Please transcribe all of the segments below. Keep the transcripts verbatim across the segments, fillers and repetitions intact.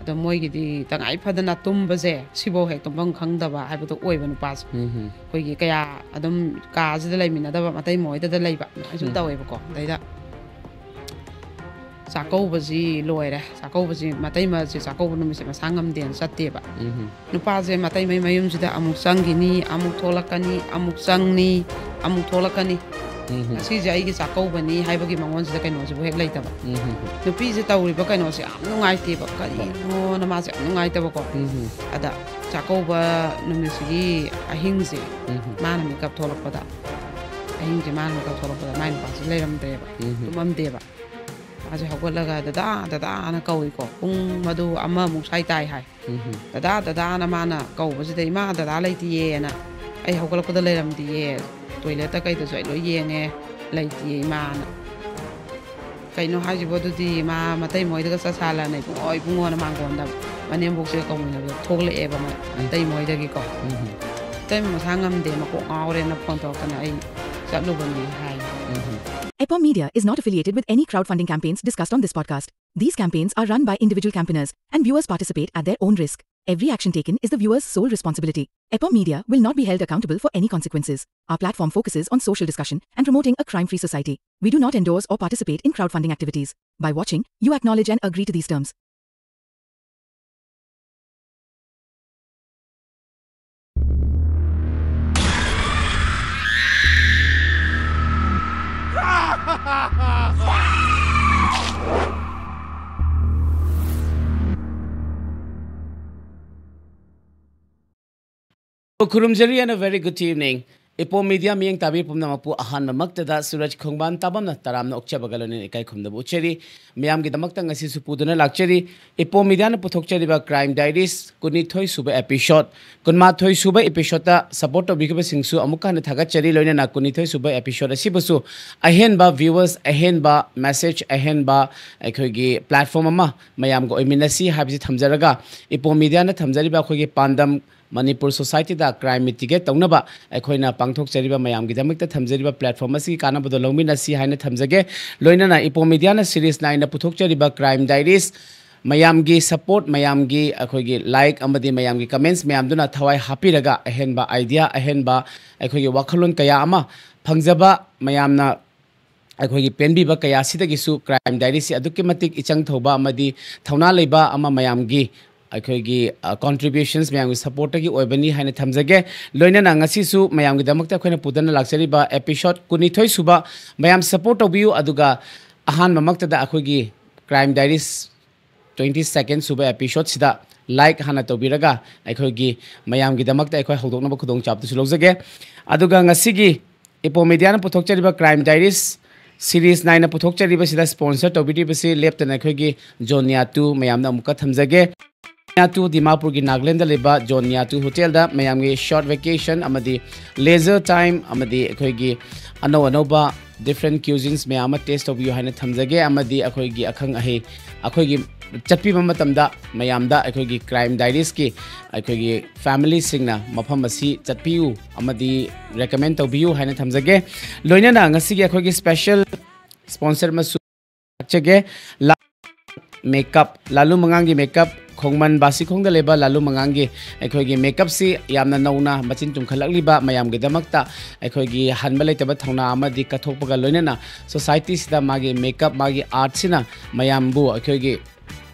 ꯑꯗꯣ ꯃꯣꯏꯒꯤꯗꯤ ꯇꯉꯥꯏ ꯐꯗꯅ ꯇꯨꯝꯕꯁꯦ, ꯁꯤꯐꯧ ꯍꯦꯛ ꯇꯨꯝꯐꯝ ꯈꯪꯗꯕ ꯍꯥꯏꯕꯗꯣ ꯑꯣꯏꯕ ꯅꯨꯄꯥꯁꯦ꯫ ꯎꯝ ꯑꯩꯈꯣꯏꯒꯤ ꯀꯌꯥ ꯑꯗꯨꯝ ꯀꯥꯁꯤꯗ ꯂꯩꯃꯤꯟꯅꯗꯕ, ꯃꯇꯩ ꯃꯣꯏꯗꯗ ꯂꯩꯕ ꯑꯗꯨꯃꯥꯏꯅ ꯁꯨꯝ ꯎꯝ꯫ ꯇꯧꯋꯦꯕꯀꯣ꯫ ꯑꯗꯩꯗ ꯆꯥꯛꯀꯧꯕꯁꯤ ꯂꯣꯏꯔꯦ꯫ ꯆꯥꯛꯀꯧꯕꯁꯤ, ꯃꯇꯩꯃꯁꯦ ꯆꯥꯛꯀꯧꯕ ꯅꯨꯃꯤꯠꯁꯦ ꯃꯁꯥ ꯉꯝꯗꯦꯅ ꯆꯠꯇꯦꯕ꯫ ꯎꯝ ꯅꯨꯄꯥꯁꯦ ꯃꯇꯩ ꯃꯩ ꯃꯌꯨꯝꯁꯤꯗ ꯑꯃꯨꯛ ꯆꯪꯈꯤꯅꯤ, ꯑꯃꯨꯛ ꯊꯣꯛꯂꯛꯀꯅꯤ, ꯑꯃꯨꯛ ꯆꯪꯅꯤ, ꯑꯃꯨꯛ ꯊꯣꯛꯂꯛꯀꯅꯤ꯫ ꯎꯝ ꯉꯁꯤꯁꯦ ꯑꯩꯒꯤ ꯆꯥꯛꯀꯧꯕꯅꯤ ꯍꯥꯏꯕꯒꯤ ꯃꯉꯣꯟꯁꯤꯗ ꯀꯩꯅꯣꯁꯤꯕꯨ ꯍꯦꯛ ꯂꯩꯇꯕ꯫ ꯎꯝ ꯅꯨꯄꯤꯁꯦ ꯇꯧꯔꯤꯕ ꯀꯩꯅꯣꯁꯦ ꯌꯥꯝ ꯅꯨꯡꯉꯥꯏꯇꯦꯕ꯫ ꯀꯔꯤꯅꯣꯅ ꯃꯥꯁꯦ ꯌꯥꯝ ꯅꯨꯡꯉꯥꯏꯇꯕꯀꯣ꯫ ꯎꯝ ꯑꯗ ꯆꯥꯛꯀꯧꯕ ꯅꯨꯃꯤꯠꯁꯤꯒꯤ ꯑꯍꯤꯡꯁꯦ ꯎꯝ ꯃꯥꯅ ꯃꯤꯀꯞ ꯊꯣꯛꯂꯛꯄꯗ, ꯑꯍꯤꯡꯁꯦ ꯃꯥꯅ ꯃꯤꯀꯞ ꯊꯣꯛꯂꯛꯄꯗ ꯃꯥꯏ ꯅꯨꯄꯥꯁꯦ ꯂꯩꯔꯝꯗ꯭ꯔꯦꯕ, ꯎꯝ ꯇꯨꯝꯃꯝꯗꯦꯕ꯫ ꯃꯥꯁꯦ ꯍꯧꯒꯠꯂꯒ "ꯗꯗꯥ, ꯗꯗꯥꯅ" ꯀꯧꯏꯀꯣ꯫ ꯄꯨꯡ ꯃꯗꯨ ꯑꯃꯃꯨꯛ ꯁ꯭ꯋꯥꯏ ꯇꯥꯏ ꯍꯥꯏ꯫ ꯎꯝ "ꯗꯗꯥ, ꯗꯗꯥꯅ" ꯃꯥꯅ ꯀꯧꯕꯁꯤꯗ, "ꯏꯃꯥ, ꯗꯗꯥ ꯂꯩꯇꯤꯌꯦꯅ꯫ ꯑꯩ ꯍꯧꯒꯠꯂꯛꯄꯗ ꯂꯩꯔꯝꯗꯤꯌꯦ꯫ ꯇꯣꯏꯂꯦꯠꯇ ꯀꯩꯗꯁꯨ ꯑꯩ ꯂꯣꯏ ꯌꯦꯡꯉꯦ, ꯂꯩꯇꯤꯌꯦ ꯏꯃꯥꯅ"꯫ "ꯀꯩꯅꯣ ꯍꯥꯏꯁꯤꯕꯣ? ꯑꯗꯨꯗꯤ ꯃꯥ ꯃꯇꯩ ꯃꯣꯏꯗꯒ ꯆꯠ ꯁꯥꯜꯂꯅ ꯏꯕꯨꯡꯉꯣ, ꯏꯕꯨꯡꯉꯣꯅ ꯃꯥꯡꯒꯣꯟꯗ ꯃꯅꯦꯝꯕꯣꯛꯁꯦ ꯀꯧꯃꯤꯟꯅꯕꯗ ꯊꯣꯛꯂꯛꯑꯦꯕ ꯃ-, ꯃꯇꯩ ꯃꯣꯏꯗꯒꯤꯀꯣ꯫ ꯎꯝ "ꯃꯇꯩ ꯃꯁꯥ ꯉꯝꯗꯦ, ꯃꯀꯣꯛ ꯉꯥꯎꯔꯦꯅ ꯐꯣꯟ ꯇꯧꯔꯛꯇꯅ ꯑꯩ ꯆꯠꯂꯨꯕꯅꯤ" ꯍꯥꯏ꯫ ꯎꯝ Epom Media is not affiliated with any crowdfunding campaigns discussed on this podcast. These campaigns are run by individual campaigners, and viewers participate at their own risk. Every action taken is the viewer's sole responsibility. Epom Media will not be held accountable for any consequences. Our platform focuses on social discussion and promoting a crime free society. We do not endorse or participate in crowdfunding activities. By watching, you acknowledge and agree to these terms. ꯈꯨꯔꯨꯝꯖꯔꯤ and a very good evening. ꯏꯄꯣꯝ media ꯃꯤꯠꯌꯦꯡ ꯇꯥꯕꯤꯔꯤꯕ ꯄꯨꯝꯅꯃꯛꯄꯨ ꯑꯍꯥꯟꯕꯃꯛꯇꯗ ꯁꯨꯔꯖ ꯈꯣꯡꯕꯥꯟ ꯇꯥꯕꯝꯅ ꯇꯔꯥꯝꯅ ꯑꯣꯛꯆꯕꯒ ꯂꯣꯏꯅꯅ ꯏꯀꯥꯏ ꯈꯨꯝꯅꯕ ꯎꯠꯆꯔꯤ꯫ ꯃꯌꯥꯝꯒꯤꯗꯃꯛꯇ ꯉꯁꯤꯁꯨ ꯄꯨꯗꯨꯅ ꯂꯥꯛꯆꯔꯤ꯫ ꯏꯄꯣꯝ ꯃꯤꯗꯤꯌꯥꯅ ꯄꯨꯊꯣꯛꯆꯔꯤꯕ Crime Diaries ꯀꯨꯟꯅꯤꯊꯣꯏ ꯁꯨꯕ episode, ꯀꯨꯟꯃꯥꯊꯣꯏ ꯁꯨꯕ episodeꯇ support ꯇꯧꯕꯤꯈꯤꯕꯁꯤꯡꯁꯨ ꯑꯃꯨꯛꯀ ꯍꯟꯅ ꯊꯥꯒꯠꯆꯔꯤ꯫ ꯂꯣꯏꯅꯅ ꯀꯨꯟꯅꯤꯊꯣꯏ ꯁꯨꯕ episode ꯑꯁꯤꯕꯨꯁꯨ ꯑꯍꯦꯟꯕ viewers, ꯑꯍꯦꯟꯕ message, ꯑꯍꯦꯟꯕ ꯑꯩꯈꯣꯏꯒꯤ platform ꯑꯃ ꯃꯌꯥꯝꯒ ꯑꯣꯏꯃꯤꯟꯅꯁꯤ ꯍꯥꯏꯕꯁꯤ ꯊꯝꯖꯔꯒ, ꯏꯄꯣꯝ ꯃꯤꯗꯤꯌꯥꯅ ꯊꯝꯖꯔꯤꯕ ꯑꯩꯈꯣꯏꯒꯤ ꯄꯥꯟꯗꯝ ꯃꯅꯤꯄꯨꯔ societyꯗ crime mitigate ꯇꯧꯅꯕ ꯑꯩꯈꯣꯏꯅ ꯄꯥꯡꯊꯣꯛꯆꯔꯤꯕ, ꯃꯌꯥꯝꯒꯤꯗꯃꯛꯇ ꯊꯝꯖꯔꯤꯕ platform ꯑꯁꯤꯒꯤ ꯀꯥꯟꯅꯕꯗꯣ ꯂꯧꯃꯤꯟꯅꯁꯤ ꯍꯥꯏꯅ ꯊꯝꯖꯒꯦ꯫ ꯂꯣꯏꯅꯅ ꯏꯄꯣꯝ ꯃꯤꯗꯤꯌꯥꯅ series nine ꯄꯨꯊꯣꯛꯆꯔꯤꯕ Crime Diaries ꯃꯌꯥꯝꯒꯤ ꯁꯄꯣꯔꯠ, ꯃꯌꯥꯝꯒꯤ ꯑꯩꯈꯣꯏꯒꯤ ꯂꯥꯏꯛ ꯑꯃꯗꯤ ꯃꯌꯥꯝꯒꯤ ꯀꯃꯦꯟꯠꯁ ꯃꯌꯥꯝꯗꯨꯅ ꯊꯋꯥꯏ ꯍꯥꯞꯄꯤꯔꯒ ꯑꯍꯦꯟꯕ ꯑꯥꯏꯗꯤꯌꯥ, ꯑꯍꯦꯟꯕ ꯑꯩꯈꯣꯏꯒꯤ ꯋꯥꯈꯜꯂꯣꯟ ꯀꯌꯥ ꯑꯃ ꯐꯪꯖꯕ, ꯃꯌꯥꯝꯅ ꯑꯩꯈꯣꯏꯒꯤ ꯄꯦꯟꯕꯤꯕ ꯀꯌꯥꯁꯤꯗꯒꯤꯁꯨ ꯀ꯭ꯔꯥꯏꯝ ꯗꯥꯏꯔꯤꯁꯤ ꯑꯗꯨꯛꯀꯤ ꯃꯇꯤꯛ ꯏꯆꯪ ꯊꯧꯕ ꯑꯃꯗꯤ ꯊꯧꯅꯥ ꯂꯩꯕ ꯑꯃ ꯃꯌꯥꯝꯒꯤ ꯑꯩꯈꯣꯏꯒꯤ, ꯑ, ꯀꯣꯟꯇ꯭ꯔꯤꯕ꯭ꯌꯨꯁꯟꯁ ꯃꯌꯥꯝꯒꯤ ꯁꯄꯣꯔꯠꯇꯒꯤ ꯑꯣꯏꯕꯅꯤ ꯍꯥꯏꯅ ꯊꯝꯖꯒꯦ꯫ ꯂꯣꯏꯅꯅ ꯉꯁꯤꯁꯨ ꯃꯌꯥꯝꯒꯤꯗꯃꯛꯇ ꯑꯩꯈꯣꯏꯅ ꯄꯨꯗꯨꯅ ꯂꯥꯛꯆꯔꯤꯕ ꯑꯦꯄꯤꯁꯣꯠ ꯀꯨꯟꯅꯤꯊꯣꯏ ꯁꯨꯕ ꯃꯌꯥꯝ ꯁꯄꯣꯔꯠ ꯇꯧꯕꯤꯌꯨ, ꯑꯗꯨꯒ ꯑꯍꯥꯟꯕꯃꯛꯇꯗ ꯑꯩꯈꯣꯏꯒꯤ ꯀ꯭ꯔꯥꯏꯝ ꯗꯥꯏꯔꯤꯁ ꯇ꯭ꯋꯦꯟꯇꯤ ꯁꯦꯀꯦꯟ ꯁꯨꯕ ꯑꯦꯄꯤꯁꯣꯠꯁꯤꯗ ꯂꯥꯏꯛ ꯍꯥꯟꯅ ꯇꯧꯕꯤꯔꯒ ꯑꯩꯈꯣꯏꯒꯤ ꯃꯌꯥꯝꯒꯤꯗꯃꯛꯇ ꯑꯩꯈꯣꯏ ꯍꯧꯗꯣꯛꯅꯕ ꯈꯨꯗꯣꯡꯆꯥꯕꯗꯨꯁꯨ ꯂꯧꯖꯒꯦ꯫ ꯑꯗꯨꯒ ꯉꯁꯤꯒꯤ ꯏꯄꯣ ꯃꯦꯗꯤꯌꯥꯅ ꯄꯨꯊꯣꯛꯆꯔꯤꯕ ꯀ꯭ꯔꯥꯏꯝ ꯗꯥꯏꯔꯤꯁ ꯁꯤꯔꯤꯁ ꯅꯥꯏꯅ ꯄꯨꯊꯣꯛꯆꯔꯤꯕꯁꯤꯗ ꯁ꯭ꯄꯣꯟꯁꯔ ꯇꯧꯕꯤꯔꯤꯕꯁꯤ ꯂꯦꯞꯇꯅ ꯑꯩꯈꯣꯏꯒꯤ ꯖꯣꯟ ꯅꯤꯌꯥꯇꯨ ꯃꯌꯥꯝꯗ ꯑꯃꯨꯛꯀ ꯊꯝꯖꯒꯦ꯫ ꯅꯤꯌꯥꯇꯨ ꯗꯤꯃꯥꯄꯨꯔꯒꯤ ꯅꯥꯒꯥꯂꯦꯟꯗ ꯂꯩꯕ ꯖꯣꯟ ꯅꯤꯌꯥꯇꯨ ꯍꯣꯇꯦꯜꯗ ꯃꯌꯥꯝꯒꯤ ꯁꯣꯔꯠ ꯚꯦꯀꯦꯁꯟ ꯑꯃꯗꯤ ꯂꯦꯖꯔ ꯇꯥꯏꯝ ꯑꯃꯗꯤ ꯑꯩꯈꯣꯏꯒꯤ ꯑꯅꯧ ꯑꯅꯧꯕ ꯗꯤꯐ꯭ꯔꯦꯟ ꯀ꯭ꯌꯨꯖꯤꯟꯁ ꯃꯌꯥꯝ ꯑꯃ ꯇꯦꯁ ꯇꯧꯕꯤꯌꯨ ꯍꯥꯏꯅ ꯊꯝꯖꯒꯦ꯫ ꯑꯃꯗꯤ ꯑꯩꯈꯣꯏꯒꯤ ꯑꯈꯪ ꯑꯍꯩ, ꯑꯩꯈꯣꯏꯒꯤ ꯆꯠꯄꯤꯕ ꯃꯇꯝꯗ ꯃꯌꯥꯝꯗ ꯑꯩꯈꯣꯏꯒꯤ ꯀ꯭ꯔꯥꯏꯝ ꯗꯥꯏꯔꯤꯁꯀꯤ ꯑꯩꯈꯣꯏꯒꯤ ꯐꯦꯃꯤꯂꯤꯁꯤꯡꯅ ꯃꯐꯝ ꯑꯁꯤ ꯆꯠꯄꯤꯌꯨ ꯑꯃꯗꯤ ꯔꯦꯀꯃꯦꯟ ꯇꯧꯕꯤꯌꯨ ꯍꯥꯏꯅ ꯊꯝꯖꯒꯦ꯫ ꯂꯣꯏꯅꯅ ꯉꯁꯤꯒꯤ ꯑꯩꯈꯣꯏꯒꯤ ꯁ꯭ꯄꯦꯁꯦꯜ ꯁ꯭ꯄꯣꯟꯁꯔ ꯑꯃꯁꯨ ꯂꯥꯛꯆꯒꯦ꯫ ꯂꯥ-, ꯃꯦꯀꯞ, ꯂꯥꯂꯨ ꯃꯉꯥꯡꯒꯤ ꯃꯦꯀꯞ, ꯈꯣꯡꯃꯟ ꯕꯥꯁꯤꯈꯣꯡꯗ ꯂꯩꯕ ꯂꯥꯂꯨ ꯃꯉꯥꯡꯒꯤ ꯑꯩꯈꯣꯏꯒꯤ ꯃꯦꯀꯞꯁꯤ ꯌꯥꯝꯅ ꯅꯧꯅ ꯃꯆꯤꯟ ꯇꯨꯝꯈꯠꯂꯛꯂꯤꯕ ꯃꯌꯥꯝꯒꯤꯗꯃꯛꯇ ꯑꯩꯈꯣꯏꯒꯤ ꯍꯟꯕ ꯂꯩꯇꯕ ꯊꯧꯅꯥ ꯑꯃꯗꯤ ꯀꯠꯊꯣꯛꯄꯒ ꯂꯣꯏꯅꯅ ꯁꯣꯁꯥꯏꯇꯤꯁꯤꯗ ꯃꯥꯒꯤ ꯃꯦꯀꯞ, ꯃꯥꯒꯤ ꯑꯥꯔꯠꯁꯤꯅ ꯃꯌꯥꯝꯕꯨ ꯑꯩꯈꯣꯏꯒꯤ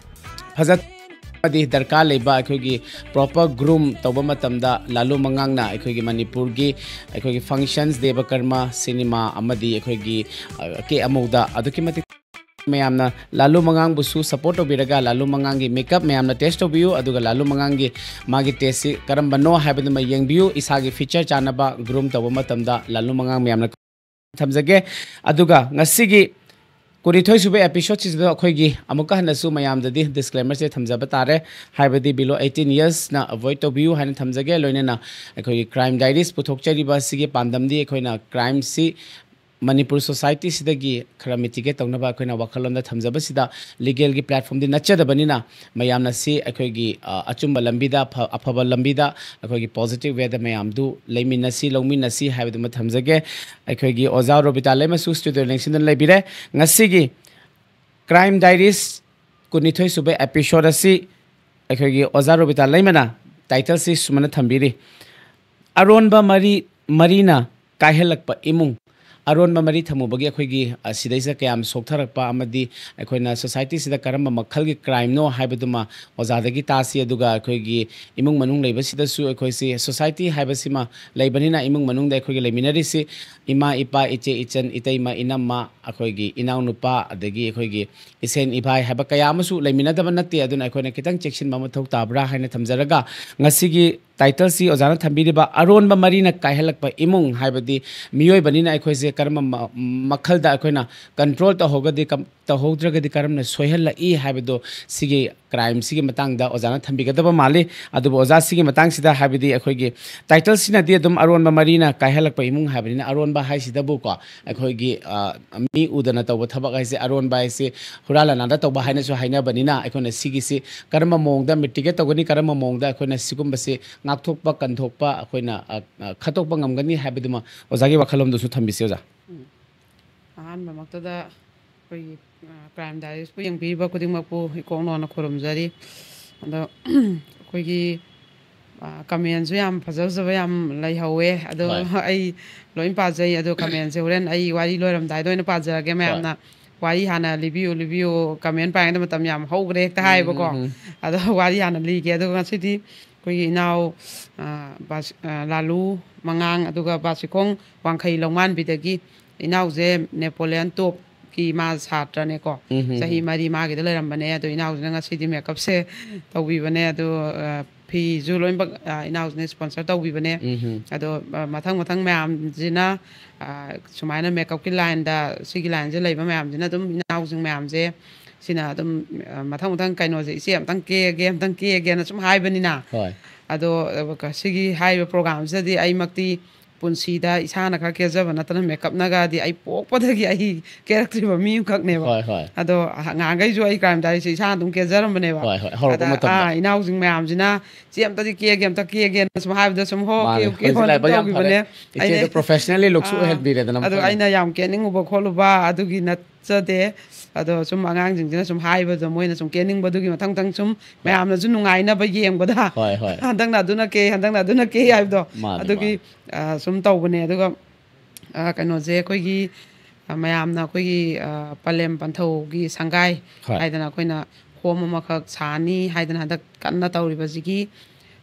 ꯐꯖ ꯑꯃꯗꯤ ꯗꯔꯀꯥꯔ ꯂꯩꯕ ꯑꯩꯈꯣꯏꯒꯤ ꯄ꯭ꯔꯣꯄꯔ ꯒ꯭ꯔꯨꯝ ꯇꯧꯕ ꯃꯇꯝꯗ ꯂꯥꯂꯨ ꯃꯉꯥꯡꯅ ꯑꯩꯈꯣꯏꯒꯤ ꯃꯅꯤꯄꯨꯔꯒꯤ ꯑꯩꯈꯣꯏꯒꯤ ꯐꯪꯁꯟꯁ, ꯗꯦꯕ ꯀꯔꯃ, ꯁꯤꯅꯦꯃꯥ ꯑꯃꯗꯤ ꯑꯩꯈꯣꯏꯒꯤ, ꯑ, ꯀꯦ ꯑꯃꯧꯗ ꯑꯗꯨꯛꯀꯤ ꯃꯇꯤꯛ ꯃꯌꯥꯝꯅ ꯂꯥꯂꯨ ꯃꯉꯥꯡꯕꯨꯁꯨ ꯁꯄꯣꯔꯠ ꯇꯧꯕꯤꯔꯒ ꯂꯥꯂꯨ ꯃꯉꯥꯡꯒꯤ ꯃꯦꯀꯞ ꯃꯌꯥꯝꯅ ꯇꯦꯁ ꯇꯧꯕꯤꯌꯨ, ꯑꯗꯨꯒ ꯂꯥꯂꯨ ꯃꯉꯥꯡꯒꯤ ꯃꯥꯒꯤ ꯇꯦꯁꯁꯤ ꯀꯔꯝꯕꯅꯣ ꯍꯥꯏꯕꯗꯨꯃ ꯌꯦꯡꯕꯤꯌꯨ꯫ ꯏꯁꯥꯒꯤ ꯐꯤꯆꯔ ꯆꯥꯟꯅꯕ ꯒ꯭ꯔꯨꯝ ꯇꯧꯕ ꯃꯇꯝꯗ ꯂꯥꯂꯨ ꯃꯉꯥꯡ ꯃꯌꯥꯝꯅ ꯊꯝꯖꯒꯦ꯫ ꯑꯗꯨꯒ ꯉꯁꯤꯒꯤ ꯀꯨꯟꯅꯤꯊꯣꯏ ꯁꯨꯕ ꯑꯦꯄꯤꯁꯣꯗꯁꯤꯗ ꯑꯩꯈꯣꯏꯒꯤ ꯑꯃꯨꯛꯀ ꯍꯟꯅꯁꯨ ꯃꯌꯥꯝꯗꯗꯤ ꯗꯤꯁꯀ꯭ꯂꯦꯃꯔꯁꯦ ꯊꯝꯖꯕ ꯇꯥꯔꯦ, ꯍꯥꯏꯕꯗꯤ below eighteen yearsꯅ ꯑꯦꯚꯣꯏꯗ ꯇꯧꯕꯤꯌꯨ ꯍꯥꯏꯅ ꯊꯝꯖꯒꯦ꯫ ꯂꯣꯏꯅꯅ ꯑꯩꯈꯣꯏꯒꯤ ꯀ꯭ꯔꯥꯏꯝ ꯗꯥꯏꯔꯤꯁ ꯄꯨꯊꯣꯛꯆꯔꯤꯕ ꯑꯁꯤꯒꯤ ꯄꯥꯟꯗꯝꯗꯤ ꯑꯩꯈꯣꯏꯅ ꯀ꯭ꯔꯥꯏꯝꯁꯤ ꯃꯅꯤꯄꯨꯔ ꯁꯣꯁꯥꯏꯇꯤꯁꯤꯗꯒꯤ ꯈꯔ ꯃꯤꯇꯤꯒꯦꯠ ꯇꯧꯅꯕ ꯑꯩꯈꯣꯏꯅ ꯋꯥꯈꯜꯂꯣꯟꯗ ꯊꯝꯖꯕꯁꯤꯗ ꯂꯤꯒꯦꯜꯒꯤ ꯄ꯭ꯂꯦꯠꯐꯣꯝꯗꯤ ꯅꯠꯆꯗꯕꯅꯤꯅ ꯃꯌꯥꯝꯅ ꯁꯤ ꯑꯩꯈꯣꯏꯒꯤ, ꯑ, ꯑꯆꯨꯝꯕ ꯂꯝꯕꯤꯗ, ꯑꯐ-, ꯑꯐꯕ ꯂꯝꯕꯤꯗ ꯑꯩꯈꯣꯏꯒꯤ ꯄꯣꯖꯤꯇꯤꯚ ꯋꯦꯗ ꯃꯌꯥꯝꯗꯨ ꯂꯩꯃꯤꯟꯅꯁꯤ, ꯂꯧꯃꯤꯟꯅꯁꯤ ꯍꯥꯏꯕꯗꯨꯃ ꯊꯝꯖꯒꯦ꯫ ꯑꯩꯈꯣꯏꯒꯤ ꯑꯣꯖꯥ ꯔꯣꯕꯤꯇꯥ ꯂꯩꯃꯁꯨ ꯁ꯭ꯇꯨꯗꯤꯑꯣ ꯂꯦꯡꯁꯤꯟꯗꯨꯅ ꯂꯩꯕꯤꯔꯦ꯫ ꯉꯁꯤꯒꯤ ꯀ꯭ꯔꯥꯏꯝ ꯗꯥꯏꯔꯤꯁ ꯀꯨꯟꯅꯤꯊꯣꯏ ꯁꯨꯕ episode ꯑꯁꯤ ꯑꯩꯈꯣꯏꯒꯤ ꯑꯣꯖꯥ ꯔꯣꯕꯤꯇꯥ ꯂꯩꯃꯅ title ꯁꯤ ꯁꯨꯃꯥꯏꯅ ꯊꯝꯕꯤꯔꯤ: ꯑꯔꯣꯟꯕ ꯃꯔꯤ, ꯃꯔꯤꯅ ꯀꯥꯏꯍꯜꯂꯛꯄ ꯏꯃꯨꯡ꯫ ꯑꯔꯣꯟꯕ ꯃꯔꯤ ꯊꯝꯃꯨꯕꯒꯤ ꯑꯩꯈꯣꯏꯒꯤ, ꯑ, ꯁꯤꯗꯩꯁꯤꯗ ꯀꯌꯥꯝ ꯁꯣꯛꯊꯔꯛꯄ ꯑꯃꯗꯤ ꯑꯩꯈꯣꯏꯅ society ꯁꯤꯗ ꯀꯔꯝꯕ ꯃꯈꯜꯒꯤ crime ꯅꯣ ꯍꯥꯏꯕꯗꯨꯃ ꯑꯣꯖꯥꯗꯒꯤ ꯇꯥꯁꯤ꯫ ꯑꯗꯨꯒ ꯑꯩꯈꯣꯏꯒꯤ ꯏꯃꯨꯡ ꯃꯅꯨꯡ ꯂꯩꯕꯁꯤꯗꯁꯨ ꯑꯩꯈꯣꯏꯁꯤ society ꯍꯥꯏꯕꯁꯤꯃ ꯂꯩꯕꯅꯤꯅ, ꯏꯃꯨꯡ ꯃꯅꯨꯡꯗ ꯑꯩꯈꯣꯏꯒꯤ ꯂꯩꯃꯤꯟꯅꯔꯤꯁꯤ ꯏꯃꯥ, ꯏꯄꯥ, ꯏꯆꯦ, ꯏꯆꯟ, ꯏꯇꯩꯃ, ꯏꯅꯝꯃ, ꯑꯩꯈꯣꯏꯒꯤ ꯏꯅꯥꯎꯅꯨꯄꯥ, ꯑꯗꯒꯤ ꯑꯩꯈꯣꯏꯒꯤ ꯏꯁꯦꯟ ꯏꯚꯥꯏ ꯍꯥꯏꯕ ꯀꯌꯥ ꯑꯃꯁꯨ ꯂꯩꯃꯤꯟꯅꯗꯕ ꯅꯠꯇꯦ꯫ ꯑꯗꯨꯅ ꯑꯩꯈꯣꯏꯅ ꯈꯤꯇꯪ ꯆꯦꯛꯁꯤꯟꯕ ꯃꯊꯧ ꯇꯥꯕ꯭ꯔꯥ ꯍꯥꯏꯅ ꯊꯝꯖꯔꯒ, ꯉꯁꯤꯒꯤ title ꯁꯤ ꯑꯣꯖꯥꯅ ꯊꯝꯕꯤꯔꯤꯕ "ꯑꯔꯣꯟꯕ ꯃꯔꯤꯅ ꯀꯥꯏꯍꯜꯂꯛꯄ ꯏꯃꯨꯡ" ꯍꯥꯏꯕꯗꯤ ꯃꯤꯑꯣꯏꯕꯅꯤꯅ ꯑꯩꯈꯣꯏꯁꯦ ꯀꯔꯝꯕ ꯃ-, ꯃꯈꯜꯗ ꯑꯩꯈꯣꯏꯅ control ꯇꯧꯍꯧꯒꯗꯤ ꯀꯝ-, ꯇꯧꯍꯧꯗ꯭ꯔꯒꯗꯤ ꯀꯔꯝꯅ ꯁꯣꯏꯍꯜꯂꯛꯏ ꯍꯥꯏꯕꯗꯣ, ꯁꯤꯒꯤ crime ꯁꯤꯒꯤ ꯃꯇꯥꯡꯗ ꯑꯣꯖꯥꯅ ꯊꯝꯕꯤꯒꯗꯕ ꯃꯥꯜꯂꯤ꯫ ꯑꯗꯨꯕꯨ ꯑꯣꯖꯥ, ꯁꯤꯒꯤ ꯃꯇꯥꯡꯁꯤꯗ ꯍꯥꯏꯕꯗꯤ ꯑꯩꯈꯣꯏꯒꯤ title ꯁꯤꯅꯗꯤ ꯑꯗꯨꯝ "ꯑꯔꯣꯟꯕ ꯃꯔꯤꯅ ꯀꯥꯏꯍꯜꯂꯛꯄ ꯏꯃꯨꯡ" ꯍꯥꯏꯕꯅꯤꯅ, ꯑꯔꯣꯟꯕ ꯍꯥꯏꯁꯤꯗꯕꯨꯀꯣ, ꯑꯩꯈꯣꯏꯒꯤ, ꯑ, ꯃꯤ ꯎꯗꯅ ꯇꯧꯕ ꯊꯕꯛ ꯍꯥꯏꯁꯦ, ꯑꯔꯣꯟꯕ ꯍꯥꯏꯁꯦ ꯍꯨꯔꯥꯟ ꯂꯥꯟꯗ ꯇꯧꯕ ꯍꯥꯏꯅꯁꯨ ꯍꯥꯏꯅꯕꯅꯤꯅ, ꯑꯩꯈꯣꯏꯅ ꯁꯤꯒꯤꯁꯤ ꯀꯔꯝꯕ ꯃꯑꯣꯡꯗ mitigate ꯇꯧꯒꯅꯤ, ꯀꯔꯝꯕ ꯃꯑꯣꯡꯗ ꯑꯩꯈꯣꯏꯅ ꯁꯤꯒꯨꯝꯕꯁꯤ ꯉꯥꯛꯊꯣꯛꯄ, ꯀꯟꯊꯣꯛꯄ, ꯑꯩꯈꯣꯏꯅ, ꯑ, ꯑ, ꯈꯠꯇꯣꯛꯄ ꯉꯝꯒꯅꯤ ꯍꯥꯏꯕꯗꯨꯃ ꯑꯣꯖꯥꯒꯤ ꯋꯥꯈꯜꯂꯣꯟꯗꯨꯁꯨ ꯊꯝꯕꯤꯁꯤ, ꯑꯣꯖꯥ꯫ ꯎꯝ꯫ ꯑꯍꯥꯟꯕꯃꯛꯇꯗ ꯑꯩꯈꯣꯏꯒꯤ, ꯑ, Crime Diaries ꯄꯨ ꯌꯦꯡꯕꯤꯔꯤꯕ ꯈꯨꯗꯤꯡꯃꯛꯄꯨ ꯏꯀꯣꯛ ꯅꯧꯅ ꯈꯨꯔꯨꯝꯖꯔꯤ꯫ ꯑꯗꯣ ꯑꯩꯈꯣꯏꯒꯤ, ꯑ, comment ꯁꯨ ꯌꯥꯝ ꯐꯖ ꯐꯖꯕ ꯌꯥꯝ ꯂꯩꯍꯧꯋꯦ꯫ ꯑꯗꯣ ꯍꯣꯏ꯫ ꯑꯩ ꯂꯣꯏ ꯄꯥꯖꯩ꯫ ꯑꯗꯣ comment ꯁꯦ ꯍꯣꯔꯦꯟ ꯑꯩ ꯋꯥꯔꯤ ꯂꯣꯏꯔꯝꯗꯥꯏꯗ ꯑꯣꯏꯅ ꯄꯥꯖꯔꯒꯦ꯫ ꯍꯣꯏ꯫ ꯃꯌꯥꯝꯅ ꯋꯥꯔꯤ ꯍꯥꯟꯅ ꯂꯤꯕꯤꯌꯨ, ꯂꯤꯕꯤꯌꯨ, comment ꯄꯥꯏꯉꯩꯗ ꯃꯇꯝ ꯌꯥꯝ ꯍꯧꯈ꯭ꯔꯦ ꯍꯦꯛꯇ ꯎꯝ, ꯎꯝ, ꯍꯥꯏꯌꯦꯕꯀꯣ꯫ ꯎꯝ꯫ ꯑꯗꯣ ꯋꯥꯔꯤ ꯍꯥꯟꯅ ꯂꯤꯒꯦ꯫ ꯑꯗꯨꯒ ꯉꯁꯤꯗꯤ ꯑꯩꯈꯣꯏꯒꯤ ꯏꯅꯥꯎ, ꯑ, ꯕꯥꯁ-, ꯑ, ꯂꯥꯂꯨ ꯃꯉꯥꯡ, ꯑꯗꯨꯒ ꯕꯥꯁꯤꯈꯣꯡ ꯋꯥꯡꯈꯩ ꯂꯧꯃꯥꯟꯕꯤꯗꯒꯤ ꯏꯅꯥꯎꯁꯦ Napoleon Top ꯀꯤ ꯃꯥ ꯁꯥꯇ꯭ꯔꯅꯦꯀꯣ꯫ ꯎꯝ, ꯎꯝ, ꯆꯍꯤ ꯎꯝ꯫ ꯃꯔꯤ ꯃꯥꯒꯤꯗ ꯂꯩꯔꯝꯕꯅꯦ꯫ ꯑꯗꯣ ꯏꯅꯥꯎꯁꯤꯅ ꯉꯁꯤꯗꯤ makeup ꯁꯦ ꯇꯧꯕꯤꯕꯅꯦ꯫ ꯑꯗꯣ, ꯑ, ꯐꯤꯁꯨ ꯂꯣꯏꯅꯃꯛ, ꯑ, ꯏꯅꯥꯎꯁꯤꯅ sponsor ꯇꯧꯕꯤꯕꯅꯦ꯫ ꯎꯝ, ꯎꯝ꯫ ꯑꯗꯣ, ꯑ, ꯃꯊꯪ ꯃꯊꯪ ꯃꯌꯥꯝꯁꯤꯅ, ꯑ, ꯁꯨꯃꯥꯏꯅ makeup ꯀꯤ line ꯗ, ꯁꯤꯒꯤ line ꯁꯦ ꯂꯩꯕ ꯃꯌꯥꯝꯁꯤꯅ ꯑꯗꯨꯝ ꯏꯅꯥꯎꯁꯤꯡ ꯃꯌꯥꯝꯁꯦ ꯁꯤꯅ ꯑꯗꯨꯝ, ꯑ, ꯃꯊꯪ ꯃꯊꯪ ꯀꯩꯅꯣꯁꯦ, "ꯏꯆꯦ, ꯑꯝꯇꯪ ꯀꯦꯒꯦ, ꯑꯝꯇꯪ ꯀꯦꯒꯦꯅ" ꯁꯨꯝ ꯍꯥꯏꯕꯅꯤꯅ꯫ ꯍꯣꯏ꯫ ꯑꯗꯣ, ꯑ, ꯁꯤꯒꯤ ꯍꯥꯏꯔꯤꯕ program ꯁꯤꯗꯗꯤ ꯑꯩꯃꯛꯇꯤ ꯄꯨꯟꯁꯤꯗ ꯏꯁꯥꯅ ꯈꯔ ꯀꯦꯖꯕ ꯅꯠꯇꯅ makeup ꯅꯒꯗꯤ ꯑꯩ ꯄꯣꯛꯄꯗꯒꯤ ꯑꯩ ꯀꯦꯔꯛꯇ꯭ꯔꯤꯕ ꯃꯤ ꯑꯃꯈꯛꯅꯦꯕ꯫ ꯍꯣꯏ, ꯍꯣꯏ꯫ ꯑꯗꯣ ꯑꯍ-, ꯉꯍꯥꯟꯈꯩꯁꯨ ꯑꯩ Crime Diaries ꯁꯦ ꯏꯁꯥꯅ ꯑꯗꯨꯝ ꯀꯦꯖꯔꯝꯕꯅꯦꯕ꯫ ꯍꯣꯏ, ꯍꯣꯏ꯫ ꯍꯧꯔꯛꯄ ꯑꯗ, ꯃꯇꯝꯗ꯫ ꯑꯥ, ꯏꯅꯥꯎꯁꯤꯡ ꯃꯌꯥꯝꯁꯤꯅ "ꯆꯦ, ꯑꯝꯇꯗꯤ ꯀꯦꯒꯦ, ꯑꯝꯇ ꯀꯦꯒꯦꯅ" ꯁꯨꯝ ꯍꯥꯏꯕꯗ ꯁꯨꯝ, "ꯍꯣ, ꯃꯥꯅꯦ꯫ ꯀꯦꯌꯨ, ꯀꯦꯌꯨ" ꯍꯧꯖꯤꯛ ꯑꯗꯨꯝ ꯂꯥꯏꯕꯛ ꯌꯥꯝ ꯐꯔꯦ꯫ ꯇꯧꯈꯤꯕꯅꯦ꯫ ꯏꯆꯦꯗꯣ ꯑꯩꯅ professionally look ꯁꯨ ꯑꯥ, ꯑꯣꯏꯍꯟꯕꯤꯔꯦꯗꯅ ꯑꯗꯣ ꯑꯃꯨꯛꯇꯪꯗꯤ꯫ ꯑꯩꯅ ꯌꯥꯝ ꯀꯦꯅꯤꯡꯉꯨꯕ ꯈꯣꯠꯂꯨꯕ ꯑꯗꯨꯒꯤ ꯅꯠꯆꯗꯦ꯫ ꯑꯗꯣ ꯁꯨꯝ ꯑꯉꯥꯡꯁꯤꯡꯁꯤꯅ ꯁꯨꯝ ꯍꯥꯏꯕꯗꯣ, ꯃꯣꯏꯅ ꯁꯨꯝ ꯀꯦꯅꯤꯡꯕꯗꯨꯒꯤ ꯃꯊꯪ ꯃꯊꯪ ꯁꯨꯝ ꯃꯌꯥꯝꯅꯁꯨ ꯅꯨꯡꯉꯥꯏꯅꯕ ꯌꯦꯡꯕꯗ, ꯍꯣꯏ, ꯍꯣꯏ꯫ ꯍꯟꯗꯛꯅ ꯑꯗꯨꯅ ꯀꯦ, ꯍꯟꯗꯛꯅ ꯑꯗꯨꯅ ꯀꯦ ꯍꯥꯏꯕꯗꯣ, ꯃꯥꯅꯤ, ꯑꯗꯨꯒꯤ ꯑ, ꯁꯨꯝ ꯇꯧꯕꯅꯦ꯫ ꯑꯗꯨꯒ ꯑ, ꯀꯩꯅꯣꯁꯦ, ꯑꯩꯈꯣꯏꯒꯤ ꯑ, ꯃꯌꯥꯝꯅ ꯑꯩꯈꯣꯏꯒꯤ ꯑ, ꯄꯂꯦꯝ ꯄꯟꯊꯧꯒꯤ ꯁꯪꯒꯥꯏ ꯍꯣꯏ꯫ ꯍꯥꯏꯗꯅ ꯑꯩꯈꯣꯏꯅ ꯍꯣꯝ ꯑꯃꯈꯛ ꯁꯥꯅꯤ ꯍꯥꯏꯗꯅ ꯍꯟꯗꯛ ꯀꯟꯅ ꯇꯧꯔꯤꯕꯁꯤꯒꯤ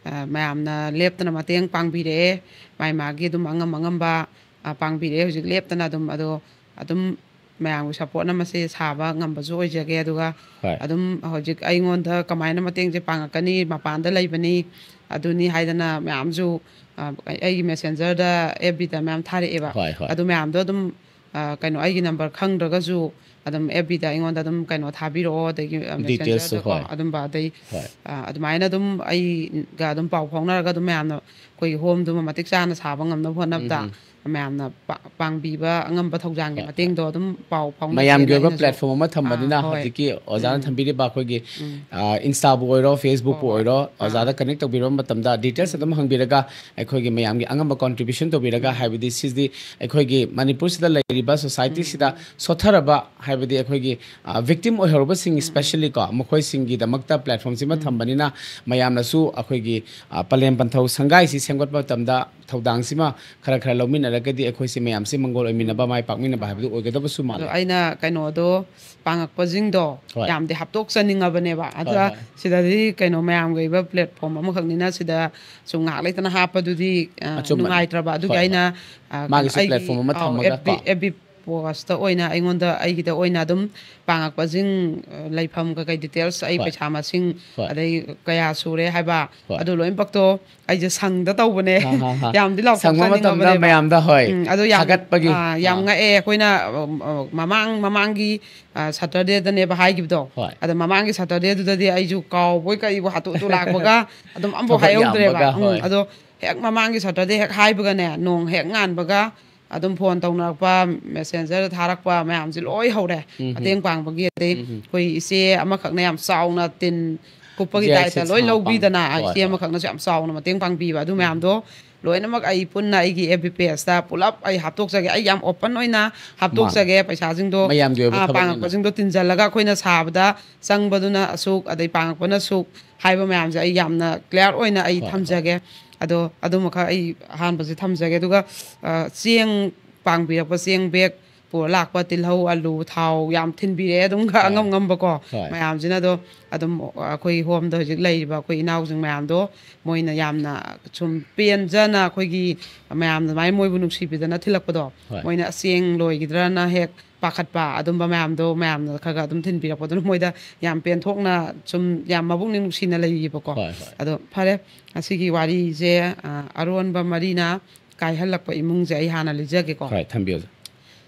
ꯑ, ꯃꯌꯥꯝꯅ ꯂꯦꯞꯇꯅ ꯃꯇꯦꯡ ꯄꯥꯡꯕꯤꯔꯛꯑꯦ꯫ ꯃꯥꯏ ꯃꯥꯒꯤ ꯑꯗꯨꯝ ꯑꯉꯝ ꯑꯉꯝꯕ ꯑ, ꯄꯥꯡꯕꯤꯔꯛꯑꯦ꯫ ꯍꯧꯖꯤꯛ ꯂꯦꯞꯇꯅ ꯑꯗꯨꯝ, ꯑꯗꯣ ꯑꯗꯨꯝ ꯃꯌꯥꯝꯒꯤ ꯁꯞꯄꯣꯔꯠꯅ ꯃꯁꯤ ꯁꯥꯕ ꯉꯝꯕꯁꯨ ꯑꯣꯏꯖꯒꯦ꯫ ꯑꯗꯨꯒ ꯍꯣꯏ꯫ ꯑꯗꯨꯝ ꯍꯧꯖꯤꯛ ꯑꯩꯉꯣꯟꯗ ꯀꯃꯥꯏꯅ ꯃꯇꯦꯡꯁꯦ ꯄꯥꯡꯉꯛꯀꯅꯤ, ꯃꯄꯥꯟꯗ ꯂꯩꯕꯅꯤ, ꯑꯗꯨꯅꯤ ꯍꯥꯏꯗꯅ ꯃꯌꯥꯝꯁꯨ ꯑ, ꯑꯩꯒꯤ ꯃꯦꯁꯦꯟꯖꯔꯗ, ꯑꯦꯐ ꯕꯤꯗ ꯃꯌꯥꯝ ꯊꯥꯔꯛꯑꯦꯕ꯫ ꯍꯣꯏ, ꯍꯣꯏ꯫ ꯑꯗꯨ ꯃꯌꯥꯝꯗꯣ ꯑꯗꯨꯝ ꯑ, ꯀꯩꯅꯣ, ꯑꯩꯒꯤ ꯅꯝꯕꯔ ꯈꯪꯗ꯭ꯔꯒꯁꯨ ꯑꯗꯨꯝ ꯑꯦꯐ ꯕꯤꯗ ꯑꯩꯉꯣꯟꯗ ꯑꯗꯨꯝ ꯀꯩꯅꯣ ꯊꯥꯕꯤꯔꯛꯑꯣ, ꯑꯗꯒꯤ ꯑ, Details ꯁꯨ, ꯃꯦꯁꯦꯟꯖꯔꯗꯀꯣ ꯍꯣꯏ꯫ ꯑꯗꯨꯝꯕ, ꯑꯗꯩ ꯍꯣꯏ꯫ ꯑ, ꯑꯗꯨꯃꯥꯏꯅ ꯑꯗꯨꯝ ꯑꯩꯒ ꯑꯗꯨꯝ ꯄꯥꯎ ꯐꯥꯎꯅꯔꯒ ꯑꯗꯨꯝ ꯃꯌꯥꯝꯅ ꯑꯩꯈꯣꯏꯒꯤ ꯍꯣꯝꯗꯨꯃ ꯃꯇꯤꯛ ꯆꯥꯅ ꯁꯥꯕ ꯉꯝꯅꯕ ꯍꯣꯠꯅꯕꯗ ꯎꯝ, ꯎꯝ꯫ ꯃꯌꯥꯝꯅ ꯄꯥ-, ꯄꯥꯡꯕꯤꯕ ꯑꯉꯝꯕ ꯊꯧꯖꯥꯡꯒꯤ ꯍꯣꯏ, ꯃꯇꯦꯡꯗꯣ ꯑꯗꯨꯝ ꯄꯥꯎ ꯐꯥꯎꯅꯁꯦꯅ ꯃꯌꯥꯝꯒꯤ ꯑꯣꯏꯕ ꯑꯩꯅꯁꯨ platform ꯑꯃ ꯊꯝꯕꯅꯤꯅ ꯑꯥ, ꯍꯣꯏ꯫ ꯍꯧꯖꯤꯛꯀꯤ ꯑꯣꯖꯥꯅ ꯎꯝ꯫ ꯊꯝꯕꯤꯔꯤꯕ ꯑꯩꯈꯣꯏꯒꯤ ꯎꯝ꯫ ꯑ, Insta ꯕꯨ ꯑꯣꯏꯔꯣ, Facebook ꯄꯨ ꯍꯣꯏ, ꯍꯣꯏ꯫ ꯑꯣꯏꯔꯣ, ꯑꯥ꯫ ꯑꯣꯖꯥꯗ connect ꯇꯧꯕꯤꯔꯕ ꯃꯇꯝꯗ details ꯑꯗꯨꯝ ꯍꯪꯕꯤꯔꯒ ꯑꯩꯈꯣꯏꯒꯤ ꯃꯌꯥꯝꯒꯤ ꯑꯉꯝꯕ contribution ꯇꯧꯕꯤꯔꯒ, ꯍꯥꯏꯕꯗꯤ ꯁꯤꯗꯤ ꯑꯩꯈꯣꯏꯒꯤ ꯃꯅꯤꯄꯨꯔꯁꯤꯗ ꯂꯩꯔꯤꯕ society ꯁꯤꯗ ꯁꯣꯠꯊꯔꯕ, ꯍꯥꯏꯕꯗꯤ ꯑꯩꯈꯣꯏꯒꯤ ꯑ, victim ꯑꯣꯏꯍꯧꯔꯕꯁꯤꯡ especially ꯀꯣ, ꯃꯈꯣꯏꯁꯤꯡꯒꯤꯗꯃꯛꯇ platform ꯁꯤꯃ ꯊꯝꯕꯅꯤꯅ ꯃꯌꯥꯝꯅꯁꯨ ꯑꯩꯈꯣꯏꯒꯤ ꯑ, ꯄꯂꯦꯝ ꯄꯟꯊꯧ ꯁꯪꯒꯥꯏꯁꯤ ꯁꯦꯝꯒꯠꯄ ꯃꯇꯝꯗ ꯊꯧꯗꯥꯡꯁꯤꯃ ꯈꯔ ꯈꯔ ꯂꯧꯃꯤꯟꯅꯔꯒꯗꯤ ꯑꯩꯈꯣꯏꯁꯦ ꯃꯌꯥꯝꯁꯤ ꯃꯪꯒꯣꯜ ꯑꯣꯏꯃꯤꯟꯅꯕ, ꯃꯥꯏ ꯄꯥꯛꯃꯤꯟꯅꯕ ꯍꯥꯏꯕꯗꯨ ꯑꯣꯏꯒꯗꯕꯁꯨ ꯑꯗꯣ ꯃꯥꯜꯂꯦ꯫ ꯑꯩꯅ ꯀꯩꯅꯣꯗꯣ ꯄꯥꯡꯉꯛꯄꯁꯤꯡꯗꯣ ꯍꯣꯏ꯫ ꯌꯥꯝꯗꯤ ꯍꯥꯞꯇꯣꯛꯆꯅꯤꯡꯉꯕꯅꯦꯕ꯫ ꯑꯗ ꯍꯣꯏ, ꯍꯣꯏ꯫ ꯁꯤꯗꯗꯤ ꯀꯩꯅꯣ ꯃꯌꯥꯝꯒꯤ ꯑꯣꯏꯕ platform ꯑꯃꯈꯛꯅꯤꯅ ꯁꯤꯗ ꯁꯨꯝ ꯉꯥꯏꯍꯥꯛ ꯂꯩꯇꯅ ꯍꯥꯞꯄꯗꯨꯗꯤ ꯑ, ꯑꯆꯨꯝꯕꯅꯦ꯫ ꯅꯨꯡꯉꯥꯏꯇ꯭ꯔꯕ꯫ ꯑꯗꯨꯒꯤ ꯍꯣꯏ, ꯑꯩꯅ ꯍꯣꯏ꯫ ꯑ, ꯃꯥꯒꯤꯁꯨ ꯑꯩꯒꯤ, platform ꯑꯃ ꯑ, ꯊꯝꯃꯒ F B, ꯀꯣ꯫ F B post ꯇ ꯑꯣꯏꯅ ꯑꯩꯉꯣꯟꯗ, ꯑꯩꯒꯤꯗ ꯑꯣꯏꯅ ꯑꯗꯨꯝ ꯄꯥꯡꯉꯛꯄꯁꯤꯡ, ꯑ, ꯂꯩꯐꯝ ꯀꯩꯀꯩ details, ꯑꯩ ꯍꯣꯏ꯫ ꯄꯩꯁꯥ ꯃꯁꯤꯡ, ꯍꯣꯏ꯫ ꯑꯗꯩ ꯀꯌꯥ ꯁꯨꯔꯦ ꯍꯥꯏꯕ, ꯍꯣꯏ꯫ ꯑꯗꯨ ꯂꯣꯏꯅꯃꯛꯇꯣ ꯑꯩꯁꯦ ꯁꯪꯗ ꯇꯧꯕꯅꯦ꯫ ꯍꯥ, ꯍꯥ, ꯍꯥ꯫ ꯌꯥꯝꯗꯤ ꯁꯪꯕ ꯃꯇꯝꯗ ꯂꯥꯎꯊꯣꯛꯆꯅꯤꯡꯉꯕꯅꯦꯕ꯫ ꯃꯌꯥꯝꯗ, ꯍꯣꯏ, ꯎꯝ, ꯑꯗꯣ ꯌꯥꯝ, ꯊꯥꯒꯠꯄꯒꯤ꯫ ꯑ, ꯌꯥꯝ ꯑꯥ꯫ ꯉꯛꯑꯦ꯫ ꯑꯩꯈꯣꯏꯅ, ꯑ, ꯑ, ꯃꯃꯥꯡ, ꯃꯃꯥꯡꯒꯤ ꯑ, Saturday ꯗꯅꯦꯕ ꯍꯥꯏꯈꯤꯕꯗꯣ꯫ ꯍꯣꯏ꯫ ꯑꯗ ꯃꯃꯥꯡꯒꯤ Saturday ꯗꯨꯗꯗꯤ ꯑꯩꯁꯨ ꯀꯥꯎꯕꯣꯏ ꯀꯩꯕꯣꯏ ꯍꯥꯊꯨ ꯍꯥꯊꯨ ꯂꯥꯛꯄꯒ ꯑꯗꯨꯝ ꯑꯝꯐꯥꯎ ꯊꯕꯛ ꯍꯥꯏꯍꯧꯗ꯭ꯔꯦꯕ꯫ ꯌꯥꯝꯕꯒ, ꯎꯝ, ꯍꯣꯏ꯫ ꯑꯗꯣ ꯍꯦꯛ ꯃꯃꯥꯡꯒꯤ Saturday ꯍꯦꯛ ꯍꯥꯏꯕꯒꯅꯦ, ꯅꯣꯡ ꯍꯦꯛ ꯉꯥꯟꯕꯒ ꯑꯗꯨꯝ phone ꯇꯧꯅꯔꯛꯄ, messenger ꯗ ꯊꯥꯔꯛꯄ ꯃꯌꯥꯝꯁꯦ ꯂꯣꯏ ꯍꯧꯔꯦ꯫ ꯎꯝ, ꯎꯝ꯫ ꯃꯇꯦꯡ ꯄꯥꯡꯕꯒꯤ꯫ ꯑꯗꯩ ꯎꯝ, ꯎꯝ꯫ ꯑꯩꯈꯣꯏ ꯏꯆꯦ ꯑꯃꯈꯛꯅ ꯌꯥꯝ ꯆꯥꯎꯅ ꯇꯤꯟ ꯀꯨꯞꯄꯒꯤ G I type ꯇ six, ꯂꯣꯏ ꯑꯥ, ꯂꯧꯕꯤꯗꯅ, ꯄꯥꯡ-, ꯍꯣꯏ, ꯏꯆꯦ ꯍꯣꯏ꯫ ꯑꯃꯈꯛꯅꯁꯨ ꯌꯥꯝ ꯆꯥꯎꯅ ꯃꯇꯦꯡ ꯄꯥꯡꯕꯤꯕ꯫ ꯑꯗꯨ ꯃꯌꯥꯝꯗꯣ ꯂꯣꯏꯅꯃꯛ ꯑꯩ ꯄꯨꯟꯅ ꯑꯩꯒꯤ ꯑꯦꯐ ꯕꯤ ꯄꯦꯖꯇ ꯄꯨꯂꯞ ꯑꯩ ꯍꯥꯞꯇꯣꯛꯆꯒꯦ꯫ ꯑꯩ ꯌꯥꯝ ꯑꯣꯄꯟ ꯑꯣꯏꯅ ꯍꯥꯞꯇꯣꯛꯆꯒꯦ꯫ ꯄꯩꯁꯥꯁꯤꯡꯗꯣ, ꯃꯌꯥꯝꯒꯤ ꯑꯣꯏꯕ ꯑꯥ, ꯊꯕꯛꯅꯤꯅ꯫ ꯄꯥꯡꯉꯛꯄꯁꯤꯡꯗꯣ ꯇꯤꯟꯁꯤꯜꯂꯒ ꯑꯩꯈꯣꯏꯅ ꯁꯥꯕꯗ ꯆꯪꯕꯗꯨꯅ ꯑꯁꯨꯛ, ꯑꯗꯩ ꯄꯥꯡꯉꯛꯄꯅ ꯑꯁꯨꯛ ꯍꯥꯏꯕ ꯃꯌꯥꯝꯁꯦ ꯑꯩ ꯌꯥꯝꯅ ꯀ꯭ꯂꯤꯌꯥꯔ ꯑꯣꯏꯅ ꯑꯩ ꯍꯣꯏ, ꯊꯝꯖꯒꯦ꯫ ꯑꯗꯣ ꯑꯗꯨꯃꯈꯛ ꯑꯩ ꯑꯍꯥꯟꯕꯁꯦ ꯊꯝꯖꯒꯦ꯫ ꯑꯗꯨꯒ, ꯑ, ꯆꯦꯡ ꯄꯥꯡꯕꯤꯔꯛꯄ ꯆꯦꯡ ꯕꯦꯒ ꯄꯨꯔ ꯂꯥꯛꯄ, ꯇꯤꯜꯍꯧ, ꯑꯂꯨ, ꯊꯥꯎ ꯌꯥꯝ ꯊꯤꯟꯕꯤꯔꯛꯑꯦ ꯑꯗꯨꯝ꯫ ꯈꯔ ꯍꯣꯏ꯫ ꯑꯉꯝ ꯉꯝꯕꯀꯣ ꯍꯣꯏ꯫ ꯃꯌꯥꯝꯁꯤꯅ꯫ ꯑꯗꯣ ꯑꯗꯨꯝ ꯑꯩꯈꯣꯏ ꯍꯣꯝꯗ ꯍꯧꯖꯤꯛ ꯂꯩꯔꯤꯕ ꯑꯩꯈꯣꯏ ꯏꯅꯥꯎꯁꯤꯡ ꯃꯌꯥꯝꯗꯣ ꯃꯣꯏꯅ ꯌꯥꯝꯅ ꯁꯨꯝ ꯄꯦꯟꯖꯅ ꯑꯩꯈꯣꯏꯒꯤ ꯃꯌꯥꯝ ꯑꯗꯨꯃꯥꯏꯅ ꯃꯣꯏꯕꯨ ꯅꯨꯡꯁꯤꯕꯤꯗꯅ ꯊꯤꯜꯂꯛꯄꯗꯣ, ꯍꯣꯏ꯫ ꯃꯣꯏꯅ ꯆꯦꯡ ꯂꯣꯏꯈꯤꯗ꯭ꯔꯅ ꯍꯦꯛ ꯄꯥꯈꯠꯄ ꯑꯗꯨꯝꯕ ꯃꯌꯥꯝꯗꯣ ꯃꯌꯥꯝꯅ ꯈꯔ ꯈꯔ ꯑꯗꯨꯝ ꯊꯤꯟꯕꯤꯔꯛꯄꯗꯨꯅ ꯃꯣꯏꯗ ꯌꯥꯝ ꯄꯦꯟꯊꯣꯛꯅ ꯁꯨꯝ ꯌꯥꯝ ꯃꯕꯨꯛꯅꯤꯡ ꯅꯨꯡꯁꯤꯅ ꯂꯩꯔꯤꯕꯀꯣ꯫ ꯍꯣꯏ, ꯍꯣꯏ꯫ ꯑꯗꯣ ꯐꯔꯦ, ꯉꯁꯤꯒꯤ ꯋꯥꯔꯤꯁꯦ, ꯑ, ꯑꯔꯣꯟꯕ ꯃꯔꯤꯅ ꯀꯥꯏꯍꯜꯂꯛꯄ ꯏꯃꯨꯡꯁꯦ ꯑꯩ ꯍꯥꯟꯅ ꯂꯤꯖꯒꯦꯀꯣ꯫ ꯍꯣꯏ, ꯊꯝꯕꯤꯌꯨ꯫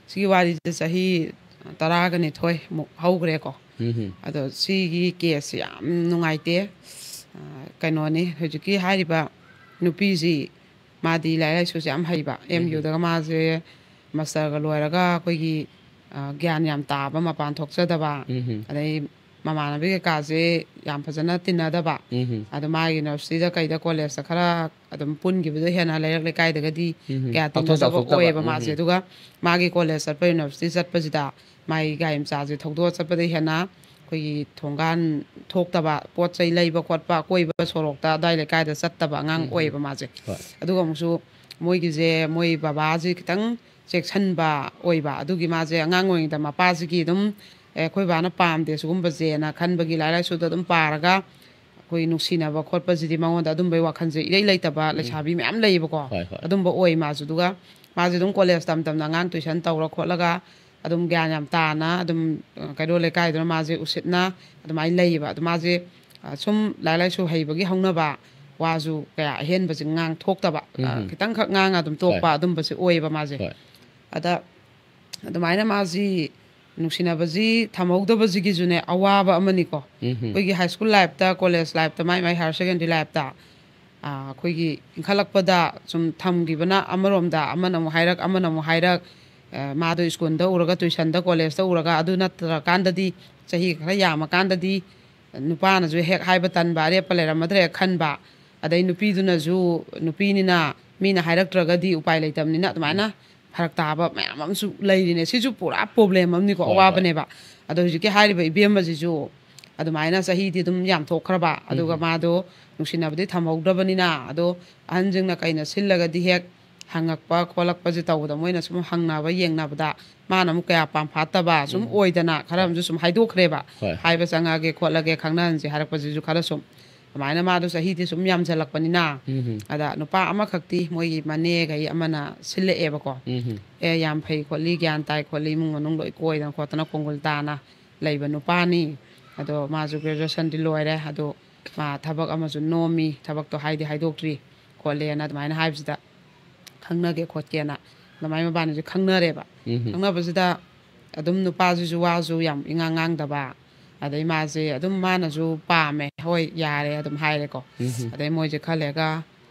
ꯁꯤꯒꯤ ꯋꯥꯔꯤꯁꯦ ꯆꯍꯤ ꯇꯔꯥꯒ ꯅꯤꯊꯣꯏ ꯃꯨꯛ ꯍꯧꯈ꯭ꯔꯦꯀꯣ꯫ ꯎꯝ꯫ ꯑꯗꯣ ꯁꯤꯒꯤ ꯀꯦꯁꯁꯤ ꯌꯥꯝ ꯅꯨꯡꯉꯥꯏꯇꯦ꯫ ꯑ, ꯀꯩꯅꯣꯅꯤ, ꯍꯧꯖꯤꯛꯀꯤ ꯍꯥꯏꯔꯤꯕ ꯅꯨꯄꯤꯁꯤ, ꯃꯥꯗꯤ ꯂꯥꯏꯔꯤꯛ ꯂꯥꯏꯁꯨꯁꯦ ꯌꯥꯝ ꯍꯩꯕ꯫ ꯑꯦꯝ ꯌꯨꯗꯒ ꯃꯥꯁꯦ ꯃꯥꯁꯇꯔꯒ ꯂꯣꯏꯔꯒ ꯑꯩꯈꯣꯏꯒꯤ, ꯑ, ꯒ꯭ꯌꯥꯟ ꯌꯥꯝ ꯇꯥꯕ, ꯃꯄꯥꯟ ꯊꯣꯛꯆꯗꯕ, ꯎꯝ꯫ ꯑꯗꯩ ꯃꯃꯥꯟꯅꯕꯤ ꯀꯩꯀꯥꯁꯦ ꯌꯥꯝ ꯐꯖꯅ ꯇꯤꯟꯅꯗꯕ꯫ ꯎꯝ꯫ ꯑꯗꯣ ꯃꯥꯒꯤ ꯌꯨꯅꯤꯚꯔꯁꯤꯇꯤꯗ ꯀꯩꯗ ꯀꯣꯂꯦꯖꯇ ꯈꯔ ꯑꯗꯨꯝ ꯄꯨꯟꯈꯤꯕꯗꯣ ꯍꯦꯟꯅ ꯂꯩꯔꯛ ꯂꯩꯀꯥꯏꯗꯒꯗꯤ ꯎꯝ꯫ ꯀꯌꯥ ꯄꯥꯛꯊꯣꯛ ꯇꯤꯟꯅꯗꯕ ꯆꯥꯎꯊꯣꯛꯇꯕ꯫ ꯑꯣꯏꯌꯦꯕ ꯃꯥꯁꯦ꯫ ꯎꯝ꯫ ꯑꯗꯨꯒ ꯃꯥꯒꯤ ꯀꯣꯂꯦꯖ ꯆꯠꯄ, ꯌꯨꯅꯤꯚꯔꯁꯤꯇꯤ ꯆꯠꯄꯁꯤꯗ ꯃꯥꯒꯤ ꯒꯥꯔꯤ ꯃꯆꯥꯁꯦ ꯊꯧꯗꯣꯛꯑ ꯆꯠꯄꯗꯒꯤ ꯍꯦꯟꯅ ꯑꯩꯈꯣꯏꯒꯤ ꯊꯣꯡꯒꯥꯟ ꯊꯣꯛꯇꯕ, ꯄꯣꯠ ꯆꯩ ꯂꯩꯕ ꯈꯣꯠꯄ, ꯑꯀꯣꯏꯕ ꯁꯣꯔꯣꯛꯇ ꯑꯗꯥꯏ ꯂꯩꯀꯥꯏꯗ ꯆꯠꯇꯕ ꯑꯉꯥꯡ ꯎꯝ꯫ ꯑꯣꯏꯌꯦꯕ ꯃꯥꯁꯦ꯫ ꯍꯣꯏ꯫ ꯑꯗꯨꯒ ꯑꯃꯨꯛꯁꯨ ꯃꯣꯏꯒꯤꯁꯦ, ꯃꯣꯏ ꯕꯕꯥꯁꯦ ꯈꯤꯇꯪ ꯆꯦꯛꯁꯤꯟꯕ ꯑꯣꯏꯕ꯫ ꯑꯗꯨꯒꯤ ꯃꯥꯁꯦ ꯑꯉꯥꯡ ꯑꯣꯏꯔꯤꯉꯩꯗ ꯃꯄꯥꯁꯤꯒꯤ ꯑꯗꯨꯝ, "ꯑꯦ, ꯑꯩꯈꯣꯏ ꯕꯥꯅ ꯄꯥꯝꯗꯦ ꯁꯤꯒꯨꯝꯕꯁꯦꯅ" ꯈꯟꯕꯒꯤ ꯂꯥꯏꯔꯤꯛ ꯂꯥꯏꯁꯨꯗ ꯑꯗꯨꯝ ꯄꯥꯔꯒ ꯑꯩꯈꯣꯏ ꯅꯨꯡꯁꯤꯅꯕ ꯈꯣꯠꯄꯁꯤꯗꯤ ꯃꯉꯣꯟꯗ ꯑꯗꯨꯝꯕꯩ ꯋꯥꯈꯜꯁꯦ ꯏꯔꯩ ꯂꯩꯇꯕ ꯂꯩꯁꯥꯕꯤ ꯃꯌꯥꯝ ꯂꯩꯌꯦꯕꯀꯣ꯫ ꯍꯣꯏ, ꯍꯣꯏ꯫ ꯑꯗꯨꯝꯕ ꯑꯣꯏ ꯃꯥꯁꯨ꯫ ꯑꯗꯨꯒ ꯃꯥꯁꯦ ꯑꯗꯨꯝ ꯀꯣꯂꯦꯖ ꯇꯝ ꯇꯝꯅ ꯑꯉꯥꯡ ꯇꯨꯏꯁꯟ ꯇꯧꯔ ꯈꯣꯠꯂꯒ ꯑꯗꯨꯝ ꯒ꯭ꯌꯥꯟ ꯌꯥꯝ ꯇꯥꯅ ꯑꯗꯨꯝ, ꯑ, ꯀꯩꯔꯣꯜ ꯂꯩꯀꯥꯏꯗꯨꯅ ꯃꯥꯁꯦ ꯎꯁꯤꯠꯅ ꯑꯗꯨꯃꯥꯏꯅ ꯂꯩꯌꯦꯕ꯫ ꯑꯗꯣ ꯃꯥꯁꯦ, ꯑ, ꯁꯨꯝ ꯂꯥꯏꯔꯤꯛ ꯂꯥꯏꯁꯨ ꯍꯩꯕꯒꯤ ꯍꯧꯅꯕ ꯋꯥꯁꯨ ꯀꯌꯥ ꯑꯍꯦꯟꯕꯁꯦ ꯉꯥꯡ ꯊꯣꯛꯇꯕ, ꯑ, ꯎꯝ꯫ ꯈꯤꯇꯪꯈꯛ ꯉꯥꯡꯉ ꯑꯗꯨꯝ ꯇꯣꯛꯄ ꯍꯣꯏ꯫ ꯑꯗꯨꯝꯕꯁꯦ ꯑꯣꯏꯌꯦꯕ ꯃꯥꯁꯦ꯫ ꯍꯣꯏ꯫ ꯑꯗ ꯑꯗꯨꯃꯥꯏꯅ ꯃꯥꯁꯤ ꯅꯨꯡꯁꯤꯅꯕꯁꯤ ꯊꯝꯍꯧꯗꯕꯁꯤꯒꯤꯁꯨꯅꯦ ꯑꯋꯥꯕ ꯑꯃꯅꯤꯀꯣ꯫ ꯎꯝ꯫ ꯑꯩꯈꯣꯏꯒꯤ ꯍꯥꯏ ꯁ꯭ꯀꯨꯜ ꯂꯥꯏꯐꯇ, ꯀꯣꯂꯦꯖ ꯂꯥꯏꯐꯇ, ꯃꯥꯏ ꯃꯥꯏ ꯍꯥꯌꯔ ꯁꯦꯀꯦꯟꯗꯔꯤ ꯂꯥꯏꯐꯇ, ꯑ, ꯑꯩꯈꯣꯏꯒꯤ ꯏꯟꯈꯠꯂꯛꯄꯗ ꯁꯨꯝ ꯊꯝꯈꯤꯕꯅ ꯑꯃꯔꯣꯝꯗ, ꯑꯃꯅ ꯑꯃꯨꯛ ꯍꯥꯏꯔꯛ, ꯑꯃꯅ ꯑꯃꯨꯛ ꯍꯥꯏꯔꯛ, ꯑ, ꯃꯥꯗꯣ ꯁ꯭ꯀꯨꯜꯗ ꯎꯔꯒ, ꯇꯨꯏꯁꯟꯗ, ꯀꯣꯂꯦꯖꯇ ꯎꯔꯒ, ꯑꯗꯨ ꯅꯠꯇ꯭ꯔꯀꯥꯟꯗꯗꯤ, ꯆꯍꯤ ꯈꯔ ꯌꯥꯝꯃꯀꯥꯟꯗꯗꯤ ꯅꯨꯄꯥꯅꯁꯨ ꯍꯦꯛ ꯍꯥꯏꯕ ꯇꯟꯕ, ꯑꯔꯦꯞꯄ ꯂꯩꯔꯝꯃꯗ꯭ꯔꯥ ꯍꯦꯛ ꯈꯟꯕ, ꯑꯗꯩ ꯅꯨꯄꯤꯗꯨꯅꯁꯨ, ꯅꯨꯄꯤꯅꯤꯅ ꯃꯤꯅ ꯍꯥꯏꯔꯛꯇ꯭ꯔꯒꯗꯤ ꯎꯄꯥꯏ ꯂꯩꯇꯕꯅꯤꯅ ꯑꯗꯨꯃꯥꯏꯅ ꯐꯔꯛ ꯇꯥꯕ ꯃꯌꯥꯝ ꯑꯃꯁꯨ ꯂꯩꯔꯤꯅꯦ꯫ ꯁꯤꯁꯨ ꯄꯨꯔꯥ ꯄ꯭ꯔꯣꯕ꯭ꯂꯦꯝ ꯑꯃꯅꯤꯀꯣ, ꯍꯣꯏ, ꯍꯣꯏ꯫ ꯑꯋꯥꯕꯅꯦꯕ꯫ ꯑꯗꯣ ꯍꯧꯖꯤꯛꯀꯤ ꯍꯥꯏꯔꯤꯕ ꯏꯕꯦꯝꯃꯁꯤꯁꯨ ꯑꯗꯨꯃꯥꯏꯅ ꯆꯍꯤꯗꯤ ꯑꯗꯨꯝ ꯌꯥꯝ ꯊꯣꯛꯈ꯭ꯔꯕ, ꯑꯗꯨꯒ ꯃꯥꯗꯣ ꯅꯨꯡꯁꯤꯅꯕꯗꯤ ꯊꯝꯍꯧꯗ꯭ꯔꯕꯅꯤꯅ꯫ ꯑꯗꯣ ꯑꯍꯟꯁꯤꯡꯅ ꯀꯩꯅ ꯁꯤꯜꯂꯒꯗꯤ ꯍꯦꯛ ꯍꯪꯉꯛꯄ ꯈꯣꯠꯂꯛꯄꯁꯦ ꯇꯧꯕꯗ, ꯃꯣꯏꯅ ꯁꯨꯝ ꯍꯪꯅꯕ ꯌꯦꯡꯅꯕꯗ ꯃꯥꯅ ꯑꯃꯨꯛ ꯀꯌꯥ ꯄꯥꯝꯐꯥꯠꯇꯕ ꯁꯨꯝ ꯑꯣꯏꯗꯅ, ꯈꯔ ꯑꯃꯁꯨ ꯁꯨꯝ ꯍꯥꯏꯗꯣꯛꯈ꯭ꯔꯦꯕ꯫ ꯍꯣꯏ꯫ ꯍꯥꯏꯕ ꯆꯪꯉꯛꯑꯒꯦ ꯈꯣꯠꯂꯒꯦ, ꯈꯪꯅꯍꯟꯁꯦ ꯍꯥꯏꯔꯛꯄꯁꯤꯁꯨ ꯈꯔ ꯁꯨꯝ ꯑꯗꯨꯃꯥꯏꯅ ꯃꯥꯗꯣ ꯆꯍꯤꯗꯤ ꯁꯨꯝ ꯌꯥꯝꯁꯤꯜꯂꯛꯄꯅꯤꯅ꯫ ꯎꯝ꯫ ꯑꯗ ꯅꯨꯄꯥ ꯑꯃꯈꯛꯇꯤ ꯃꯣꯏꯒꯤ ꯃꯅꯦꯒꯩ ꯑꯃꯅ ꯁꯤꯜꯂꯛꯑꯦꯕꯀꯣ꯫ ꯎꯝ꯫ ꯑꯦ, ꯌꯥꯝ ꯐꯩ ꯈꯣꯠꯂꯤ, ꯒ꯭ꯌꯥꯟ ꯇꯥꯏ ꯈꯣꯠꯂꯤ, ꯏꯃꯨꯡ ꯃꯅꯨꯡ ꯂꯣꯏ ꯀꯣꯏꯗꯅ ꯈꯣꯠꯇꯅ ꯈꯣꯡꯒꯨꯜ ꯇꯥꯅ ꯂꯩꯕ ꯅꯨꯄꯥꯅꯤ꯫ ꯑꯗꯣ ꯃꯥꯁꯨ ꯒ꯭ꯔꯦꯖꯨꯑꯦꯁꯟꯗꯤ ꯂꯣꯏꯔꯦ꯫ ꯑꯗꯣ ꯃꯥ ꯊꯕꯛ ꯑꯃꯁꯨ ꯅꯣꯝꯃꯤ, ꯊꯕꯛꯇꯣ ꯍꯥꯏꯗꯤ ꯍꯥꯏꯗꯣꯛꯇ꯭ꯔꯤ ꯈꯣꯠꯂꯦꯅ ꯑꯗꯨꯃꯥꯏꯅ ꯍꯥꯏꯕꯁꯤꯗ, ꯈꯪꯅꯒꯦ ꯈꯣꯠꯀꯦꯅ ꯑꯗꯨꯃꯥꯏꯅ ꯃꯕꯥꯅꯤꯁꯦ ꯈꯪꯅꯔꯦꯕ꯫ ꯎꯝ꯫ ꯈꯪꯅꯕꯁꯤꯗ ꯑꯗꯨꯝ ꯅꯨꯄꯥꯁꯤꯁꯨ ꯋꯥꯁꯨ ꯌꯥꯝ ꯏꯉꯥꯡ ꯉꯥꯡꯗꯕ, ꯑꯗꯩ ꯃꯥꯁꯦ ꯑꯗꯨꯝ ꯃꯥꯅꯁꯨ ꯄꯥꯝꯃꯦ, ꯍꯣꯏ ꯌꯥꯔꯦ ꯑꯗꯨꯝ ꯍꯥꯏꯔꯦꯀꯣ꯫ ꯎꯝ꯫ ꯑꯗꯩ ꯃꯣꯏꯁꯦ ꯈꯔ ꯂꯩꯔꯒ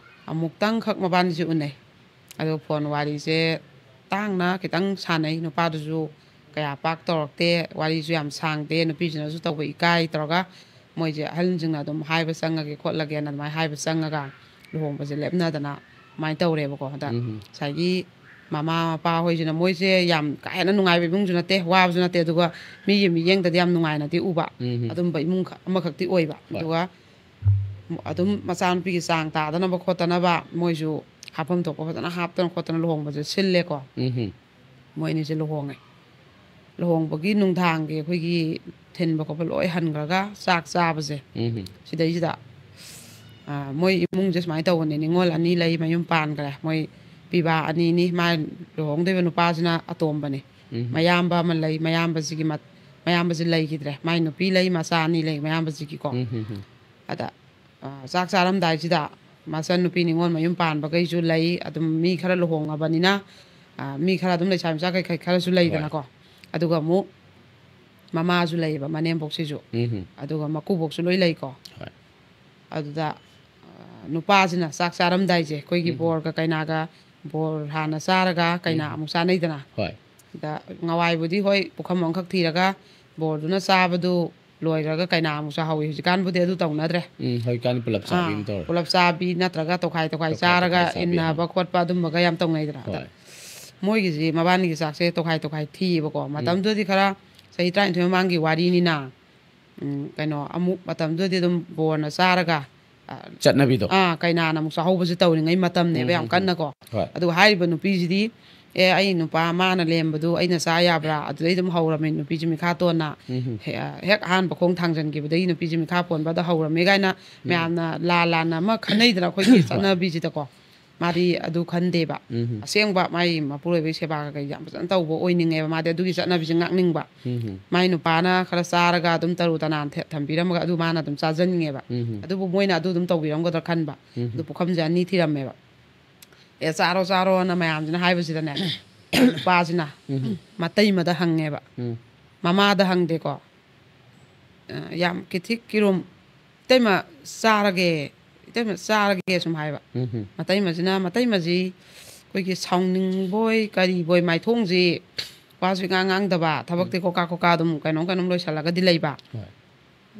ꯑꯃꯨꯛꯇꯪꯈꯛ ꯃꯕꯥꯅꯤꯁꯦ ꯎꯅꯩ꯫ ꯑꯗꯣ ꯐꯣꯟ ꯋꯥꯔꯤꯁꯦ ꯇꯥꯡꯅ ꯈꯤꯇꯪ ꯁꯥꯟꯅꯩ꯫ ꯅꯨꯄꯥꯗꯨꯁꯨ ꯀꯌꯥ ꯄꯥꯛ ꯇꯧꯔꯛꯇꯦ, ꯋꯥꯔꯤꯁꯨ ꯌꯥꯝ ꯁꯥꯡꯗꯦ, ꯅꯨꯄꯤꯁꯤꯅꯁꯨ ꯇꯧꯕ ꯏꯀꯥꯏ ꯇꯧꯔꯒ ꯃꯣꯏꯁꯦ ꯑꯍꯜꯁꯤꯡꯅ ꯑꯗꯨꯝ ꯍꯥꯏꯕ ꯆꯪꯉꯒꯦ ꯈꯣꯠꯂꯒꯦꯅ ꯑꯗꯨꯃꯥꯏꯅ ꯍꯥꯏꯕ ꯆꯪꯉꯒ ꯂꯨꯍꯣꯡꯕꯁꯦ ꯂꯦꯞꯅꯗꯅ ꯑꯗꯨꯃꯥꯏꯅ ꯇꯧꯔꯦꯕꯀꯣ꯫ ꯑꯗ ꯎꯝ꯫ ꯉꯁꯥꯏꯒꯤ ꯃꯃꯥ ꯃꯄꯥ ꯍꯣꯏꯁꯤꯅ, ꯃꯣꯏꯁꯦ ꯌꯥꯝ ꯀꯥ ꯍꯦꯟꯅ ꯅꯨꯡꯉꯥꯏꯕ ꯏꯃꯨꯡꯁꯨ ꯅꯠꯇꯦ, ꯋꯥꯕꯁꯨ ꯅꯠꯇꯦ, ꯑꯗꯨꯒ ꯃꯤꯒꯤ ꯃꯤꯠꯌꯦꯡꯗꯗꯤ ꯌꯥꯝ ꯅꯨꯡꯉꯥꯏꯅꯗꯤ ꯎꯕ, ꯎꯝ꯫ ꯑꯗꯨꯝꯕ ꯏꯃꯨꯡ ꯈ-, ꯑꯃꯈꯛꯇꯤ ꯑꯣꯏꯕ꯫ ꯍꯣꯏ꯫ ꯑꯗꯨꯒ ꯑꯗꯨꯝ ꯃꯆꯥꯅꯨꯄꯤꯒꯤ ꯆꯥꯡ ꯇꯥꯗꯅꯕ ꯈꯣꯠꯇꯅꯕ ꯃꯣꯏꯁꯨ ꯍꯥꯞꯐꯝ ꯊꯣꯛꯄ ꯐꯖꯅ ꯍꯥꯞꯇꯅ ꯈꯣꯠꯇꯅ ꯂꯨꯍꯣꯡꯕꯁꯦ ꯁꯤꯜꯂꯦꯀꯣ꯫ ꯎꯝ꯫ ꯃꯣꯏ ꯑꯅꯤꯁꯦ ꯂꯨꯍꯣꯡꯉꯦ꯫ ꯂꯨꯍꯣꯡꯕꯒꯤ ꯅꯨꯡꯗꯥꯡꯒꯤ ꯑꯩꯈꯣꯏꯒꯤ ꯊꯤꯟꯕ ꯈꯣꯠꯄ ꯂꯣꯏ ꯍꯟꯈ꯭ꯔꯒ ꯆꯥꯛ ꯆꯥꯕꯁꯦ, ꯎꯝ꯫ ꯁꯤꯗꯩꯁꯤꯗ, ꯑ, ꯃꯣꯏ ꯏꯃꯨꯡꯁꯦ ꯁꯨꯃꯥꯏꯅ ꯇꯧꯕꯅꯦ, ꯅꯤꯉꯣꯜ ꯑꯅꯤ ꯂꯩ, ꯃꯌꯨꯝ ꯄꯥꯟꯈ꯭ꯔꯦ꯫ ꯃꯣꯏ ꯄꯤꯕꯥ ꯑꯅꯤꯅꯤ, ꯃꯥ ꯂꯨꯍꯣꯡꯗꯣꯏꯕ ꯅꯨꯄꯥꯁꯤꯅ ꯑꯇꯣꯝꯕꯅꯦ꯫ ꯎꯝ꯫ ꯃꯌꯥꯝꯕ ꯑꯃ ꯂꯩ, ꯃꯌꯥꯝꯕꯁꯤꯒꯤ ꯃ-, ꯃꯌꯥꯝꯕꯁꯤ ꯂꯩꯈꯤꯗ꯭ꯔꯦ꯫ ꯃꯥꯏ ꯅꯨꯄꯤ ꯂꯩ, ꯃꯆꯥ ꯑꯅꯤ ꯂꯩ, ꯃꯌꯥꯝꯕꯁꯤꯒꯤꯀꯣ꯫ ꯎꯝ, ꯎꯝ, ꯎꯝ꯫ ꯑꯗ, ꯑ, ꯆꯥꯛ ꯆꯥꯔꯝꯗꯥꯏꯁꯤꯗ ꯃꯆꯟꯅꯨꯄꯤ ꯅꯤꯉꯣꯜ ꯃꯌꯨꯝ ꯄꯥꯟꯕꯈꯩꯁꯨ ꯂꯩ, ꯑꯗꯨꯝ ꯃꯤ ꯈꯔ ꯂꯨꯍꯣꯡꯉꯕꯅꯤꯅ, ꯑ, ꯃꯤ ꯈꯔ ꯑꯗꯨꯝ ꯂꯩꯁꯥ ꯃꯆꯥ ꯀꯩꯀꯩ ꯈꯔꯁꯨ ꯂꯩꯗꯅꯀꯣ꯫ ꯑꯗꯨꯒ ꯑꯃꯨꯛ ꯃꯃꯥꯁꯨ ꯂꯩꯌꯦꯕ, ꯃꯅꯦꯝꯕꯣꯛꯁꯤꯁꯨ꯫ ꯎꯝ꯫ ꯑꯗꯨꯒ ꯃꯀꯨꯕꯣꯛꯁꯨ ꯂꯣꯏ ꯂꯩꯀꯣ꯫ ꯍꯣꯏ꯫ ꯑꯗꯨꯗ, ꯑ, ꯅꯨꯄꯥꯁꯤꯅ ꯆꯥꯛ ꯆꯥꯔꯝꯗꯥꯏꯁꯦ, ꯑꯩꯈꯣꯏꯒꯤ ꯎꯝ꯫ ꯕꯣꯔꯒ ꯀꯩꯅꯥꯒ, ꯕꯣꯔ ꯍꯥꯟꯅ ꯆꯥꯔꯒ ꯀꯩꯅꯥ ꯎꯝ꯫ ꯑꯃꯨꯛ ꯆꯥꯅꯩꯗꯅ꯫ ꯍꯣꯏ꯫ ꯑꯗ ꯉꯋꯥꯏꯕꯨꯗꯤ ꯍꯣꯏ, ꯄꯨꯈꯝ ꯑꯃꯈꯛ ꯊꯤꯔꯒ ꯕꯣꯔꯗꯨꯅ ꯆꯥꯕꯗꯨ ꯂꯣꯏꯈ꯭ꯔꯒ ꯀꯩꯅꯥ ꯑꯃꯨꯛ ꯆꯥꯍꯧꯋꯤ꯫ ꯍꯧꯖꯤꯛꯀꯥꯟꯕꯨꯗꯤ ꯑꯗꯨ ꯇꯧꯅꯗ꯭ꯔꯦ꯫ ꯎꯝ, ꯍꯧꯖꯤꯛꯀꯥꯟꯗꯤ ꯄꯨꯂꯞ ꯆꯥꯕꯤ ꯑꯥ, ꯑꯃ ꯇꯧꯔꯦ꯫ ꯄꯨꯂꯞ ꯆꯥꯕꯤ ꯅꯠꯇ꯭ꯔꯒ ꯇꯣꯈꯥꯏ ꯇꯣꯈꯥꯏ ꯇꯣꯈꯥꯏ ꯆꯥꯔꯒ ꯇꯣꯈꯥꯏ ꯆꯥꯕꯤ ꯑꯃ꯫ ꯏꯟꯅꯕ ꯈꯣꯠꯄ ꯑꯗꯨꯝꯕꯒ ꯌꯥꯝ ꯇꯧꯅꯩꯗꯅ꯫ ꯑꯗ ꯍꯣꯏ꯫ ꯃꯣꯏꯒꯤꯁꯤ ꯃꯕꯥꯅꯤꯒꯤ ꯆꯥꯛꯁꯦ ꯇꯣꯈꯥꯏ ꯇꯣꯈꯥꯏ ꯊꯤꯌꯦꯕꯀꯣ꯫ ꯃꯇꯝꯗꯨꯗꯗꯤ ꯈꯔ ꯆꯍꯤ ꯇꯔꯥꯅꯤꯊꯣꯏ ꯃꯃꯥꯡꯒꯤ ꯋꯥꯔꯤꯅꯤꯅ, ꯎꯝ, ꯀꯩꯅꯣ, ꯑꯃꯨꯛ ꯃꯇꯝꯗꯨꯗꯗꯤ ꯑꯗꯨꯝ ꯕꯣꯔꯅ ꯆꯥꯔꯒ, ꯑ, ꯆꯠꯅꯕꯤꯗꯣ꯫ ꯑꯥ, ꯀꯩꯅꯥꯅ ꯑꯃꯨꯛ ꯆꯥꯍꯧꯕꯁꯦ ꯇꯧꯔꯤꯉꯩ ꯃꯇꯝꯅꯦꯕ ꯎꯝ, ꯌꯥꯝ ꯎꯝ, ꯀꯟꯅꯀꯣ꯫ ꯍꯣꯏ꯫ ꯑꯗꯨꯒ ꯍꯥꯏꯔꯤꯕ ꯅꯨꯄꯤꯁꯤꯗꯤ, "ꯑꯦ, ꯑꯩ ꯅꯨꯄꯥ ꯃꯥꯅ ꯂꯦꯝꯕꯗꯨ ꯑꯩꯅ ꯆꯥ ꯌꯥꯕ꯭ꯔꯥ?" ꯑꯗꯨꯗꯩ ꯑꯗꯨꯝ ꯍꯧꯔꯝꯃꯤ ꯅꯨꯄꯤꯁꯤ ꯃꯤꯈꯥ ꯇꯣꯟꯅ꯫ ꯎꯝ꯫ ꯍꯦ-, ꯍꯦꯛ ꯑꯍꯥꯟꯕ ꯈꯣꯡ ꯊꯥꯡꯖꯟꯈꯤꯕꯗꯒꯤ ꯅꯨꯄꯤꯁꯤ ꯃꯤꯈꯥ ꯄꯣꯟꯕꯗ ꯍꯧꯔꯝꯃꯤ ꯀꯥꯏꯅ ꯃꯌꯥꯝꯅ ꯂꯥꯟ ꯂꯥꯟꯅ ꯑꯃ ꯈꯟꯅꯩꯗꯅ ꯑꯩꯈꯣꯏꯒꯤ ꯆꯠꯅꯕꯤꯁꯤꯗꯀꯣ꯫ ꯃꯥꯗꯤ ꯑꯗꯨ ꯈꯟꯗꯦꯕ꯫ ꯎꯝ꯫ ꯑꯁꯦꯡꯕ ꯃꯥꯏ ꯃꯄꯨꯔꯣꯏꯕꯒꯤ ꯁꯦꯕꯥ ꯀꯩꯀꯩ ꯌꯥꯝ ꯐꯖꯅ ꯇꯧꯕ ꯑꯣꯏꯅꯤꯡꯉꯦꯕ꯫ ꯃꯥꯗꯤ ꯑꯗꯨꯒꯤ ꯆꯠꯅꯕꯤꯁꯦ ꯉꯥꯛꯅꯤꯡꯕ꯫ ꯎꯝ꯫ ꯃꯥꯏ ꯅꯨꯄꯥꯅ ꯈꯔ ꯆꯥꯔꯒ ꯑꯗꯨꯝ ꯇꯔꯨ ꯇꯅꯥꯟ ꯊꯦ-, ꯊꯝꯕꯤꯔꯝꯃꯒ ꯑꯗꯨ ꯃꯥꯅ ꯑꯗꯨꯝ ꯆꯥꯖꯅꯤꯡꯉꯦꯕ꯫ ꯎꯝ꯫ ꯑꯗꯨꯕꯨ ꯃꯣꯏꯅ ꯑꯗꯨ ꯑꯗꯨꯝ ꯇꯧꯕꯤꯔꯝꯒꯗ꯭ꯔꯥ ꯈꯟꯕ꯫ ꯎꯝ꯫ ꯑꯗꯨ ꯄꯨꯈꯝꯁꯦ ꯑꯅꯤ ꯊꯤꯔꯝꯃꯦꯕ꯫ "ꯑꯦ, ꯆꯥꯔꯣ, ꯆꯥꯔꯣꯅ" ꯃꯌꯥꯝꯁꯤꯅ ꯍꯥꯏꯕꯁꯤꯗꯅꯦ, ꯅꯨꯄꯥꯁꯤꯅ ꯎꯝ꯫ ꯃꯇꯩꯃꯗ ꯍꯪꯉꯦꯕ꯫ ꯎꯝ꯫ ꯃꯃꯥꯗ ꯍꯪꯗꯦꯀꯣ꯫ ꯑ, ꯌꯥꯝ ꯀꯤꯊꯤꯛ ꯀꯤꯔꯨꯝ, "ꯏꯇꯩꯃ ꯆꯥꯔꯒꯦ, ꯏꯇꯩꯃ ꯆꯥꯔꯒꯦ" ꯁꯨꯝ ꯍꯥꯏꯕ꯫ ꯎꯝ꯫ ꯃꯇꯩꯃꯁꯤꯅ, ꯃꯇꯩꯃꯁꯤ ꯑꯩꯈꯣꯏꯒꯤ ꯁꯥꯎꯅꯤꯡꯕꯣꯏ ꯀꯔꯤꯕꯣꯏ, ꯃꯥꯏꯊꯣꯡꯁꯤ ꯋꯥꯁꯨ ꯏꯉꯥꯡ ꯉꯥꯡꯗꯕ, ꯊꯕꯛꯇꯤ ꯀꯣꯀꯥ ꯀꯣꯀꯥ ꯑꯗꯨꯝ ꯀꯩꯅꯣꯝ ꯀꯩꯅꯣꯝ ꯂꯣꯏꯁꯤꯜꯂꯒꯗꯤ ꯂꯩꯕ꯫ ꯍꯣꯏ꯫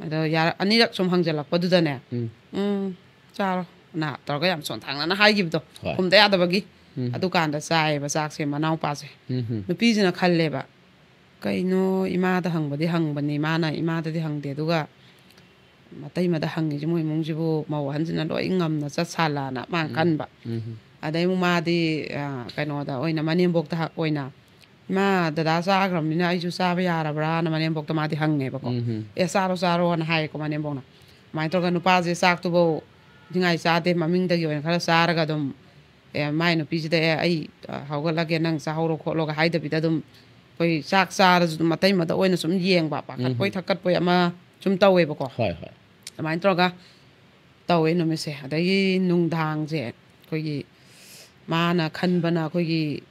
ꯑꯗꯣ ꯌꯥꯔ-, ꯑꯅꯤꯔꯛ ꯁꯨꯝ ꯍꯪꯖꯜꯂꯛꯄꯗꯨꯗꯅꯦ, ꯎꯝ꯫ "ꯎꯝ, ꯆꯥꯔꯣ" ꯅ ꯇꯧꯔꯒ ꯌꯥꯝ ꯁꯣꯟꯊꯥꯡꯅꯅ ꯍꯥꯏꯈꯤꯕꯗꯣ, ꯍꯣꯏ꯫ ꯈꯨꯝꯗ ꯌꯥꯗꯕꯒꯤ꯫ ꯎꯝ꯫ ꯑꯗꯨꯀꯥꯟꯗ ꯆꯥꯏꯌꯦꯕ ꯆꯥꯛꯁꯦ ꯃꯅꯥꯎꯄꯥꯁꯦ꯫ ꯎꯝ꯫ ꯅꯨꯄꯤꯁꯤꯅ ꯈꯜꯂꯦꯕ, "ꯀꯩꯅꯣ, ꯏꯃꯥꯗ ꯍꯪꯕꯗꯤ ꯍꯪꯕꯅꯤ, ꯃꯥꯅ ꯏꯃꯥꯗꯗꯤ ꯍꯪꯗꯦ, ꯑꯗꯨꯒ ꯃꯇꯩꯃꯗ ꯍꯪꯉꯤꯁꯤ ꯃꯣꯏ ꯏꯃꯨꯡꯁꯤꯕꯨ ꯃꯧ ꯑꯍꯟꯁꯤꯅ ꯂꯣꯏ ꯉꯝꯅ ꯆꯠ ꯁꯥꯜꯂꯥꯅ" ꯃꯥꯅ ꯈꯟꯕ꯫ ꯎꯝ꯫ ꯑꯗꯩ ꯑꯃꯨꯛ ꯃꯥꯗꯤ, ꯑ, ꯀꯩꯅꯣꯗ ꯑꯣꯏꯅ ꯃꯅꯦꯝꯕꯣꯛꯇ ꯍ-, ꯑꯣꯏꯅ, "ꯏꯃꯥ, ꯗꯗꯥ ꯆꯥꯈ꯭ꯔꯕꯅꯤꯅ ꯑꯩꯁꯨ ꯆꯥꯕ ꯌꯥꯔꯕ꯭ꯔꯥꯅ" ꯃꯅꯦꯝꯕꯣꯛꯇ ꯃꯥꯗꯤ ꯍꯪꯉꯦꯕꯀꯣ꯫ ꯎꯝ꯫ "ꯑꯦ, ꯆꯥꯔꯣ, ꯆꯥꯔꯣꯅ" ꯍꯥꯏꯌꯦꯀꯣ ꯃꯅꯦꯝꯕꯣꯛꯅ꯫ ꯑꯗꯨꯃꯥꯏꯅ ꯇꯧꯔꯒ ꯅꯨꯄꯥꯁꯦ ꯆꯥꯛꯇꯨꯐꯧ ꯅꯤꯡꯉꯥꯏ ꯆꯥꯗꯦ, ꯃꯃꯤꯡꯗꯒꯤ ꯑꯣꯏꯅ ꯈꯔ ꯆꯥꯔꯒ ꯑꯗꯨꯝ, ꯑꯦ, ꯃꯥꯏ ꯅꯨꯄꯤꯁꯤꯗ, "ꯑꯦ, ꯑꯩ, ꯑ, ꯍꯧꯒꯠꯂꯒꯦ, ꯅꯪ ꯆꯥꯍꯧꯔꯣ ꯈꯣꯠꯂꯣꯒ" ꯍꯥꯏꯗꯕꯤꯗ ꯑꯗꯨꯝ ꯑꯩꯈꯣꯏ ꯆꯥꯛ ꯆꯥꯔꯁꯨ ꯑꯗꯨꯝ ꯃꯇꯩꯃꯗ ꯑꯣꯏꯅ ꯁꯨꯝ ꯌꯦꯡꯕ, ꯄꯥꯈꯠꯄꯣꯏ ꯎꯝ꯫ ꯊꯛꯀꯠꯄꯣꯏ ꯑꯃ ꯁꯨꯝ ꯇꯧꯋꯦꯕꯀꯣ꯫ ꯍꯣꯏ, ꯍꯣꯏ꯫ ꯑꯗꯨꯃꯥꯏꯅ ꯇꯧꯔꯒ ꯇꯧꯋꯦ ꯅꯨꯃꯤꯠꯁꯦ꯫ ꯑꯗꯒꯤ ꯅꯨꯡꯗꯥꯡꯁꯦ ꯑꯩꯈꯣꯏꯒꯤ ꯃꯥꯅ ꯈꯟꯕꯅ ꯑꯩꯈꯣꯏꯒꯤ,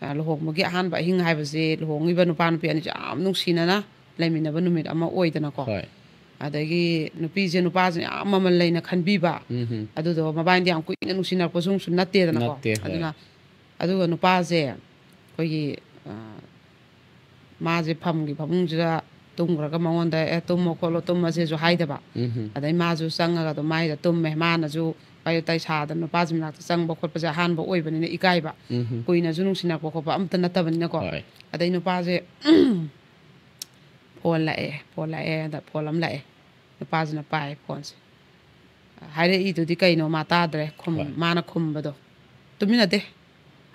ꯑ, ꯂꯨꯍꯣꯡꯕꯒꯤ ꯑꯍꯥꯟꯕ ꯑꯍꯤꯡ ꯍꯥꯏꯕꯁꯦ ꯂꯨꯍꯣꯡꯉꯤꯕ ꯅꯨꯄꯥ ꯅꯨꯄꯤ ꯑꯅꯤꯁꯦ ꯌꯥꯝ ꯅꯨꯡꯁꯤꯅꯅ ꯂꯩꯃꯤꯟꯅꯕ ꯅꯨꯃꯤꯠ ꯑꯃ ꯑꯣꯏꯗꯅꯀꯣ꯫ ꯍꯣꯏ꯫ ꯑꯗꯒꯤ ꯅꯨꯄꯤꯁꯦ ꯅꯨꯄꯥꯁꯦ ꯌꯥꯝ ꯃꯃꯜ ꯂꯩꯅ ꯈꯟꯕꯤꯕ꯫ ꯎꯝ꯫ ꯑꯗꯨꯗꯣ ꯃꯕꯥꯏꯅꯗꯤ ꯌꯥꯝ ꯀꯨꯏꯅ ꯅꯨꯡꯁꯤꯅꯔꯛꯄꯁꯨ ꯑꯃꯨꯛꯁꯨ ꯅꯠꯇꯦꯗꯅꯀꯣ꯫ ꯅꯠꯇꯦ, ꯍꯣꯏ꯫ ꯑꯗꯨꯅ ꯑꯗꯨꯒ ꯅꯨꯄꯥꯁꯦ ꯑꯩꯈꯣꯏꯒꯤ, ꯑ, ꯃꯥꯁꯦ ꯐꯝꯒꯤ ꯐꯃꯨꯡꯁꯤꯗ ꯇꯨꯝꯈ꯭ꯔꯒ ꯃꯉꯣꯟꯗ "ꯑꯦ, ꯇꯨꯝꯃꯣ ꯈꯣꯠꯂꯣ, ꯇꯨꯝꯃꯁꯦꯁꯨ" ꯍꯥꯏꯗꯕ꯫ ꯎꯝ꯫ ꯑꯗꯩ ꯃꯥꯁꯨ ꯆꯪꯉꯒ ꯑꯗꯨꯝ ꯃꯥꯏꯗ ꯇꯨꯝꯃꯦ꯫ ꯃꯥꯅꯁꯨ ꯄꯥꯏ ꯇꯥꯏ ꯁꯥꯗꯅ, ꯅꯨꯄꯥꯁꯤ ꯃꯅꯥꯛꯇ ꯆꯪꯕ ꯈꯣꯠꯄꯁꯦ ꯑꯍꯥꯟꯕ ꯑꯣꯏꯕꯅꯤꯅ ꯏꯀꯥꯏꯕ꯫ ꯎꯝ꯫ ꯀꯨꯏꯅꯁꯨ ꯅꯨꯡꯁꯤꯅꯔꯛꯄ ꯈꯣꯠꯄ ꯑꯝꯇ ꯅꯠꯇꯕꯅꯤꯅꯀꯣ꯫ ꯍꯣꯏ꯫ ꯑꯗꯩ ꯅꯨꯄꯥꯁꯦ ꯐꯣꯟ ꯂꯥꯛꯑꯦ, ꯐꯣꯟ ꯂꯥꯛꯑꯦ, ꯑꯗ ꯐꯣꯟ ꯑꯃ ꯂꯥꯛꯑꯦ꯫ ꯅꯨꯄꯥꯁꯤꯅ ꯄꯥꯏ ꯐꯣꯟꯁꯦ꯫ ꯍꯥꯏꯔꯛꯏꯗꯨꯗꯤ ꯀꯩꯅꯣ ꯃꯥ ꯇꯥꯗ꯭ꯔꯦ꯫ ꯈꯨꯝ-, ꯍꯣꯏ꯫ ꯃꯥꯅ ꯈꯨꯝꯕꯗꯣ, "ꯇꯨꯃꯤꯟꯅꯗꯦ"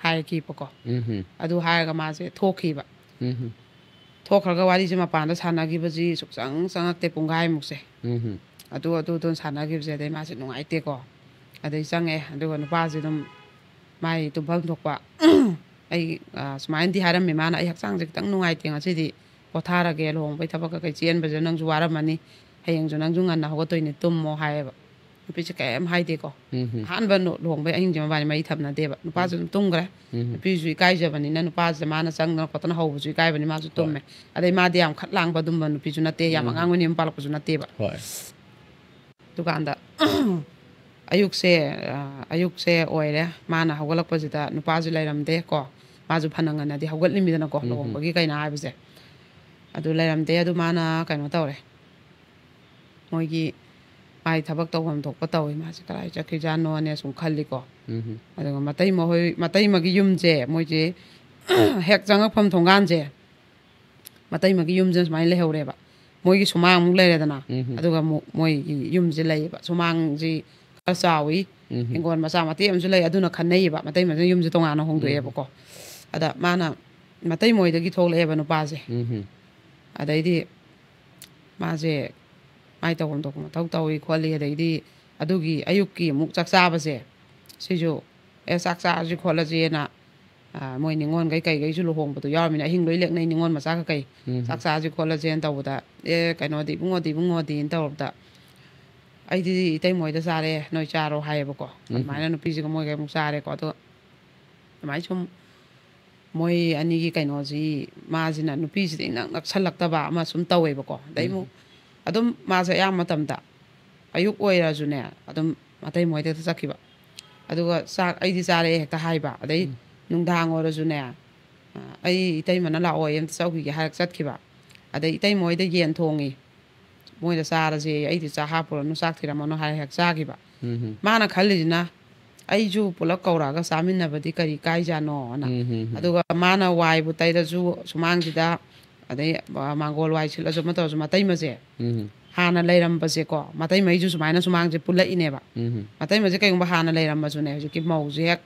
ꯍꯥꯏꯈꯤꯕꯀꯣ꯫ ꯎꯝ꯫ ꯑꯗꯨ ꯍꯥꯏꯔꯒ ꯃꯥꯁꯦ ꯊꯣꯛꯈꯤꯕ꯫ ꯎꯝ꯫ ꯊꯣꯛꯈ꯭ꯔꯒ ꯋꯥꯔꯤꯁꯦ ꯃꯄꯥꯟꯗ ꯁꯥꯟꯅꯈꯤꯕꯁꯤ ꯁꯨꯛꯆꯪ ꯆꯪꯉꯛꯇꯦ, ꯄꯨꯡꯈꯥꯏꯃꯨꯛꯁꯦ꯫ ꯎꯝ꯫ ꯑꯗꯨ, ꯑꯗꯨ, ꯑꯗꯨ ꯁꯥꯟꯅꯈꯤꯕꯁꯦ, ꯑꯗꯩ ꯃꯥꯁꯦ ꯅꯨꯡꯉꯥꯏꯇꯦꯀꯣ꯫ ꯑꯗꯩ ꯆꯪꯉꯛꯑꯦ, ꯑꯗꯨꯒ ꯅꯨꯄꯥꯁꯦ ꯑꯗꯨꯝ ꯃꯥꯏ ꯇꯨꯝꯐꯝ ꯊꯣꯛꯄ, "ꯑꯩ, ꯑ, ꯁꯨꯃꯥꯏꯅꯗꯤ ꯍꯥꯏꯔꯝꯃꯦ ꯃꯥꯅ, 'ꯑꯩ ꯍꯛꯆꯥꯡꯁꯦ ꯈꯤꯇꯪ ꯅꯨꯡꯉꯥꯏꯇꯦ ꯉꯁꯤꯗꯤ, ꯄꯣꯊꯥꯔꯒꯦ, ꯂꯨꯍꯣꯡꯕꯩ ꯊꯕꯛ ꯀꯩꯀꯩ ꯆꯦꯟꯕꯁꯦ ꯅꯪꯁꯨ ꯋꯥꯔꯝꯃꯅꯤ, ꯍꯌꯦꯡꯁꯨ ꯅꯪꯁꯨ ꯉꯟꯅ ꯍꯧꯒꯠꯇꯣꯏꯅꯦ, ꯇꯨꯝꯃꯣ' ꯍꯥꯏꯌꯦꯕ"꯫ ꯅꯨꯄꯤꯁꯦ ꯀꯩꯝ ꯍꯥꯏꯗꯦꯀꯣ꯫ ꯎꯝ꯫ ꯑꯍꯥꯟꯕ ꯅꯨ-, ꯂꯨꯍꯣꯡꯕꯩ ꯑꯍꯤꯡꯁꯦ ꯃꯕꯥꯅꯤ ꯃꯔꯤ ꯊꯝꯅꯗꯦꯕ꯫ ꯅꯨꯄꯥꯁꯨ ꯎꯝ꯫ ꯑꯗꯨꯝ ꯇꯨꯝꯈ꯭ꯔꯦ꯫ ꯎꯝ꯫ ꯅꯨꯄꯤꯁꯨ ꯏꯀꯥꯏꯖꯕꯅꯤꯅ ꯅꯨꯄꯥꯁꯤꯗ ꯃꯥꯅ ꯆꯪꯗꯅ ꯈꯣꯠꯇꯅ ꯍꯧꯕꯁꯨ ꯏꯀꯥꯏꯕꯅꯤ, ꯃꯥꯁꯨ ꯍꯣꯏ꯫ ꯇꯨꯝꯃꯦ꯫ ꯑꯗꯩ ꯃꯥꯗꯤ ꯌꯥꯝ ꯈꯠ ꯂꯥꯡꯕ ꯑꯗꯨꯝꯕ ꯅꯨꯄꯤꯁꯨ ꯅꯠꯇꯦ, ꯌꯥꯝ ꯎꯝ꯫ ꯑꯉꯥꯡ ꯑꯣꯏꯅ ꯌꯨꯝ ꯄꯥꯜꯂꯛꯄꯁꯨ ꯅꯠꯇꯦꯕ꯫ ꯍꯣꯏ꯫ ꯑꯗꯨꯀꯥꯟꯗ ꯑꯌꯨꯛꯁꯦ, ꯑ, ꯑꯌꯨꯛꯁꯦ ꯑꯣꯏꯔꯦ꯫ ꯃꯥꯅ ꯍꯧꯒꯠꯂꯛꯄꯁꯤꯗ ꯅꯨꯄꯥꯁꯨ ꯂꯩꯔꯝꯗꯦ ꯀꯣ꯫ ꯃꯥꯁꯨ ꯐꯅ ꯉꯟꯅꯗꯤ ꯍꯧꯒꯠꯂꯤꯃꯤꯗꯅꯀꯣ, ꯎꯝ꯫ ꯂꯨꯍꯣꯡꯕꯒꯤ ꯀꯩꯅꯣ ꯍꯥꯏꯕꯁꯦ꯫ ꯑꯗꯨ ꯂꯩꯔꯝꯗꯦ꯫ ꯑꯗꯨ ꯃꯥꯅ ꯀꯩꯅꯣ ꯇꯧꯔꯦ꯫ ꯃꯣꯏꯒꯤ ꯃꯥꯏ ꯊꯕꯛ ꯇꯧꯐꯝ ꯊꯣꯛꯄ ꯇꯧꯋꯤ꯫ ꯃꯥꯁꯦ ꯀꯗꯥꯏ ꯆꯠꯈꯤꯖꯥꯠꯅꯣꯅꯦ ꯁꯨꯝ ꯈꯜꯂꯤꯀꯣ꯫ ꯎꯝ꯫ ꯑꯗꯨꯒ ꯃꯇꯩꯃ ꯍꯣꯏ, ꯃꯇꯩꯃꯒꯤ ꯌꯨꯝꯁꯦ, ꯃꯣꯏꯁꯦ ꯍꯦꯛ ꯆꯪꯉꯛꯐꯝ ꯊꯣꯡꯒꯥꯟꯁꯦ, ꯃꯇꯩꯃꯒꯤ ꯌꯨꯝꯁꯦ ꯁꯨꯃꯥꯏꯅ ꯂꯩꯍꯧꯔꯦꯕ꯫ ꯃꯣꯏꯒꯤ ꯁꯨꯃꯥꯡꯃꯨꯛ ꯂꯩꯔꯦꯗꯅ, ꯎꯝ꯫ ꯑꯗꯨꯒ ꯑꯃꯨꯛ ꯃꯣꯏꯒꯤ ꯌꯨꯝꯁꯦ ꯂꯩꯌꯦꯕ꯫ ꯁꯨꯃꯥꯡꯁꯤ ꯈꯔ ꯆꯥꯎꯋꯤ, ꯎꯝ꯫ ꯍꯤꯡꯒꯣꯜ ꯃꯆꯥ ꯃꯇꯦꯛ ꯑꯃꯁꯨ ꯂꯩ, ꯑꯗꯨꯅ ꯈꯟꯅꯩꯌꯦꯕ꯫ ꯃꯇꯩꯃꯁꯤꯅ ꯌꯨꯝꯁꯦ ꯇꯣꯉꯥꯟꯅ ꯍꯣꯡꯗꯣꯛꯑꯦꯕꯀꯣ꯫ ꯎꯝ꯫ ꯑꯗ ꯃꯥꯅ ꯃꯇꯩꯃꯣꯏꯗꯒꯤ ꯊꯣꯛꯂꯛꯑꯦꯕ ꯅꯨꯄꯥꯁꯦ꯫ ꯎꯝ꯫ ꯑꯗꯩꯗꯤ ꯃꯥꯁꯦ ꯃꯥꯏ ꯇꯧꯐꯝ ꯊꯣꯛꯄ ꯃꯊꯧ ꯇꯧꯏ ꯈꯣꯠꯂꯤ, ꯑꯗꯩꯗꯤ ꯑꯗꯨꯒꯤ ꯑꯌꯨꯛꯀꯤ ꯑꯃꯨꯛ ꯆꯥꯛ ꯆꯥꯕꯁꯦ, ꯁꯤꯁꯨ, "ꯑꯦ, ꯆꯥꯛ ꯆꯥꯔꯁꯤ ꯈꯣꯠꯂꯁꯦꯅ", ꯑ, ꯃꯣꯏ ꯅꯤꯉꯣꯜꯈꯩ ꯀꯩꯈꯩꯁꯨ ꯂꯨꯍꯣꯡꯕꯗꯣ ꯌꯥꯎꯔꯃꯤꯅ ꯑꯍꯤꯡ ꯂꯣꯏ ꯂꯦꯛꯅꯩ ꯅꯤꯉꯣꯜ ꯃꯆꯥ ꯀꯩꯀꯩ꯫ ꯎꯝ꯫ "ꯆꯥꯛ ꯆꯥꯔꯁꯤ ꯈꯣꯠꯂꯁꯦꯅ" ꯇꯧꯕꯗ, "ꯑꯦ, ꯀꯩꯅꯣꯗꯤ, ꯏꯕꯨꯡꯉꯣꯗꯤ, ꯏꯕꯨꯡꯉꯣꯗꯤꯅ" ꯇꯧꯔꯕꯗ, "ꯑꯩꯗꯤ ꯏꯇꯩꯃꯣꯏꯗ ꯆꯥꯔꯦ, ꯅꯣꯏ ꯆꯥꯔꯣ" ꯍꯥꯏꯌꯦꯕꯀꯣ꯫ ꯎꯝ꯫ ꯑꯗꯨꯃꯥꯏꯅ ꯅꯨꯄꯤꯁꯤꯒ ꯃꯣꯏꯒ ꯑꯃꯨꯛ ꯆꯥꯔꯦꯀꯣ꯫ ꯑꯗꯣ ꯑꯗꯨꯃꯥꯏꯅ ꯁꯨꯝ ꯃꯣꯏ ꯑꯅꯤꯒꯤ ꯀꯩꯅꯣꯁꯤ, ꯃꯥꯁꯤꯅ ꯅꯨꯄꯤꯁꯤꯗ ꯏꯅꯛ ꯅꯛꯁꯜꯂꯛꯇꯕ ꯑꯃ ꯁꯨꯝ ꯇꯧꯋꯦꯕꯀꯣ꯫ ꯑꯗꯩ ꯎꯝ꯫ ꯑꯃꯨꯛ ꯑꯗꯨꯝ ꯃꯥꯁꯦ ꯑꯌꯥꯝꯕ ꯃꯇꯝꯗ ꯑꯌꯨꯛ ꯑꯣꯏꯔꯁꯨꯅꯦ, ꯑꯗꯨꯝ ꯃꯇꯩ ꯃꯣꯏꯗ ꯍꯦꯛꯇ ꯆꯠꯈꯤꯕ꯫ ꯑꯗꯨꯒ ꯆꯥꯛ ꯑꯩꯗꯤ ꯆꯥꯔꯦ ꯍꯦꯛꯇ ꯍꯥꯏꯕ꯫ ꯑꯗꯩ ꯎꯝ꯫ ꯅꯨꯡꯗꯥꯡ ꯑꯣꯏꯔꯁꯨꯅꯦ, "ꯑ, ꯑꯩ ꯏꯇꯩꯃꯅ ꯂꯥꯛꯑꯣ, ꯑꯩ ꯑꯝꯇ ꯆꯧꯈꯤꯒꯦ" ꯍꯥꯏꯔꯒ ꯆꯠꯈꯤꯕ꯫ ꯑꯗꯩ ꯏꯇꯩꯃ ꯍꯣꯏꯗ ꯌꯦꯟ ꯊꯣꯡꯉꯤ, ꯃꯣꯏꯗ ꯆꯥꯔꯁꯦ, ꯑꯩꯗꯤ ꯆꯥꯛ ꯍꯥꯞꯄꯨꯔꯅꯨ, ꯆꯥꯛ ꯊꯤꯔꯝꯃꯅꯨ ꯍꯥꯏꯔ ꯍꯦꯛ ꯆꯥꯈꯤꯕ꯫ ꯎꯝ ꯃꯥꯅ ꯈꯜꯂꯤꯁꯤꯅ, ꯑꯩꯁꯨ ꯄꯨꯂꯞ ꯀꯧꯔꯛꯑꯒ ꯆꯥꯃꯤꯟꯅꯕꯗꯤ ꯀꯔꯤ ꯀꯥꯏꯖꯥꯠꯅꯣꯅ꯫ ꯎꯝ ꯑꯗꯨꯒ ꯃꯥꯅ ꯋꯥꯏꯕꯨ ꯇꯩꯔꯁꯨ ꯁꯨꯃꯥꯡꯁꯤꯗ, ꯑꯗꯩ ꯃꯥꯡꯒꯣꯜ ꯋꯥꯏ ꯁꯤꯠꯂꯁꯨ ꯑꯃ ꯇꯧꯔꯁꯨ, ꯃꯇꯩꯃꯁꯦ ꯎꯝ ꯍꯥꯟꯅ ꯂꯩꯔꯝꯕꯁꯦꯀꯣ, ꯃꯇꯩꯃꯩꯁꯨ ꯁꯨꯃꯥꯏꯅ ꯁꯨꯃꯥꯡꯁꯦ ꯄꯨꯜꯂꯛꯏꯅꯦꯕ꯫ ꯎꯝ ꯃꯇꯩꯃꯁꯦ ꯀꯩꯒꯨꯝꯕ ꯍꯥꯟꯅ ꯂꯩꯔꯝꯃꯁꯨꯅꯦ, ꯍꯧꯖꯤꯛꯀꯤ ꯃꯧꯁꯦ ꯍꯦꯛ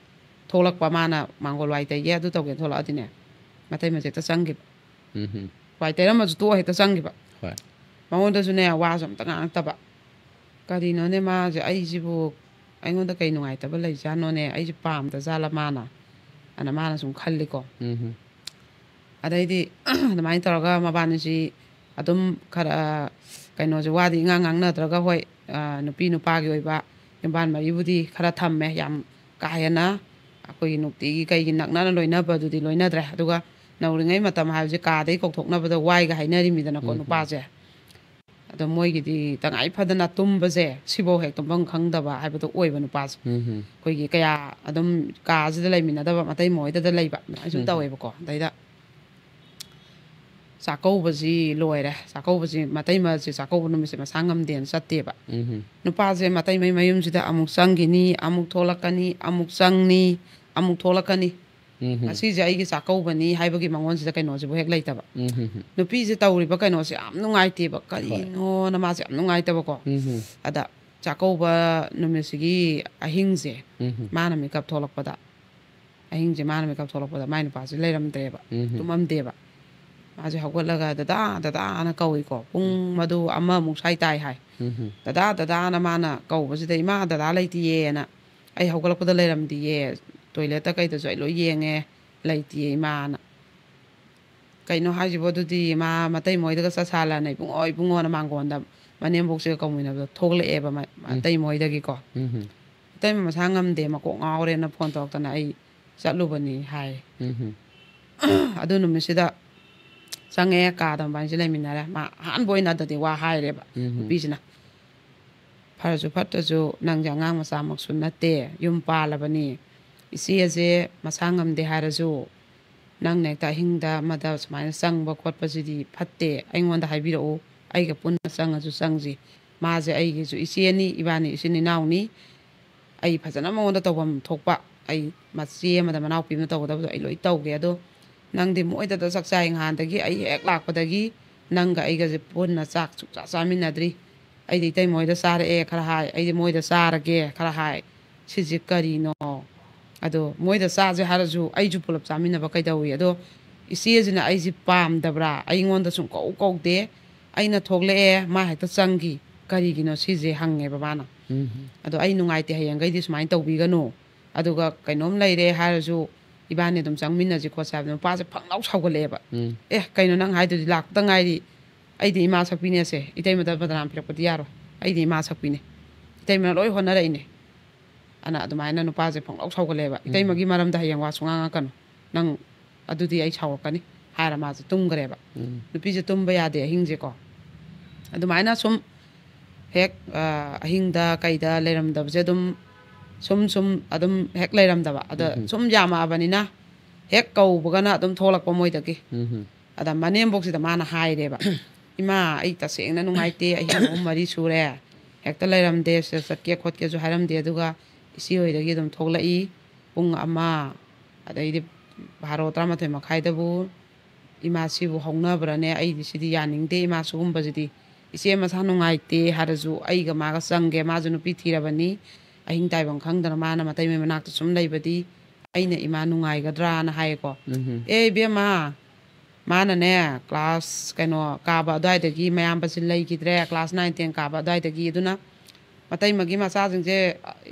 ꯊꯣꯛꯂꯛꯄ, ꯃꯥꯅ ꯃꯥꯡꯒꯣꯜ ꯋꯥꯏ ꯇꯩꯒꯦ ꯑꯗꯨ ꯇꯧꯒꯦꯅ ꯊꯣꯛꯂꯛꯑꯗꯤꯅꯦ, ꯃꯇꯩꯃꯁꯦ ꯍꯦꯛꯇ ꯆꯪꯈꯤꯕ꯫ ꯎꯝ ꯋꯥꯏ ꯇꯩꯔꯝꯃꯁꯨ ꯇꯣꯛꯑ ꯍꯦꯛꯇ ꯆꯪꯈꯤꯕ꯫ ꯍꯣꯏ ꯃꯉꯣꯟꯗꯁꯨꯅꯦ, ꯋꯥꯁꯨ ꯑꯝꯇ ꯉꯥꯡꯉꯛꯇꯕ꯫ ꯀꯔꯤꯅꯣꯅꯦ ꯃꯥꯁꯦ, ꯑꯩꯁꯤꯕꯨ, ꯑꯩꯉꯣꯟꯗ ꯀꯩ ꯅꯨꯡꯉꯥꯏꯇꯕ ꯂꯩꯖꯥꯠꯅꯣꯅꯦ, ꯑꯩꯁꯦ ꯄꯥꯝꯗ ꯖꯥꯠꯂ ꯃꯥꯅ, ꯑꯅ ꯃꯥꯅ ꯁꯨꯝ ꯈꯜꯂꯤꯀꯣ꯫ ꯎꯝ ꯑꯗꯩꯗꯤ ꯑꯗꯨꯃꯥꯏꯅ ꯇꯧꯔꯒ ꯃꯕꯥꯅꯤꯁꯤ ꯑꯗꯨꯝ ꯈꯔ, ꯀꯩꯅꯣꯁꯦ, ꯋꯥꯗꯤ ꯏꯉꯥꯡ ꯉꯥꯡꯅꯗ꯭ꯔꯒ, ꯍꯣꯏ, ꯅꯨꯄꯤ ꯅꯨꯄꯥꯒꯤ ꯑꯣꯏꯕ ꯌꯨꯝꯕꯥꯟ ꯃꯔꯤꯕꯨꯗꯤ ꯈꯔ ꯊꯝꯃꯦ, ꯌꯥꯝ ꯀꯥ ꯍꯦꯟꯅ ꯑꯩꯈꯣꯏꯒꯤ ꯅꯨꯡꯇꯤꯒꯤ ꯀꯩꯒꯤ ꯅꯛꯅꯅ ꯂꯣꯏꯅꯕꯗꯨꯗꯤ ꯂꯣꯏꯅꯗ꯭ꯔꯦ꯫ ꯑꯗꯨꯒ ꯅꯧꯔꯤꯉꯩ ꯃꯇꯝ ꯍꯥꯏꯕꯁꯦ ꯀꯥꯗꯩ ꯀꯧꯊꯣꯛꯅꯕꯗ ꯋꯥꯏꯒ ꯍꯥꯏꯅꯔꯤꯃꯤꯗꯅꯀꯣ, ꯎꯝ ꯅꯨꯄꯥꯁꯦ꯫ ꯑꯗꯣ ꯃꯣꯏꯒꯤꯗꯤ ꯇꯉꯥꯏ ꯐꯗꯅ ꯇꯨꯝꯕꯁꯦ, ꯁꯤꯐꯧ ꯍꯦꯛ ꯇꯨꯝꯐꯝ ꯈꯪꯗꯕ ꯍꯥꯏꯕꯗꯣ ꯑꯣꯏꯕ ꯅꯨꯄꯥꯁꯦ꯫ ꯎꯝ ꯑꯩꯈꯣꯏꯒꯤ ꯀꯌꯥ ꯑꯗꯨꯝ ꯀꯥꯁꯤꯗ ꯂꯩꯃꯤꯟꯅꯗꯕ, ꯃꯇꯩ ꯃꯣꯏꯗꯗ ꯂꯩꯕ ꯑꯗꯨꯃꯥꯏꯅ ꯁꯨꯝ ꯎꯝ꯫ ꯇꯧꯋꯦꯕꯀꯣ꯫ ꯑꯗꯩꯗ ꯆꯥꯛꯀꯧꯕꯁꯤ ꯂꯣꯏꯔꯦ, ꯆꯥꯛꯀꯧꯕꯁꯤ ꯃꯇꯩꯃꯁꯦ ꯆꯥꯛꯀꯧꯕ ꯅꯨꯃꯤꯠꯁꯦ ꯃꯁꯥ ꯉꯝꯗꯦꯅ ꯆꯠꯇꯦꯕ꯫ ꯎꯝ ꯅꯨꯄꯥꯁꯦ ꯃꯇꯩꯃꯩ ꯃꯌꯨꯝꯁꯤꯗ ꯑꯃꯨꯛ ꯆꯪꯈꯤꯅꯤ, ꯑꯃꯨꯛ ꯊꯣꯛꯂꯛꯀꯅꯤ, ꯑꯃꯨꯛ ꯆꯪꯅꯤ, ꯑꯃꯨꯛ ꯊꯣꯛꯂꯛꯀꯅꯤ꯫ ꯎꯝ ꯉꯁꯤꯁꯦ ꯑꯩꯒꯤ ꯆꯥꯛꯀꯧꯕꯅꯤ ꯍꯥꯏꯕꯒꯤ ꯃꯉꯣꯟꯁꯤꯗ ꯀꯩꯅꯣꯁꯤꯕꯨ ꯍꯦꯛ ꯂꯩꯇꯕ꯫ ꯎꯝ ꯅꯨꯄꯤꯁꯦ ꯇꯧꯔꯤꯕ ꯀꯩꯅꯣꯁꯦ ꯌꯥꯝ ꯅꯨꯡꯉꯥꯏꯇꯦꯕ, ꯀꯔꯤꯅꯣꯅ ꯃꯥꯁꯦ ꯌꯥꯝ ꯅꯨꯡꯉꯥꯏꯇꯕꯀꯣ꯫ ꯎꯝ ꯑꯗ ꯆꯥꯛꯀꯧꯕ ꯅꯨꯃꯤꯠꯁꯤꯒꯤ ꯑꯍꯤꯡꯁꯦ, ꯎꯝ ꯃꯥꯅ ꯃꯤꯀꯞ ꯊꯣꯛꯂꯛꯄꯗ, ꯑꯍꯤꯡꯁꯦ ꯃꯥꯅ ꯃꯤꯀꯞ ꯊꯣꯛꯂꯛꯄꯗ ꯃꯥꯏ ꯅꯨꯄꯥꯁꯦ ꯂꯩꯔꯝꯗ꯭ꯔꯦꯕ, ꯎꯝ ꯇꯨꯝꯃꯝꯗꯦꯕ꯫ ꯃꯥꯁꯦ ꯍꯧꯒꯠꯂꯒ, "ꯗꯗꯥ, ꯗꯗꯥꯅ ꯀꯧꯏꯀꯣ꯫ ꯄꯨꯡ ꯃꯗꯨ ꯑꯃꯃꯨꯛ ꯁ꯭ꯋꯥꯏ ꯇꯥꯏ ꯍꯥꯏ꯫ ꯎꯝ ꯗꯗꯥ, ꯗꯗꯥꯅ ꯃꯥꯅ ꯀꯧꯕꯁꯤꯗ, ꯏꯃꯥ, ꯗꯗꯥ ꯂꯩꯇꯤꯌꯦꯅ꯫ ꯑꯩ ꯍꯧꯒꯠꯂꯛꯄꯗ ꯂꯩꯔꯝꯗꯤꯌꯦ꯫ ꯇꯣꯏꯂꯦꯠꯇ ꯀꯩꯗꯁꯨ ꯑꯩ ꯂꯣꯏ ꯌꯦꯡꯉꯦ, ꯂꯩꯇꯤꯌꯦ ꯏꯃꯥꯅ"꯫ ꯀꯩꯅꯣ ꯍꯥꯏꯁꯤꯕꯣ? ꯑꯗꯨꯗꯤ ꯃꯥ ꯃꯇꯩ ꯃꯣꯏꯗꯒ ꯆꯠꯁꯥꯜꯂꯅ, "ꯏꯕꯨꯡꯉꯣ, ꯏꯕꯨꯡꯉꯣꯅ" ꯃꯥꯡꯒꯣꯟꯗ ꯃꯅꯦꯝꯕꯣꯛꯁꯤꯒ ꯀꯧꯃꯤꯟꯅꯕꯗꯣ ꯊꯣꯛꯂꯛꯑꯦꯕ ꯃ-, ꯃꯇꯩ ꯃꯣꯏꯗꯒꯤꯀꯣ꯫ ꯎꯝ "ꯏꯇꯩꯃ ꯃꯁꯥ ꯉꯝꯗꯦ, ꯃꯀꯣꯛ ꯉꯥꯎꯔꯦꯅ ꯐꯣꯟ ꯇꯧꯔꯛꯇꯅ ꯑꯩ ꯆꯠꯂꯨꯕꯅꯤ" ꯍꯥꯏ꯫ ꯎꯝ ꯑꯗꯨ ꯅꯨꯃꯤꯠꯁꯤꯗ ꯆꯪꯉꯛꯑꯦ, ꯀꯥꯗ ꯃꯕꯥꯅꯤꯁꯦ ꯂꯩꯃꯤꯟꯅꯔꯦ꯫ ꯃꯥ ꯑꯍꯥꯟꯕ ꯑꯣꯏꯅ ꯑꯗꯨꯗꯤ ꯋꯥ ꯍꯥꯏꯔꯦꯕ ꯎꯝ ꯅꯨꯄꯤꯁꯤꯅ꯫ "ꯐꯔꯁꯨ ꯐꯠꯇ꯭ꯔꯁꯨ ꯅꯪꯁꯦ ꯑꯉꯥꯡ ꯃꯆꯥꯃꯛꯁꯨ ꯅꯠꯇꯦ, ꯌꯨꯝ ꯄꯥꯜꯂꯕꯅꯤ꯫ ꯏꯆꯦꯁꯦ ꯃꯁꯥ ꯉꯝꯗꯦ ꯍꯥꯏꯔꯁꯨ ꯅꯪꯅ ꯍꯦꯛꯇ ꯑꯍꯤꯡꯗ ꯑꯃꯗ ꯁꯨꯃꯥꯏꯅ ꯆꯪꯕ ꯈꯣꯠꯄꯁꯤꯗꯤ ꯐꯠꯇꯦ, ꯑꯩꯉꯣꯟꯗ ꯍꯥꯏꯕꯤꯔꯛꯎ, ꯑꯩꯒ ꯄꯨꯟꯅ ꯆꯪꯉꯁꯨ ꯆꯪꯁꯤ꯫ ꯃꯥꯁꯦ ꯑꯩꯒꯤꯁꯨ ꯏꯆꯦꯅꯤ, ꯏꯕꯥꯅꯤ ꯏꯆꯤꯟ ꯏꯅꯥꯎꯅꯤ, ꯑꯩ ꯐꯖꯅ ꯃꯉꯣꯟꯗ ꯇꯧꯐꯝ ꯊꯣꯛꯄ, ꯑꯩ ꯃꯆꯦ ꯑꯃꯗ ꯃꯅꯥꯎꯄꯤ ꯑꯃꯗ ꯇꯧꯒꯗꯕꯗꯣ ꯑꯩ ꯂꯣꯏ ꯇꯧꯒꯦ꯫ ꯑꯗꯣ ꯅꯪꯗꯤ ꯃꯣꯏꯗꯗ ꯆꯥꯛ ꯆꯥꯏ, ꯅꯍꯥꯟꯗꯒꯤ ꯑꯩ ꯍꯦꯛ ꯂꯥꯛꯄꯗꯒꯤ ꯅꯪꯒ ꯑꯩꯒꯁꯦ ꯄꯨꯟꯅ ꯆꯥꯛ ꯁꯨꯛꯆꯥ ꯆꯥꯃꯤꯟꯅꯗ꯭ꯔꯤ꯫ ꯑꯩꯗꯤ ꯏꯇꯩꯃ ꯍꯣꯏꯗ ꯆꯥꯔꯛꯑꯦ ꯈꯔ ꯍꯥꯏ, ꯑꯩꯗꯤ ꯃꯣꯏꯗ ꯆꯥꯔꯒꯦ ꯈꯔ ꯍꯥꯏ꯫ ꯁꯤꯁꯦ ꯀꯔꯤꯅꯣ? ꯑꯗꯣ ꯃꯣꯏꯗ ꯆꯥꯁꯦ ꯍꯥꯏꯔꯁꯨ ꯑꯩꯁꯨ ꯄꯨꯂꯞ ꯆꯥꯃꯤꯟꯅꯕ ꯀꯩꯗꯧꯏ? ꯑꯗꯣ ꯏꯆꯦꯁꯤꯅ ꯑꯩꯁꯦ ꯄꯥꯝꯗꯕ꯭ꯔꯥ? ꯑꯩꯉꯣꯟꯗ ꯁꯨꯝ ꯀꯧ ꯀꯧꯗꯦ꯫ ꯑꯩꯅ ꯊꯣꯛꯂꯛꯑꯦ, ꯃꯥ ꯍꯦꯛꯇ ꯆꯪꯈꯤ꯫ ꯀꯔꯤꯒꯤꯅꯣ ꯁꯤꯁꯦ? ꯍꯪꯉꯦꯕ ꯃꯥꯅ꯫ ꯎꯝ꯫ ꯑꯗꯣ ꯑꯩ ꯅꯨꯡꯉꯥꯏꯇꯦ, ꯍꯌꯦꯡꯈꯩꯗꯤ ꯁꯨꯃꯥꯏꯅ ꯇꯧꯕꯤꯒꯅꯨ꯫ ꯑꯗꯨꯒ ꯀꯩꯅꯣꯝ ꯂꯩꯔꯦ ꯍꯥꯏꯔꯁꯨ ꯏꯕꯥꯅꯤ ꯑꯗꯨꯝ ꯆꯪꯃꯤꯟꯅꯁꯤ ꯈꯣꯠꯁꯤ ꯍꯥꯏꯕꯗ ꯅꯨꯄꯥꯁꯦ ꯐꯪꯂꯥꯎ ꯁꯥꯎꯒꯠꯂꯛꯑꯦꯕ꯫ ꯎꯝ꯫ "ꯑꯦ, ꯀꯩꯅꯣ ꯅꯪ ꯍꯥꯏꯗꯨꯗꯤ? ꯂꯥꯛꯄꯗ ꯉꯥꯏꯔꯤ, ꯑꯩꯗꯤ ꯏꯃꯥ ꯁꯛꯄꯤꯅꯦꯁꯦ, ꯏꯇꯩꯃꯗ ꯕꯗꯅꯥꯝ ꯄꯤꯔꯛꯄꯗꯤ ꯌꯥꯔꯣꯏ, ꯑꯩꯗꯤ ꯏꯃꯥ ꯁꯛꯄꯤꯅꯦ, ꯏꯇꯩꯃꯅ ꯂꯣꯏ ꯍꯣꯠꯅꯔꯛꯏꯅꯦ"꯫ ꯑꯅ ꯑꯗꯨꯃꯥꯏꯅ ꯅꯨꯄꯥꯁꯦ ꯐꯪꯂꯥꯎ ꯁꯥꯎꯒꯠꯂꯛꯑꯦꯕ꯫ "ꯏꯇꯩꯃꯒꯤ ꯃꯔꯝꯗ ꯍꯌꯦꯡ ꯋꯥ ꯁꯨꯡꯉꯥꯡ ꯉꯥꯡꯉꯛꯀꯅꯨ, ꯅꯪ ꯑꯗꯨꯗꯤ ꯑꯩ ꯁꯥꯎꯔꯛꯀꯅꯤ" ꯍꯥꯏꯔ ꯃꯥꯁꯦ ꯇꯨꯝꯈ꯭ꯔꯦꯕ꯫ ꯎꯝ꯫ ꯅꯨꯄꯤꯁꯦ ꯇꯨꯝꯕ ꯌꯥꯗꯦ ꯑꯍꯤꯡꯁꯦꯀꯣ꯫ ꯑꯗꯨꯃꯥꯏꯅ ꯁꯨꯝ ꯍꯦꯛ ꯑ, ꯑꯍꯤꯡꯗ ꯀꯩꯗ ꯂꯩꯔꯝꯗꯕꯁꯦ ꯑꯗꯨꯝ ꯁꯨꯝ ꯁꯨꯝ ꯑꯗꯨꯝ ꯍꯦꯛ ꯂꯩꯔꯝꯗꯕ꯫ ꯑꯗ ꯎꯝ꯫ ꯁꯨꯝ ꯌꯥꯝꯃꯛꯑꯕꯅꯤꯅ ꯍꯦꯛ ꯀꯧꯕꯒꯅ ꯑꯗꯨꯝ ꯊꯣꯛꯂꯛꯄ ꯃꯣꯏꯗꯒꯤ꯫ ꯎꯝ꯫ ꯑꯗ ꯃꯅꯦꯝꯕꯣꯛꯁꯤꯗ ꯃꯥꯅ ꯍꯥꯏꯔꯦꯕ, "ꯏꯃꯥ, ꯑꯩ ꯇꯁꯦꯡꯅ ꯅꯨꯡꯉꯥꯏꯇꯦ, ꯑꯍꯤꯡ ꯑꯍꯨꯝ ꯃꯔꯤ ꯁꯨꯔꯦ ꯍꯦꯛꯇ ꯂꯩꯔꯝꯗꯦ, ꯁꯤꯗ ꯆꯠꯀꯦ ꯈꯣꯠꯀꯦꯁꯨ ꯍꯥꯏꯔꯝꯗꯦ, ꯑꯗꯨꯒ ꯏꯆꯦ ꯍꯣꯏꯗꯒꯤ ꯑꯗꯨꯝ ꯊꯣꯛꯂꯛꯏ, ꯄꯨꯡ ꯑꯃ, ꯑꯗꯩꯗꯤ ꯚꯥꯔꯣ ꯇꯔꯥꯃꯥꯊꯣꯏ ꯃꯈꯥꯏꯗꯕꯨ ꯏꯃꯥꯁꯤꯕꯨ ꯍꯧꯅꯕ꯭ꯔꯅꯦ? ꯑꯩꯗꯤ ꯁꯤꯗꯤ ꯌꯥꯅꯤꯡꯗꯦ, ꯏꯃꯥ ꯁꯤꯒꯨꯝꯕꯁꯤꯗꯤ꯫ ꯏꯆꯦ ꯃꯁꯥ ꯅꯨꯡꯉꯥꯏꯇꯦ ꯍꯥꯏꯔꯁꯨ ꯑꯩꯒ ꯃꯥꯒ ꯆꯪꯒꯦ, ꯃꯥꯁꯨ ꯅꯨꯄꯤ ꯊꯤꯔꯕꯅꯤ, ꯑꯍꯤꯡ ꯇꯥꯏꯕꯝ ꯈꯪꯗꯅ ꯃꯥꯅ ꯃꯇꯩ ꯃꯅꯥꯛꯇ ꯁꯨꯝ ꯂꯩꯕꯗꯤ ꯑꯩꯅ ꯏꯃꯥ ꯅꯨꯡꯉꯥꯏꯒꯗ꯭ꯔꯥꯅ" ꯍꯥꯏꯌꯦꯀꯣ꯫ ꯎꯝ꯫ "ꯑꯦ ꯏꯕꯦꯝꯃ, ꯃꯥꯅꯅꯦ ꯀ꯭ꯂꯥꯁ ꯀꯩꯅꯣ ꯀꯥꯕ ꯑꯗꯨꯋꯥꯏꯗꯒꯤ ꯃꯌꯥꯝꯕꯁꯤ ꯂꯩꯈꯤꯗ꯭ꯔꯦ, ꯀ꯭ꯂꯥꯁ ꯅꯥꯏꯟ ꯇꯦꯟ ꯀꯥꯕ ꯑꯗꯨꯋꯥꯏꯗꯒꯤ꯫ ꯑꯗꯨꯅ ꯃꯇꯩꯃꯒꯤ ꯃꯆꯥꯁꯤꯡꯁꯦ,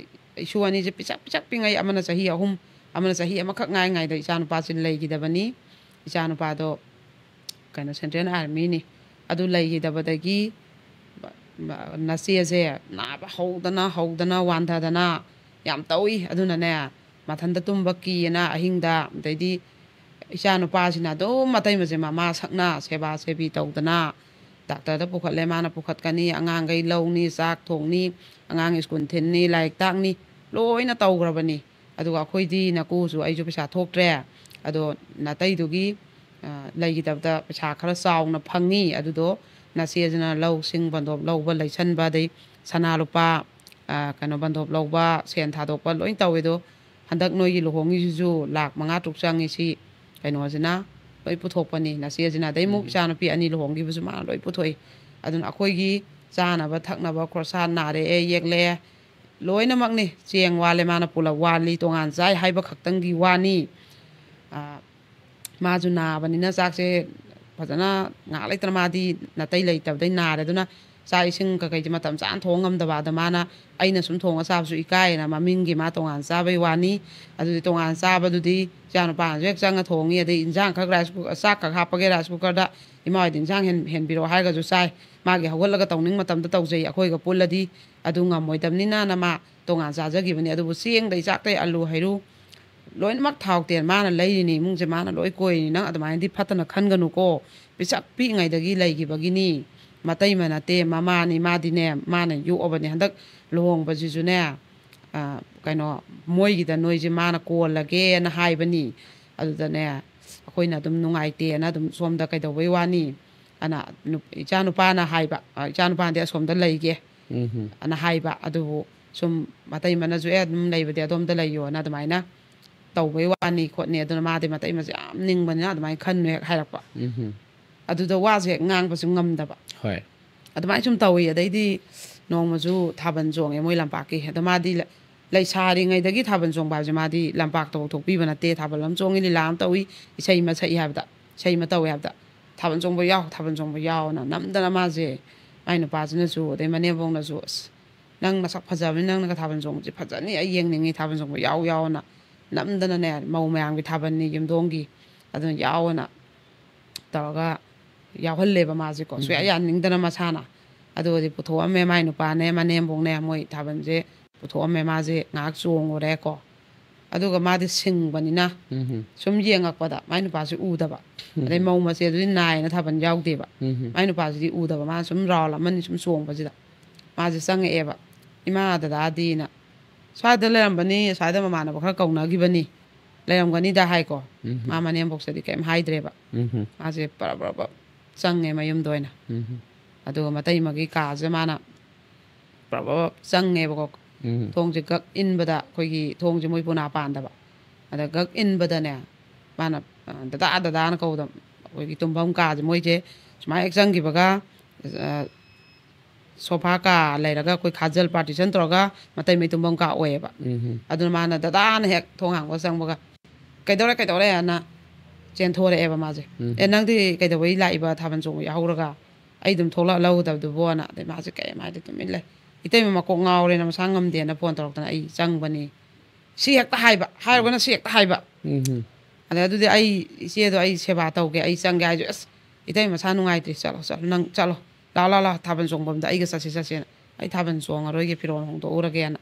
ꯏꯁꯨ ꯑꯅꯤꯁꯦ ꯄꯤꯁꯛ ꯄꯤꯁꯛ ꯄꯤꯉꯩ, ꯑꯃꯅ ꯆꯍꯤ ꯑꯍꯨꯝ, ꯑꯃꯅ ꯆꯍꯤ ꯑꯃꯈꯛ ꯉꯥꯏꯉꯩꯗ ꯏꯆꯥꯅꯨꯄꯥꯁꯤ ꯂꯩꯈꯤꯗꯕꯅꯤ꯫ ꯏꯆꯥꯅꯨꯄꯥꯗꯣ ꯀꯩꯅꯣ ꯁꯦꯟꯇ꯭ꯔꯦꯜ ꯑꯥꯔꯃꯤꯅꯤ꯫ ꯑꯗꯨ ꯂꯩꯈꯤꯗꯕꯗꯒꯤ ꯅꯆꯦꯁꯦ ꯅꯥꯕ ꯍꯧꯗꯅ ꯍꯧꯗꯅ ꯋꯥꯟꯊꯗꯅ ꯌꯥꯝ ꯇꯧꯏ꯫ ꯑꯗꯨꯅꯅꯦ, ꯃꯊꯟꯇ ꯇꯨꯝꯕ ꯀꯤꯌꯦꯅ ꯑꯍꯤꯡꯗ, ꯑꯗꯩꯗꯤ ꯏꯆꯥ ꯅꯨꯄꯥꯁꯤꯅ ꯑꯗꯨꯝ ꯃꯇꯩꯃꯁꯦ ꯃꯃꯥ ꯁꯛꯅ ꯁꯦꯕꯥ ꯁꯦꯕꯤ ꯇꯧꯗꯅ ꯗꯥꯛꯇꯔꯗ ꯄꯨꯈꯠꯂꯦ, ꯃꯥꯅ ꯄꯨꯈꯠꯀꯅꯤ, ꯑꯉꯥꯡꯈꯩ ꯂꯧꯅꯤ, ꯆꯥꯛ ꯊꯣꯡꯅꯤ, ꯑꯉꯥꯡ ꯁ꯭ꯀꯨꯜ ꯊꯤꯟꯅꯤ, ꯂꯥꯏꯔꯤꯛ ꯇꯥꯛꯅꯤ, ꯂꯣꯏꯅ ꯇꯧꯈ꯭ꯔꯕꯅꯤ꯫ ꯑꯗꯨꯒ ꯑꯩꯈꯣꯏꯗꯤ ꯅꯀꯨꯁꯨ ꯑꯩꯁꯨ ꯄꯩꯁꯥ ꯊꯣꯛꯇ꯭ꯔꯦ, ꯑꯗꯣ ꯅꯥꯇꯩꯗꯨꯒꯤ, ꯑ, ꯂꯩꯈꯤꯗꯕꯗ ꯄꯩꯁꯥ ꯈꯔ ꯆꯥꯎꯅ ꯐꯪꯉꯤ꯫ ꯑꯗꯨꯗꯣ ꯅꯆꯦꯁꯤꯅ ꯂꯧꯁꯤꯡ ꯕꯟꯗꯣꯞ ꯂꯧꯕ, ꯂꯩꯁꯟꯕ, ꯑꯗꯩ ꯁꯅꯥ ꯂꯨꯄꯥ, ꯑ, ꯀꯩꯅꯣ, ꯕꯟꯗꯣꯞ ꯂꯧꯕ, ꯁꯦꯟ ꯊꯥꯗꯣꯛꯄ ꯂꯣꯏ ꯇꯧꯋꯦ꯫ ꯑꯗꯣ ꯍꯟꯗꯛ ꯅꯣꯏꯒꯤ ꯂꯨꯍꯣꯡꯉꯤꯁꯤꯁꯨ ꯂꯥꯈ ꯃꯉꯥ ꯇꯔꯨꯛ ꯆꯪꯉꯤ, ꯁꯤ ꯀꯩꯅꯣꯁꯤꯅ ꯂꯣꯏ ꯄꯨꯊꯣꯛꯄꯅꯤ꯫ ꯅꯆꯦꯁꯤꯅ, ꯑꯗꯩ ꯑꯃꯨꯛ ꯎꯝ꯫ ꯏꯆꯥꯅꯨꯄꯤ ꯑꯅꯤ ꯂꯨꯍꯣꯡꯈꯤꯕꯁꯨ ꯃꯥꯅ ꯂꯣꯏ ꯄꯨꯊꯣꯛꯏ꯫ ꯑꯗꯨꯅ ꯑꯩꯈꯣꯏꯒꯤ ꯆꯥꯅꯕ ꯊꯛꯅꯕ, ꯈꯣꯔꯁꯥ, ꯅꯥꯔꯛꯑꯦ ꯌꯦꯛꯂꯛꯑꯦ, ꯂꯣꯏꯅꯃꯛꯅꯤ꯫ ꯆꯦꯡ ꯋꯥꯜꯂꯦ, ꯃꯥꯅ ꯄꯨꯂꯞ ꯋꯥꯜꯂꯤ, ꯇꯣꯉꯥꯟ ꯆꯥꯏ ꯍꯥꯏꯕ ꯈꯛꯇꯪꯒꯤ ꯋꯥꯅꯤ꯫ ꯑ, ꯃꯥꯁꯨ ꯅꯥꯕꯅꯤꯅ ꯆꯥꯛꯁꯦ ꯐꯖꯅ ꯉꯥꯏꯍꯥꯛ ꯂꯩꯇꯅ, ꯃꯥꯗꯤ ꯅꯥꯇꯩ ꯂꯩꯇꯕꯗꯩ ꯅꯥꯔꯦ꯫ ꯑꯗꯨꯅ ꯆꯥꯛ ꯏꯁꯤꯡ ꯀꯩꯀꯩꯁꯦ ꯃꯇꯝ ꯆꯥꯅ ꯊꯣꯡ ꯉꯝꯗꯕ꯫ ꯑꯗ ꯃꯥꯅ, "ꯑꯩꯅ ꯁꯨꯝ ꯊꯣꯡꯉ ꯆꯥꯕꯁꯨ ꯏꯀꯥꯏꯌꯦꯅ" ꯃꯃꯤꯡꯒꯤ ꯃꯥ ꯇꯣꯉꯥꯟ ꯆꯥꯕꯩ ꯋꯥꯅꯤ꯫ ꯑꯗꯨꯗꯤ ꯇꯣꯉꯥꯟ ꯆꯥꯕꯗꯨꯗꯤ ꯏꯆꯥꯅꯨꯄꯥꯅꯁꯨ ꯍꯦꯛ ꯆꯪꯉ ꯊꯣꯡꯉꯤ꯫ ꯑꯗꯩ ꯏꯟꯖꯥꯡ ꯈꯛ rice cooker, ꯆꯥꯛ ꯈꯛ ꯍꯥꯞꯄꯒꯦ rice cookerꯗ, "ꯏꯃꯥ ꯍꯣꯏꯗ ꯏꯟꯖꯥꯡ ꯍꯦꯟ-, ꯍꯦꯟꯕꯤꯔꯛꯑꯣ" ꯍꯥꯏꯔꯒꯁꯨ ꯆꯥꯏ꯫ ꯃꯥꯒꯤ ꯍꯧꯒꯠꯂꯒ ꯇꯧꯅꯤꯡ ꯃꯇꯝꯗ ꯇꯧꯖꯩ꯫ ꯑꯩꯈꯣꯏꯒ ꯄꯨꯜꯂꯗꯤ ꯑꯗꯨ ꯉꯝꯃꯣꯏꯗꯕꯅꯤꯅꯅ ꯃꯥ ꯇꯣꯉꯥꯟ ꯆꯥꯖꯈꯤꯕꯅꯤ꯫ ꯑꯗꯨꯕꯨ ꯆꯦꯡꯗꯩ ꯆꯥꯛꯇꯩ ꯑꯂꯨ ꯍꯩꯔꯨ ꯂꯣꯏꯅꯃꯛ ꯊꯥꯎ ꯇꯦꯜ ꯃꯥꯅ ꯂꯩꯔꯤꯅꯤ, ꯏꯃꯨꯡꯁꯦ ꯃꯥꯅ ꯂꯣꯏ ꯀꯣꯏꯔꯤꯅꯤ꯫ ꯅꯪ ꯑꯗꯨꯃꯥꯏꯅꯗꯤ ꯐꯠꯇꯅ ꯈꯟꯒꯅꯨꯀꯣ꯫ ꯄꯤꯁꯛ ꯄꯤꯛꯏꯉꯩꯗꯒꯤ ꯂꯩꯈꯤꯕꯒꯤꯅꯤ꯫ ꯃꯇꯩꯃ ꯅꯠꯇꯦ, ꯃꯃꯥꯅꯤ, ꯃꯥꯗꯤꯅꯦ, ꯃꯥꯅ ꯌꯣꯛꯑꯕꯅꯤ꯫ ꯍꯟꯗꯛ ꯂꯨꯍꯣꯡꯕꯁꯤꯁꯨꯅꯦ, ꯑ, ꯀꯩꯅꯣ, ꯃꯣꯏꯒꯤꯗ ꯅꯣꯏꯁꯦ ꯃꯥꯅ ꯀꯣꯜꯂꯒꯦꯅ ꯍꯥꯏꯕꯅꯤ꯫ ꯑꯗꯨꯗꯅꯦ, ꯑꯩꯈꯣꯏꯅ ꯑꯗꯨꯝ ꯅꯨꯡꯉꯥꯏꯇꯦꯅ ꯑꯗꯨꯝ ꯁꯣꯝꯗ ꯀꯩꯗꯧꯕꯩ ꯋꯥꯅꯤ? ꯑꯅ, ꯅꯨꯞ-, ꯏꯆꯥ ꯅꯨꯄꯥꯅ ꯍꯥꯏꯕ, ꯑ, "ꯏꯆꯥ ꯅꯨꯄꯥꯗꯤ ꯑꯁꯣꯝꯗ ꯂꯩꯒꯦ" ꯎꯝ꯫ ꯑꯅ ꯍꯥꯏꯕ꯫ ꯑꯗꯨꯕꯨ ꯁꯨꯝ ꯃꯇꯩꯃꯅꯁꯨ, "ꯑꯦ, ꯑꯗꯨꯝ ꯂꯩꯕꯗꯤ ꯑꯗꯣꯝꯗ ꯂꯩꯌꯣꯅ" ꯑꯗꯨꯃꯥꯏꯅ ꯇꯧꯕꯩ ꯋꯥꯅꯤ ꯈꯣꯠꯅꯤ꯫ ꯑꯗꯨꯅ ꯃꯥꯗꯤ ꯃꯇꯩꯃꯁꯦ ꯌꯥꯝ ꯅꯤꯡꯕꯅꯤꯅ ꯑꯗꯨꯃꯥꯏꯅ ꯈꯟꯅꯨ ꯍꯦꯛ ꯍꯥꯏꯔꯛꯄ꯫ ꯎꯝ꯫ ꯑꯗꯨꯗ ꯋꯥꯁꯦ ꯍꯦꯛ ꯉꯥꯡꯕꯁꯨ ꯉꯝꯗꯕ꯫ ꯍꯣꯏ꯫ ꯑꯗꯨꯃꯥꯏꯅ ꯁꯨꯝ ꯇꯧꯋꯤ꯫ ꯑꯗꯩꯗꯤ ꯅꯣꯡꯃꯁꯨ ꯊꯥꯕꯜ ꯆꯣꯡꯉꯦ ꯃꯣꯏ ꯂꯝꯄꯥꯛꯀꯤ꯫ ꯑꯗꯣ ꯃꯥꯗꯤ ꯂ-, ꯂꯩꯁꯥꯔꯤꯉꯩꯗꯒꯤ ꯊꯥꯕꯜ ꯆꯣꯡꯕ ꯍꯥꯏꯕꯁꯦ ꯃꯥꯗꯤ ꯂꯝꯄꯥꯛꯇꯐꯥꯎ ꯊꯣꯛꯄꯤꯕ ꯅꯠꯇꯦ꯫ ꯊꯥꯕꯜ ꯑꯃ ꯆꯣꯡꯉꯤ, ꯂꯤꯂꯥ ꯑꯃ ꯇꯧꯏ, ꯏꯁꯩ ꯑꯃ ꯁꯛꯏ ꯍꯥꯏꯕꯗ, ꯏꯁꯩ ꯑꯃ ꯇꯧꯏ ꯍꯥꯏꯕꯗ, "ꯊꯥꯕꯜ ꯆꯣꯡꯕ ꯌꯥꯎ, ꯊꯥꯕꯜ ꯆꯣꯡꯕ ꯌꯥꯎꯅ" ꯅꯝꯗꯅ ꯃꯥꯁꯦ, ꯃꯥꯏ ꯅꯨꯄꯥꯁꯤꯅꯁꯨ, ꯑꯗꯩ ꯃꯅꯦꯝꯕꯣꯛꯅꯁꯨ, "ꯑꯁ, ꯅꯪ ꯅꯁꯛ ꯐꯖꯕꯅꯤ, ꯅꯪꯅꯒ ꯊꯥꯕꯜ ꯆꯣꯡꯕꯁꯦ ꯐꯖꯅꯤ, ꯑꯩ ꯌꯦꯡꯅꯤꯡꯉꯤ, ꯊꯥꯕꯜ ꯆꯣꯡꯕ ꯌꯥꯎ ꯌꯥꯎꯅ" ꯅꯝꯗꯅꯅꯦ, ꯃꯧ ꯃꯌꯥꯝꯒꯤ ꯊꯥꯕꯜꯅꯤ ꯌꯨꯝꯗꯣꯡꯒꯤ, ꯑꯗꯨꯅ ꯌꯥꯎꯑꯣꯅ ꯇꯧꯔꯒ ꯌꯥꯎꯍꯜꯂꯦꯕ ꯃꯥꯁꯦꯀꯣ, ꯎꯝ꯫ ꯁꯨꯡꯌꯥ ꯌꯥꯅꯤꯡꯗꯅ ꯃꯁꯥꯅ꯫ ꯑꯗꯨꯒꯗꯤ ꯄꯨꯊꯣꯛꯑꯝꯃꯦ ꯃꯥꯏ ꯅꯨꯄꯥꯅꯦ, ꯃꯅꯦꯝꯕꯣꯛꯅꯦ, ꯃꯣꯏ ꯊꯥꯕꯜꯁꯦ ꯄꯨꯊꯣꯛꯑꯝꯃꯦ꯫ ꯃꯥꯁꯦ ꯉꯥꯏꯍꯥꯛ ꯆꯣꯡꯉꯨꯔꯦꯀꯣ꯫ ꯑꯗꯨꯒ ꯃꯥꯗꯤ ꯁꯤꯡꯕꯅꯤꯅ ꯎꯝ꯫ ꯁꯨꯝ ꯌꯦꯡꯉꯛꯄꯗ ꯃꯥꯏ ꯅꯨꯄꯥꯁꯦ ꯎꯗꯕ꯫ ꯎꯝ꯫ ꯑꯗꯩ ꯃꯧ ꯃꯆꯦꯗꯨꯗꯤ ꯅꯥꯏꯅ ꯊꯥꯕꯜ ꯌꯥꯎꯗꯦꯕ꯫ ꯎꯝ꯫ ꯃꯥꯏ ꯅꯨꯄꯥꯁꯤꯗꯤ ꯎꯗꯕ, ꯃꯥꯅ ꯁꯨꯝ round ꯑꯃꯅꯤ ꯁꯨꯝ ꯆꯣꯡꯕꯁꯤꯗ ꯃꯥꯁꯦ ꯆꯪꯉꯛꯑꯦꯕ꯫ "ꯏꯃꯥ, ꯗꯗꯥꯗꯤꯅ ꯁ꯭ꯋꯥꯏꯗ ꯂꯩꯔꯝꯕꯅꯤ, ꯁ꯭ꯋꯥꯏꯗ ꯃꯃꯥꯟꯅꯕ ꯈꯔ ꯀꯧꯅꯈꯤꯕꯅꯤ" ꯂꯩꯔꯝꯒꯅꯤꯗ ꯍꯥꯏꯀꯣ꯫ ꯎꯝ꯫ ꯃꯥ ꯃꯅꯦꯝꯕꯣꯛꯁꯤꯗꯤ ꯀꯩꯝ ꯍꯥꯏꯗ꯭ꯔꯦꯕ꯫ ꯎꯝ꯫ ꯃꯥꯁꯦ ꯄꯔꯞ ꯄꯔꯞ ꯄꯔꯞ ꯆꯪꯉꯦ ꯃꯌꯨꯝꯗ ꯑꯣꯏꯅ꯫ ꯎꯝ꯫ ꯑꯗꯨꯒ ꯃꯇꯩꯃꯒꯤ ꯀꯥꯁꯦ ꯃꯥꯅ ꯄ꯭ꯔꯞ ꯄ꯭ꯔꯞ ꯆꯪꯉꯦꯕꯀꯣ꯫ ꯎꯝ꯫ ꯊꯣꯡꯁꯦ ꯒꯛ ꯏꯟꯕꯗ ꯑꯩꯈꯣꯏꯒꯤ ꯊꯣꯡꯁꯦ ꯃꯣꯏ ꯄꯨꯅꯥ ꯄꯥꯟꯗꯕ꯫ ꯑꯗ ꯒꯛ ꯏꯟꯕꯗꯅꯦ, ꯃꯥꯅ, ꯑ, "ꯗꯗꯥ, ꯗꯗꯥꯅ" ꯀꯧꯕꯗ, ꯑꯩꯈꯣꯏꯒꯤ ꯇꯨꯝꯐꯝ ꯀꯥꯁꯦ ꯃꯣꯏꯁꯦ ꯁꯨꯃꯥꯏꯅ ꯍꯦꯛ ꯆꯪꯈꯤꯕꯒ, ꯑ, ꯁꯣꯐꯥ ꯀꯥ ꯂꯩꯔꯒ ꯑꯩꯈꯣꯏ ꯈꯥꯖꯜ ꯄꯥꯔꯇꯤꯁꯟ ꯇꯧꯔꯒ ꯃꯇꯩ ꯃꯩ ꯇꯨꯝꯐꯝ ꯀꯥ ꯑꯣꯏꯌꯦꯕ꯫ ꯎꯝ꯫ ꯑꯗꯨꯅ ꯃꯥꯅ ꯗꯗꯥꯅ ꯍꯦꯛ ꯊꯣꯡ ꯍꯥꯡꯕ ꯆꯪꯕꯒ, "ꯀꯩꯗꯧꯔꯦ, ꯀꯩꯗꯧꯔꯦ?" ꯍꯥꯏꯅ ꯆꯦꯟꯊꯣꯔꯛꯑꯦꯕ ꯃꯥꯁꯦ꯫ ꯎꯝ꯫ "ꯑꯦ, ꯅꯪꯗꯤ ꯀꯩꯗꯧꯕꯩ ꯂꯥꯛꯏꯕ ꯊꯥꯕꯜ ꯆꯣꯡꯕ ꯌꯥꯍꯧꯔꯒ? ꯑꯩ ꯑꯗꯨꯝ ꯊꯣꯛꯂꯛꯑ ꯂꯧꯒꯗꯕꯗꯨꯕꯣꯅ?" ꯑꯗꯩ ꯃꯥꯁꯦ ꯀꯩꯝ ꯍꯥꯏꯗꯦ, ꯇꯨꯃꯤꯟ ꯂꯩ꯫ ꯏꯇꯩꯃ ꯃꯀꯣꯛ ꯉꯥꯎꯔꯦꯅ, ꯃꯁꯥ ꯉꯝꯗꯦꯅ ꯐꯣꯟ ꯇꯧꯔꯛꯇꯅ ꯑꯩ ꯆꯪꯕꯅꯤ꯫ ꯁꯤ ꯍꯦꯛꯇ ꯍꯥꯏꯕ, ꯍꯥꯏꯔꯒꯅ ꯁꯤ ꯍꯦꯛꯇ ꯍꯥꯏꯕ꯫ ꯎꯝ꯫ ꯑꯗꯩ ꯑꯗꯨꯗꯤ ꯑꯩ ꯏꯆꯦꯗꯣ ꯑꯩ ꯁꯦꯕꯥ ꯇꯧꯒꯦ, ꯑꯩ ꯆꯪꯒꯦ ꯍꯥꯏꯁꯨ, "ꯑꯁ, ꯏꯇꯩ ꯃꯁꯥ ꯅꯨꯡꯉꯥꯏꯇ꯭ꯔꯤ, ꯆꯠꯂꯣ, ꯆꯠꯂꯣ, ꯅꯪ ꯆꯠꯂꯣ, ꯂꯥꯛꯑꯣ, ꯂꯥꯛꯑꯣ, ꯂꯥꯛꯑꯣ, ꯊꯥꯕꯜ ꯆꯣꯡꯐꯝꯗ ꯑꯩꯒ ꯆꯠꯁꯤ, ꯆꯠꯁꯦꯅ"꯫ "ꯑꯩ ꯊꯥꯕꯜ ꯆꯣꯡꯉꯔꯣꯏꯒꯦ, ꯐꯤꯔꯣꯜ ꯍꯣꯡꯗꯣꯛꯎꯔꯒꯦꯅ"꯫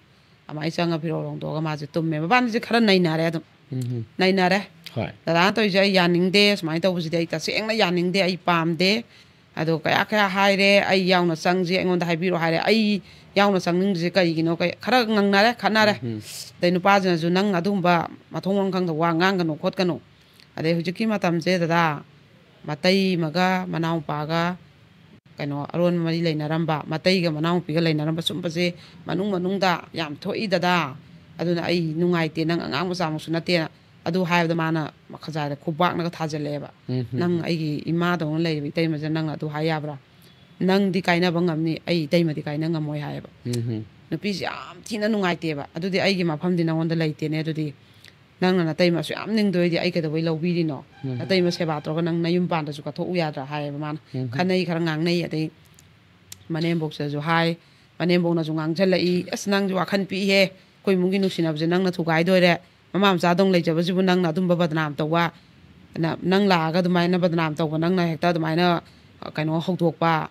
ꯑꯗꯨꯃꯥꯏꯅ ꯆꯪꯉ ꯐꯤꯔꯣꯜ ꯍꯣꯡꯗꯣꯛꯑꯒ ꯃꯥꯁꯦ ꯇꯨꯝꯃꯦ꯫ ꯃꯕꯥꯅꯤꯁꯦ ꯈꯔ ꯅꯩꯅꯔꯦ ꯑꯗꯨꯝ꯫ ꯎꯝ꯫ ꯅꯩꯅꯔꯦ꯫ ꯍꯣꯏ꯫ "ꯗꯗꯥꯅ ꯇꯧꯔꯤꯁꯦ ꯑꯩ ꯌꯥꯅꯤꯡꯗꯦ, ꯁꯨꯃꯥꯏꯅ ꯇꯧꯕꯁꯤꯗꯤ ꯑꯩ ꯇꯁꯦꯡꯅ ꯌꯥꯅꯤꯡꯗꯦ, ꯑꯩ ꯄꯥꯝꯗꯦ꯫ ꯑꯗꯣ ꯀꯌꯥ ꯀꯌꯥ ꯍꯥꯏꯔꯦ, ꯑꯩ ꯌꯥꯎꯅ ꯆꯪꯁꯤ, ꯑꯩꯉꯣꯟꯗ ꯍꯥꯏꯕꯤꯔꯣ" ꯍꯥꯏꯔꯦ꯫ "ꯑꯩ ꯌꯥꯎꯅ ꯆꯪꯅꯤꯡꯗ꯭ꯔꯤꯁꯦ ꯀꯔꯤꯒꯤꯅꯣ?" ꯀꯩ-, ꯈꯔ ꯉꯪꯅꯔꯦ, ꯈꯠꯅꯔꯦ꯫ ꯎꯝ꯫ ꯑꯗꯩ ꯅꯨꯄꯥꯁꯤꯅꯁꯨ, "ꯅꯪ ꯑꯗꯨꯒꯨꯝꯕ ꯃꯊꯣꯡ ꯃꯔꯝ ꯈꯪꯗꯕ ꯋꯥ ꯉꯥꯡꯒꯅꯨ ꯈꯣꯠꯀꯅꯨ"꯫ ꯑꯗꯩ ꯍꯧꯖꯤꯛꯀꯤ ꯃꯇꯝꯁꯦ ꯗꯗꯥ, ꯃꯇꯩꯃꯒ ꯃꯅꯥꯎꯄꯥꯒ ꯀꯩꯅꯣ ꯑꯔꯣꯟꯕ ꯃꯔꯤ ꯂꯩꯅꯔꯝꯕ, ꯃꯇꯩꯒ ꯃꯅꯥꯎꯅꯨꯄꯤꯒ ꯂꯩꯅꯔꯝꯕ ꯁꯨꯝꯕꯁꯦ ꯃꯅꯨꯡ ꯃꯅꯨꯡꯗ ꯌꯥꯝ ꯊꯣꯛꯏ ꯗꯗꯥ꯫ ꯑꯗꯨꯅ ꯑꯩ ꯅꯨꯡꯉꯥꯏꯇꯦ, ꯅꯪ ꯑꯉꯥꯡ ꯃꯆꯥꯃꯛꯁꯨ ꯅꯠꯇꯦꯅ꯫ ꯑꯗꯨ ꯍꯥꯏꯕꯗ ꯃꯥꯅ ꯃꯈꯖꯥꯏꯗ ꯈꯨꯕꯥꯛꯅꯒ ꯊꯥꯖꯤꯜꯂꯛꯑꯦꯕ꯫ ꯎꯝ꯫ "ꯅꯪ ꯑꯩꯒꯤ ꯏꯃꯥꯗꯧꯅ ꯂꯩꯔꯤꯕ ꯏꯇꯩꯃꯁꯦ ꯅꯪꯅ ꯑꯗꯨ ꯍꯥꯏ ꯌꯥꯕ꯭ꯔꯥ? ꯅꯪꯗꯤ ꯀꯥꯏꯅꯕ ꯉꯝꯅꯤ, ꯑꯩ ꯏꯇꯩꯃꯗꯤ ꯀꯥꯏꯅ ꯉꯝꯃꯣꯏ" ꯍꯥꯏꯌꯦꯕ꯫ ꯎꯝ꯫ ꯅꯨꯄꯤꯁꯦ ꯌꯥꯝ ꯊꯤꯅ ꯅꯨꯡꯉꯥꯏꯇꯦꯕ꯫ "ꯑꯗꯨꯗꯤ ꯑꯩꯒꯤ ꯃꯐꯝꯗꯤ ꯅꯉꯣꯟꯗ ꯂꯩꯇꯦꯅꯦ꯫ ꯑꯗꯨꯗꯤ ꯅꯪꯅ ꯅꯇꯩꯃ ꯑꯁꯨꯛ ꯌꯥꯝ ꯅꯤꯡꯗꯣꯏꯗꯤ ꯑꯩ ꯀꯩꯗꯧꯕꯩ ꯂꯧꯕꯤꯔꯤꯅꯣ? ꯎꯝ꯫ ꯅꯇꯩꯃ ꯁꯦꯕꯥ ꯇꯧꯔꯒ ꯅꯪ ꯅꯌꯨꯝ ꯄꯥꯟꯗꯁꯨ ꯀꯠꯊꯣꯛꯎ ꯌꯥꯗ꯭ꯔꯥ?" ꯍꯥꯏꯌꯦꯕ ꯃꯥꯅ꯫ ꯎꯝ꯫ ꯈꯟꯅꯩ, ꯈꯔ ꯉꯥꯡꯅꯩ꯫ ꯑꯗꯩ ꯃꯅꯦꯝꯕꯣꯛꯁꯤꯗꯁꯨ ꯍꯥꯏ, ꯃꯅꯦꯝꯕꯣꯛꯅꯁꯨ ꯉꯥꯡꯁꯤꯜꯂꯛꯏ, "ꯑꯁ, ꯅꯪꯁꯨ ꯋꯥꯈꯜ ꯄꯤꯛꯏꯍꯦ, ꯑꯩꯈꯣꯏ ꯏꯃꯨꯡꯒꯤ ꯅꯨꯡꯁꯤꯅꯕꯁꯦ ꯅꯪꯅ ꯊꯨꯒꯥꯏꯗꯣꯏꯔꯦ, ꯃꯃꯥ ꯃꯆꯥꯗꯧꯅ ꯂꯩꯖꯕꯁꯤꯕꯨ ꯅꯪꯅ ꯑꯗꯨꯝꯕ ꯕꯗꯅꯥꯝ ꯇꯧꯕ, ꯅ-, ꯅꯪ ꯂꯥꯛꯑꯒ ꯑꯗꯨꯃꯥꯏꯅ ꯕꯗꯅꯥꯝ ꯇꯧꯕ, ꯅꯪꯅ ꯍꯦꯛꯇ ꯑꯗꯨꯃꯥꯏꯅ, ꯑ, ꯀꯩꯅꯣ ꯍꯧꯗꯣꯛꯄ,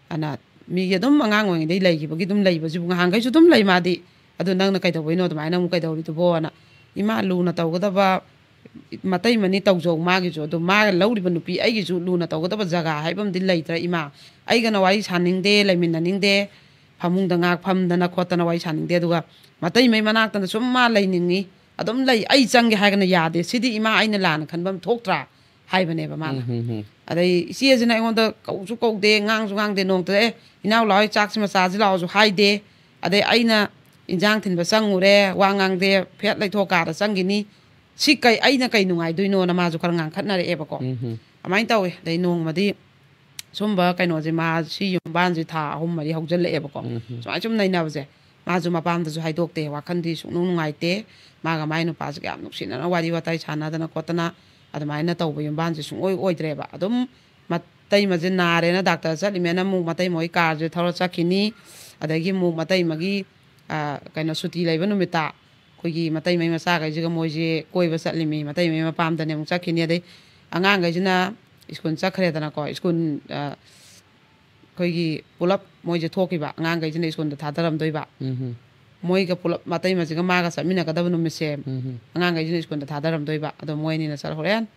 ꯑꯅ ꯃꯤꯒꯤ ꯑꯗꯨꯝ ꯑꯉꯥꯡ ꯑꯣꯏꯔꯤꯉꯩꯗꯩ ꯂꯩꯈꯤꯕꯒꯤ ꯑꯗꯨꯝ ꯂꯩꯕꯁꯤꯕꯨ ꯉꯍꯥꯟꯈꯩꯁꯨ ꯑꯗꯨꯝ ꯂꯩ ꯃꯥꯗꯤ, ꯑꯗꯨ ꯅꯪꯅ ꯀꯩꯗꯧꯕꯩꯅꯣ ꯑꯗꯨꯃꯥꯏꯅ ꯑꯃꯨꯛ ꯀꯩꯗꯧꯔꯤꯗꯨꯕꯣꯅ?" ꯏꯃꯥ, ꯂꯨꯅ ꯇꯧꯒꯗꯕ ꯃꯇꯩꯃꯅꯤ ꯇꯧꯖꯧ ꯃꯥꯒꯤꯁꯨ, ꯑꯗꯨ ꯃꯥꯒ ꯂꯧꯔꯤꯕ ꯅꯨꯄꯤ ꯑꯩꯒꯤꯁꯨ ꯂꯨꯅ ꯇꯧꯒꯗꯕ ꯖꯒꯥ ꯍꯥꯏꯕ ꯑꯃꯗꯤ ꯂꯩꯇ꯭ꯔꯥ ꯏꯃꯥ? ꯑꯩꯒꯅ ꯋꯥꯔꯤ ꯁꯥꯅꯤꯡꯗꯦ, ꯂꯩꯃꯤꯟꯅꯅꯤꯡꯗꯦ, ꯐꯃꯨꯡꯗ ꯉꯥꯏꯍꯥꯛ ꯐꯝꯗꯅ ꯈꯣꯠꯇꯅ ꯋꯥꯔꯤ ꯁꯥꯅꯤꯡꯗꯦ, ꯑꯗꯨꯒ ꯃꯇꯩꯃꯩ ꯃꯅꯥꯛꯇꯅ ꯁꯨꯝ ꯃꯥ ꯂꯩꯅꯤꯡꯉꯤ꯫ ꯑꯗꯨꯝ ꯂꯩ, ꯑꯩ ꯆꯪꯒꯦ ꯍꯥꯏꯔꯒꯅ ꯌꯥꯗꯦ, ꯁꯤꯗꯤ ꯏꯃꯥ ꯑꯩꯅ ꯂꯥꯟꯅ ꯈꯟꯕ ꯑꯃ ꯊꯣꯛꯇ꯭ꯔꯥ ꯍꯥꯏꯕꯅꯦꯕ ꯃꯥꯅ꯫ ꯑꯗꯩ ꯏꯆꯦꯁꯤꯅ ꯑꯩꯉꯣꯟꯗ ꯀꯧꯁꯨ ꯀꯧꯗꯦ, ꯉꯥꯡꯁꯨ ꯉꯥꯡꯗꯦ, ꯅꯣꯡꯃꯇ "ꯑꯦ, ꯏꯅꯥꯎ ꯂꯥꯛꯑꯣ, ꯆꯥꯛꯁꯤꯃ ꯆꯥꯁꯤ ꯂꯥꯛꯑꯣꯁꯨ" ꯍꯥꯏꯗꯦ꯫ ꯑꯗꯩ ꯑꯩꯅ ꯏꯟꯖꯥꯡ ꯊꯤꯟꯕ ꯆꯪꯉꯨꯔꯦ, ꯋꯥ ꯉꯥꯡꯗꯦ, ꯐꯦꯠ ꯂꯩꯊꯣꯛ ꯀꯥꯗ ꯆꯪꯈꯤꯅꯤ, ꯁꯤ ꯀꯩ, ꯑꯩꯅ ꯀꯩ ꯅꯨꯡꯉꯥꯏꯗꯣꯏꯅꯣꯅ ꯃꯥꯁꯨ ꯈꯔ ꯉꯥꯡꯈꯠꯅꯔꯛꯑꯦꯕꯀꯣ꯫ ꯑꯗꯨꯃꯥꯏꯅ ꯇꯧꯋꯦ꯫ ꯑꯗꯩ ꯅꯣꯡꯃꯗꯤ ꯁꯨꯝꯕ ꯀꯩꯅꯣꯁꯦ, ꯃꯥ ꯁꯤ ꯌꯨꯝꯕꯥꯟꯁꯦ ꯊꯥ ꯑꯍꯨꯝ ꯃꯔꯤ ꯍꯧꯖꯤꯜꯂꯛꯑꯦꯕꯀꯣ꯫ ꯁꯨꯃꯥꯏꯅ ꯁꯨꯝ ꯅꯩꯅꯕꯁꯦ, ꯃꯥꯁꯨ ꯃꯄꯥꯝꯗꯁꯨ ꯍꯥꯏꯗꯣꯛꯇꯦ, ꯋꯥꯈꯜꯗꯤ ꯁꯨꯡꯅꯨꯡ ꯅꯨꯡꯉꯥꯏꯇꯦ꯫ ꯃꯥꯒ ꯃꯥꯏ ꯅꯨꯄꯥꯁꯤꯒ ꯌꯥꯝ ꯅꯨꯡꯁꯤꯅꯅ ꯋꯥꯔꯤ ꯋꯥꯇꯥꯏ ꯁꯥꯟꯅꯗꯅ ꯈꯣꯠꯇꯅ ꯑꯗꯨꯃꯥꯏꯅ ꯇꯧꯕ ꯌꯨꯝꯕꯥꯟꯁꯦ ꯁꯨꯡꯑꯣꯏ ꯑꯣꯏꯗ꯭ꯔꯦꯕ꯫ ꯑꯗꯨꯝ ꯃꯇꯩꯃꯁꯦ ꯅꯥꯔꯦꯅ ꯗꯥꯛꯇꯔ ꯆꯠꯂꯤꯃꯦꯅ ꯑꯃꯨꯛ ꯃꯇꯩꯃ ꯍꯣꯏ ꯀꯥꯔꯁꯦ ꯊꯧꯔ ꯆꯠꯈꯤꯅꯤ꯫ ꯑꯗꯒꯤ ꯑꯃꯨꯛ ꯃꯇꯩꯃꯒꯤ, ꯑ, ꯀꯩꯅꯣ, ꯁꯨꯇꯤ ꯂꯩꯕ ꯅꯨꯃꯤꯠꯇ ꯑꯩꯈꯣꯏꯒꯤ ꯃꯇꯩꯃꯩ ꯃꯆꯥꯈꯩꯁꯤꯒ ꯃꯣꯏꯁꯦ ꯀꯣꯏꯕ ꯆꯠꯂꯤꯃꯤ, ꯃꯇꯩꯃꯩ ꯃꯄꯥꯝꯗꯅꯦ ꯑꯃꯨꯛ ꯆꯠꯈꯤꯅꯤ꯫ ꯑꯗꯩ ꯑꯉꯥꯡꯈꯩꯁꯤꯅ ꯁ꯭ꯀꯨꯜ ꯆꯠꯈ꯭ꯔꯦꯗꯅꯀꯣ, ꯁ꯭ꯀꯨꯜ, ꯑ, ꯑꯩꯈꯣꯏꯒꯤ ꯄꯨꯂꯞ ꯃꯣꯏꯁꯦ ꯊꯣꯛꯈꯤꯕ, ꯑꯉꯥꯡꯈꯩꯁꯤꯅ ꯁ꯭ꯀꯨꯜꯗ ꯊꯥꯗꯔꯝꯗꯣꯏꯕ꯫ ꯃꯣꯏꯒ ꯄꯨꯂꯞ ꯃꯇꯩꯃꯁꯤꯒ ꯃꯥꯒ ꯆꯠꯃꯤꯟꯅꯒꯗꯕ ꯅꯨꯃꯤꯠꯁꯦ ꯑꯉꯥꯡꯈꯩꯁꯤꯅ ꯁ꯭ꯀꯨꯜꯗ ꯊꯥꯗꯔꯝꯗꯣꯏꯕ꯫ ꯑꯗꯣ ꯃꯣꯏ ꯑꯅꯤꯅ ꯆꯠ ꯍꯣꯔꯦꯟ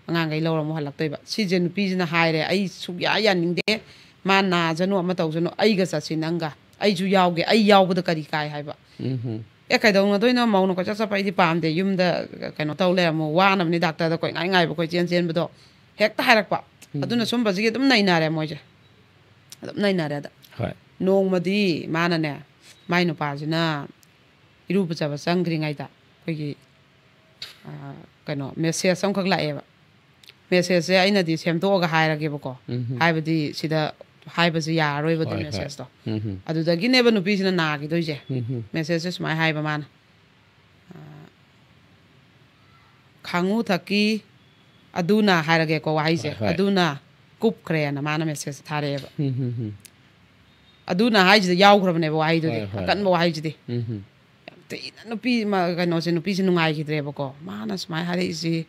ꯑꯉꯥꯡꯈꯩ ꯂꯧꯔ ꯑꯃꯨꯛ ꯍꯜꯂꯛꯇꯣꯏꯕ꯫ ꯁꯤꯁꯦ ꯅꯨꯄꯤꯁꯤꯅ ꯍꯥꯏꯔꯦ, "ꯑꯩ ꯁꯨꯛꯌꯥ ꯌꯥꯅꯤꯡꯗꯦ, ꯃꯥ ꯅꯥꯖꯅꯨ, ꯑꯃ ꯇꯧꯖꯅꯨ, ꯑꯩꯒ ꯆꯠꯁꯤ ꯅꯪꯒ, ꯑꯩꯁꯨ ꯌꯥꯎꯒꯦ, ꯑꯩ ꯌꯥꯎꯕꯗ ꯀꯔꯤ ꯀꯥꯏ?" ꯍꯥꯏꯕ꯫ "ꯑꯦ, ꯀꯩꯗꯧꯅꯗꯣꯏꯅꯣ, ꯃꯧꯅ ꯀꯣꯏꯆꯠ ꯆꯠꯄ ꯑꯩꯗꯤ ꯄꯥꯝꯗꯦ, ꯌꯨꯝꯗ ꯀꯩꯅꯣ ꯇꯧ ꯂꯩꯔꯝꯃꯣ, ꯋꯥꯅꯕꯅꯤ ꯗꯥꯛꯇꯔꯗ ꯀꯣꯏꯉꯥꯏ ꯉꯥꯏꯕ, ꯀꯣꯏꯆꯦꯟ ꯆꯦꯟꯕꯗꯣ", ꯍꯦꯛꯇ ꯍꯥꯏꯔꯛꯄ꯫ ꯑꯗꯨꯅ ꯁꯨꯝꯕꯁꯤꯒꯤ ꯑꯗꯨꯝ ꯅꯩꯅꯔꯦ ꯃꯣꯏꯁꯦ, ꯑꯗꯨꯝ ꯅꯩꯅꯔꯦ꯫ ꯑꯗ ꯍꯣꯏ꯫ ꯅꯣꯡꯃꯗꯤ ꯃꯥꯅꯅꯦ, ꯃꯥꯏ ꯅꯨꯄꯥꯁꯤꯅ ꯏꯔꯨ ꯄꯨꯖꯕ ꯆꯪꯈ꯭ꯔꯤꯉꯩꯗ ꯑꯩꯈꯣꯏꯒꯤ, ꯑ, ꯀꯩꯅꯣ, ꯃꯦꯁꯦꯖ ꯑꯃꯈꯛ ꯂꯥꯛꯑꯦꯕ꯫ ꯃꯦꯁꯦꯖꯁꯦ ꯑꯩꯅꯗꯤ ꯁꯦꯝꯗꯣꯛꯑꯒ ꯍꯥꯏꯔꯒꯦꯕꯀꯣ꯫ ꯍꯥꯏꯕꯗꯤ ꯁꯤꯗ ꯍꯥꯏꯕꯁꯦ ꯌꯥꯔꯔꯣꯏꯕ ꯑꯗꯨ ꯍꯣꯏ, ꯍꯣꯏ꯫ ꯃꯦꯁꯦꯖꯇꯣ꯫ ꯑꯗꯨꯗꯒꯤꯅꯦꯕ ꯅꯨꯄꯤꯁꯤꯅ ꯅꯥꯈꯤꯗꯣꯏꯁꯦ꯫ ꯃꯦꯁꯦꯖꯁꯦ ꯁꯨꯃꯥꯏꯅ ꯍꯥꯏꯕ ꯃꯥꯅ, ꯑ, "ꯈꯥꯡꯉꯨ ꯊꯛꯀꯤ ꯑꯗꯨꯅ" ꯍꯥꯏꯔꯒꯦꯀꯣ ꯋꯥꯍꯩꯁꯦ, ꯍꯣꯏ, ꯍꯣꯏ꯫ "ꯑꯗꯨꯅ ꯀꯨꯞꯈ꯭ꯔꯦꯅ" ꯃꯥꯅ ꯃꯦꯁꯦꯖ ꯊꯥꯔꯛꯑꯦꯕ꯫ "ꯑꯗꯨꯅ" ꯍꯥꯏꯁꯤꯗ ꯌꯥꯎꯈ꯭ꯔꯕꯅꯦꯕ ꯋꯥꯍꯩꯗꯨꯗꯤ, ꯍꯣꯏ, ꯍꯣꯏ꯫ ꯑꯀꯟꯕ ꯋꯥꯍꯩꯁꯤꯗꯤ꯫ ꯌꯥꯝ ꯊꯤꯅ ꯅꯨꯄꯤ ꯃ-, ꯀꯩꯅꯣꯁꯦ, ꯅꯨꯄꯤꯁꯦ ꯅꯨꯡꯉꯥꯏꯈꯤꯗ꯭ꯔꯦꯕꯀꯣ꯫ ꯃꯥꯅ ꯁꯨꯃꯥꯏꯅ ꯍꯥꯏꯔꯛꯏꯁꯤ,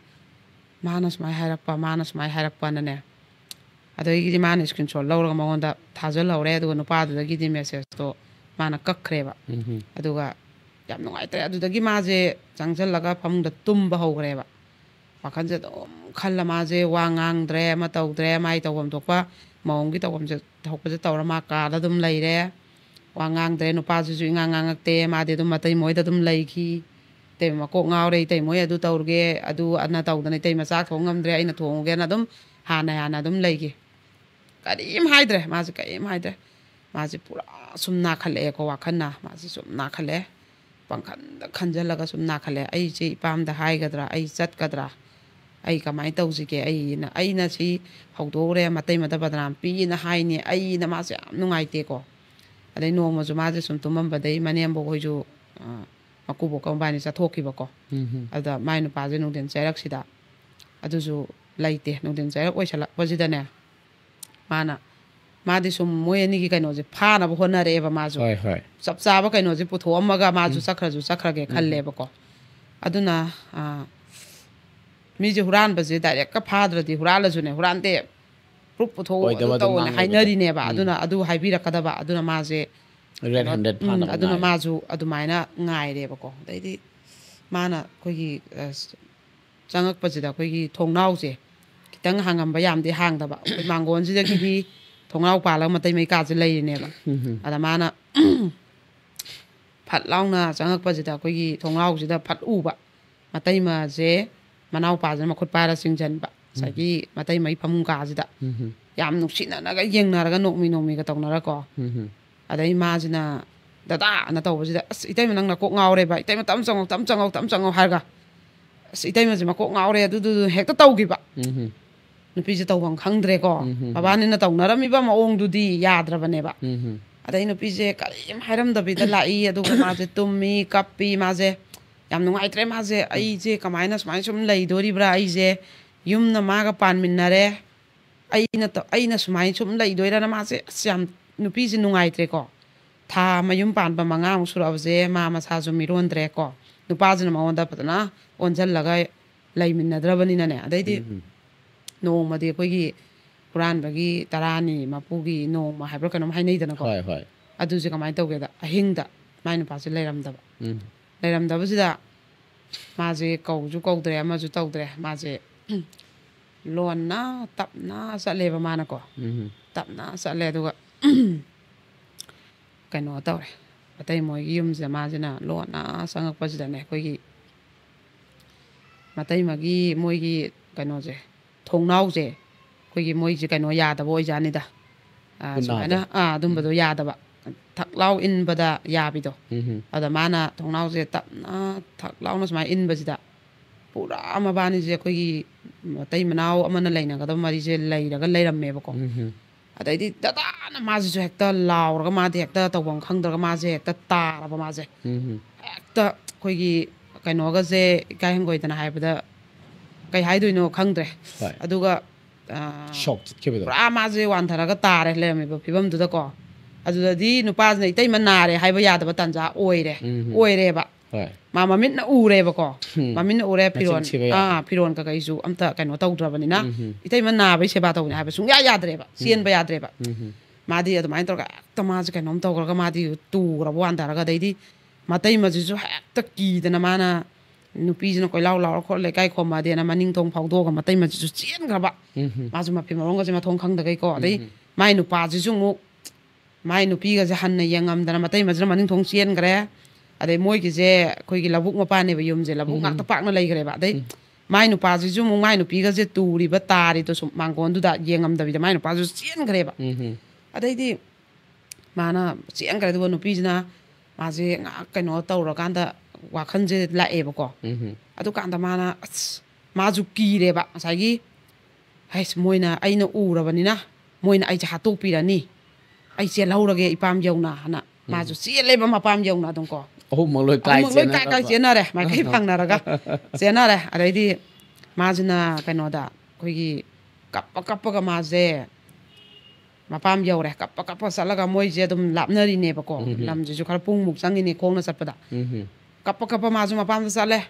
ꯃꯥꯅ ꯁꯨꯃꯥꯏꯅ ꯍꯥꯏꯔꯛꯄ, ꯃꯥꯅ ꯁꯨꯃꯥꯏꯅ ꯍꯥꯏꯔꯛꯄꯅꯅꯦ꯫ ꯑꯗꯒꯤꯗꯤ ꯃꯥꯅ screenshot ꯂꯧꯔꯒ ꯃꯉꯣꯟꯗ ꯊꯥꯖꯤꯜꯍꯧꯔꯦ꯫ ꯑꯗꯨꯒ ꯅꯨꯄꯥꯗꯨꯗꯒꯤꯗꯤ ꯃꯦꯁꯦꯖꯇꯣ ꯃꯥꯅ ꯀꯛꯈ꯭ꯔꯦꯕ꯫ ꯑꯗꯨꯒ ꯌꯥꯝ ꯅꯨꯡꯉꯥꯏꯇ꯭ꯔꯦ꯫ ꯑꯗꯨꯗꯒꯤ ꯃꯥꯁꯦ ꯆꯪꯁꯤꯜꯂꯒ ꯐꯃꯨꯡꯗ ꯇꯨꯝꯕ ꯍꯧꯈ꯭ꯔꯦꯕ꯫ ꯋꯥꯈꯜꯁꯦ ꯑꯗꯨꯝ ꯈꯜꯂ ꯃꯥꯁꯦ ꯋꯥ ꯉꯥꯡꯗ꯭ꯔꯦ, ꯑꯃ ꯇꯧꯗ꯭ꯔꯦ, ꯃꯥꯏ ꯇꯧꯐꯝ ꯊꯣꯛꯄ ꯃꯧꯒꯤ ꯇꯧꯐꯝꯁꯦ ꯊꯣꯛꯄꯁꯦ ꯇꯧꯔ ꯃꯥ ꯀꯥꯗ ꯑꯗꯨꯝ ꯂꯩꯔꯦ꯫ ꯋꯥ ꯉꯥꯡꯗ꯭ꯔꯦ, ꯅꯨꯄꯥꯁꯤꯁꯨ ꯏꯉꯥꯡ ꯉꯥꯡꯉꯛꯇꯦ, ꯃꯥꯗꯤ ꯑꯗꯨꯝ ꯃꯇꯩ ꯃꯣꯏꯗ ꯑꯗꯨꯝ ꯂꯩꯈꯤ꯫ "ꯏꯇꯩꯃ ꯃꯀꯣꯛ ꯉꯥꯎꯔꯦ, ꯏꯇꯩꯃ ꯍꯣꯏ ꯑꯗꯨ ꯇꯧꯔꯒꯦ, ꯑꯗꯨ ꯑꯅ ꯇꯧꯗꯅ ꯏꯇꯩꯃ ꯆꯥꯛ ꯊꯣꯡ ꯉꯝꯗ꯭ꯔꯦ, ꯑꯩꯅ ꯊꯣꯡꯉꯒꯦꯅ" ꯑꯗꯨꯝ ꯍꯥꯟꯅ ꯍꯥꯟꯅ ꯑꯗꯨꯝ ꯂꯩꯈꯤ꯫ ꯀꯔꯤꯝ ꯍꯥꯏꯗ꯭ꯔꯦ ꯃꯥꯁꯦ, ꯀꯔꯤꯝ ꯍꯥꯏꯗ꯭ꯔꯦ꯫ ꯃꯥꯁꯦ ꯄꯨꯔꯥ ꯁꯨꯝ ꯅꯥꯈꯠꯂꯛꯑꯦꯀꯣ, ꯋꯥꯈꯜꯅ ꯃꯥꯁꯦ ꯁꯨꯝ ꯅꯥꯈꯠꯂꯛꯑꯦ꯫ ꯄꯪꯈꯟꯗ ꯈꯟꯖꯜꯂꯒ ꯁꯨꯝ ꯅꯥꯈꯠꯂꯛꯑꯦ꯫ "ꯑꯩꯁꯦ ꯏꯄꯥꯝꯗ ꯍꯥꯏꯒꯗ꯭ꯔꯥ, ꯑꯩ ꯆꯠꯀꯗ꯭ꯔꯥ, ꯑꯩ ꯀꯃꯥꯏꯅ ꯇꯧꯁꯤꯒꯦ?" ꯑꯩꯅ, ꯑꯩꯅ ꯁꯤ ꯍꯧꯗꯣꯛꯎꯔꯦ, ꯃꯇꯩ ꯃꯗ ꯕꯗꯅꯥꯝ ꯄꯤꯅ ꯍꯥꯏꯅꯤ, ꯑꯩꯅ ꯃꯥꯁꯦ ꯌꯥꯝ ꯅꯨꯡꯉꯥꯏꯇꯦꯀꯣ꯫ ꯑꯗꯩ ꯅꯣꯡꯃꯁꯨ ꯃꯥꯁꯦ ꯁꯨꯝ ꯇꯨꯝꯃꯝꯕꯗꯩ ꯃꯅꯦꯝꯕꯣꯛ ꯍꯣꯏꯁꯨ, ꯑ, ꯃꯀꯨꯕꯣꯛꯀ ꯃꯕꯥꯅꯤ ꯆꯠꯊꯣꯛꯈꯤꯕꯀꯣ꯫ ꯎꯝ꯫ ꯑꯗꯨꯗ ꯃꯥꯏ ꯅꯨꯄꯥꯁꯦ ꯅꯨꯡꯊꯤꯟ ꯆꯩꯔꯛꯁꯤꯗ, ꯑꯗꯨꯁꯨ ꯂꯩꯇꯦ꯫ ꯅꯨꯡꯊꯤꯟ ꯆꯩꯔꯛ ꯑꯣꯏꯁꯜꯂꯛꯄꯁꯤꯗꯅꯦ, ꯃꯥꯅ, ꯃꯥꯗꯤ ꯁꯨꯝ ꯃꯣꯏ ꯑꯅꯤꯒꯤ ꯀꯩꯅꯣꯁꯦ ꯐꯥꯅꯕ ꯍꯣꯠꯅꯔꯛꯑꯦꯕ ꯃꯥꯁꯨ꯫ ꯍꯣꯏ, ꯍꯣꯏ꯫ ꯆꯞ ꯆꯥꯕ ꯀꯩꯅꯣꯁꯦ ꯄꯨꯊꯣꯛꯑꯝꯃꯒ ꯃꯥꯁꯨ ꯆꯠꯈ꯭ꯔꯁꯨ ꯆꯠꯈ꯭ꯔꯒꯦ ꯈꯜꯂꯦꯕꯀꯣ꯫ ꯑꯗꯨꯅ, ꯑ, ꯃꯤꯁꯦ ꯍꯨꯔꯥꯟꯕꯁꯦ ꯗꯥꯏꯔꯦꯛꯀ ꯐꯥꯗ꯭ꯔꯗꯤ ꯍꯨꯔꯥꯜꯂꯁꯨꯅꯦ, ꯍꯨꯔꯥꯟꯗꯦ, ꯄ꯭ꯔꯨꯞ ꯄꯨꯊꯣꯛꯑꯣ, ꯑꯗꯨ ꯑꯣꯏꯗꯕ ꯑꯗꯨꯝ ꯇꯧꯑꯣꯅ ꯉꯥꯡꯉꯦꯕ꯫ ꯍꯥꯏꯅꯔꯤꯅꯦꯕ꯫ ꯎꯝ꯫ ꯑꯗꯨꯅ ꯑꯗꯨ ꯍꯥꯏꯕꯤꯔꯛꯀꯗꯕ꯫ ꯑꯗꯨꯅ ꯃꯥꯁꯦ Red handed ꯎꯝ, ꯐꯥꯅꯕ ꯑꯗꯨꯅ ꯉꯥꯏꯔꯦ꯫ ꯃꯥꯁꯨ ꯑꯗꯨꯃꯥꯏꯅ ꯉꯥꯏꯔꯦꯕꯀꯣ꯫ ꯑꯗꯩꯗꯤ ꯃꯥꯅ ꯑꯩꯈꯣꯏꯒꯤ, ꯑ, ꯆꯪꯉꯛꯄꯁꯤꯗ ꯑꯩꯈꯣꯏꯒꯤ ꯊꯣꯡꯅꯥꯎꯁꯦ ꯈꯤꯇꯪ ꯍꯥꯡꯉꯝꯕ, ꯌꯥꯝꯗꯤ ꯍꯥꯡꯗꯕ, ꯑꯩꯈꯣꯏ ꯃꯥꯡꯒꯣꯟꯁꯤꯗꯒꯤꯗꯤ ꯊꯣꯡꯅꯥꯎ ꯄꯥꯜꯂꯒ ꯃꯇꯩ ꯃꯩꯀꯥꯁꯦ ꯂꯩꯔꯤꯅꯦꯕ꯫ ꯎꯝ꯫ ꯑꯗ ꯃꯥꯅ ꯐꯠ ꯂꯥꯎꯅ ꯆꯪꯉꯛꯄꯁꯤꯗ ꯑꯩꯈꯣꯏꯒꯤ ꯊꯣꯡꯅꯥꯎꯁꯤꯗ ꯐꯠ ꯎꯕ ꯃꯇꯩꯃꯁꯦ, ꯃꯅꯥꯎꯄꯥꯁꯤꯅ ꯃꯈꯨꯠ ꯄꯥꯏꯔ ꯆꯤꯡꯁꯤꯟꯕ, ꯉꯁꯥꯏꯒꯤ ꯃꯇꯩꯃꯩ ꯐꯃꯨꯡ ꯀꯥꯁꯤꯗ꯫ ꯎꯝ꯫ ꯌꯥꯝ ꯅꯨꯡꯁꯤꯅꯅꯒ ꯌꯦꯡꯅꯔꯒ ꯅꯣꯛꯃꯤ ꯅꯣꯛꯃꯤꯒ ꯇꯧꯅꯔꯀꯣ꯫ ꯎꯝ꯫ ꯑꯗꯩ ꯃꯥꯁꯤꯅ ꯗꯗꯥꯅ ꯇꯧꯕꯁꯤꯗ, "ꯑꯁ, ꯏꯇꯩꯃ, ꯅꯪ ꯅꯀꯣꯛ ꯉꯥꯎꯔꯦꯕ, ꯏꯇꯩꯃ, ꯇꯞ ꯆꯪꯉꯧ, ꯇꯞ ꯆꯪꯉꯧ, ꯇꯞ ꯆꯪꯉꯧ" ꯍꯥꯏꯔꯒ, ꯑꯁ, ꯏꯇꯩꯃꯁꯦ ꯃꯀꯣꯛ ꯉꯥꯎꯔꯦ, ꯑꯗꯨꯗꯨ ꯍꯦꯛꯇ ꯇꯧꯈꯤꯕ꯫ ꯎꯝ꯫ ꯅꯨꯄꯤꯁꯦ ꯇꯧꯐꯝ ꯈꯪꯗ꯭ꯔꯦꯀꯣ꯫ ꯎꯝ꯫ ꯃꯕꯥꯅꯤꯅ ꯇꯧꯅꯔꯝꯃꯤꯕ ꯃꯑꯣꯡꯗꯨꯗꯤ ꯌꯥꯗ꯭ꯔꯕꯅꯦꯕ꯫ ꯎꯝ꯫ ꯑꯗꯩ ꯅꯨꯄꯤꯁꯦ ꯀꯔꯤꯝ ꯍꯥꯏꯔꯝꯗꯕꯤꯗ ꯂꯥꯛꯏ, ꯑꯗꯨꯒ ꯃꯥꯁꯦ ꯇꯨꯝꯃꯤ, ꯀꯞꯄꯤ꯫ ꯃꯥꯁꯦ ꯌꯥꯝ ꯅꯨꯡꯉꯥꯏꯇ꯭ꯔꯦ꯫ ꯃꯥꯁꯦ, "ꯑꯩꯁꯦ ꯀꯃꯥꯏꯅ ꯁꯨꯃꯥꯏꯅ ꯁꯨꯝ ꯂꯩꯗꯣꯔꯤꯕ꯭ꯔꯥ? ꯑꯩꯁꯦ ꯌꯨꯝꯅ ꯃꯥꯒ ꯄꯥꯟꯃꯤꯟꯅꯔꯦ, ꯑꯩꯅ ꯇ-, ꯑꯩꯅ ꯁꯨꯃꯥꯏꯅ ꯁꯨꯝ ꯂꯩꯗꯣꯏꯔꯅ" ꯃꯥꯁꯦ, ꯑꯁ, ꯌꯥꯝ, ꯅꯨꯄꯤꯁꯦ ꯅꯨꯡꯉꯥꯏꯇ꯭ꯔꯦꯀꯣ꯫ ꯊꯥ ꯃꯌꯨꯝ ꯄꯥꯟꯕ ꯃꯉꯥꯃꯨꯛ ꯁꯨꯔꯛꯑꯕꯁꯦ ꯃꯥ ꯃꯁꯥꯁꯨ ꯃꯤꯔꯣꯟꯗ꯭ꯔꯦꯀꯣ꯫ ꯅꯨꯄꯥꯁꯤꯅ ꯃꯉꯣꯟꯗ ꯐꯖꯅ ꯑꯣꯟꯁꯤꯜꯂꯒ ꯂꯩꯃꯤꯟꯅꯗ꯭ꯔꯕꯅꯤꯅꯅꯦ꯫ ꯑꯗꯩꯗꯤ ꯎꯝ꯫ ꯅꯣꯡꯃꯗꯤ ꯑꯩꯈꯣꯏꯒꯤ ꯍꯨꯔꯥꯟꯕꯒꯤ ꯇꯔꯥꯅꯤ ꯃꯄꯨꯒꯤ ꯅꯣꯡꯃ ꯍꯥꯏꯕ꯭ꯔꯥ ꯀꯩꯅꯣꯝ ꯍꯥꯏꯅꯩꯗꯅꯀꯣ꯫ ꯍꯣꯏ, ꯍꯣꯏ꯫ ꯑꯗꯨꯁꯦ ꯀꯃꯥꯏꯅ ꯇꯧꯒꯦꯗ, ꯑꯍꯤꯡꯗ ꯃꯥꯏ ꯅꯨꯄꯥꯁꯦ ꯂꯩꯔꯝꯗꯕ꯫ ꯎꯝ꯫ ꯂꯩꯔꯝꯗꯕꯁꯤꯗ ꯃꯥꯁꯦ ꯀꯧꯁꯨ ꯀꯧꯗ꯭ꯔꯦ, ꯑꯃꯁꯨ ꯇꯧꯗ꯭ꯔꯦ꯫ ꯃꯥꯁꯦ ꯂꯣꯟꯅ ꯇꯞꯅ ꯆꯠꯂꯦꯕ ꯃꯥꯅꯀꯣ꯫ ꯎꯝ꯫ ꯇꯞꯅ ꯆꯠꯂꯦ, ꯑꯗꯨꯒ ꯀꯩꯅꯣ ꯇꯧꯔꯦ꯫ ꯑꯇꯩ ꯃꯣꯏꯒꯤ ꯌꯨꯝꯁꯤꯗ ꯃꯥꯁꯤꯅ ꯂꯣꯟꯅ ꯆꯪꯉꯛꯄꯁꯤꯗꯅꯦ, ꯑꯩꯈꯣꯏꯒꯤ ꯃꯇꯩꯃꯒꯤ ꯃꯣꯏꯒꯤ ꯀꯩꯅꯣꯁꯦ, ꯊꯣꯡꯅꯥꯎꯁꯦ, ꯑꯩꯈꯣꯏꯒꯤ ꯃꯣꯏꯁꯦ ꯀꯩꯅꯣ ꯌꯥꯗꯕ ꯑꯣꯏꯖꯥꯠꯅꯤꯗ꯫ ꯑ, ꯎꯅꯥꯗꯣ꯫ ꯁꯨꯃꯥꯏꯅ, ꯑꯥ, ꯑꯗꯨꯝꯕꯗꯣ ꯎꯝ꯫ ꯌꯥꯗꯕ꯫ ꯊꯛꯂꯥꯎ ꯏꯟꯕꯗ ꯌꯥꯕꯤꯗꯣ꯫ ꯎꯝ꯫ ꯑꯗ ꯃꯥꯅ ꯊꯣꯡꯅꯥꯎꯁꯦ ꯇꯞꯅ ꯊꯛ ꯂꯥꯎꯅ ꯁꯨꯃꯥꯏꯅ ꯏꯟꯕꯁꯤꯗ ꯄꯨꯔꯥ ꯃꯕꯥꯅꯤꯁꯦ ꯑꯩꯈꯣꯏꯒꯤ ꯃꯇꯩ ꯃꯅꯥꯎ ꯑꯃꯅ ꯂꯩꯅꯒꯗꯕ ꯃꯔꯤꯁꯦ ꯂꯩꯔꯒ ꯂꯩꯔꯝꯃꯦꯕꯀꯣ꯫ ꯎꯝ꯫ ꯑꯗꯩꯗꯤ ꯗꯗꯥꯅ ꯃꯥꯁꯤꯁꯨ ꯍꯦꯛꯇ ꯂꯥꯎꯔꯒ ꯃꯥꯗꯤ ꯍꯦꯛꯇ ꯇꯧꯐꯝ ꯈꯪꯗ꯭ꯔꯒ ꯃꯥꯁꯦ ꯍꯦꯛꯇ ꯇꯥꯔꯕ ꯃꯥꯁꯦ꯫ ꯎꯝ꯫ ꯍꯦꯛꯇ ꯑꯩꯈꯣꯏꯒꯤ ꯀꯩꯅꯣꯒꯁꯦ ꯏꯀꯥꯏ ꯍꯪꯒꯣꯏꯗꯅ ꯍꯥꯏꯕꯗ ꯀꯩ ꯍꯥꯏꯗꯣꯏꯅꯣ ꯈꯪꯗ꯭ꯔꯦ꯫ ꯍꯣꯏ꯫ ꯑꯗꯨꯒ, ꯑ, ꯁꯣꯛ ꯆꯠꯈꯤꯕꯗꯣ꯫ ꯄꯨꯔꯥ ꯃꯥꯁꯦ ꯋꯥꯟꯊꯔꯒ ꯇꯥꯔꯦ ꯂꯩꯔꯝꯃꯤꯕ ꯐꯤꯕꯝꯗꯨꯗꯀꯣ꯫ ꯑꯗꯨꯗꯗꯤ ꯅꯨꯄꯥꯁꯤꯅ ꯏꯇꯩꯃ ꯅꯥꯔꯦ ꯍꯥꯏꯕ ꯌꯥꯗꯕ ꯇꯥꯟꯖꯥ ꯑꯣꯏꯔꯦ, ꯎꯝ꯫ ꯑꯣꯏꯔꯦꯕ꯫ ꯍꯣꯏ꯫ ꯃꯥ ꯃꯃꯤꯠꯅ ꯎꯔꯦꯕꯀꯣ꯫ ꯎꯝ꯫ ꯃꯃꯤꯠꯅ ꯎꯔꯦ, ꯃꯆꯤꯟ ꯐꯤꯔꯣꯟ, ꯊꯤꯕ ꯌꯥ- ꯑꯥ, ꯐꯤꯔꯣꯟ ꯀꯀꯩꯁꯨ ꯑꯝꯇ ꯀꯩꯅꯣ ꯇꯧꯗ꯭ꯔꯕꯅꯤꯅ, ꯎꯝ꯫ ꯏꯇꯩꯃ ꯅꯥꯕꯩ ꯁꯦꯕꯥ ꯇꯧꯕꯅꯤ ꯍꯥꯏꯕ ꯁꯨꯡꯌꯥ ꯌꯥꯗ꯭ꯔꯦꯕ, ꯎꯝ꯫ ꯆꯦꯟꯕ ꯌꯥꯗ꯭ꯔꯦꯕ꯫ ꯎꯝ꯫ ꯃꯥꯗꯤ ꯑꯗꯨꯃꯥꯏꯅ ꯇꯧꯔꯒ ꯍꯦꯛꯇ ꯃꯥꯁꯦ ꯀꯩꯅꯣꯝ ꯇꯧꯈ꯭ꯔꯒ ꯃꯥꯗꯤ ꯇꯨꯈ꯭ꯔꯕ ꯋꯥꯟꯊꯔꯒ, ꯑꯗꯩꯗꯤ ꯃꯇꯩꯃꯁꯤꯁꯨ ꯍꯦꯛꯇ ꯀꯤꯗꯅ ꯃꯥꯅ ꯅꯨꯄꯤꯁꯤꯅ ꯀꯣꯏꯂꯥꯎ ꯂꯥꯎꯔ ꯈꯣꯠꯂ ꯂꯩꯀꯥꯏ ꯈꯣꯝꯃꯗꯦꯅ ꯃꯅꯤꯡ ꯊꯣꯡ ꯐꯥꯎꯗꯣꯛꯑꯒ ꯃꯇꯩꯃꯁꯤꯁꯨ ꯆꯦꯟꯈ꯭ꯔꯕ꯫ ꯎꯝ꯫ ꯃꯥꯁꯨ ꯃꯐꯤ ꯃꯔꯣꯟꯒꯁꯦ ꯃꯊꯣꯡ ꯈꯪꯗꯈꯩꯀꯣ꯫ ꯑꯗꯩ ꯎꯝ꯫ ꯃꯥꯏ ꯅꯨꯄꯥꯁꯤꯁꯨ ꯑꯃꯨꯛ ꯃꯥꯏ ꯅꯨꯄꯤꯒꯁꯦ ꯍꯟꯅ ꯌꯦꯡꯉꯝꯗꯅ ꯃꯇꯩ ꯃꯆꯤꯟꯅ ꯃꯅꯤꯡ ꯊꯣꯡ ꯆꯦꯟꯈ꯭ꯔꯦ꯫ ꯑꯗꯩ ꯃꯣꯏꯒꯤꯁꯦ ꯑꯩꯈꯣꯏꯒꯤ ꯂꯧꯕꯨꯛ ꯃꯄꯥꯟꯅꯦꯕ ꯌꯨꯝꯁꯦ, ꯂꯧꯕꯨꯛ ꯎꯝ꯫ ꯉꯥꯛꯇ ꯄꯥꯛꯅ ꯂꯩꯈ꯭ꯔꯦꯕ꯫ ꯑꯗꯩ ꯎꯝ꯫ ꯃꯥꯏ ꯅꯨꯄꯥꯁꯤꯁꯨ ꯑꯃꯨꯛ ꯃꯥꯏ ꯅꯨꯄꯤꯒꯁꯦ ꯇꯨꯔꯤꯕ ꯇꯥꯔꯤꯗꯣ ꯁꯨꯝ ꯃꯥꯡꯒꯣꯟꯗꯨꯗ ꯌꯦꯡꯉꯝꯗꯕꯤꯗ ꯃꯥꯏ ꯅꯨꯄꯥꯁꯨ ꯆꯦꯟꯈ꯭ꯔꯦꯕ꯫ ꯎꯝ꯫ ꯑꯗꯩꯗꯤ ꯃꯥꯅ ꯆꯦꯟꯈ꯭ꯔꯦ꯫ ꯑꯗꯨꯒ ꯅꯨꯄꯤꯁꯤꯅ ꯃꯥꯁꯦ ꯉꯥꯏꯍꯥꯛ ꯀꯩꯅꯣ ꯇꯧꯔꯀꯥꯟꯗ ꯋꯥꯈꯜꯁꯦ ꯂꯥꯛꯑꯦꯕꯀꯣ꯫ ꯎꯝ꯫ ꯑꯗꯨꯀꯥꯟꯗ ꯃꯥꯅ ꯑꯁ ꯃꯥꯁꯨ ꯀꯤꯔꯦꯕ꯫ ꯉꯁꯥꯏꯒꯤ ꯍꯩꯁ, ꯃꯣꯏꯅ ꯑꯩꯅ ꯎꯔꯕꯅꯤꯅ ꯃꯣꯏꯅ ꯑꯩꯁꯦ ꯍꯥꯠꯇꯣꯛꯄꯤꯔꯅꯤ, ꯑꯩ ꯆꯦꯜꯍꯧꯔꯒꯦ ꯏꯄꯥꯝ ꯌꯧꯅ ꯍꯥꯏꯅ ꯃꯥꯁꯨ ꯎꯝ꯫ ꯆꯦꯜꯂꯦꯕ ꯃꯄꯥꯝ ꯌꯧꯅ ꯑꯗꯨꯝ ꯀꯣ꯫ ꯑꯍꯨꯝꯃꯛ ꯂꯣꯏ ꯀꯥꯏ ꯑꯍꯨꯝꯃꯛ ꯂꯣꯏ ꯀꯥꯏ ꯀꯥꯏ ꯆꯦꯟꯅꯈ꯭ꯔꯕ? ꯆꯦꯟꯅꯔꯦ, ꯃꯥꯏꯀꯩ ꯑꯍꯥ꯫ ꯐꯪꯅꯔꯒ ꯆꯦꯟꯅꯔꯦ꯫ ꯑꯗꯩꯗꯤ ꯃꯥꯁꯤꯅ ꯀꯩꯅꯣꯗ ꯑꯩꯈꯣꯏꯒꯤ ꯀꯞꯄ ꯀꯞꯄꯒ ꯃꯥꯁꯦ ꯃꯄꯥꯝ ꯌꯧꯔꯦ꯫ ꯀꯞꯄ ꯀꯞꯄ ꯆꯠꯂꯒ ꯃꯣꯏꯁꯦ ꯑꯗꯨꯝ ꯂꯥꯞꯅꯔꯤꯅꯦꯕꯀꯣ꯫ ꯎꯝ꯫ ꯂꯝꯁꯤꯁꯨ ꯈꯔ ꯄꯨꯡꯃꯨꯛ ꯆꯪꯉꯤꯅꯦ ꯈꯣꯡꯅ ꯆꯠꯄꯗ꯫ ꯎꯝ꯫ ꯀꯞꯄ ꯀꯞꯄ ꯃꯥꯁꯨ ꯃꯄꯥꯝꯗ ꯆꯠꯂꯦ꯫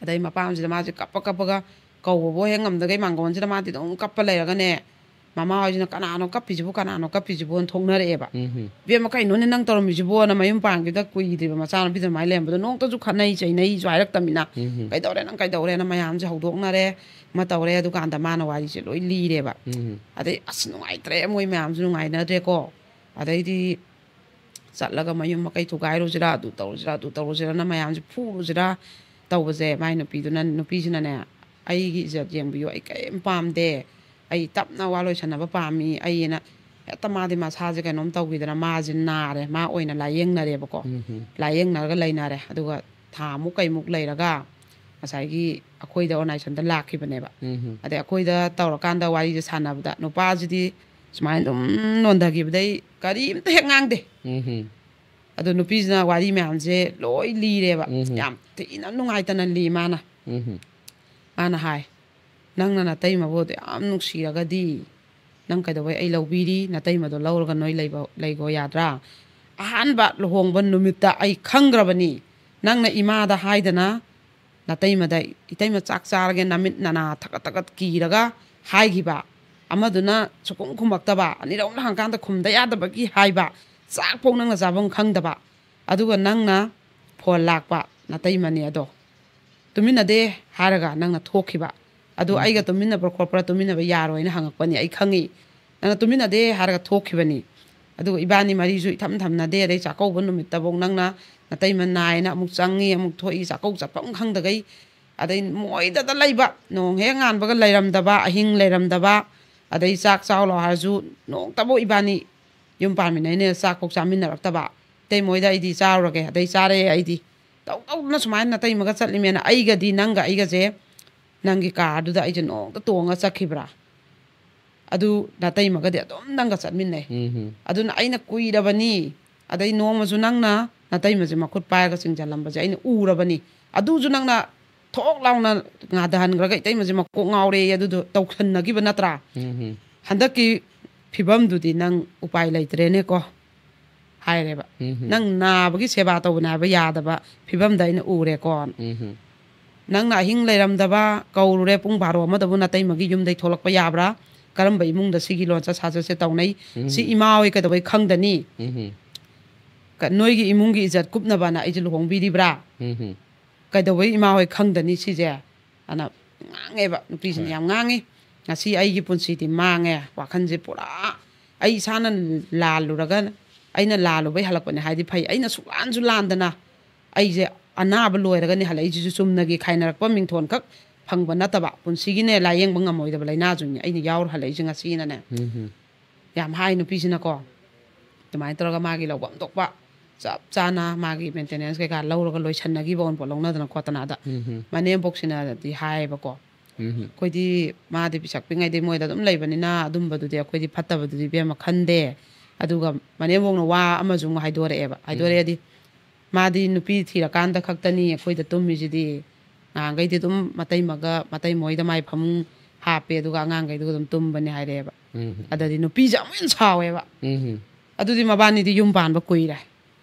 ꯑꯗꯩ ꯃꯄꯥꯝꯁꯤꯗ ꯃꯥꯁꯦ ꯀꯞꯄ ꯀꯞꯄꯒ ꯀꯧꯕꯕꯨ ꯍꯦꯛ ꯉꯝꯗꯈꯩ ꯃꯥꯡꯒꯣꯟꯁꯤꯗ ꯃꯥꯗꯤ ꯑꯗꯨꯝ ꯀꯞꯄ ꯂꯩꯔꯒꯅꯦ, ꯃꯃꯥ ꯍꯣꯏꯁꯤꯅ "ꯀꯅꯥꯅꯣ ꯀꯞꯄꯤꯁꯤꯕꯨ, ꯀꯅꯥꯅꯣ ꯀꯞꯄꯤꯁꯤꯕꯨꯅ" ꯊꯣꯛꯅꯔꯛꯑꯦꯕ꯫ ꯎꯝ꯫ "ꯏꯕꯦꯝꯃ, ꯀꯩꯅꯣꯅꯦ ꯅꯪ ꯇꯧꯔꯝꯃꯤꯁꯤꯕꯣꯅ?" ꯃꯌꯨꯝ ꯄꯥꯟꯈꯤꯕꯗ ꯀꯨꯏꯗ꯭ꯔꯤꯕ ꯃꯆꯥꯅꯨꯄꯤꯗ ꯑꯗꯨꯃꯥꯏꯅ ꯂꯩꯔꯝꯕꯗꯣ ꯅꯣꯡꯇꯁꯨ ꯈꯠꯅꯩ ꯆꯩꯅꯩꯁꯨ ꯍꯥꯏꯔꯛꯇꯕꯅꯤꯅ, ꯎꯝ꯫ "ꯀꯩꯗꯧꯔꯦ ꯅꯪ, ꯀꯩꯗꯧꯔꯦꯅ?" ꯃꯌꯥꯝꯁꯦ ꯍꯧꯗꯣꯛꯅꯔꯦ, ꯑꯃ ꯇꯧꯔꯦ꯫ ꯑꯗꯨꯀꯥꯟꯗ ꯃꯥꯅ ꯋꯥꯔꯤꯁꯦ ꯂꯣꯏ ꯂꯤꯔꯦꯕ꯫ ꯎꯝ꯫ ꯑꯗꯩ ꯑꯁ ꯅꯨꯡꯉꯥꯏꯇ꯭ꯔꯦ, ꯃꯣꯏ ꯃꯌꯥꯝꯁꯨ ꯅꯨꯡꯉꯥꯏꯅꯗ꯭ꯔꯦꯀꯣ꯫ ꯑꯗꯩꯗꯤ ꯆꯠꯂꯒ ꯃꯌꯨꯝ ꯃꯀꯩ ꯊꯨꯒꯥꯏꯔꯨꯁꯤꯔꯥ, ꯑꯗꯨ ꯇꯧꯔꯨꯁꯤꯔꯥ, ꯑꯗꯨ ꯇꯧꯔꯨꯁꯤꯔꯥꯅ ꯃꯌꯥꯝꯁꯦ ꯐꯨꯔꯨꯁꯤꯔꯥ, ꯇꯧꯕꯁꯦ, ꯃꯥꯏ ꯅꯨꯄꯤꯗꯨꯅ, ꯅꯨꯄꯤꯁꯤꯅꯅꯦ, "ꯑꯩꯒꯤ ꯏꯖꯠ ꯌꯦꯡꯕꯤꯌꯨ, ꯑꯩ ꯀꯔꯤꯝ ꯄꯥꯝꯗꯦ, ꯑꯩ ꯇꯞꯅ ꯋꯥ ꯂꯣꯏꯁꯟꯅꯕ ꯄꯥꯝꯃꯤ, ꯑꯩꯅ" ꯍꯦꯛꯇ ꯃꯥꯗꯤ ꯃꯁꯥꯁꯦ ꯀꯩꯅꯣꯝ ꯇꯧꯈꯤꯗꯅ ꯃꯥꯁꯦ ꯅꯥꯔꯦ, ꯃꯥ ꯑꯣꯏꯅ ꯂꯥꯏꯌꯦꯡꯅꯔꯦꯕꯀꯣ꯫ ꯎꯝ ꯍꯝ꯫ ꯂꯥꯏꯌꯦꯡꯅꯔꯒ ꯂꯩꯅꯔꯦ꯫ ꯑꯗꯨꯒ ꯊꯥ ꯑꯃꯨꯛ ꯀꯩꯃꯨꯛ ꯂꯩꯔꯒ ꯉꯁꯥꯏꯒꯤ ꯑꯩꯈꯣꯏꯗ ꯑꯣꯔꯒꯅꯥꯏꯖꯦꯁꯟꯗ ꯂꯥꯛꯈꯤꯕꯅꯦꯕ꯫ ꯎꯝ ꯍꯝ꯫ ꯑꯗꯩ ꯑꯩꯈꯣꯏꯗ ꯇꯧꯔꯀꯥꯟꯗ ꯋꯥꯔꯤꯁꯦ ꯁꯥꯟꯅꯕꯗ ꯅꯨꯄꯥꯁꯤꯗꯤ ꯁꯨꯃꯥꯏꯅ ꯑꯗꯨꯝ ꯅꯣꯟꯊꯈꯤꯕꯗꯩ ꯀꯔꯤꯝꯇ ꯍꯦꯛ ꯉꯥꯡꯗꯦ꯫ ꯎꯝ ꯍꯝ꯫ ꯑꯗꯣ ꯅꯨꯄꯤꯁꯤꯅ ꯋꯥꯔꯤ ꯃꯌꯥꯝꯁꯦ ꯂꯣꯏ ꯂꯤꯔꯦꯕ꯫ ꯎꯝ ꯍꯝ꯫ ꯌꯥꯝ ꯊꯤꯅ ꯅꯨꯡꯉꯥꯏꯇꯅ ꯂꯤ ꯃꯥꯅ꯫ ꯎꯝ ꯍꯝ꯫ ꯃꯥꯅ ꯍꯥꯏ, "ꯅꯪꯅ ꯅꯇꯩꯃꯕꯨ ꯑꯗꯨ ꯌꯥꯝ ꯅꯨꯡꯁꯤꯔꯒꯗꯤ ꯅꯪ ꯀꯩꯗꯧꯕꯩ ꯑꯩ ꯂꯧꯕꯤꯔꯤ? ꯅꯇꯩꯃꯗꯣ ꯂꯧꯔꯒ ꯅꯣꯏ ꯂꯩꯕ, ꯂꯩꯒꯣ ꯌꯥꯗ꯭ꯔꯥ? ꯑꯍꯥꯟꯕ ꯂꯨꯍꯣꯡꯕ ꯅꯨꯃꯤꯠꯇ ꯑꯩ ꯈꯪꯈ꯭ꯔꯕꯅꯤ, ꯅꯪꯅ ꯏꯃꯥꯗ ꯍꯥꯏꯗꯅ ꯅꯇꯩꯃꯗ, 'ꯏꯇꯩꯃ ꯆꯥꯛ ꯆꯥꯔꯒꯦ, ꯅꯃꯤꯠ ꯅꯅꯥ ꯊꯀꯠ ꯊꯀꯠ ꯀꯤꯔꯒ' ꯍꯥꯏꯈꯤꯕ꯫ ꯑꯃꯗꯨꯅ ꯁꯨꯈꯨꯝ ꯈꯨꯝꯃꯛꯇꯕ, ꯑꯅꯤꯔꯛ ꯑꯍꯨꯝꯂꯛ ꯍꯪꯀꯥꯟꯗ ꯈꯨꯝꯗ ꯌꯥꯗꯕꯒꯤ ꯍꯥꯏꯕ, ꯆꯥꯛꯐꯧ ꯅꯪꯅ ꯆꯥꯐꯝ ꯈꯪꯗꯕ꯫ ꯑꯗꯨꯒ ꯅꯪꯅ ꯐꯣꯟ ꯂꯥꯛꯄ, ꯅꯇꯩꯃꯅꯦ ꯑꯗꯣ꯫ ꯇꯨꯃꯤꯟꯅꯗꯦ ꯍꯥꯏꯔꯒ ꯅꯪꯅ ꯊꯣꯛꯈꯤꯕ꯫ ꯑꯗꯨ ꯎꯝ꯫ ꯑꯩꯒ ꯇꯨꯃꯤꯟꯅꯕ꯭ꯔꯥ ꯈꯣꯠꯄ꯭ꯔꯥ, ꯇꯨꯃꯤꯟꯅꯕ ꯌꯥꯔꯣꯏꯅ ꯍꯪꯉꯛꯄꯅꯤ, ꯑꯩ ꯈꯪꯉꯤ꯫ ꯅꯪꯅ ꯇꯨꯃꯤꯟꯅꯗꯦ ꯍꯥꯏꯔꯒ ꯊꯣꯛꯈꯤꯕꯅꯤ꯫ ꯑꯗꯨꯒ ꯏꯕꯥꯅꯤ ꯃꯔꯤꯁꯨ ꯏꯊꯝ ꯊꯝꯅꯗꯦ꯫ ꯑꯗꯩ ꯆꯥꯛꯀꯧꯕ ꯅꯨꯃꯤꯠꯇꯐꯧ ꯅꯪꯅ ꯅꯇꯩꯃ ꯅꯥꯏꯅ ꯑꯃꯨꯛ ꯆꯪꯉꯤ, ꯑꯃꯨꯛ ꯊꯣꯛꯏ, ꯆꯥꯛꯀꯧ ꯆꯠꯐꯝ ꯈꯪꯗꯒꯩ꯫ ꯑꯗꯩ ꯃꯣꯏꯗꯇ ꯂꯩꯕ, ꯅꯣꯡ ꯍꯦꯛ ꯉꯥꯟꯕꯒ ꯂꯩꯔꯝꯗꯕ, ꯑꯍꯤꯡ ꯂꯩꯔꯝꯗꯕ꯫ ꯑꯗꯩ ꯆꯥꯛ ꯆꯥꯎ ꯂꯥꯎ ꯍꯥꯏꯔꯁꯨ ꯅꯣꯡꯇꯕꯨ ꯏꯕꯥꯅꯤ ꯌꯨꯝ ꯄꯥꯟꯃꯤꯟꯅꯩꯅꯦ ꯆꯥꯛꯐꯧ ꯆꯥꯃꯤꯟꯅꯔꯛꯇꯕ꯫ ꯏꯇꯩꯃ ꯍꯣꯏꯗ ꯑꯩꯗꯤ ꯆꯥꯔꯨꯔꯒꯦ, ꯑꯗꯩ ꯆꯥꯔꯦ ꯑꯩꯗꯤ꯫ ꯇꯧ ꯇꯧꯗꯅ ꯁꯨꯃꯥꯏꯅ ꯅꯇꯩꯃꯒ ꯆꯠꯂꯤꯃꯦꯅ ꯑꯩꯒꯗꯤ, ꯅꯪꯒ ꯑꯩꯒꯁꯦ ꯅꯪꯒꯤ ꯀꯥꯔꯗꯨꯗ ꯑꯩꯁꯦ ꯅꯣꯡꯇ ꯇꯣꯡꯉ ꯆꯠꯈꯤꯕ꯭ꯔꯥ? ꯑꯗꯨ ꯅꯇꯩꯃꯒꯗꯤ ꯑꯗꯨꯝ ꯅꯪꯒ ꯆꯠꯃꯤꯟꯅꯩ꯫ ꯎꯝ ꯍꯝ꯫ ꯑꯗꯨꯅ ꯑꯩꯅ ꯀꯨꯏꯔꯕꯅꯤ, ꯑꯗꯩ ꯅꯣꯡꯃꯁꯨ ꯅꯪꯅ ꯅꯇꯩꯃꯁꯦ ꯃꯈꯨꯠ ꯄꯥꯏꯔꯒ ꯆꯤꯡꯁꯤꯜꯂꯝꯕꯁꯦ ꯑꯩꯅ ꯎꯔꯕꯅꯤ꯫ ꯑꯗꯨꯁꯨ ꯅꯪꯅ ꯊꯣꯛ ꯂꯥꯎꯅ ꯉꯥꯗꯍꯟꯈ꯭ꯔꯒ ꯏꯇꯩꯃꯁꯦ ꯃꯀꯣꯛ ꯉꯥꯎꯔꯦ ꯑꯗꯨꯗꯣ ꯇꯧꯁꯟꯅꯈꯤꯕ ꯅꯠꯇ꯭ꯔꯥ? ꯎꯝ ꯍꯝ꯫ ꯍꯟꯗꯛꯀꯤ ꯐꯤꯕꯝꯗꯨꯗꯤ ꯅꯪ ꯎꯄꯥꯏ ꯂꯩꯇ꯭ꯔꯦꯅꯦꯀꯣ ꯍꯥꯏꯔꯦꯕ꯫ ꯎꯝ ꯍꯝ꯫ ꯅꯪ ꯅꯥꯕꯒꯤ ꯁꯦꯕꯥ ꯇꯧꯕꯅꯦ ꯍꯥꯏꯕ ꯌꯥꯗꯕ ꯐꯤꯕꯝꯗ ꯑꯩꯅ ꯎꯔꯦꯀꯣ꯫ ꯎꯝ ꯍꯝ꯫ ꯅꯪꯅ ꯑꯍꯤꯡ ꯂꯩꯔꯝꯗꯕ, ꯀꯧꯔꯨꯔꯦ ꯄꯨꯡ ꯕꯥꯔꯣ ꯑꯃꯗꯕꯨ ꯅꯇꯩꯃꯒꯤ ꯌꯨꯝꯗꯩ ꯊꯣꯛꯂꯛꯄ ꯌꯥꯕ꯭ꯔꯥ? ꯀꯔꯝꯕ ꯏꯃꯨꯡꯗ ꯁꯤꯒꯤ ꯂꯣꯟꯆꯠ ꯁꯥꯖꯠꯁꯦ ꯇꯧꯅꯩ? ꯎꯝ꯫ ꯁꯤ ꯏꯃꯥ ꯍꯣꯏ ꯀꯩꯗꯧꯕꯩ ꯈꯪꯗꯅꯤ? ꯎꯝ ꯍꯝ꯫ ꯀ-, ꯅꯣꯏꯒꯤ ꯏꯃꯨꯡꯒꯤ ꯏꯖꯠ ꯀꯨꯞꯅꯕꯅ ꯑꯩꯁꯦ ꯂꯨꯍꯣꯡꯕꯤꯔꯤꯕ꯭ꯔꯥ? ꯎꯝ ꯍꯝ꯫ ꯀꯩꯗꯧꯕꯩ ꯏꯃꯥ ꯍꯣꯏ ꯈꯪꯗꯅꯤ ꯁꯤꯁꯦ? ꯑꯅ ꯉꯥꯡꯉꯦꯕ, ꯅꯨꯄꯤꯁꯤꯅ ꯍꯣꯏ꯫ ꯌꯥꯝ ꯉꯥꯡꯉꯤ꯫ "ꯉꯁꯤ ꯑꯩꯒꯤ ꯄꯨꯟꯁꯤꯗꯤ ꯃꯥꯡꯉꯦ, ꯋꯥꯈꯜꯁꯦ ꯄꯨꯔꯥ ꯑꯩ ꯏꯁꯥꯅ ꯂꯥꯜꯂꯨꯔꯒ ꯑꯩꯅ ꯂꯥꯜꯂꯨꯕꯩ ꯍꯜꯂꯛꯄꯅꯦ ꯍꯥꯏꯗꯤ ꯐꯩ, ꯑꯩꯅ ꯁꯨꯛꯂꯥꯟꯁꯨ ꯂꯥꯟꯗꯅ ꯑꯩꯁꯦ ꯑꯅꯥꯕ ꯂꯣꯏꯔꯒꯅꯦ ꯍꯜꯂꯛꯏꯁꯤꯁꯨ, ꯆꯨꯝꯅꯒꯤ ꯈꯥꯏꯅꯔꯛꯄ ꯃꯤꯡꯊꯣꯟꯈꯛ ꯐꯪꯕ ꯅꯠꯇꯕ, ꯄꯨꯟꯁꯤꯒꯤꯅꯦ ꯂꯥꯏꯌꯦꯡꯕ ꯉꯝꯃꯣꯏꯗꯕ ꯂꯥꯏꯅꯥꯁꯨꯅꯦ ꯑꯩꯅ ꯌꯥꯎꯔ ꯍꯜꯂꯛꯏꯁꯦ ꯉꯁꯤꯅꯅꯦ꯫ ꯎꯝ꯫ ꯌꯥꯝ ꯍꯥꯏ ꯅꯨꯄꯤꯁꯤꯅꯀꯣ꯫ ꯑꯗꯨꯃꯥꯏꯅ ꯇꯧꯔꯒ ꯃꯥꯒꯤ ꯂꯧꯐꯝ ꯊꯣꯛꯄ ꯆꯞ ꯆꯥꯅ ꯃꯥꯒꯤ ꯃꯦꯟꯇꯦꯅꯦꯟꯁ ꯀꯩꯀꯥ ꯂꯧꯔꯒ ꯂꯣꯏꯁꯟꯅꯈꯤꯕ ꯑꯣꯟꯄꯣꯠ ꯂꯧꯅꯗꯅ ꯈꯣꯠꯇꯅ꯫ ꯑꯗ ꯎꯝ꯫ ꯃꯅꯦꯝꯕꯣꯛꯁꯤꯅꯗꯤ ꯍꯥꯏꯌꯦꯕꯀꯣ, ꯎꯝ꯫ ꯑꯩꯈꯣꯏꯗꯤ ꯃꯥꯗꯤ ꯄꯤꯁꯛ ꯄꯤꯛꯉꯩꯗꯩ ꯃꯣꯏꯗ ꯑꯗꯨꯝ ꯂꯩꯕꯅꯤꯅ ꯑꯗꯨꯝꯕꯗꯨꯗꯤ ꯑꯩꯈꯣꯏꯗꯤ ꯐꯠꯇꯕꯗꯨꯗꯤ ꯏꯕꯦꯝꯃ ꯈꯟꯗꯦ꯫ ꯑꯗꯨꯒ ꯃꯅꯦꯝꯕꯣꯛꯅ ꯋꯥ ꯑꯃꯁꯨ ꯑꯃꯨꯛ ꯍꯥꯏꯗꯣꯔꯛꯑꯦꯕ꯫ ꯍꯥꯏꯗꯣꯔꯛꯑꯦꯗꯤ, ꯃꯥꯗꯤ ꯅꯨꯄꯤ ꯊꯤꯔꯀꯥꯟꯗ ꯈꯛꯇꯅꯤ ꯑꯩꯈꯣꯏꯗ ꯇꯨꯝꯃꯤꯁꯤꯗꯤ꯫ ꯅꯍꯥꯟꯈꯩꯗꯤ ꯑꯗꯨꯝ ꯃꯇꯩꯃꯒ, ꯃꯇꯩꯃ ꯍꯣꯏꯗ ꯃꯥꯏ ꯐꯃꯨꯡ ꯍꯥꯞꯄꯦ, ꯑꯗꯨꯒ ꯑꯉꯥꯡꯈꯩꯗꯨꯒ ꯑꯗꯨꯝ ꯇꯨꯝꯕꯅꯦ ꯍꯥꯏꯔꯛꯑꯦꯕ꯫ ꯎꯝ꯫ ꯑꯗꯗꯤ ꯅꯨꯄꯤꯁꯦ ꯑꯃꯨꯛ ꯍꯦꯟꯅ ꯁꯥꯎꯋꯦꯕ꯫ ꯎꯝ꯫ ꯑꯗꯨꯗꯤ ꯃꯕꯥꯅꯤꯗꯤ ꯌꯨꯝ ꯄꯥꯟꯕ ꯀꯨꯏꯔꯦ꯫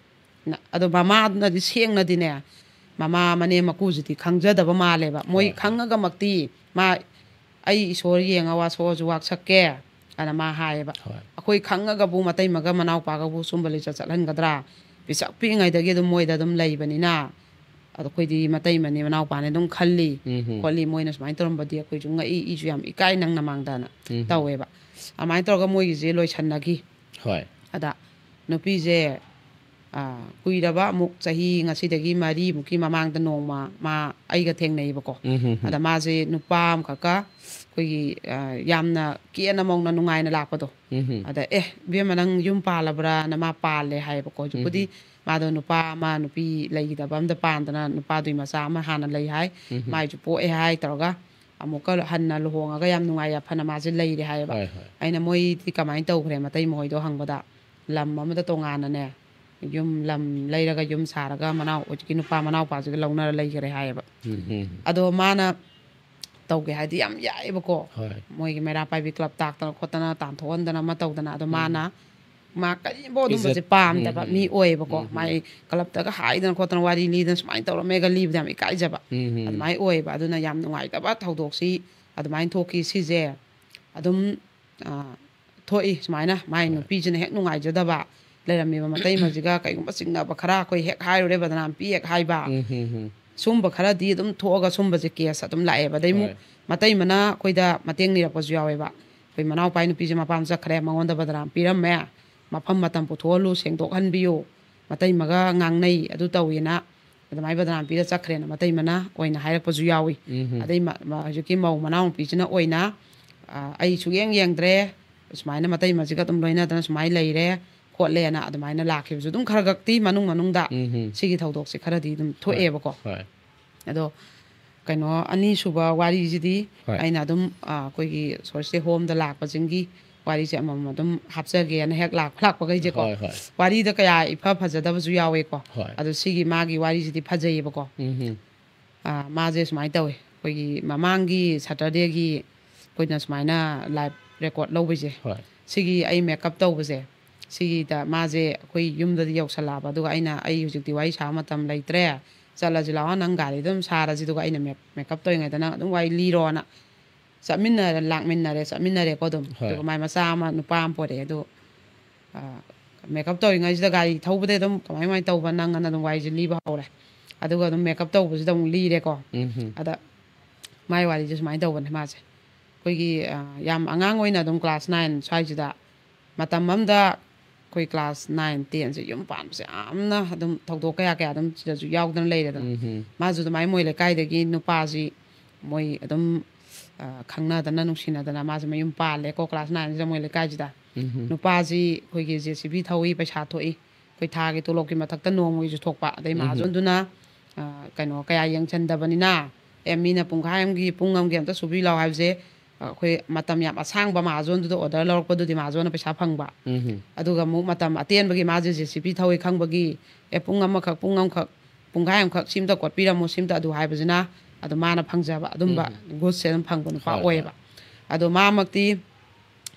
ꯅ-, ꯑꯗꯣ ꯃꯃꯥꯅꯗꯤ ꯁꯦꯡꯅꯗꯤꯅꯦ, ꯃꯃꯥ ꯃꯅꯦꯝ ꯃꯀꯨꯁꯤꯗꯤ ꯈꯪꯖꯗꯕ ꯃꯥꯜꯂꯦꯕ꯫ ꯃꯣꯏ ꯍꯣꯏ꯫ ꯈꯪꯉꯒꯃꯛꯇꯤ ꯃꯥ, "ꯑꯩ ꯏꯁꯣꯔ ꯌꯦꯡꯉ ꯋꯥꯁꯣꯛꯑꯁꯨ ꯋꯥꯛꯁꯛꯀꯦ" ꯑꯅ ꯃꯥ ꯍꯥꯏꯌꯦꯕ꯫ ꯍꯣꯏ꯫ ꯑꯩꯈꯣꯏ ꯈꯪꯉꯒꯕꯨ ꯃꯇꯩꯃꯒ ꯃꯅꯥꯎꯄꯥꯒꯕꯨ ꯁꯨꯝꯕ ꯂꯤꯆꯠ ꯆꯠꯍꯟꯒꯗ꯭ꯔꯥ? ꯄꯤꯁꯛ ꯄꯤꯛꯏꯉꯩꯗꯒꯤ ꯑꯗꯨꯝ ꯃꯣꯏꯗ ꯑꯗꯨꯝ ꯂꯩꯕꯅꯤꯅ, ꯑꯗꯣ ꯑꯩꯈꯣꯏꯗꯤ ꯃꯇꯩꯃꯅꯦ ꯃꯅꯥꯎꯄꯥꯅꯦ ꯑꯗꯨꯝ ꯈꯜꯂꯤ, ꯎꯝ ꯍꯝ꯫ ꯈꯣꯠꯂꯤ꯫ ꯃꯣꯏꯅ ꯁꯨꯃꯥꯏꯅ ꯇꯧꯔꯝꯕꯗꯤ ꯑꯩꯈꯣꯏꯁꯨ ꯉꯛꯏ, ꯏꯁꯨ ꯌꯥꯝ ꯏꯀꯥꯏ ꯅꯪ ꯅꯃꯥꯡꯗꯅ ꯎꯝ ꯍꯝ꯫ ꯇꯧꯋꯦꯕ꯫ ꯑꯗꯨꯃꯥꯏꯅ ꯇꯧꯔꯒ ꯃꯣꯏꯒꯤꯁꯦ ꯂꯣꯏꯁꯟꯅꯈꯤ꯫ ꯍꯣꯏ꯫ ꯑꯗ ꯅꯨꯄꯤꯁꯦ, ꯑ, ꯀꯨꯏꯔꯕ ꯑꯃꯨꯛ ꯆꯍꯤ ꯉꯁꯤꯗꯒꯤ ꯃꯔꯤꯃꯨꯛꯀꯤ ꯃꯃꯥꯡꯗ ꯅꯣꯡꯃ ꯃꯥ ꯑꯩꯒ ꯊꯦꯡꯅꯩꯕꯀꯣ꯫ ꯎꯝ ꯍꯝ ꯍꯝ꯫ ꯑꯗ ꯃꯥꯁꯦ ꯅꯨꯄꯥ ꯑꯃꯈꯛꯀ ꯑꯩꯈꯣꯏꯒꯤ, ꯑ, ꯌꯥꯝꯅ ꯀꯦꯅ ꯃꯧꯅ ꯅꯨꯡꯉꯥꯏꯅ ꯂꯥꯛꯄꯗꯣ꯫ ꯎꯝ ꯍꯝ꯫ ꯑꯗ, "ꯑꯦ, ꯏꯕꯦꯝꯃ, ꯅꯪ ꯌꯨꯝ ꯄꯥꯜꯂꯕ꯭ꯔꯥꯅ?" ꯃꯥ ꯄꯥꯜꯂꯦ ꯍꯥꯏꯌꯦꯕꯀꯣ꯫ ꯍꯧꯖꯤꯛꯄꯨꯗꯤ ꯎꯝ ꯍꯝ꯫ ꯃꯥꯗꯣ ꯅꯨꯄꯥ ꯑꯃ, ꯅꯨꯄꯤ ꯂꯩꯈꯤꯗꯕ ꯑꯝꯗ ꯄꯥꯟꯗꯅ ꯅꯨꯄꯥꯗꯨꯒꯤ ꯃꯆꯥ ꯑꯃ ꯍꯥꯟꯅ ꯂꯩ ꯍꯥꯏ, ꯎꯝ ꯍꯝ꯫ ꯃꯥꯏꯁꯨ ꯄꯣꯛꯑꯦ ꯍꯥꯏ ꯇꯧꯔꯒ ꯑꯃꯨꯛꯀ ꯍꯟꯅ ꯂꯨꯍꯣꯡꯉꯒ ꯌꯥꯝ ꯅꯨꯡꯉꯥꯏ ꯌꯥꯏꯐꯅ ꯃꯥꯁꯦ ꯂꯩꯔꯦ ꯍꯥꯏꯌꯦꯕ꯫ ꯍꯣꯏ, ꯍꯣꯏ꯫ ꯑꯩꯅ, "ꯃꯣꯏꯗꯤ ꯀꯃꯥꯏꯅ ꯇꯧꯈ꯭ꯔꯦ ꯃꯇꯩ ꯃꯈꯣꯏꯗꯣ?" ꯍꯪꯕꯗ, "ꯂꯝ ꯑꯃꯗ ꯇꯣꯉꯥꯟꯅꯅꯦ, ꯌꯨꯝ, ꯂꯝ ꯂꯩꯔꯒ ꯌꯨꯝ ꯁꯥꯔꯒ ꯃꯅꯥꯎ, ꯍꯧꯖꯤꯛꯀꯤ ꯅꯨꯄꯥ ꯃꯅꯥꯎꯄꯥꯁꯤꯒ ꯂꯧꯅꯔ ꯂꯩꯈ꯭ꯔꯦ" ꯍꯥꯏꯌꯦꯕ꯫ ꯎꯝ, ꯎꯝ꯫ ꯑꯗꯣ ꯃꯥꯅ ꯇꯧꯒꯦ ꯍꯥꯏꯗꯤ ꯌꯥꯝ ꯌꯥꯏꯌꯦꯕꯀꯣ꯫ ꯍꯣꯏ꯫ ꯃꯣꯏꯒꯤ ꯃꯩꯔꯥ ꯄꯥꯏꯕꯤ ꯀ꯭ꯂꯕ ꯇꯥꯛꯇꯅ ꯈꯣꯠꯇꯅ ꯇꯥꯟꯊꯣꯛꯍꯟꯗꯅ ꯑꯃ ꯇꯧꯗꯅ꯫ ꯑꯗꯣ ꯎꯝ꯫ ꯃꯥꯅ, ꯃꯥ ꯀꯔꯤꯝꯐꯥꯎ ꯑꯗꯨꯝꯕꯁꯦ ꯏꯖꯠ-, ꯄꯥꯝꯗꯕ ꯎꯝ, ꯃꯤ ꯎꯝ꯫ ꯑꯣꯏꯌꯦꯕꯀꯣ꯫ ꯎꯝ, ꯎꯝ꯫ ꯃꯥꯏ ꯀ꯭ꯂꯕꯇꯒ ꯍꯥꯏꯗꯅ ꯈꯣꯠꯇꯅ ꯋꯥꯔꯤ ꯂꯤꯗꯅ ꯁꯨꯃꯥꯏꯅ ꯇꯧꯔꯝꯃꯦꯒ ꯂꯤꯕꯗ ꯌꯥꯝ ꯏꯀꯥꯏꯖꯕ꯫ ꯎꯝ, ꯎꯝ꯫ ꯑꯗꯨꯃꯥꯏꯅ ꯑꯣꯏꯌꯦꯕ꯫ ꯑꯗꯨꯅ ꯌꯥꯝ ꯅꯨꯡꯉꯥꯏꯇꯕ ꯊꯧꯗꯣꯛꯁꯤ ꯑꯗꯨꯃꯥꯏꯅ ꯊꯣꯛꯈꯤ꯫ ꯁꯤꯁꯦ ꯑꯗꯨꯝ, ꯑ, ꯊꯣꯛꯏ ꯁꯨꯃꯥꯏꯅ꯫ ꯃꯥꯏ ꯍꯣꯏ꯫ ꯅꯨꯄꯤꯁꯤꯅ ꯍꯦꯛ ꯅꯨꯡꯉꯥꯏꯖꯗꯕ, ꯂꯩꯔꯝꯃꯤꯕ ꯃꯇꯩꯃꯁꯤꯒ ꯀꯩꯒꯨꯝꯕ ꯆꯤꯡꯅꯕ ꯈꯔ ꯑꯩꯈꯣꯏ ꯍꯦꯛ ꯍꯥꯏꯔꯨꯔꯦ, ꯕꯗꯅꯥꯝ ꯄꯤ ꯍꯦꯛ ꯍꯥꯏꯕ, ꯎꯝ, ꯍꯝ, ꯍꯝ꯫ ꯁꯨꯝꯕ ꯈꯔꯗꯤ ꯑꯗꯨꯝ ꯊꯣꯛꯑꯒ ꯁꯨꯝꯕꯁꯦ ꯀꯦꯁ ꯑꯗꯨꯝ ꯂꯥꯛꯑꯦꯕ꯫ ꯑꯗꯩ ꯑꯃꯨꯛ ꯍꯣꯏ꯫ ꯃꯇꯩꯃꯅ ꯑꯩꯈꯣꯏꯗ ꯃꯇꯦꯡ ꯅꯤꯔꯛꯄꯁꯨ ꯌꯥꯎꯋꯦꯕ꯫ "ꯑꯩꯈꯣꯏ ꯃꯅꯥꯎꯄꯥꯒꯤ ꯅꯨꯄꯤꯁꯦ ꯃꯄꯥꯝ ꯆꯠꯈ꯭ꯔꯦ, ꯃꯉꯣꯟꯗ ꯕꯗꯅꯥꯝ ꯄꯤꯔꯝꯃꯦ, ꯃꯐꯝ ꯃꯇꯝ ꯄꯨꯊꯣꯛꯍꯜꯂꯨ, ꯁꯦꯡꯗꯣꯛꯍꯟꯕꯤꯌꯨ, ꯃꯇꯩꯃꯒ ꯉꯥꯡꯅꯩ ꯑꯗꯨ ꯇꯧꯏꯅ" ꯑꯗꯨꯃꯥꯏꯅ ꯕꯗꯅꯥꯝ ꯄꯤꯔ ꯆꯠꯈ꯭ꯔꯦꯅ ꯃꯇꯩꯃꯅ ꯑꯣꯏꯅ ꯍꯥꯏꯔꯛꯄꯁꯨ ꯌꯥꯎꯏ꯫ ꯎꯝ꯫ ꯑꯗꯩ ꯃ- ꯃ- ꯍꯧꯖꯤꯛꯀꯤ ꯃꯧ ꯃꯅꯥꯎꯅꯨꯄꯤꯁꯤꯅ ꯑꯣꯏꯅ, ꯑ, "ꯑꯩ ꯁꯨꯛꯌꯦꯡ ꯌꯦꯡꯗ꯭ꯔꯦ, ꯁꯨꯃꯥꯏꯅ ꯃꯇꯩꯃꯁꯤꯒ ꯑꯗꯨꯝ ꯂꯣꯏꯅꯗꯅ ꯁꯨꯃꯥꯏꯅ ꯂꯩꯔꯦ ꯈꯣꯠꯂꯦꯅ" ꯑꯗꯨꯃꯥꯏꯅ ꯂꯥꯛꯈꯤꯕꯁꯨ ꯑꯗꯨꯝ ꯈꯔ ꯈꯛꯇꯤ ꯃꯅꯨꯡ ꯃꯅꯨꯡꯗ ꯎꯝ꯫ ꯁꯤꯒꯤ ꯊꯧꯗꯣꯛꯁꯦ ꯈꯔꯗꯤ ꯑꯗꯨꯝ ꯊꯣꯛꯑꯦꯕꯀꯣ꯫ ꯍꯣꯏ꯫ ꯑꯗꯣ ꯀꯩꯅꯣ, ꯑꯅꯤꯁꯨꯕ ꯋꯥꯔꯤꯁꯤꯗꯤ ꯍꯣꯏ꯫ ꯑꯩꯅ ꯑꯗꯨꯝ, ꯑ, ꯑꯩꯈꯣꯏꯒꯤ ꯁꯣꯔꯁꯇꯦ ꯍꯣꯝꯗ ꯂꯥꯛꯄꯁꯤꯡꯒꯤ ꯋꯥꯔꯤꯁꯦ ꯑꯃꯃꯝ ꯑꯗꯨꯝ ꯍꯥꯞꯆꯒꯦꯅ ꯍꯦꯛ ꯂꯥꯛꯄ ꯂꯥꯛꯄꯈꯩꯁꯦꯀꯣ꯫ ꯍꯣꯏ, ꯍꯣꯏ꯫ ꯋꯥꯔꯤꯗ ꯀꯌꯥ ꯏꯐ ꯐꯖꯗꯕꯁꯨ ꯌꯥꯎꯋꯦꯀꯣ꯫ ꯍꯣꯏ꯫ ꯑꯗꯣ ꯁꯤꯒꯤ ꯃꯥꯒꯤ ꯋꯥꯔꯤꯁꯤꯗꯤ ꯐꯖꯩꯌꯦꯕꯀꯣ꯫ ꯎꯝ꯫ ꯑ, ꯃꯥꯁꯦ ꯁꯨꯃꯥꯏꯅ ꯇꯧꯋꯦ, ꯑꯩꯈꯣꯏꯒꯤ ꯃꯃꯥꯡꯒꯤ ꯁꯇꯔꯗꯦꯒꯤ ꯑꯩꯈꯣꯏꯅ ꯁꯨꯃꯥꯏꯅ ꯂꯥꯏꯚ ꯔꯦꯀꯣꯔꯠ ꯂꯧꯕꯁꯦ, ꯍꯣꯏ꯫ ꯁꯤꯒꯤ ꯑꯩ ꯃꯦꯀꯞ ꯇꯧꯕꯁꯦ, ꯁꯤꯒꯤꯗ ꯃꯥꯁꯦ ꯑꯩꯈꯣꯏ ꯌꯨꯝꯗꯗꯤ ꯌꯧꯁꯜꯂꯛꯑꯕ, ꯑꯗꯨꯒ ꯑꯩꯅ, "ꯑꯩ ꯍꯧꯖꯤꯛꯇꯤ ꯋꯥꯔꯤ ꯁꯥꯕ ꯃꯇꯝ ꯂꯩꯇ꯭ꯔꯦ, ꯆꯠꯂꯁꯤ ꯂꯥꯛꯑꯣ, ꯅꯪ ꯒꯥꯔꯤꯗ ꯑꯗꯨꯝ ꯁꯥꯔꯁꯤ, ꯑꯗꯨꯒ ꯑꯩꯅ ꯃꯦ- ꯃꯦꯀꯞ ꯇꯧꯔꯤꯉꯩꯗ ꯅꯪ ꯑꯗꯨꯝ ꯋꯥꯔꯤ ꯂꯤꯔꯣꯅ"꯫ ꯆꯠꯃꯤꯟꯅꯔꯦ, ꯂꯥꯛꯃꯤꯟꯅꯔꯦ, ꯆꯠꯃꯤꯟꯅꯔꯦꯀꯣ ꯑꯗꯨꯝ꯫ ꯍꯣꯏ꯫ ꯑꯗꯨꯒ ꯃꯥꯏ ꯃꯆꯥ ꯑꯃ, ꯅꯨꯄꯥ ꯑꯃ ꯄꯣꯔꯛꯑꯦ꯫ ꯑꯗꯨ, ꯑ, ꯃꯦꯀꯞ ꯇꯧꯔꯤꯉꯩꯁꯤꯗ ꯒꯥꯔꯤ ꯊꯧꯕꯗꯩ ꯑꯗꯨꯝ ꯀꯃꯥꯏ ꯀꯃꯥꯏꯅ ꯇꯧꯕ ꯅꯪ ꯑꯅ ꯑꯗꯨꯝ ꯋꯥꯔꯤꯁꯦ ꯂꯤꯕ ꯍꯧꯔꯦ꯫ ꯑꯗꯨꯒ ꯑꯗꯨꯝ ꯃꯦꯀꯞ ꯇꯧꯕꯁꯤꯗ ꯑꯃꯨꯛ ꯂꯤꯔꯦꯀꯣ꯫ ꯎꯝ꯫ ꯑꯗ ꯃꯥꯏ ꯋꯥꯔꯤꯁꯦ ꯁꯨꯃꯥꯏꯅ ꯇꯧꯕꯅꯦ ꯃꯥꯁꯦ꯫ ꯑꯩꯈꯣꯏꯒꯤ, ꯑ, ꯌꯥꯝ ꯑꯉꯥꯡ ꯑꯣꯏꯅ ꯑꯗꯨꯝ ꯀ꯭ꯂꯥꯁ ꯅꯥꯏꯟ ꯁ꯭ꯋꯥꯏꯁꯤꯗ ꯃꯇꯝ ꯑꯃꯗ ꯑꯩꯈꯣꯏ ꯀ꯭ꯂꯥꯁ ꯅꯥꯏꯟ, ꯇꯦꯟꯁꯦ ꯌꯨꯝ ꯄꯥꯟꯕꯁꯦ ꯌꯥꯝꯅ ꯑꯗꯨꯝ ꯊꯧꯗꯣꯛ ꯀꯌꯥ ꯀꯌꯥ ꯑꯗꯨꯝ ꯁꯤꯗꯁꯨ ꯌꯥꯎꯗꯅ ꯂꯩꯔꯦꯗꯅ꯫ ꯎꯝ꯫ ꯃꯥꯁꯨ ꯑꯗꯨꯃꯥꯏꯅ ꯃꯣꯏ ꯂꯩꯀꯥꯏꯗꯒꯤ ꯅꯨꯄꯥꯁꯤ ꯃꯣꯏ ꯑꯗꯨꯝ, ꯑ, ꯈꯪꯅꯗꯅ ꯅꯨꯡꯁꯤꯅꯗꯅ ꯃꯥꯁꯦ ꯃꯌꯨꯝ ꯄꯥꯜꯂꯦꯀꯣ ꯀ꯭ꯂꯥꯁ ꯅꯥꯏꯟꯁꯤꯗ ꯃꯣꯏ ꯂꯩꯀꯥꯏꯁꯤꯗ꯫ ꯎꯝ꯫ ꯅꯨꯄꯥꯁꯤ ꯑꯩꯈꯣꯏꯒꯤ JCB ꯊꯧꯏ, ꯄꯩꯁꯥ ꯊꯣꯛꯏ, ꯑꯩꯈꯣꯏ ꯊꯥꯒꯤ ꯇꯣꯂꯣꯞꯀꯤ ꯃꯊꯛꯇ ꯅꯣꯡꯃꯒꯤꯁꯨ ꯊꯣꯛꯄ, ꯑꯗꯩ ꯎꯝ꯫ ꯃꯍꯥꯖꯣꯟꯗꯨꯅ, ꯑ, ꯀꯩꯅꯣ ꯀꯌꯥ ꯌꯦꯡꯁꯤꯟꯗꯕꯅꯤꯅ, "ꯑꯦ, ꯃꯤꯅ ꯄꯨꯡꯈꯥꯏ ꯑꯃꯒꯤ, ꯄꯨꯡ ꯑꯃꯒꯤ ꯑꯝꯇ ꯁꯨꯕꯤꯌꯨ ꯂꯥꯎ" ꯍꯥꯏꯕꯁꯦ, ꯑ, ꯑꯩꯈꯣꯏ ꯃꯇꯝ ꯌꯥꯝ ꯑꯁꯥꯡꯕ ꯃꯍꯥꯖꯣꯟꯗꯨꯗ ꯑꯣꯔꯗꯔ ꯂꯧꯔꯛꯄꯗꯨꯗꯤ ꯃꯍꯥꯖꯣꯟꯅ ꯄꯩꯁꯥ ꯐꯪꯕ꯫ ꯎꯝ꯫ ꯑꯗꯨꯒ ꯑꯃꯨꯛ ꯃꯇꯝ ꯑꯇꯦꯟꯕꯒꯤ ꯃꯥꯁꯦ JCB ꯊꯧꯏ ꯈꯪꯕꯒꯤ, "ꯑꯦ, ꯄꯨꯡ ꯑꯃꯈꯛ, ꯄꯨꯡ ꯑꯃꯈꯛ, ꯄꯨꯡꯈꯥꯏ ꯑꯃꯈꯛ ꯁꯤꯝꯇ ꯀꯣꯠꯄꯤꯔꯝꯃꯨ, ꯁꯤꯝꯇ ꯑꯗꯨ" ꯍꯥꯏꯕꯁꯤꯅ ꯑꯗꯨ ꯃꯥꯅ ꯐꯪꯖꯕ ꯑꯗꯨꯝꯕ ꯎꯝ꯫ ꯒꯨꯗꯁꯦ ꯑꯗꯨꯝ ꯐꯪꯕ ꯅꯨꯄꯥ ꯍꯣꯏ, ꯍꯣꯏ꯫ ꯑꯣꯏꯌꯦꯕ꯫ ꯑꯗꯣ ꯃꯥꯃꯛꯇꯤ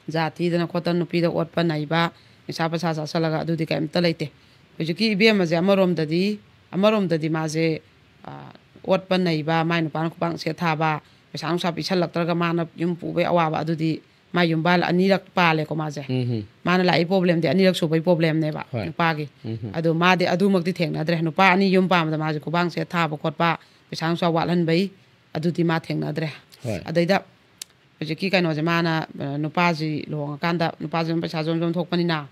ꯖꯥ ꯊꯤꯗꯅ ꯈꯣꯠꯇꯅ ꯅꯨꯄꯤꯗ ꯑꯣꯠꯄ ꯅꯩꯕ, ꯅꯤꯁꯥ ꯄꯁꯥ ꯆꯥꯁꯤꯜꯂꯒ ꯑꯗꯨꯗꯤ ꯀꯩꯝꯇ ꯂꯩꯇꯦ꯫ ꯍꯧꯖꯤꯛꯀꯤ ꯏꯕꯦꯝꯃꯁꯦ ꯑꯃꯔꯣꯝꯗꯗꯤ, ꯑꯃꯔꯣꯝꯗꯗꯤ ꯃꯥꯁꯦ, ꯑ, ꯑꯣꯠꯄ ꯅꯩꯕ, ꯃꯥꯏ ꯅꯨꯄꯥꯅ ꯈꯨꯄꯥꯛ ꯁꯦꯠ ꯊꯥꯕ, ꯄꯩꯁꯥ ꯅꯨꯡꯁꯥ ꯄꯤꯁꯜꯂꯛꯇ꯭ꯔꯒ ꯃꯥꯅ ꯌꯨꯝ ꯄꯨꯕꯩ ꯑꯋꯥꯕ, ꯑꯗꯨꯗꯤ ꯃꯥꯏ ꯌꯨꯝꯕꯥꯜ ꯑꯅꯤꯔꯛ ꯄꯥꯜꯂꯦꯀꯣ ꯃꯥꯁꯦ꯫ ꯎꯝ꯫ ꯃꯥꯅ ꯂꯥꯛꯏ ꯄ꯭ꯔꯣꯕ꯭ꯂꯦꯝꯗꯤ ꯑꯅꯤꯔꯛ ꯁꯨꯕꯩ ꯄ꯭ꯔꯣꯕ꯭ꯂꯦꯝꯅꯦꯕ ꯍꯣꯏ꯫ ꯅꯨꯄꯥꯒꯤ꯫ ꯎꯝ꯫ ꯑꯗꯣ ꯃꯥꯗꯤ ꯑꯗꯨꯃꯛꯇꯤ ꯊꯦꯡꯅꯗ꯭ꯔꯦ꯫ ꯅꯨꯄꯥ ꯑꯅꯤ ꯌꯨꯝ ꯄꯥꯟꯕꯗ ꯃꯥꯁꯦ ꯈꯨꯕꯥꯡ ꯁꯦꯠ ꯊꯥꯕ ꯈꯣꯠꯄ, ꯄꯩꯁꯥ ꯅꯨꯡꯁꯥ ꯋꯥꯠꯍꯟꯕꯩ, ꯑꯗꯨꯗꯤ ꯃꯥ ꯊꯦꯡꯅꯗ꯭ꯔꯦ꯫ ꯍꯣꯏ꯫ ꯑꯗꯩꯗ ꯍꯧꯖꯤꯛꯀꯤ ꯀꯩꯅꯣꯁꯦ ꯃꯥꯅ, ꯑ, ꯅꯨꯄꯥꯁꯤ ꯂꯨꯍꯣꯡꯉꯀꯥꯟꯗ ꯅꯨꯄꯥꯁꯤ ꯑꯗꯨꯝ ꯄꯩꯁꯥ ꯖꯣꯝ ꯖꯣꯝ ꯊꯣꯛꯄꯅꯤꯅ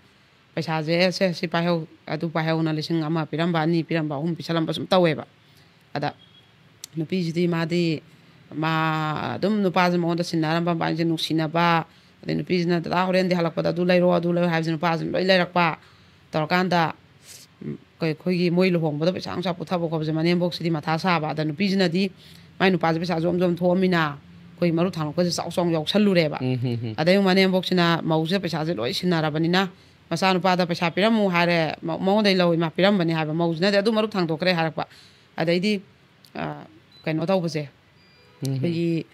ꯄꯩꯁꯥꯁꯦ "ꯁꯦ, ꯁꯤ ꯄꯥꯏꯍꯧ, ꯑꯗꯨ ꯄꯥꯏꯍꯧꯅ" ꯂꯤꯁꯤꯡ ꯑꯃ ꯄꯤꯔꯝꯕ, ꯑꯅꯤ ꯄꯤꯔꯝꯕ, ꯑꯍꯨꯝ ꯄꯤꯁꯜꯂꯝꯕ ꯁꯨꯝ ꯇꯧꯋꯦꯕ꯫ ꯑꯗ ꯅꯨꯄꯤꯁꯤꯗꯤ ꯃꯥꯗꯤ, ꯃꯥ ꯑꯗꯨꯝ ꯅꯨꯄꯥꯁꯦ ꯃꯉꯣꯟꯗ ꯁꯤꯟꯅꯔꯝꯕ, ꯃꯕꯥꯅꯤꯁꯦ ꯅꯨꯡꯁꯤꯅꯕ, ꯑꯗꯩ ꯅꯨꯄꯤꯁꯤꯅ "ꯗꯗꯥ, ꯍꯣꯔꯦꯟꯗꯤ ꯍꯜꯂꯛꯄꯗ ꯑꯗꯨ ꯂꯩꯔꯣ, ꯑꯗꯨ ꯂꯩꯔꯣ" ꯍꯥꯏꯕꯁꯦ ꯅꯨꯄꯥꯁꯤꯅ ꯂꯣꯏ ꯂꯩꯔꯛꯄ꯫ ꯇꯧꯔꯀꯥꯟꯗ, ꯎꯝ, ꯑꯩꯈꯣꯏ, ꯑꯩꯈꯣꯏꯒꯤ ꯃꯣꯏ ꯂꯨꯍꯣꯡꯕꯗ ꯄꯩꯁꯥ ꯅꯨꯡꯁꯥ ꯄꯨꯊꯕ ꯈꯣꯠꯄꯁꯦ ꯃꯅꯦꯝꯕꯣꯛꯁꯤꯗꯤ ꯃꯊꯥ ꯁꯥꯕ꯫ ꯑꯗ ꯅꯨꯄꯤꯁꯤꯅꯗꯤ ꯃꯥꯏ ꯅꯨꯄꯥꯁꯦ ꯄꯩꯁꯥ ꯖꯣꯝ ꯖꯣꯝ ꯊꯣꯛꯑꯃꯤꯅ ꯑꯩꯈꯣꯏ ꯃꯔꯨꯞ ꯊꯥꯡꯂꯣꯞꯀꯁꯦ ꯆꯥꯎ ꯆꯥꯎꯅ ꯌꯥꯎꯁꯜꯂꯨꯔꯦꯕ꯫ ꯎꯝ, ꯍꯝ, ꯍꯝ꯫ ꯑꯗꯩ ꯃꯅꯦꯝꯕꯣꯛꯁꯤꯅ ꯃꯧꯁꯤꯗ ꯄꯩꯁꯥꯁꯦ ꯂꯣꯏ ꯁꯤꯟꯅꯔꯕꯅꯤꯅ ꯃꯆꯥꯅꯨꯄꯥꯗ "ꯄꯩꯁꯥ ꯄꯤꯔꯝꯃꯨ" ꯍꯥꯏꯔꯦ, ꯃ-, ꯃꯉꯣꯟꯗꯩ ꯂꯧꯏ, ꯃꯥ ꯄꯤꯔꯝꯕꯅꯤ ꯍꯥꯏꯕ꯫ ꯃꯧꯁꯤꯅꯗꯤ "ꯑꯗꯨ ꯃꯔꯨꯞ ꯊꯥꯡꯗꯣꯛꯈ꯭ꯔꯦ" ꯍꯥꯏꯔꯛꯄ꯫ ꯑꯗꯩꯗꯤ, ꯑ, ꯀꯩꯅꯣ ꯇꯧꯕꯁꯦ, ꯎꯝ, ꯍꯝ꯫ ꯑꯩꯈꯣꯏꯒꯤ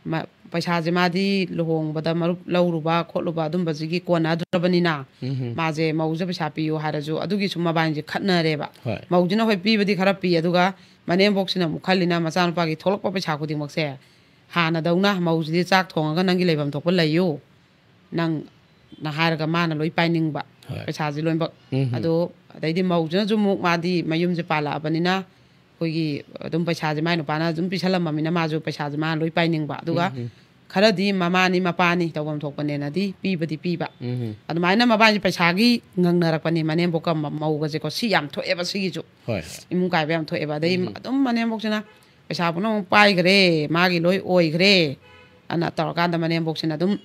ꯃ-, ꯄꯩꯁꯥꯁꯦ ꯃꯥꯗꯤ ꯂꯨꯍꯣꯡꯕꯗ ꯃꯔꯨꯞ ꯂꯧꯔꯨꯕ ꯈꯣꯠꯂꯨꯕ ꯑꯗꯨꯝꯕꯁꯤꯒꯤ ꯀꯣꯟꯅꯗ꯭ꯔꯕꯅꯤꯅ, ꯎꯝ, ꯍꯝ꯫ ꯃꯥꯁꯦ ꯃꯧꯁꯦ ꯄꯩꯁꯥ ꯄꯤꯌꯨ ꯍꯥꯏꯔꯁꯨ ꯑꯗꯨꯒꯤꯁꯨ ꯃꯕꯥꯏꯁꯦ ꯈꯠꯅꯔꯦꯕ꯫ ꯍꯣꯏ꯫ ꯃꯧꯁꯤꯅ ꯍꯣꯏ ꯄꯤꯕꯗꯤ ꯈꯔ ꯄꯤ, ꯑꯗꯨꯒ ꯃꯅꯦꯝꯕꯣꯛꯁꯤꯅ ꯑꯃꯨꯛ ꯈꯜꯂꯤꯅ ꯃꯆꯥꯅꯨꯄꯥꯒꯤ ꯊꯣꯛꯂꯛꯄ ꯄꯩꯁꯥ ꯈꯨꯗꯤꯡꯃꯛꯁꯦ ꯍꯥꯟꯅꯗꯧꯅ "ꯃꯧꯁꯤꯗꯤ ꯆꯥꯛ ꯊꯣꯡꯉꯒ ꯅꯪꯒꯤ ꯂꯩꯐꯝ ꯊꯣꯛꯄ ꯂꯩꯌꯨ, ꯅꯪ", ꯅ ꯍꯥꯏꯔꯒ ꯃꯥꯅ ꯂꯣꯏ ꯄꯥꯏꯅꯤꯡꯕ꯫ ꯍꯣꯏ꯫ ꯄꯩꯁꯥꯁꯦ ꯂꯣꯏꯅꯃꯛ꯫ ꯎꯝ, ꯍꯝ꯫ ꯑꯗꯣ ꯑꯗꯩꯗꯤ ꯃꯧꯁꯤꯅꯁꯨ ꯑꯃꯨꯛ, ꯃꯥꯗꯤ ꯃꯌꯨꯝꯁꯦ ꯄꯥꯜꯂꯛꯑꯕꯅꯤꯅ ꯑꯩꯈꯣꯏꯒꯤ ꯑꯗꯨꯝ ꯄꯩꯁꯥꯁꯦ ꯃꯥꯏ ꯅꯨꯄꯥꯅ ꯑꯗꯨꯝ ꯄꯤꯁꯜꯂꯝꯃꯕꯅꯤꯅ ꯃꯥꯁꯨ ꯄꯩꯁꯥꯁꯦ ꯃꯥꯅ ꯂꯣꯏ ꯄꯥꯏꯅꯤꯡꯕ꯫ ꯑꯗꯨꯒ ꯎꯝ, ꯎꯝ꯫ ꯈꯔꯗꯤ ꯃꯃꯥꯅꯤ ꯃꯄꯥꯅꯤ ꯇꯧꯐꯝ ꯊꯣꯛꯄꯅꯦꯅꯗꯤ ꯄꯤꯕꯗꯤ ꯄꯤꯕ꯫ ꯎꯝ, ꯎꯝ꯫ ꯑꯗꯨꯃꯥꯏꯅ ꯃꯕꯥꯅꯤ ꯄꯩꯁꯥꯒꯤ ꯉꯪꯅꯔꯛꯄꯅꯤ ꯃꯅꯦꯝꯕꯣꯛꯀ ꯃ-, ꯃꯧꯒꯁꯦꯀꯣ꯫ ꯁꯤ ꯌꯥꯝ ꯊꯣꯛꯑꯦꯕ ꯁꯤꯒꯤꯁꯨ꯫ ꯍꯣꯏ꯫ ꯏꯃꯨꯡ ꯀꯥꯏꯕ ꯌꯥꯝ ꯊꯣꯛꯑꯦꯕ꯫ ꯑꯗꯩ ꯎꯝ꯫ ꯑꯗꯨꯝ ꯃꯅꯦꯝꯕꯣꯛꯁꯤꯅ ꯄꯩꯁꯥ ꯄꯨꯝꯅꯃꯛ ꯄꯥꯏꯈ꯭ꯔꯦ, ꯃꯥꯒꯤ ꯂꯣꯏ ꯑꯣꯏꯈ꯭ꯔꯦ ꯑꯅ ꯇꯧꯔꯀꯥꯟꯗ ꯃꯅꯦꯝꯕꯣꯛꯁꯤꯅ ꯑꯗꯨꯝ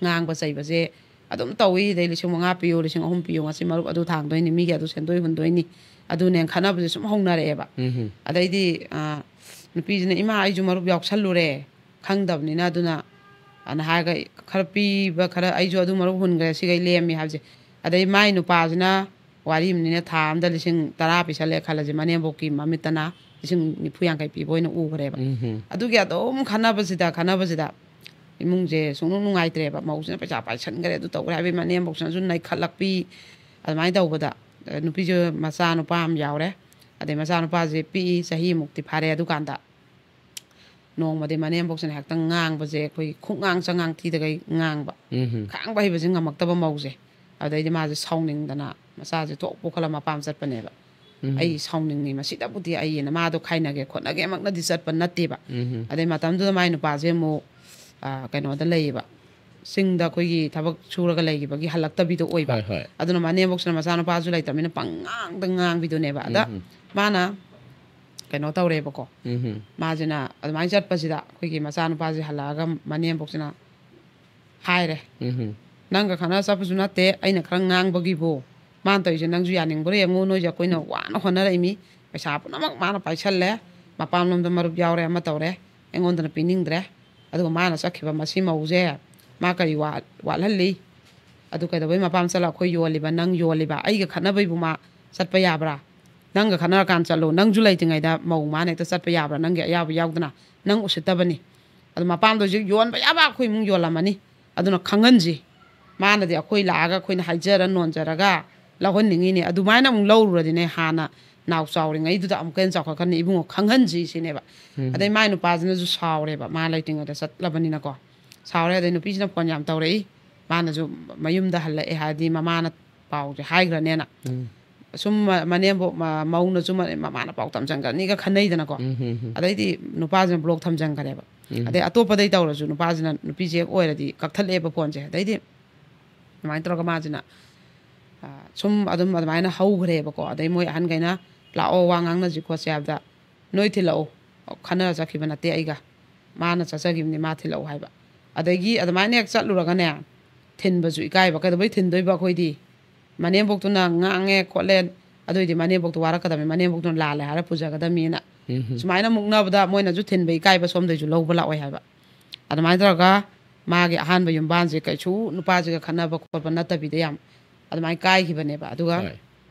ꯉꯥꯡꯕ ꯆꯩꯕꯁꯦ ꯑꯗꯨꯝ ꯇꯧꯏ꯫ ꯑꯗꯩ "ꯂꯤꯁꯤꯡ ꯃꯉꯥ ꯄꯤꯌꯨ, ꯂꯤꯁꯤꯡ ꯑꯍꯨꯝ ꯄꯤꯌꯨ, ꯉꯁꯤ ꯃꯔꯨꯞ ꯑꯗꯨ ꯊꯥꯡꯗꯣꯏꯅꯤ, ꯃꯤꯒꯤ ꯑꯗꯨ ꯁꯦꯟꯗꯣꯏ ꯍꯨꯟꯗꯣꯏꯅꯤ", ꯑꯗꯨꯅꯦꯅ ꯈꯠꯅꯕꯁꯦ ꯁꯨꯝ ꯍꯧꯅꯔꯛꯑꯦꯕ꯫ ꯎꯝ, ꯍꯝ꯫ ꯑꯗꯩꯗꯤ, ꯑ, ꯅꯨꯄꯤꯁꯤꯅ "ꯏꯃꯥ, ꯑꯩꯁꯨ ꯃꯔꯨꯞ ꯌꯥꯎꯁꯜꯂꯨꯔꯦ, ꯈꯪꯗꯕꯅꯤꯅ", ꯑꯗꯨꯅ ꯑꯅ ꯍꯥꯏꯔꯒ ꯈꯔ ꯄꯤꯕ, ꯈꯔ ꯑꯩꯁꯨ ꯑꯗꯨ ꯃꯔꯨꯞ ꯍꯨꯟꯈ꯭ꯔꯦ, ꯁꯤꯈꯩ ꯂꯦꯝꯃꯤ ꯍꯥꯏꯕꯁꯦ꯫ ꯑꯗꯩ ꯃꯥꯏ ꯅꯨꯄꯥꯁꯤꯅ ꯋꯥꯔꯤ ꯑꯃꯅꯤꯅ ꯊꯥ ꯑꯃꯗ ꯂꯤꯁꯤꯡ ꯇꯔꯥ ꯄꯤꯁꯜꯂꯦ ꯈꯜꯂꯁꯦ, ꯃꯅꯦꯝꯕꯣꯛꯀꯤ ꯃꯃꯤꯠꯇꯅ ꯂꯤꯁꯤꯡ ꯅꯤꯐꯨ ꯌꯥꯡꯈꯩ ꯄꯤꯕ ꯑꯣꯏꯅ ꯎꯈ꯭ꯔꯦꯕ꯫ ꯎꯝ, ꯍꯝ꯫ ꯑꯗꯨꯒꯤ ꯑꯗꯨꯝ ꯈꯠꯅꯕꯁꯤꯗ, ꯈꯠꯅꯕꯁꯤꯗ ꯏꯃꯨꯡꯁꯦ ꯁꯨꯡꯅꯨꯡ ꯅꯨꯡꯉꯥꯏꯇ꯭ꯔꯦꯕ꯫ "ꯃꯧꯁꯤꯅ ꯄꯩꯁꯥ ꯄꯥꯏꯁꯟꯈ꯭ꯔꯦ, ꯑꯗꯨ ꯇꯧꯈ꯭ꯔꯦ" ꯍꯥꯏꯕꯒꯤ ꯃꯅꯦꯝꯕꯣꯛꯁꯤꯅꯁꯨ ꯅꯩꯈꯠꯂꯛꯄꯤ꯫ ꯑꯗꯨꯃꯥꯏꯅ ꯇꯧꯕꯗ, ꯑ, ꯅꯨꯄꯤꯁꯨ ꯃꯆꯥ ꯅꯨꯄꯥ ꯑꯃ ꯌꯥꯎꯔꯦ꯫ ꯑꯗꯩ ꯃꯆꯥ ꯅꯨꯄꯥꯁꯦ ꯄꯤꯛꯏ, ꯆꯍꯤꯃꯨꯛꯇꯤ ꯐꯥꯔꯦ꯫ ꯑꯗꯨꯀꯥꯟꯗ ꯅꯣꯡꯃꯗꯤ ꯃꯅꯦꯝꯕꯣꯛꯁꯤꯅ ꯍꯦꯛꯇ ꯉꯥꯡꯕꯁꯦ, ꯑꯩꯈꯣꯏ ꯈꯣꯡꯉꯥꯡ ꯆꯉꯥꯡ ꯊꯤꯗꯈꯩ ꯉꯥꯡꯕ꯫ ꯎꯝ, ꯍꯝ꯫ ꯈꯥꯡꯕ ꯍꯩꯕꯁꯦ ꯉꯝꯃꯛꯇꯕ ꯃꯧꯁꯦ꯫ ꯑꯗꯩꯗꯤ ꯃꯥꯁꯦ ꯁꯥꯎꯅꯤꯡꯗꯅ ꯃꯆꯥꯁꯦ ꯊꯣꯛ ꯄꯨꯈꯠꯂ ꯃꯄꯥꯝ ꯆꯠꯄꯅꯦꯕ꯫ ꯎꯝ꯫ "ꯑꯩ ꯁꯥꯎꯅꯤꯡꯉꯤ, ꯃꯁꯤꯗꯕꯨꯗꯤ ꯑꯩꯅ", ꯃꯥꯗꯣ ꯈꯥꯏꯅꯒꯦ ꯈꯣꯠꯅꯒꯦꯃꯛꯅꯗꯤ ꯆꯠꯄ ꯅꯠꯇꯦꯕ꯫ ꯎꯝ꯫ ꯑꯗꯩ ꯃꯇꯝꯗꯨꯗ ꯃꯥꯏ ꯅꯨꯄꯥꯁꯦ ꯑꯃꯨꯛ, ꯑ, ꯀꯩꯅꯣꯗ ꯂꯩꯌꯦꯕ, ꯆꯤꯡꯗ ꯑꯩꯈꯣꯏꯒꯤ ꯊꯕꯛ ꯁꯨꯔꯒ ꯂꯩꯈꯤꯕꯒꯤ ꯍꯜꯂꯛꯇꯕꯤꯗꯣ ꯑꯣꯏꯕ꯫ ꯍꯣꯏ, ꯍꯣꯏ꯫ ꯑꯗꯨꯅ ꯃꯅꯦꯝꯕꯣꯛꯁꯤꯅ ꯃꯆꯥꯅꯨꯄꯥꯁꯨ ꯂꯩꯇꯕꯅꯤꯅ ꯄꯪꯉꯥꯡꯗ ꯉꯥꯡꯕꯤꯗꯨꯅꯦꯕ꯫ ꯑꯗ ꯎꯝ, ꯎꯝ꯫ ꯃꯥꯅ ꯀꯩꯅꯣ ꯇꯧꯔꯦꯕꯀꯣ꯫ ꯎꯝ, ꯎꯝ꯫ ꯃꯥꯁꯤꯅ ꯑꯗꯨꯃꯥꯏꯅ ꯆꯠꯄꯁꯤꯗ ꯑꯩꯈꯣꯏꯒꯤ ꯃꯆꯥꯅꯨꯄꯥꯁꯦ ꯍꯜꯂꯛꯑꯒ ꯃꯅꯦꯝꯕꯣꯛꯁꯤꯅ ꯍꯥꯏꯔꯦ, ꯎꯝ, ꯎꯝ꯫ "ꯅꯪꯒ ꯈꯠꯅ ꯆꯠꯄꯁꯨ ꯅꯠꯇꯦ, ꯑꯩꯅ ꯈꯔ ꯉꯥꯡꯕꯒꯤꯕꯨ ꯃꯥꯅ ꯇꯧꯔꯤꯁꯦ ꯅꯪꯁꯨ ꯌꯥꯅꯤꯡꯕ꯭ꯔꯥ ꯌꯦꯡꯉꯨ, ꯅꯣꯏꯁꯦ ꯑꯩꯈꯣꯏꯅ ꯋꯥꯅ ꯍꯣꯠꯅꯔꯛꯏꯃꯤ, ꯄꯩꯁꯥ ꯄꯨꯝꯅꯃꯛ ꯃꯥꯅ ꯄꯥꯏꯁꯜꯂꯦ, ꯃꯄꯥꯝꯂꯣꯝꯗ ꯃꯔꯨꯞ ꯌꯥꯎꯔꯦ, ꯑꯃ ꯇꯧꯔꯦ, ꯑꯩꯉꯣꯟꯗꯅ ꯄꯤꯅꯤꯡꯗ꯭ꯔꯦ, ꯑꯗꯨꯒ ꯃꯥꯅ ꯆꯠꯈꯤꯕ ꯃꯁꯤ ꯃꯧꯁꯦ ꯃꯥ ꯀꯔꯤ ꯋꯥ-, ꯋꯥꯠꯍꯜꯂꯤ? ꯑꯗꯨ ꯀꯩꯗꯧꯕꯩ ꯃꯄꯥꯝ ꯆꯠꯂ ꯑꯩꯈꯣꯏ ꯌꯣꯜꯂꯤꯕ, ꯅꯪ ꯌꯣꯜꯂꯤꯕ, ꯑꯩꯒ ꯈꯠꯅꯕꯩꯕꯨ ꯃꯥ ꯆꯠꯄ ꯌꯥꯕ꯭ꯔꯥ? ꯅꯪꯒ ꯈꯠꯅꯔꯀꯥꯟ ꯆꯠꯂꯣ, ꯅꯪꯁꯨ ꯂꯩꯇ꯭ꯔꯤꯉꯩꯗ ꯃꯧ ꯃꯥꯅ ꯍꯦꯛꯇ ꯆꯠꯄ ꯌꯥꯕ꯭ꯔꯥ? ꯅꯪꯒꯤ ꯑꯌꯥꯕ ꯌꯥꯎꯗꯅ ꯅꯪ ꯎꯁꯤꯠꯇꯕꯅꯤ꯫ ꯑꯗꯨ ꯃꯄꯥꯝꯗ ꯍꯧꯖꯤꯛ ꯌꯣꯟꯕ ꯌꯥꯕ ꯑꯩꯈꯣꯏ ꯏꯃꯨꯡ ꯌꯣꯜꯂꯝꯃꯅꯤ, ꯑꯗꯨꯅ ꯈꯪꯍꯟꯁꯤ꯫ ꯃꯥꯅꯗꯤ ꯑꯩꯈꯣꯏ ꯂꯥꯛꯑꯒ ꯑꯩꯈꯣꯏꯅ ꯍꯥꯏꯖꯔ ꯅꯣꯟꯖꯔꯒ ꯂꯧꯍꯟꯅꯤꯡꯉꯤꯅꯦ, ꯑꯗꯨꯃꯥꯏꯅ ꯑꯃꯨꯛ ꯂꯧꯔꯨꯔꯗꯤꯅꯦ ꯍꯥꯟꯅ ꯅꯥꯎ ꯆꯥꯎꯔꯤꯉꯩꯗꯨꯗ ꯑꯃꯨꯛꯀ ꯍꯦꯟꯅ ꯆꯥꯎꯈꯠꯈ꯭ꯔꯅꯤ ꯏꯕꯨꯡꯉꯣ, ꯈꯪꯍꯟꯁꯤ ꯁꯤꯅꯦꯕ꯫ ꯎꯝ꯫ ꯑꯗꯩ ꯃꯥꯏ ꯅꯨꯄꯥꯁꯤꯅꯁꯨ ꯁꯥꯎꯔꯦꯕ, ꯃꯥ ꯂꯩꯇ꯭ꯔꯤꯉꯩꯗ ꯆꯠꯂꯕꯅꯤꯅꯀꯣ ꯁꯥꯎꯔꯦ꯫ ꯑꯗꯩ ꯅꯨꯄꯤꯁꯤꯅ ꯐꯣꯟ ꯌꯥꯝ ꯇꯧꯔꯛꯏ, ꯃꯥꯅꯁꯨ ꯃꯌꯨꯝꯗ ꯍꯜꯂꯛꯑꯦ ꯍꯥꯏꯔꯗꯤ ꯃꯃꯥꯅ ꯄꯥꯎꯁꯦ ꯍꯥꯏꯈ꯭ꯔꯅꯦꯅ꯫ ꯎꯝ꯫ ꯁꯨꯝ ꯃ-, ꯃꯅꯦꯝꯕꯣꯛ ꯃ-, ꯃꯧꯅꯁꯨ ꯃ-, ꯃꯃꯥꯅ ꯄꯥꯎ ꯇꯝꯁꯟꯈ꯭ꯔꯅꯤꯒ ꯈꯟꯅꯩꯗꯅꯀꯣ꯫ ꯎꯝ, ꯎꯝ, ꯎꯝ꯫ ꯑꯗꯩꯗꯤ ꯅꯨꯄꯥꯁꯤꯅ ꯕ꯭ꯂꯣꯛ ꯊꯝꯖꯟꯈ꯭ꯔꯦꯕ꯫ ꯎꯝ꯫ ꯑꯗꯩ ꯑꯇꯣꯞꯄꯗꯩ ꯇꯧꯔꯁꯨ ꯅꯨꯄꯥꯁꯤꯅ ꯅꯨꯄꯤꯁꯦ ꯍꯦꯛ ꯑꯣꯏꯔꯗꯤ ꯀꯛꯊꯠꯂꯛꯑꯦꯕ ꯐꯣꯟꯁꯦ꯫ ꯑꯗꯩꯗꯤ ꯑꯗꯨꯃꯥꯏꯅ ꯇꯧꯔꯒ ꯃꯥꯁꯤꯅ, ꯑ, ꯁꯨꯝ ꯑꯗꯨꯝ ꯑꯗꯨꯃꯥꯏꯅ ꯍꯧꯈ꯭ꯔꯦꯕꯀꯣ꯫ ꯑꯗꯩ ꯃꯣꯏ ꯑꯍꯟꯈꯩꯅ "ꯂꯥꯛꯑꯣ, ꯋꯥ ꯉꯥꯡꯅꯁꯤ ꯈꯣꯠꯁꯤ" ꯍꯥꯏꯕꯗ, "ꯅꯣꯏ ꯊꯤꯜꯂꯛꯑꯣ, ꯈꯟꯅꯔ ꯆꯠꯈꯤꯕ ꯅꯠꯇꯦ ꯑꯩꯒ, ꯃꯥꯅ ꯆꯠꯆꯈꯤꯕꯅꯤ, ꯃꯥ ꯊꯤꯜꯂꯛꯑꯣ" ꯍꯥꯏꯕ꯫ ꯑꯗꯒꯤ ꯑꯗꯨꯃꯥꯏꯅ ꯍꯦꯛ ꯆꯠꯂꯨꯔꯒꯅꯦ, ꯊꯤꯟꯕꯁꯨ ꯏꯀꯥꯏꯕ꯫ ꯀꯩꯗꯧꯕꯩ ꯊꯤꯟꯗꯣꯏꯕ ꯑꯩꯈꯣꯏꯗꯤ? ꯃꯅꯦꯝꯕꯣꯛꯇꯨꯅ ꯉꯥꯡꯉꯦ ꯈꯣꯠꯂꯦ, ꯑꯗꯨꯏꯗꯤ ꯃꯅꯦꯝꯕꯣꯛꯇꯣ ꯋꯥꯔꯛꯀꯗꯕꯅꯤ, ꯃꯅꯦꯝꯕꯣꯛꯇꯨꯅ ꯂꯥꯜꯂꯦ ꯍꯥꯏꯔ ꯄꯨꯖꯒꯗꯕꯅꯤꯅ꯫ ꯎꯝ, ꯎꯝ꯫ ꯁꯨꯃꯥꯏꯅ ꯃꯨꯛꯅꯕꯗ ꯃꯣꯏꯅꯁꯨ ꯊꯤꯟꯕ ꯏꯀꯥꯏꯕ, ꯁꯣꯝꯗꯩꯁꯨ ꯂꯧꯕ ꯂꯥꯛꯑꯣꯏ ꯍꯥꯏꯕ꯫ ꯑꯗꯨꯃꯥꯏꯅ ꯇꯧꯔꯒ ꯃꯥꯒꯤ ꯑꯍꯥꯟꯕ ꯌꯨꯝꯕꯥꯟꯁꯦ ꯀꯩꯁꯨ ꯅꯨꯄꯥꯁꯤꯒ ꯈꯠꯅꯕ ꯈꯣꯠꯄ ꯅꯠꯇꯕꯤꯗ ꯌꯥꯝ ꯑꯗꯨꯃꯥꯏꯅ ꯀꯥꯏꯈꯤꯕꯅꯦꯕ꯫ ꯑꯗꯨꯒ ꯍꯣꯏ꯫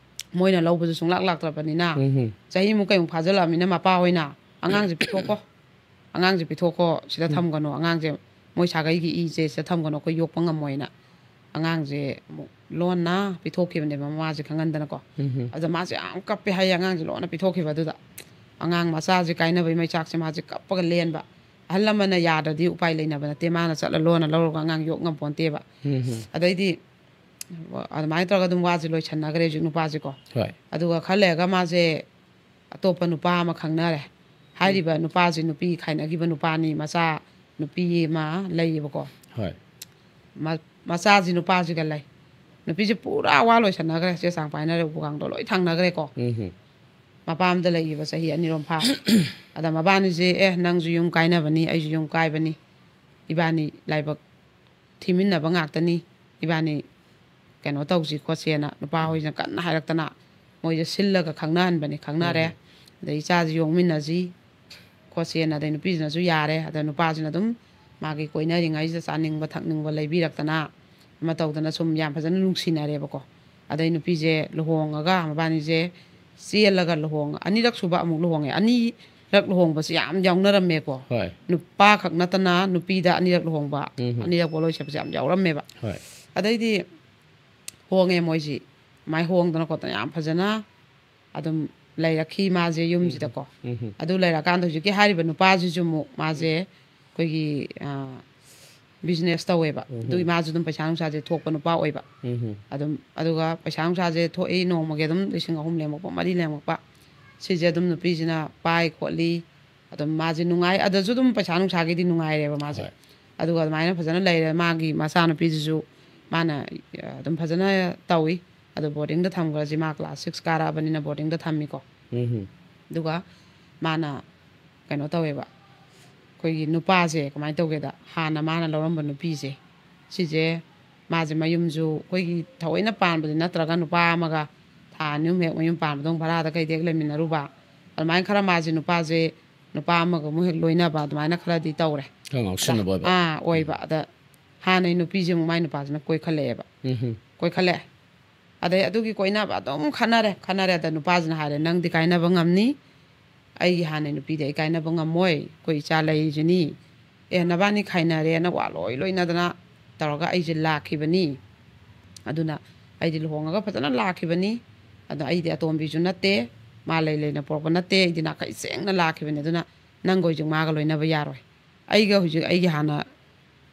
ꯃꯣꯏꯅ ꯂꯧꯕꯁꯨ ꯁꯨꯡꯂꯥꯛ ꯂꯥꯛꯇ꯭ꯔꯕꯅꯤꯅ, ꯎꯝ, ꯎꯝ꯫ ꯆꯍꯤꯃꯨꯛ ꯀꯩꯃꯨꯛ ꯐꯥꯖꯤꯜꯂꯛꯑꯕꯅꯤꯅ ꯃꯄꯥ ꯍꯣꯏꯅ, "ꯑꯉꯥꯡꯁꯦ ꯄꯤꯊꯣꯛꯈꯣ, ꯑꯉꯥꯡꯁꯦ ꯄꯤꯊꯣꯛꯈꯣ, ꯁꯤꯗ ꯎꯝ꯫ ꯊꯝꯒꯅꯣ, ꯑꯉꯥꯡꯁꯦ ꯃꯣꯏ ꯁꯥꯒꯩꯒꯤ ꯏꯁꯦ ꯁꯤꯗ ꯊꯝꯒꯅꯣ, ꯑꯩꯈꯣꯏ ꯌꯣꯛꯄ ꯉꯝꯃꯣꯏꯅ" ꯑꯉꯥꯡꯁꯦ ꯑꯃꯨꯛ ꯂꯣꯟꯅ ꯄꯤꯊꯣꯛꯈꯤꯕꯅꯦꯕ ꯃꯃꯥꯁꯦ ꯈꯪꯍꯟꯗꯅꯀꯣ꯫ ꯎꯝ, ꯎꯝ꯫ ꯑꯗ ꯃꯥꯁꯦ ꯌꯥꯝ ꯀꯞꯄꯦ ꯍꯥꯏꯌꯦ, ꯑꯉꯥꯡꯁꯦ ꯂꯣꯟꯅ ꯄꯤꯊꯣꯛꯈꯤꯕ ꯑꯗꯨꯗ꯫ ꯑꯉꯥꯡ ꯃꯆꯥꯁꯦ ꯀꯥꯏꯅꯕꯩ ꯃꯩꯆꯥꯛꯁꯦ ꯃꯥꯁꯦ ꯀꯞꯄꯒ ꯂꯦꯟꯕ꯫ ꯑꯍꯜ ꯂꯃꯟꯅ ꯌꯥꯗ꯭ꯔꯗꯤ ꯎꯄꯥꯏ ꯂꯩꯅꯕ ꯅꯠꯇꯦ, ꯃꯥꯅ ꯆꯠꯂ ꯂꯣꯟꯅ ꯂꯧꯔꯒ ꯑꯉꯥꯡ ꯌꯣꯛ ꯉꯝꯄꯣꯟꯇꯦꯕ꯫ ꯎꯝ, ꯎꯝ꯫ ꯑꯗꯩꯗꯤ ꯑꯗꯨꯃꯥꯏꯅ ꯇꯧꯔꯒ ꯑꯗꯨꯝ ꯋꯥꯁꯦ ꯂꯣꯏꯁꯟꯅꯈ꯭ꯔꯦ ꯍꯧꯖꯤꯛ ꯅꯨꯄꯥꯁꯦꯀꯣ꯫ ꯍꯣꯏ꯫ ꯑꯗꯨꯒ ꯈꯔ ꯂꯩꯔꯒ ꯃꯥꯁꯦ ꯑꯇꯣꯞꯄ ꯅꯨꯄꯥ ꯑꯃ ꯈꯪꯅꯔꯦ꯫ ꯍꯥꯏꯔꯤꯕ ꯅꯨꯄꯥꯁꯦ ꯅꯨꯄꯤ ꯈꯥꯏꯅꯈꯤꯕ ꯅꯨꯄꯥꯅꯤ, ꯃꯆꯥ ꯅꯨꯄꯤ ꯑꯃ ꯂꯩꯌꯦꯕꯀꯣ꯫ ꯍꯣꯏ꯫ ꯃ- ꯃꯆꯥꯁꯤ ꯅꯨꯄꯥꯁꯤꯒ ꯂꯩ꯫ ꯅꯨꯄꯤꯁꯦ ꯄꯨꯔꯥ ꯋꯥ ꯂꯣꯏꯁꯟꯅꯈ꯭ꯔꯦ, ꯆꯦ ꯆꯥꯡ ꯄꯥꯏꯅꯔꯦ, ꯎꯄꯨ ꯀꯥꯡꯊꯣꯟ ꯂꯣꯏ ꯊꯥꯡꯅꯈ꯭ꯔꯦꯀꯣ꯫ ꯎꯝ ꯃꯄꯥꯝꯗ ꯂꯩꯈꯤꯕ ꯆꯍꯤ ꯑꯅꯤꯔꯣꯝ ꯐꯥꯔꯦ꯫ ꯑꯗ ꯃꯕꯥꯅꯤꯁꯦ, "ꯑꯦ, ꯅꯪꯁꯨ ꯌꯨꯝ ꯀꯥꯏꯅꯕꯅꯤ, ꯑꯩꯁꯨ ꯌꯨꯝ ꯀꯥꯏꯕꯅꯤ, ꯏꯕꯥꯅꯤ ꯂꯥꯏꯕꯛ ꯊꯤꯃꯤꯟꯅꯕ ꯉꯥꯛꯇꯅꯤ, ꯏꯕꯥꯅꯤ ꯀꯩꯅꯣ ꯇꯧꯁꯤ ꯈꯣꯠꯁꯦꯅ" ꯅꯨꯄꯥ ꯍꯣꯏꯁꯤꯅ ꯀꯟꯅ ꯍꯥꯏꯔꯛꯇꯅ ꯃꯣꯏꯁꯦ ꯁꯤꯜꯂꯒ ꯈꯪꯅꯍꯟꯕꯅꯤ꯫ ꯈꯪꯅꯔꯦ꯫ ꯑꯗꯩ ꯏꯆꯥꯁꯤ ꯌꯣꯛꯃꯤꯟꯅꯁꯤ ꯈꯣꯠꯁꯦꯅ, ꯑꯗꯩ ꯅꯨꯄꯤꯁꯤꯅꯁꯨ ꯌꯥꯔꯦ꯫ ꯑꯗ ꯅꯨꯄꯥꯁꯤꯅ ꯑꯗꯨꯝ ꯃꯥꯒꯤ ꯀꯣꯏꯅꯔꯤꯉꯩꯁꯤꯗ ꯆꯥꯅꯤꯡꯕ ꯊꯛꯅꯤꯡꯕ ꯂꯩꯕꯤꯔꯛꯇꯅ ꯑꯃ ꯇꯧꯗꯅ ꯁꯨꯝ ꯌꯥꯝ ꯐꯖꯅ ꯅꯨꯡꯁꯤꯅꯔꯦꯕꯀꯣ꯫ ꯑꯗꯩ ꯅꯨꯄꯤꯁꯦ ꯂꯨꯍꯣꯡꯉꯒ ꯃꯕꯥꯅꯤꯁꯦ ꯆꯦꯜꯂꯒ ꯂꯨꯍꯣꯡ ꯑꯅꯤꯔꯛ ꯁꯨꯕ ꯑꯃꯨꯛ ꯂꯨꯍꯣꯡꯉꯦ꯫ ꯑꯅꯤꯔꯛ ꯂꯨꯍꯣꯡꯕꯁꯦ ꯌꯥꯝ ꯌꯥꯎꯅꯔꯝꯃꯦꯀꯣ꯫ ꯍꯣꯏ ꯅꯨꯄꯥ ꯈꯛ ꯅꯠꯇꯅ ꯅꯨꯄꯤꯗ ꯑꯅꯤꯔꯛ ꯂꯨꯍꯣꯡꯕ, ꯎꯝ ꯑꯅꯤꯔꯛ ꯄꯣꯠꯂꯣꯏ ꯁꯦꯠꯄꯁꯦ ꯌꯥꯝ ꯌꯥꯎꯔꯝꯃꯦꯕ꯫ ꯍꯣꯏ ꯑꯗꯩꯗꯤ ꯍꯣꯡꯉꯦ ꯃꯣꯏꯁꯤ꯫ ꯑꯗꯨꯃꯥꯏꯅ ꯍꯣꯡꯗꯅ ꯈꯣꯠꯇꯅ ꯌꯥꯝ ꯐꯖꯅ ꯑꯗꯨꯝ ꯂꯩꯔꯛꯈꯤ ꯃꯥꯁꯦ ꯌꯨꯝꯁꯤꯗꯀꯣ꯫ ꯎꯝ ꯑꯗꯨ ꯂꯩꯔꯀꯥꯟꯗ ꯍꯧꯖꯤꯛꯀꯤ ꯍꯥꯏꯔꯤꯕ ꯅꯨꯄꯥꯁꯤꯁꯨ ꯑꯃꯨꯛ ꯃꯥꯁꯦ ꯑꯩꯈꯣꯏꯒꯤ ꯕꯤꯖꯤꯅꯦꯁ ꯇꯧꯋꯦꯕ꯫ ꯎꯝ ꯑꯗꯨꯒꯤ ꯃꯥꯁꯨ ꯑꯗꯨꯝ ꯄꯩꯁꯥ ꯅꯨꯡꯁꯥꯁꯦ ꯊꯣꯛꯄ ꯅꯨꯄꯥ ꯑꯣꯏꯕ꯫ ꯎꯝ ꯑꯗꯨꯝ ꯑꯗꯨꯒ ꯄꯩꯁꯥ ꯅꯨꯡꯁꯥꯁꯦ ꯊꯣꯛꯏ, ꯅꯣꯡꯃꯒꯤ ꯑꯗꯨꯝ ꯂꯤꯁꯤꯡ ꯑꯍꯨꯝ ꯂꯦꯝꯃꯛꯄ, ꯃꯔꯤ ꯂꯦꯝꯃꯛꯄ꯫ ꯁꯤꯁꯦ ꯑꯗꯨꯝ ꯅꯨꯄꯤꯁꯤꯅ ꯄꯥꯏ ꯈꯣꯠꯂꯤ꯫ ꯑꯗꯨꯝ ꯃꯥꯁꯦ ꯅꯨꯡꯉꯥꯏ, ꯑꯗꯁꯨ ꯑꯗꯨꯝ ꯄꯩꯁꯥ ꯅꯨꯡꯁꯥꯒꯤꯗꯤ ꯅꯨꯡꯉꯥꯏꯔꯦꯕ ꯃꯥꯁꯦ꯫ ꯍꯣꯏ ꯑꯗꯨꯒ ꯑꯗꯨꯃꯥꯏꯅ ꯐꯖꯅ ꯂꯩꯔꯦ꯫ ꯃꯥꯒꯤ ꯃꯆꯥꯅꯨꯄꯤꯗꯨꯁꯨ ꯃꯥꯅ ꯑꯗꯨꯝ ꯐꯖꯅ ꯇꯧꯏ꯫ ꯑꯗꯣ ꯕꯣꯔꯗꯤꯡꯗ ꯊꯝꯈ꯭ꯔꯁꯤ, ꯃꯥ ꯀ꯭ꯂꯥꯁ ꯁꯤꯛꯁ ꯀꯥꯔꯛꯑꯕꯅꯤꯅ ꯕꯣꯔꯗꯤꯡꯗ ꯊꯝꯃꯤꯀꯣ꯫ ꯎꯝ ꯑꯗꯨꯒ ꯃꯥꯅ ꯀꯩꯅꯣ ꯇꯧꯋꯦꯕ, ꯑꯩꯈꯣꯏꯒꯤ ꯅꯨꯄꯥꯁꯦ ꯀꯃꯥꯏꯅ ꯇꯧꯒꯦꯗ, ꯍꯥꯟꯅ ꯃꯥꯅ ꯂꯧꯔꯝꯕ ꯅꯨꯄꯤꯁꯦ, ꯁꯤꯁꯦ ꯃꯥꯁꯦ ꯃꯌꯨꯝꯁꯨ ꯑꯩꯈꯣꯏꯒꯤ ꯊꯑꯣꯏꯅ ꯄꯥꯟꯕꯗꯤ ꯅꯠꯇ꯭ꯔꯒ ꯅꯨꯄꯥ ꯑꯃꯒ ꯊꯥ ꯑꯅꯤ ꯑꯍꯨꯝ ꯍꯦꯛ ꯃꯌꯨꯝ ꯄꯥꯟꯕꯗꯧ ꯚꯔꯥꯗ ꯀꯩꯗ ꯍꯦꯛ ꯂꯩꯃꯤꯟꯅꯔꯨꯕ꯫ ꯑꯗꯨꯃꯥꯏꯅ ꯈꯔ ꯃꯥꯁꯦ ꯅꯨꯄꯥꯁꯦ ꯅꯨꯄꯥ ꯑꯃꯒ ꯑꯃꯨꯛ ꯍꯦꯛ ꯂꯣꯏꯅꯕ ꯑꯗꯨꯃꯥꯏꯅ ꯈꯔꯗꯤ ꯇꯧꯔꯦ꯫ ꯈꯔ ꯉꯥꯎꯁꯤꯟꯅꯕ ꯑꯣꯏꯕ꯫ ꯑꯥ, ꯑꯣꯏꯕ꯫ ꯑꯗ ꯍꯥꯟꯅꯩ ꯅꯨꯄꯤꯁꯦ ꯑꯃꯨꯛ ꯃꯥꯏ ꯅꯨꯄꯥꯁꯤꯅ ꯀꯣꯏꯈꯠꯂꯛꯑꯦꯕ꯫ ꯎꯝ ꯀꯣꯏꯈꯠꯂꯛꯑꯦ꯫ ꯑꯗꯩ ꯑꯗꯨꯒꯤ ꯀꯣꯏꯅꯕ ꯑꯗꯨꯝ ꯈꯟꯅꯔꯦ, ꯈꯟꯅꯔꯦ꯫ ꯑꯗ ꯅꯨꯄꯥꯁꯤꯅ ꯍꯥꯏꯔꯦ, "ꯅꯪꯗꯤ ꯀꯥꯏꯅꯕ ꯉꯝꯅꯤ, ꯑꯩꯒꯤ ꯍꯥꯟꯅꯩ ꯅꯨꯄꯤꯗꯤ ꯑꯩ ꯀꯥꯏꯅꯕ ꯉꯝꯃꯣꯏ, ꯑꯩꯈꯣꯏ ꯏꯆꯥ ꯂꯩꯔꯤꯁꯤꯅꯤ꯫ ꯑꯦ, ꯅꯕꯥꯅꯤ ꯈꯥꯏꯅꯔꯦꯅ ꯋꯥ ꯂꯣꯏ ꯂꯣꯏꯅꯗꯅ ꯇꯧꯔꯒ ꯑꯩꯁꯦ ꯂꯥꯛꯈꯤꯕꯅꯤ꯫ ꯑꯗꯨꯅ ꯑꯩꯗꯤ ꯂꯨꯍꯣꯡꯉꯒ ꯐꯖꯅ ꯂꯥꯛꯈꯤꯕꯅꯤ꯫ ꯑꯗꯣ ꯑꯩꯗꯤ ꯑꯇꯣꯝꯕꯤꯁꯨ ꯅꯠꯇꯦ, ꯃꯥ ꯂꯩ ꯂꯩꯅ ꯄꯣꯔꯛꯄ ꯅꯠꯇꯦ, ꯑꯩꯗꯤ ꯅꯥꯈꯩ ꯁꯦꯡꯅ ꯂꯥꯛꯈꯤꯕꯅꯤ꯫ ꯑꯗꯨꯅ ꯅꯪꯒ ꯍꯧꯖꯤꯛ ꯃꯥꯒ ꯂꯣꯏꯅꯕ ꯌꯥꯔꯣꯏ꯫ ꯑꯩꯒ ꯍꯧꯖꯤꯛ ꯑꯩꯒꯤ ꯍꯥꯟꯅ,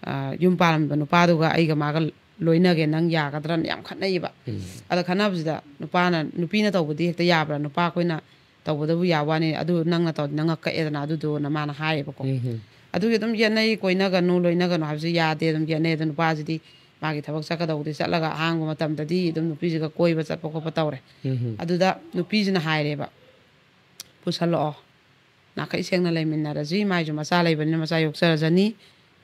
ꯑ, ꯌꯨꯝ ꯄꯥꯜꯂꯝꯕ ꯅꯨꯄꯥꯗꯨꯒ ꯑꯩꯒ ꯃꯥꯒ ꯂꯣꯏꯅꯒꯦ, ꯅꯪ ꯌꯥꯒꯗ꯭ꯔꯅ?" ꯌꯥꯝ ꯈꯠꯅꯩꯌꯦꯕ꯫ ꯎꯝ ꯑꯗ ꯈꯠꯅꯕꯁꯤꯗ ꯅꯨꯄꯥꯅ, ꯅꯨꯄꯤꯅ ꯇꯧꯕꯗꯤ ꯍꯦꯛꯇ ꯌꯥꯕ꯭ꯔꯥ? ꯅꯨꯄꯥ ꯑꯩꯈꯣꯏꯅ ꯇꯧꯕꯗꯕꯨ ꯌꯥꯕ ꯋꯥꯅꯤ, ꯑꯗꯨ ꯅꯪꯅ ꯇꯧꯔꯗꯤ ꯅꯪ ꯉꯛꯀꯛꯑꯦꯗꯅ ꯑꯗꯨꯗꯣꯅ ꯃꯥꯅ ꯍꯥꯏꯌꯦꯕꯀꯣ꯫ ꯎꯝ ꯑꯗꯨꯒꯤ ꯑꯗꯨꯝ ꯌꯦꯠꯅꯩ, ꯀꯣꯏꯅꯒꯅꯨ, ꯂꯣꯏꯅꯒꯅꯨ ꯍꯥꯏꯕꯁꯤ ꯌꯥꯗꯦ, ꯑꯗꯨꯝ ꯌꯦꯠꯅꯩ꯫ ꯑꯗꯣ ꯅꯨꯄꯥꯁꯤꯗꯤ ꯃꯥꯒꯤ ꯊꯕꯛ ꯆꯠꯀꯗꯧꯕꯗꯤ ꯆꯠꯂꯒ, ꯑꯍꯥꯡꯕ ꯃꯇꯝꯗꯗꯤ ꯑꯗꯨꯝ ꯅꯨꯄꯤꯁꯤꯒ ꯀꯣꯏꯕ ꯆꯠꯄ ꯈꯣꯠꯄ ꯇꯧꯔꯦ꯫ ꯑꯗꯨꯗ ꯅꯨꯄꯤꯁꯤꯅ ꯍꯥꯏꯔꯦꯕ, "ꯄꯨꯁꯜꯂꯛꯑꯣ, ꯅꯥꯈꯩ ꯁꯦꯡꯅ ꯂꯩꯃꯤꯟꯅꯔꯁꯤ, ꯃꯥꯏꯁꯨ ꯃꯆꯥ ꯂꯩꯕꯅꯤꯅ ꯃꯆꯥ ꯌꯣꯛꯆꯔꯖꯅꯤ,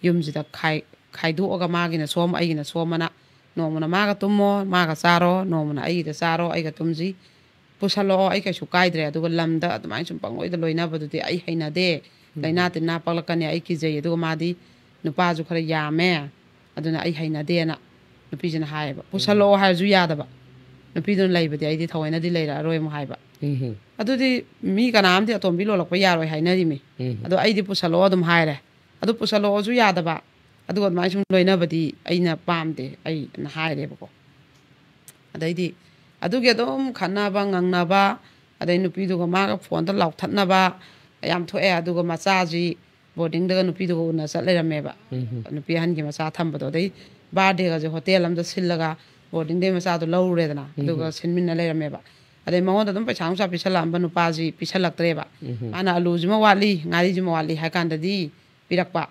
ꯌꯨꯝꯁꯤꯗ ꯈꯥꯏ-, ꯈꯥꯏꯗꯣꯛꯑꯒ ꯃꯥꯒꯤꯅ ꯁꯣꯝ, ꯑꯩꯒꯤꯅ ꯁꯣꯝ ꯑꯅ ꯅꯣꯡꯃꯅ ꯃꯥꯒ ꯇꯨꯝꯃꯣ, ꯃꯥꯒ ꯆꯥꯔꯣ, ꯅꯣꯡꯃꯅ ꯑꯩꯒꯤꯗ ꯆꯥꯔꯣ, ꯑꯩꯒ ꯇꯨꯝꯁꯤ, ꯄꯨꯁꯜꯂꯛꯑꯣ, ꯑꯩ ꯀꯩꯁꯨ ꯀꯥꯏꯗ꯭ꯔꯦ꯫ ꯑꯗꯨꯒ ꯂꯝꯗ ꯑꯗꯨꯃꯥꯏꯅ ꯁꯨꯝ ꯄꯪꯂꯣꯏꯗ ꯂꯣꯏꯅꯕꯗꯨꯗꯤ ꯑꯩ ꯍꯩꯅꯗꯦ, ꯂꯥꯏꯅꯥ ꯇꯤꯟꯅꯥ ꯄꯛꯂꯛꯀꯅꯤ, ꯑꯩ ꯀꯤꯖꯩ꯫ ꯑꯗꯨꯒ ꯃꯥꯗꯤ ꯅꯨꯄꯥꯁꯨ ꯈꯔ ꯌꯥꯝꯃꯦ, ꯑꯗꯨꯅ ꯑꯩ ꯍꯩꯅꯗꯦꯅ ꯅꯨꯄꯤꯁꯤꯅ ꯍꯥꯏꯌꯦꯕ꯫ ꯄꯨꯁꯜꯂꯛꯑꯣ ꯍꯥꯏꯔꯁꯨ ꯌꯥꯗꯕ, ꯅꯨꯄꯤꯗꯨꯅ ꯂꯩꯕꯗꯤ ꯑꯩꯗꯤ ꯊꯑꯣꯏꯅꯗꯤ ꯂꯩꯔꯛꯑꯔꯣꯏ ꯑꯃꯨꯛ ꯍꯥꯏꯕ꯫ ꯑꯗꯨꯗꯤ ꯃꯤ ꯀꯅꯥꯝꯗꯤ ꯑꯇꯣꯝꯕꯤ ꯂꯣꯜꯂꯛꯄ ꯌꯥꯔꯣꯏ ꯍꯥꯏꯅꯔꯤꯃꯤ꯫ ꯑꯗꯣ ꯑꯩꯗꯤ ꯄꯨꯁꯜꯂꯛꯑꯣ ꯑꯗꯨꯝ ꯍꯥꯏꯔꯦ꯫ ꯑꯗꯨ ꯄꯨꯁꯜꯂꯛꯑꯣꯁꯨ ꯌꯥꯗꯕ, ꯑꯗꯨꯒ ꯑꯗꯨꯃꯥꯏꯅ ꯁꯨꯝ ꯂꯣꯏꯅꯕꯗꯤ ꯑꯩꯅ ꯄꯥꯝꯗꯦ, ꯑꯩꯅ ꯍꯥꯏꯔꯦꯕꯀꯣ꯫ ꯑꯗꯩꯗꯤ ꯑꯗꯨꯒꯤ ꯑꯗꯨꯝ ꯈꯠꯅꯕ ꯉꯪꯅꯕ, ꯑꯗꯩ ꯅꯨꯄꯤꯗꯨꯒ ꯃꯥꯒ ꯐꯣꯟꯗ ꯂꯥꯎꯊꯠꯅꯕ ꯌꯥꯝ ꯊꯣꯛꯑꯦ꯫ ꯑꯗꯨꯒ ꯃꯆꯥꯁꯤ ꯕꯣꯔꯗꯤꯡꯗꯒ ꯅꯨꯄꯤꯗꯨꯒ ꯎꯅ ꯆꯠ ꯂꯩꯔꯝꯃꯦꯕ꯫ ꯅꯨꯄꯤ ꯑꯍꯟꯒꯤ ꯃꯆꯥ ꯊꯝꯕꯗꯣ꯫ ꯑꯗꯩ ꯕꯥꯔꯗꯦꯒꯁꯦ ꯍꯣꯇꯦꯜ ꯑꯃꯗ ꯁꯤꯜꯂꯒ ꯕꯣꯔꯗꯤꯡꯗꯩ ꯃꯆꯥꯗꯣ ꯂꯧꯔꯨꯔꯦꯗꯅ, ꯑꯗꯨꯒ ꯁꯤꯟꯃꯤꯟꯅ ꯂꯩꯔꯝꯃꯦꯕ꯫ ꯑꯗꯩ ꯃꯉꯣꯟꯗ ꯑꯗꯨꯝ ꯄꯩꯁꯥ ꯅꯨꯡꯁꯥ ꯄꯤꯁꯜꯂꯛꯑꯝꯕ ꯅꯨꯄꯥꯁꯤ ꯄꯤꯁꯜꯂꯛꯇ꯭ꯔꯦꯕ꯫ ꯃꯥꯅ "ꯑꯂꯨꯁꯤꯃ ꯋꯥꯠꯂꯤ, ꯉꯥꯔꯤꯁꯤꯃ ꯋꯥꯠꯂꯤ" ꯍꯥꯏ ꯀꯥꯟꯗꯗꯤ ꯄꯤꯔꯛꯄ꯫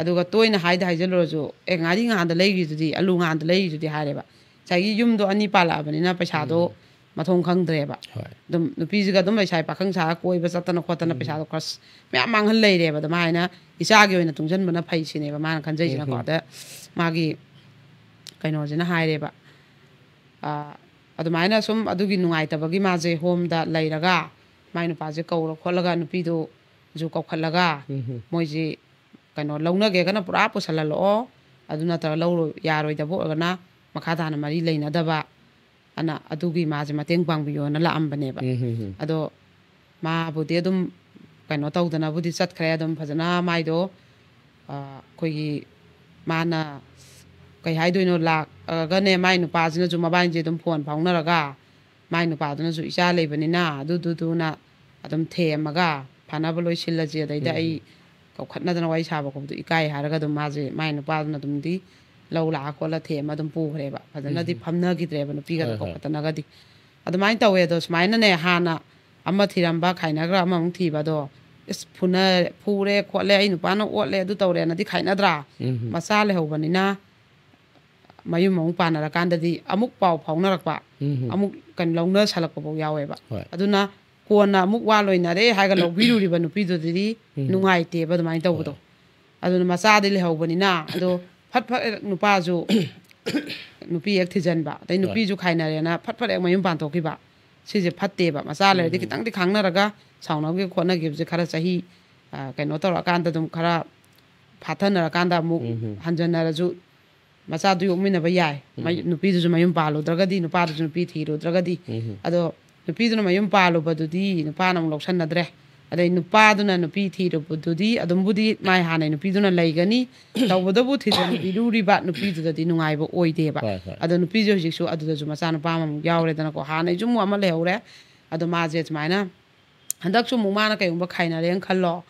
ꯑꯗꯨꯒ ꯇꯣꯏꯅ ꯍꯥꯏꯗ ꯍꯥꯏꯖꯜꯂꯨꯔꯁꯨ, "ꯑꯦ, ꯉꯥꯔꯤ ꯉꯍꯥꯟꯗ ꯂꯩꯔꯤꯗꯨꯗꯤ, ꯑꯂꯨ ꯉꯍꯥꯟꯗ ꯂꯩꯔꯤꯗꯨꯗꯤ" ꯍꯥꯏꯔꯦꯕ꯫ ꯉꯁꯥꯏꯒꯤ ꯌꯨꯝꯗꯣ ꯑꯅꯤ ꯄꯥꯜꯂꯛꯑꯕꯅꯤꯅ ꯄꯩꯁꯥꯗꯣ ꯃꯊꯣꯡ ꯈꯪꯗ꯭ꯔꯦꯕ꯫ ꯍꯣꯏ꯫ ꯑꯗꯨꯝ ꯅꯨꯄꯤꯁꯤꯒ ꯑꯗꯨꯝ ꯂꯩꯁꯥꯕꯤ ꯄꯥꯈꯪ ꯁꯥꯔ ꯀꯣꯏꯕ ꯆꯠꯇꯅ ꯈꯣꯠꯇꯅ ꯄꯩꯁꯥꯗꯣ ꯈꯔ ꯃꯌꯥꯝ ꯃꯥꯡꯍꯜ ꯂꯩꯔꯦꯕ꯫ ꯑꯗꯨꯃꯥꯏꯅ ꯏꯆꯥꯒꯤ ꯑꯣꯏꯅ ꯇꯨꯡꯁꯤꯟꯕꯅ ꯐꯩ ꯁꯤꯅꯦꯕ ꯃꯥꯅ ꯈꯟꯖꯩꯁꯤꯅꯀꯣ꯫ ꯑꯗ ꯃꯥꯒꯤ ꯀꯩꯅꯣꯁꯤꯅ ꯍꯥꯏꯔꯦꯕ, ꯑꯥ, ꯑꯗꯨꯃꯥꯏꯅ ꯁꯨꯝ ꯑꯗꯨꯒꯤ ꯅꯨꯡꯉꯥꯏꯇꯕꯒꯤ ꯃꯥꯁꯦ ꯍꯣꯝꯗ ꯂꯩꯔꯒ ꯃꯥꯏ ꯅꯨꯄꯥꯁꯦ ꯀꯧꯔ ꯈꯣꯠꯂꯒ ꯅꯨꯄꯤꯗꯨꯁꯨ ꯀꯧꯈꯠꯂꯒ ꯃꯣꯏꯁꯤ ꯀꯩꯅꯣ ꯂꯧꯅꯒꯦꯒꯅ ꯄꯨꯔꯥ ꯄꯨꯁꯜꯍꯜꯂꯛꯑꯣ, ꯑꯗꯨ ꯅꯠꯇ꯭ꯔꯒ ꯂꯧꯔꯣꯏ, ꯌꯥꯔꯣꯏꯗꯕ ꯑꯣꯏꯔꯒꯅ ꯃꯈꯥ ꯇꯥꯅ ꯃꯔꯤ ꯂꯩꯅꯗꯕ ꯑꯅ ꯑꯗꯨꯒꯤ ꯃꯥꯁꯦ ꯃꯇꯦꯡ ꯄꯥꯡꯕꯤꯌꯣꯅ ꯂꯥꯛꯑꯝꯕꯅꯦꯕ꯫ ꯑꯗꯣ ꯃꯥꯕꯨꯗꯤ ꯑꯗꯨꯝ ꯀꯩꯅꯣ ꯇꯧꯗꯅꯕꯨꯗꯤ ꯆꯠꯈ꯭ꯔꯦ꯫ ꯑꯗꯨꯝ ꯐꯖꯅ ꯃꯥꯏꯗꯣ, ꯑ, ꯑꯩꯈꯣꯏꯒꯤ ꯃꯥꯅ ꯀꯩ ꯍꯥꯏꯗꯣꯏꯅꯣ, ꯂꯥꯛꯑꯒꯅꯦ ꯃꯥꯏ ꯅꯨꯄꯥꯁꯤꯅꯁꯨ ꯃꯕꯥꯏꯅꯤꯁꯦ ꯑꯗꯨꯝ ꯐꯣꯟ ꯐꯥꯎꯅꯔꯒ ꯃꯥꯏ ꯅꯨꯄꯥꯗꯨꯅꯁꯨ ꯏꯆꯥ ꯂꯩꯕꯅꯤꯅ ꯑꯗꯨꯗꯨꯗꯨꯅ ꯑꯗꯨꯝ ꯊꯦꯝꯃꯒ ꯐꯅꯕ ꯂꯣꯏ ꯁꯤꯜꯂꯁꯤ, ꯑꯗꯩꯗ ꯑꯩ ꯀꯧꯈꯠꯅꯗꯅ ꯋꯥꯔꯤ ꯁꯥꯕ ꯈꯣꯠꯄꯗꯣ ꯏꯀꯥꯏ ꯍꯥꯏꯔꯒ ꯑꯗꯨꯝ ꯃꯥꯁꯦ ꯃꯥꯏ ꯅꯨꯄꯥꯗꯨꯅ ꯑꯗꯨꯝꯗꯤ ꯂꯧ ꯂꯥꯛꯑ ꯈꯣꯠꯂ ꯊꯦꯝꯃ ꯑꯗꯨꯝ ꯄꯨꯈ꯭ꯔꯦꯕ꯫ ꯐꯖꯅꯗꯤ ꯐꯝꯅꯈꯤꯗ꯭ꯔꯦꯕ ꯅꯨꯄꯤꯒꯗꯣ ꯀꯧꯈꯠꯇꯅꯒꯗꯤ꯫ ꯑꯗꯨꯃꯥꯏꯅ ꯇꯧꯋꯦ꯫ ꯑꯗꯣ ꯁꯨꯃꯥꯏꯅꯅꯦ, ꯍꯥꯟꯅ ꯑꯃ ꯊꯤꯔꯝꯕ, ꯈꯥꯏꯅꯈ꯭ꯔ ꯑꯃꯃꯨꯛ ꯊꯤꯕ, ꯑꯗꯣ "ꯏꯁ, ꯐꯨꯅ-, ꯐꯨꯔꯦ ꯈꯣꯠꯂꯦ, ꯑꯩ ꯅꯨꯄꯥꯅ ꯑꯣꯠꯂꯦ, ꯑꯗꯨ ꯇꯧꯔꯦꯅꯗꯤ" ꯈꯥꯏꯅꯗ꯭ꯔꯥ? ꯎꯝ꯫ ꯃꯆꯥ ꯂꯩꯍꯧꯕꯅꯤꯅ ꯃꯌꯨꯝ ꯑꯃꯨꯛ ꯄꯥꯟꯅꯔꯀꯥꯟꯗꯗꯤ ꯑꯃꯨꯛ ꯄꯥꯎ ꯐꯥꯎꯅꯔꯛꯄ, ꯎꯝ꯫ ꯑꯃꯨꯛ ꯀꯩꯅꯣ ꯂꯧꯅ ꯁꯜꯂꯛꯄ ꯐꯥꯎ ꯌꯥꯎꯋꯦꯕ꯫ ꯍꯣꯏ꯫ ꯑꯗꯨꯅ ꯀꯣꯟꯅ ꯑꯃꯨꯛ ꯋꯥ ꯂꯣꯏꯅꯔꯦ ꯍꯥꯏꯔꯒ ꯂꯧꯕꯤꯔꯨꯔꯤꯕ ꯅꯨꯄꯤꯗꯨꯗꯗꯤ ꯎꯝ꯫ ꯅꯨꯡꯉꯥꯏꯇꯦꯕ ꯑꯗꯨꯃꯥꯏꯅ ꯇꯧꯕꯗꯣ꯫ ꯍꯣꯏ꯫ ꯑꯗꯨꯅ ꯃꯆꯥꯗꯤ ꯂꯩꯍꯧꯕꯅꯤꯅ, ꯑꯗꯣ ꯐꯠ ꯐꯠ ꯍꯦꯛ ꯅꯨꯄꯥꯁꯨ ꯅꯨꯄꯤ ꯍꯦꯛ ꯊꯤꯖꯤꯟꯕ, ꯑꯗꯩ ꯍꯣꯏ꯫ ꯅꯨꯄꯤꯁꯨ ꯈꯥꯏꯅꯔꯦꯅ ꯐꯠ ꯐꯠ ꯍꯦꯛ ꯃꯌꯨꯝ ꯄꯥꯟꯊꯣꯛꯈꯤꯕ, ꯁꯤꯁꯦ ꯐꯠꯇꯦꯕ꯫ ꯃꯆꯥ ꯂꯩꯔꯗꯤ ꯎꯝ꯫ ꯈꯤꯇꯪꯗꯤ ꯈꯥꯡꯅꯔꯒ ꯁꯥꯎꯅꯈꯤꯕ ꯈꯣꯠꯅꯈꯤꯕꯁꯦ ꯈꯔ ꯆꯍꯤ, ꯑ, ꯀꯩꯅꯣ ꯇꯧꯔꯛꯑꯀꯥꯟꯗ ꯑꯗꯨꯝ ꯈꯔ ꯐꯥꯊꯅꯔꯀꯥꯟꯗ ꯑꯃꯨꯛ ꯎꯝ꯫ ꯍꯟꯖꯟꯅꯔꯁꯨ ꯃꯆꯥꯗꯨ ꯌꯣꯛꯃꯤꯟꯅꯕ ꯌꯥꯏ꯫ ꯃ-, ꯎꯝ꯫ ꯅꯨꯄꯤꯗꯨꯁꯨ ꯃꯌꯨꯝ ꯄꯥꯜꯂꯨꯗ꯭ꯔꯒꯗꯤ, ꯅꯨꯄꯥꯗꯨꯁꯨ ꯅꯨꯄꯤ ꯊꯤꯔꯨꯗ꯭ꯔꯒꯗꯤ꯫ ꯎꯝ꯫ ꯑꯗꯣ ꯅꯨꯄꯤꯗꯨꯅ ꯃꯌꯨꯝ ꯄꯥꯜꯂꯨꯕꯗꯨꯗꯤ ꯅꯨꯄꯥꯅ ꯑꯃꯨꯛ ꯂꯧꯁꯟꯅꯗ꯭ꯔꯦ꯫ ꯑꯗꯩ ꯅꯨꯄꯥꯗꯨꯅ ꯅꯨꯄꯤ ꯊꯤꯔꯨꯕꯗꯨꯗꯤ ꯑꯗꯨꯝꯕꯨꯗꯤ ꯃꯥꯏ ꯍꯥꯟꯅꯩ ꯅꯨꯄꯤꯗꯨꯅ ꯂꯩꯒꯅꯤ꯫ ꯇꯧꯕꯗꯕꯨ ꯊꯤꯖꯤꯟꯕꯤꯔꯨꯔꯤꯕ ꯅꯨꯄꯤꯗꯨꯗꯗꯤ ꯅꯨꯡꯉꯥꯏꯕ ꯑꯣꯏꯗꯦꯕ꯫ ꯍꯣꯏ, ꯍꯣꯏ꯫ ꯑꯗꯣ ꯅꯨꯄꯤꯁꯦ ꯍꯧꯖꯤꯛꯁꯨ ꯑꯗꯨꯗꯁꯨ ꯃꯆꯥꯅꯨꯄꯥ ꯑꯃꯃꯨꯛ ꯌꯥꯎꯔꯦꯗꯅꯀꯣ꯫ ꯍꯥꯟꯅꯩꯁꯨ ꯑꯃꯨꯛ ꯑꯃ ꯂꯩꯍꯧꯔꯦ꯫ ꯑꯗꯣ ꯃꯥꯁꯦ ꯁꯨꯃꯥꯏꯅ ꯍꯟꯗꯛꯁꯨ ꯑꯃꯨꯛ ꯃꯥꯅ ꯀꯩꯒꯨꯝꯕ ꯈꯥꯏꯅꯔꯦꯅ ꯈꯜꯂꯣ,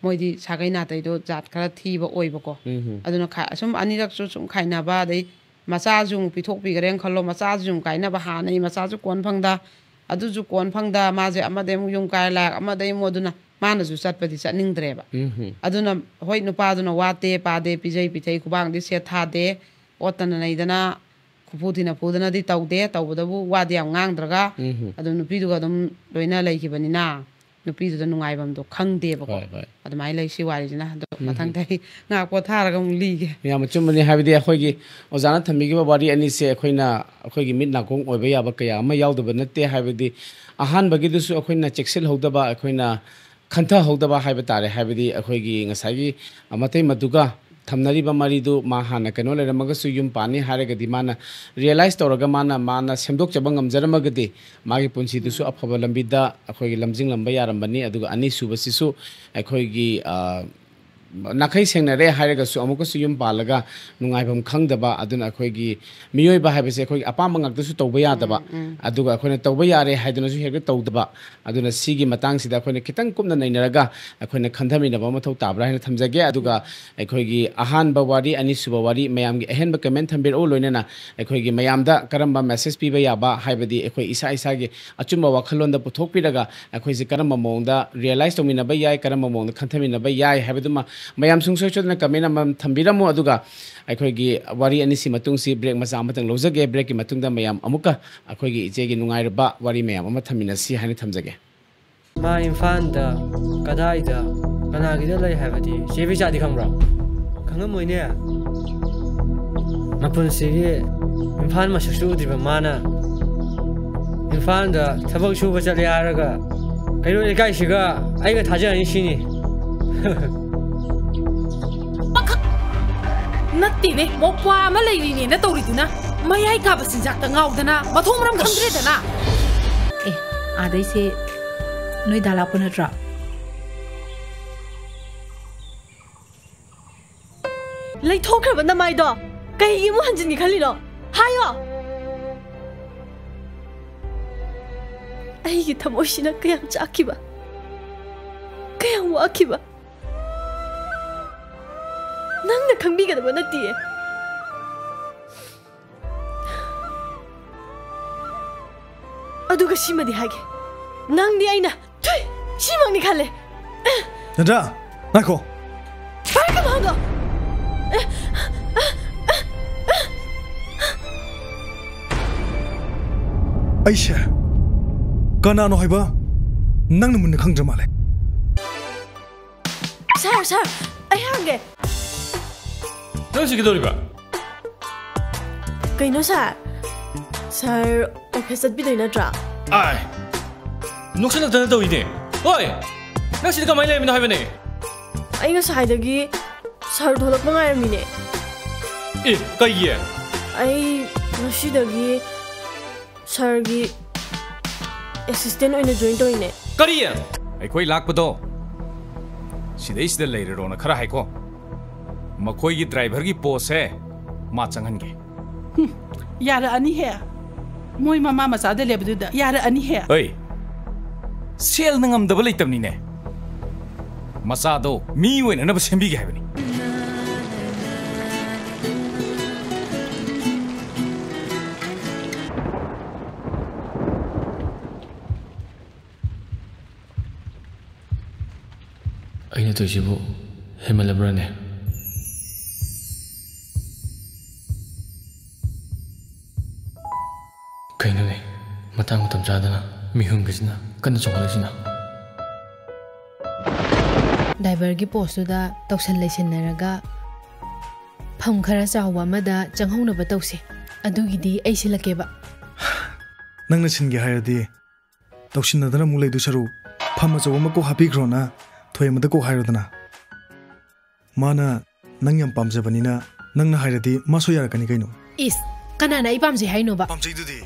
ꯃꯣꯏꯗꯤ ꯁꯥꯒꯩ ꯅꯥꯇꯩꯗꯣ ꯖꯥꯠ ꯈꯔ ꯊꯤꯕ ꯑꯣꯏꯕꯀꯣ꯫ ꯎꯝ꯫ ꯑꯗꯨꯅ ꯈꯥ-, ꯑꯁꯨꯝ ꯑꯅꯤꯔꯛꯁꯨ ꯁꯨꯝ ꯈꯥꯏꯅꯕ, ꯑꯗꯩ ꯃꯆꯥꯁꯨ ꯑꯃꯨꯛ ꯄꯤꯊꯣꯛꯄꯤꯈ꯭ꯔꯦꯅ ꯈꯜꯂꯣ, ꯃꯆꯥꯁꯨ ꯑꯃꯨꯛ ꯀꯥꯏꯅꯕ, ꯍꯥꯟꯅꯩ ꯃꯆꯥꯁꯨ ꯀꯣꯟ ꯐꯪꯗ, ꯑꯗꯨꯁꯨ ꯀꯣꯟ ꯐꯪꯗ, ꯃꯥꯁꯦ ꯑꯃꯗꯩ ꯑꯃꯨꯛ ꯌꯨꯝ ꯀꯥꯏ ꯂꯥꯛ, ꯑꯃꯗꯩ ꯑꯃꯨꯛ, ꯑꯗꯨꯅ ꯃꯥꯅꯁꯨ ꯆꯠꯄꯗꯤ ꯆꯠꯅꯤꯡꯗ꯭ꯔꯦꯕ꯫ ꯎꯝ꯫ ꯑꯗꯨꯅ ꯍꯣꯏ, ꯅꯨꯄꯥꯗꯨꯅ ꯋꯥꯠꯇꯦ ꯄꯥꯗꯦ, ꯄꯤꯖꯩ ꯄꯤꯊꯩ, ꯈꯨꯕꯥꯡꯗꯤ ꯁꯦꯠ ꯊꯥꯗꯦ, ꯑꯣꯠꯇꯅ ꯅꯩꯗꯅ, ꯈꯨꯐꯨ ꯊꯤꯅ ꯐꯨꯗꯅꯗꯤ ꯇꯧꯗꯦ, ꯇꯧꯕꯗꯕꯨ ꯋꯥꯗꯤ ꯌꯥꯝ ꯉꯥꯡꯗ꯭ꯔꯒ ꯎꯝ꯫ ꯑꯗꯨꯝ ꯅꯨꯄꯤꯗꯨꯒ ꯑꯗꯨꯝ ꯂꯣꯏꯅ ꯂꯩꯈꯤꯕꯅꯤꯅ ꯅꯨꯄꯤꯗꯨꯗ ꯅꯨꯡꯉꯥꯏꯐꯝꯗꯣ ꯈꯪꯗꯦꯕꯀꯣ꯫ ꯍꯣꯏ, ꯍꯣꯏ꯫ ꯑꯗꯨꯃꯥꯏꯅ ꯂꯩ ꯁꯤ ꯋꯥꯔꯤꯁꯤꯅ꯫ ꯑꯗꯣ ꯎꯝ꯫ ꯃꯊꯪꯗ ꯑꯩ ꯉꯥꯏꯍꯥꯛ ꯄꯣꯊꯥꯔꯒ ꯑꯃꯨꯛ ꯂꯤꯒꯦ꯫ ꯌꯥꯝ ꯑꯆꯨꯝꯕꯅꯤ, ꯍꯥꯏꯕꯗꯤ ꯑꯩꯈꯣꯏꯒꯤ ꯑꯣꯖꯥꯅ ꯊꯝꯕꯤꯈꯤꯕ ꯋꯥꯔꯤ ꯑꯅꯤꯁꯦ ꯑꯩꯈꯣꯏꯅ, ꯑꯩꯈꯣꯏꯒꯤ ꯃꯤꯠ ꯅꯥꯀꯣꯡ ꯑꯣꯏꯕ ꯌꯥꯕ ꯀꯌꯥ ꯑꯃ ꯌꯥꯎꯗꯕ ꯅꯠꯇꯦ, ꯍꯥꯏꯕꯗꯤ ꯑꯍꯥꯟꯕꯒꯤꯗꯨꯁꯨ ꯑꯩꯈꯣꯏꯅ ꯆꯦꯛꯁꯤꯜꯍꯧꯗꯕ, ꯑꯩꯈꯣꯏꯅ ꯈꯟꯊꯍꯧꯗꯕ ꯍꯥꯏꯕ ꯇꯥꯔꯦ꯫ ꯍꯥꯏꯕꯗꯤ ꯑꯩꯈꯣꯏꯒꯤ ꯉꯁꯥꯏꯒꯤ ꯃꯇꯩ ꯃꯗꯨꯒ ꯊꯝꯅꯔꯤꯕ ꯃꯔꯤꯗꯨ ꯃꯥ ꯍꯥꯟꯅ ꯀꯩꯅꯣ ꯂꯩꯔꯝꯃꯒꯁꯨ, ꯌꯨꯝ ꯄꯥꯟꯅꯤ ꯍꯥꯏꯔꯒꯗꯤ ꯃꯥꯅ realize ꯇꯧꯔꯒ ꯃꯥꯅ, ꯃꯥꯅ ꯁꯦꯝꯗꯣꯛꯆꯕ ꯉꯝꯖꯔꯝꯃꯒꯗꯤ ꯃꯥꯒꯤ ꯄꯨꯟꯁꯤꯗꯨꯁꯨ ꯎꯝ꯫ ꯑꯐꯕ ꯂꯝꯕꯤꯗ ꯑꯩꯈꯣꯏꯒꯤ ꯂꯝꯖꯤꯡꯂꯝꯕ ꯌꯥꯔꯝꯕꯅꯤ꯫ ꯑꯗꯨꯒ ꯑꯅꯤꯁꯨꯕꯁꯤꯁꯨ ꯑꯩꯈꯣꯏꯒꯤ, ꯑ, ꯅꯥꯈꯩ ꯁꯦꯡꯅꯔꯦ ꯍꯥꯏꯔꯒꯁꯨ ꯑꯃꯨꯛꯀꯁꯨ ꯌꯨꯝ ꯄꯥꯜꯂꯒ ꯅꯨꯡꯉꯥꯏꯐꯝ ꯈꯪꯗꯕ, ꯑꯗꯨꯅ ꯑꯩꯈꯣꯏꯒꯤ ꯃꯤꯑꯣꯏꯕ ꯍꯥꯏꯕꯁꯦ ꯑꯩꯈꯣꯏꯒꯤ ꯑꯄꯥꯝꯕ ꯉꯥꯛꯇꯁꯨ ꯇꯧꯕ ꯌꯥꯗꯕ, ꯑꯗꯨꯒ ꯑꯩꯈꯣꯏꯅ ꯇꯧꯕ ꯌꯥꯔꯦ ꯍꯥꯏꯗꯨꯅꯁꯨ ꯍꯦꯛꯇ ꯇꯧꯗꯕ꯫ ꯑꯗꯨꯅ ꯁꯤꯒꯤ ꯃꯇꯥꯡꯁꯤꯗ ꯑꯩꯈꯣꯏꯅ ꯈꯤꯇꯪ ꯀꯨꯞꯅ ꯅꯩꯅꯔꯒ ꯑꯩꯈꯣꯏꯅ ꯈꯟꯊꯃꯤꯟꯅꯕ ꯃꯊꯧ ꯇꯥꯕ꯭ꯔꯥ ꯍꯥꯏꯅ ꯊꯝꯖꯒꯦ꯫ ꯑꯗꯨꯒ ꯑꯩꯈꯣꯏꯒꯤ ꯑꯍꯥꯟꯕ ꯋꯥꯔꯤ, ꯑꯅꯤꯁꯨꯕ ꯋꯥꯔꯤ, ꯃꯌꯥꯝꯒꯤ ꯑꯍꯦꯟꯕ ꯀꯃꯦꯟ ꯊꯝꯕꯤꯔꯛꯎ, ꯂꯣꯏꯅꯅ ꯑꯩꯈꯣꯏꯒꯤ ꯃꯌꯥꯝꯗ ꯀꯔꯝꯕ ꯃꯦꯁꯦꯖ ꯄꯤꯕ ꯌꯥꯕ, ꯍꯥꯏꯕꯗꯤ ꯑꯩꯈꯣꯏ ꯏꯁꯥ ꯏꯁꯥꯒꯤ ꯑꯆꯨꯝꯕ ꯋꯥꯈꯜꯂꯣꯟꯗ ꯄꯨꯊꯣꯛꯄꯤꯔꯒ ꯑꯩꯈꯣꯏꯁꯦ ꯀꯔꯝꯕ ꯃꯑꯣꯡꯗ ꯔꯤꯌꯦꯂꯥꯏꯁ ꯇꯧꯃꯤꯟꯅꯕ ꯌꯥꯏ, ꯀꯔꯝꯕ ꯃꯑꯣꯡꯗ ꯈꯟꯊꯃꯤꯟꯅꯕ ꯌꯥꯏ ꯍꯥꯏꯕꯗꯨꯃ ꯃꯌꯥꯝ ꯁꯨꯡꯁꯣꯏ ꯁꯣꯏꯗꯅ ꯀꯃꯦꯟ ꯑꯃ ꯊꯝꯕꯤꯔꯝꯃꯨ꯫ ꯑꯗꯨꯒ ꯑꯩꯈꯣꯏꯒꯤ ꯋꯥꯔꯤ ꯑꯅꯤꯁꯤ ꯃꯇꯨꯡꯁꯤ ꯕ꯭ꯔꯦꯛ ꯃꯆꯥ ꯑꯃꯇꯪ ꯂꯧꯖꯒꯦ꯫ ꯕ꯭ꯔꯦꯛꯀꯤ ꯃꯇꯨꯡꯗ ꯃꯌꯥꯝ ꯑꯃꯨꯛꯀ ꯑꯩꯈꯣꯏꯒꯤ ꯏꯆꯦꯒꯤ ꯅꯨꯡꯉꯥꯏꯔꯕ ꯋꯥꯔꯤ ꯃꯌꯥꯝ ꯑꯃ ꯊꯝꯃꯤꯟꯅꯁꯤ ꯍꯥꯏꯅ ꯊꯝꯖꯒꯦ꯫ ꯃꯥ ꯏꯝꯐꯥꯜꯗ ꯀꯗꯥꯏꯗ ꯀꯅꯥꯒꯤꯗ ꯂꯩ ꯍꯥꯏꯕꯗꯤ ꯆꯦ ꯕꯤꯆꯥꯗꯤ ꯈꯪꯕ꯭ꯔꯣ? ꯈꯪꯉꯝꯃꯣꯏꯅꯦ꯫ ꯃꯄꯨꯟꯁꯤꯒꯤ ꯏꯝꯐꯥꯜ ꯃꯁꯛꯁꯨ ꯎꯗ꯭ꯔꯤꯕ ꯃꯥꯅ ꯏꯝꯐꯥꯜꯗ ꯊꯕꯛ ꯁꯨꯕ ꯆꯠꯂꯦ ꯍꯥꯏꯔꯒ ꯀꯩꯔꯣꯜ ꯂꯩꯀꯥꯏꯁꯤꯒ ꯑꯩꯒ ꯊꯥꯖꯔꯅꯤ ꯁꯤꯅꯤ꯫ ꯄꯥꯈꯛ ꯅꯠꯇꯦꯅꯦ, ꯃꯧꯄ꯭ꯋꯥ ꯑꯃ ꯂꯩꯔꯤꯅꯦꯅ ꯇꯧꯔꯤꯗꯨꯅ ꯃꯌꯥꯏ ꯀꯥꯕ ꯆꯤꯟꯖꯥꯛꯇ ꯉꯥꯎꯗꯅ ꯃꯊꯣꯡ ꯃꯔꯝ ꯈꯪꯗ꯭ꯔꯦꯗꯅ꯫ ꯑꯦ, ꯑꯥꯗꯩꯁꯦ ꯅꯣꯏ ꯗꯥ ꯂꯥꯛꯄ ꯅꯠꯇ꯭ꯔꯣ? ꯂꯩꯊꯣꯛꯈ꯭ꯔꯕ ꯅꯃꯥꯏꯗꯣ ꯀꯩꯒꯤ ꯑꯃꯨꯛ ꯍꯟꯖꯤꯟꯒꯦ ꯈꯜꯂꯤꯅꯣ? ꯍꯥꯏꯌꯣ꯫ ꯑꯩꯒꯤ ꯊꯃꯣꯏꯁꯤꯅ ꯀꯌꯥꯝ ꯆꯥꯛꯈꯤꯕ, ꯀꯌꯥꯝ ꯋꯥꯈꯤꯕ ꯅꯪꯅ ꯈꯪꯕꯤꯒꯗꯕ ꯅꯠꯇꯤꯌꯦ꯫ ꯑꯗꯨꯒ ꯁꯤꯃꯗꯤ ꯍꯥꯏꯒꯦ, ꯅꯪꯗꯤ ꯑꯩꯅ ꯊꯨꯏ ꯁꯤꯃꯛꯅꯤ ꯈꯜꯂꯦ꯫ ꯅꯦꯟꯗ꯭ꯔꯥ, ꯉꯥꯏꯈꯣ꯫ ꯄꯥꯏꯔꯛꯀꯅꯨ ꯍꯥꯏꯗꯣ꯫ ꯑꯩꯁꯦ ꯀꯅꯥꯅꯣ ꯍꯥꯏꯕ ꯅꯪꯅ ꯃꯨꯟꯅ ꯈꯪꯗ꯭ꯔ ꯃꯥꯜꯂꯦ꯫ ꯁꯥꯔ, ꯁꯥꯔ, ꯑꯩ ꯍꯪꯒꯦ꯫ ꯅꯪ ꯁꯤ ꯀꯩꯗꯧꯔꯤꯕ? ꯀꯩꯅꯣ ꯁꯥꯔ? ꯁꯥꯔ ꯑꯣꯐꯤꯁ ꯆꯠꯄꯤꯗꯣꯏ ꯅꯠꯇ꯭ꯔꯥ? ꯑꯥꯏ! ꯅꯣꯛꯁꯤꯜꯂꯛꯇꯅ ꯇꯧꯏꯅꯦ꯫ ꯍꯣꯏ! ꯅꯪ ꯁꯤꯗ ꯀꯃꯥꯏꯅ ꯂꯩꯔꯝꯃꯤꯅꯣ ꯍꯥꯏꯕꯅꯦ? ꯑꯩ ꯉꯁꯥꯏꯗꯒꯤ ꯁꯥꯔ ꯊꯣꯛꯂꯛꯄ ꯉꯥꯏꯔꯝꯃꯤꯅꯦ꯫ ꯑꯦ, ꯀꯩꯒꯤ? ꯑꯩ ꯉꯁꯤꯗꯒꯤ ꯁꯥꯔꯒꯤ ꯑꯦꯁꯤꯁꯇꯦꯟ ꯑꯣꯏꯅ ꯖꯣꯏꯟ ꯇꯧꯔꯤꯅꯦ꯫ ꯀꯔꯤ? ꯑꯩꯈꯣꯏ ꯂꯥꯛꯄꯗꯣ ꯁꯤꯗꯩꯁꯤꯗ ꯂꯩꯔꯔꯣꯅ ꯈꯔ ꯍꯥꯏꯀꯣ꯫ ꯃꯈꯣꯏꯒꯤ ꯗ꯭ꯔꯥꯏꯚꯔꯒꯤ ꯄꯣꯁꯁꯦ ꯃꯥ ꯆꯪꯍꯟꯒꯦ꯫ ꯌꯥꯔꯛꯑꯅꯤꯍꯦ꯫ ꯃꯣꯏ ꯃꯃꯥ ꯃꯆꯥꯗ ꯂꯩꯕꯗꯨꯗ ꯌꯥꯔꯛꯑꯅꯤꯍꯦ꯫ ꯑꯩ ꯁꯦꯜꯅ ꯉꯝꯗꯕ ꯂꯩꯇꯕꯅꯤꯅꯦ꯫ ꯃꯆꯥꯗꯣ ꯃꯤ ꯑꯣꯏꯅꯅꯕ ꯁꯦꯝꯕꯤꯒꯦ ꯍꯥꯏꯕꯅꯤ꯫ ꯑꯩꯅ ꯇꯧꯔꯤꯁꯤꯕꯨ ꯍꯦꯟꯃꯜꯂꯕ꯭ꯔꯅꯦ? ꯀꯩꯅꯣꯅꯦ, ꯃꯇꯥꯡ ꯃꯇꯝ ꯆꯥꯗꯅ ꯃꯤꯍꯨꯟꯒꯁꯤꯅ ꯀꯟꯅ ꯆꯣꯡꯈꯠꯂꯛꯏꯁꯤꯅ? ꯗ꯭ꯔꯥꯏꯚꯔꯒꯤ ꯄꯣꯁꯇꯨꯗ ꯇꯧꯁꯟ ꯂꯩꯁꯤꯟꯅꯔꯒ ꯐꯝ ꯈꯔ ꯆꯥꯎꯕ ꯑꯃꯗ ꯆꯪꯍꯧꯅꯕ ꯇꯧꯁꯦ꯫ ꯑꯗꯨꯒꯤꯗꯤ ꯑꯩ ꯁꯤꯜꯂꯛꯀꯦꯕ꯫ ꯅꯪꯅ ꯁꯤꯟꯒꯦ ꯍꯥꯏꯔꯗꯤ ꯇꯧꯁꯤꯟꯅꯗꯅ ꯑꯃꯨꯛ ꯂꯩꯗꯣꯏ ꯁꯔꯨꯛ ꯐꯝ ꯑꯆꯧꯕ ꯑꯃ ꯀꯣꯛ ꯍꯥꯞꯄꯤꯈ꯭ꯔꯣꯅ ꯊꯣꯏꯃꯗ ꯀꯣꯛ ꯍꯥꯏꯔꯣꯗꯅ꯫ ꯃꯥꯅ ꯅꯪ ꯌꯥꯝ ꯄꯥꯝꯖꯕꯅꯤꯅ ꯅꯪꯅ ꯍꯥꯏꯔꯗꯤ ꯃꯥꯁꯨ ꯌꯥꯔꯛꯀꯅꯤ ꯀꯩꯅꯣ꯫ ꯏꯁ, ꯀꯅꯥꯅ ꯑꯩ ꯄꯥꯝꯖꯩ ꯍꯥꯏꯅꯣꯕ? ꯄꯥꯝꯖꯩꯗꯨꯗꯤ꯫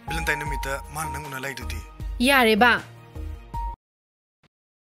ꯚꯦꯂꯦꯟꯇꯥꯏꯟ ꯅꯨꯃꯤꯠꯇ ꯃꯥꯅ ꯅꯪ ꯎꯅ ꯂꯥꯛꯏꯗꯨꯗꯤ꯫ ꯌꯥꯔꯦꯕ꯫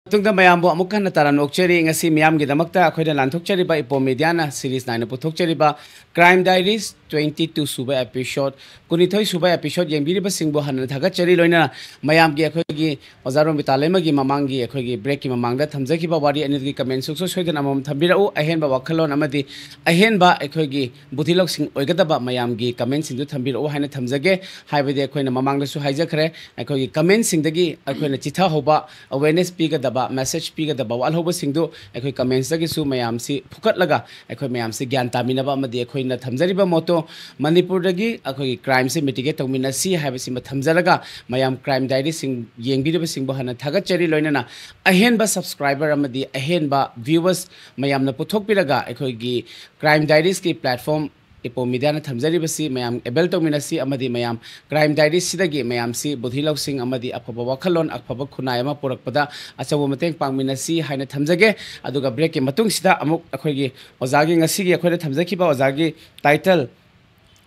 ꯃꯇꯨꯡꯗ ꯃꯌꯥꯝꯕꯨ ꯑꯃꯨꯛ ꯍꯟꯅ ꯇꯔꯥꯝꯅ ꯑꯣꯛꯆꯔꯤ꯫ ꯉꯁꯤ ꯃꯤꯌꯥꯝꯒꯤꯗꯃꯛꯇ ꯑꯩꯈꯣꯏꯅ ꯂꯥꯟꯊꯣꯛꯆꯔꯤꯕ ꯏꯄꯣꯝ ꯃꯦꯗꯤꯌꯥꯅ ꯁꯤꯔꯤꯁ ꯅꯥꯏꯅ ꯄꯨꯊꯣꯛꯆꯔꯤꯕ ꯀ꯭ꯔꯥꯏꯝ ꯗꯥꯏꯔꯤꯁ ꯇ꯭ꯋꯦꯟꯇꯤ ꯇꯨ ꯁꯨꯕ ꯑꯦꯄꯤꯁꯣꯗ, ꯀꯨꯟꯅꯤꯊꯣꯏ ꯁꯨꯕ ꯑꯦꯄꯤꯁꯣꯗ ꯌꯦꯡꯕꯤꯔꯤꯕꯁꯤꯡꯕꯨ ꯍꯟꯅ ꯊꯥꯒꯠꯆꯔꯤ꯫ ꯂꯣꯏꯅꯅ ꯃꯌꯥꯝꯒꯤ ꯑꯩꯈꯣꯏꯒꯤ ꯑꯣꯖꯥ ꯔꯣꯃꯤꯇꯥ ꯂꯩꯃꯒꯤ ꯃꯃꯥꯡꯒꯤ ꯑꯩꯈꯣꯏꯒꯤ ꯕ꯭ꯔꯦꯛꯀꯤ ꯃꯃꯥꯡꯗ ꯊꯝꯖꯈꯤꯕ ꯋꯥꯔꯤ ꯑꯅꯤꯗꯨꯒꯤ ꯀꯃꯦꯟ ꯁꯨꯡꯁꯣꯏ ꯁꯣꯏꯗꯅ ꯑꯃꯃꯝ ꯊꯝꯕꯤꯔꯛꯎ꯫ ꯑꯍꯦꯟꯕ ꯋꯥꯈꯜꯂꯣꯟ ꯑꯃꯗꯤ ꯑꯍꯦꯟꯕ ꯑꯩꯈꯣꯏꯒꯤ ꯕꯨꯙꯤ ꯂꯧꯁꯤꯡ ꯑꯣꯏꯒꯗꯕ ꯃꯌꯥꯝꯒꯤ ꯀꯃꯦꯟꯁꯤꯡꯗꯨ ꯊꯝꯕꯤꯔꯛꯎ ꯍꯥꯏꯅ ꯊꯝꯖꯒꯦ꯫ ꯍꯥꯏꯕꯗꯤ ꯑꯩꯈꯣꯏꯅ ꯃꯃꯥꯡꯗꯁꯨ ꯍꯥꯏꯖꯈ꯭ꯔꯦ, ꯑꯩꯈꯣꯏꯒꯤ ꯀꯃꯦꯟꯁꯤꯡꯗꯒꯤ ꯑꯩꯈꯣꯏꯅ ꯆꯤꯊꯍꯧꯕ, ꯑꯦꯋꯦꯔꯅꯦꯁ ꯄꯤꯒꯗꯕ, ꯃꯦꯁꯦꯖ ꯄꯤꯒꯗꯕ ꯋꯥꯠꯍꯧꯕꯁꯤꯡꯗꯨ ꯑꯩꯈꯣꯏ ꯀꯃꯦꯟꯁꯇꯒꯤꯁꯨ ꯃꯌꯥꯝꯁꯤ ꯐꯨꯀꯠꯂꯒ ꯑꯩꯈꯣꯏ ꯃꯌꯥꯝꯁꯤ ꯒ꯭ꯌꯥꯟ ꯇꯥꯃꯤꯟꯅꯕ ꯑꯃꯗꯤ ꯑꯩꯈꯣꯏꯅ ꯊꯝꯖꯔꯤꯕ ꯃꯣꯇꯣ ꯃꯅꯤꯄꯨꯔꯗꯒꯤ ꯑꯩꯈꯣꯏꯒꯤ ꯀ꯭ꯔꯥꯏꯝꯁꯦ ꯃꯤꯇꯤꯒꯦꯠ ꯇꯧꯃꯤꯟꯅꯁꯤ ꯍꯥꯏꯕꯁꯤꯃ ꯊꯝꯖꯔꯒ ꯃꯌꯥꯝ ꯀ꯭ꯔꯥꯏꯝ ꯗꯥꯏꯔꯤꯁꯤꯡ ꯌꯦꯡꯕꯤꯔꯤꯕꯁꯤꯡꯕꯨ ꯍꯟꯅ ꯊꯥꯒꯠꯆꯔꯤ꯫ ꯂꯣꯏꯅꯅ ꯑꯍꯦꯟꯕ ꯁꯕꯁꯀ꯭ꯔꯥꯏꯕꯔ ꯑꯃꯗꯤ ꯑꯍꯦꯟꯕ ꯚ꯭ꯌꯨꯋꯔꯁ ꯃꯌꯥꯝꯅ ꯄꯨꯊꯣꯛꯄꯤꯔꯒ ꯑꯩꯈꯣꯏꯒꯤ ꯀ꯭ꯔꯥꯏꯝ ꯗꯥꯏꯔꯤꯁꯀꯤ ꯄ꯭ꯂꯦꯠꯐꯣꯝ ꯏꯄꯣꯝ ꯃꯤꯗꯤꯌꯥꯅ ꯊꯝꯖꯔꯤꯕꯁꯤ ꯃꯌꯥꯝ ꯑꯦꯕꯦꯜ ꯇꯧꯃꯤꯟꯅꯁꯤ ꯑꯃꯗꯤ ꯃꯌꯥꯝ ꯀ꯭ꯔꯥꯏꯝ ꯗꯥꯏꯔꯤꯁꯤꯗꯒꯤ ꯃꯌꯥꯝꯁꯤ ꯕꯨꯙꯤ ꯂꯧꯁꯤꯡ ꯑꯃꯗꯤ ꯑꯐꯕ ꯋꯥꯈꯜꯂꯣꯟ, ꯑꯐꯕ ꯈꯨꯟꯅꯥꯏ ꯑꯃ ꯄꯨꯔꯛꯄꯗ ꯑꯆꯧꯕ ꯃꯇꯦꯡ ꯄꯥꯡꯃꯤꯟꯅꯁꯤ ꯍꯥꯏꯅ ꯊꯝꯖꯒꯦ꯫ ꯑꯗꯨꯒ ꯕ꯭ꯔꯦꯛꯀꯤ ꯃꯇꯨꯡꯁꯤꯗ ꯑꯃꯨꯛ ꯑꯩꯈꯣꯏꯒꯤ ꯑꯣꯖꯥꯒꯤ ꯉꯁꯤꯒꯤ ꯑꯩꯈꯣꯏꯅ ꯊꯝꯖꯈꯤꯕ ꯑꯣꯖꯥꯒꯤ ꯇꯥꯏꯇꯜ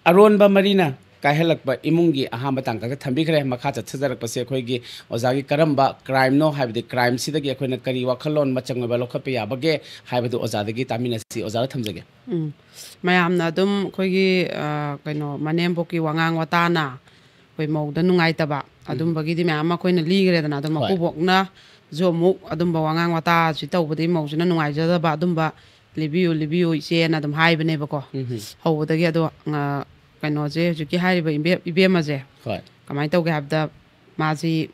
ꯑꯔꯣꯟꯕ ꯃꯔꯤꯅ ꯀꯥꯏꯍꯜꯂꯛꯄ ꯏꯃꯨꯡꯒꯤ ꯑꯍꯥꯟꯕ ꯇꯥꯡꯀꯛꯇ ꯊꯝꯕꯤꯈ꯭ꯔꯦ꯫ ꯃꯈꯥ ꯆꯠꯊꯖꯔꯛꯄꯁꯦ ꯑꯩꯈꯣꯏꯒꯤ ꯑꯣꯖꯥꯒꯤ ꯀꯔꯝꯕ ꯀ꯭ꯔꯥꯏꯝꯅꯣ, ꯍꯥꯏꯕꯗꯤ ꯀ꯭ꯔꯥꯏꯝꯁꯤꯗꯒꯤ ꯑꯩꯈꯣꯏꯅ ꯀꯔꯤ ꯋꯥꯈꯜꯂꯣꯟ ꯃꯆꯪ ꯑꯣꯏꯕ ꯂꯧꯈꯠꯄ ꯌꯥꯕꯒꯦ ꯍꯥꯏꯕꯗꯨ ꯑꯣꯖꯥꯗꯒꯤ ꯇꯥꯃꯤꯟꯅꯁꯤ꯫ ꯑꯣꯖꯥꯗ ꯊꯝꯖꯒꯦ꯫ ꯎꯝ꯫ ꯃꯌꯥꯝꯅ ꯑꯗꯨꯝ ꯑꯩꯈꯣꯏꯒꯤ ꯑ, ꯀꯩꯅꯣ, ꯃꯅꯦꯝꯕꯣꯛꯀꯤ ꯋꯥꯉꯥꯡ ꯋꯥꯇꯥꯅ ꯑꯩꯈꯣꯏ ꯃꯧꯗ ꯅꯨꯡꯉꯥꯏꯇꯕ ꯑꯗꯨꯝꯕꯒꯤꯗꯤ ꯃꯌꯥꯝ ꯑꯃ ꯑꯩꯈꯣꯏꯅ ꯂꯤꯈ꯭ꯔꯦꯗꯅ꯫ ꯑꯗꯣ ꯍꯣꯏ꯫ ꯃꯀꯨꯕꯣꯛꯅꯁꯨ ꯑꯃꯨꯛ ꯑꯗꯨꯝꯕ ꯋꯥꯉꯥꯡ ꯋꯥꯇꯥꯁꯤ ꯇꯧꯕꯗꯒꯤ ꯃꯧꯁꯤꯅ ꯅꯨꯡꯉꯥꯏꯖꯗꯕ, ꯑꯗꯨꯝꯕ "ꯂꯤꯕꯤꯌꯨ, ꯂꯤꯕꯤꯌꯨ ꯏꯆꯦꯅ" ꯑꯗꯨꯝ ꯍꯥꯏꯕꯅꯦꯕꯀꯣ꯫ ꯎꯝ꯫ ꯍꯧꯕꯗꯒꯤ ꯑꯗꯣ ꯑ, ꯀꯩꯅꯣꯁꯦ, ꯍꯧꯖꯤꯛꯀꯤ ꯍꯥꯏꯔꯤꯕ ꯏꯕꯦ-, ꯏꯕꯦꯝꯃꯁꯦ ꯍꯣꯏ꯫ ꯀꯃꯥꯏꯅ ꯇꯧꯒꯦ ꯍꯥꯏꯕꯗ, ꯃꯥꯁꯤ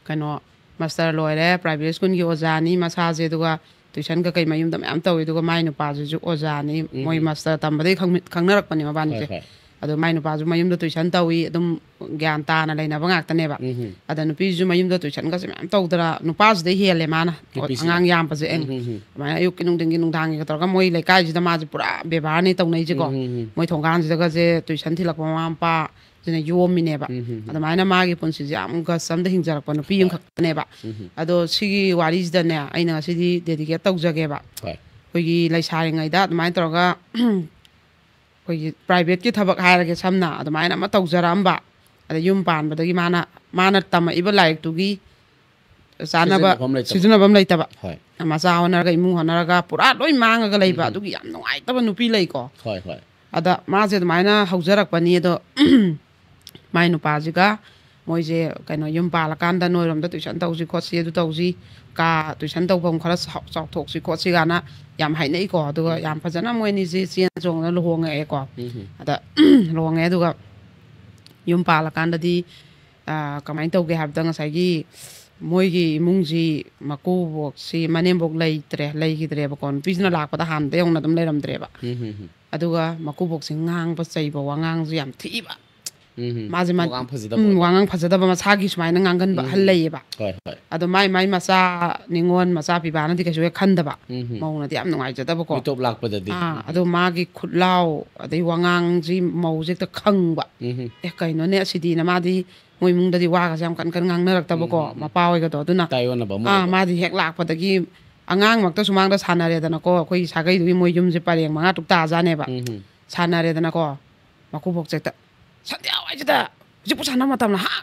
ꯀꯩꯅꯣ, ꯃꯥꯁꯇꯔ ꯂꯣꯏꯔꯦ, ꯄ꯭ꯔꯥꯏꯚꯦꯠ ꯁ꯭ꯀꯨꯜꯒꯤ ꯑꯣꯖꯥꯅꯤ ꯃꯁꯥꯁꯦ, ꯑꯗꯨꯒ ꯇꯨꯏꯁꯟ ꯀꯩꯀꯩ ꯃꯌꯨꯝꯗ ꯃꯌꯥꯝ ꯇꯧꯋꯤ꯫ ꯑꯗꯨꯒ ꯃꯥꯏ ꯅꯨꯄꯥꯁꯤꯁꯨ ꯑꯣꯖꯥꯅꯤ꯫ ꯃꯣꯏ ꯃꯥꯁꯇꯔ ꯇꯝꯕꯗꯒꯤ ꯈꯪꯃꯤ-, ꯈꯪꯅꯔꯛꯄꯅꯦ ꯃꯕꯥꯅꯤꯁꯦ꯫ ꯍꯣꯏ, ꯍꯣꯏ꯫ ꯑꯗꯣ ꯃꯥꯏ ꯅꯨꯄꯥꯁꯨ ꯃꯌꯨꯝꯗ ꯇꯨꯏꯁꯟ ꯇꯧꯏ, ꯑꯗꯨꯝ ꯒ꯭ꯌꯥꯟ ꯇꯥꯅ ꯂꯩꯅꯕ ꯉꯥꯛꯇꯅꯦꯕ꯫ ꯎꯝ꯫ ꯑꯗ ꯅꯨꯄꯤꯁꯤꯁꯨ ꯃꯌꯨꯝꯗ ꯇꯨꯏꯁꯟꯒꯁꯦ ꯃꯌꯥꯝ ꯇꯧꯗꯅ, ꯅꯨꯄꯥꯁꯤꯗꯩ ꯍꯦꯜꯂꯦ ꯃꯥꯅ ꯅꯨꯄꯤꯁꯤꯅ? ꯑꯉꯥꯡ ꯌꯥꯝꯕꯁꯦ꯫ ꯑꯪ꯫ ꯎꯝ, ꯎꯝ, ꯎꯝ꯫ ꯑꯗꯨꯃꯥꯏꯅ ꯑꯌꯨꯛꯀꯤ, ꯅꯨꯡꯊꯤꯟꯒꯤ, ꯅꯨꯡꯗꯥꯡꯒꯤꯒ ꯇꯧꯔꯒ ꯃꯣꯏ ꯂꯩꯀꯥꯏꯁꯤꯗ ꯃꯥꯁꯦ ꯄꯨꯔꯥ ꯕꯦꯕꯥꯔꯅꯦ ꯇꯧꯅꯩꯁꯦꯀꯣ꯫ ꯎꯝ, ꯎꯝ, ꯎꯝ꯫ ꯃꯣꯏ ꯊꯣꯡꯒꯥꯟꯁꯤꯗꯒꯁꯦ ꯇꯨꯏꯁꯟ ꯊꯤꯜꯂꯛꯄ ꯃꯃꯥ ꯃꯄꯥ ꯁꯤꯅ ꯌꯣꯝꯃꯤꯅꯦꯕ꯫ ꯎꯝ, ꯎꯝ, ꯎꯝ꯫ ꯑꯗꯨꯃꯥꯏꯅ ꯃꯥꯒꯤ ꯄꯨꯟꯁꯤꯁꯦ ꯌꯥꯝ ꯒꯁ ꯑꯝꯗ ꯍꯤꯡꯖꯔꯛꯄ ꯅꯨꯄꯤ ꯑꯃꯈꯛꯇꯅꯦꯕ꯫ ꯎꯝ, ꯎꯝ꯫ ꯑꯗꯣ ꯁꯤꯒꯤ ꯋꯥꯔꯤꯁꯤꯗꯅꯦ, ꯑꯩꯅ ꯉꯁꯤꯗꯤ ꯗꯦꯗꯤꯀꯦꯠ ꯇꯧꯖꯒꯦꯕ꯫ ꯍꯣꯏ꯫ ꯑꯩꯈꯣꯏꯒꯤ ꯂꯩꯁꯥꯔꯤꯉꯩꯗ ꯑꯗꯨꯃꯥꯏꯅ ꯇꯧꯔꯒ ꯑꯩꯈꯣꯏꯒꯤ ꯄ꯭ꯔꯥꯏꯚꯦꯠꯀꯤ ꯊꯕꯛ ꯍꯥꯏꯔꯒꯦ ꯁꯝꯅ, ꯑꯗꯨꯃꯥꯏꯅ ꯑꯃ ꯇꯧꯖꯔꯛꯑꯝꯕ꯫ ꯑꯗ ꯌꯨꯝ ꯄꯥꯟꯕꯗꯒꯤ ꯃꯥꯅ, ꯃꯥꯅ ꯇꯝꯃꯛꯏꯕ ꯂꯥꯏꯔꯤꯛꯇꯨꯒꯤ ꯆꯥꯅꯕ ꯁꯤꯖꯤꯟꯅꯐꯝ ꯂꯩꯇꯕ꯫ ꯁꯤꯖꯤꯟꯅꯐꯝ ꯂꯩꯇꯕ꯫ ꯍꯣꯏ꯫ ꯃꯆꯥ ꯍꯣꯠꯅꯔꯒ, ꯏꯃꯨꯡ ꯍꯣꯠꯅꯔꯒ ꯄꯨꯔꯥ ꯂꯣꯏ ꯃꯥꯡꯉꯒ ꯂꯩꯕ꯫ ꯎꯝ꯫ ꯑꯗꯨꯒꯤ ꯌꯥꯝ ꯅꯨꯡꯉꯥꯏꯇꯕ ꯅꯨꯄꯤ ꯂꯩꯀꯣ꯫ ꯍꯣꯏ, ꯍꯣꯏ꯫ ꯑꯗ ꯃꯥꯁꯦ ꯑꯗꯨꯃꯥꯏꯅ ꯍꯧꯖꯔꯛꯄꯅꯤ꯫ ꯑꯗꯣ ꯃꯥꯏ ꯅꯨꯄꯥꯁꯤꯒ ꯃꯣꯏꯁꯦ ꯀꯩꯅꯣ, ꯌꯨꯝ ꯄꯥꯜꯂꯀꯥꯟꯗ ꯅꯣꯏꯔꯣꯝꯗ ꯇꯨꯏꯁꯟ ꯇꯧꯁꯤ ꯈꯣꯠꯁꯤ, ꯑꯗꯨ ꯇꯧꯁꯤ, ꯀꯥ ꯇꯨꯏꯁꯟ ꯇꯧꯐꯝ ꯈꯔ ꯆꯥꯎ-, ꯆꯥꯎꯊꯣꯛꯁꯤ ꯈꯣꯠꯁꯤ ꯀꯥꯏꯅ ꯌꯥꯝ ꯍꯥꯏꯅꯩꯀꯣ꯫ ꯑꯗꯨꯒ ꯌꯥꯝ ꯐꯖꯅ ꯃꯣꯏ ꯑꯅꯤꯁꯦ ꯆꯦꯟ ꯆꯣꯡꯅ ꯂꯨꯍꯣꯡꯉꯛꯑꯦꯀꯣ꯫ ꯎꯝ꯫ ꯑꯗ ꯂꯨꯍꯣꯡꯉꯦ꯫ ꯑꯗꯨꯒ ꯌꯨꯝ ꯄꯥꯜꯂꯀꯥꯟꯗꯗꯤ ꯑ, ꯀꯃꯥꯏꯅ ꯇꯧꯒꯦ ꯍꯥꯏꯕꯗ, ꯉꯁꯥꯏꯒꯤ ꯃꯣꯏꯒꯤ ꯏꯃꯨꯡꯁꯤ ꯃꯀꯨꯕꯣꯛꯁꯤ, ꯃꯅꯦꯝꯕꯣꯛ ꯂꯩꯇ꯭ꯔꯦ, ꯂꯩꯈꯤꯗ꯭ꯔꯦꯕꯀꯣ꯫ ꯅꯨꯄꯤꯁꯤꯅ ꯂꯥꯛꯄꯗ ꯍꯥꯟꯅꯗꯩ ꯍꯧꯅ ꯑꯗꯨꯝ ꯂꯩꯔꯝꯗ꯭ꯔꯦꯕ꯫ ꯎꯝ, ꯎꯝ, ꯎꯝ꯫ ꯑꯗꯨꯒ ꯃꯀꯨꯕꯣꯛꯁꯤ ꯉꯥꯡꯕ ꯆꯩꯕ ꯋꯥꯉꯥꯡꯁꯨ ꯌꯥꯝ ꯊꯤꯕ꯫ ꯎꯝ, ꯎꯝ꯫ ꯃꯥꯁꯦ ꯃꯥ-, ꯋꯥꯉꯥꯡ ꯐꯖꯗꯕ ꯎꯝ, ꯑꯣꯏꯕ꯫ ꯋꯥꯉꯥꯡ ꯐꯖꯗꯕ ꯃꯁꯥꯒꯤ ꯁꯨꯃꯥꯏꯅ ꯉꯥꯡꯒꯟꯕ ꯎꯝ, ꯑꯍꯜ ꯎꯝ꯫ ꯂꯩꯌꯦꯕ꯫ ꯍꯣꯏ, ꯍꯣꯏ꯫ ꯑꯗꯣ ꯃꯥꯏ ꯃꯥꯏ ꯃꯆꯥ ꯅꯤꯉꯣꯜ ꯃꯆꯥ ꯄꯤꯕꯥꯅꯗꯤ ꯀꯩꯁꯨ ꯍꯦꯛ ꯈꯟꯗꯕ꯫ ꯎꯝ, ꯎꯝ꯫ ꯃꯧꯅꯗꯤ ꯌꯥꯝ ꯅꯨꯡꯉꯥꯏꯖꯗꯕꯀꯣ꯫ ꯃꯤꯇꯣꯞ ꯂꯥꯛꯄꯗꯗꯤ꯫ ꯑꯥ, ꯑꯗꯣ ꯃꯥꯒꯤ ꯈꯨꯠꯂꯥꯎ ꯑꯗꯩ ꯋꯥꯉꯥꯡꯁꯤ ꯃꯧꯁꯦ ꯍꯦꯛꯇ ꯈꯪꯕ꯫ ꯎꯝ, ꯎꯝ꯫ "ꯑꯦ, ꯀꯩꯅꯣꯅꯦ ꯑꯁꯤꯗꯤꯅ", ꯃꯥꯗꯤ ꯃꯣꯏ ꯏꯃꯨꯡꯗꯗꯤ ꯋꯥꯒꯁꯦ ꯌꯥꯝ ꯀꯟ ꯀꯟ ꯉꯥꯡꯅꯔꯛꯇꯕꯀꯣ, ꯎꯝ, ꯎꯝ, ꯎꯝ꯫ ꯃꯄꯥ ꯍꯣꯏꯒꯗꯣ꯫ ꯑꯗꯨꯅ ꯇꯥꯏꯌꯣꯟꯅꯕ ꯑꯃ ꯑꯥ, ꯑꯣꯏꯕ꯫ ꯃꯥꯗꯤ ꯍꯦꯛ ꯂꯥꯛꯄꯗꯒꯤ ꯑꯉꯥꯡꯃꯛꯇ ꯁꯨꯃꯥꯡꯗ ꯁꯥꯟꯅꯔꯦꯗꯅꯀꯣ, ꯑꯩꯈꯣꯏꯒꯤ ꯁꯥꯒꯩꯗꯨꯒꯤ ꯃꯣꯏ ꯌꯨꯝꯁꯦ ꯄꯔꯦꯡ ꯃꯉꯥ ꯇꯔꯨꯛ ꯇꯥꯖꯥꯠꯅꯦꯕ꯫ ꯎꯝ, ꯎꯝ꯫ ꯁꯥꯟꯅꯔꯦꯗꯅꯀꯣ, ꯃꯀꯨꯕꯣꯛꯁꯦ ꯍꯦꯛꯇ, "ꯁꯟꯗ꯭ꯌꯥ ꯋꯥꯏꯁꯤꯗ ꯍꯧꯖꯤꯛꯄꯨ ꯁꯥꯟꯅꯕ ꯃꯇꯝꯂ, ꯍꯥ?"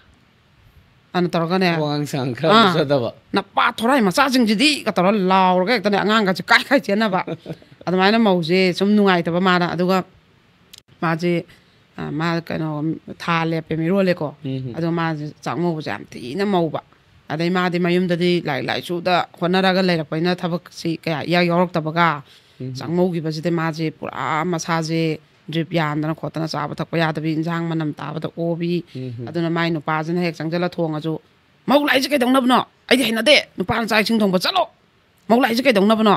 ꯑꯅ ꯇꯧꯔꯒꯅꯦ, ꯋꯥꯉꯥꯡ ꯁꯉꯥꯡ ꯈꯔ ꯑꯥ꯫ ꯐꯖꯗꯕ꯫ "ꯅꯄꯥ ꯊꯣꯔꯥꯏ ꯃꯆꯥꯁꯤꯡꯁꯤꯗꯤ" ꯀ ꯇꯧꯔ ꯂꯥꯎꯔꯒ ꯍꯦꯛꯇꯅꯦ ꯑꯉꯥꯡꯒꯁꯦ ꯀꯥꯏ ꯀꯥꯏ ꯆꯦꯟꯅꯕ꯫ ꯑꯗꯨꯃꯥꯏꯅ ꯃꯧꯁꯦ ꯁꯨꯝ ꯅꯨꯡꯉꯥꯏꯇꯕ ꯃꯥꯅ꯫ ꯑꯗꯨꯒ ꯃꯥꯁꯦ, ꯑ, ꯃꯥ ꯀꯩꯅꯣ, ꯊꯥ ꯂꯦꯞꯄꯦ, ꯃꯤꯔꯣꯜꯂꯦꯀꯣ꯫ ꯎꯝ꯫ ꯑꯗꯣ ꯃꯥꯁꯦ ꯆꯥꯛꯃꯧꯕꯁꯦ ꯌꯥꯝ ꯊꯤꯅ ꯃꯧꯕ꯫ ꯑꯗꯩ ꯃꯥꯗꯤ ꯃꯌꯨꯝꯗꯗꯤ ꯂꯥꯏꯔꯤꯛ ꯂꯥꯏꯁꯨꯗ ꯍꯣꯠꯅꯔꯒ ꯂꯩꯔꯛꯄꯅꯤꯅ ꯊꯕꯛꯁꯤ ꯀꯌꯥ ꯏꯌꯥ ꯌꯥꯎꯔꯛꯇꯕꯒ, ꯎꯝ꯫ ꯆꯥꯛꯃꯧꯈꯤꯕꯁꯤꯗ ꯃꯥꯁꯦ ꯄꯨꯔꯥ ꯃꯁꯥꯁꯦ ꯗ꯭ꯔꯤꯞ ꯌꯥꯟꯗꯅ ꯈꯣꯠꯇꯅ ꯆꯥꯕ ꯊꯛꯄ ꯌꯥꯗꯕꯤ, ꯏꯟꯁꯥꯡ ꯃꯅꯝ ꯇꯥꯕꯗ ꯑꯣꯕꯤ꯫ ꯎꯝ꯫ ꯑꯗꯨꯅ ꯃꯥꯏ ꯅꯨꯄꯥꯁꯤꯅ ꯍꯦꯛ ꯆꯪꯁꯤꯜꯂ ꯊꯣꯡꯉꯁꯨ, "ꯃꯧ ꯂꯥꯛꯏꯁꯦ ꯀꯩꯗꯧꯅꯕꯅꯣ? ꯑꯩꯗꯤ ꯍꯩꯅꯗꯦ, ꯅꯨꯄꯥꯅ ꯆꯥꯛ ꯏꯁꯤꯡ ꯊꯣꯡꯕ꯫ ꯆꯠꯂꯣ, ꯃꯧ ꯂꯥꯛꯏꯁꯦ ꯀꯩꯗꯧꯅꯕꯅꯣ?"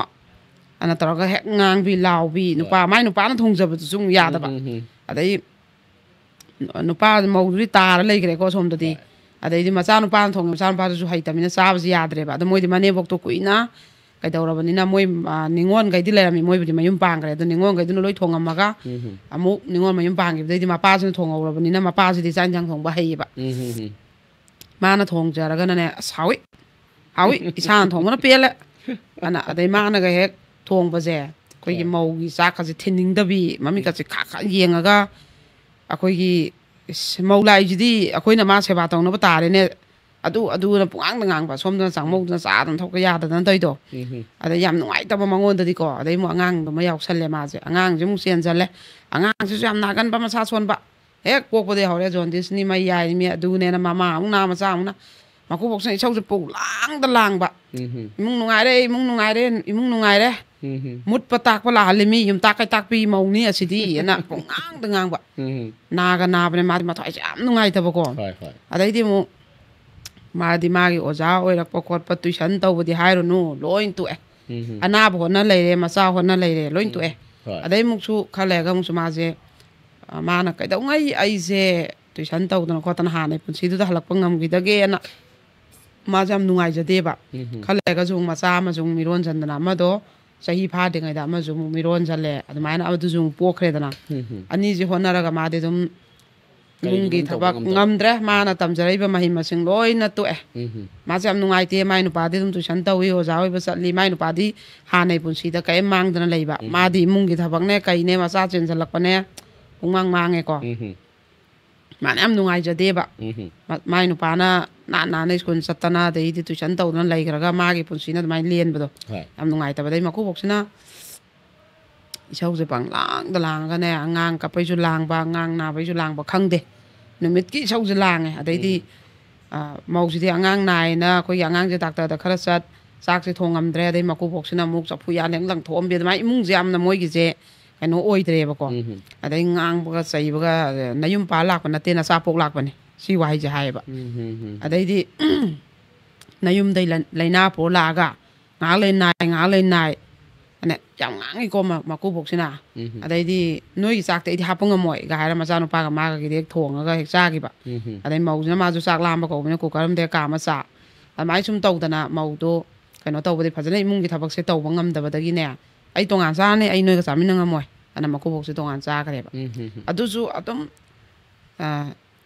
ꯑꯅ ꯇꯧꯔꯒ ꯍꯦꯛ ꯉꯥꯡꯕꯤ ꯂꯥꯎꯕꯤ, ꯅꯨꯄꯥ, ꯃꯥꯏ ꯅꯨꯄꯥꯅ ꯊꯣꯡꯖꯕꯗꯨꯁꯨ ꯑꯃꯨꯛ ꯌꯥꯗꯕ꯫ ꯎꯝ, ꯎꯝ, ꯎꯝ꯫ ꯑꯗꯩ ꯅꯨꯄꯥ ꯃꯧꯗꯨꯗꯤ ꯇꯥꯔ ꯂꯩꯈ꯭ꯔꯦꯀꯣ ꯁꯣꯝꯗꯗꯤ꯫ ꯍꯣꯏ꯫ ꯑꯗꯩꯗꯤ ꯃꯆꯥ ꯅꯨꯄꯥꯅ ꯊꯣꯡꯉꯦ, ꯃꯆꯥ ꯅꯨꯄꯥꯗꯨꯁꯨ ꯍꯩꯇꯕꯅꯤꯅ ꯆꯥꯕꯁꯨ ꯌꯥꯗ꯭ꯔꯦꯕ꯫ ꯑꯗꯣ ꯃꯣꯏꯗꯤ ꯃꯅꯦꯝꯕꯣꯛꯇꯣ ꯀꯨꯏꯅ ꯀꯩꯗꯧꯔꯕꯅꯤꯅ ꯃꯣꯏ, ꯑ, ꯅꯤꯉꯣꯜꯈꯩꯗꯤ ꯂꯩꯔꯝꯃꯤ, ꯃꯣꯏꯕꯨꯗꯤ ꯃꯌꯨꯝ ꯄꯥꯟꯈ꯭ꯔꯦ꯫ ꯑꯗꯣ ꯅꯤꯉꯣꯜꯈꯩꯗꯨꯅ ꯂꯣꯏ ꯊꯣꯡꯉꯝꯃꯒ ꯎꯝ, ꯎꯝ꯫ ꯑꯃꯨꯛ ꯅꯤꯉꯣꯜ ꯃꯌꯨꯝ ꯄꯥꯟꯈꯤꯕꯗꯩꯗꯤ ꯃꯄꯥꯁꯤꯅ ꯊꯣꯡꯍꯧꯔꯕꯅꯤꯅ ꯃꯄꯥꯁꯤꯗꯤ ꯆꯥꯛ ꯏꯟꯁꯥꯡ ꯊꯣꯡꯕ ꯍꯩꯌꯦꯕ꯫ ꯎꯝ, ꯎꯝ, ꯎꯝ꯫ ꯃꯥꯅ ꯊꯣꯡꯖꯔꯒꯅꯅꯦ, "ꯑꯁ, ꯍꯥꯎꯏ, ꯍꯥꯎꯏ, ꯏꯁꯥꯅ ꯊꯣꯡꯕꯅ ꯄꯦꯜꯂꯦ" ꯑꯅ꯫ ꯑꯗꯩ ꯃꯥꯅꯒ ꯍꯦꯛ ꯊꯣꯡꯕꯁꯦ, ꯑꯩꯈꯣꯏꯒꯤ ꯍꯣꯏ꯫ ꯃꯧꯒꯤ ꯆꯥꯛꯀꯁꯦ ꯊꯤꯟꯅꯤꯡꯗꯕꯤ, ꯃꯃꯤꯠꯀꯁꯦ ꯈꯥꯛ ꯈꯥꯛ ꯌꯦꯡꯉꯒ, ꯑꯩꯈꯣꯏꯒꯤ, "ꯏꯁ, ꯃꯧ ꯂꯥꯛꯏꯁꯤꯗꯤ ꯑꯩꯈꯣꯏꯅ ꯃꯥ ꯁꯦꯕꯥ ꯇꯧꯅꯕ ꯇꯥꯔꯦꯅꯦ, ꯑꯗꯨ ꯑꯗꯨꯅ" ꯄꯨꯡꯉꯥꯡꯗ ꯉꯥꯡꯕ, ꯁꯣꯝꯗꯅ ꯆꯥꯛꯃꯧꯗꯨꯅ ꯆꯥꯗꯅ ꯊꯛꯄ ꯌꯥꯗꯗꯅ ꯇꯧꯔꯤꯗꯣ꯫ ꯎꯝ, ꯎꯝ꯫ ꯑꯗꯩ ꯌꯥꯝ ꯅꯨꯡꯉꯥꯏꯇꯕ ꯃꯉꯣꯟꯗꯗꯤꯀꯣ꯫ ꯑꯗꯩ ꯑꯃꯨꯛ ꯑꯉꯥꯡꯗꯨꯃ ꯌꯥꯎꯁꯜꯂꯦ ꯃꯥꯁꯦ꯫ ꯑꯉꯥꯡꯁꯦ ꯑꯃꯨꯛ ꯆꯦꯟꯁꯜꯂꯦ꯫ ꯑꯉꯥꯡꯁꯤꯁꯨ ꯌꯥꯝ ꯅꯥꯒꯟꯕ, ꯃꯁꯥ ꯁꯣꯟꯕ꯫ ꯍꯦꯛ ꯄꯣꯛꯄꯗꯒꯤ ꯍꯧꯔꯦ, ꯖꯣꯟꯗꯤꯁꯅꯤ, ꯃꯩ ꯌꯥꯏꯔꯤꯃꯤ, ꯑꯗꯨꯅꯦꯅ ꯃꯃꯥ ꯑꯃꯨꯛ ꯅꯥ, ꯃꯆꯥ ꯑꯃꯨꯛ ꯅꯥ꯫ ꯃꯀꯨꯕꯣꯛꯁꯤꯅ ꯏꯁꯧꯁꯦ ꯄꯨꯛ ꯂꯥꯡꯗ ꯂꯥꯡꯕ꯫ ꯎꯝ, ꯎꯝ꯫ "ꯏꯃꯨꯡ ꯅꯨꯡꯉꯥꯏꯔꯦ, ꯏꯃꯨꯡ ꯅꯨꯡꯉꯥꯏꯔꯦ, ꯏꯃꯨꯡ ꯅꯨꯡꯉꯥꯏꯔꯦ꯫ ꯎꯝ, ꯎꯝ꯫ ꯃꯨꯠꯄ ꯇꯥꯛꯄ ꯂꯥꯛꯍꯜꯂꯤ ꯃꯤ, ꯌꯨꯝ ꯇꯥꯛꯀꯩ ꯇꯥꯛꯄꯤ ꯃꯧꯅꯤ ꯑꯁꯤꯗꯤ" ꯑꯅ ꯄꯨꯡꯉꯥꯡꯗ ꯉꯥꯡꯕ꯫ ꯎꯝ, ꯎꯝ꯫ ꯅꯥꯒ ꯅꯥꯕꯅꯦ ꯃꯥꯗꯤ, ꯃꯊ꯭ꯋꯥꯏꯁꯦ ꯌꯥꯝ ꯅꯨꯡꯉꯥꯏꯇꯕꯀꯣ꯫ ꯍꯣꯏ, ꯍꯣꯏ꯫ ꯑꯗꯩꯗꯤ ꯑꯃꯨꯛ ꯃꯥꯗꯤ ꯃꯥꯒꯤ ꯑꯣꯖꯥ ꯑꯣꯏꯔꯛꯄ ꯈꯣꯠꯄ, ꯇꯨꯏꯁꯟ ꯇꯧꯕꯗꯤ ꯍꯥꯏꯔꯨꯅꯨ, ꯂꯣꯏ ꯇꯣꯛꯑꯦ꯫ ꯎꯝ, ꯎꯝ꯫ ꯑꯅꯥꯕ ꯍꯣꯠꯅ ꯂꯩꯔꯦ, ꯃꯆꯥ ꯍꯣꯠꯅ ꯂꯩꯔꯦ, ꯂꯣꯏ ꯇꯣꯛꯑꯦ꯫ ꯍꯣꯏ꯫ ꯑꯗꯩ ꯑꯃꯨꯛꯁꯨ ꯈꯔ ꯂꯩꯔꯒ ꯑꯃꯨꯛꯁꯨ ꯃꯥꯁꯦ, ꯑ, ꯃꯥꯅ ꯀꯩꯗꯧꯉꯩ ꯑꯩꯁꯦ ꯇꯨꯏꯁꯟ ꯇꯧꯗꯅ ꯈꯣꯠꯇꯅ ꯍꯥꯟꯅꯩ ꯄꯨꯟꯁꯤꯗꯨꯗ ꯍꯜꯂꯛꯄ ꯉꯝꯈꯤꯗꯒꯦꯅ ꯃꯥꯁꯦ ꯌꯥꯝ ꯅꯨꯡꯉꯥꯏꯖꯗꯦꯕ꯫ ꯎꯝ, ꯎꯝ꯫ ꯈꯔ ꯂꯩꯔꯒꯁꯨ ꯑꯃꯨꯛ ꯃꯆꯥ ꯑꯃꯁꯨ ꯑꯃꯨꯛ ꯃꯤꯔꯣꯟꯁꯤꯟꯗꯅ, ꯑꯃꯗꯣ ꯆꯍꯤ ꯐꯥꯗ꯭ꯔꯤꯉꯩꯗ ꯑꯃꯁꯨ ꯑꯃꯨꯛ ꯃꯤꯔꯣꯟꯁꯤꯜꯂꯦ꯫ ꯑꯗꯨꯃꯥꯏꯅ ꯑꯗꯨꯁꯨ ꯑꯃꯨꯛ ꯄꯣꯛꯈ꯭ꯔꯦꯗꯅ꯫ ꯎꯝ, ꯎꯝ꯫ ꯑꯅꯤꯁꯦ ꯍꯣꯠꯅꯔꯒ ꯃꯥꯗꯤ ꯑꯗꯨꯝ ꯀꯔꯤꯒꯨꯝꯕ ꯏꯃꯨꯡꯒꯤ ꯑꯃ ꯇꯧꯕ ꯊꯕꯛ ꯉꯝꯗꯕ꯫ ꯉꯝꯗ꯭ꯔꯦ꯫ ꯃꯥꯅ ꯇꯝꯖꯔꯛꯏꯕ ꯃꯍꯩ ꯃꯁꯤꯡ ꯂꯣꯏꯅ ꯇꯣꯛꯑꯦ꯫ ꯎꯝ, ꯎꯝ꯫ ꯃꯥꯁꯦ ꯌꯥꯝ ꯅꯨꯡꯉꯥꯏꯇꯦ꯫ ꯃꯥꯏ ꯅꯨꯄꯥꯗꯤ ꯑꯗꯨꯝ ꯇꯨꯏꯁꯟ ꯇꯧꯏ, ꯑꯣꯖꯥ ꯑꯣꯏꯕ ꯆꯠꯂꯤ꯫ ꯃꯥꯏ ꯅꯨꯄꯥꯗꯤ ꯍꯥꯟꯅꯩ ꯄꯨꯟꯁꯤꯗ ꯀꯔꯤꯝ ꯃꯥꯡꯗꯅ ꯂꯩꯕ꯫ ꯎꯝ꯫ ꯃꯥꯗꯤ ꯏꯃꯨꯡꯒꯤ ꯊꯕꯛꯅꯦ ꯀꯩꯅꯦ, ꯃꯆꯥ ꯆꯦꯟꯁꯤꯜꯂꯛꯄꯅꯦ, ꯄꯨꯡꯃꯥꯡ ꯃꯥꯡꯉꯦꯀꯣ꯫ ꯎꯝ ꯃꯥꯅ ꯌꯥꯝ ꯅꯨꯡꯉꯥꯏꯖꯗꯦꯕ꯫ ꯎꯝ ꯃ- ꯃꯥꯏ ꯅꯨꯄꯥꯅ ꯅꯥꯟ ꯅꯥꯟꯅ ꯁ꯭ꯀꯨꯜ ꯆꯠꯇꯅ ꯑꯗꯩꯗꯤ ꯇꯨꯏꯁꯟ ꯇꯧꯗꯅ ꯂꯩꯈ꯭ꯔꯒ ꯃꯥꯒꯤ ꯄꯨꯟꯁꯤꯅ ꯑꯗꯨꯃꯥꯏꯅ ꯂꯦꯟꯕꯗꯣ ꯍꯣꯏ ꯌꯥꯝ ꯅꯨꯡꯉꯥꯏꯇꯕꯗꯩ ꯃꯀꯨꯕꯣꯛꯁꯤꯅ ꯏꯁꯧꯁꯦ ꯄꯪꯂꯥꯡꯗ ꯂꯥꯡꯉꯒꯅꯦ, ꯑꯉꯥꯡ ꯀꯞꯄꯩꯁꯨ ꯂꯥꯡꯕ, ꯑꯉꯥꯡ ꯅꯥꯕꯩꯁꯨ ꯂꯥꯡꯕ ꯈꯪꯗꯦ, ꯅꯨꯃꯤꯠꯀꯤ ꯏꯁꯧꯁꯦ ꯂꯥꯡꯉꯦ꯫ ꯑꯗꯩꯗꯤ ꯑ, ꯃꯧꯁꯤꯗꯤ ꯑꯉꯥꯡ ꯅꯥꯏꯌꯦꯅ ꯑꯩꯈꯣꯏꯒꯤ ꯑꯉꯥꯡꯁꯦ ꯗꯥꯛꯇꯔꯗ ꯈꯔ ꯆꯠ, ꯆꯥꯛꯁꯦ ꯊꯣꯡꯉꯝꯗ꯭ꯔꯦ, ꯑꯗꯩ ꯃꯀꯨꯕꯣꯛꯁꯤꯅ ꯑꯃꯨꯛ ꯆꯐꯨ ꯌꯥꯜꯂꯦ ꯂꯪꯊꯣꯛꯑꯝꯕꯤ, ꯑꯗꯨꯃꯥꯏꯅ ꯏꯃꯨꯡꯁꯦ ꯌꯥꯝꯅ ꯃꯣꯏꯒꯤꯁꯦ ꯀꯩꯅꯣ ꯑꯣꯏꯗ꯭ꯔꯦꯕꯀꯣ꯫ ꯎꯝ ꯑꯗꯩ ꯉꯥꯡꯕꯒ ꯆꯩꯕꯒ, "ꯅꯌꯨꯝ ꯄꯥꯜ ꯂꯥꯛꯄ ꯅꯠꯇꯦ, ꯅꯆꯥ ꯄꯣꯛ ꯂꯥꯛꯄꯅꯦ", ꯁꯤ ꯋꯥꯍꯩꯁꯦ ꯍꯥꯏꯌꯦꯕ꯫ ꯎꯝ ꯑꯗꯩꯗꯤ ꯅꯌꯨꯝꯗꯩ ꯂ- ꯂꯥꯏꯅꯥ ꯄꯨꯔ ꯂꯥꯛꯑꯒ ꯉꯥꯏꯍꯥꯛ ꯂꯩ ꯅꯥꯏ, ꯉꯥꯏꯍꯥꯛ ꯂꯩ ꯅꯥꯏ ꯑꯅ ꯌꯥꯝ ꯉꯥꯡꯉꯤꯀꯣ ꯃ- ꯃꯀꯨꯕꯣꯛꯁꯤꯅ꯫ ꯎꯝ ꯑꯗꯩꯗꯤ "ꯅꯣꯏꯒꯤ ꯆꯥꯛꯇꯤ ꯑꯩꯗꯤ ꯍꯥꯞꯄ ꯉꯝꯃꯣꯏ" ꯒ ꯍꯥꯏꯔ ꯃꯆꯥꯅꯨꯄꯥꯒ ꯃꯥꯒꯒꯤꯗꯤ ꯍꯦꯛ ꯊꯣꯡꯉꯒ ꯍꯦꯛ ꯆꯥꯈꯤꯕ꯫ ꯎꯝ ꯑꯗꯩ ꯃꯧꯁꯤꯅ ꯃꯥꯁꯨ ꯆꯥꯛ ꯂꯥꯝꯕ ꯀꯧꯕꯅꯤꯅ ꯀꯨꯀꯔ ꯑꯃꯗ ꯍꯦꯛ ꯀꯥꯝꯃ ꯆꯥ꯫ ꯑꯗꯨꯃꯥꯏꯅ ꯁꯨꯝ ꯇꯧꯗꯅ ꯃꯧꯗꯣ ꯀꯩꯅꯣ ꯇꯧꯕꯗꯤ ꯐꯖꯅ ꯏꯃꯨꯡꯒꯤ ꯊꯕꯛꯁꯦ ꯇꯧꯕ ꯉꯝꯗꯕꯗꯒꯤꯅꯦ, "ꯑꯩ ꯇꯣꯉꯥꯟ ꯆꯥꯔꯅꯤ, ꯑꯩ ꯅꯣꯏꯒ ꯆꯥꯃꯤꯟꯅ ꯉꯝꯃꯣꯏ" ꯑꯅ ꯃꯀꯨꯕꯣꯛꯁꯦ ꯇꯣꯉꯥꯟ ꯆꯥꯈ꯭ꯔꯦꯕ꯫ ꯎꯝ ꯑꯗꯨꯁꯨ ꯑꯗꯨꯝ ꯑ,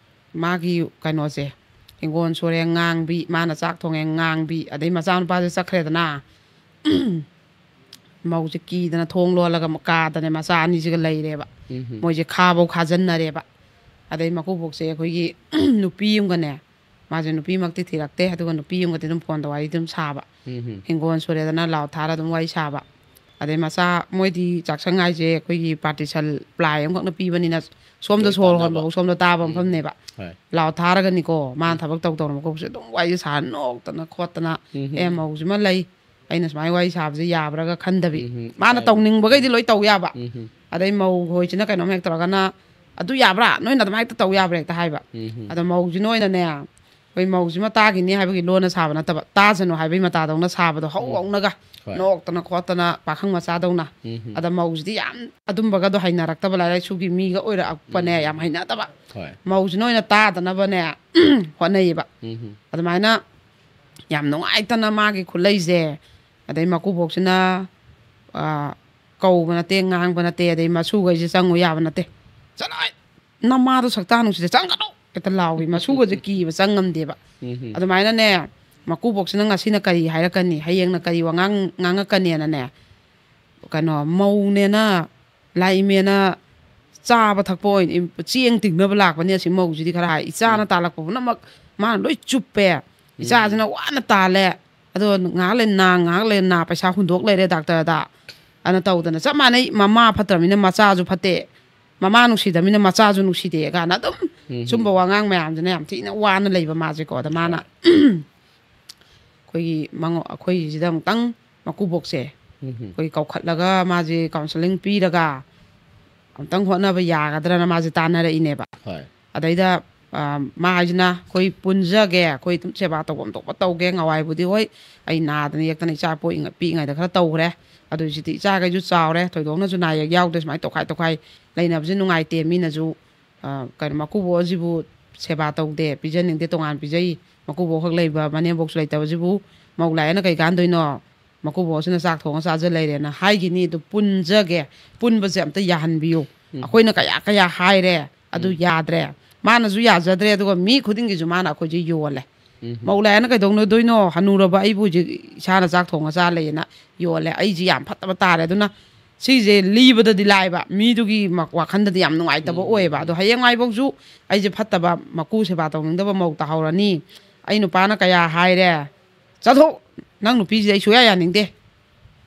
ꯃꯥꯒꯤ ꯀꯩꯅꯣꯁꯦ, ꯍꯤꯡꯒꯣꯜ ꯁꯨꯔꯦ ꯉꯥꯡꯕꯤ, ꯃꯥꯅ ꯆꯥꯛ ꯊꯣꯡꯉꯦ ꯉꯥꯡꯕꯤ, ꯑꯗꯩ ꯃꯆꯥꯅꯨꯄꯥꯁꯦ ꯆꯠꯈ꯭ꯔꯦꯗꯅ, ꯃꯧꯁꯦ ꯀꯤꯗꯅ ꯊꯣꯡ ꯂꯣꯜꯂꯒ ꯀꯥꯗꯅꯦ ꯃꯆꯥ ꯑꯅꯤꯁꯤꯒ ꯂꯩꯔꯦꯕ꯫ ꯎꯝ ꯃꯣꯏꯁꯦ ꯈꯥꯐꯧ ꯈꯥꯖꯟꯅꯔꯦꯕ꯫ ꯑꯗꯩ ꯃꯀꯨꯕꯣꯛꯁꯦ ꯑꯩꯈꯣꯏꯒꯤ ꯅꯨꯄꯤ ꯑꯃꯒꯅꯦ, ꯃꯥꯁꯦ ꯅꯨꯄꯤꯃꯛꯇꯤ ꯊꯤꯔꯛꯇꯦ, ꯑꯗꯨꯒ ꯅꯨꯄꯤ ꯑꯃꯒꯗꯤ ꯑꯗꯨꯝ ꯐꯣꯟꯗ ꯋꯥꯔꯤ ꯑꯗꯨꯝ ꯁꯥꯕ꯫ ꯎꯝ ꯍꯤꯡꯒꯣꯜ ꯁꯨꯔꯦꯗꯅ ꯂꯥꯎ ꯊꯥꯔ ꯑꯗꯨꯝ ꯋꯥꯔꯤ ꯁꯥꯕ꯫ ꯑꯗꯩ ꯃꯆꯥ, ꯃꯣꯏꯗꯤ ꯆꯥꯛꯁꯪ ꯍꯥꯏꯁꯦ ꯑꯩꯈꯣꯏꯒꯤ ꯄꯥꯔꯇꯤꯁꯟ ꯄ꯭ꯂꯥꯏ ꯑꯃꯈꯛꯅ ꯄꯤꯕꯅꯤꯅ ꯁꯣꯝꯗ ꯂꯣꯏ ꯁꯣꯔ ꯇꯥꯟꯅꯕ꯫ ꯍꯣꯟꯕꯐꯥꯎ ꯁꯣꯝꯗ ꯇꯥꯕ ꯎꯝ꯫ ꯃꯐꯝꯅꯦꯕ꯫ ꯍꯣꯏ ꯂꯥꯎ ꯊꯥꯔꯒꯅꯤꯀꯣ ꯃꯥꯅ ꯊꯕꯛ ꯇꯧ ꯇꯧꯅ ꯃꯀꯣꯛꯁꯦ ꯑꯗꯨꯝ ꯋꯥꯔꯤꯁꯦ ꯁꯥꯔ ꯅꯣꯛꯇꯅ ꯈꯣꯠꯇꯅ, ꯎꯝ "ꯑꯦ, ꯃꯧꯁꯤꯃ ꯂꯩ, ꯑꯩꯅ ꯁꯨꯃꯥꯏꯅ ꯋꯥꯔꯤ ꯁꯥꯕꯁꯦ ꯌꯥꯕ꯭ꯔꯥꯒ ꯈꯟꯗꯕꯤ"꯫ ꯎꯝ ꯃꯥꯅ ꯏꯀꯥꯏꯕ꯫ ꯇꯧꯅꯤꯡꯕꯈꯩꯗꯤ ꯂꯣꯏ ꯇꯧ ꯌꯥꯕ꯫ ꯎꯝ ꯑꯗꯩ ꯃꯧ ꯍꯣꯏꯁꯤꯅ ꯀꯩꯅꯣꯝ ꯍꯦꯛ ꯇꯧꯔꯒꯅ, "ꯑꯗꯨ ꯌꯥꯕ꯭ꯔꯥ? ꯅꯣꯏꯅ ꯑꯗꯨꯃꯥꯏꯅ ꯍꯦꯛꯇ ꯇꯧ ꯌꯥꯕ꯭ꯔꯥ?" ꯍꯦꯛꯇ ꯍꯥꯏꯕ꯫ ꯎꯝ ꯑꯗꯣ ꯃꯧꯁꯤ ꯅꯣꯏꯅꯅꯦ, ꯑꯩꯈꯣꯏ ꯃꯧꯁꯤꯃ ꯇꯥꯈꯤꯅꯤ ꯍꯥꯏꯕꯒꯤ ꯂꯣꯟꯅ ꯁꯥꯕ ꯅꯠꯇꯕ, ꯇꯥꯁꯅꯨ ꯍꯥꯏꯕꯒꯤ ꯃꯇꯥꯗꯧꯅ ꯁꯥꯕꯗꯣ ꯍꯧ ꯎꯝ꯫ ꯍꯧꯅꯒ ꯍꯣꯏ꯫ ꯅꯣꯛꯇꯅ ꯈꯣꯠꯇꯅ ꯄꯥꯈꯪ ꯃꯆꯥꯗꯧꯅ꯫ ꯎꯝ ꯑꯗ ꯃꯧꯁꯤꯗꯤ ꯌꯥꯝ ꯑꯗꯨꯝꯕꯒꯗꯣ ꯍꯩꯅꯔꯛꯇꯕ, ꯂꯥꯏꯔꯤꯛ ꯂꯥꯏꯁꯨꯒꯤ ꯃꯤꯒ ꯑꯣꯏꯔꯛꯄꯅꯦ, ꯎꯝ꯫ ꯌꯥꯝ ꯍꯩꯅꯗꯕ꯫ ꯍꯣꯏ꯫ ꯃꯧꯁꯤꯅ ꯑꯣꯏꯅ ꯇꯥꯗꯅꯕꯅꯦ ꯍꯣꯠꯅꯩꯌꯦꯕ꯫ ꯎꯝ ꯑꯗꯨꯃꯥꯏꯅ ꯌꯥꯝ ꯅꯨꯡꯉꯥꯏꯇꯅ ꯃꯥꯒꯤ ꯈꯨꯠꯂꯩꯁꯦ, ꯑꯗꯩ ꯃꯀꯨꯕꯣꯛꯁꯤꯅ, ꯑ, ꯀꯧꯕ ꯅꯠꯇꯦ, ꯉꯥꯡꯕ ꯅꯠꯇꯦ, ꯑꯗꯩ ꯃꯁꯨꯈꯩꯁꯦ ꯆꯪꯉꯨ ꯌꯥꯕ ꯅꯠꯇꯦ꯫ "ꯆꯠꯂꯣ, ꯅꯃꯥꯗꯣ ꯁꯛꯇꯥ ꯅꯨꯡꯁꯤꯗ ꯆꯪꯒꯅꯨ!" ꯍꯦꯛꯇ ꯂꯥꯎꯏ꯫ ꯃꯁꯨꯒꯁꯦ ꯀꯤꯕ ꯆꯪ ꯉꯝꯗꯦꯕ꯫ ꯎꯝ ꯑꯗꯨꯃꯥꯏꯅꯅꯦ, ꯃꯀꯨꯕꯣꯛꯁꯤꯅ ꯉꯁꯤꯅ ꯀꯔꯤ ꯍꯥꯏꯔꯛꯀꯅꯤ, ꯍꯌꯦꯡꯅ ꯀꯔꯤ ꯋꯥꯉꯥꯡ ꯉꯥꯡꯉꯛꯀꯅꯤꯅꯅꯦ, ꯀꯩꯅꯣ, ꯃꯧꯅꯦꯅ ꯂꯥꯏ ꯏꯃꯦꯅ ꯆꯥꯕ ꯊꯛꯄ ꯑꯣꯏꯅ ꯏꯝ-, ꯆꯦꯡ ꯇꯤꯡꯅꯕ ꯂꯥꯛꯄꯅꯦ ꯑꯁꯤ ꯃꯧꯁꯤꯗꯤ ꯈꯔ ꯍꯥꯏ꯫ ꯏꯆꯥꯅ ꯎꯝ꯫ ꯇꯥꯜꯂꯛꯄ ꯄꯨꯝꯅꯃꯛ ꯃꯥꯅ ꯂꯣꯏ ꯆꯨꯞꯄꯦ꯫ ꯎꯝ꯫ ꯏꯆꯥꯁꯤꯅ ꯋꯥꯅ ꯇꯥꯜꯂꯦ꯫ ꯑꯗꯣ ꯉꯥꯏꯍꯥꯛ ꯂꯩ ꯅꯥ, ꯉꯥꯏꯍꯥꯛ ꯂꯩ ꯅꯥ, ꯄꯩꯁꯥ ꯍꯨꯟꯗꯣꯛ ꯂꯩꯔꯦ ꯗꯥꯛꯇꯔꯗ꯫ ꯑꯅ ꯇꯧꯗꯅ ꯆꯞ ꯃꯥꯟꯅꯩ꯫ ꯃꯃꯥ ꯐꯠꯇ꯭ꯔꯕꯅꯤꯅ ꯃꯆꯥꯁꯨ ꯐꯠꯇꯦ, ꯃꯃꯥ ꯅꯨꯡꯁꯤꯗꯕꯅꯤꯅ ꯃꯆꯥꯁꯨ ꯅꯨꯡꯁꯤꯗꯦ ꯀꯥꯏꯅ ꯑꯗꯨꯝ ꯎꯝ꯫ ꯁꯨꯝꯕ ꯋꯥꯉꯥꯡ ꯃꯌꯥꯝꯁꯤꯅ ꯌꯥꯝ ꯊꯤꯅ ꯋꯥꯅ ꯂꯩꯕ ꯃꯥꯁꯦꯀꯣ꯫ ꯑꯗ ꯃꯥꯅ ꯍꯣꯏ꯫ ꯑꯩꯈꯣꯏꯒꯤ ꯃꯉꯣ-, ꯑꯩꯈꯣꯏꯒꯤꯁꯤꯗ ꯑꯃꯨꯛꯇꯪ ꯃꯀꯨꯕꯣꯛꯁꯦ ꯎꯝ꯫ ꯑꯩꯈꯣꯏ ꯀꯧꯈꯠꯂꯒ ꯃꯥꯁꯦ counselling ꯄꯤꯔꯒ ꯑꯃꯨꯛꯇꯪ ꯍꯣꯠꯅꯕ ꯌꯥꯒꯗ꯭ꯔꯅ ꯃꯥꯁꯦ ꯇꯥꯟꯅꯔꯛꯏꯅꯦꯕ꯫ ꯍꯣꯏ꯫ ꯑꯗꯩꯗ, ꯑ, ꯃꯥ ꯍꯥꯏꯁꯤꯅ, "ꯑꯩꯈꯣꯏ ꯄꯨꯟꯖꯒꯦ, ꯑꯩꯈꯣꯏ ꯑꯗꯨꯝ ꯁꯦꯕꯥ ꯇꯧꯐꯝ ꯊꯣꯛꯄ ꯇꯧꯒꯦ꯫ ꯉꯍꯥꯟꯋꯥꯏꯕꯨꯗꯤ ꯍꯣꯏ, ꯑꯩ ꯅꯥꯗꯅ ꯌꯦꯛꯇꯅ ꯏꯆꯥ ꯄꯣꯛꯏꯉ-, ꯄꯤꯛꯏꯉꯩꯗ ꯈꯔ ꯇꯧꯈ꯭ꯔꯦ꯫ ꯑꯗꯨ ꯍꯧꯖꯤꯛꯇꯤ ꯏꯆꯥꯈꯩꯁꯨ ꯆꯥꯎꯔꯦ, ꯊꯣꯏꯗꯣꯛꯅꯁꯨ ꯅꯥ ꯌꯦꯛ ꯌꯥꯎꯗ꯭ꯔꯦ, ꯁꯨꯃꯥꯏꯅ ꯇꯧꯈꯥꯏ ꯇꯧꯈꯥꯏ ꯂꯩꯅꯕꯁꯦ ꯅꯨꯡꯉꯥꯏꯇꯦ꯫ ꯃꯤꯅꯁꯨ, ꯑ, ꯀꯩꯅꯣ, ꯃꯀꯨꯕꯣꯛ ꯑꯁꯤꯕꯨ ꯁꯦꯕꯥ ꯇꯧꯗꯦ, ꯄꯤꯖꯅꯤꯡꯗꯦ, ꯇꯣꯉꯥꯟ ꯄꯤꯖꯩ꯫ ꯃꯀꯨꯕꯣꯛ ꯈꯛ ꯂꯩꯕ, ꯃꯅꯦꯝꯕꯣꯛꯁꯨ ꯂꯩꯇꯕꯁꯤꯕꯨ ꯃꯧ ꯂꯥꯛꯑꯦꯅ ꯀꯩ ꯀꯥꯟꯗꯣꯏꯅꯣ? ꯃꯀꯨꯕꯣꯛꯁꯤꯅ ꯆꯥꯛ ꯊꯣꯡꯉ ꯆꯥꯖ ꯂꯩꯔꯦꯅ" ꯍꯥꯏꯈꯤꯅꯤ꯫ ꯑꯗꯨ ꯄꯨꯟꯖꯒꯦ, ꯄꯨꯟꯕꯁꯦ ꯑꯝꯇ ꯌꯥꯍꯟꯕꯤꯌꯨ꯫ ꯎꯝ꯫ ꯑꯩꯈꯣꯏꯅ ꯀꯌꯥ ꯀꯌꯥ ꯍꯥꯏꯔꯦ, ꯑꯗꯨ ꯎꯝ꯫ ꯌꯥꯗ꯭ꯔꯦ꯫ ꯃꯥꯅꯁꯨ ꯌꯥꯖꯗ꯭ꯔꯦ, ꯑꯗꯨꯒ ꯃꯤ ꯈꯨꯗꯤꯡꯒꯤꯁꯨ ꯃꯥꯅ ꯑꯩꯈꯣꯏꯁꯦ ꯌꯣꯜꯂꯦ꯫ ꯎꯝ꯫ "ꯃꯧ ꯂꯥꯛꯑꯦꯅ ꯀꯩꯗꯧꯅꯗꯣꯏꯅꯣ? ꯍꯅꯨꯔꯕ ꯑꯩꯕꯨ ꯍꯧꯖꯤꯛ ꯏꯁꯥꯅ ꯆꯥꯛ ꯊꯣꯡꯉ ꯆꯥ ꯂꯩꯌꯦꯅ" ꯌꯣꯜꯂꯦ꯫ ꯑꯩꯁꯦ ꯌꯥꯝ ꯐꯠꯇꯕ ꯇꯥꯔꯦ꯫ ꯑꯗꯨꯅ ꯁꯤꯁꯦ ꯂꯤꯕꯗꯗꯤ ꯂꯥꯏꯕ, ꯃꯤꯗꯨꯒꯤ ꯃ-, ꯋꯥꯈꯟꯗꯗꯤ ꯌꯥꯝ ꯅꯨꯡꯉꯥꯏꯇꯕ ꯎꯝ, ꯎꯝ, ꯑꯣꯏꯌꯦꯕ꯫ ꯎꯝ꯫ ꯑꯗꯣ ꯍꯌꯦꯡꯋꯥꯏꯐꯥꯎꯁꯨ ꯑꯩꯁꯦ ꯐꯠꯇꯕ, ꯃꯀꯨ ꯁꯦꯕꯥ ꯇꯧꯅꯤꯡꯗꯕ ꯃꯧ ꯇꯥꯍꯧꯔꯅꯤ꯫ ꯑꯩ ꯅꯨꯄꯥꯅ ꯀꯌꯥ ꯍꯥꯏꯔꯦ, "ꯆꯠꯊꯣꯛ! ꯅꯪ ꯅꯨꯄꯤꯁꯤꯗꯤ ꯑꯩ ꯁꯨꯡꯌꯥ ꯌꯥꯅꯤꯡꯗꯦ꯫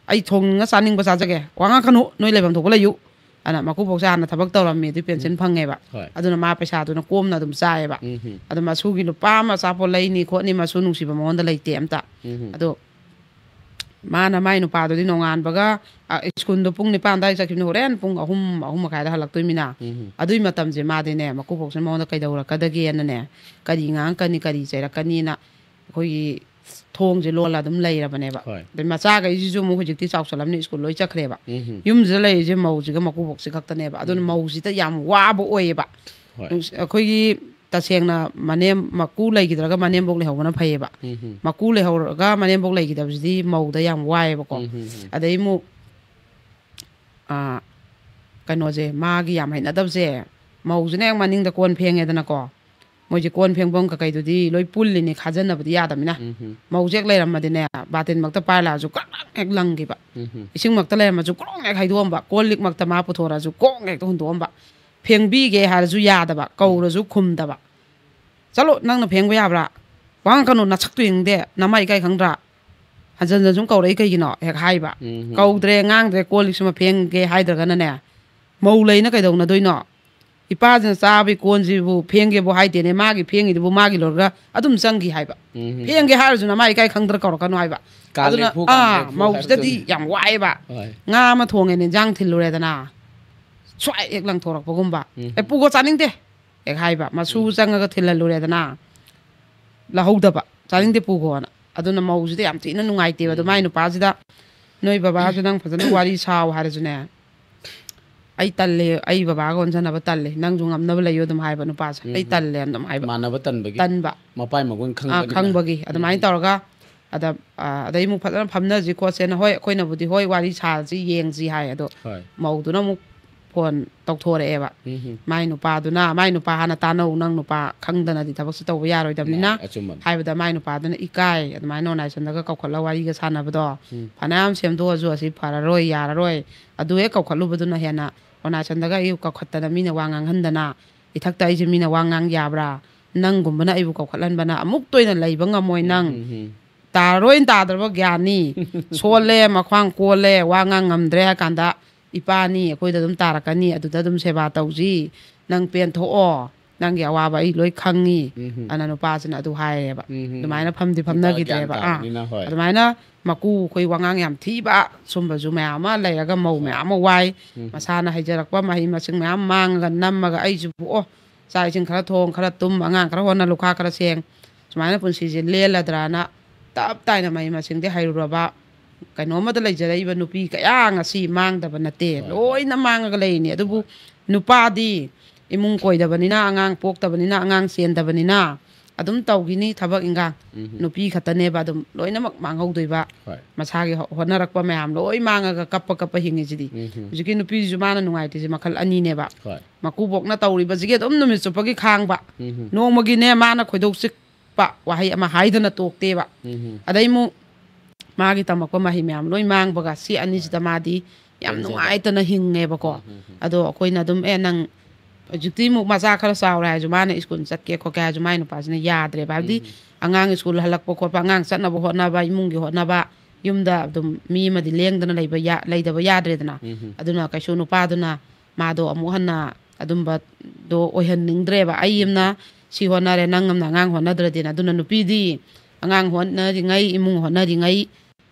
ꯑꯩ ꯊꯣꯡꯅꯤꯡꯉ ꯆꯥꯅꯤꯡꯕ ꯆꯥꯖꯒꯦ꯫ ꯋꯥ ꯉꯥꯡꯉꯛꯀꯅꯨ, ꯅꯣꯏ ꯂꯩꯐꯝ ꯊꯣꯛꯄ ꯂꯩꯌꯨ"꯫ ꯑꯅ ꯃꯀꯨꯕꯣꯛꯁꯦ ꯍꯥꯟꯅ ꯊꯕꯛ ꯇꯧꯔꯝꯃꯦ, ꯑꯗꯨꯏ ꯄꯦꯟꯁꯤꯟ ꯎꯝ꯫ ꯐꯪꯉꯦꯕ꯫ ꯍꯣꯏ꯫ ꯑꯗꯨꯅ ꯃꯥ ꯄꯩꯁꯥꯗꯨꯅ ꯀꯣꯝꯅ ꯑꯗꯨꯝ ꯆꯥꯏꯌꯦꯕ꯫ ꯎꯝ ꯍꯝ꯫ ꯑꯗꯣ ꯃꯁꯨꯒꯤ ꯂꯨꯄꯥ ꯑꯃ ꯑꯆꯥꯄꯣꯠ ꯂꯩꯅꯤ ꯈꯣꯠꯅꯤ ꯃꯁꯨ ꯅꯨꯡꯁꯤꯕ ꯃꯉꯣꯟꯗ ꯂꯩꯇꯦ ꯑꯝꯇ꯫ ꯎꯝ ꯍꯝ꯫ ꯑꯗꯣ ꯃꯥꯅ ꯃꯥꯏ ꯅꯨꯄꯥꯗꯨꯗꯤ ꯅꯣꯡꯉꯥꯟꯕꯒ, ꯑ, ꯁ꯭ꯀꯨꯜꯗꯣ ꯄꯨꯡ ꯅꯤꯄꯥꯟ ꯑꯗꯥꯏ ꯆꯠꯈꯤꯕꯅꯤ, ꯍꯣꯔꯦꯟ ꯄꯨꯡ ꯑꯍꯨꯝ, ꯑꯍꯨꯝ ꯃꯈꯥꯏꯗ ꯍꯜꯂꯛꯇꯣꯏꯃꯤꯅ꯫ ꯎꯝ ꯍꯝ꯫ ꯑꯗꯨꯏ ꯃꯇꯝꯁꯦ ꯃꯥꯗꯤꯅꯦ, ꯃꯀꯨꯕꯣꯛꯁꯤꯅ ꯃꯉꯣꯟꯗ ꯀꯩꯗꯧꯔꯛꯀꯗꯒꯦꯅꯅꯦ, ꯀꯔꯤ ꯉꯥꯡꯉꯛꯀꯅꯤ, ꯀꯔꯤ ꯆꯩꯔꯛꯀꯅꯤꯅ ꯑꯩꯈꯣꯏꯒꯤ ꯊꯣꯡꯁꯦ ꯂꯣꯜꯂ ꯑꯗꯨꯝ ꯂꯩꯔꯕꯅꯦꯕ꯫ ꯍꯣꯏ꯫ ꯑꯗꯩ ꯃꯆꯥꯈꯩꯁꯤꯁꯨ ꯑꯃꯨꯛ ꯍꯧꯖꯤꯛꯇꯤ ꯆꯥꯎꯁꯜꯂꯝꯅꯤ, ꯁ꯭ꯀꯨꯜ ꯂꯣꯏ ꯆꯠꯈ꯭ꯔꯦꯕ꯫ ꯎꯝ ꯍꯝ꯫ ꯌꯨꯝꯁꯤꯗ ꯂꯩꯔꯤꯁꯦ ꯃꯧꯁꯤꯒ ꯃꯀꯨꯕꯣꯛꯁꯤ ꯈꯛꯇꯅꯦꯕ꯫ ꯑꯗꯨꯅ ꯎꯝ꯫ ꯃꯧꯁꯤꯗ ꯌꯥꯝ ꯋꯥꯕ ꯑꯣꯏꯌꯦꯕ꯫ ꯍꯣꯏ꯫ ꯅꯨꯡꯁꯤ-, ꯑꯩꯈꯣꯏꯒꯤ ꯇꯁꯦꯡꯅ ꯃꯅꯦꯝ-, ꯃꯀꯨ ꯂꯩꯈꯤꯗ꯭ꯔꯒ ꯃꯅꯦꯝꯕꯣꯛ ꯂꯩꯍꯧꯕꯅ ꯐꯩꯌꯦꯕ꯫ ꯎꯝ ꯍꯝ꯫ ꯃꯀꯨ ꯂꯩꯍꯧꯔꯒ ꯃꯅꯦꯝꯕꯣꯛ ꯂꯩꯈꯤꯗꯕꯁꯤꯗꯤ ꯃꯧꯗ ꯌꯥꯝ ꯋꯥꯏꯌꯦꯕꯀꯣ꯫ ꯎꯝ ꯍꯝ ꯍꯝ꯫ ꯑꯗꯩ ꯑꯃꯨꯛ, ꯑꯥ, ꯀꯩꯅꯣꯁꯦ, ꯃꯥꯒꯤ ꯌꯥꯝ ꯍꯩꯅꯗꯕꯁꯦ, ꯃꯧꯁꯤꯅ ꯍꯦꯛ ꯃꯅꯤꯡꯗ ꯀꯣꯟ ꯐꯦꯡꯉꯦꯗꯅꯀꯣ, ꯃꯣꯏꯁꯦ ꯀꯣꯟ ꯐꯦꯡꯐꯝ ꯀꯀꯩꯗꯨꯗꯤ ꯂꯣꯏ ꯄꯨꯜꯂꯤꯅꯤ, ꯈꯥꯖꯟꯅꯕꯗꯤ ꯌꯥꯗꯕꯅꯤꯅ꯫ ꯎꯝ ꯍꯝ꯫ ꯃꯧꯁꯦ ꯍꯦꯛ ꯂꯩꯔꯝꯃꯗꯤꯅꯦ, ꯕꯥꯇꯤꯟꯃꯛꯇ ꯄꯥꯏꯔ ꯂꯥꯛꯑꯁꯨ ꯀ꯭ꯔꯛ ꯀ꯭ꯔꯛ ꯍꯦꯛ ꯂꯪꯈꯤꯕ꯫ ꯎꯝ ꯍꯝ꯫ ꯏꯁꯤꯡꯃꯛꯇ ꯂꯩꯔꯝꯃꯁꯨ ꯀ꯭ꯔꯣꯡ ꯍꯦꯛ ꯍꯩꯗꯣꯛꯑꯝꯕ, ꯀꯣꯜ ꯂꯤꯛꯃꯛꯇ ꯃꯥ ꯄꯨꯊꯣꯔꯛꯑꯁꯨ ꯀ꯭ꯔꯣꯡ ꯍꯦꯛꯇ ꯍꯨꯟꯗꯣꯛꯑꯝꯕ꯫ ꯐꯦꯡꯕꯤꯒꯦ ꯍꯥꯏꯔꯁꯨ ꯌꯥꯗꯕ, ꯀꯧꯔꯁꯨ ꯈꯨꯝꯗꯕ꯫ "ꯆꯠꯂꯣ, ꯅꯪꯅ ꯐꯦꯡꯕ ꯌꯥꯕ꯭ꯔꯥ? ꯋꯥ ꯉꯥꯡꯉꯛꯀꯅꯨ, ꯅꯁꯛꯇꯨ ꯌꯦꯡꯅꯤꯡꯗꯦ, ꯅꯃꯥꯏ ꯏꯀꯥꯏ ꯈꯪꯗ꯭ꯔꯥ? ꯍꯟꯖꯟ ꯍꯟꯖꯟ ꯁꯨꯝ ꯀꯧꯔꯛꯏ ꯀꯩꯒꯤꯅꯣ?" ꯍꯦꯛ ꯍꯥꯏꯕ꯫ ꯎꯝ ꯍꯝ꯫ ꯀꯧꯗ꯭ꯔꯦ, ꯉꯥꯡꯗ꯭ꯔꯦ, ꯀꯣꯜ ꯂꯤꯛꯁꯤꯃ ꯐꯦꯡꯒꯦ ꯍꯥꯏꯗ꯭ꯔꯒꯅꯅꯦ, ꯃꯧ ꯂꯩꯅ ꯀꯩꯗꯧꯅꯗꯣꯏꯅꯣ? ꯏꯄꯥꯁꯤꯅ ꯆꯥꯕꯒꯤ ꯀꯣꯟꯁꯤꯕꯨ ꯐꯦꯡꯒꯦꯕꯨ ꯍꯥꯏꯗꯦꯅꯦ, ꯃꯥꯒꯤ ꯐꯦꯡꯉꯤꯗꯨꯕꯨ ꯃꯥꯒꯤ ꯂꯣꯏꯔꯒ ꯑꯗꯨꯝ ꯆꯪꯈꯤ ꯍꯥꯏꯕ꯫ ꯎꯝ꯫ ꯐꯦꯡꯒꯦ ꯍꯥꯏꯔꯁꯨ ꯅꯃꯥ ꯏꯀꯥꯏ ꯈꯪꯗ꯭ꯔ ꯀꯧꯔꯛꯀꯅꯨ ꯍꯥꯏꯕ꯫ ꯀꯥ ꯑꯗꯨꯅ, ꯂꯩꯈꯣ, ꯀꯥ ꯑꯥ, ꯂꯩꯈꯣ ꯃꯧꯁꯤꯗꯗꯤ ꯍꯥꯏꯕꯗꯨꯅꯤ꯫ ꯌꯥꯝ ꯋꯥꯏꯑꯦꯕ꯫ ꯍꯣꯏ꯫ ꯉꯥ ꯑꯃ ꯊꯣꯡꯉꯦꯅ ꯏꯟꯖꯥꯡ ꯊꯤꯜꯂꯨꯔꯦꯗꯅ, ꯁ꯭ꯋꯥꯏ ꯍꯦꯛ ꯂꯪꯊꯣꯔꯛꯄꯒꯨꯝꯕ꯫ ꯎꯝ꯫ "ꯑꯦ, ꯄꯨꯒꯣ, ꯆꯥꯅꯤꯡꯗꯦ" ꯍꯦꯛ ꯍꯥꯏꯕ꯫ ꯃꯁꯨ ꯎꯝ꯫ ꯆꯪꯉꯒ ꯊꯤꯜꯍꯜꯂꯨꯔꯦꯗꯅ, ꯂꯧꯍꯧꯗꯕ, "ꯆꯥꯅꯤꯡꯗꯦ, ꯄꯨꯒꯣꯅ"꯫ ꯑꯗꯨꯅ ꯃꯧꯁꯤꯗ ꯌꯥꯝ ꯊꯤꯅ ꯅꯨꯡꯉꯥꯏꯇꯦꯕ꯫ ꯑꯗꯨ ꯎꯝ꯫ ꯃꯥꯏ ꯅꯨꯄꯥꯁꯤꯗ, "ꯅꯣꯏ ꯕꯕꯥꯁꯨ ꯅꯪ ꯐꯖꯅ ꯋꯥꯔꯤ ꯁꯥꯎ" ꯍꯥꯏꯔꯁꯨꯅꯦ, "ꯑꯩ ꯇꯜꯂꯦ, ꯑꯩ ꯕꯕꯥꯒ ꯑꯣꯟꯖꯟꯅꯕ ꯇꯜꯂꯦ, ꯅꯪꯁꯨ ꯉꯝꯅꯕ ꯂꯩꯌꯨ" ꯑꯗꯨꯝ ꯍꯥꯏꯕ ꯅꯨꯄꯥꯁꯦ꯫ "ꯑꯩ ꯎꯝ꯫ ꯇꯜꯂꯦ" ꯑꯗꯨꯝ ꯍꯥꯏꯕ꯫ ꯃꯥꯟꯅꯕ ꯇꯟꯕꯒꯤ꯫ ꯇꯟꯕ꯫ ꯃꯄꯥꯏ ꯃꯒꯨꯟ ꯑꯥ, ꯈꯪꯕꯅꯤꯅ꯫ ꯈꯪꯕꯒꯤ꯫ ꯑꯗꯨꯃꯥꯏꯅ ꯎꯝ꯫ ꯇꯧꯔꯒ ꯑꯗ, ꯑꯥ, ꯑꯗꯩ ꯑꯃꯨꯛ ꯐꯖꯅ ꯐꯝꯅꯁꯤ ꯈꯣꯠꯁꯦꯅ, ꯍꯣꯏ, ꯑꯩꯈꯣꯏꯅꯕꯨꯗꯤ, "ꯍꯣꯏ, ꯋꯥꯔꯤ ꯁꯥꯁꯤ, ꯌꯦꯡꯁꯤ" ꯍꯥꯏ꯫ ꯑꯗꯣ ꯍꯣꯏ꯫ ꯃꯧꯗꯨꯅ ꯑꯃꯨꯛ ꯐꯣꯟ ꯇꯧꯊꯣꯔꯛꯑꯦꯕ꯫ ꯎꯝ ꯍꯝ꯫ ꯃꯥꯏ ꯅꯨꯄꯥꯗꯨꯅ, "ꯃꯥꯏ ꯅꯨꯄꯥ ꯍꯥꯟꯅ ꯇꯥꯟꯅꯧ, ꯅꯪ ꯅꯨꯄꯥ ꯈꯪꯗꯅꯗꯤ ꯊꯕꯛꯁꯦ ꯇꯧꯕ ꯌꯥꯔꯣꯏꯗꯕꯅꯤꯅ" ꯃꯥꯅꯦ, ꯑꯆꯨꯝꯕꯅꯦ꯫ ꯍꯥꯏꯕꯗ ꯃꯥꯏ ꯅꯨꯄꯥꯗꯨꯅ ꯏꯀꯥꯏ, ꯑꯗꯨꯃꯥꯏꯅ ꯑꯣꯔꯒꯅꯥꯏꯖꯦꯁꯟꯗꯒ ꯀꯧꯈꯠꯂ ꯋꯥꯔꯤꯒ ꯁꯥꯟꯅꯕꯗꯣ꯫ ꯎꯝ꯫ "ꯐꯅꯌꯥꯝ ꯁꯦꯝꯗꯣꯛꯑꯁꯨ ꯑꯁꯤ ꯐꯔꯔꯣꯏ, ꯌꯥꯔꯔꯣꯏ꯫ ꯑꯗꯨ ꯍꯦꯛ ꯀꯧꯈꯠꯂꯨꯕꯗꯨꯅ ꯍꯦꯟꯅ ꯑꯣꯔꯒꯅꯥꯏꯖꯦꯁꯟꯗꯒ ꯑꯩ ꯀꯧꯈꯠꯇꯅ ꯃꯤꯅ ꯋꯥ ꯉꯥꯡꯍꯟꯗꯅ, ꯏꯊꯛꯇ ꯑꯩꯁꯦ ꯃꯤꯅ ꯋꯥ ꯉꯥꯡ ꯌꯥꯕ꯭ꯔꯥ? ꯅꯪꯒꯨꯝꯕꯅ ꯑꯩꯕꯨ ꯀꯧꯈꯠꯍꯟꯕꯅ ꯑꯃꯨꯛ ꯇꯣꯏꯅ ꯂꯩꯕ ꯉꯝꯃꯣꯏ ꯅꯪ꯫ ꯎꯝ, ꯎꯝ, ꯎꯝ꯫ ꯇꯥꯔꯔꯣꯏꯅ ꯇꯥꯗ꯭ꯔꯕ ꯒ꯭ꯌꯥꯟꯅꯤ꯫ ꯁꯣꯜꯂꯦ, ꯃꯈ꯭ꯋꯥꯡ ꯀꯣꯜꯂꯦ, ꯋꯥ ꯉꯥꯡ ꯉꯝꯗ꯭ꯔꯦ" ꯍꯥꯏ ꯀꯥꯟꯗ, "ꯏꯄꯥꯅꯤ, ꯑꯩꯈꯣꯏꯗ ꯑꯗꯨꯝ ꯇꯥꯔꯛꯀꯅꯤ, ꯑꯗꯨꯗ ꯑꯗꯨꯝ ꯁꯦꯕꯥ ꯇꯧꯁꯤ, ꯅꯪ ꯄꯦꯟꯊꯣꯛꯑꯣ, ꯅꯪꯒꯤ ꯑꯋꯥꯕ ꯑꯩ ꯂꯣꯏ ꯈꯪꯉꯤ" ꯎꯝ, ꯎꯝ꯫ ꯑꯅ ꯅꯨꯄꯥꯁꯤꯅ ꯑꯗꯨ ꯍꯥꯏꯔꯦꯕ꯫ ꯎꯝ, ꯎꯝ꯫ ꯑꯗꯨꯃꯥꯏꯅ ꯐꯝꯗꯤ ꯅꯨꯄꯥ ꯒ꯭ꯌꯥꯟ ꯐꯝꯅꯈꯤꯗ꯭ꯔꯦꯕ꯫ ꯑꯥ꯫ ꯇꯥꯕꯅꯤꯅ, ꯍꯣꯏ꯫ ꯑꯗꯨꯃꯥꯏꯅ ꯃꯀꯨ ꯑꯩꯈꯣꯏ ꯋꯥꯉꯥꯡ ꯌꯥꯝ ꯊꯤꯕ ꯁꯨꯝꯕꯁꯨ ꯃꯌꯥꯝ ꯑꯃ ꯂꯩꯔꯒ ꯃꯧ ꯍꯣꯏ꯫ ꯃꯌꯥꯝ ꯑꯃ ꯋꯥꯏ꯫ ꯎꯝ꯫ ꯃꯁꯥꯅ ꯍꯩꯖꯔꯛꯄ ꯃꯍꯩ ꯃꯁꯤꯡ ꯃꯌꯥꯝ ꯃꯥꯡꯉꯒ ꯅꯝꯃꯒ ꯑꯩꯁꯤꯕꯨ, ꯑꯣ, ꯆꯥꯛ ꯏꯁꯤꯡ ꯈꯔ ꯊꯣꯡ, ꯈꯔ ꯇꯨꯝ, ꯑꯉꯥꯡ ꯈꯔ ꯍꯣꯠꯅ, ꯂꯨꯈꯥ ꯈꯔ ꯁꯦꯡ, ꯁꯨꯃꯥꯏꯅ ꯄꯨꯟꯁꯤꯁꯦ ꯂꯦꯜꯂꯗ꯭ꯔꯥꯅ ꯇꯞ ꯇꯥꯏꯅ ꯃꯍꯩ ꯃꯁꯤꯡꯗꯤ ꯍꯩꯔꯨꯔꯕ, ꯀꯩꯅꯣꯝꯃꯗ ꯂꯩꯖꯔꯛꯏꯕ ꯅꯨꯄꯤ ꯀꯌꯥ ꯉꯁꯤ ꯃꯥꯡꯗꯕ ꯅꯠꯇꯦ꯫ ꯍꯣꯏ, ꯍꯣꯏ꯫ ꯂꯣꯏꯅ ꯃꯥꯡꯉꯒ ꯂꯩꯔꯤꯅꯤ꯫ ꯑꯗꯨꯕꯨ ꯍꯣꯏ꯫ ꯅꯨꯄꯥꯗꯤ ꯏꯃꯨꯡ ꯀꯣꯏꯗꯕꯅꯤꯅ, ꯑꯉꯥꯡ ꯄꯣꯛꯇꯕꯅꯤꯅ, ꯑꯉꯥꯡ ꯆꯦꯟꯗꯕꯅꯤꯅ, ꯑꯗꯨꯝ ꯇꯧꯈꯤꯅꯤ ꯊꯕꯛ ꯏꯟꯈꯥꯡ꯫ ꯎꯝ꯫ ꯅꯨꯄꯤ ꯈꯛꯇꯅꯦꯕ ꯑꯗꯨꯝ ꯂꯣꯏꯅꯃꯛ ꯃꯥꯡꯍꯧꯗꯣꯏꯕ꯫ ꯍꯣꯏ꯫ ꯃꯁꯥꯒꯤ ꯍꯣ-, ꯍꯣꯠꯅꯔꯛꯄ ꯃꯌꯥꯝ ꯂꯣꯏ ꯃꯥꯡꯉꯒ ꯀꯞꯄ ꯀꯞꯄ ꯍꯤꯡꯉꯤꯁꯤꯗꯤ꯫ ꯎꯝ꯫ ꯍꯧꯖꯤꯛꯀꯤ ꯅꯨꯄꯤꯁꯤꯁꯨ ꯃꯥꯅ ꯅꯨꯡꯉꯥꯏꯇ꯭ꯔꯤꯁꯦ ꯃꯈꯜ ꯑꯅꯤꯅꯦꯕ꯫ ꯍꯣꯏ꯫ ꯃꯀꯨꯕꯣꯛꯅ ꯇꯧꯔꯤꯕꯁꯤꯒꯤ ꯑꯗꯨꯝ ꯅꯨꯃꯤꯠ ꯆꯨꯞꯄꯒꯤ ꯈꯥꯡꯕ꯫ ꯎꯝ꯫ ꯅꯣꯡꯃꯒꯤꯅꯦ ꯃꯥꯅ ꯈꯣꯏꯗꯧ ꯆꯤꯛꯄ ꯋꯥꯍꯩ ꯑꯃ ꯍꯥꯏꯗꯅ ꯇꯣꯛꯇꯦꯕ꯫ ꯎꯝ꯫ ꯑꯗꯩ ꯑꯃꯨꯛ ꯃꯥꯒꯤ ꯇꯝꯃꯛꯄ ꯃꯍꯩ ꯃꯌꯥꯝ ꯂꯣꯏ ꯃꯥꯡꯕꯒ ꯁꯤ ꯑꯅꯤꯁꯤꯗ ꯃꯥꯗꯤ ꯌꯥꯝ ꯄꯦꯟꯖꯗꯕ꯫ ꯅꯨꯡꯉꯥꯏꯇꯅ ꯍꯤꯡꯉꯦꯕꯀꯣ꯫ ꯎꯝ, ꯎꯝ, ꯎꯝ꯫ ꯑꯗꯣ ꯑꯩꯈꯣꯏꯅ ꯑꯗꯨꯝ, "ꯑꯦ, ꯅꯪ ꯍꯧꯖꯤꯛꯇꯤ ꯑꯃꯨꯛ ꯃꯆꯥ ꯈꯔ ꯆꯥꯎꯔꯦ ꯍꯥꯏꯔꯁꯨ ꯃꯥꯅ ꯁ꯭ꯀꯨꯜ ꯆꯠꯀꯦ ꯈꯣꯠꯀꯦ ꯍꯥꯏꯔꯁꯨ ꯃꯥꯏ ꯅꯨꯄꯥꯁꯤꯅ ꯌꯥꯗ꯭ꯔꯦꯕ"꯫ ꯍꯥꯏꯕꯗꯤ ꯎꯝ, ꯎꯝ꯫ ꯑꯉꯥꯡ ꯁ꯭ꯀꯨꯜ ꯍꯜꯂꯛꯄ ꯈꯣꯠꯄ, ꯑꯉꯥꯡ ꯆꯠꯅꯕ ꯍꯣꯠꯅꯕ, ꯏꯃꯨꯡꯒꯤ ꯍꯣꯠꯅꯕ, ꯌꯨꯝꯗ ꯑꯗꯨꯝ ꯃꯤ ꯑꯃꯗꯤ ꯂꯦꯡꯗꯅ ꯂꯩꯕ ꯌꯥ-, ꯂꯩꯇꯕ ꯌꯥꯗ꯭ꯔꯦꯗꯅ꯫ ꯎꯝ, ꯎꯝ꯫ ꯑꯗꯨꯅ ꯀꯩꯁꯨ ꯅꯨꯄꯥꯗꯨꯅ ꯃꯥꯗꯣ ꯑꯃꯨꯛ ꯍꯟꯅ ꯑꯗꯨꯝꯕꯗꯣ ꯑꯣꯏꯍꯟꯅꯤꯡꯗ꯭ꯔꯦꯕ꯫ "ꯑꯩ ꯑꯃꯅ ꯁꯤ ꯍꯣꯠꯅꯔꯦ, ꯅꯪ ꯑꯃꯅ ꯑꯉꯥꯡ ꯍꯣꯠꯅꯗ꯭ꯔꯗꯤꯅ"꯫ ꯑꯗꯨꯅ ꯅꯨꯄꯤꯗꯤ ꯑꯉꯥꯡ ꯍꯣꯠꯅꯔꯤꯉꯩ, ꯏꯃꯨꯡ ꯍꯣꯠꯅꯔꯤꯉꯩ,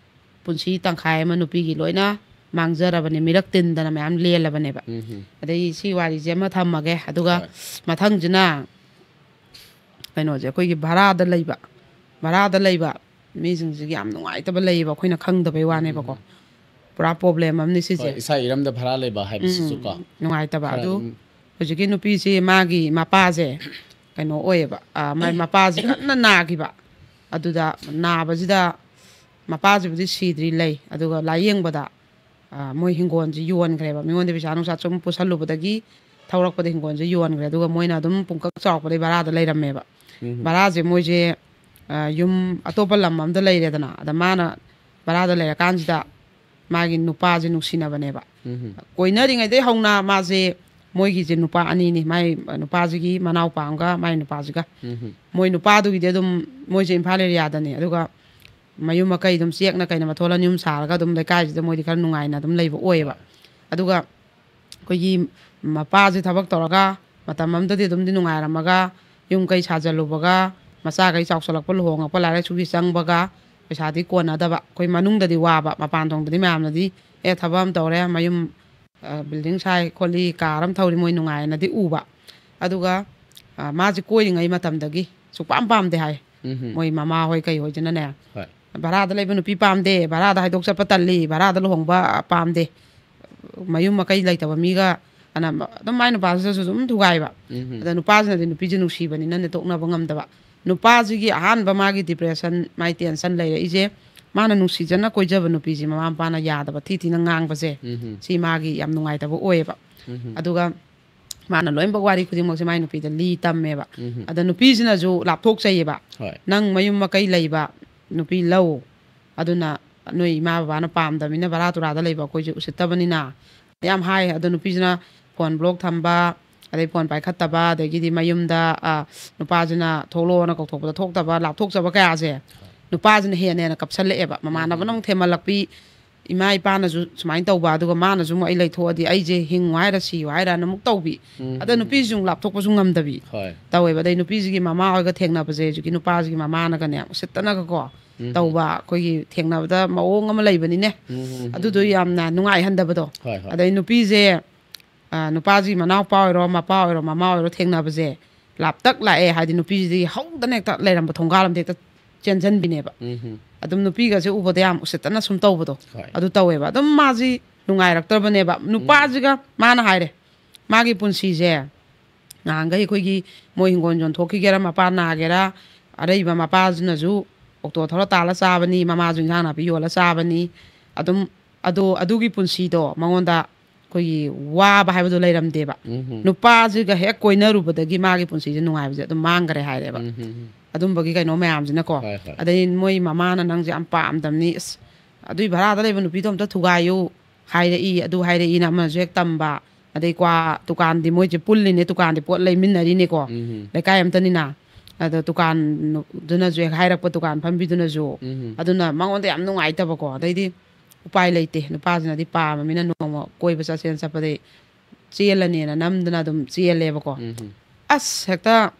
ꯄꯨꯟꯁꯤ ꯇꯪꯈꯥꯏ ꯑꯃ ꯅꯨꯄꯤꯒꯤ ꯂꯣꯏꯅ ꯃꯥꯡꯖꯔꯕꯅꯦ, ꯃꯤꯔꯛ ꯇꯤꯟꯗꯅ ꯃꯌꯥꯝ ꯂꯦꯜꯂꯕꯅꯦꯕ꯫ ꯎꯝ, ꯎꯝ꯫ ꯑꯗꯩ ꯁꯤ ꯋꯥꯔꯤꯁꯦ ꯑꯃ ꯊꯝꯃꯒꯦ, ꯑꯗꯨꯒ ꯍꯣꯏ꯫ ꯃꯊꯪꯁꯤꯅ ꯀꯩꯅꯣꯁꯦ, ꯑꯩꯈꯣꯏꯒꯤ ꯚꯔꯥꯗ ꯂꯩꯕ, ꯚꯔꯥꯗ ꯂꯩꯕ ꯃꯤꯁꯤꯡꯁꯤꯒꯤ ꯌꯥꯝ ꯅꯨꯡꯉꯥꯏꯇꯕ ꯂꯩꯌꯦꯕ, ꯑꯩꯈꯣꯏꯅ ꯈꯪꯗꯕꯩ ꯋꯥꯅꯦꯕꯀꯣ꯫ ꯎꯝ꯫ ꯄꯨꯔꯥ problem ꯑꯃꯅꯤ ꯁꯤꯁꯦ꯫ ꯍꯣꯏ, ꯏꯁꯥ ꯏꯔꯝꯗ ꯚꯔꯥ ꯂꯩꯕ ꯍꯥꯏꯕꯁꯤꯁꯨ ꯀꯣ꯫ ꯎꯝ, ꯅꯨꯡꯉꯥꯏꯇꯕ꯫ ꯈꯔ ꯑꯗꯨ ꯑꯗꯨꯝ ꯍꯧꯖꯤꯛꯀꯤ ꯅꯨꯄꯤꯁꯤ ꯃꯥꯒꯤ ꯃꯄꯥꯁꯦ ꯀꯩꯅꯣ ꯑꯣꯏꯌꯦꯕ, ꯑ, ꯃꯥꯏ ꯃꯄꯥꯁꯤ ꯀꯟꯅ ꯅꯥꯈꯤꯕ꯫ ꯑꯗꯨꯗ ꯅꯥꯕꯁꯤꯗ ꯃꯄꯥꯁꯤꯕꯨꯗꯤ ꯁꯤꯗ꯭ꯔꯤ ꯂꯩ, ꯑꯗꯨꯒ ꯂꯥꯏꯌꯦꯡꯕꯗ, ꯑ, ꯃꯣꯏ ꯍꯤꯡꯒꯣꯜꯁꯤ ꯌꯣꯟꯈ꯭ꯔꯦꯕ꯫ ꯃꯤꯉꯣꯟꯗ ꯄꯩꯁꯥ ꯅꯨꯡꯁꯥ ꯁꯨꯝ ꯄꯨꯁꯜꯂꯨꯕꯗꯒꯤ ꯊꯧꯔꯛꯄꯗ ꯍꯤꯡꯒꯣꯜꯁꯦ ꯌꯣꯟꯈ꯭ꯔꯦ꯫ ꯑꯗꯨꯒ ꯃꯣꯏꯅ ꯑꯗꯨꯝ ꯄꯨꯡꯀꯛ ꯆꯥꯎꯔꯛꯄꯗꯒꯤ ꯚꯔꯥꯗ ꯂꯩꯔꯝꯃꯦꯕ꯫ ꯎꯝ꯫ ꯚꯔꯥꯁꯦ ꯃꯣꯏꯁꯦ, ꯑ, ꯌꯨꯝ ꯑꯇꯣꯞꯄ ꯂꯝ ꯑꯃꯗ ꯂꯩꯔꯦꯗꯅ꯫ ꯑꯗ ꯃꯥꯅ ꯚꯔꯥꯗ ꯂꯩꯔꯀꯥꯟꯁꯤꯗ ꯃꯥꯒꯤ ꯅꯨꯄꯥꯁꯦ ꯅꯨꯡꯁꯤꯅꯕꯅꯦꯕ꯫ ꯎꯝ꯫ ꯀꯣꯏꯅꯔꯤꯉꯩꯗꯩ ꯍꯧꯅ ꯃꯥꯁꯦ, ꯃꯣꯏꯒꯤꯁꯦ ꯅꯨꯄꯥ ꯑꯅꯤꯅꯤ, ꯃꯥꯏ ꯅꯨꯄꯥꯁꯤꯒꯤ ꯃꯅꯥꯎꯄꯥ ꯑꯃꯒ ꯃꯥꯏ ꯅꯨꯄꯥꯁꯤꯒ꯫ ꯎꯝ꯫ ꯃꯣꯏ ꯅꯨꯄꯥꯗꯨꯒꯤꯗꯤ ꯑꯗꯨꯝ ꯃꯣꯏꯁꯦ ꯏꯝꯐꯥꯜ area ꯗꯅꯤ꯫ ꯑꯗꯨꯒ ꯃꯌꯨꯝ ꯃꯀꯩ ꯑꯗꯨꯝ ꯆꯦꯛꯅ ꯀꯩꯅ ꯃꯊꯣꯜ ꯑꯅꯤ ꯑꯍꯨꯝ ꯁꯥꯔꯒ ꯑꯗꯨꯝ ꯂꯩꯀꯥꯏꯁꯤꯗ ꯃꯣꯏꯗꯤ ꯈꯔ ꯅꯨꯡꯉꯥꯏꯅ ꯑꯗꯨꯝ ꯂꯩꯕ ꯑꯣꯏꯌꯦꯕ꯫ ꯑꯗꯨꯒ ꯑꯩꯈꯣꯏꯒꯤ ꯃꯄꯥꯁꯦ ꯊꯕꯛ ꯇꯧꯔꯒ ꯃꯇꯝ ꯑꯃꯗꯗꯤ ꯑꯗꯨꯝꯗꯤ ꯅꯨꯡꯉꯥꯏꯔꯝꯃꯒ ꯌꯨꯝ ꯀꯩ ꯁꯥꯖꯜꯂꯨꯕꯒ ꯃꯆꯥꯈꯩ ꯆꯥꯎꯁꯜꯂꯛꯄ, ꯂꯨꯍꯣꯡꯉꯛꯄ, ꯂꯥꯏꯔꯤꯛ ꯂꯥꯏꯁꯨꯒꯤ ꯆꯪꯕꯒ ꯄꯩꯁꯥꯗꯤ ꯀꯣꯟꯅꯗꯕ꯫ ꯑꯩꯈꯣꯏ ꯃꯅꯨꯡꯗꯗꯤ ꯋꯥꯕ, ꯃꯄꯥꯟ ꯊꯣꯡꯗꯗꯤ ꯃꯌꯥꯝꯅꯗꯤ "ꯑꯦ, ꯊꯕꯛ ꯑꯃ ꯇꯧꯔꯦ, ꯃꯌꯨꯝ, ꯑ, building ꯁꯥꯏ ꯈꯣꯠꯂꯤ, car ꯑꯃ ꯊꯧꯔꯤ", ꯃꯣꯏ ꯅꯨꯡꯉꯥꯏꯅꯗꯤ ꯎꯕ꯫ ꯑꯗꯨꯒ, ꯑ, ꯃꯥꯁꯦ ꯀꯣꯏꯔꯤꯉꯩ ꯃꯇꯝꯗꯒꯤ ꯁꯨꯛꯄꯥꯝ ꯄꯥꯝꯗꯦ ꯍꯥꯏ꯫ ꯎꯝ꯫ ꯃꯣꯏ ꯃꯃꯥ ꯍꯣꯏ ꯀꯩ ꯍꯣꯏꯁꯤꯅꯅꯦ, ꯍꯣꯏ꯫ "ꯚꯔꯥꯗ ꯂꯩꯕ ꯅꯨꯄꯤ ꯄꯥꯝꯗꯦ, ꯚꯔꯥꯗ ꯍꯥꯏꯗꯣꯛ ꯆꯠꯄ ꯇꯜꯂꯤ, ꯚꯔꯥꯗ ꯂꯨꯍꯣꯡꯕ ꯄꯥꯝꯗꯦ, ꯃꯌꯨꯝ ꯃꯀꯩ ꯂꯩꯇꯕ ꯃꯤꯒ", ꯑꯅ ꯑꯗꯨꯝ ꯃꯥꯏ ꯅꯨꯄꯥꯁꯤꯗꯁꯨ ꯑꯗꯨꯝ ꯊꯨꯒꯥꯏꯕ꯫ ꯎꯝ꯫ ꯑꯗ ꯅꯨꯄꯥꯁꯤꯅꯗꯤ ꯅꯨꯄꯤꯁꯦ ꯅꯨꯡꯁꯤꯕꯅꯤꯅꯅꯦ ꯇꯣꯛꯅꯕ ꯉꯝꯗꯕ꯫ ꯅꯨꯄꯥꯁꯤꯒꯤ ꯑꯍꯥꯟꯕ ꯃꯥꯒꯤ depression, ꯃꯥꯒꯤ tension ꯂꯩꯔꯛꯏꯁꯦ, ꯃꯥꯅ ꯅꯨꯡꯁꯤꯖꯅ ꯀꯣꯏꯖꯕ ꯅꯨꯄꯤꯁꯤ ꯃꯃꯥ ꯃꯄꯥꯅ ꯌꯥꯗꯕ, ꯊꯤ ꯊꯤꯅ ꯉꯥꯡꯕꯁꯦ, ꯎꯝ꯫ ꯁꯤ ꯃꯥꯒꯤ ꯌꯥꯝ ꯅꯨꯡꯉꯥꯏꯇꯕ ꯑꯣꯏꯌꯦꯕ꯫ ꯎꯝ꯫ ꯑꯗꯨꯒ ꯃꯥꯅ ꯂꯣꯏꯅꯃꯛ ꯋꯥꯔꯤ ꯈꯨꯗꯤꯡꯃꯛꯁꯦ ꯃꯥꯏ ꯅꯨꯄꯤꯗ ꯂꯤ ꯇꯝꯃꯦꯕ꯫ ꯎꯝ꯫ ꯑꯗ ꯅꯨꯄꯤꯁꯤꯅꯁꯨ ꯂꯥꯞꯊꯣꯛꯆꯩꯌꯦꯕ꯫ ꯍꯣꯏ꯫ "ꯅꯪ ꯃꯌꯨꯝ ꯃꯀꯩ ꯂꯩꯕ ꯅꯨꯄꯤ ꯂꯧ, ꯑꯗꯨꯅ ꯅꯣꯏ ꯏꯃꯥ ꯕꯕꯥꯅ ꯄꯥꯝꯗꯕꯅꯤꯅ, ꯚꯔꯥ ꯇꯨꯔꯥꯗ ꯂꯩꯕ ꯑꯩꯈꯣꯏꯁꯦ ꯎꯁꯤꯠꯇꯕꯅꯤꯅ", ꯌꯥꯝ ꯍꯥꯏ꯫ ꯑꯗꯣ ꯅꯨꯄꯤꯁꯤꯅ phone block ꯊꯝꯕ, ꯑꯗꯩ phone ꯄꯥꯏꯈꯠꯇꯕ, ꯑꯗꯒꯤꯗꯤ ꯃꯌꯨꯝꯗ, ꯑ, ꯅꯨꯄꯥꯁꯤꯅ ꯊꯣꯛꯂꯛꯑꯣꯅ ꯀꯧꯊꯣꯛꯄꯗ ꯊꯣꯛꯇꯕ, ꯂꯥꯞꯊꯣꯛꯆꯕ ꯀꯌꯥꯁꯦ ꯅꯨꯄꯥꯁꯤꯅ ꯍꯦꯟꯅ ꯍꯦꯟꯅ ꯀꯞꯁꯜꯂꯛꯑꯦꯕ꯫ ꯃꯃꯥꯟꯅꯕꯅ ꯑꯃꯨꯛ ꯊꯦꯝꯍꯜꯂꯛꯄꯤ, ꯏꯃꯥ ꯏꯄꯥꯅꯁꯨ ꯁꯨꯃꯥꯏꯅ ꯇꯧꯕ, ꯑꯗꯨꯒ ꯃꯥꯅꯁꯨ ꯑꯃꯨꯛ "ꯑꯩ ꯂꯩꯊꯣꯛꯑꯗꯤ ꯑꯩꯁꯦ ꯍꯤꯡꯉꯨ ꯍꯥꯏꯔ ꯁꯤꯌꯨ ꯍꯥꯏꯔꯅ ꯑꯃꯨꯛ ꯇꯧꯕꯤ꯫ ꯎꯝ, ꯑꯗ ꯎꯝ, ꯅꯨꯄꯤꯁꯤꯁꯨ ꯑꯃꯨꯛ ꯂꯥꯞꯊꯣꯛꯄꯁꯨ ꯉꯝꯗꯕꯤ ꯍꯣꯏ꯫ ꯇꯧꯋꯦꯕ꯫ ꯑꯗꯩ ꯅꯨꯄꯤꯁꯤꯒꯤ ꯃꯃꯥ ꯍꯣꯏꯒ ꯊꯦꯡꯅꯕꯁꯦ ꯍꯧꯖꯤꯛꯀꯤ ꯅꯨꯄꯥꯁꯤꯒꯤ ꯃꯃꯥꯅꯒꯅꯦ ꯌꯥꯝ ꯎꯁꯤꯠꯇꯅꯒꯀꯣ ꯎꯝ꯫ ꯇꯧꯕ, ꯑꯩꯈꯣꯏꯒꯤ ꯊꯦꯡꯅꯕꯗ ꯃꯑꯣꯡ ꯑꯃ ꯂꯩꯕꯅꯤꯅꯦ꯫ ꯎꯝ, ꯎꯝ, ꯎꯝ, ꯑꯗꯨꯗꯣ ꯎꯝ꯫ ꯌꯥꯝꯅ ꯅꯨꯡꯉꯥꯏꯍꯟꯗꯕꯗꯣ꯫ ꯍꯣꯏ, ꯍꯣꯏ꯫ ꯑꯗꯩ ꯅꯨꯄꯤꯁꯦ, ꯑ, ꯅꯨꯄꯥꯁꯤꯒꯤ ꯃꯅꯥꯎꯄꯥ ꯑꯣꯏꯔꯣ, ꯃꯄꯥ ꯑꯣꯏꯔꯣ, ꯃꯃꯥ ꯑꯣꯏꯔꯣ ꯊꯦꯡꯅꯕꯁꯦ ꯂꯥꯞꯇꯛ ꯂꯥꯛꯑꯦ ꯍꯥꯏꯗꯤ ꯅꯨꯄꯤꯁꯤꯗꯒꯤ ꯍꯧꯗꯅ ꯍꯦꯛꯇ ꯂꯩꯔꯝꯕ ꯊꯣꯡꯒꯥꯜ ꯑꯃꯗ ꯍꯦꯛꯇ ꯆꯦꯟꯁꯤꯟꯕꯤꯅꯦꯕ꯫ ꯎꯝ꯫ ꯑꯗꯨꯝ ꯅꯨꯄꯤꯒꯁꯦ ꯎꯕꯗ ꯌꯥꯝ ꯎꯁꯤꯠꯇꯅ ꯁꯨꯝ ꯇꯧꯕꯗꯣ ꯍꯣꯏ꯫ ꯑꯗꯨ ꯇꯧꯋꯦꯕ꯫ ꯑꯗꯨꯝ ꯃꯥꯁꯤ ꯅꯨꯡꯉꯥꯏꯔꯛꯇ꯭ꯔꯕꯅꯦꯕ꯫ ꯎꯝ꯫ ꯅꯨꯄꯥꯁꯤꯒ ꯃꯥꯅ ꯍꯥꯏꯔꯦ, ꯃꯥꯒꯤ ꯄꯨꯟꯁꯤꯁꯦ ꯅꯍꯥꯟꯈꯩ ꯑꯩꯈꯣꯏꯒꯤ ꯃꯣꯏ ꯍꯤꯡꯒꯣꯜ ꯌꯣꯟꯊꯣꯛꯈꯤꯒꯦꯔꯥ, ꯃꯄꯥ ꯅꯥꯒꯦꯔꯥ, ꯑꯔꯩꯕ ꯃꯄꯥꯁꯤꯅꯁꯨ ꯑꯣꯛꯇꯣ ꯊꯧꯔ ꯇꯥꯜꯂ ꯆꯥꯕꯅꯤ, ꯃꯃꯥꯁꯨ ꯏꯟꯁꯥꯡ ꯅꯥꯄꯤ ꯌꯣꯜꯂ ꯆꯥꯕꯅꯤ꯫ ꯑꯗꯨꯝ ꯑꯗꯣ ꯑꯗꯨꯒꯤ ꯄꯨꯟꯁꯤꯗꯣ ꯃꯉꯣꯟꯗ ꯑꯩꯈꯣꯏꯒꯤ ꯋꯥꯕ ꯍꯥꯏꯕꯗꯣ ꯂꯩꯔꯝꯗꯦꯕ꯫ ꯎꯝ꯫ ꯅꯨꯄꯥꯁꯤꯒ ꯍꯦꯛ ꯀꯣꯏꯅꯔꯨꯕꯗꯒꯤ ꯃꯥꯒꯤ ꯄꯨꯟꯁꯤꯁꯦ ꯅꯨꯡꯉꯥꯏꯕꯁꯦ ꯑꯗꯨꯝ ꯃꯥꯡꯈ꯭ꯔꯦ ꯍꯥꯏꯔꯦꯕ꯫ ꯎꯝ꯫ ꯑꯗꯨꯝꯕꯒꯤ ꯀꯩꯅꯣ ꯃꯌꯥꯝꯁꯤꯅꯀꯣ꯫ ꯍꯣꯏ, ꯍꯣꯏ꯫ ꯑꯗꯩ ꯃꯣꯏ ꯃꯃꯥꯅ "ꯅꯪꯁꯦ ꯌꯥꯝ ꯄꯥꯝꯗꯕꯅꯤ, ꯑꯁ, ꯑꯗꯨꯏ ꯚꯔꯥꯗ ꯂꯩꯕ ꯅꯨꯄꯤꯗꯣ ꯑꯝꯇ ꯊꯨꯒꯥꯏꯌꯨ" ꯍꯥꯏꯔꯛꯏ, ꯑꯗꯨ ꯍꯥꯏꯔꯛꯏꯅ ꯑꯃꯅꯁꯨ ꯍꯦꯛ ꯇꯝꯕ, ꯑꯗꯩ ꯀ꯭ꯋꯥ ꯗꯨꯀꯥꯟꯗꯤ ꯃꯣꯏꯁꯦ ꯄꯨꯜꯂꯤꯅꯦ, ꯗꯨꯀꯥꯟꯗꯤ ꯄꯣꯠ ꯂꯩꯃꯤꯟꯅꯔꯤꯅꯦꯀꯣ, ꯎꯝ꯫ ꯂꯩꯀꯥꯏ ꯑꯝꯇꯅꯤꯅ꯫ ꯑꯗꯣ ꯗꯨꯀꯥꯟꯗꯨꯅꯁꯨ ꯍꯦꯛ ꯍꯥꯏꯔꯛꯄ, ꯗꯨꯀꯥꯟ ꯐꯝꯕꯤꯗꯨꯅꯁꯨ꯫ ꯎꯝ꯫ ꯑꯗꯨꯅ ꯃꯉꯣꯟꯗ ꯌꯥꯝ ꯅꯨꯡꯉꯥꯏꯇꯕꯀꯣ꯫ ꯑꯗꯩꯗꯤ ꯎꯄꯥꯏ ꯂꯩꯇꯦ, ꯅꯨꯄꯥꯁꯤꯅꯗꯤ ꯄꯥꯝꯃꯃꯤꯅ ꯅꯣꯡꯃ ꯀꯣꯏꯕ ꯆꯠꯁꯦꯅ ꯆꯠꯄꯗꯩ ꯆꯦꯜꯂꯅꯦꯅ ꯅꯝꯗꯅ ꯑꯗꯨꯝ ꯆꯦꯜꯂꯦꯕꯀꯣ꯫ ꯎꯝ꯫ ꯑꯁ, ꯍꯦꯛꯇ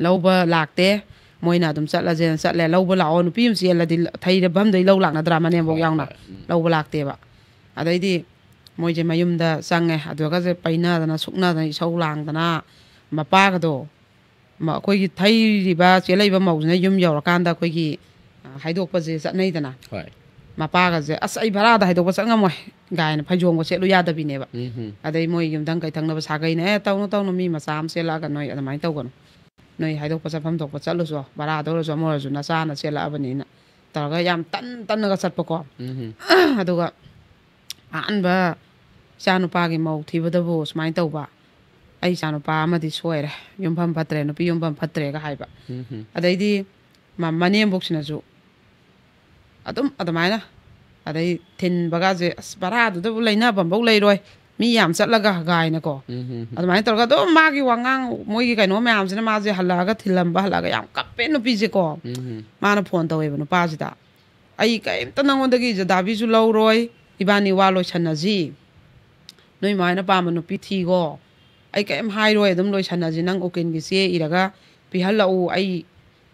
ꯂꯧꯕ ꯂꯥꯛꯇꯦ꯫ ꯃꯣꯏꯅ ꯑꯗꯨꯝ ꯆꯠꯂꯁꯦꯅ ꯆꯠꯂꯦ꯫ ꯂꯧꯕ ꯂꯥꯛꯑꯣ, ꯅꯨꯄꯤ ꯑꯃ ꯆꯦꯜꯂꯗꯤ ꯊꯩꯔꯐꯝꯗꯩ ꯂꯧ ꯂꯥꯛꯅꯗ꯭ꯔꯥ, ꯃꯅꯦꯝꯕꯣꯛ ꯍꯣꯏ, ꯌꯥꯎꯅ? ꯍꯣꯏ꯫ ꯎꯝ꯫ ꯂꯧꯕ ꯂꯥꯛꯇꯦꯕ꯫ ꯑꯗꯩꯗꯤ ꯃꯣꯏꯁꯦ ꯃꯌꯨꯝꯗ ꯆꯪꯉꯦ꯫ ꯑꯗꯨꯒꯁꯦ ꯄꯩꯅꯗꯅ, ꯁꯨꯛꯅꯗꯅ, ꯏꯁꯧ ꯂꯥꯡꯗꯅ, ꯃꯄꯥꯒꯗꯣ, ꯃ-, ꯑꯩꯈꯣꯏꯒꯤ ꯊꯩꯔꯤꯕ, ꯆꯦꯜꯂꯛꯏꯕ ꯃꯧꯁꯤꯅ ꯌꯨꯝ ꯌꯧꯔꯀꯥꯟꯗ ꯑꯩꯈꯣꯏꯒꯤ, ꯑ, ꯍꯥꯏꯗꯣꯛꯄꯁꯦ ꯆꯠꯅꯩꯗꯅ꯫ ꯍꯣꯏ꯫ ꯃꯄꯥꯒꯁꯦ, "ꯑꯁ, ꯑꯩ ꯚꯔꯥꯗ ꯍꯥꯏꯗꯣꯛꯄ ꯆꯠ ꯉꯝꯃꯣꯏ" ꯀꯥꯏꯅ ꯐꯩꯖꯣꯝꯒ ꯁꯦꯠꯂꯨ ꯌꯥꯗꯕꯤꯅꯦꯕ꯫ ꯎꯝ꯫ ꯑꯗꯩ ꯃꯣꯏ ꯌꯨꯝꯊꯪ ꯀꯩꯊꯪꯅꯕ ꯁꯥꯒꯩꯅ, "ꯑꯦ, ꯇꯧꯅꯨ, ꯇꯧꯅꯨ, ꯃꯤ ꯃꯆꯥ ꯑꯃ ꯆꯦꯜꯂꯛꯑꯒ ꯅꯣꯏ ꯑꯗꯨꯃꯥꯏꯅ ꯇꯧꯒꯅꯨ"꯫ ꯅꯣꯏ ꯍꯥꯏꯗꯣꯛꯄ ꯆꯠꯐꯝ ꯊꯣꯛꯄ ꯆꯠꯂꯨꯁꯨ, ꯚꯔꯥꯗ ꯑꯣꯏꯔꯁꯨ ꯑꯃ ꯑꯣꯏꯔꯁꯨ, ꯅꯆꯥꯅ ꯆꯦꯜꯂꯛꯑꯕꯅꯤꯅ ꯇꯧꯔꯒ ꯌꯥꯝ ꯇꯟ ꯇꯟꯅꯒ ꯆꯠꯄꯀꯣ꯫ ꯎꯝ ꯑꯗꯨꯒ ꯑꯍꯥꯟꯕ ꯏꯆꯥꯅꯨꯄꯥꯒꯤ ꯃꯧ ꯊꯤꯕꯗꯕꯨ ꯁꯨꯃꯥꯏꯅ ꯇꯧꯕ, "ꯑꯩ ꯏꯆꯥꯅꯨꯄꯥ ꯑꯃꯗꯤ ꯁꯣꯏꯔꯦ, ꯌꯨꯝꯐꯝ ꯐꯠꯇ꯭ꯔꯦ, ꯅꯨꯄꯤ ꯌꯨꯝꯐꯝ ꯐꯠꯇ꯭ꯔꯦꯒ" ꯍꯥꯏꯕ꯫ ꯎꯝ ꯑꯗꯩꯗꯤ ꯃ- ꯃꯅꯦꯝꯕꯣꯛꯁꯤꯅꯁꯨ ꯑꯗꯨꯝ ꯑꯗꯨꯃꯥꯏꯅ, ꯑꯗꯩ ꯊꯤꯟꯕꯒꯁꯦ, "ꯑꯁ, ꯚꯔꯥꯗꯨꯗꯕꯨ ꯂꯩꯅꯐꯝꯐꯧ ꯂꯩꯔꯣꯏ, ꯃꯤ ꯌꯥꯝ ꯆꯠꯂꯒ" ꯀꯥꯏꯅꯀꯣ꯫ ꯎꯝ ꯑꯗꯨꯃꯥꯏꯅ ꯇꯧꯔꯒ ꯑꯗꯨꯝ ꯃꯥꯒꯤ ꯋꯥꯉꯥꯡ, ꯃꯣꯏꯒꯤ ꯀꯩꯅꯣ ꯃꯌꯥꯝꯁꯤꯅ ꯃꯥꯁꯦ ꯍꯜꯂꯛꯑꯒ, ꯊꯤꯜꯂꯝꯕ ꯍꯜꯂꯛꯑꯒ ꯌꯥꯝ ꯀꯞꯄꯦ ꯅꯨꯄꯤꯁꯦꯀꯣ꯫ ꯎꯝ ꯃꯥꯅ ꯐꯣꯟ ꯇꯧꯋꯦꯕ ꯅꯨꯄꯥꯁꯤꯗ, "ꯑꯩ ꯀꯔꯤꯝꯇ ꯅꯪꯉꯣꯟꯗꯒꯤ ꯖꯗꯥꯕꯤꯁꯨ ꯂꯧꯔꯣꯏ, ꯏꯕꯥꯅꯤ ꯋꯥ ꯂꯣꯏꯁꯟꯅꯁꯤ, ꯅꯣꯏ ꯃꯥꯅ ꯄꯥꯝꯕ ꯅꯨꯄꯤ ꯊꯤꯈꯣ, ꯑꯩ ꯀꯔꯤꯝ ꯍꯥꯏꯔꯣꯏ, ꯑꯗꯨꯝ ꯂꯣꯏꯁꯟꯅꯁꯤ, ꯅꯪ ꯎꯀꯤꯜꯒꯤ ꯆꯦ ꯏꯔꯒ ꯄꯤꯍꯜꯂꯛꯎ, ꯑꯩ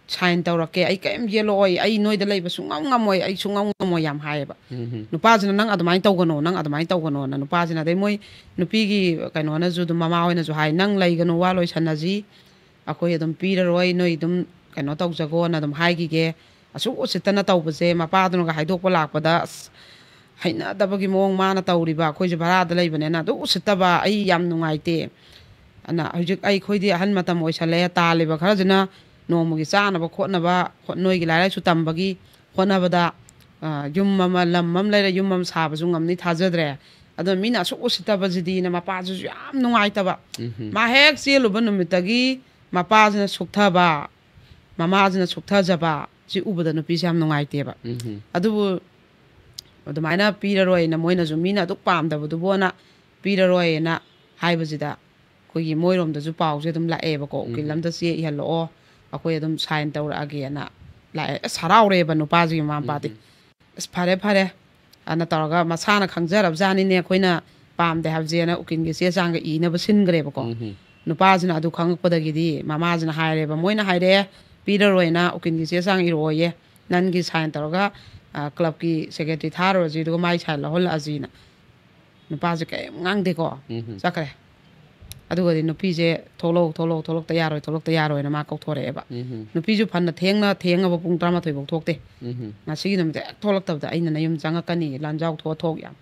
ꯁꯥꯏꯟ ꯇꯧꯔꯛꯀꯦ, ꯑꯩ ꯀꯔꯤꯝ ꯌꯦꯜꯂꯛꯑꯣꯏ, ꯑꯩ ꯅꯣꯏꯗ ꯂꯩꯕ ꯁꯨꯡꯉꯝ ꯉꯝꯃꯣꯏ, ꯑꯩ ꯁꯨꯡꯉꯝ ꯉꯝꯃꯣꯏ" ꯌꯥꯝ ꯍꯥꯏꯌꯦꯕ꯫ ꯎꯝ ꯅꯨꯄꯥꯁꯤꯅ, "ꯅꯪ ꯑꯗꯨꯃꯥꯏꯅ ꯇꯧꯒꯅꯣ, ꯅꯪ ꯑꯗꯨꯃꯥꯏꯅ ꯇꯧꯒꯅꯣꯅ" ꯅꯨꯄꯥꯁꯤꯅ꯫ ꯑꯗꯩ ꯃꯣꯏ ꯅꯨꯄꯤꯒꯤ ꯀꯩꯅꯣꯅꯁꯨ ꯑꯗꯨꯝ, ꯃꯃꯥ ꯍꯣꯏꯅꯁꯨ ꯍꯥꯏ, "ꯅꯪ ꯂꯩꯒꯅꯨ, ꯋꯥ ꯂꯣꯏꯁꯟꯅꯁꯤ, ꯑꯩꯈꯣꯏ ꯑꯗꯨꯝ ꯄꯤꯔꯔꯣꯏ, ꯅꯣꯏ ꯑꯗꯨꯝ ꯀꯩꯅꯣ ꯇꯧꯖꯒꯣꯅ" ꯑꯗꯨꯝ ꯍꯥꯏꯈꯤꯒꯦ꯫ ꯑꯁꯨꯛ ꯎꯁꯤꯠꯇꯅ ꯇꯧꯕꯁꯦ ꯃꯄꯥꯗꯨꯅꯒ ꯍꯥꯏꯗꯣꯛꯄ ꯂꯥꯛꯄꯗ, ꯑꯁ, ꯍꯩꯅꯗꯕꯒꯤ ꯃꯑꯣꯡ ꯃꯥꯅ ꯇꯧꯔꯤꯕ, ꯑꯩꯈꯣꯏꯁꯦ ꯚꯔꯥꯗ ꯂꯩꯕꯅꯦꯅ ꯑꯗꯨꯛ ꯎꯁꯤꯠꯇꯕ, ꯑꯩ ꯌꯥꯝ ꯅꯨꯡꯉꯥꯏꯇꯦ꯫ ꯑꯗꯨꯅ ꯍꯧꯖꯤꯛ ꯑꯩꯈꯣꯏꯗꯤ ꯑꯍꯜ ꯃꯇꯝ ꯑꯣꯏꯁꯜꯂꯛꯑꯦ, ꯇꯥꯜꯂꯤꯕ ꯈꯔꯁꯤꯅ ꯅꯣꯡꯃꯒꯤ ꯆꯥꯅꯕ ꯈꯣꯠꯅꯕ, ꯍꯣꯠ-, ꯅꯣꯏꯒꯤ ꯂꯥꯏꯔꯤꯛ ꯂꯥꯏꯁꯨ ꯇꯝꯕꯒꯤ ꯍꯣꯠꯅꯕꯗ, ꯑ, ꯌꯨꯝ ꯑꯃ, ꯂꯝ ꯑꯃ ꯂꯩꯔ ꯌꯨꯝ ꯑꯃ ꯁꯥꯕꯁꯨ ꯉꯝꯅꯤ ꯊꯥꯖꯗ꯭ꯔꯦ꯫ ꯑꯗꯨꯅ ꯃꯤꯅ ꯑꯁꯨꯛ ꯎꯁꯤꯠꯇꯕꯁꯤꯗꯤꯅ ꯃꯄꯥꯁꯤꯁꯨ ꯌꯥꯝ ꯅꯨꯡꯉꯥꯏꯇꯕ꯫ ꯎꯝ ꯃꯥ ꯍꯦꯛ ꯆꯦꯜꯂꯨꯕ ꯅꯨꯃꯤꯠꯇꯒꯤ ꯃꯄꯥꯁꯤꯅ ꯁꯨꯛꯊꯕ, ꯃꯃꯥꯁꯤꯅ ꯁꯨꯛꯊꯖꯕ, ꯁꯤ ꯎꯕꯗ ꯅꯨꯄꯤꯁꯦ ꯌꯥꯝ ꯅꯨꯡꯉꯥꯏꯇꯦꯕ꯫ ꯎꯝ ꯑꯗꯨꯕꯨ ꯑꯗꯨꯃꯥꯏꯅ ꯄꯤꯔꯔꯣꯏꯅ ꯃꯣꯏꯅꯁꯨ, ꯃꯤꯅ ꯑꯗꯨꯛ ꯄꯥꯝꯗꯕꯗꯨꯕꯨꯅ ꯄꯤꯔꯔꯣꯏꯅ ꯍꯥꯏꯕꯁꯤꯗ, ꯑꯩꯈꯣꯏꯒꯤ ꯃꯣꯏꯔꯣꯝꯗꯁꯨ ꯄꯥꯎꯁꯦ ꯑꯗꯨꯝ ꯂꯥꯛꯑꯦꯕꯀꯣ, "ꯎꯀꯤꯜ ꯎꯝ꯫ ꯑꯝꯇ ꯆꯦ ꯏꯍꯜꯂꯛꯑꯣ, ꯑꯩꯈꯣꯏ ꯑꯗꯨꯝ ꯁꯥꯏꯟ ꯇꯧꯔꯛꯑꯒꯦꯅ" ꯂꯥꯛꯑꯦ꯫ ꯑꯁ, ꯍꯔꯥꯎꯔꯦꯕ ꯅꯨꯄꯥꯁꯤꯒꯤ ꯃꯃꯥ ꯃꯄꯥꯗꯤ꯫ ꯎꯝ "ꯑꯁ, ꯐꯔꯦ ꯐꯔꯦ" ꯑꯅ ꯇꯧꯔꯒ, ꯃꯁꯥꯅ ꯈꯪꯖꯔꯕꯖꯥꯠꯅꯤꯅꯦ, ꯑꯩꯈꯣꯏꯅ ꯄꯥꯝꯗꯦ ꯍꯥꯏꯕꯁꯦꯅ ꯎꯀꯤꯜꯒꯤ ꯆꯦ ꯆꯥꯡꯒ ꯏꯅꯕ ꯁꯤꯟꯈ꯭ꯔꯦꯕꯀꯣ꯫ ꯎꯝ ꯅꯨꯄꯥꯁꯤꯅ ꯑꯗꯨ ꯈꯪꯉꯛꯄꯗꯒꯤꯗꯤ ꯃꯃꯥꯁꯤꯅ ꯍꯥꯏꯔꯦꯕ, ꯃꯣꯏꯅ ꯍꯥꯏꯔꯛꯑꯦ, "ꯄꯤꯔꯔꯣꯏꯅ, ꯎꯀꯤꯜꯒꯤ ꯆꯦ ꯆꯥꯡ ꯏꯔꯛꯑꯣꯌꯦ, ꯅꯪꯒꯤ ꯁꯥꯏꯟ ꯇꯧꯔꯒ, ꯑ, ꯀ꯭ꯂꯕꯀꯤ ꯁꯦꯀ꯭ꯔꯦꯇꯔꯤ ꯊꯥꯔꯨꯔꯁꯤ, ꯑꯗꯨꯒ ꯃꯥꯏ ꯁꯥꯏꯟ ꯂꯧꯍꯜꯂꯛꯑꯁꯤꯅ"꯫ ꯅꯨꯄꯥꯁꯦ ꯀꯔꯤꯝ ꯉꯥꯡꯗꯦꯀꯣ꯫ ꯎꯝ ꯆꯠꯈ꯭ꯔꯦ꯫ ꯑꯗꯨꯒꯗꯤ ꯅꯨꯄꯤꯁꯦ, "ꯊꯣꯛꯂꯛꯎ, ꯊꯣꯛꯂꯛꯎ, ꯊꯣꯛꯂꯛꯇ ꯌꯥꯔꯣꯏ, ꯊꯣꯛꯂꯛꯇ ꯌꯥꯔꯣꯏꯅ" ꯃꯥ ꯀꯧꯊꯣꯔꯛꯑꯦꯕ꯫ ꯎꯝ ꯅꯨꯄꯤꯁꯨ ꯐꯅ ꯊꯦꯡꯅ, ꯊꯦꯡꯉꯕ ꯄꯨꯡ ꯇꯔꯥꯃꯥꯊꯣꯏ ꯐꯥꯎ ꯊꯣꯛꯇꯦ꯫ ꯎꯝ ꯉꯁꯤꯒꯤ ꯅꯨꯃꯤꯠꯇ ꯍꯦꯛ ꯊꯣꯛꯂꯛꯇꯕꯗ ꯑꯩꯅ ꯅꯌꯨꯝ ꯆꯪꯉꯛꯀꯅꯤ, ꯂꯥꯟꯖꯥꯎ ꯊꯣꯛꯑ ꯊꯣꯛ ꯌꯥꯝ,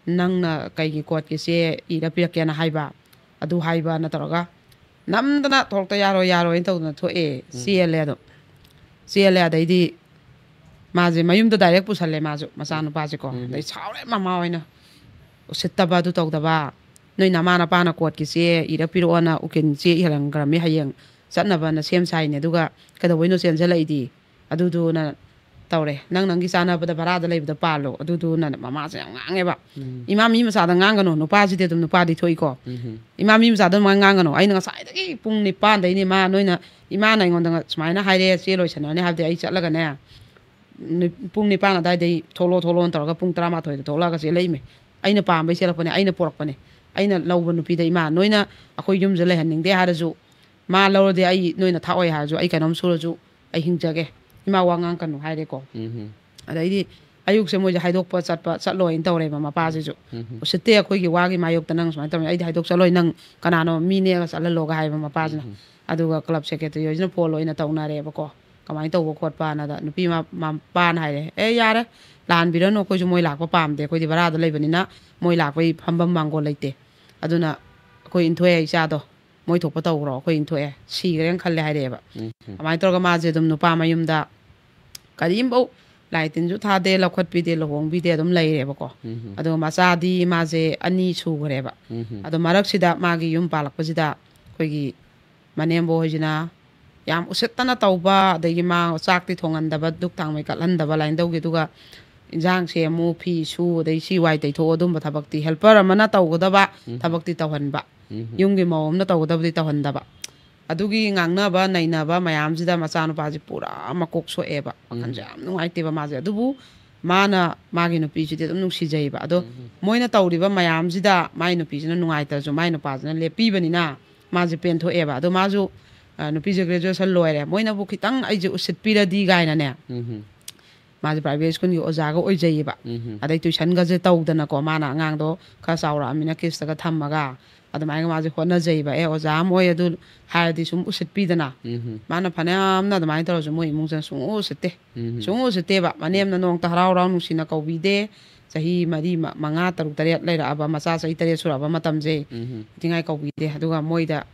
ꯅꯪꯅ ꯀꯩꯒꯤ ꯀꯣꯔꯠꯀꯤ ꯆꯦ ꯏꯔ ꯄꯤꯔꯛꯀꯦꯅ ꯍꯥꯏꯕ, ꯑꯗꯨ ꯍꯥꯏꯕꯅ ꯇꯧꯔꯒ ꯅꯝꯗꯅ ꯊꯣꯛꯂꯛꯇ ꯌꯥꯔꯣꯏ ꯌꯥꯔꯣꯏꯅ ꯇꯧꯗꯅ ꯊꯣꯛꯑꯦ꯫ ꯎꯝ꯫ ꯆꯦꯜꯂꯦ ꯑꯗꯨꯝ꯫ ꯆꯦꯜꯂꯦ, ꯑꯗꯩꯗꯤ ꯃꯥꯁꯦ ꯃꯌꯨꯝꯗ ꯗꯥꯏꯔꯦꯛ ꯄꯨꯁꯜꯂꯦ ꯃꯥꯁꯨ, ꯃꯆꯥꯅꯨꯄꯥꯁꯦꯀꯣ꯫ ꯎꯝ꯫ ꯑꯗꯩ ꯁꯥꯎꯔꯦ ꯃꯃꯥ ꯍꯣꯏꯅ, "ꯎꯁꯤꯠꯇꯕ, ꯑꯗꯨ ꯇꯧꯗꯕ, ꯅꯣꯏ ꯅꯃꯥ ꯅꯄꯥꯅ ꯀꯣꯔꯠꯀꯤ ꯆꯦ ꯏꯔ ꯄꯤꯔꯛꯑꯣꯅ ꯎꯀꯤꯜ ꯆꯦ ꯏꯍꯜꯂꯝꯈ꯭ꯔꯝꯃꯤ, ꯍꯌꯦꯡ ꯆꯠꯅꯕꯅ ꯁꯦꯝ ꯁꯥꯏꯅꯦ, ꯑꯗꯨꯒ ꯀꯩꯗꯧꯕꯩꯅꯣ ꯆꯦꯟꯁꯤꯜꯂꯛꯏꯗꯤ?" ꯑꯗꯨꯗꯨꯅ ꯇꯧꯔꯦ꯫ "ꯅꯪ ꯅꯪꯒꯤ ꯆꯥꯅꯕꯗ ꯚꯔꯥꯗ ꯂꯩꯕꯗ ꯄꯥꯜꯂꯣ", ꯑꯗꯨꯗꯨꯅ ꯃꯃꯥꯁꯦ ꯌꯥꯝ ꯉꯥꯡꯉꯦꯕ꯫ ꯎꯝ꯫ ꯏꯃꯥ ꯃꯤ ꯃꯆꯥꯗ ꯉꯥꯡꯒꯅꯨ, ꯅꯨꯄꯥꯁꯤꯗꯤ ꯑꯗꯨꯝ ꯅꯨꯄꯥꯗꯤ ꯊꯣꯛꯏꯀꯣ꯫ ꯎꯝ꯫ "ꯏꯃꯥ ꯃꯤ ꯃꯆꯥꯗ ꯑꯗꯨꯃꯥꯏꯅ ꯉꯥꯡꯒꯅꯨ, ꯑꯩꯅ ꯉꯁꯥꯏꯗꯒꯤ ꯄꯨꯡ ꯅꯤꯄꯥꯟꯗꯩꯅꯦ ꯃꯥ, ꯅꯣꯏꯅ, ꯏꯃꯥꯅ ꯑꯩꯉꯣꯟꯗ ꯉ-, ꯁꯨꯃꯥꯏꯅ ꯍꯥꯏꯔꯦ, ꯆꯦ ꯂꯣꯏꯁꯟꯅꯔꯅꯤ ꯍꯥꯏꯕꯗꯤ ꯑꯩ ꯆꯠꯂꯒꯅꯦ, ꯅꯨ-, ꯄꯨꯡ ꯅꯤꯄꯥꯟ ꯑꯗꯨꯋꯥꯏꯗꯩ ꯊꯣꯛꯂꯛꯑꯣ ꯊꯣꯛꯂꯛꯑꯣꯅ ꯇꯧꯔꯒ ꯄꯨꯡ ꯇꯔꯥꯃꯥꯊꯣꯏꯗ ꯊꯣꯛꯂꯛꯑꯒ ꯆꯦꯜꯂꯛꯏꯃꯦ꯫ ꯑꯩꯅ ꯄꯥꯝꯕꯩ ꯆꯦꯜꯂꯛꯄꯅꯦ, ꯑꯩꯅ ꯄꯣꯔꯛꯄꯅꯦ, ꯑꯩꯅ ꯂꯧꯕ ꯅꯨꯄꯤꯗ꯫ ꯏꯃꯥ, ꯅꯣꯏꯅ ꯑꯩꯈꯣꯏ ꯌꯨꯝꯁꯤꯗ ꯂꯩꯍꯟꯅꯤꯡꯗꯦ ꯍꯥꯏꯔꯁꯨ, ꯃꯥ ꯂꯧꯔꯗꯤ ꯑꯩ ꯅꯣꯏꯅ ꯊꯥꯛꯑꯣꯏ ꯍꯥꯏꯔꯁꯨ ꯑꯩ ꯀꯩꯅꯣꯝ ꯁꯨꯔꯁꯨ ꯑꯩ ꯍꯤꯡꯖꯒꯦ, ꯏꯃꯥ ꯋꯥ ꯉꯥꯡꯀꯅꯨ" ꯍꯥꯏꯔꯦꯀꯣ꯫ ꯎꯝ꯫ ꯑꯗꯩꯗꯤ ꯑꯌꯨꯛꯁꯦ ꯃꯣꯏꯁꯦ ꯍꯥꯏꯗꯣꯛꯄ ꯆꯠꯄ ꯆꯠꯂꯣꯏꯅ ꯇꯧꯔꯦꯕ ꯃꯄꯥꯁꯤꯁꯨ꯫ ꯎꯝ꯫ "ꯎꯁꯤꯠꯇꯦ, ꯑꯩꯈꯣꯏꯒꯤ ꯋꯥꯒꯤ ꯃꯥꯌꯣꯛꯇ ꯅꯪ ꯁꯨꯃꯥꯏꯅ ꯇꯧꯔꯦ, ꯑꯩꯗꯤ ꯍꯥꯏꯗꯣꯛ ꯆꯠꯂꯣꯏ, ꯅꯪ ꯀꯅꯥꯅꯣ ꯃꯤ ꯅꯦꯛꯑꯒ ꯆꯠꯍꯜꯂꯣꯒ" ꯍꯥꯏꯕ ꯃꯄꯥꯁꯤꯅ꯫ ꯎꯝ꯫ ꯑꯗꯨꯒ ꯀ꯭ꯂꯕ ꯁꯦꯀ꯭ꯔꯦꯇꯔꯤ ꯍꯣꯏꯁꯤꯅ ꯐꯣꯟ ꯑꯣꯏꯅ ꯇꯧꯅꯔꯦꯕꯀꯣ, "ꯀꯃꯥꯏꯅ ꯇꯧꯕ ꯈꯣꯠꯄꯅꯗ?" ꯅꯨꯄꯤ ꯃ-, ꯃꯄꯥꯅ ꯍꯥꯏꯔꯦ, "ꯑꯦ ꯌꯥꯔꯦ, ꯂꯥꯟꯕꯤꯔꯅꯨ, ꯑꯩꯈꯣꯏꯁꯨ ꯃꯣꯏ ꯂꯥꯛꯄ ꯄꯥꯝꯗꯦ, ꯑꯩꯈꯣꯏꯗꯤ ꯚꯔꯥꯗ ꯂꯩꯕꯅꯤꯅ ꯃꯣꯏ ꯂꯥꯛꯄꯩ ꯐꯝꯐꯝ ꯃꯥꯡꯒꯣꯜ ꯂꯩꯇꯦ, ꯑꯗꯨꯅ ꯑꯩꯈꯣꯏ ꯏꯟꯊꯣꯛꯑꯦ ꯏꯆꯥꯗꯣ, ꯃꯣꯏ ꯊꯣꯛꯄ ꯇꯧꯈ꯭ꯔꯣ, ꯑꯩꯈꯣꯏ ꯏꯟꯊꯣꯛꯑꯦ, ꯁꯤꯈ꯭ꯔꯦꯅ ꯈꯜꯂꯦ" ꯍꯥꯏꯔꯛꯑꯦꯕ꯫ ꯎꯝ꯫ ꯑꯗꯨꯃꯥꯏꯅ ꯇꯧꯔꯒ ꯃꯥꯁꯦ ꯑꯗꯨꯝ ꯅꯨꯄꯥ ꯃꯌꯨꯝꯗ ꯀꯔꯤꯝꯐꯧ ꯂꯥꯏ ꯇꯤꯟꯁꯨ ꯊꯥꯗꯦ, ꯂꯧꯈꯠꯄꯤꯗꯦ, ꯂꯨꯍꯣꯡꯕꯤꯗꯦ, ꯑꯗꯨꯝ ꯂꯩꯔꯦꯕꯀꯣ꯫ ꯎꯝ꯫ ꯑꯗꯣ ꯃꯆꯥꯗꯤ ꯃꯥꯁꯦ ꯑꯅꯤ ꯁꯨꯈ꯭ꯔꯦꯕ꯫ ꯎꯝ꯫ ꯑꯗꯣ ꯃꯔꯛꯁꯤꯗ ꯃꯥꯒꯤ ꯌꯨꯝ ꯄꯥꯜꯂꯛꯄꯁꯤꯗ ꯑꯩꯈꯣꯏꯒꯤ ꯃꯅꯦꯝꯕꯣꯛ ꯍꯣꯏꯁꯤꯅ ꯌꯥꯝ ꯎꯁꯤꯠꯇꯅ ꯇꯧꯕ, ꯑꯗꯒꯤ ꯃꯥ ꯆꯥꯛꯇꯤ ꯊꯣꯡꯍꯟꯗꯕ, ꯙꯨꯛ ꯊꯥꯡꯃꯩ ꯀꯠꯍꯟꯗꯕ ꯂꯥꯏꯅꯤꯡꯊꯧꯒꯤ, ꯑꯗꯨꯒ ꯏꯟꯖꯥꯡ ꯁꯦꯝꯃꯨ, ꯐꯤ ꯁꯨ, ꯑꯗꯩ ꯁꯤ ꯋꯥꯏ ꯇꯩꯊꯣꯛꯑꯣ, ꯑꯗꯨꯝꯕ ꯊꯕꯛꯇꯤ helper ꯑꯃꯅ ꯇꯧꯒꯗꯕ ꯎꯝ꯫ ꯊꯕꯛꯇꯤ ꯇꯧꯍꯟꯕ, ꯎꯝ꯫ ꯌꯨꯝꯒꯤ ꯃꯧ ꯑꯃꯅ ꯇꯧꯒꯗꯕꯗꯤ ꯇꯧꯍꯟꯗꯕ꯫ ꯑꯗꯨꯒꯤ ꯉꯥꯡꯅꯕ ꯅꯩꯅꯕ ꯃꯌꯥꯝꯁꯤꯗ ꯃꯆꯥꯅꯨꯄꯥꯁꯤ ꯄꯨꯔꯥ ꯃꯀꯣꯛ ꯁꯣꯛꯑꯦꯕ, ꯋꯥꯈꯜꯁꯦ ꯎꯝ꯫ ꯌꯥꯝ ꯅꯨꯡꯉꯥꯏꯇꯦꯕ ꯃꯥꯁꯦ꯫ ꯑꯗꯨꯕꯨ ꯃꯥꯅ ꯃꯥꯒꯤ ꯅꯨꯄꯤꯁꯤꯗꯤ ꯑꯗꯨꯝ ꯅꯨꯡꯁꯤꯖꯩꯕ꯫ ꯑꯗꯣ ꯎꯝ꯫ ꯃꯣꯏꯅ ꯇꯧꯔꯤꯕ ꯃꯌꯥꯝꯁꯤꯗ ꯃꯥꯏ ꯅꯨꯄꯤꯁꯤꯅ ꯅꯨꯡꯉꯥꯏꯇ꯭ꯔꯁꯨ ꯃꯥꯏ ꯅꯨꯄꯥꯁꯤꯅ ꯂꯦꯞꯄꯤꯕꯅꯤꯅ ꯃꯥꯁꯦ ꯄꯦꯟꯊꯣꯛꯑꯦꯕ꯫ ꯑꯗꯣ ꯃꯥꯁꯨ, ꯑ, ꯅꯨꯄꯤꯁꯦ graduation ꯂꯣꯏꯔꯦ, ꯃꯣꯏꯅꯕꯨ ꯈꯤꯇꯪ ꯑꯩꯁꯦ ꯎꯁꯤꯠꯄꯤꯔꯗꯤ ꯀꯥꯏꯅꯅꯦ꯫ ꯎꯝ꯫ ꯃꯥꯁꯦ private schoolꯒꯤ ꯑꯣꯖꯥꯒ ꯑꯣꯏꯖꯩꯌꯦꯕ꯫ ꯎꯝ꯫ ꯑꯗꯩ tuitionꯒꯁꯦ ꯇꯧꯗꯅꯀꯣ, ꯃꯥꯅ ꯑꯉꯥꯡꯗꯣ ꯈꯔ ꯆꯥꯎꯔꯛꯑꯃꯤꯅ ꯀꯤꯁꯇꯒ ꯊꯝꯃꯒ ꯑꯗꯨꯃꯥꯏꯅ ꯃꯥꯁꯦ ꯍꯣꯠꯅꯖꯩꯕ꯫ "ꯑꯦ, ꯑꯣꯖꯥ ꯑꯃ ꯑꯣꯏ, ꯑꯗꯨ ꯍꯥꯏꯔꯗꯤ ꯁꯨꯝ ꯎꯁꯤꯠꯄꯤꯗꯅ"꯫ ꯎꯝ꯫ ꯃꯥꯅ ꯐꯅꯌꯥꯝꯅ ꯑꯗꯨꯃꯥꯏꯅ ꯇꯧꯔꯁꯨ ꯃꯣꯏ ꯏꯃꯨꯡꯁꯤꯅ ꯁꯨꯡꯎ ꯎꯁꯤꯠꯇꯦ꯫ ꯎꯝ꯫ ꯁꯨꯡꯎ ꯎꯁꯤꯠꯇꯦꯕ꯫ ꯃꯅꯦꯝꯅ ꯅꯣꯡꯇ ꯍꯔꯥꯎ ꯍꯔꯥꯎ ꯅꯨꯡꯁꯤꯅ ꯀꯧꯕꯤꯗꯦ꯫ ꯆꯍꯤ ꯃꯔꯤ, ꯃ-, ꯃꯉꯥ, ꯇꯔꯨꯛ, ꯇꯔꯦꯠ ꯂꯩꯔꯛꯑꯕ, ꯃꯆꯥ ꯆꯍꯤ ꯇꯔꯦꯠ ꯁꯨꯔꯛꯑꯕ ꯃꯇꯝꯁꯦ ꯎꯝ꯫ ꯏꯟꯊꯤꯉꯥꯏ ꯀꯧꯕꯤꯗꯦ꯫ ꯑꯗꯨꯒ ꯃꯣꯏꯗ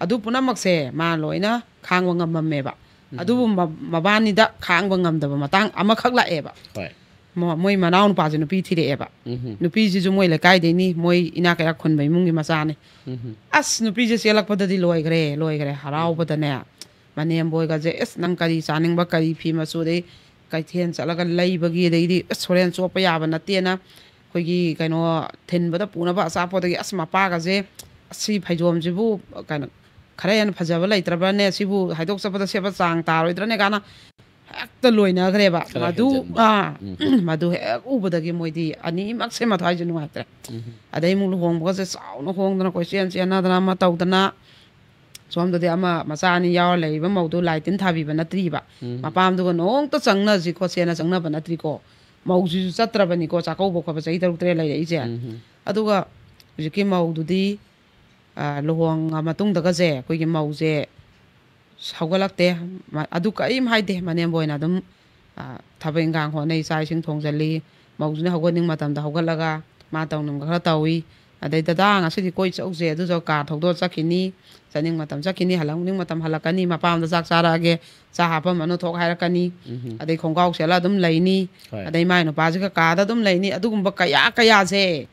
ꯑꯗꯨ ꯄꯨꯝꯅꯃꯛꯁꯦ ꯃꯥ ꯂꯣꯏꯅ ꯈꯥꯡꯕ ꯉꯝꯃꯝꯃꯦꯕ꯫ ꯑꯗꯨꯕꯨ ꯃ- ꯃꯕꯥꯅꯤꯗ ꯈꯥꯡꯕ ꯉꯝꯗꯕ ꯃꯇꯥꯡ ꯑꯃꯈꯛ ꯂꯥꯛꯑꯦꯕ꯫ ꯍꯣꯏ ꯃꯣ- ꯃꯣꯏ ꯃꯅꯥꯎ ꯅꯨꯄꯥꯁꯦ ꯅꯨꯄꯤ ꯊꯤꯔꯛꯑꯦꯕ꯫ ꯎꯝ ꯅꯨꯄꯤꯁꯤꯁꯨ ꯃꯣꯏ ꯂꯩꯀꯥꯏꯗꯩꯅꯤ, ꯃꯣꯏ ꯏꯅꯥꯛ ꯀꯩꯔꯥꯛ ꯈꯨꯟꯕ ꯏꯃꯨꯡꯒꯤ ꯃꯆꯥꯅꯤ꯫ ꯎꯝ ꯑꯁ, ꯅꯨꯄꯤꯁꯦ ꯆꯦꯜꯂꯛꯄꯗꯗꯤ ꯂꯣꯏꯈ꯭ꯔꯦ, ꯂꯣꯏꯈ꯭ꯔꯦ, ꯍꯔꯥꯎꯕꯗꯅꯦ꯫ ꯃꯅꯦꯝꯕꯣꯏꯒꯁꯦ, "ꯑꯁ, ꯅꯪ ꯀꯔꯤ ꯆꯥꯅꯤꯡꯕ, ꯀꯔꯤ ꯐꯤ ꯃꯆꯨ, ꯑꯗꯩ ꯀꯩꯊꯦꯜ ꯆꯠꯂꯒ ꯂꯩꯕꯒꯤ, ꯑꯗꯩꯗꯤ ꯑꯁ, ꯍꯣꯔꯦꯟ ꯆꯣꯞꯄ ꯌꯥꯕ ꯅꯠꯇꯦꯅ ꯑꯩꯈꯣꯏꯒꯤ ꯀꯩꯅꯣ ꯊꯤꯟꯕꯗ ꯄꯨꯅꯕ ꯑꯆꯥꯄꯣꯠꯇꯒꯤ, ꯑꯁ, ꯃꯄꯥꯒꯁꯦ, ꯑꯁ, ꯁꯤ ꯐꯩꯖꯣꯝꯁꯤꯕꯨ ꯀꯩꯅꯣ ꯈꯔ ꯍꯦꯟꯅ ꯐꯖꯕ ꯂꯩꯇ꯭ꯔꯕꯅꯦ, ꯁꯤꯕꯨ ꯍꯥꯏꯗꯣꯛ ꯆꯠꯄꯗ ꯁꯦꯠꯄ ꯆꯥꯡ ꯇꯥꯔꯣꯏꯗ꯭ꯔꯅꯦ?" ꯀꯥꯏꯅ ꯍꯦꯛꯇ ꯂꯣꯏꯅꯈ꯭ꯔꯦꯕ꯫ ꯈꯔ ꯃꯗꯨ ꯍꯦꯟꯖꯟꯕ꯫ ꯑꯥ ꯃꯗꯨ ꯍꯦꯛ ꯎꯕꯗꯒꯤ ꯃꯣꯏꯗꯤ ꯑꯅꯤꯃꯛꯁꯦ ꯃꯊ꯭ꯋꯥꯏꯁꯦ ꯅꯨꯡꯉꯥꯏꯇ꯭ꯔꯦ꯫ ꯑꯗꯩ ꯑꯃꯨꯛ ꯂꯨꯍꯣꯡꯕꯒꯁꯦ ꯆꯥꯎꯅ ꯍꯣꯡꯗꯅ ꯀꯣꯏꯆꯦꯟ ꯆꯦꯟꯅꯗꯅ ꯑꯃ ꯇꯧꯗꯅ, ꯁꯣꯝꯗꯗꯤ ꯑꯃ ꯃꯆꯥ ꯑꯅꯤ ꯌꯥꯎꯔ ꯂꯩꯔꯤꯕ ꯃꯧꯗꯨ ꯂꯥꯏ ꯇꯤꯟ ꯊꯥꯕꯤꯕ ꯅꯠꯇ꯭ꯔꯤꯕ꯫ ꯃꯄꯥꯝꯗꯨꯒ ꯅꯣꯡꯇ ꯆꯪꯅꯁꯤ ꯈꯣꯠꯁꯦꯅ ꯆꯪꯅꯕ ꯅꯠꯇ꯭ꯔꯤꯀꯣ꯫ ꯃꯧꯁꯤꯁꯨ ꯆꯠꯇ꯭ꯔꯕꯅꯤꯀꯣ, ꯆꯥꯛꯀꯧꯕ ꯈꯣꯠꯄ ꯆꯍꯤ ꯇꯔꯨꯛ ꯇꯔꯦꯠ ꯂꯩꯔꯛꯏꯁꯦ꯫ ꯑꯗꯨꯒ ꯍꯧꯖꯤꯛꯀꯤ ꯃꯧꯗꯨꯗꯤ, ꯑ, ꯂꯨꯍꯣꯡꯉ ꯃꯇꯨꯡꯗꯒꯁꯦ ꯑꯩꯈꯣꯏꯒꯤ ꯃꯧꯁꯦ ꯍꯧꯒꯠꯂꯛꯇꯦ꯫ ꯃ- ꯑꯗꯨ ꯀꯔꯤꯝ ꯍꯥꯏꯗꯦ꯫ ꯃꯅꯦꯝꯕꯣꯏꯅ ꯑꯗꯨꯝ, ꯑ, ꯊꯕꯛ ꯏꯟꯈꯥꯡ ꯍꯣꯠꯅꯩ, ꯆꯥꯛ ꯏꯁꯤꯡ ꯊꯣꯡꯖꯜꯂꯤ꯫ ꯃꯧꯁꯤꯅ ꯍꯧꯒꯠꯅꯤꯡ ꯃꯇꯝꯗ ꯍꯧꯒꯠꯂꯒ ꯃꯥ ꯇꯧꯅꯤꯡꯕ ꯈꯔ ꯇꯧꯏ꯫ ꯑꯗꯩ, "ꯗꯗꯥ, ꯉꯁꯤꯗꯤ ꯀꯣꯏ ꯆꯧꯁꯦ", ꯑꯗꯨꯁꯨ ꯀꯥꯔ ꯊꯧꯗꯣꯛꯑ ꯆꯠꯈꯤꯅꯤ꯫ ꯆꯠꯅꯤꯡ ꯃꯇꯝ ꯆꯠꯈꯤꯅꯤ, ꯍꯜꯂꯛꯅꯤꯡ ꯃꯇꯝ ꯍꯜꯂꯛꯀꯅꯤ꯫ "ꯃꯄꯥꯝꯗ ꯆꯥꯛ ꯆꯥꯔꯛꯑꯒꯦ, ꯆꯥ ꯍꯥꯞꯄꯝꯃꯅꯨ" ꯊꯣꯛ ꯍꯥꯏꯔꯛꯀꯅꯤ꯫ ꯑꯗꯩ ꯈꯣꯡꯒ꯭ꯔꯥꯎ ꯁꯦꯠꯂ ꯑꯗꯨꯝ ꯂꯩꯅꯤ꯫ ꯍꯣꯏ꯫ ꯑꯗꯩ ꯃꯥꯏ ꯅꯨꯄꯥꯁꯤꯒ ꯀꯥꯗ ꯑꯗꯨꯝ ꯂꯩꯅꯤ꯫ ꯑꯗꯨꯒꯨꯝꯕ ꯀꯌꯥ ꯀꯌꯥꯁꯦ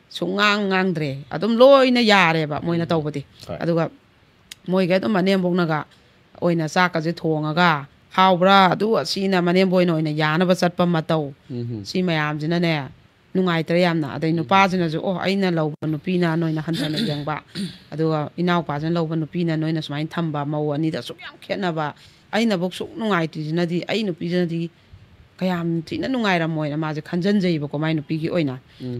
ꯁꯨꯡꯉꯥꯡ ꯉꯥꯡꯗ꯭ꯔꯦ꯫ ꯑꯗꯨꯝ ꯂꯣꯏꯅ ꯌꯥꯔꯦꯕ ꯃꯣꯏꯅ ꯇꯧꯕꯗꯤ꯫ ꯍꯣꯏ꯫ ꯑꯗꯨꯒ ꯃꯣꯏꯒꯩ ꯑꯗꯨꯝ ꯃꯅꯦꯝꯕꯣꯛꯅꯒ ꯑꯣꯏꯅ ꯆꯥꯛꯀꯁꯦ ꯊꯣꯡꯉꯒ, ꯍꯥꯎꯕ꯭ꯔꯥ, ꯑꯗꯨ ꯑꯁꯤꯅ ꯃꯅꯦꯝꯕꯣꯏꯅ ꯑꯣꯏꯅ ꯌꯥꯅꯕ ꯆꯠꯄ ꯃꯇꯧ꯫ ꯁꯤ ꯃꯌꯥꯝꯁꯤꯅꯅꯦ ꯅꯨꯡꯉꯥꯏꯇ꯭ꯔꯦ ꯌꯥꯝꯅ꯫ ꯑꯗꯩ ꯅꯨꯄꯥꯁꯤꯅꯁꯨ, "ꯑꯣ, ꯑꯩꯅ ꯂꯧꯕ ꯅꯨꯄꯤꯅ ꯅꯣꯏꯅ ꯍꯟꯊꯅ ꯌꯦꯡꯕ, ꯑꯗꯨꯒ ꯏꯅꯥꯎꯄꯥꯁꯤꯅ ꯂꯧꯕ ꯅꯨꯄꯤꯅ ꯅꯣꯏꯅ ꯁꯨꯃꯥꯏꯅ ꯊꯝꯕ, ꯃꯧ ꯑꯅꯤꯗ ꯑꯁꯨꯛ ꯌꯥꯝ ꯈꯦꯠꯅꯕ, ꯑꯩꯅꯕꯨꯛ ꯁꯨꯛ ꯅꯨꯡꯉꯥꯏꯇ꯭ꯔꯤꯁꯤꯅꯗꯤ ꯑꯩ ꯅꯨꯄꯤꯁꯤꯅꯗꯤ ꯀꯌꯥꯝ ꯊꯤꯅ ꯅꯨꯡꯉꯥꯏꯔꯝꯃꯣꯏꯅ" ꯃꯥꯁꯦ ꯈꯟꯖꯟꯖꯩꯕꯀꯣ ꯃꯥꯏ ꯅꯨꯄꯤꯒꯤ ꯑꯣꯏꯅ꯫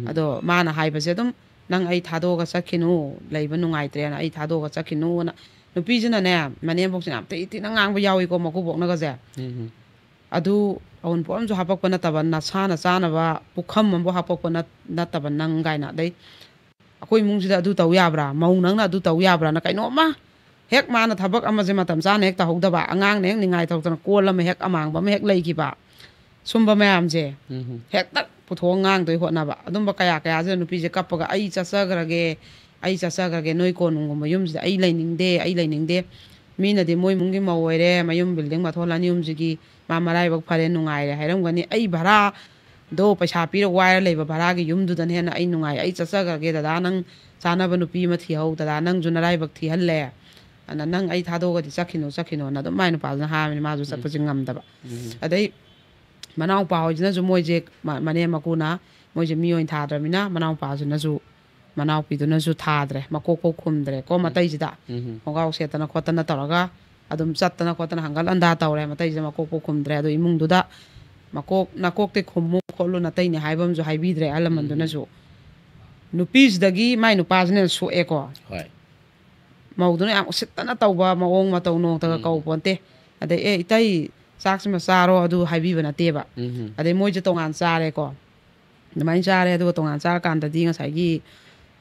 ꯑꯗꯣ ꯃꯥꯅ ꯍꯥꯏꯕꯁꯦ ꯑꯗꯨꯝ, "ꯅꯪ ꯑꯩ ꯊꯥꯗꯣꯛꯑꯒ ꯆꯠꯈꯤꯅꯨ, ꯂꯩꯕ ꯅꯨꯡꯉꯥꯏꯇ꯭ꯔꯦꯅ ꯑꯩ ꯊꯥꯗꯣꯛꯑꯒ ꯆꯠꯈꯤꯅꯨꯅ", ꯅꯨꯄꯤꯁꯤꯅꯅꯦ ꯃꯅꯦꯝꯕꯣꯛꯁꯤꯅ ꯌꯥꯝ ꯊꯤ ꯊꯤꯅ ꯉꯥꯡꯕ ꯌꯥꯎꯏꯀꯣ ꯃꯀꯨꯕꯣꯛꯅꯒꯁꯦ꯫ ꯑꯗꯨ ꯑꯎꯟꯄꯣꯠ ꯑꯃꯁꯨ ꯍꯥꯄꯛꯄ ꯅꯠꯇꯕ, ꯅꯁꯥꯅ ꯆꯥꯅꯕ ꯄꯨꯈꯝ ꯑꯃꯕꯨ ꯍꯥꯄꯛꯄ ꯅꯠ- ꯅꯠꯇꯕ ꯅꯪ ꯀꯥꯏꯅ꯫ ꯑꯗꯩ, "ꯑꯩꯈꯣꯏ ꯏꯃꯨꯡꯁꯤꯗ ꯑꯗꯨ ꯇꯧ ꯌꯥꯕ꯭ꯔꯥ? ꯃꯧ ꯅꯪꯅ ꯑꯗꯨ ꯇꯧ ꯌꯥꯕ꯭ꯔꯥꯅ?" ꯀꯩꯅꯣꯝꯃ ꯍꯦꯛ ꯃꯥꯅ ꯊꯕꯛ ꯑꯃꯁꯦ ꯃꯇꯝ ꯆꯥꯅ ꯍꯦꯛ ꯇꯧꯍꯧꯗꯕ, ꯑꯉꯥꯡꯅ ꯍꯦꯛ ꯅꯤꯡꯉꯥꯏ ꯇꯧꯗꯅ ꯀꯣꯜ ꯑꯃ ꯍꯦꯛ ꯑꯃꯥꯡꯕ ꯑꯃ ꯍꯦꯛ ꯂꯩꯈꯤꯕ, ꯁꯨꯝꯕ ꯃꯌꯥꯝꯁꯦ ꯍꯦꯛꯇ ꯄꯨꯊꯣꯛꯑ ꯉꯥꯡꯗꯣꯏ ꯍꯣꯠꯅꯕ꯫ ꯑꯗꯨꯝꯕ ꯀꯌꯥ ꯀꯌꯥꯁꯤꯗ ꯅꯨꯄꯤꯁꯦ ꯀꯞꯄꯒ, "ꯑꯩ ꯆꯠꯆꯈ꯭ꯔꯒꯦ, "ꯑꯩ ꯆꯠꯆꯈ꯭ꯔꯒꯦ, ꯅꯣꯏ ꯀꯣꯅꯨꯡꯒꯨꯝꯕ ꯌꯨꯝꯁꯤꯗ ꯑꯩ ꯂꯩꯅꯤꯡꯗꯦ, ꯑꯩ ꯂꯩꯅꯤꯡꯗꯦ꯫ ꯃꯤꯅꯗꯤ ꯃꯣꯏ ꯏꯃꯨꯡꯒꯤ ꯃꯧ ꯑꯣꯏꯔꯦ, ꯃꯌꯨꯝ ꯕꯤꯜꯗꯤꯡ ꯃꯊꯣꯟ ꯑꯅꯤ ꯑꯍꯨꯝꯁꯤꯒꯤ ꯃꯥ ꯃꯔꯥꯏꯕꯛ ꯐꯔꯦ, ꯅꯨꯡꯉꯥꯏꯔꯦ ꯍꯥꯏꯔꯝꯒꯅꯤ꯫ ꯑꯩ ꯚꯔꯥꯗꯣ ꯄꯩꯁꯥ ꯄꯤꯔ ꯋꯥꯏꯔ ꯂꯩꯕ ꯚꯔꯥꯒꯤ ꯌꯨꯝꯗꯨꯗꯅ ꯍꯦꯟꯅ ꯑꯩ ꯅꯨꯡꯉꯥꯏ꯫ ꯑꯩ ꯆꯠꯆꯈ꯭ꯔꯒꯦ ꯗꯗꯥ, ꯅꯪ ꯆꯥꯅꯕ ꯅꯨꯄꯤ ꯑꯃ ꯊꯤꯍꯧ ꯗꯗꯥ, ꯅꯪꯁꯨ ꯅꯔꯥꯏꯕꯛ ꯊꯤꯍꯜꯂꯦ꯫ ꯑꯗꯨꯅ ꯅꯪ ꯑꯩ ꯊꯥꯗꯣꯛꯑꯒꯗꯤ ꯆꯠꯈꯤꯅꯨ, ꯆꯠꯈꯤꯅꯨꯅ" ꯑꯗꯨꯝ ꯃꯥꯏ ꯅꯨꯄꯥꯗꯨꯅ ꯍꯥꯏꯕꯅꯤ, ꯃꯥꯁꯨ ꯆꯠꯄꯁꯦ ꯉꯝꯗꯕ꯫ ꯑꯗꯩ ꯃꯅꯥꯎꯄꯥ ꯍꯣꯏꯁꯤꯅꯁꯨ ꯃꯣꯏꯁꯦ ꯃ-, ꯃꯅꯦꯝ ꯃꯀꯨꯅ ꯃꯣꯏꯁꯦ ꯃꯤ ꯑꯣꯏꯅ ꯊꯥꯗ꯭ꯔꯕꯅꯤꯅ ꯃꯅꯥꯎꯄꯥꯁꯤꯅꯁꯨ, ꯃꯅꯥꯎꯄꯤꯗꯨꯅꯁꯨ ꯊꯥꯗ꯭ꯔꯦ, ꯃꯀꯣꯛ ꯐꯥꯎ ꯈꯨꯝꯗ꯭ꯔꯦꯀꯣ꯫ ꯃꯇꯩꯁꯤꯗ ꯎꯝ꯫ ꯈꯣꯡꯒ꯭ꯔꯥꯎ ꯁꯦꯠꯇꯅ ꯈꯣꯠꯇꯅ ꯇꯧꯔꯒ ꯑꯗꯨꯝ ꯆꯠꯇꯅ ꯈꯣꯠꯇꯅ ꯍꯪꯒꯠ ꯍꯟꯗꯥ ꯇꯧꯔꯦ꯫ ꯃꯇꯩꯁꯤꯗ ꯃꯀꯣꯛ ꯐꯥꯎ ꯈꯨꯝꯗ꯭ꯔꯦ꯫ ꯑꯗꯣ ꯏꯃꯨꯡꯗꯨꯗ ꯃꯀꯣꯛ, "ꯅꯀꯣꯛꯇꯤ ꯈꯨꯝꯃꯨ ꯈꯣꯠꯂꯨ, ꯅꯇꯩꯅꯦ" ꯍꯥꯏꯕ ꯑꯃꯁꯨ ꯍꯥꯏꯕꯤꯗ꯭ꯔꯦ ꯑꯍꯜ ꯂꯃꯟꯗꯨꯅꯁꯨ꯫ ꯅꯨꯄꯤꯁꯤꯗꯒꯤ ꯃꯥꯏ ꯅꯨꯄꯥꯁꯤꯅ ꯍꯦꯟꯅ ꯁꯣꯛꯑꯦꯀꯣ꯫ ꯍꯣꯏ꯫ ꯃꯧꯗꯨꯅ ꯌꯥꯝ ꯎꯁꯤꯠꯇꯅ ꯇꯧꯕ ꯃꯑꯣꯡ ꯃꯇꯧ ꯅꯣꯡꯇꯒ ꯎꯝ꯫ ꯀꯧ ꯄꯣꯟꯇꯦ꯫ ꯑꯗꯩ, "ꯑꯦ, ꯏꯇꯩ, ꯆꯥꯛꯁꯤꯃ ꯆꯥꯔꯣ" ꯑꯗꯨ ꯍꯥꯏꯕꯤꯕ ꯅꯠꯇꯦꯕ꯫ ꯎꯝ꯫ ꯑꯗꯩ ꯃꯣꯏꯁꯦ ꯇꯣꯉꯥꯟ ꯆꯥꯔꯦꯀꯣ꯫ ꯑꯗꯨꯃꯥꯏꯅ ꯆꯥꯔꯦ꯫ ꯑꯗꯨꯒ ꯇꯣꯉꯥꯟ ꯆꯥꯔꯀꯥꯟꯗꯗꯤ ꯉꯁꯥꯏꯒꯤ,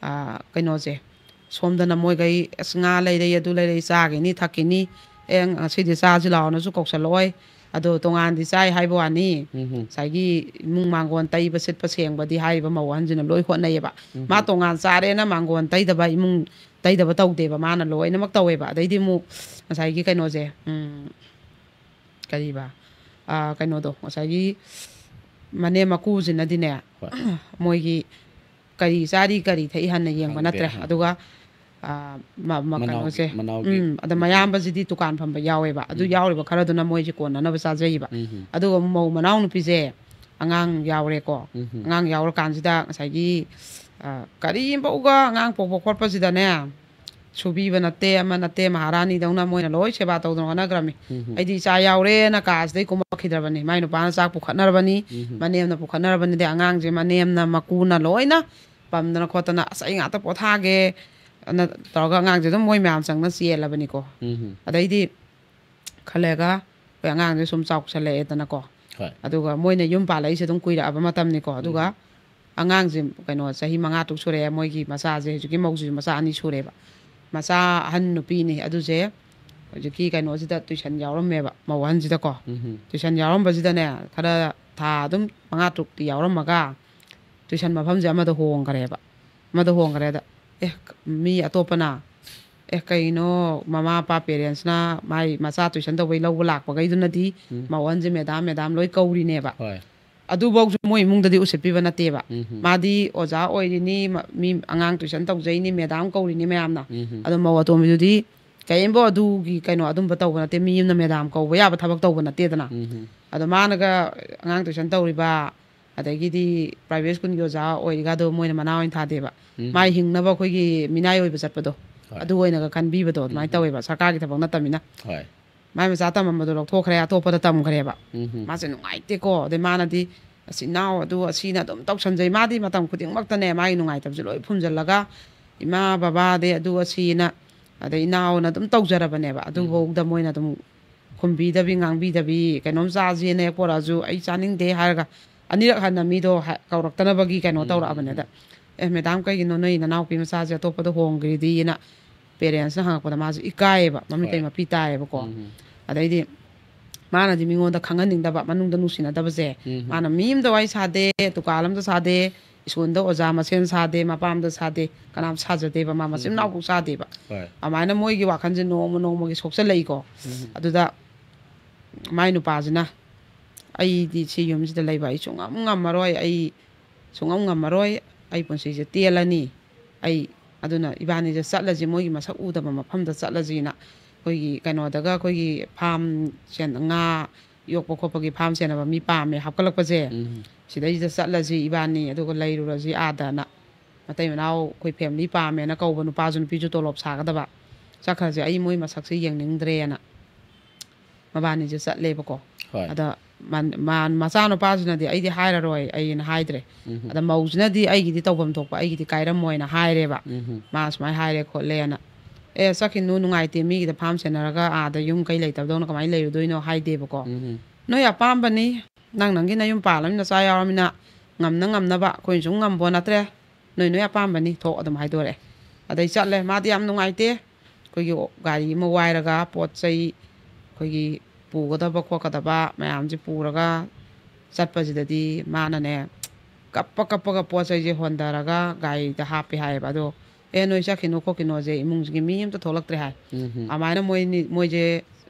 ꯑꯥ, ꯀꯩꯅꯣꯁꯦ, ꯁꯣꯝꯗꯅ ꯃꯣꯏꯈꯩ, "ꯑꯁ, ꯉꯥ ꯂꯩꯔꯛꯏ, ꯑꯗꯨ ꯂꯩꯔꯛꯏ, ꯆꯥꯈꯤꯅꯤ, ꯊꯛꯈꯤꯅꯤ, ꯑꯦ, ꯉꯁꯤꯗꯤ ꯆꯥꯁꯤ ꯂꯥꯛꯑꯣꯅꯁꯨ ꯀꯧꯁꯜꯂꯛꯑꯣꯏ"꯫ ꯑꯗꯣ ꯇꯣꯉꯥꯟꯗꯤ ꯆꯥꯏ ꯍꯥꯏꯕ ꯋꯥꯅꯤ꯫ ꯎꯝ꯫ ꯉꯁꯥꯏꯒꯤ ꯏꯃꯨꯡ ꯃꯥꯡꯒꯣꯟ ꯇꯩꯕ, ꯁꯤꯠꯄ, ꯁꯦꯡꯕꯗꯤ ꯍꯥꯏꯔꯤꯕ ꯃꯧ ꯑꯍꯟꯁꯤꯅ ꯂꯣꯏ ꯍꯣꯠꯅꯩꯌꯦꯕ꯫ ꯎꯝ꯫ ꯃꯥ ꯇꯣꯉꯥꯟ ꯆꯥꯔꯦꯅ ꯃꯥꯡꯒꯣꯟ ꯇꯩꯗꯕ, ꯏꯃꯨꯡ ꯇꯩꯗꯕ ꯇꯧꯗꯦꯕ, ꯃꯥꯅ ꯂꯣꯏꯅꯃꯛ ꯇꯧꯋꯦꯕ꯫ ꯑꯗꯩꯗꯤ ꯑꯃꯨꯛ ꯉꯁꯥꯏꯒꯤ ꯀꯩꯅꯣꯁꯦ, ꯎꯝ, ꯀꯔꯤꯕ? ꯑꯥ, ꯀꯩꯅꯣꯗꯣ, ꯉꯁꯥꯏꯒꯤ ꯃꯅꯦꯝ ꯃꯀꯨꯁꯤꯅꯗꯤꯅꯦ, ꯍꯣꯏ꯫ ꯃꯣꯏꯒꯤ ꯀꯔꯤ ꯆꯥꯔꯤ, ꯀꯔꯤ ꯊꯛꯏ ꯍꯟꯅ ꯌꯦꯡꯕ ꯈꯪꯗꯦ, ꯅꯠꯇ꯭ꯔꯦ꯫ ꯑꯥ꯫ ꯑꯗꯨꯒ, ꯑꯥ, ꯃ-, ꯃ-, ꯃꯅꯥꯎꯒꯤ, ꯀꯩꯅꯣꯁꯦ, ꯃꯅꯥꯎꯒꯤ꯫ ꯎꯝ, ꯑꯗ ꯎꯝ, ꯎꯝ꯫ ꯃꯌꯥꯝꯕꯁꯤꯗꯤ ꯗꯨꯀꯥꯟ ꯐꯝꯕ ꯌꯥꯎꯋꯦꯕ꯫ ꯑꯗꯨ ꯎꯝ꯫ ꯌꯥꯎꯔꯤꯕ ꯈꯔꯗꯨꯅ ꯃꯣꯏꯁꯦ ꯀꯣꯟꯅꯅꯕ ꯆꯥꯖꯩꯌꯦꯕ꯫ ꯎꯝ, ꯎꯝ꯫ ꯑꯗꯨꯒ ꯃꯧ ꯃꯅꯥꯎ ꯅꯨꯄꯤꯁꯦ ꯑꯉꯥꯡ ꯌꯥꯎꯔꯦꯀꯣ꯫ ꯎꯝ, ꯎꯝ꯫ ꯑꯉꯥꯡ ꯌꯥꯎꯔꯀꯥꯟꯁꯤꯗ ꯉꯁꯥꯏꯒꯤ, ꯑꯥ, ꯀꯔꯤꯝꯐꯧꯒ ꯑꯉꯥꯡ ꯄꯣꯛꯄ ꯈꯣꯠꯄꯁꯤꯗꯅꯦ, ꯁꯨꯕꯤꯕ ꯅꯠꯇꯦ, ꯑꯃ ꯅꯠꯇꯦ, ꯃꯍꯥꯔꯥꯅꯤꯗꯧꯅ ꯃꯣꯏꯅ ꯂꯣꯏ ꯁꯦꯕꯥ ꯇꯧꯗꯅ ꯍꯣꯠꯅꯈ꯭ꯔꯕꯅꯤ꯫ ꯎꯝ, ꯎꯝ꯫ ꯑꯩꯗꯤ ꯏꯆꯥ ꯌꯥꯎꯔꯦꯅ ꯀꯥꯁꯤꯗꯩ ꯀꯨꯝꯃꯛꯈꯤꯗ꯭ꯔꯕꯅꯤ꯫ ꯃꯥꯏ ꯅꯨꯄꯥꯅ ꯆꯥꯛ ꯄꯨꯈꯠꯅꯔꯕꯅꯤ, ꯎꯝ, ꯎꯝ꯫ ꯃꯅꯦꯝꯅ ꯄꯨꯈꯠꯅꯔꯕꯅꯤ, ꯑꯗꯩ ꯑꯉꯥꯡꯁꯦ ꯃꯅꯦꯝꯅ ꯃꯀꯨꯅ ꯂꯣꯏꯅ ꯄꯝꯗꯅ ꯈꯣꯠꯇꯅ, "ꯑꯁ, ꯑꯩ ꯉꯥꯛꯇ ꯄꯣꯊꯥꯒꯦ" ꯑꯅ ꯇꯧꯔꯒ ꯑꯉꯥꯡꯁꯦ ꯑꯗꯨꯝ ꯃꯣꯏ ꯃꯌꯥꯝ ꯆꯪꯅ ꯆꯦꯜꯂꯕꯅꯤꯀꯣ꯫ ꯎꯝ, ꯎꯝ꯫ ꯑꯗꯩꯗꯤ ꯈꯜꯂꯦꯒ ꯑꯩꯈꯣꯏ ꯑꯉꯥꯡꯁꯦ ꯁꯨꯝ ꯆꯥꯎꯁꯜꯂꯛꯑꯦꯗꯅꯀꯣ꯫ ꯍꯣꯏ꯫ ꯑꯗꯨꯒ ꯃꯣꯏꯅ ꯌꯨꯝ ꯄꯥꯜꯂꯛꯏꯁꯦ ꯑꯗꯨꯝ ꯀꯨꯏꯔꯛꯑꯕ ꯃꯇꯝꯅꯤꯀꯣ꯫ ꯑꯗꯨꯒ ꯎꯝ꯫ ꯑꯉꯥꯡꯁꯦ, ꯀꯩꯅꯣ, ꯆꯍꯤ ꯃꯉꯥ ꯇꯔꯨꯛ ꯁꯨꯔꯛꯑꯦ꯫ ꯃꯣꯏꯒꯤ ꯃꯆꯥꯁꯦ, ꯍꯧꯖꯤꯛꯀꯤ ꯃꯧꯁꯤꯁꯨ ꯃꯆꯥ ꯑꯅꯤ ꯁꯨꯔꯦꯕ꯫ ꯃꯆꯥ ꯑꯍꯟ ꯅꯨꯄꯤꯅꯤ꯫ ꯑꯗꯨꯁꯦ ꯍꯧꯖꯤꯛꯀꯤ ꯀꯩꯅꯣꯁꯤꯗ ꯇꯨꯏꯁꯟ ꯌꯥꯎꯔꯝꯃꯦꯕ, ꯃꯧ ꯑꯍꯟꯁꯤꯗꯀꯣ꯫ ꯎꯝ꯫ ꯇꯨꯏꯁꯟ ꯌꯥꯎꯔꯝꯕꯁꯤꯗꯅꯦ, ꯈꯔ ꯊꯥ ꯑꯗꯨꯝ ꯃꯉꯥ ꯇꯔꯨꯛꯇꯤ ꯌꯥꯎꯔꯝꯃꯒ ꯇꯨꯏꯁꯟ ꯃꯐꯝꯁꯦ ꯑꯃꯗ ꯍꯣꯡꯈ꯭ꯔꯦꯕ꯫ ꯑꯃꯗ ꯍꯣꯡꯈ꯭ꯔꯦꯗ꯫ ꯑꯦ, ꯃꯤ ꯑꯇꯣꯞꯄꯅ, ꯑꯦ, ꯀꯩꯅꯣ, ꯃꯃꯥ ꯃꯄꯥ, ꯄꯦꯔꯦꯟꯁꯅ ꯃꯥꯏ ꯃꯆꯥ ꯇꯨꯏꯁꯟ ꯇꯧꯕꯩ ꯂꯧꯕ ꯂꯥꯛꯄꯈꯩꯗꯨꯅꯗꯤ ꯎꯝ꯫ ꯃꯧ ꯑꯍꯟꯁꯦ ꯃꯦꯗꯥꯝ, ꯃꯦꯗꯥꯝ ꯂꯣꯏ ꯀꯧꯔꯤꯅꯦꯕ꯫ ꯍꯣꯏ꯫ ꯑꯗꯨꯐꯧꯁꯨ ꯃꯣꯏ ꯏꯃꯨꯡꯗꯗꯤ ꯎꯁꯤꯠꯄꯤꯕ ꯅꯠꯇꯦꯕ꯫ ꯎꯝ꯫ ꯃꯥꯗꯤ ꯑꯣꯖꯥ ꯑꯣꯏꯔꯤꯅꯤ, ꯃ-, ꯃꯤ ꯑꯉꯥꯡ ꯇꯨꯏꯁꯟ ꯇꯧꯖꯩꯅꯤ, ꯃꯦꯗꯥꯝ ꯀꯧꯔꯤꯅꯤ ꯃꯌꯥꯝꯅ꯫ ꯎꯝ꯫ ꯑꯗꯣ ꯃꯧ ꯑꯇꯣꯝꯕꯤꯗꯨꯗꯤ ꯀꯔꯤꯝꯕ ꯑꯗꯨꯒꯤ ꯀꯩꯅꯣ ꯑꯗꯨꯝꯕ ꯇꯧꯕ ꯅꯠꯇꯦ, ꯃꯤ ꯑꯃꯅ ꯃꯦꯗꯥꯝ ꯀꯧꯕ ꯌꯥꯕ ꯊꯕꯛ ꯇꯧꯕ ꯅꯠꯇꯦꯗꯅ꯫ ꯎꯝ꯫ ꯑꯗꯣ ꯃꯥꯅꯒ ꯑꯉꯥꯡ ꯇꯨꯏꯁꯟ ꯇꯧꯔꯤꯕ, ꯑꯗꯒꯤꯗꯤ ꯄ꯭ꯔꯥꯏꯚꯦꯠ ꯁ꯭ꯀꯨꯜꯒꯤ ꯑꯣꯖꯥ ꯑꯣꯏꯔꯤꯒꯗꯣ ꯃꯣꯏꯅ ꯃꯅꯥ ꯑꯣꯏꯅ ꯊꯥꯗꯦꯕ꯫ ꯎꯝ꯫ ꯃꯥꯏ ꯍꯤꯡꯅꯕ ꯑꯩꯈꯣꯏꯒꯤ ꯃꯤꯅꯥꯏ ꯑꯣꯏꯕ ꯆꯠꯄꯗꯣ, ꯍꯣꯏ꯫ ꯑꯗꯨ ꯑꯣꯏꯅꯒ ꯈꯟꯕꯤꯕꯗꯣ ꯑꯗꯨꯃꯥꯏꯅ ꯎꯝ꯫ ꯇꯧꯋꯦꯕ, ꯁꯔꯀꯥꯔꯒꯤ ꯊꯕꯛ ꯅꯠꯇꯕꯅꯤꯅ꯫ ꯍꯣꯏ꯫ ꯃꯥꯏ ꯃꯆꯥ ꯇꯝꯃꯝꯕꯗꯣ ꯂꯧꯊꯣꯛꯈ꯭ꯔꯦ, ꯑꯇꯣꯞꯄꯗ ꯇꯝꯈ꯭ꯔꯦꯕ꯫ ꯎꯝ꯫ ꯃꯥꯁꯦ ꯅꯨꯡꯉꯥꯏꯇꯦꯀꯣ꯫ ꯑꯗꯩ ꯃꯥꯅꯗꯤ, "ꯑꯁ, ꯏꯅꯥꯎ ꯑꯗꯨ ꯑꯁꯤꯅ ꯑꯗꯨꯝ ꯇꯧꯁꯟꯖꯩ"꯫ ꯃꯥꯗꯤ ꯃꯇꯝ ꯈꯨꯗꯤꯡꯃꯛꯇꯅꯦ ꯃꯥꯒꯤ ꯅꯨꯡꯉꯥꯏꯇꯕꯁꯦ ꯂꯣꯏ ꯐꯨꯝꯖꯜꯂꯒ, "ꯏꯃꯥ ꯕꯕꯥꯗꯤ ꯑꯗꯨ ꯑꯁꯤꯅ", ꯑꯗꯩ ꯏꯅꯥꯎꯅ ꯑꯗꯨꯝ ꯇꯧꯖꯔꯕꯅꯦꯕ꯫ ꯎꯝ꯫ ꯑꯗꯨꯐꯧꯗ ꯃꯣꯏꯅ ꯑꯗꯨꯝ ꯈꯨꯝꯕꯤꯗꯕꯤ, ꯉꯥꯡꯕꯤꯗꯕꯤ, ꯀꯩꯅꯣꯝ ꯆꯥꯁꯦꯅ ꯍꯦꯛ ꯄꯣꯔꯛꯑꯁꯨ, "ꯑꯩ ꯆꯥꯅꯤꯡꯗꯦ" ꯍꯥꯏꯔꯒ ꯑꯅꯤꯔꯛ ꯍꯟꯅ ꯃꯤꯗꯣ ꯍꯥ-, ꯀꯧꯔꯛꯇꯅꯕꯒꯤ ꯀꯩꯅꯣ ꯎꯝ, ꯇꯧꯔꯛꯑꯕꯅꯦ꯫ ꯎꯝ, ꯑꯗ, "ꯑꯦ, ꯃꯦꯗꯥꯝ, ꯀꯩꯒꯤꯅꯣ ꯅꯣꯏ ꯅꯅꯥꯎꯄꯤ ꯃꯆꯥꯁꯦ ꯑꯇꯣꯞꯄꯗ ꯍꯣꯡꯈ꯭ꯔꯤꯗꯤꯅ?" ꯄꯦꯔꯦꯟꯁꯅ ꯍꯪꯉꯛꯄꯗ ꯃꯥꯁꯨ ꯏꯀꯥꯏꯌꯦꯕ, ꯃꯃꯤꯠꯇꯩ ꯍꯣꯏ꯫ ꯃꯄꯤ ꯇꯥꯏꯌꯦꯕꯀꯣ꯫ ꯎꯝ, ꯎꯝ꯫ ꯑꯗꯩꯗꯤ ꯃꯥꯅꯗꯤ ꯃꯤꯉꯣꯟꯗ ꯈꯪꯍꯟꯅꯤꯡꯗꯕ, ꯃꯅꯨꯡꯗ ꯅꯨꯡꯁꯤꯅꯗꯕꯁꯦ꯫ ꯎꯝ, ꯎꯝ꯫ ꯃꯥꯅ ꯃꯤ ꯑꯃꯗ ꯋꯥꯔꯤ ꯁꯥꯗꯦ, ꯗꯨꯀꯥꯟ ꯑꯃꯗ ꯁꯥꯗꯦ, ꯁ꯭ꯀꯨꯜꯗ ꯑꯣꯖꯥ ꯃꯁꯦꯟ ꯁꯥꯗꯦ, ꯃꯄꯥꯝꯗ ꯁꯥꯗꯦ, ꯀꯅꯥꯝ ꯁꯥꯖꯗꯦꯕ, ꯃꯥ ꯃꯆꯤꯟ ꯎꯝ, ꯃꯅꯥꯎ ꯎꯝ꯫ ꯐꯥꯎ ꯁꯥꯗꯦꯕ꯫ ꯍꯣꯏ꯫ ꯑꯗꯨꯃꯥꯏꯅ ꯃꯣꯏꯒꯤ ꯋꯥꯈꯜꯁꯦ ꯅꯣꯡꯃ ꯅꯣꯡꯃꯒꯤ ꯁꯣꯛꯆꯜꯂꯛꯏꯀꯣ꯫ ꯎꯝ꯫ ꯑꯗꯨꯗ ꯃꯥꯏ ꯅꯨꯄꯥꯁꯤꯅ, "ꯑꯩꯗꯤ ꯁꯤ ꯌꯨꯝꯁꯤꯗ ꯂꯩꯕ ꯑꯩ ꯁꯨꯡꯉꯝ ꯉꯝꯃꯔꯣꯏ, ꯑꯩ ꯁꯨꯡꯉꯝ ꯉꯝꯃꯔꯣꯏ, ꯑꯩ ꯄꯨꯟꯁꯤꯁꯦ ꯇꯦꯜꯂꯅꯤ, ꯑꯩ ꯑꯗꯨꯅ ꯏꯕꯥꯅꯤꯁꯦ ꯆꯠꯂꯁꯤ, ꯃꯣꯏꯒꯤ ꯃꯁꯛ ꯎꯗꯕ ꯃꯐꯝꯗ ꯆꯠꯂꯁꯤꯅ", ꯑꯩꯈꯣꯏꯒꯤ ꯀꯩꯅꯣꯗꯒ ꯑꯩꯈꯣꯏꯒꯤ ꯐꯥꯝ ꯁꯦꯟ-, ꯉꯥ ꯌꯣꯛꯄ ꯈꯣꯠꯄꯒꯤ ꯐꯥꯝ ꯁꯦꯟꯅꯕ ꯃꯤ ꯄꯥꯝꯃꯦ ꯍꯥꯞꯀꯠꯂꯛꯄꯁꯦ, ꯎꯝ꯫ "ꯁꯤꯗꯩꯁꯤꯗ ꯆꯠꯂꯁꯤ ꯏꯕꯥꯅꯤ, ꯑꯗꯨꯒ ꯂꯩꯔꯨꯔꯁꯤ ꯑꯥꯗꯅ"꯫ ꯃꯇꯩ ꯃꯅꯥꯎ ꯑꯩꯈꯣꯏ ꯐꯦꯃꯤꯂꯤ ꯄꯥꯝꯃꯦꯅ ꯀꯧꯕ ꯅꯨꯄꯥꯁꯨ ꯅꯨꯄꯤꯁꯨ ꯇꯣꯂꯣꯞ ꯁꯥꯒꯗꯕ꯫ "ꯆꯠꯈ꯭ꯔꯁꯦ, ꯑꯩ ꯃꯣꯏ ꯃꯁꯛꯁꯦ ꯌꯦꯡꯅꯤꯡꯗ꯭ꯔꯦꯅ"꯫ ꯃꯕꯥꯅꯤꯁꯦ ꯆꯠꯂꯦꯕꯀꯣ꯫ ꯍꯣꯏ꯫ ꯑꯗ ꯃꯥꯟ-, ꯃꯥꯟ-, ꯃꯆꯥꯅꯨꯄꯥꯁꯤꯅꯗꯤ "ꯑꯩꯗꯤ ꯍꯥꯏꯔꯔꯣꯏ, ꯑꯩꯅ ꯍꯥꯏꯗ꯭ꯔꯦ"꯫ ꯎꯝ꯫ ꯑꯗ ꯃꯧꯁꯤꯅꯗꯤ "ꯑꯩꯒꯤꯗꯤ ꯇꯧꯐꯝ ꯊꯣꯛꯄ ꯑꯩꯒꯤꯗꯤ ꯀꯥꯏꯔꯝꯃꯣꯏꯅ" ꯍꯥꯏꯔꯦꯕ꯫ ꯎꯝ꯫ "ꯃꯥ ꯁꯨꯃꯥꯏꯅ ꯍꯥꯏꯔꯦ ꯈꯣꯠꯂꯦꯅ"꯫ "ꯑꯦ, ꯆꯠꯈꯤꯅꯨ, ꯅꯨꯡꯉꯥꯏꯇꯦ, ꯃꯤꯒꯤꯗ ꯐꯥꯝ ꯁꯦꯟꯅꯔꯒ ꯑꯥꯗ ꯌꯨꯝ ꯀꯩ ꯂꯩꯇꯕꯗꯧꯅ ꯀꯃꯥꯏꯅ ꯂꯩꯔꯨꯗꯣꯏꯅꯣ?" ꯍꯥꯏꯗꯦꯕꯀꯣ꯫ ꯎꯝ꯫ "ꯅꯣꯏ ꯑꯄꯥꯝꯕꯅꯤ, ꯅꯪ ꯅꯪꯒꯤ ꯅꯌꯨꯝ ꯄꯥꯜꯂꯃꯤꯅ ꯅꯆꯥ ꯌꯥꯎꯔꯃꯤꯅ ꯉꯝꯅ ꯉꯝꯅꯕ, ꯑꯩꯈꯣꯏꯅꯁꯨ ꯉꯝꯕꯣ ꯅꯠꯇ꯭ꯔꯦ, ꯅꯣꯏ ꯅꯣꯏ ꯑꯄꯥꯝꯕꯅꯤ, ꯊꯣꯛ", ꯑꯗꯨꯝ ꯍꯥꯏꯗꯣꯔꯛꯑꯦ꯫ ꯑꯗꯩ ꯆꯠꯂꯦ꯫ ꯃꯥꯗꯤ ꯌꯥꯝ ꯅꯨꯡꯉꯥꯏꯇꯦ꯫ ꯑꯩꯈꯣꯏꯒꯤ ꯒꯥꯔꯤ ꯑꯃ ꯋꯥꯏꯔꯒ ꯄꯣꯠ ꯆꯩ, ꯑꯩꯈꯣꯏꯒꯤ ꯄꯨꯒꯗꯕ ꯈꯣꯠꯀꯗꯕ ꯃꯌꯥꯝꯁꯦ ꯄꯨꯔꯒ ꯆꯠꯄꯁꯤꯗꯗꯤ ꯃꯥꯅꯅꯦ, ꯀꯞꯄ ꯀꯞꯄꯒ ꯄꯣꯠ ꯆꯩꯁꯦ ꯍꯣꯟꯊꯔꯒ ꯒꯥꯔꯤꯗ ꯍꯥꯞꯄꯦ ꯍꯥꯏꯌꯦꯕ꯫ ꯑꯗꯣ ꯑꯦ, ꯅꯣꯏ ꯆꯠꯈꯤꯅꯨ ꯈꯣꯠꯈꯤꯅꯣꯁꯦ ꯏꯃꯨꯡꯁꯤꯒꯤ ꯃꯤ ꯑꯝꯇ ꯊꯣꯛꯂꯛꯇ꯭ꯔꯦ ꯍꯥꯏ꯫ ꯎꯝ꯫ ꯑꯗꯨꯃꯥꯏꯅ ꯃꯣꯏꯅꯤ, ꯃꯣꯏꯁꯦ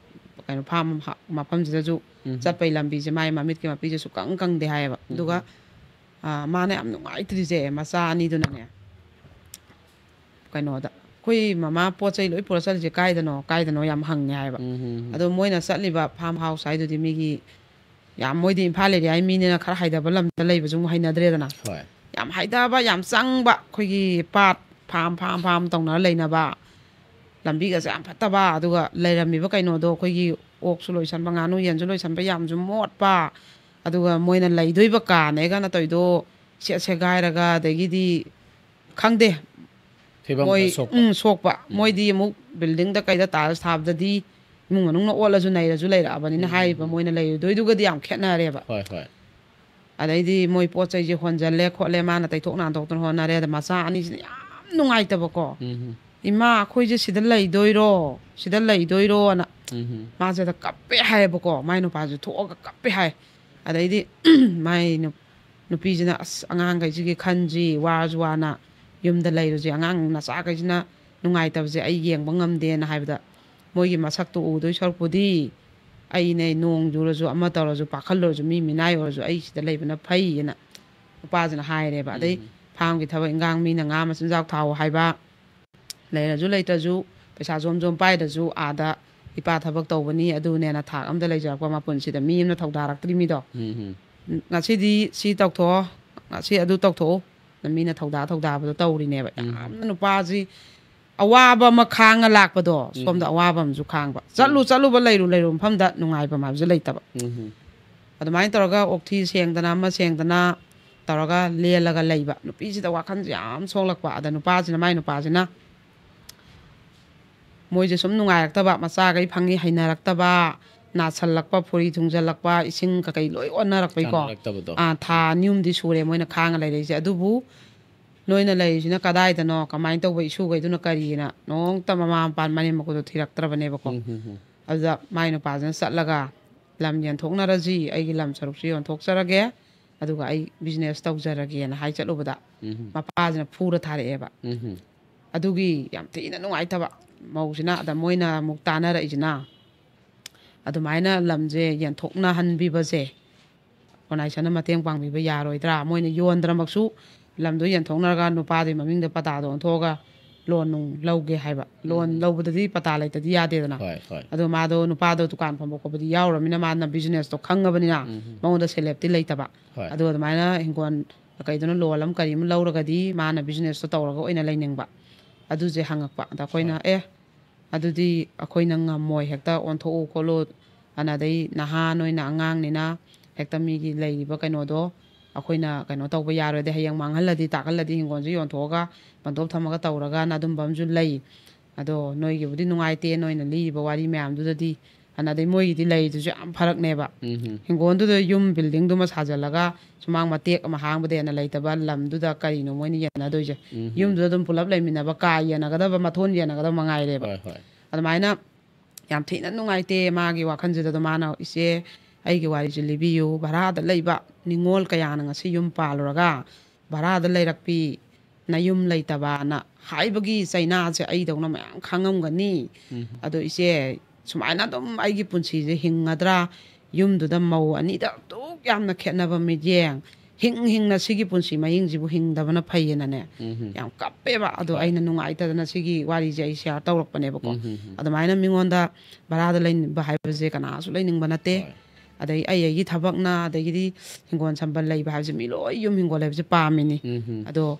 ꯀꯩꯅꯣ, ꯐꯥꯝ ꯍ-, ꯃꯐꯝꯁꯤꯗꯁꯨ ꯎꯝ꯫ ꯆꯠꯄꯩ ꯂꯝꯕꯤꯁꯦ ꯃꯥꯏ ꯃꯃꯤꯠꯀꯤ ꯃꯄꯤꯁꯦ ꯁꯨꯛꯀꯪ ꯀꯪꯗꯦ ꯍꯥꯏꯌꯦꯕ꯫ ꯎꯝ꯫ ꯑꯗꯨꯒ, ꯑ, ꯃꯥꯅ ꯌꯥꯝ ꯅꯨꯡꯉꯥꯏꯇ꯭ꯔꯤꯁꯦ, ꯃꯆꯥ ꯑꯅꯤꯗꯨꯅꯅꯦ, ꯀꯩꯅꯣꯗ, "ꯑꯩꯈꯣꯏ ꯃꯃꯥ ꯄꯣꯠ ꯆꯩ ꯂꯣꯏ ꯄꯨꯔ ꯆꯠꯂꯤꯁꯦ ꯀꯥꯏꯗꯅꯣ, ꯀꯥꯏꯗꯅꯣ?" ꯌꯥꯝ ꯍꯪꯉꯦ ꯍꯥꯏꯕ꯫ ꯎꯝ, ꯎꯝ, ꯎꯝ꯫ ꯑꯗꯣ ꯃꯣꯏꯅ ꯆꯠꯂꯤꯕ ꯐꯥꯝ ꯍꯥꯎꯁ ꯍꯥꯏꯗꯨꯗꯤ ꯃꯤꯒꯤ, ꯌꯥꯝ, ꯃꯣꯏꯗꯤ ꯏꯝꯐꯥꯜ ꯑꯦꯔꯤꯌꯥꯒꯤ ꯃꯤꯅꯤꯅ ꯈꯔ ꯍꯥꯏꯊꯕ ꯂꯝꯗ ꯂꯩꯕꯁꯨ ꯑꯃꯨꯛ ꯍꯩꯅꯗ꯭ꯔꯦꯗꯅ꯫ ꯍꯣꯏ꯫ ꯌꯥꯝ ꯍꯥꯏꯊꯕ, ꯌꯥꯝ ꯆꯪꯕ, ꯑꯩꯈꯣꯏꯒꯤ ꯄꯥꯠ, ꯐꯥꯝ, ꯐꯥꯝ, ꯐꯥꯝ ꯇꯧꯅꯔ ꯂꯩꯅꯕ, ꯂꯝꯕꯤꯒꯁꯦ ꯌꯥꯝ ꯐꯠꯇꯕ, ꯑꯗꯨꯒ ꯂꯩꯔꯝꯃꯤꯕ ꯀꯩꯅꯣꯗꯣ, ꯑꯩꯈꯣꯏꯒꯤ ꯑꯣꯛꯁꯨ ꯂꯣꯏꯁꯟꯕ, ꯉꯥꯅꯨ ꯌꯦꯟꯁꯨ ꯂꯣꯏꯁꯟꯕ, ꯌꯥꯝꯁꯨ ꯃꯣꯠꯄ, ꯑꯗꯨꯒ ꯃꯣꯏꯅ ꯂꯩꯗꯣꯏꯕ ꯀꯥꯅꯦꯒꯅ ꯇꯧꯔꯤꯗꯣ ꯁꯦꯠ ꯁꯦꯒꯥꯏꯔꯒ, ꯑꯗꯒꯤꯗꯤ ꯈꯪꯗꯦ, ꯐꯤꯕꯝ ꯃꯣꯏ, ꯈꯔ ꯁꯣꯛꯄ꯫ ꯎꯝ, ꯁꯣꯛꯄ꯫ ꯎꯝ꯫ ꯃꯣꯏꯗꯤ ꯑꯃꯨꯛ ꯕꯤꯜꯗꯤꯡꯗ ꯀꯩꯗ ꯇꯥꯏꯜꯁ ꯊꯥꯕꯗꯗꯤ ꯏꯃꯨꯡ ꯃꯅꯨꯡꯅ ꯑꯣꯠꯂꯁꯨ ꯅꯩꯔꯁꯨ ꯂꯩꯔꯛꯑꯕꯅꯤꯅ, ꯎꯝ, ꯍꯥꯏꯔꯤꯕ ꯎꯝ, ꯎꯝ꯫ ꯃꯣꯏꯅ ꯂꯩꯔꯨꯗꯣꯏꯗꯨꯒꯗꯤ ꯌꯥꯝ ꯈꯦꯠꯅꯔꯦꯕ꯫ ꯍꯣꯏ, ꯍꯣꯏ꯫ ꯑꯗꯩꯗꯤ ꯃꯣꯏ ꯄꯣꯠ ꯆꯩꯁꯦ ꯍꯣꯟꯖꯜꯂꯦ ꯈꯣꯠꯂꯦ, ꯃꯥꯅ ꯇꯩꯊꯣꯛ ꯅꯥꯟꯊꯣꯛꯇꯅ ꯍꯣꯠꯅꯔꯦ꯫ ꯑꯗ ꯃꯆꯥ ꯑꯅꯤꯁꯤꯅ ꯌꯥꯝ ꯅꯨꯡꯉꯥꯏꯇꯕꯀꯣ꯫ ꯎꯝ꯫ "ꯏꯃꯥ, ꯑꯩꯈꯣꯏꯁꯦ ꯁꯤꯗ ꯂꯩꯗꯣꯏꯔꯣ? ꯁꯤꯗ ꯂꯩꯗꯣꯏꯔꯣꯅ?" ꯎꯝ꯫ ꯃꯥꯁꯦ ꯑꯗ ꯀꯞꯄꯦ ꯍꯥꯏꯌꯦꯕꯀꯣ꯫ ꯃꯥꯏ ꯅꯨꯄꯥꯁꯦ ꯊꯣꯛꯑꯒ ꯀꯞꯄꯦ ꯍꯥꯏ꯫ ꯑꯗꯩꯗꯤ ꯃꯥꯏ ꯅꯨ-, ꯅꯨꯄꯤꯁꯤꯅ, "ꯑꯁ, ꯑꯉꯥꯡꯈꯩꯁꯤꯒꯤ ꯈꯟꯁꯤ, ꯋꯥꯔꯁꯨ ꯋꯥꯅ ꯌꯨꯝꯗ ꯂꯩꯔꯨꯁꯤ, ꯑꯉꯥꯡ ꯅꯆꯥꯈꯩꯁꯤꯅ ꯅꯨꯡꯉꯥꯏꯇꯕꯁꯦ ꯑꯩ ꯌꯦꯡꯕ ꯉꯝꯗꯦꯅ" ꯍꯥꯏꯕꯗ, "ꯃꯣꯏꯒꯤ ꯃꯁꯛꯇꯨ ꯎꯗꯣꯏ ꯁꯔꯨꯛꯄꯨꯗꯤ ꯑꯩꯅꯦ, ꯅꯣꯡ ꯆꯨꯔꯁꯨ, ꯑꯃ ꯇꯧꯔꯁꯨ, ꯄꯥꯈꯠꯂꯨꯔꯁꯨ, ꯃꯤ ꯃꯤꯅꯥꯏ ꯑꯣꯏꯔꯁꯨ ꯑꯩ ꯁꯤꯗ ꯂꯩꯕꯅ ꯐꯩꯌꯦꯅ" ꯅꯨꯄꯥꯁꯤꯅ ꯍꯥꯏꯔꯦꯕ꯫ ꯑꯗꯩ ꯎꯝ꯫ ꯐꯥꯝꯒꯤ ꯊꯕꯛ ꯏꯟꯈꯥꯡ, ꯃꯤꯅ ꯉꯥ ꯃꯆꯤꯟꯖꯥꯛ ꯊꯥꯎ ꯍꯥꯏꯕ, ꯂꯩꯔꯁꯨ ꯂꯩꯇ꯭ꯔꯁꯨ, ꯄꯩꯁꯥ ꯖꯣꯝ ꯖꯣꯝ ꯄꯥꯏꯗ꯭ꯔꯁꯨ, ꯑꯥꯗ ꯏꯄꯥ ꯊꯕꯛ ꯇꯧꯕꯅꯤ ꯑꯗꯨꯅꯦꯅ ꯊꯥꯛ ꯑꯝꯗ ꯂꯩꯖꯔꯛꯄ ꯃꯄꯨꯟꯁꯤꯗ ꯃꯤ ꯑꯃꯅ ꯊꯧꯗꯥꯔꯛꯇ꯭ꯔꯤ ꯃꯤꯗꯣ꯫ ꯎꯝ, ꯎꯝ꯫ "ꯉꯁꯤꯗꯤ ꯁꯤ ꯇꯧꯊꯣꯛꯑꯣ, ꯉꯁꯤ ꯑꯗꯨ ꯇꯧꯊꯣꯛꯑꯣ", ꯃꯤꯅ ꯊꯧꯗꯥ ꯊꯧꯗꯥꯕꯗꯣ ꯇꯧꯔꯤꯅꯦꯕ꯫ ꯎꯝ꯫ ꯌꯥꯝꯅ ꯅꯨꯄꯥꯁꯤ ꯑꯋꯥꯕ ꯑꯃ ꯈꯥꯡꯉ ꯂꯥꯛꯄꯗꯣ, ꯎꯝ꯫ ꯁꯣꯝꯗ ꯑꯋꯥꯕ ꯑꯃꯁꯨ ꯈꯥꯡꯕ꯫ ꯆꯠꯂꯨ, ꯎꯝ꯫ ꯆꯠꯂꯨꯕ, ꯂꯩꯔꯨ, ꯂꯩꯔꯨ ꯃꯐꯝꯗ ꯅꯨꯡꯉꯥꯏꯕ ꯍꯥꯏꯕꯁꯨ ꯂꯩꯇꯕ꯫ ꯎꯝ꯫ ꯑꯗꯨꯃꯥꯏꯅ ꯇꯧꯔꯒ ꯑꯣꯛꯊꯤ ꯁꯦꯡꯗꯅ ꯑꯃ ꯁꯦꯡꯗꯅ ꯇꯧꯔꯒ ꯂꯦꯜꯂꯒ ꯂꯩꯕ꯫ ꯅꯨꯄꯤꯁꯤꯗ ꯋꯥꯈꯜꯁꯦ ꯌꯥꯝ ꯁꯣꯛꯂꯛꯄ꯫ ꯑꯗ ꯅꯨꯄꯥꯁꯤꯅ, ꯃꯥꯏ ꯅꯨꯄꯥꯁꯤꯅ ꯃꯣꯏꯁꯦ ꯁꯨꯝ ꯅꯨꯡꯉꯥꯏꯔꯛꯇꯕ, ꯃꯆꯥꯈꯩ ꯐꯪꯉꯤ ꯍꯩꯅꯔꯛꯇꯕ, ꯅꯥꯁꯜꯂꯛꯄ, ꯐꯨꯔꯤ ꯊꯨꯡꯖꯜꯂꯛꯄ, ꯏꯁꯤꯡ ꯀꯀꯩ ꯂꯣꯏ ꯑꯣꯟꯅꯔꯛꯄꯩꯀꯣ꯫ ꯆꯥꯟꯅꯔꯛꯇꯕꯗꯣ꯫ ꯑꯥ, ꯊꯥ ꯑꯅꯤ ꯑꯍꯨꯝꯗꯤ ꯁꯨꯔꯦ ꯃꯣꯏꯅ ꯈꯥꯡꯉ ꯂꯩꯔꯛꯏꯁꯦ꯫ ꯑꯗꯨꯕꯨ ꯅꯣꯏꯅ ꯂꯩꯔꯤꯁꯤꯅ ꯀꯗꯥꯏꯗꯅꯣ, ꯀꯃꯥꯏꯅ ꯇꯧꯕ ꯏꯁꯨꯈꯩꯗꯨꯅ ꯀꯔꯤꯅ ꯅꯣꯡꯇ ꯃꯃꯥ ꯃꯄꯥ ꯃꯅꯦꯝ ꯃꯀꯨꯗꯣ ꯊꯤꯔꯛꯇ꯭ꯔꯕꯅꯦꯕꯀꯣ꯫ ꯎꯝ, ꯎꯝ, ꯎꯝ꯫ ꯑꯗꯨꯗ ꯃꯥꯏ ꯅꯨꯄꯥꯁꯤꯅ ꯆꯠꯂꯒ, "ꯂꯝ ꯌꯦꯟꯊꯣꯛꯅꯔꯁꯤ, ꯑꯩꯒꯤ ꯂꯝ ꯁꯔꯨꯛꯁꯤ ꯌꯣꯟꯊꯣꯛꯆꯔꯒꯦ, ꯑꯗꯨꯒ ꯑꯩ ꯕꯤꯖꯤꯅꯦꯁ ꯇꯧꯖꯔꯒꯦꯅ" ꯍꯥꯏ ꯆꯠꯂꯨꯕꯗ, ꯎꯝ꯫ ꯃꯄꯥꯁꯤꯅ ꯐꯨꯔ ꯊꯥꯔꯛꯑꯦꯕ꯫ ꯎꯝ꯫ ꯑꯗꯨꯒꯤ ꯌꯥꯝ ꯊꯤꯅ ꯅꯨꯡꯉꯥꯏꯇꯕ ꯃꯧꯁꯤꯅ꯫ ꯑꯗ ꯃꯣꯏꯅ ꯑꯃꯨꯛ ꯇꯥꯟꯅꯔꯛꯏꯁꯤꯅ, ꯑꯗꯨꯃꯥꯏꯅ ꯂꯝꯁꯦ ꯌꯦꯟꯊꯣꯛꯅꯍꯟꯕꯤꯕꯁꯦ ꯑꯣꯔꯒꯅꯥꯏꯖꯦꯁꯟꯅ ꯃꯇꯦꯡ ꯄꯥꯡꯕꯤꯕ ꯌꯥꯔꯣꯏꯗ꯭ꯔꯥ? ꯃꯣꯏꯅ ꯌꯣꯟꯗ꯭ꯔꯃꯛꯁꯨ ꯂꯝꯗꯣ ꯌꯦꯟꯊꯣꯛꯅꯔꯒ ꯅꯨꯄꯥꯗꯨꯒꯤ ꯃꯃꯤꯡꯗ ꯄꯇꯥꯗꯣ ꯑꯣꯟꯊꯣꯛꯑꯒ ꯂꯣꯟ ꯅꯨꯡ ꯂꯧꯒꯦ ꯍꯥꯏꯕ꯫ ꯂꯣꯟ ꯎꯝ꯫ ꯂꯧꯕꯗꯗꯤ ꯄꯇꯥ ꯂꯩꯇꯗꯤ ꯌꯥꯗꯦꯗꯅ꯫ ꯍꯣꯏ, ꯍꯣꯏ꯫ ꯑꯗꯣ ꯃꯥꯗꯣ, ꯅꯨꯄꯥꯗꯣ ꯗꯨꯀꯥꯟ ꯐꯝꯕ ꯈꯣꯠꯄꯗꯤ ꯌꯥꯎꯔꯃꯤꯅ, ꯃꯥꯅ ꯕꯤꯖꯤꯅꯦꯁꯇꯣ ꯈꯪꯉꯕꯅꯤꯅ ꯎꯝ꯫ ꯃꯉꯣꯟꯗ ꯁꯦꯂꯦꯞꯇꯤ ꯂꯩꯇꯕ꯫ ꯍꯣꯏ꯫ ꯑꯗꯣ ꯑꯗꯨꯃꯥꯏꯅ ꯍꯤꯡꯒꯣꯜ ꯀꯩꯗꯅꯣ ꯂꯣꯟ ꯑꯃ ꯀꯔꯤ ꯑꯃ ꯂꯧꯔꯒꯗꯤ ꯃꯥꯅ ꯕꯤꯖꯤꯅꯦꯁꯇꯣ ꯇꯧꯔꯒ ꯑꯣꯏꯅ ꯂꯩꯅꯤꯡꯕ꯫ ꯑꯗꯨꯁꯦ ꯍꯪꯉꯛꯄ꯫ ꯑꯗ ꯑꯩꯈꯣꯏꯅ, ꯍꯣꯏ꯫ "ꯑꯦ, ꯑꯗꯨꯗꯤ ꯑꯩꯈꯣꯏꯅ ꯉꯝꯃꯣꯏ, ꯍꯦꯛꯇ ꯑꯣꯟꯊꯣꯛꯎ ꯈꯣꯠꯂꯨ, ꯑꯅ ꯑꯗꯩ ꯅꯍꯥ ꯅꯣꯏꯅ ꯑꯉꯥꯡꯅꯤꯅ ꯍꯦꯛꯇ ꯃꯤꯒꯤ ꯂꯩꯔꯤꯕ ꯀꯩꯅꯣꯗꯣ ꯑꯩꯈꯣꯏꯅ ꯀꯩꯅꯣ ꯇꯧꯕ ꯌꯥꯔꯣꯏꯗꯤ, ꯍꯌꯦꯡ ꯃꯥꯡꯍꯜꯂꯗꯤ ꯇꯥꯛꯍꯜꯂꯗꯤ ꯍꯤꯡꯒꯣꯜꯁꯨ ꯌꯣꯟꯊꯣꯛꯑꯒ ꯕꯟꯗꯣꯞ ꯊꯝꯃꯒ ꯇꯧꯔꯒꯅ ꯑꯗꯨꯝꯕ ꯑꯃꯁꯨ ꯂꯩ꯫ ꯑꯗꯣ ꯅꯣꯏꯒꯤꯕꯨꯗꯤ ꯅꯨꯡꯉꯥꯏꯇꯦ, ꯅꯣꯏꯅ ꯂꯤꯔꯤꯕ ꯋꯥꯔꯤ ꯃꯌꯥꯝꯗꯨꯗꯗꯤ ꯑꯅ ꯑꯗꯩ ꯃꯣꯏꯒꯤꯗꯤ ꯂꯩꯗꯨꯁꯨ ꯌꯥꯝ ꯐꯔꯛꯅꯦꯕ꯫ ꯎꯝ꯫ ꯍꯤꯡꯒꯣꯜꯗꯨꯗ ꯌꯨꯝ ꯕꯤꯜꯗꯤꯡꯗꯨꯃ ꯁꯥꯖꯜꯂꯒ ꯁꯨꯃꯥꯡ ꯃꯇꯦꯛ ꯑꯃ ꯍꯥꯡꯕꯗ ꯍꯦꯟꯅ ꯂꯩꯇꯕ ꯂꯝꯗꯨꯗ ꯀꯔꯤꯅꯣ ꯃꯣꯏꯅ ꯌꯦꯟꯅꯗꯣꯏꯁꯦ? ꯎꯝ꯫ ꯌꯨꯝꯗꯨꯗ ꯑꯗꯨꯝ ꯄꯨꯂꯞ ꯂꯩꯃꯤꯟꯅꯕ, ꯀꯥ ꯌꯦꯟꯅꯒꯗꯕ, ꯃꯊꯣꯟ ꯌꯦꯟꯅꯒꯗꯕ ꯃꯉꯥꯏꯔꯦꯕ꯫ ꯍꯣꯏ, ꯍꯣꯏ꯫ ꯑꯗꯨꯃꯥꯏꯅ ꯌꯥꯝ ꯊꯤꯅ ꯅꯨꯡꯉꯥꯏꯇꯦ ꯃꯥꯒꯤ ꯋꯥꯈꯜꯁꯤꯗ꯫ ꯑꯗꯣ ꯃꯥꯅ, "ꯏꯆꯦ, ꯑꯩꯒꯤ ꯋꯥꯔꯤꯁꯦ ꯂꯤꯕꯤꯌꯨ꯫ ꯚꯔꯥꯗ ꯂꯩꯕ ꯅꯤꯉꯣꯜ ꯀꯌꯥꯅ ꯉꯁꯤ ꯌꯨꯝ ꯄꯥꯜꯂꯨꯔꯒ ꯚꯔꯥꯗ ꯂꯩꯔꯛꯄꯤ, ꯅꯌꯨꯝ ꯂꯩꯇꯕꯅ ꯍꯥꯏꯕꯒꯤ ꯆꯩꯅꯥꯁꯦ ꯑꯩꯗꯧꯅ ꯃꯌꯥꯝ ꯈꯥꯡꯉꯝꯒꯅꯤ꯫ ꯎꯝ꯫ ꯑꯗꯣ ꯏꯆꯦ, ꯁꯨꯃꯥꯏꯅ ꯑꯗꯨꯝ ꯑꯩꯒꯤ ꯄꯨꯟꯁꯤꯁꯦ ꯍꯤꯡꯒꯗ꯭ꯔꯥ? ꯌꯨꯝꯗꯨꯗ ꯃꯧ ꯑꯅꯤꯗ ꯑꯗꯨꯛ ꯌꯥꯝꯅ ꯈꯦꯠꯅꯕ ꯃꯤꯠꯌꯦꯡ, ꯍꯤꯡ ꯍꯤꯡꯅ ꯁꯤꯒꯤ ꯄꯨꯟꯁꯤ ꯃꯍꯤꯡꯁꯤꯕꯨ ꯍꯤꯡꯗꯕꯅ ꯐꯩꯌꯦꯅꯅꯦ", ꯎꯝ꯫ ꯌꯥꯝ ꯀꯞꯄꯦꯕ꯫ ꯑꯗꯣ ꯍꯣꯏ꯫ ꯑꯩꯅ ꯅꯨꯡꯉꯥꯏꯇꯗꯅ ꯁꯤꯒꯤ ꯋꯥꯔꯤꯁꯦ ꯑꯩ ꯁꯤꯌꯥꯔ ꯇꯧꯔꯛꯄꯅꯦꯕꯀꯣ꯫ ꯎꯝ꯫ ꯑꯗꯨꯃꯥꯏꯅ ꯃꯤꯉꯣꯟꯗ ꯚꯔꯥꯗ ꯂꯩꯕ ꯍꯥꯏꯕꯁꯦ ꯀꯅꯥꯁꯨ ꯂꯩꯅꯤꯡꯕ ꯅꯠꯇꯦ꯫ ꯍꯣꯏ꯫ ꯑꯗꯩ ꯑꯩ ꯑꯩꯒꯤ ꯊꯕꯛꯅ, ꯑꯗꯒꯤꯗꯤ ꯍꯤꯡꯒꯣꯜ ꯁꯝꯕꯜ ꯂꯩꯕ ꯍꯥꯏꯕꯁꯦ, ꯃꯤ ꯂꯣꯏ ꯌꯨꯝ ꯍꯤꯡꯒꯣꯜ ꯂꯩꯕꯁꯦ ꯄꯥꯝꯃꯤꯅꯤ꯫ ꯎꯝ꯫ ꯑꯗꯣ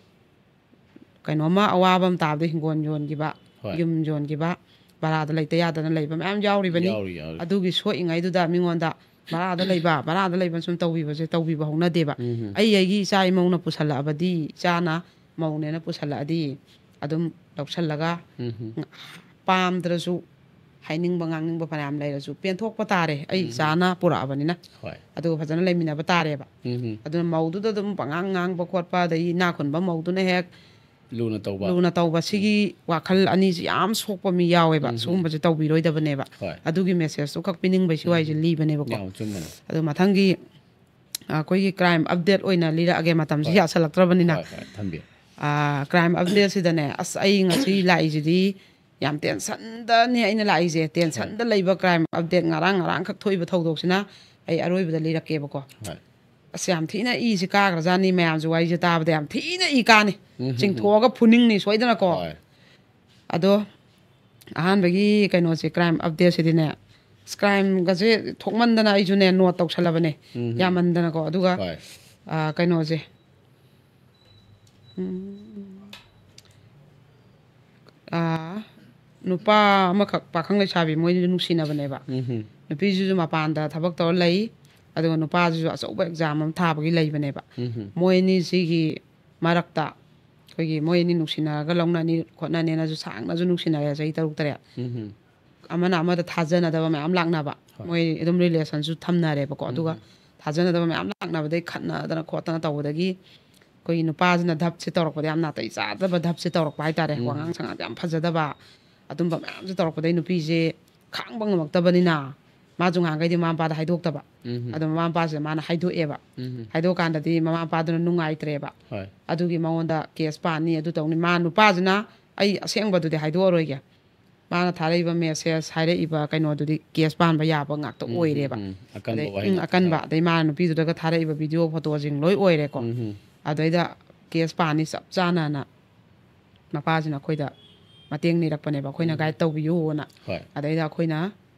ꯀꯩꯅꯣꯝꯃ ꯑꯋꯥꯕ ꯑꯃ ꯇꯥꯕꯗ ꯍꯤꯡꯒꯣꯜ ꯌꯣꯟꯈꯤꯕ, ꯍꯣꯏ꯫ ꯌꯨꯝ ꯌꯣꯟꯈꯤꯕ, ꯚꯔꯥꯗ ꯂꯩꯇ ꯌꯥꯗꯅ ꯂꯩꯕ ꯃꯌꯥꯝ ꯌꯥꯎꯔꯤꯕꯅꯤ꯫ ꯌꯥꯎꯔꯤ, ꯌꯥꯎꯔꯤ꯫ ꯑꯗꯨꯒꯤ ꯁꯣꯛꯏꯉꯩꯗꯨꯗ ꯃꯤꯉꯣꯟꯗ ꯚꯔꯥꯗ ꯂꯩꯕ, ꯚꯔꯥꯗ ꯂꯩꯕ ꯁꯨꯝ ꯇꯧꯕꯤꯕꯁꯦ ꯇꯧꯕꯤꯕ ꯍꯧꯅꯗꯦꯕ꯫ ꯎꯝ꯫ ꯑꯩ ꯑꯩꯒꯤ ꯏꯆꯥ ꯏꯃꯧꯅ ꯄꯨꯁꯜꯂꯛꯑꯕꯗꯤ, ꯏꯆꯥꯅ ꯃꯧꯅꯦꯅ ꯄꯨꯁꯜꯂꯛꯑꯗꯤ ꯑꯗꯨꯝ ꯂꯧꯁꯜꯂꯒ ꯎꯝ꯫ ꯄꯥꯝꯗ꯭ꯔꯁꯨ, ꯍꯥꯏꯅꯤꯡꯕ ꯉꯥꯡꯅꯤꯡꯕ ꯐꯅꯌꯥꯝ ꯂꯩꯔꯁꯨ ꯄꯦꯟꯊꯣꯛꯄ ꯇꯥꯔꯦ, ꯑꯩ ꯎꯝ꯫ ꯏꯆꯥꯅ ꯄꯨꯔꯛꯑꯕꯅꯤꯅ꯫ ꯍꯣꯏ꯫ ꯑꯗꯨꯒ ꯐꯖꯅ ꯂꯩꯃꯤꯟꯅꯕ ꯇꯥꯔꯦꯕ꯫ ꯎꯝ꯫ ꯑꯗꯨꯅ ꯃꯧꯗꯨꯗ ꯑꯗꯨꯝ ꯄꯉꯥꯡ ꯉꯥꯡꯕ ꯈꯣꯠꯄ, ꯑꯗꯒꯤ ꯏꯅꯥꯛ ꯈꯨꯟꯕ ꯃꯧꯗꯨꯅ ꯍꯦꯛ ꯂꯨꯅ ꯇꯧꯕ꯫ ꯂꯨꯅ ꯇꯧꯕ, ꯁꯤꯒꯤ ꯋꯥꯈꯜ ꯑꯅꯤꯁꯤ ꯌꯥꯝ ꯁꯣꯛꯄ ꯃꯤ ꯌꯥꯎꯋꯦꯕ꯫ ꯎꯝ꯫ ꯁꯤꯒꯨꯝꯕꯁꯦ ꯇꯧꯕꯤꯔꯣꯏꯗꯕꯅꯦꯕ꯫ ꯍꯣꯏ꯫ ꯑꯗꯨꯒꯤ ꯃꯦꯁꯦꯖꯇꯨ ꯈꯛ ꯄꯤꯅꯤꯡꯕꯩ ꯁꯤ ꯋꯥꯔꯤꯁꯦ ꯎꯝ꯫ ꯂꯤꯕꯅꯦꯕꯀꯣ꯫ ꯌꯥꯝ ꯆꯨꯝꯕꯅꯦ꯫ ꯑꯗꯣ ꯃꯊꯪꯒꯤ ꯑꯩꯈꯣꯏꯒꯤ ꯀ꯭ꯔꯥꯏꯝ ꯑꯞꯗꯦꯠ ꯑꯣꯏꯅ ꯂꯤꯔꯛꯑꯒꯦ, ꯃꯇꯝꯁꯤ ꯍꯣꯏ꯫ ꯌꯥꯁꯜꯂꯛꯇ꯭ꯔꯕꯅꯤꯅ꯫ ꯍꯣꯏ, ꯍꯣꯏ, ꯊꯝꯕꯤꯌꯨ꯫ ꯀ꯭ꯔꯥꯏꯝ ꯑꯞꯗꯦꯠꯁꯤꯗꯅꯦ, ꯑꯁ, ꯑꯩ ꯉꯁꯤ ꯂꯥꯛꯏꯁꯤꯗꯤ ꯌꯥꯝ ꯇꯦꯟꯁꯟꯗꯅꯤ ꯑꯩꯅ ꯂꯥꯛꯏꯁꯦ꯫ ꯇꯦꯟꯁꯟꯗ ꯂꯩꯕ ꯀ꯭ꯔꯥꯏꯝ ꯑꯞꯗꯦꯠ ꯉꯔꯥꯡ, ꯉꯔꯥꯡꯈꯛ ꯊꯣꯛꯏꯕ ꯊꯧꯗꯣꯛꯁꯤꯅ ꯑꯩ ꯑꯔꯣꯏꯕꯗ ꯂꯤꯔꯛꯀꯦꯕꯀꯣ꯫ ꯍꯣꯏ꯫ ꯑꯁ, ꯌꯥꯝ ꯊꯤꯅ ꯏꯁꯤ ꯀꯥꯈ꯭ꯔꯖꯥꯠꯅꯤ꯫ ꯃꯌꯥꯝꯁꯨ ꯋꯥꯔꯤꯁꯦ ꯇꯥꯕꯗ ꯌꯥꯝ ꯊꯤꯅ ꯏ ꯀꯥꯅꯤ꯫ ꯎꯝ, ꯎꯝ, ꯎꯝ꯫ ꯆꯤꯡꯊꯣꯛꯑꯒ ꯐꯨꯅꯤꯡꯅꯤ ꯁꯣꯏꯗꯅꯀꯣ꯫ ꯍꯣꯏ꯫ ꯑꯗꯣ ꯑꯍꯥꯟꯕꯒꯤ ꯀꯩꯅꯣꯁꯦ, ꯀ꯭ꯔꯥꯏꯝ ꯑꯞꯗꯦꯠꯁꯤꯗꯤꯅꯦ, ꯀ꯭ꯔꯥꯏꯝꯒꯁꯦ ꯊꯣꯛꯃꯟꯗꯅ ꯑꯩꯁꯨꯅꯦ ꯅꯣꯠ ꯇꯧꯁꯜꯂꯕꯅꯦ꯫ ꯎꯝ, ꯎꯝ꯫ ꯌꯥꯝꯃꯟꯗꯅꯀꯣ꯫ ꯑꯗꯨꯒ ꯍꯣꯏ꯫ ꯑ, ꯀꯩꯅꯣꯁꯦ, ꯎꯝ, ꯑ, ꯅꯨꯄꯥ ꯑꯃꯈꯛ, ꯄꯥꯈꯪ ꯂꯩꯁꯥꯕꯤ, ꯃꯣꯏꯅꯤꯗꯣ ꯅꯨꯡꯁꯤꯅꯕꯅꯦꯕ꯫ ꯎꯝ, ꯎꯝ꯫ ꯅꯨꯄꯤꯁꯤꯁꯨ ꯃꯄꯥꯟꯗ ꯊꯕꯛ ꯇꯧꯔ ꯂꯩ, ꯑꯗꯨꯒ ꯅꯨꯄꯥꯁꯤꯁꯨ ꯑꯆꯧꯕ ꯑꯦꯛꯖꯥꯝ ꯑꯃ ꯊꯥꯕꯒꯤ ꯂꯩꯕꯅꯦꯕ꯫ ꯎꯝ, ꯎꯝ꯫ ꯃꯣꯏ ꯑꯅꯤꯁꯤꯒꯤ ꯃꯔꯛꯇ ꯑꯩꯈꯣꯏꯒꯤ ꯃꯣꯏ ꯑꯅꯤ ꯅꯨꯡꯁꯤꯅꯔꯒ ꯂꯧꯅꯅꯤ ꯈꯣꯠꯅꯅꯤꯅꯁꯨ ꯁꯥꯡꯅꯁꯨ ꯅꯨꯡꯁꯤꯅꯔꯦ, ꯆꯍꯤ ꯇꯔꯨꯛ ꯇꯔꯦꯠ꯫ ꯎꯝ, ꯎꯝ꯫ ꯑꯃꯅ ꯑꯃꯗ ꯊꯥꯖꯅꯗꯕ ꯃꯌꯥꯝ ꯂꯥꯛꯅꯕ꯫ ꯍꯣꯏ꯫ ꯃꯣꯏ ꯑꯗꯨꯝ ꯔꯤꯂꯦꯁꯟꯁꯨ ꯊꯝꯅꯔꯦꯕꯀꯣ꯫ ꯑꯗꯨꯒ ꯎꯝ꯫ ꯊꯥꯖꯅꯗꯕ ꯃꯌꯥꯝ ꯂꯥꯛꯅꯕꯗꯩ ꯈꯠꯅꯗꯅ ꯈꯣꯠꯇꯅ ꯇꯧꯕꯗꯒꯤ ꯑꯩꯈꯣꯏꯒꯤ ꯅꯨꯄꯥꯁꯤꯅ ꯙꯞꯁꯦ ꯇꯧꯔꯛꯄꯗ, ꯌꯥꯝ ꯅꯥꯇꯩ ꯆꯥꯗꯕ ꯙꯞꯁꯦ ꯇꯧꯔꯛꯄ ꯍꯥꯏꯇꯥꯔꯦ꯫ ꯎꯝ꯫ ꯋꯥꯉꯥꯡ ꯁꯉꯥꯡꯁꯦ ꯌꯥꯝ ꯐꯖꯗꯕ, ꯑꯗꯨꯝꯕ ꯃꯌꯥꯝꯁꯦ ꯇꯧꯔꯛꯄꯗꯩ ꯅꯨꯄꯤꯁꯦ ꯈꯥꯡꯕ ꯉꯝꯃꯛꯇꯕꯅꯤꯅ, ꯃꯥꯁꯨ ꯉꯍꯥꯟꯈꯩꯗꯤ ꯃꯃꯥ ꯃꯄꯥꯗ ꯍꯥꯏꯗꯣꯛꯇꯕ꯫ ꯎꯝ꯫ ꯑꯗꯣ ꯃꯃꯥ ꯃꯄꯥꯁꯤꯗ ꯃꯥꯅ ꯍꯥꯏꯗꯣꯛꯑꯦꯕ꯫ ꯎꯝ꯫ ꯍꯥꯏꯗꯣꯛꯀꯥꯟꯗꯗꯤ ꯃꯃꯥ ꯃꯄꯥꯗꯨꯅ ꯅꯨꯡꯉꯥꯏꯇ꯭ꯔꯦꯕ꯫ ꯍꯣꯏ꯫ ꯑꯗꯨꯒꯤ ꯃꯉꯣꯟꯗ ꯀꯦꯁ ꯄꯥꯅꯤ, ꯑꯗꯨ ꯇꯧꯅꯤ꯫ ꯃꯥ ꯅꯨꯄꯥꯁꯤꯅ, "ꯑꯩ ꯑꯁꯦꯡꯕꯗꯨꯗꯤ ꯍꯥꯏꯗꯣꯛꯑꯔꯣꯏꯒꯦ, ꯃꯥꯅ ꯊꯥꯔꯛꯏꯕ ꯃꯦꯁꯦꯖ, ꯍꯥꯏꯔꯛꯏꯕ ꯀꯩꯅꯣꯗꯨꯗꯤ ꯀꯦꯁ ꯄꯥꯟꯕ ꯌꯥꯕ ꯉꯥꯛꯇ ꯎꯝ, ꯑꯣꯏꯔꯦꯕ"꯫ ꯎꯝ, ꯎꯝ꯫ ꯑꯀꯟꯕ ꯑꯗꯩ, ꯋꯥꯍꯩ ꯎꯝ, ꯉꯥꯛꯇ ꯑꯀꯟꯕ꯫ ꯍꯥꯏ꯫ ꯑꯗꯩ ꯃꯥꯅ ꯅꯨꯄꯤꯗꯨꯗꯒ ꯊꯥꯔꯛꯏꯕ ꯚꯤꯗꯤꯑꯣ ꯐꯣꯇꯣꯁꯤꯡ ꯂꯣꯏ ꯑꯣꯏꯔꯦꯀꯣ꯫ ꯎꯝ, ꯎꯝ꯫ ꯑꯗꯩꯗ ꯀꯦꯁ ꯄꯥꯅꯤ ꯆꯞ ꯆꯥꯅꯅ ꯃꯄꯥꯁꯤꯅ ꯑꯩꯈꯣꯏꯗ ꯃꯇꯦꯡ ꯅꯤꯔꯛꯄꯅꯦꯕ, ꯑꯩꯈꯣꯏꯅ ꯎꯝ꯫ ꯒꯥꯏꯗ ꯇꯧꯕꯤꯌꯨꯅ꯫ ꯍꯣꯏ꯫ ꯑꯗꯩꯗ ꯑꯩꯈꯣꯏꯅ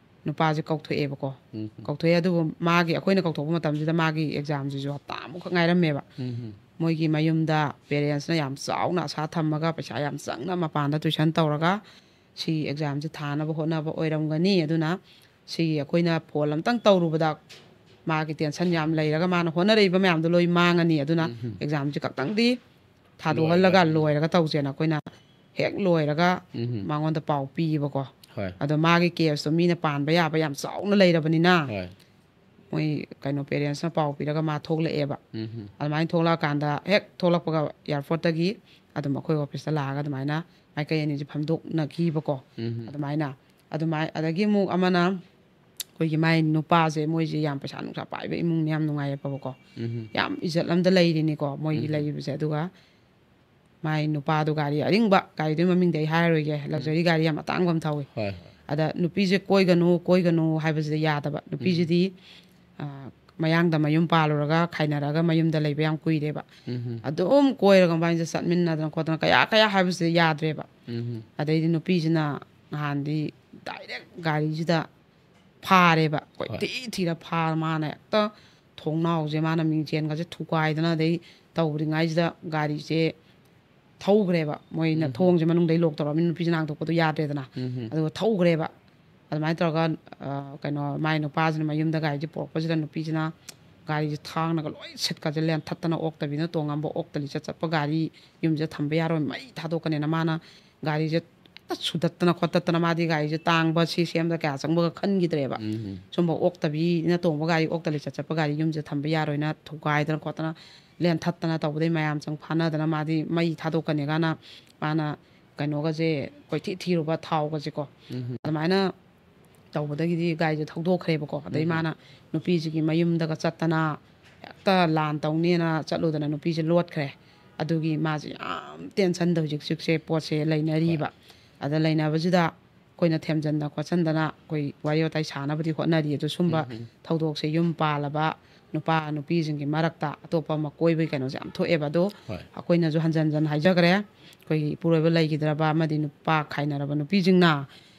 ꯅꯨꯄꯥꯁꯦ ꯀꯧꯊꯣꯛꯑꯦꯕꯀꯣ꯫ ꯎꯝ꯫ ꯀꯧꯊꯣꯛꯑꯦ, ꯑꯗꯨꯕꯨ ꯃꯥꯒꯤ, ꯑꯩꯈꯣꯏꯅ ꯀꯧꯊꯣꯛꯄ ꯃꯇꯝꯁꯤꯗ ꯃꯥꯒꯤ ꯑꯦꯛꯖꯥꯝꯁꯤꯁꯨ ꯍꯞꯇꯥ ꯑꯃꯨꯛꯈꯛ ꯉꯥꯏꯔꯝꯃꯦꯕ꯫ ꯎꯝ꯫ ꯃꯣꯏꯒꯤ ꯃꯌꯨꯝꯗ ꯄꯦꯔꯦꯟꯁꯅ ꯌꯥꯝ ꯆꯥꯎꯅ ꯑꯁꯥ ꯊꯝꯃꯒ, ꯄꯩꯁꯥ ꯌꯥꯝ ꯆꯪꯅ ꯃꯄꯥꯟꯗ ꯇꯨꯏꯁꯟ ꯇꯧꯔꯒ ꯁꯤ ꯑꯦꯛꯖꯥꯝꯁꯦ ꯊꯥꯅꯕ ꯍꯣꯠꯅꯕ ꯑꯣꯏꯔꯝꯒꯅꯤ꯫ ꯑꯗꯨꯅ ꯁꯤꯒꯤ ꯑꯩꯈꯣꯏꯅ ꯐꯣꯟ ꯑꯝꯇꯪ ꯇꯧꯔꯨꯕꯗ ꯃꯥꯒꯤ ꯇꯦꯟꯁꯟ ꯌꯥꯝ ꯂꯩꯔꯒ ꯃꯥꯅ ꯍꯣꯠꯅꯔꯛꯏꯕ ꯃꯌꯥꯝꯗꯣ ꯂꯣꯏ ꯃꯥꯡꯉꯅꯤ꯫ ꯑꯗꯨꯅ ꯎꯝ꯫ ꯑꯦꯛꯖꯥꯝꯁꯦ ꯈꯛꯇꯪꯗꯤ ꯊꯥꯗꯣꯛꯍꯜꯂꯒ ꯂꯣꯏꯔꯒ꯫ ꯂꯣꯏꯔꯒ ꯇꯧꯁꯦꯅ ꯑꯩꯈꯣꯏꯅ ꯍꯦꯛ ꯂꯣꯏꯔꯒ ꯎꯝ꯫ ꯃꯉꯣꯟꯗ ꯄꯥꯎ ꯄꯤꯌꯦꯕꯀꯣ꯫ ꯍꯣꯏ꯫ ꯑꯗꯣ ꯃꯥꯒꯤ ꯀꯦꯁꯇꯣ ꯃꯤꯅ ꯄꯥꯟꯕ ꯌꯥꯕ ꯌꯥꯝ ꯆꯥꯎꯅ ꯂꯩꯔꯕꯅꯤꯅ, ꯍꯣꯏ꯫ ꯃꯣꯏ ꯀꯩꯅꯣ ꯄꯦꯔꯦꯟꯁꯅ ꯄꯥꯎ ꯄꯤꯔꯒ ꯃꯥ ꯊꯣꯛꯂꯛꯑꯦꯕ꯫ ꯎꯝ꯫ ꯑꯗꯨꯃꯥꯏꯅ ꯊꯣꯛꯂꯛꯑꯀꯥꯟꯗ ꯍꯦꯛ ꯊꯣꯛꯂꯛꯄꯒ ꯑꯦꯌꯥꯔꯄꯣꯔꯠꯇꯒꯤ ꯑꯗꯨꯝ ꯑꯩꯈꯣꯏ ꯑꯣꯐꯤꯁꯇ ꯂꯥꯛꯑꯒ ꯑꯗꯨꯃꯥꯏꯅ ꯃꯥꯏꯀꯩ ꯑꯅꯤꯁꯦ ꯐꯝꯗꯣꯛꯅꯈꯤꯕꯀꯣ꯫ ꯎꯝ꯫ ꯑꯗꯨꯃꯥꯏꯅ, ꯑꯗꯨꯃꯥꯏ-, ꯑꯗꯒꯤ ꯑꯃꯨꯛ ꯑꯃꯅ ꯑꯩꯈꯣꯏꯒꯤ ꯃꯥꯏ ꯅꯨꯄꯥꯁꯦ, ꯃꯣꯏꯁꯦ ꯌꯥꯝ ꯄꯩꯁꯥ ꯅꯨꯡꯁꯥ ꯄꯥꯏꯕ ꯏꯃꯨꯡꯅꯤ, ꯌꯥꯝ ꯅꯨꯡꯉꯥꯏꯌꯦꯕꯀꯣ꯫ ꯎꯝ꯫ ꯌꯥꯝ ꯏꯖꯠ ꯑꯝꯗ ꯂꯩꯔꯤꯅꯤꯀꯣ ꯃꯣꯏꯒꯤ ꯎꯝ꯫ ꯂꯩꯔꯤꯕꯁꯦ꯫ ꯑꯗꯨꯒ ꯃꯥꯏ ꯅꯨꯄꯥꯗꯣ ꯒꯥꯔꯤ ꯑꯔꯤꯡꯕ, ꯒꯥꯔꯤꯗꯨꯒꯤ ꯃꯃꯤꯡꯗꯤ ꯑꯩ ꯍꯥꯏꯔꯔꯣꯏꯒꯦ, ꯂꯛꯖꯔꯤ ꯒꯥꯔꯤ ꯌꯥꯝ ꯑꯇꯥꯡꯕ ꯑꯃ ꯊꯧꯋꯤ꯫ ꯍꯣꯏ ꯍꯣꯏ ꯑꯗ ꯅꯨꯄꯤꯁꯦ ꯀꯣꯏꯒꯅꯨ ꯀꯣꯏꯒꯅꯨ ꯍꯥꯏꯕꯁꯤꯗ ꯌꯥꯗꯕ꯫ ꯅꯨꯄꯤꯁꯤꯗꯤ ꯑ, ꯃꯌꯥꯡꯗ ꯃꯌꯨꯝ ꯄꯥꯜꯂꯨꯔꯒ ꯈꯥꯏꯅꯔꯒ ꯃꯌꯨꯝꯗ ꯂꯩꯕ ꯌꯥꯝ ꯀꯨꯏꯔꯦꯕ꯫ ꯎꯝ ꯑꯗꯨꯝ ꯀꯣꯏꯔꯒ ꯃꯕꯥꯅꯤꯁꯦ ꯆꯠꯃꯤꯟꯅꯗꯅ ꯈꯣꯠꯇꯅ ꯀꯌꯥ ꯀꯌꯥ ꯍꯥꯏꯕꯁꯤꯗ ꯌꯥꯗ꯭ꯔꯦꯕ꯫ ꯎꯝ ꯑꯗꯩꯗꯤ ꯅꯨꯄꯤꯁꯤꯅ ꯅꯍꯥꯟꯗꯤ ꯗꯥꯏꯔꯦꯛ ꯒꯥꯔꯤꯁꯤꯗ ꯐꯥꯔꯦꯕ꯫ ꯀꯣꯏꯊꯤ ꯊꯤꯔ ꯐꯥꯔ ꯃꯥꯅ ꯍꯦꯛꯇ ꯊꯣꯡꯅꯥꯎꯁꯦ ꯃꯥꯅ ꯃꯤꯡꯁꯦꯟꯒꯁꯦ ꯊꯨꯒꯥꯏꯗꯅ ꯑꯗꯩ ꯇꯧꯔꯤꯉꯩꯁꯤꯗ ꯒꯥꯔꯤꯁꯦ ꯊꯧꯈ꯭ꯔꯦꯕ꯫ ꯃꯣꯏꯅ ꯊꯣꯡꯁꯦ ꯃꯅꯨꯡꯗꯩ ꯂꯣꯛ ꯇꯧꯔꯛꯑꯃꯤꯅ ꯅꯨꯄꯤꯁꯤꯅ ꯍꯥꯡꯗꯣꯛꯄꯗꯣ ꯌꯥꯗ꯭ꯔꯦꯗꯅ꯫ ꯎꯝ ꯑꯗꯨꯒ ꯊꯧꯈ꯭ꯔꯦꯕ꯫ ꯑꯗꯨꯃꯥꯏꯅ ꯇꯧꯔꯒ ꯑ, ꯀꯩꯅꯣ ꯃꯥꯏ ꯅꯨꯄꯥꯁꯤꯅ ꯃꯌꯨꯝꯗ ꯒꯥꯔꯤꯁꯦ ꯄꯨꯔꯛꯄꯁꯤꯗ ꯅꯨꯄꯤꯁꯤꯅ ꯒꯥꯔꯤꯁꯦ ꯊꯥꯡꯅꯒ ꯂꯣꯏ ꯁꯤꯠꯀꯁꯦ ꯂꯦꯟꯊꯠꯇꯅ ꯑꯣꯛꯇꯕꯤꯅ ꯇꯣꯡꯉꯝꯕ ꯑꯣꯛꯇ ꯂꯤꯆꯠ ꯆꯠꯄ ꯒꯥꯔꯤ ꯌꯨꯝꯁꯤꯗ ꯊꯝꯕ ꯌꯥꯔꯣꯏ ꯃꯩ ꯊꯥꯗꯣꯛꯀꯅꯦꯅ ꯃꯥꯅ ꯒꯥꯔꯤꯁꯦ ꯍꯦꯛꯇ ꯁꯨꯗꯠꯇꯅ ꯈꯣꯠꯇꯠꯇꯅ ꯃꯥꯗꯤ ꯒꯥꯔꯤꯁꯦ ꯇꯥꯡꯕ ꯁꯤ ꯁꯦꯝꯗ ꯀꯌꯥ ꯆꯪꯕꯒ ꯈꯟꯈꯤꯗ꯭ꯔꯦꯕ꯫ ꯎꯝ ꯁꯨꯝꯕ ꯑꯣꯛꯇꯕꯤꯅ ꯇꯣꯡꯕ ꯒꯥꯔꯤ ꯑꯣꯛꯇ ꯂꯤꯆꯠ ꯆꯠꯄ ꯒꯥꯔꯤ ꯌꯨꯝꯁꯤꯗ ꯊꯝꯕ ꯌꯥꯔꯣꯏꯅ ꯊꯨꯒꯥꯏꯗꯅ ꯈꯣꯠꯇꯅ ꯂꯦꯟꯊꯠꯇꯅ ꯇꯧꯕꯗꯩ ꯃꯌꯥꯝ ꯆꯪ ꯐꯥꯅꯗꯅ ꯃꯥꯗꯤ ꯃꯩ ꯊꯥꯗꯣꯛꯀꯅꯤ ꯀꯥꯏꯅ ꯃꯥꯅ ꯀꯩꯅꯣꯒꯁꯦ ꯀꯣꯏꯊꯤ ꯊꯤꯔꯨꯕ ꯊꯥꯎꯒꯁꯦꯀꯣ꯫ ꯎꯝ ꯑꯗꯨꯃꯥꯏꯅ ꯇꯧꯕꯗꯒꯤꯗꯤ ꯒꯥꯔꯤꯁꯦ ꯊꯧꯗꯣꯛꯈ꯭ꯔꯦꯕꯀꯣ꯫ ꯑꯗꯩ ꯃꯥꯅ ꯅꯨꯄꯤꯁꯤꯒꯤ ꯃꯌꯨꯝꯗꯒ ꯆꯠꯇꯅ ꯍꯦꯛꯇ ꯂꯥꯟ ꯇꯧꯅꯦꯅ ꯆꯠꯂꯨꯗꯅ ꯅꯨꯄꯤꯁꯦ ꯂꯣꯠꯈ꯭ꯔꯦ꯫ ꯑꯗꯨꯒꯤ ꯃꯥꯁꯦ ꯌꯥꯝ ꯇꯦꯟꯁꯟꯗ ꯍꯧꯖꯤꯛ ꯍꯧꯖꯤꯛꯁꯦ ꯄꯣꯠꯁꯦ ꯂꯩꯅꯔꯤꯕ꯫ ꯑꯗ ꯂꯩꯅꯕꯁꯤꯗ ꯑꯩꯈꯣꯏꯅ ꯊꯦꯝꯖꯤꯟꯗ ꯈꯣꯠꯆꯟꯗꯅ ꯑꯩꯈꯣꯏ ꯋꯥꯔꯤ ꯋꯥꯇꯥꯏ ꯁꯥꯟꯅꯕꯗꯤ ꯍꯣꯠꯅꯔꯤ꯫ ꯑꯗꯨ ꯁꯨꯝꯕ ꯊꯧꯗꯣꯛꯁꯦ ꯌꯨꯝ ꯄꯥꯜꯂꯕ ꯅꯨꯄꯥ ꯅꯨꯄꯤꯁꯤꯡꯒꯤ ꯃꯔꯛꯇ ꯑꯇꯣꯞꯄ ꯑꯃ ꯀꯣꯏꯕꯒꯤ ꯀꯩꯅꯣꯁꯦ ꯌꯥꯝ ꯊꯣꯛꯑꯦꯕ꯫ ꯑꯗꯣ ꯍꯣꯏ ꯑꯩꯈꯣꯏꯅꯁꯨ ꯍꯟꯖꯟ ꯍꯟꯖꯟ ꯍꯥꯏꯖꯈ꯭ꯔꯦ꯫ ꯑꯩꯈꯣꯏꯒꯤ ꯏꯄꯨꯔꯣꯏꯕ ꯂꯩꯈꯤꯗ꯭ꯔꯕ ꯑꯃꯗꯤ ꯅꯨꯄꯥ ꯈꯥꯏꯅꯔꯕ ꯅꯨꯄꯤꯁꯤꯡꯅ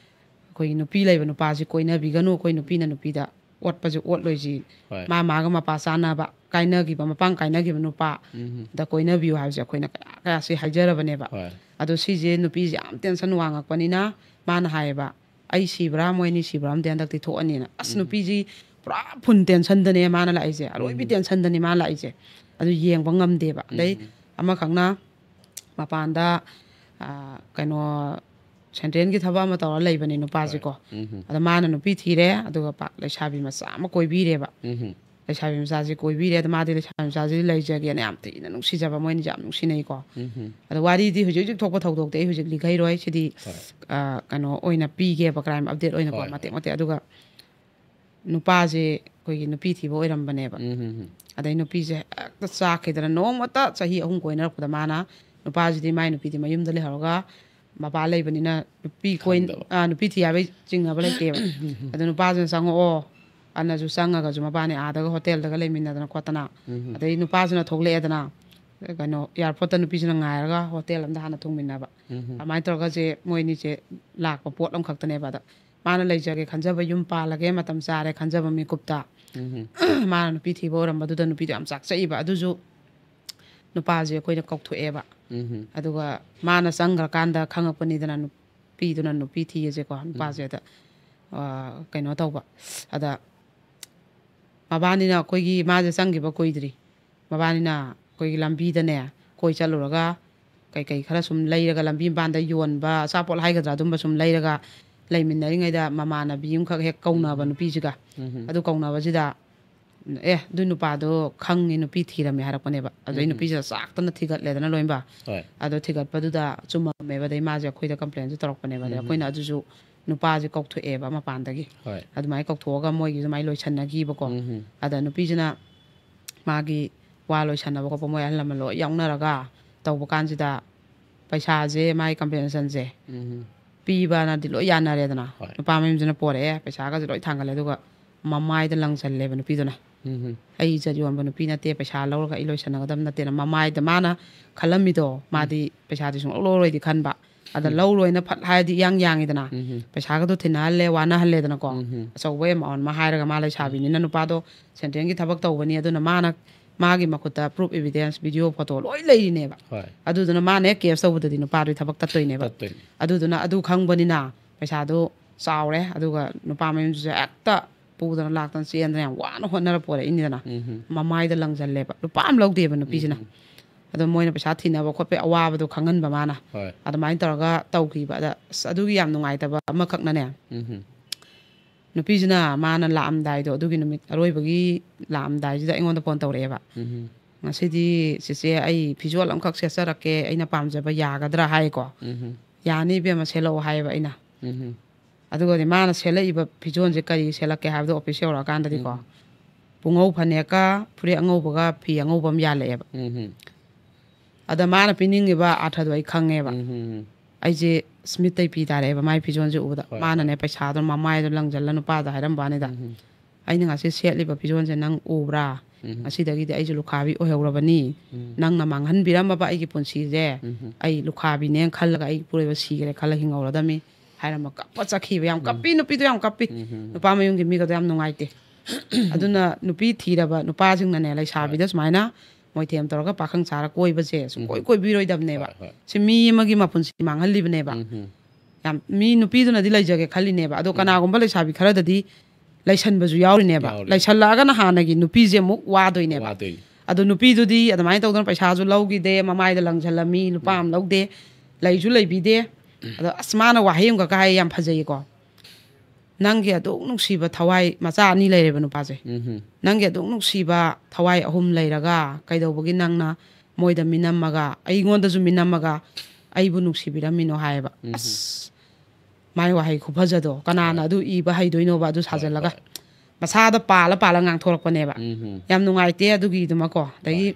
ꯑꯩꯈꯣꯏꯒꯤ ꯅꯨꯄꯤ ꯂꯩꯕ ꯅꯨꯄꯥꯁꯤ ꯀꯣꯏꯅꯕꯤꯒꯅꯨ, ꯑꯩꯈꯣꯏ ꯅꯨꯄꯤꯅ ꯅꯨꯄꯤꯗ ꯑꯣꯠꯄꯁꯦ ꯑꯣꯠꯂꯣꯏꯁꯤ꯫ ꯍꯣꯏ ꯃꯥ ꯃꯥꯒ ꯃꯄꯥ ꯆꯥꯟꯅꯕ ꯀꯥꯏꯅꯈꯤꯕ, ꯃꯄꯥꯡ ꯀꯥꯏꯅꯈꯤꯕ ꯅꯨꯄꯥ ꯎꯝ ꯗ ꯀꯣꯏꯅꯕꯤꯌꯨ ꯍꯥꯏꯕꯁꯦ ꯑꯩꯈꯣꯏꯅ ꯀꯌꯥ ꯀꯌꯥꯁꯤ ꯍꯥꯏꯖꯔꯕꯅꯦꯕ꯫ ꯍꯣꯏ ꯑꯗꯣ ꯁꯤꯁꯦ ꯅꯨꯄꯤꯁꯦ ꯌꯥꯝ ꯇꯦꯟꯁꯟ ꯋꯥꯡꯉꯛꯄꯅꯤꯅ ꯃꯥꯅ ꯍꯥꯏꯌꯦꯕ, "ꯑꯩ ꯁꯤꯕ꯭ꯔꯥ ꯃꯣꯏ ꯑꯅꯤ ꯁꯤꯕ꯭ꯔꯥ ꯑꯃꯗꯤ ꯍꯟꯗꯛꯇꯤ ꯊꯣꯛꯑꯅꯤꯅ"꯫ ꯑꯁ ꯅꯨꯄꯤꯁꯤ ꯄꯨꯔꯥ ꯐꯨꯜ ꯇꯦꯟꯁꯟꯗꯅꯦ ꯃꯥꯅ ꯂꯥꯛꯏꯁꯦ, ꯑꯔꯣꯏꯕꯤ ꯇꯦꯟꯁꯟꯗꯅꯦ ꯃꯥꯅ ꯂꯥꯛꯏꯁꯦ꯫ ꯑꯗꯨ ꯌꯦꯡꯕ ꯉꯝꯗꯦꯕ꯫ ꯑꯗꯩ ꯑꯃꯈꯛꯅ ꯃꯄꯥꯟꯗ ꯑ, ꯀꯩꯅꯣ ꯁꯦꯟꯇ꯭ꯔꯦꯜꯒꯤ ꯊꯕꯛ ꯑꯃ ꯇꯧꯔ ꯂꯩꯕꯅꯦ ꯅꯨꯄꯥꯁꯤꯀꯣ꯫ ꯎꯝ ꯑꯗ ꯃꯥꯅ ꯅꯨꯄꯤ ꯊꯤꯔꯦ, ꯑꯗꯨꯒ ꯄꯥꯛ ꯂꯩꯁꯥꯕꯤ ꯃꯆꯥ ꯑꯃ ꯀꯣꯏꯕꯤꯔꯦꯕ꯫ ꯎꯝ ꯂꯩꯁꯥꯕꯤ ꯃꯆꯥꯁꯤ ꯀꯣꯏꯕꯤꯔꯦ꯫ ꯑꯗ ꯃꯥꯗꯤ ꯂꯩꯁꯥꯕꯤ ꯃꯆꯥꯁꯤꯗꯤ ꯂꯩꯖꯒꯦꯅ ꯌꯥꯝ ꯊꯤꯅ ꯅꯨꯡꯁꯤꯖꯕ, ꯃꯣꯏꯅꯤꯁꯦ ꯌꯥꯝ ꯅꯨꯡꯁꯤꯅꯩꯀꯣ꯫ ꯎꯝ ꯑꯗꯣ ꯋꯥꯔꯤꯗꯤ ꯍꯧꯖꯤꯛ ꯍꯧꯖꯤꯛ ꯊꯣꯛꯄ ꯊꯧꯗꯣꯛꯇꯤ ꯑꯩ ꯍꯧꯖꯤꯛ ꯂꯤꯈꯩꯔꯣꯏ꯫ ꯁꯤꯗꯤ ꯍꯣꯏ ꯑ, ꯀꯩꯅꯣ ꯑꯣꯏꯅ ꯄꯤꯒꯦꯕ, ꯀ꯭ꯔꯥꯏꯝ ꯑꯞꯗꯦꯠ ꯑꯣꯏꯅꯀꯣ꯫ ꯍꯣꯏ ꯃꯇꯦꯛ ꯃꯇꯦꯛ꯫ ꯑꯗꯨꯒ ꯅꯨꯄꯥꯁꯦ ꯑꯩꯈꯣꯏꯒꯤ ꯅꯨꯄꯤ ꯊꯤꯕ ꯑꯣꯏꯔꯝꯕꯅꯦꯕ꯫ ꯎꯝ ꯎꯝ ꯑꯗꯩ ꯅꯨꯄꯤꯁꯦ ꯍꯦꯛꯇ ꯆꯥꯛꯈꯤꯗꯅ ꯅꯣꯡꯃꯇ ꯆꯍꯤ ꯑꯍꯨꯝ ꯀꯣꯏꯅꯔꯛꯄꯗ ꯃꯥꯅ ꯅꯨꯄꯥꯁꯤꯗꯤ, ꯃꯥꯏ ꯅꯨꯄꯤꯗꯤ ꯃꯌꯨꯝꯗ ꯂꯩꯍꯧꯔꯒ ꯃꯄꯥ ꯂꯩꯕꯅꯤꯅ ꯅꯨꯄꯤ ꯀꯣꯏ-, ꯈꯪꯗꯕ꯫ ꯑꯥ, ꯅꯨꯄꯤ ꯊꯤ ꯌꯥꯕꯩ ꯆꯤꯡꯅꯕ ꯂꯩꯇꯦꯕ꯫ ꯑꯗꯣ ꯅꯨꯄꯥꯁꯤꯅ ꯆꯪꯉꯛꯑꯣ, ꯑꯅꯁꯨ ꯆꯪꯉꯒꯁꯨ ꯃꯕꯥꯅꯤ ꯑꯥꯗꯒ ꯍꯣꯇꯦꯜꯗꯒ ꯂꯩꯃꯤꯟꯅꯗꯅ ꯈꯣꯠꯇꯅ, ꯎꯝ꯫ ꯑꯗꯩ ꯅꯨꯄꯥꯁꯤꯅ ꯊꯣꯛꯂꯛꯑꯦꯗꯅ, ꯀꯩꯅꯣ, ꯑꯦꯌꯥꯔꯄꯣꯔꯠꯇ ꯅꯨꯄꯤꯁꯤꯅ ꯉꯥꯏꯔꯒ ꯍꯣꯇꯦꯜ ꯑꯝꯗ ꯍꯥꯟꯅ ꯊꯨꯡꯃꯤꯟꯅꯕ꯫ ꯎꯝ꯫ ꯑꯗꯨꯃꯥꯏꯅ ꯇꯧꯔꯒ ꯆꯦ ꯃꯣꯏꯅꯤꯁꯦ ꯂꯥꯛꯄ ꯄꯣꯠ ꯑꯃꯈꯛꯇꯅꯦꯕ꯫ ꯑꯗ ꯃꯥꯅ ꯂꯩꯖꯒꯦ ꯈꯟꯖꯕ, ꯌꯨꯝ ꯄꯥꯜꯂꯒꯦ, ꯃꯇꯝ ꯆꯥꯔꯦ ꯈꯟꯖꯕ ꯃꯤꯀꯨꯞꯇ ꯎꯝ꯫ ꯃꯥꯅ ꯅꯨꯄꯤ ꯊꯤꯕ ꯑꯣꯏꯔꯝꯕꯗꯨꯗ ꯅꯨꯄꯤꯗꯣ ꯌꯥꯝ ꯆꯥꯛꯆꯩꯕ꯫ ꯑꯗꯨꯁꯨ ꯅꯨꯄꯥꯁꯦ ꯑꯩꯈꯣꯏꯅ ꯀꯧꯊꯣꯛꯑꯦꯕ꯫ ꯎꯝ꯫ ꯑꯗꯨꯒ ꯃꯥꯅ ꯆꯪꯈ꯭ꯔꯀꯥꯟꯗ ꯈꯪꯉꯛꯄꯅꯤꯗꯅ, ꯅꯨꯄꯤꯗꯨꯅ ꯅꯨꯄꯤ ꯊꯤꯌꯦꯁꯦꯀꯣ, ꯅꯨꯄꯥꯁꯦ꯫ ꯑꯗ, ꯑ, ꯀꯩꯅꯣ ꯇꯧꯕ, ꯑꯗ ꯃꯕꯥꯅꯤꯅ, ꯑꯩꯈꯣꯏꯒꯤ ꯃꯥꯁꯦ ꯆꯪꯈꯤꯕ ꯀꯨꯏꯗ꯭ꯔꯤ, ꯃꯕꯥꯅꯤꯅ ꯑꯩꯈꯣꯏꯒꯤ ꯂꯝꯕꯤꯗꯅꯦ ꯀꯣꯏ ꯆꯠꯂꯨꯔꯒ ꯀꯩꯀꯩ ꯈꯔ ꯁꯨꯝ ꯂꯩꯔꯒ, ꯂꯝꯕꯤ ꯃꯄꯥꯟꯗ ꯌꯣꯟꯕ ꯑꯆꯥꯄꯣꯠ ꯍꯥꯏꯒꯗ꯭ꯔꯥ, ꯑꯗꯨꯝꯕ ꯁꯨꯝ ꯂꯩꯔꯒ ꯂꯩꯃꯤꯟꯅꯔꯤꯉꯩꯗ ꯃꯃꯥꯟꯅꯕꯤ ꯑꯃꯈꯛ ꯍꯦꯛ ꯀꯧꯅꯕ ꯎꯝ꯫ ꯅꯨꯄꯤꯁꯤꯒ꯫ ꯎꯝ꯫ ꯑꯗꯨ ꯀꯧꯅꯕꯁꯤꯗ, "ꯑꯦ, ꯑꯗꯨ ꯅꯨꯄꯥꯗꯣ ꯈꯪꯉꯤ, ꯅꯨꯄꯤ ꯊꯤꯔꯝꯃꯦ" ꯍꯥꯏꯔꯛꯄꯅꯦꯕ꯫ ꯑꯗꯨꯗꯩ ꯎꯝ꯫ ꯅꯨꯄꯤꯁꯤꯗ ꯆꯥꯛꯇꯅ ꯊꯤꯒꯠꯂꯦꯗꯅ ꯂꯣꯏꯅꯕ꯫ ꯍꯣꯏ꯫ ꯑꯗꯣ ꯊꯤꯒꯠꯄꯗꯨꯗ ꯆꯨꯝꯃꯝꯃꯦꯕ꯫ ꯑꯗꯩ ꯃꯥꯁꯦ ꯑꯩꯈꯣꯏꯗ ꯀꯝꯄ꯭ꯂꯦꯟꯁꯨ ꯇꯧꯔꯛꯄꯅꯦꯕ꯫ ꯑꯗꯩ ꯎꯝ꯫ ꯑꯩꯈꯣꯏꯅ ꯑꯗꯨꯁꯨ ꯅꯨꯄꯥꯁꯦ ꯀꯧꯊꯣꯛꯑꯦꯕ ꯃꯄꯥꯟꯗꯒꯤ꯫ ꯍꯣꯏ꯫ ꯑꯗꯨꯃꯥꯏꯅ ꯀꯧꯊꯣꯛꯑꯒ ꯃꯣꯏꯒꯤ ꯑꯗꯨꯃꯥꯏꯅ ꯂꯣꯏꯁꯟꯅꯈꯤꯕꯀꯣ꯫ ꯎꯝ꯫ ꯑꯗ ꯅꯨꯄꯤꯁꯤꯅ ꯃꯥꯒꯤ ꯋꯥ ꯂꯣꯏꯁꯟꯅꯕ ꯈꯣꯠꯄ ꯃꯣꯏ ꯑꯍꯜ ꯂꯃꯟ ꯂꯣꯏ ꯌꯥꯎꯅꯔꯒ ꯇꯧꯕ ꯀꯥꯟꯁꯤꯗ ꯄꯩꯁꯥꯁꯦ, ꯃꯥꯒꯤ ꯀꯝꯄꯦꯟꯁꯦꯁꯟꯁꯦ ꯎꯝ꯫ ꯄꯤꯕꯅꯗꯤ ꯂꯣꯏ ꯌꯥꯅꯔꯦꯗꯅ꯫ ꯍꯣꯏ꯫ ꯅꯨꯄꯥ ꯃꯌꯨꯝꯁꯤꯅ ꯄꯣꯔꯛꯑꯦ, ꯄꯩꯁꯥꯒꯁꯦ ꯂꯣꯏ ꯊꯥꯡꯒꯠꯂꯦ, ꯑꯗꯨꯒ ꯃꯃꯥꯏꯗ ꯂꯪꯁꯜꯂꯦꯕ ꯅꯨꯄꯤꯗꯨꯅ꯫ ꯎꯝ꯫ "ꯑꯩ ꯏꯖꯠ ꯌꯣꯟꯕ ꯅꯨꯄꯤ ꯅꯠꯇꯦ, ꯄꯩꯁꯥ ꯂꯧꯔꯒ ꯑꯩ ꯂꯣꯏꯁꯟꯅꯒꯗꯕ ꯅꯠꯇꯦꯅ" ꯃꯃꯥꯏꯗ꯫ ꯃꯥꯅ ꯈꯜꯂꯝꯃꯤꯗꯣ, ꯃꯥꯗꯤ ꯄꯩꯁꯥꯗꯤ ꯁꯨꯡꯂꯧ ꯂꯧꯔꯣꯏꯗꯤ ꯈꯟꯕ꯫ ꯑꯗ ꯎꯝ꯫ ꯂꯧꯔꯣꯏꯅ ꯐꯠ ꯍꯥꯏꯔꯗꯤ ꯏꯌꯥꯡ ꯌꯥꯡꯉꯤꯗꯅ꯫ ꯎꯝ꯫ ꯄꯩꯁꯥꯒꯗꯣ ꯊꯤꯟꯅꯍꯜꯂꯦ, ꯋꯥꯅꯍꯜꯂꯦꯗꯅꯀꯣ꯫ ꯎꯝ꯫ ꯑꯆꯧꯕ ꯑꯦꯃꯥꯎꯟ ꯑꯃ ꯍꯥꯏꯔꯒ, ꯃꯥ ꯂꯩꯁꯥꯕꯤꯅꯤꯅ ꯅꯨꯄꯥꯗꯣ ꯁꯦꯟꯇ꯭ꯔꯦꯜꯒꯤ ꯊꯕꯛ ꯇꯧꯕꯅꯤ, ꯑꯗꯨꯅ ꯃꯥꯅ, ꯃꯥꯒꯤ ꯃꯈꯨꯠꯇ proof, evidence, video, photo ꯂꯣꯏ ꯂꯩꯔꯤꯅꯦꯕ꯫ ꯍꯣꯏ꯫ ꯑꯗꯨꯗꯨꯅ ꯃꯥꯅ ꯍꯦꯛ ꯀꯦꯁ ꯇꯧꯕꯗꯗꯤ ꯅꯨꯄꯥꯗꯨꯒꯤ ꯊꯕꯛ ꯇꯠꯇꯣꯏꯅꯦꯕ꯫ ꯇꯠꯇꯣꯏꯅꯦ꯫ ꯑꯗꯨꯗꯨꯅ ꯑꯗꯨ ꯈꯪꯕꯅꯤꯅ ꯄꯩꯁꯥꯗꯣ ꯆꯥꯎꯔꯦ, ꯑꯗꯨꯒ ꯅꯨꯄꯥ ꯃꯌꯨꯝꯁꯤꯁꯨ ꯍꯦꯛꯇ ꯄꯨꯗꯅ ꯂꯥꯛꯇꯅ ꯆꯦꯟꯗꯅ ꯌꯥꯝ ꯋꯥꯅ ꯍꯣꯠꯅꯔ ꯄꯣꯔꯛꯏꯅꯤꯗꯅ꯫ ꯎꯝ꯫ ꯃꯃꯥꯏꯗ ꯂꯪꯁꯜꯂꯦꯕ, ꯂꯨꯄꯥ ꯑꯃ ꯂꯧꯗꯦꯕ ꯅꯨꯄꯤꯁꯤꯅ꯫ ꯎꯝ꯫ ꯑꯗꯣ ꯃꯣꯏꯅ ꯄꯩꯁꯥ ꯊꯤꯅꯕ ꯈꯣꯠꯄꯒꯤ ꯑꯋꯥꯕꯗꯣ ꯈꯪꯍꯟꯕ ꯃꯥꯅ꯫ ꯍꯣꯏ꯫ ꯑꯗꯨꯃꯥꯏꯅ ꯇꯧꯔꯒ ꯇꯧꯈꯤꯕ꯫ ꯑꯗ ꯑꯁ, ꯑꯗꯨꯒꯤ ꯌꯥꯝ ꯅꯨꯡꯉꯥꯏꯇꯕ ꯑꯃꯈꯛꯅꯅꯦ, ꯎꯝ꯫ ꯅꯨꯄꯤꯁꯤꯅ ꯃꯥꯅ ꯂꯥꯛꯑꯝꯗꯥꯏꯗꯣ, ꯑꯗꯨꯒꯤ ꯅꯨꯃꯤꯠ ꯑꯔꯣꯏꯕꯒꯤ ꯂꯥꯛꯑꯝꯗꯥꯏꯁꯤꯗ ꯑꯩꯉꯣꯟꯗ ꯐꯣꯟ ꯇꯧꯔꯛꯑꯦꯕ꯫ ꯎꯝ꯫ "ꯉꯁꯤꯗꯤ ꯆꯦꯆꯦ, ꯑꯩ ꯐꯤꯖꯣꯜ ꯑꯃꯈꯛ ꯁꯦꯠꯆꯔꯛꯀꯦ, ꯑꯩꯅ ꯄꯥꯝꯖꯕ ꯌꯥꯒꯗ꯭ꯔꯥ?" ꯍꯥꯏꯀꯣ꯫ ꯎꯝ꯫ "ꯌꯥꯅꯤ ꯏꯕꯦꯝꯃ, ꯁꯦꯠꯂꯛꯑꯣ" ꯍꯥꯏꯌꯦꯕ ꯑꯩꯅ꯫ ꯎꯝ꯫ ꯑꯗꯨꯒꯗꯤ ꯃꯥꯅ ꯁꯦꯠꯂꯛꯏꯕ ꯐꯤꯖꯣꯜꯁꯦ ꯀꯔꯤ ꯁꯦꯠꯂꯛꯀꯦ ꯍꯥꯏꯕꯗꯣ ꯑꯣꯐꯤꯁ ꯌꯧꯔꯛꯑꯀꯥꯟꯗꯗꯤꯀꯣ, ꯎꯝ꯫ ꯄꯨꯡꯉꯧ ꯐꯅꯦꯛꯀ ꯐꯨꯔꯤꯠ ꯑꯉꯧꯕꯒ ꯐꯤ ꯑꯉꯧꯕ ꯑꯃ ꯌꯥꯜꯂꯛꯑꯦꯕ꯫ ꯎꯝ꯫ ꯑꯗ ꯃꯥꯅ ꯄꯤꯅꯤꯡꯉꯤꯕ ꯑꯥꯔꯊꯗꯣ ꯑꯩ ꯈꯪꯉꯦꯕ꯫ ꯎꯝ, ꯎꯝ, ꯎꯝ. ꯑꯩꯁꯦ ꯁ꯭ꯃꯤꯠꯇꯩ ꯄꯤ ꯇꯥꯔꯛꯑꯦꯕ ꯃꯥꯏ ꯐꯤꯖꯣꯜꯁꯦ ꯎꯕꯗ꯫ ꯍꯣꯏ, ꯃꯥꯅꯅꯦ ꯄꯩꯁꯥꯗꯣ ꯃꯃꯥꯏꯗꯣ ꯂꯪꯁꯤꯜꯂ ꯅꯨꯄꯥꯗ ꯍꯥꯏꯔꯝꯕ ꯋꯥꯅꯤꯗ꯫ ꯎꯝ, ꯑꯩꯅ ꯉꯁꯤ ꯁꯦꯠꯂꯤꯕ ꯐꯤꯖꯣꯜꯁꯦ ꯅꯪ ꯎꯕ꯭ꯔꯥ? ꯎꯝ. ꯉꯁꯤꯗꯒꯤꯗꯤ ꯑꯩꯁꯦ ꯂꯨꯈꯥꯕꯤ ꯑꯣꯏꯍꯧꯔꯕꯅꯤ꯫ ꯎꯝ. ꯅꯪꯅ ꯃꯥꯡꯍꯟꯕꯤꯔꯝꯃꯕ ꯑꯩꯒꯤ ꯄꯨꯟꯁꯤꯁꯦ ꯎꯝ. ꯑꯩ ꯂꯨꯈꯥꯕꯤꯅꯦꯅ ꯈꯜꯂꯒ ꯑꯩ ꯄꯨꯔꯩꯕ ꯁꯤꯈ꯭ꯔꯦ ꯈꯜꯂ ꯍꯤꯡꯍꯧꯔꯗꯝꯃꯤ ꯍꯥꯏꯔꯝꯃ ꯀꯞꯄ ꯆꯠꯈꯤꯕ꯫ ꯌꯥꯝ ꯀꯞꯄꯤ, ꯅꯨꯄꯤꯗꯣ ꯌꯥꯝ ꯀꯞꯄꯤ꯫ ꯎꯝ. ꯅꯨꯄꯥ ꯃꯌꯨꯝꯒꯤ ꯃꯤꯒꯗꯣ ꯌꯥꯝ ꯅꯨꯡꯉꯥꯏꯇꯦ꯫ ꯑꯗꯨꯅ ꯅꯨꯄꯤ ꯊꯤꯔꯕ ꯅꯨꯄꯥꯁꯤꯡꯅꯅꯦ ꯂꯩꯁꯥꯕꯤꯗ ꯁꯨꯃꯥꯏꯅ ꯃꯣꯏꯊꯦꯝ ꯇꯧꯔꯒ ꯄꯥꯈꯪ ꯁꯥꯔ ꯀꯣꯏꯕꯁꯦ ꯁꯨꯡꯀꯣꯏ ꯀꯣꯏꯕꯤꯔꯣꯏꯗꯕꯅꯦꯕ꯫ ꯍꯣꯏ, ꯍꯣꯏ. ꯁꯤ ꯃꯤ ꯑꯃꯒꯤ ꯃꯄꯨꯟꯁꯤ ꯃꯥꯡꯍꯜꯂꯤꯕꯅꯦꯕ꯫ ꯎꯝ. ꯌꯥꯝ ꯃꯤ ꯅꯨꯄꯤꯗꯨꯅꯗꯤ ꯂꯩꯖꯒꯦ ꯈꯜꯂꯤꯅꯦꯕ꯫ ꯑꯗꯣ ꯀꯅꯥꯒꯨꯝꯕ ꯂꯩꯁꯥꯕꯤ ꯈꯔꯗꯗꯤ ꯂꯩꯁꯟꯕꯁꯨ ꯌꯥꯎꯔꯤꯅꯦꯕ꯫ ꯌꯥꯎꯔꯤ. ꯂꯩꯁꯜꯂꯛꯑꯒꯅ ꯍꯥꯟꯅꯒꯤ ꯅꯨꯄꯤꯁꯦ ꯑꯃꯨꯛ ꯋꯥꯗꯣꯏꯅꯦꯕ꯫ ꯋꯥꯗꯣꯏꯅꯤ. ꯑꯗꯣ ꯅꯨꯄꯤꯗꯨꯗꯤ ꯑꯗꯨꯃꯥꯏꯅ ꯇꯧꯗꯅ ꯄꯩꯁꯥꯁꯨ ꯂꯧꯈꯤꯗꯦ, ꯃꯃꯥꯏꯗ ꯂꯪꯁꯜꯂꯝꯃꯤ, ꯂꯨꯄꯥ ꯑꯃ ꯂꯧꯗꯦ, ꯂꯩꯁꯨ ꯂꯩꯕꯤꯗꯦ꯫ ꯑꯗꯣ ꯑꯁ, ꯃꯥꯅ ꯋꯥꯍꯩ ꯑꯃꯈꯛꯀ ꯍꯥꯏꯌꯦ, ꯌꯥꯝ ꯐꯖꯩꯌꯦꯀꯣ꯫ "ꯅꯪꯒꯤ ꯑꯗꯨꯛ ꯅꯨꯡꯁꯤꯕ ꯊꯋꯥꯏ", ꯃꯆꯥ ꯑꯅꯤ ꯂꯩꯔꯦꯕ ꯅꯨꯄꯥꯁꯦ꯫ ꯎꯝ. "ꯅꯪꯒꯤ ꯑꯗꯨꯛ ꯅꯨꯡꯁꯤꯕ ꯊꯋꯥꯏ ꯑꯍꯨꯝ ꯂꯩꯔꯒ ꯀꯩꯗꯧꯕꯒꯤ ꯅꯪꯅ ꯃꯣꯏꯗ ꯃꯤꯅꯝꯃꯒ ꯑꯩꯉꯣꯟꯗꯁꯨ ꯃꯤꯅꯝꯃꯒ ꯑꯩꯕꯨ ꯅꯨꯡꯁꯤꯕꯤꯔꯝꯃꯤꯅꯣ?" ꯍꯥꯏꯌꯦꯕ꯫ ꯑꯁ, ꯃꯥꯏ ꯋꯥꯍꯩ ꯈꯨꯐꯖꯗꯣ ꯀꯅꯥꯅ ꯑꯗꯨ ꯏꯕ ꯍꯩꯗꯣꯏꯅꯣꯕ? ꯑꯗꯨ ꯁꯥꯖꯜꯂꯒ ꯍꯣꯏ. ꯃꯁꯥꯗ ꯄꯥꯜꯂ ꯄꯥꯜꯂ ꯉꯥꯡꯊꯣꯔꯛꯄꯅꯦꯕ꯫ ꯎꯝ. ꯌꯥꯝ ꯅꯨꯡꯉꯥꯏꯇꯦ꯫ ꯑꯗꯨꯒꯤꯗꯨꯃꯀꯣ, ꯑꯗꯒꯤ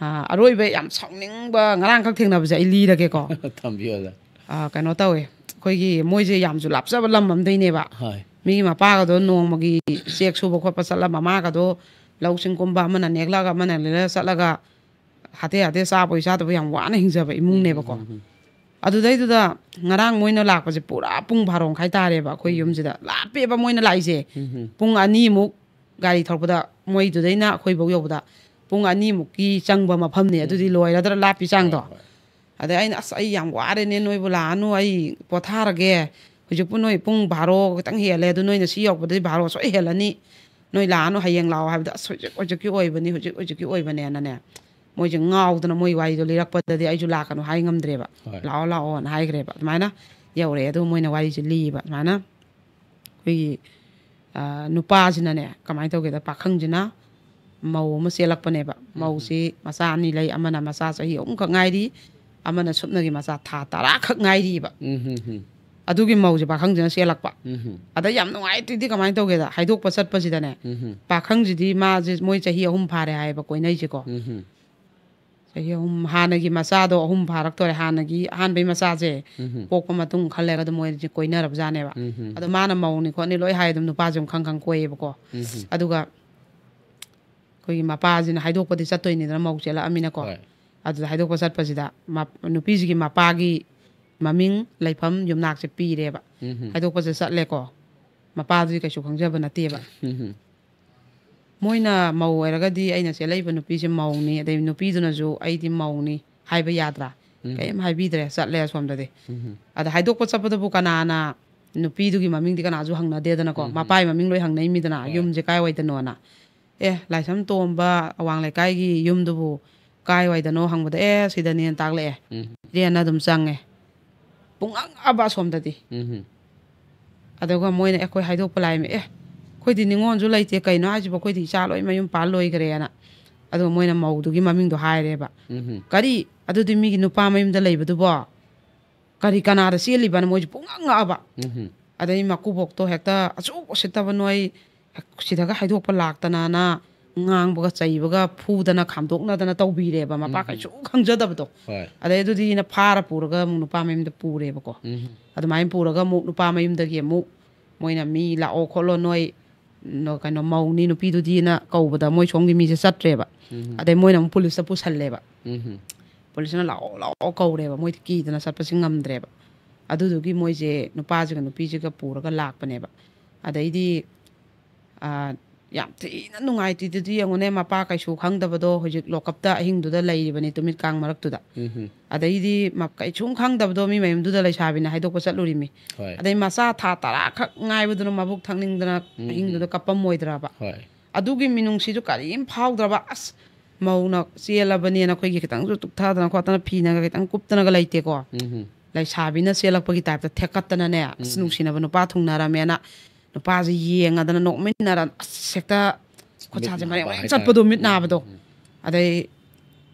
ꯑ, ꯑꯔꯣꯏꯕ ꯌꯥꯝ ꯁꯥꯎꯅꯤꯡꯕ ꯉꯔꯥꯡꯈꯛ ꯊꯦꯡꯅꯕꯁꯦ ꯑꯩ ꯂꯤꯔꯒꯦꯀꯣ꯫ ꯊꯝꯕꯤꯌꯣ, ꯑꯣꯖꯥ. ꯑ, ꯀꯩꯅꯣ ꯇꯧꯋꯦ, ꯑꯩꯈꯣꯏꯒꯤ ꯃꯣꯏꯁꯦ ꯌꯥꯝꯁꯨ ꯂꯥꯞꯆꯕ ꯂꯝ ꯑꯝꯗꯩꯅꯦꯕ꯫ ꯍꯣꯏ. ꯃꯤꯒꯤ ꯃꯄꯥꯒꯗꯣ ꯅꯣꯡꯃꯒꯤ ꯆꯦꯛ ꯁꯨꯕ ꯈꯣꯠꯄ ꯆꯠꯂ, ꯃꯃꯥꯒꯗꯣ ꯂꯧꯁꯤꯡ ꯀꯨꯝꯕ, ꯑꯃꯅ ꯅꯦꯛꯂꯛꯑꯒ ꯑꯃꯅ ꯂꯩꯔ ꯆꯠꯂꯒ, ꯍꯥꯇꯦ ꯍꯥꯇꯦ ꯆꯥꯕꯣꯏ ꯆꯥꯗꯕꯣꯏ ꯌꯥꯝ ꯋꯥꯅ ꯍꯤꯡꯖꯕ ꯏꯃꯨꯡꯅꯦꯕꯀꯣ꯫ ꯑꯗꯨꯗꯩꯗꯨꯗ ꯉꯔꯥꯡ ꯃꯣꯏꯅ ꯂꯥꯛꯄꯁꯦ ꯄꯨꯔꯥ ꯄꯨꯡ ꯕꯥꯔꯣ ꯃꯈꯥꯏ ꯇꯥꯔꯦꯕ꯫ ꯑꯩꯈꯣꯏ ꯌꯨꯝꯁꯤꯗ ꯂꯥꯞꯄꯦꯕ ꯃꯣꯏꯅ ꯂꯥꯛꯏꯁꯦ꯫ ꯄꯨꯡ ꯑꯅꯤꯃꯨꯛ ꯒꯥꯔꯤ ꯊꯧꯔꯛꯄꯗ, ꯃꯣꯏꯗꯨꯗꯩꯅ ꯑꯩꯈꯣꯏꯐꯧ ꯌꯧꯕꯗ ꯄꯨꯡ ꯑꯅꯤꯃꯨꯛꯀꯤ ꯆꯪꯕ ꯃꯐꯝꯅꯦ꯫ ꯑꯗꯨꯗꯤ ꯂꯣꯏꯔꯗ꯭ꯔꯥ, ꯂꯥꯞꯄꯤ ꯆꯥꯡꯗꯣ? ꯍꯣꯏ, ꯍꯣꯏ. ꯑꯗꯩ ꯑꯩꯅ, "ꯑꯁ, ꯑꯩ ꯌꯥꯝ ꯋꯥꯔꯦꯅꯦ, ꯅꯣꯏꯕꯨ ꯂꯥꯛꯑꯅꯨ, ꯑꯩ ꯄꯣꯊꯥꯔꯒꯦ꯫ ꯍꯧꯖꯤꯛꯄꯨ ꯅꯣꯏ ꯄꯨꯡ ꯕꯥꯔꯣ ꯈꯤꯇꯪ ꯍꯦꯜꯂꯦ, ꯑꯗꯨ ꯅꯣꯏꯅ ꯁꯤ ꯌꯧꯔꯛꯄꯗꯗꯤ ꯕꯥꯔꯣ ꯁꯣꯏ ꯍꯦꯜꯂꯅꯤ꯫ ꯅꯣꯏ ꯂꯥꯛꯑꯅꯨ, ꯍꯌꯦꯡ ꯂꯥꯛꯑꯣ" ꯍꯥꯏꯕꯗ, "ꯑꯁ, ꯍꯧꯖꯤꯛ ꯍꯧꯖꯤꯛꯀꯤ ꯑꯣꯏꯕꯅꯤ, ꯍꯧꯖꯤꯛ ꯍꯧꯖꯤꯛꯀꯤ ꯑꯣꯏꯕꯅꯦꯅꯅꯦ", ꯃꯣꯏꯁꯦ ꯉꯥꯎꯗꯅ ꯃꯣꯏ ꯋꯥꯔꯤꯗꯣ ꯂꯤꯔꯛꯄꯗꯗꯤ ꯑꯩꯁꯨ ꯂꯥꯛꯀꯅꯨ ꯍꯥꯏ ꯉꯝꯗ꯭ꯔꯦꯕ꯫ ꯍꯣꯏ. "ꯂꯥꯛꯑꯣ, ꯂꯥꯛꯑꯣꯅ" ꯍꯥꯏꯈ꯭ꯔꯦꯕ꯫ ꯑꯗꯨꯃꯥꯏꯅ ꯌꯧꯔꯛꯑꯦ꯫ ꯑꯗꯨꯒ ꯃꯣꯏꯅ ꯋꯥꯔꯤꯁꯦ ꯂꯤꯌꯦꯕ꯫ ꯑꯗꯨꯃꯥꯏꯅ ꯑꯩꯈꯣꯏꯒꯤ, ꯑ, ꯅꯨꯄꯥꯁꯤꯅꯅꯦ, ꯀꯃꯥꯏꯅ ꯇꯧꯒꯦꯗ, ꯄꯥꯈꯪꯁꯤꯅ ꯃꯧ ꯑꯃ ꯆꯦꯜꯂꯛꯄꯅꯦꯕ꯫ ꯃꯧꯁꯤ ꯃꯆꯥ ꯑꯅꯤ ꯂꯩ, ꯑꯃꯅ ꯃꯆꯥ ꯆꯍꯤ ꯑꯍꯨꯝꯈꯛ ꯉꯥꯏꯔꯤ, ꯑꯃꯅ ꯁꯨꯞꯅꯒꯤ ꯃꯆꯥ ꯊꯥ ꯇꯔꯥꯈꯛ ꯉꯥꯏꯔꯤꯕ꯫ ꯎꯝ, ꯎꯝ, ꯎꯝ. ꯑꯗꯨꯒꯤ ꯃꯧꯁꯦ ꯄꯥꯈꯪꯁꯤꯅ ꯆꯦꯜꯂꯛꯄ꯫ ꯎꯝ, ꯎꯝ. ꯑꯗ ꯌꯥꯝ ꯅꯨꯡꯉꯥꯏꯇ꯭ꯔꯤꯗꯤ ꯀꯃꯥꯏꯅ ꯇꯧꯒꯦꯗ, ꯍꯥꯏꯗꯣꯛꯄ ꯆꯠꯄꯁꯤꯗꯅꯦ, ꯎꯝ, ꯎꯝ. ꯄꯥꯈꯪꯁꯤꯗꯤ ꯃꯥꯁꯦ, ꯃꯣꯏ ꯆꯍꯤ ꯑꯍꯨꯝ ꯐꯥꯔꯦ ꯍꯥꯏꯌꯦꯕ ꯀꯣꯏꯅꯩꯁꯦꯀꯣ꯫ ꯎꯝ, ꯎꯝ. ꯆꯍꯤ ꯑꯍꯨꯝ, ꯍꯥꯟꯅꯒꯤ ꯃꯆꯥꯗꯣ ꯑꯍꯨꯝ ꯐꯥꯔꯛꯇꯣꯔꯦ, ꯍꯥꯟꯅꯒꯤ ꯑꯍꯥꯟꯕꯒꯤ ꯃꯆꯥꯁꯦ꯫ ꯎꯝ꯫ ꯄꯣꯛꯄ ꯃꯇꯨꯡ ꯈꯔ ꯂꯩꯔꯒ ꯑꯗꯨꯝ ꯃꯣꯏꯁꯦ ꯀꯣꯏꯅꯔꯕꯖꯥꯠꯅꯦꯕ꯫ ꯎꯝ꯫ ꯑꯗꯣ ꯃꯥꯅ ꯃꯧꯅꯤ ꯈꯣꯠꯅꯤ ꯂꯣꯏ ꯍꯥꯏ, ꯑꯗꯨꯝ ꯅꯨꯄꯥꯁꯦ ꯑꯗꯨꯝ ꯈꯪ ꯈꯪ ꯀꯣꯏꯌꯦꯕꯀꯣ꯫ ꯎꯝ꯫ ꯑꯗꯨꯒ ꯑꯩꯈꯣꯏꯒꯤ ꯃꯄꯥꯁꯤꯅ ꯍꯥꯏꯗꯣꯛꯄꯗꯤ ꯆꯠꯇꯣꯏꯅꯤꯗꯅ, ꯃꯧ ꯆꯦꯜꯂꯛꯑꯃꯤꯅꯀꯣ꯫ ꯍꯣꯏ꯫ ꯑꯗꯨꯗ ꯍꯥꯏꯗꯣꯛꯄ ꯆꯠꯄꯁꯤꯗ ꯃ-, ꯅꯨꯄꯤꯁꯤꯒꯤ ꯃꯄꯥꯒꯤ ꯃꯃꯤꯡ, ꯂꯩꯐꯝ, ꯌꯨꯝꯅꯥꯛꯁꯦ ꯄꯤꯔꯦꯕ꯫ ꯎꯝ꯫ ꯍꯥꯏꯗꯣꯛꯄꯁꯦ ꯆꯠꯂꯦꯀꯣ꯫ ꯃꯄꯥꯗꯨꯗꯤ ꯀꯩꯁꯨ ꯈꯪꯖꯕ ꯅꯠꯇꯦꯕ꯫ ꯎꯝ꯫ ꯃꯣꯏꯅ ꯃꯧ ꯑꯣꯏꯔꯒꯗꯤ ꯑꯩꯅ ꯆꯦꯜꯂꯛꯏꯕ ꯅꯨꯄꯤꯁꯦ ꯃꯧꯅꯤ, ꯑꯗꯩ ꯅꯨꯄꯤꯗꯨꯅꯁꯨ ꯑꯩꯗꯤ ꯃꯧꯅꯤ ꯍꯥꯏꯕ ꯌꯥꯗ꯭ꯔꯥ? ꯎꯝ꯫ ꯀꯔꯤꯝ ꯍꯥꯏꯕꯤꯗ꯭ꯔꯦ, ꯆꯠꯂꯦ ꯑꯁꯣꯝꯗꯗꯤ꯫ ꯎꯝ꯫ ꯑꯗ ꯍꯥꯏꯗꯣꯛꯄ ꯆꯠꯄꯗꯕꯨ ꯀꯅꯥꯅ ꯅꯨꯄꯤꯗꯨꯒꯤ ꯃꯃꯤꯡꯗꯤ ꯀꯅꯥꯁꯨ ꯍꯪꯅꯗꯦꯗꯅꯀꯣ꯫ ꯎꯝ꯫ ꯃꯄꯥꯒꯤ ꯃꯃꯤꯡ ꯂꯣꯏ ꯍꯪꯅꯩꯃꯤꯗꯅ, ꯍꯣꯏ꯫ ꯌꯨꯝꯁꯦ ꯀꯥꯏꯋꯥꯏꯗꯅꯣꯅ꯫ "ꯑꯦ, ꯂꯥꯏꯁ꯭ꯔꯝ ꯇꯣꯝꯕ ꯑꯋꯥꯡ ꯂꯩꯀꯥꯏꯒꯤ ꯌꯨꯝꯗꯨꯕꯨ ꯀꯥꯏꯋꯥꯏꯗꯅꯣ?" ꯍꯪꯕꯗ, "ꯑꯦ, ꯁꯤꯗꯅꯦꯅ" ꯇꯥꯛꯂꯛꯑꯦ꯫ ꯎꯝ꯫ ꯏꯔꯦꯟꯅ ꯑꯗꯨꯝ ꯆꯪꯉꯦ꯫ ꯄꯨꯡꯉꯛꯑꯕ ꯑꯁꯣꯝꯗꯗꯤ꯫ ꯎꯝ꯫ ꯑꯗꯨꯒ ꯃꯣꯏꯅ, "ꯑꯩꯈꯣꯏ ꯍꯥꯏꯗꯣꯛꯄ ꯂꯥꯏꯃꯤ, ꯑꯦ, ꯑꯩꯈꯣꯏꯗꯤ ꯅꯤꯉꯣꯜꯁꯨ ꯂꯩꯇꯦ, ꯀꯩꯅꯣ ꯍꯥꯏꯁꯤꯕꯣ, ꯑꯩꯈꯣꯏꯗꯤ ꯏꯆꯥ ꯂꯣꯏ ꯃꯌꯨꯝ ꯄꯥꯜ ꯂꯣꯏꯈ꯭ꯔꯦꯅ"꯫ ꯑꯗꯨꯒ ꯃꯣꯏꯅ ꯃꯧꯗꯨꯒꯤ ꯃꯃꯤꯡꯗꯣ ꯍꯥꯏꯔꯦꯕ꯫ ꯎꯝ꯫ "ꯀꯔꯤ? ꯑꯗꯨꯗꯤ ꯃꯤꯒꯤ ꯅꯨꯄꯥ ꯃꯌꯨꯝꯗ ꯂꯩꯕꯗꯨꯕꯣ ꯀꯔꯤ, ꯀꯅꯥꯗ ꯆꯦꯜꯂꯤꯕꯅ?" ꯃꯣꯏꯁꯦ ꯄꯨꯡꯉꯛ ꯉꯛꯑꯕ꯫ ꯎꯝ꯫ ꯑꯗꯩ ꯃꯀꯨꯕꯣꯛꯇꯣ ꯍꯦꯛꯇ ꯑꯁꯨꯛ ꯎꯁꯤꯠꯇꯕ ꯅꯣꯏ, ꯁꯤꯗꯒ ꯍꯥꯏꯗꯣꯛꯄ ꯂꯥꯛꯇꯅꯅ ꯉꯥꯡꯕꯒ ꯆꯩꯕꯒ ꯐꯨꯗꯅ ꯈꯥꯝꯗꯣꯛꯅꯗꯅ ꯇꯧꯕꯤꯔꯦꯕ, ꯃꯄꯥ ꯎꯝ꯫ ꯀꯩꯁꯨ ꯈꯪꯖꯗꯕꯗꯣ꯫ ꯍꯣꯏ꯫ ꯑꯗꯩ ꯑꯗꯨꯗꯤ ꯑꯩꯅ ꯐꯥꯔ ꯄꯨꯔꯒ ꯑꯃꯨꯛ ꯅꯨꯄꯥ ꯃꯌꯨꯝꯗ ꯄꯨꯔꯦꯕꯀꯣ꯫ ꯎꯝ꯫ ꯑꯗꯨꯃꯥꯏꯅ ꯄꯨꯔꯒ ꯑꯃꯨꯛ ꯅꯨꯄꯥ ꯃꯌꯨꯝꯗꯒꯤ ꯑꯃꯨꯛ ꯃꯣꯏꯅ ꯃꯤ ꯂꯥꯛꯑꯣ ꯈꯣꯠꯂꯣ, ꯅꯣꯏ ꯅꯣ-, ꯀꯩꯅꯣ, ꯃꯧꯅꯤ ꯅꯨꯄꯤꯗꯨꯗꯤꯅ ꯀꯧꯕꯗ ꯃꯣꯏ ꯁꯣꯝꯒꯤ ꯃꯤꯁꯦ ꯆꯠꯇ꯭ꯔꯦꯕ꯫ ꯎꯝ꯫ ꯑꯗꯩ ꯃꯣꯏꯅ ꯑꯃꯨꯛ ꯄꯨꯂꯤꯁꯇ ꯄꯨꯁꯜꯂꯦꯕ꯫ ꯎꯝ꯫ ꯄꯨꯂꯤꯁꯅ "ꯂꯥꯛꯑꯣ, ꯂꯥꯛꯑꯣ" ꯀꯧꯔꯦꯕ, ꯃꯣꯏꯗꯤ ꯀꯤꯗꯅ ꯆꯠꯄꯁꯤ ꯉꯝꯗ꯭ꯔꯦꯕ꯫ ꯑꯗꯨꯗꯨꯒꯤ ꯃꯣꯏꯁꯦ ꯅꯨꯄꯥꯁꯤꯒ ꯅꯨꯄꯤꯁꯤꯒ ꯄꯨꯔꯒ ꯂꯥꯛꯄꯅꯦꯕ꯫ ꯑꯗꯩꯗꯤ, ꯑ, ꯌꯥꯝ ꯊꯤꯅ ꯅꯨꯡꯉꯥꯏꯇ꯭ꯔꯤꯗꯨꯗꯤ ꯌꯦꯡꯉꯨꯅꯦ, ꯃꯄꯥ ꯀꯩꯁꯨ ꯈꯪꯗꯕꯗꯣ ꯍꯧꯖꯤꯛ ꯂꯣꯀꯞꯇ ꯑꯍꯤꯡꯗꯨꯗ ꯂꯩꯔꯤꯕꯅꯤ, ꯇꯨꯃꯤꯠ ꯀꯥꯡ ꯃꯔꯛꯇꯨꯗ꯫ ꯎꯝ꯫ ꯑꯗꯩꯗꯤ ꯃ-, ꯀꯩꯁꯨꯝ ꯈꯪꯗꯕꯗꯣ ꯃꯤ ꯃꯌꯨꯝꯗꯨꯗ ꯂꯩꯁꯥꯕꯤꯅ ꯍꯥꯏꯗꯣꯛꯄ ꯆꯠꯂꯨꯔꯤꯃꯤ꯫ ꯍꯣꯏ꯫ ꯑꯗꯩ ꯃꯆꯥ ꯊꯥ ꯇꯔꯥ ꯈꯛ ꯉꯥꯏꯕꯗꯨꯅ ꯃꯕꯨꯛ ꯊꯛꯅꯤꯡꯗꯅ ꯎꯝ꯫ ꯑꯍꯤꯡꯗꯨꯗ ꯀꯞꯄꯝꯃꯣꯏꯗ꯭ꯔꯕ? ꯍꯣꯏ꯫ ꯑꯗꯨꯒꯤ ꯃꯤꯅꯨꯡꯁꯤꯁꯨ ꯀꯔꯤꯝ ꯐꯥꯎꯗ꯭ꯔꯕ꯫ ꯑꯁ, ꯃꯧꯅ ꯆꯦꯜꯂꯕꯅꯦꯅ ꯑꯩꯈꯣꯏꯒꯤ ꯈꯤꯇꯪꯁꯨ ꯇꯨꯞꯊꯗꯅ ꯈꯣꯠꯇꯅ ꯐꯤꯅꯒ ꯈꯤꯇꯪ ꯀꯨꯞꯇꯅꯒ ꯂꯩꯇꯦꯀꯣ꯫ ꯎꯝ꯫ ꯂꯩꯁꯥꯕꯤꯅ ꯆꯦꯜꯂꯛꯄꯒꯤ ꯇꯥꯏꯞꯇ ꯊꯦꯛꯀꯠꯇꯅꯅꯦ, ꯑꯁ, ꯎꯝ꯫ ꯅꯨꯡꯁꯤꯅꯕ ꯅꯨꯄꯥ ꯊꯨꯡꯅꯔꯝꯃꯦꯅ ꯅꯨꯄꯥꯁꯦ ꯌꯦꯡꯉꯗꯅ ꯅꯣꯛꯃꯤꯟꯅꯔ, ꯑꯁ, ꯍꯦꯛꯇ ꯈꯨꯠꯁꯥꯁꯦ ꯃꯤꯠ ꯃꯔꯦꯡ ꯅꯥꯕ ꯃꯔꯦꯡ ꯍꯥꯏꯇꯥꯔꯦ꯫ ꯆꯠꯄꯗꯣ, ꯃꯤꯠ ꯎꯝ, ꯅꯥꯕꯗꯣ꯫ ꯎꯝ꯫ ꯑꯗꯩ,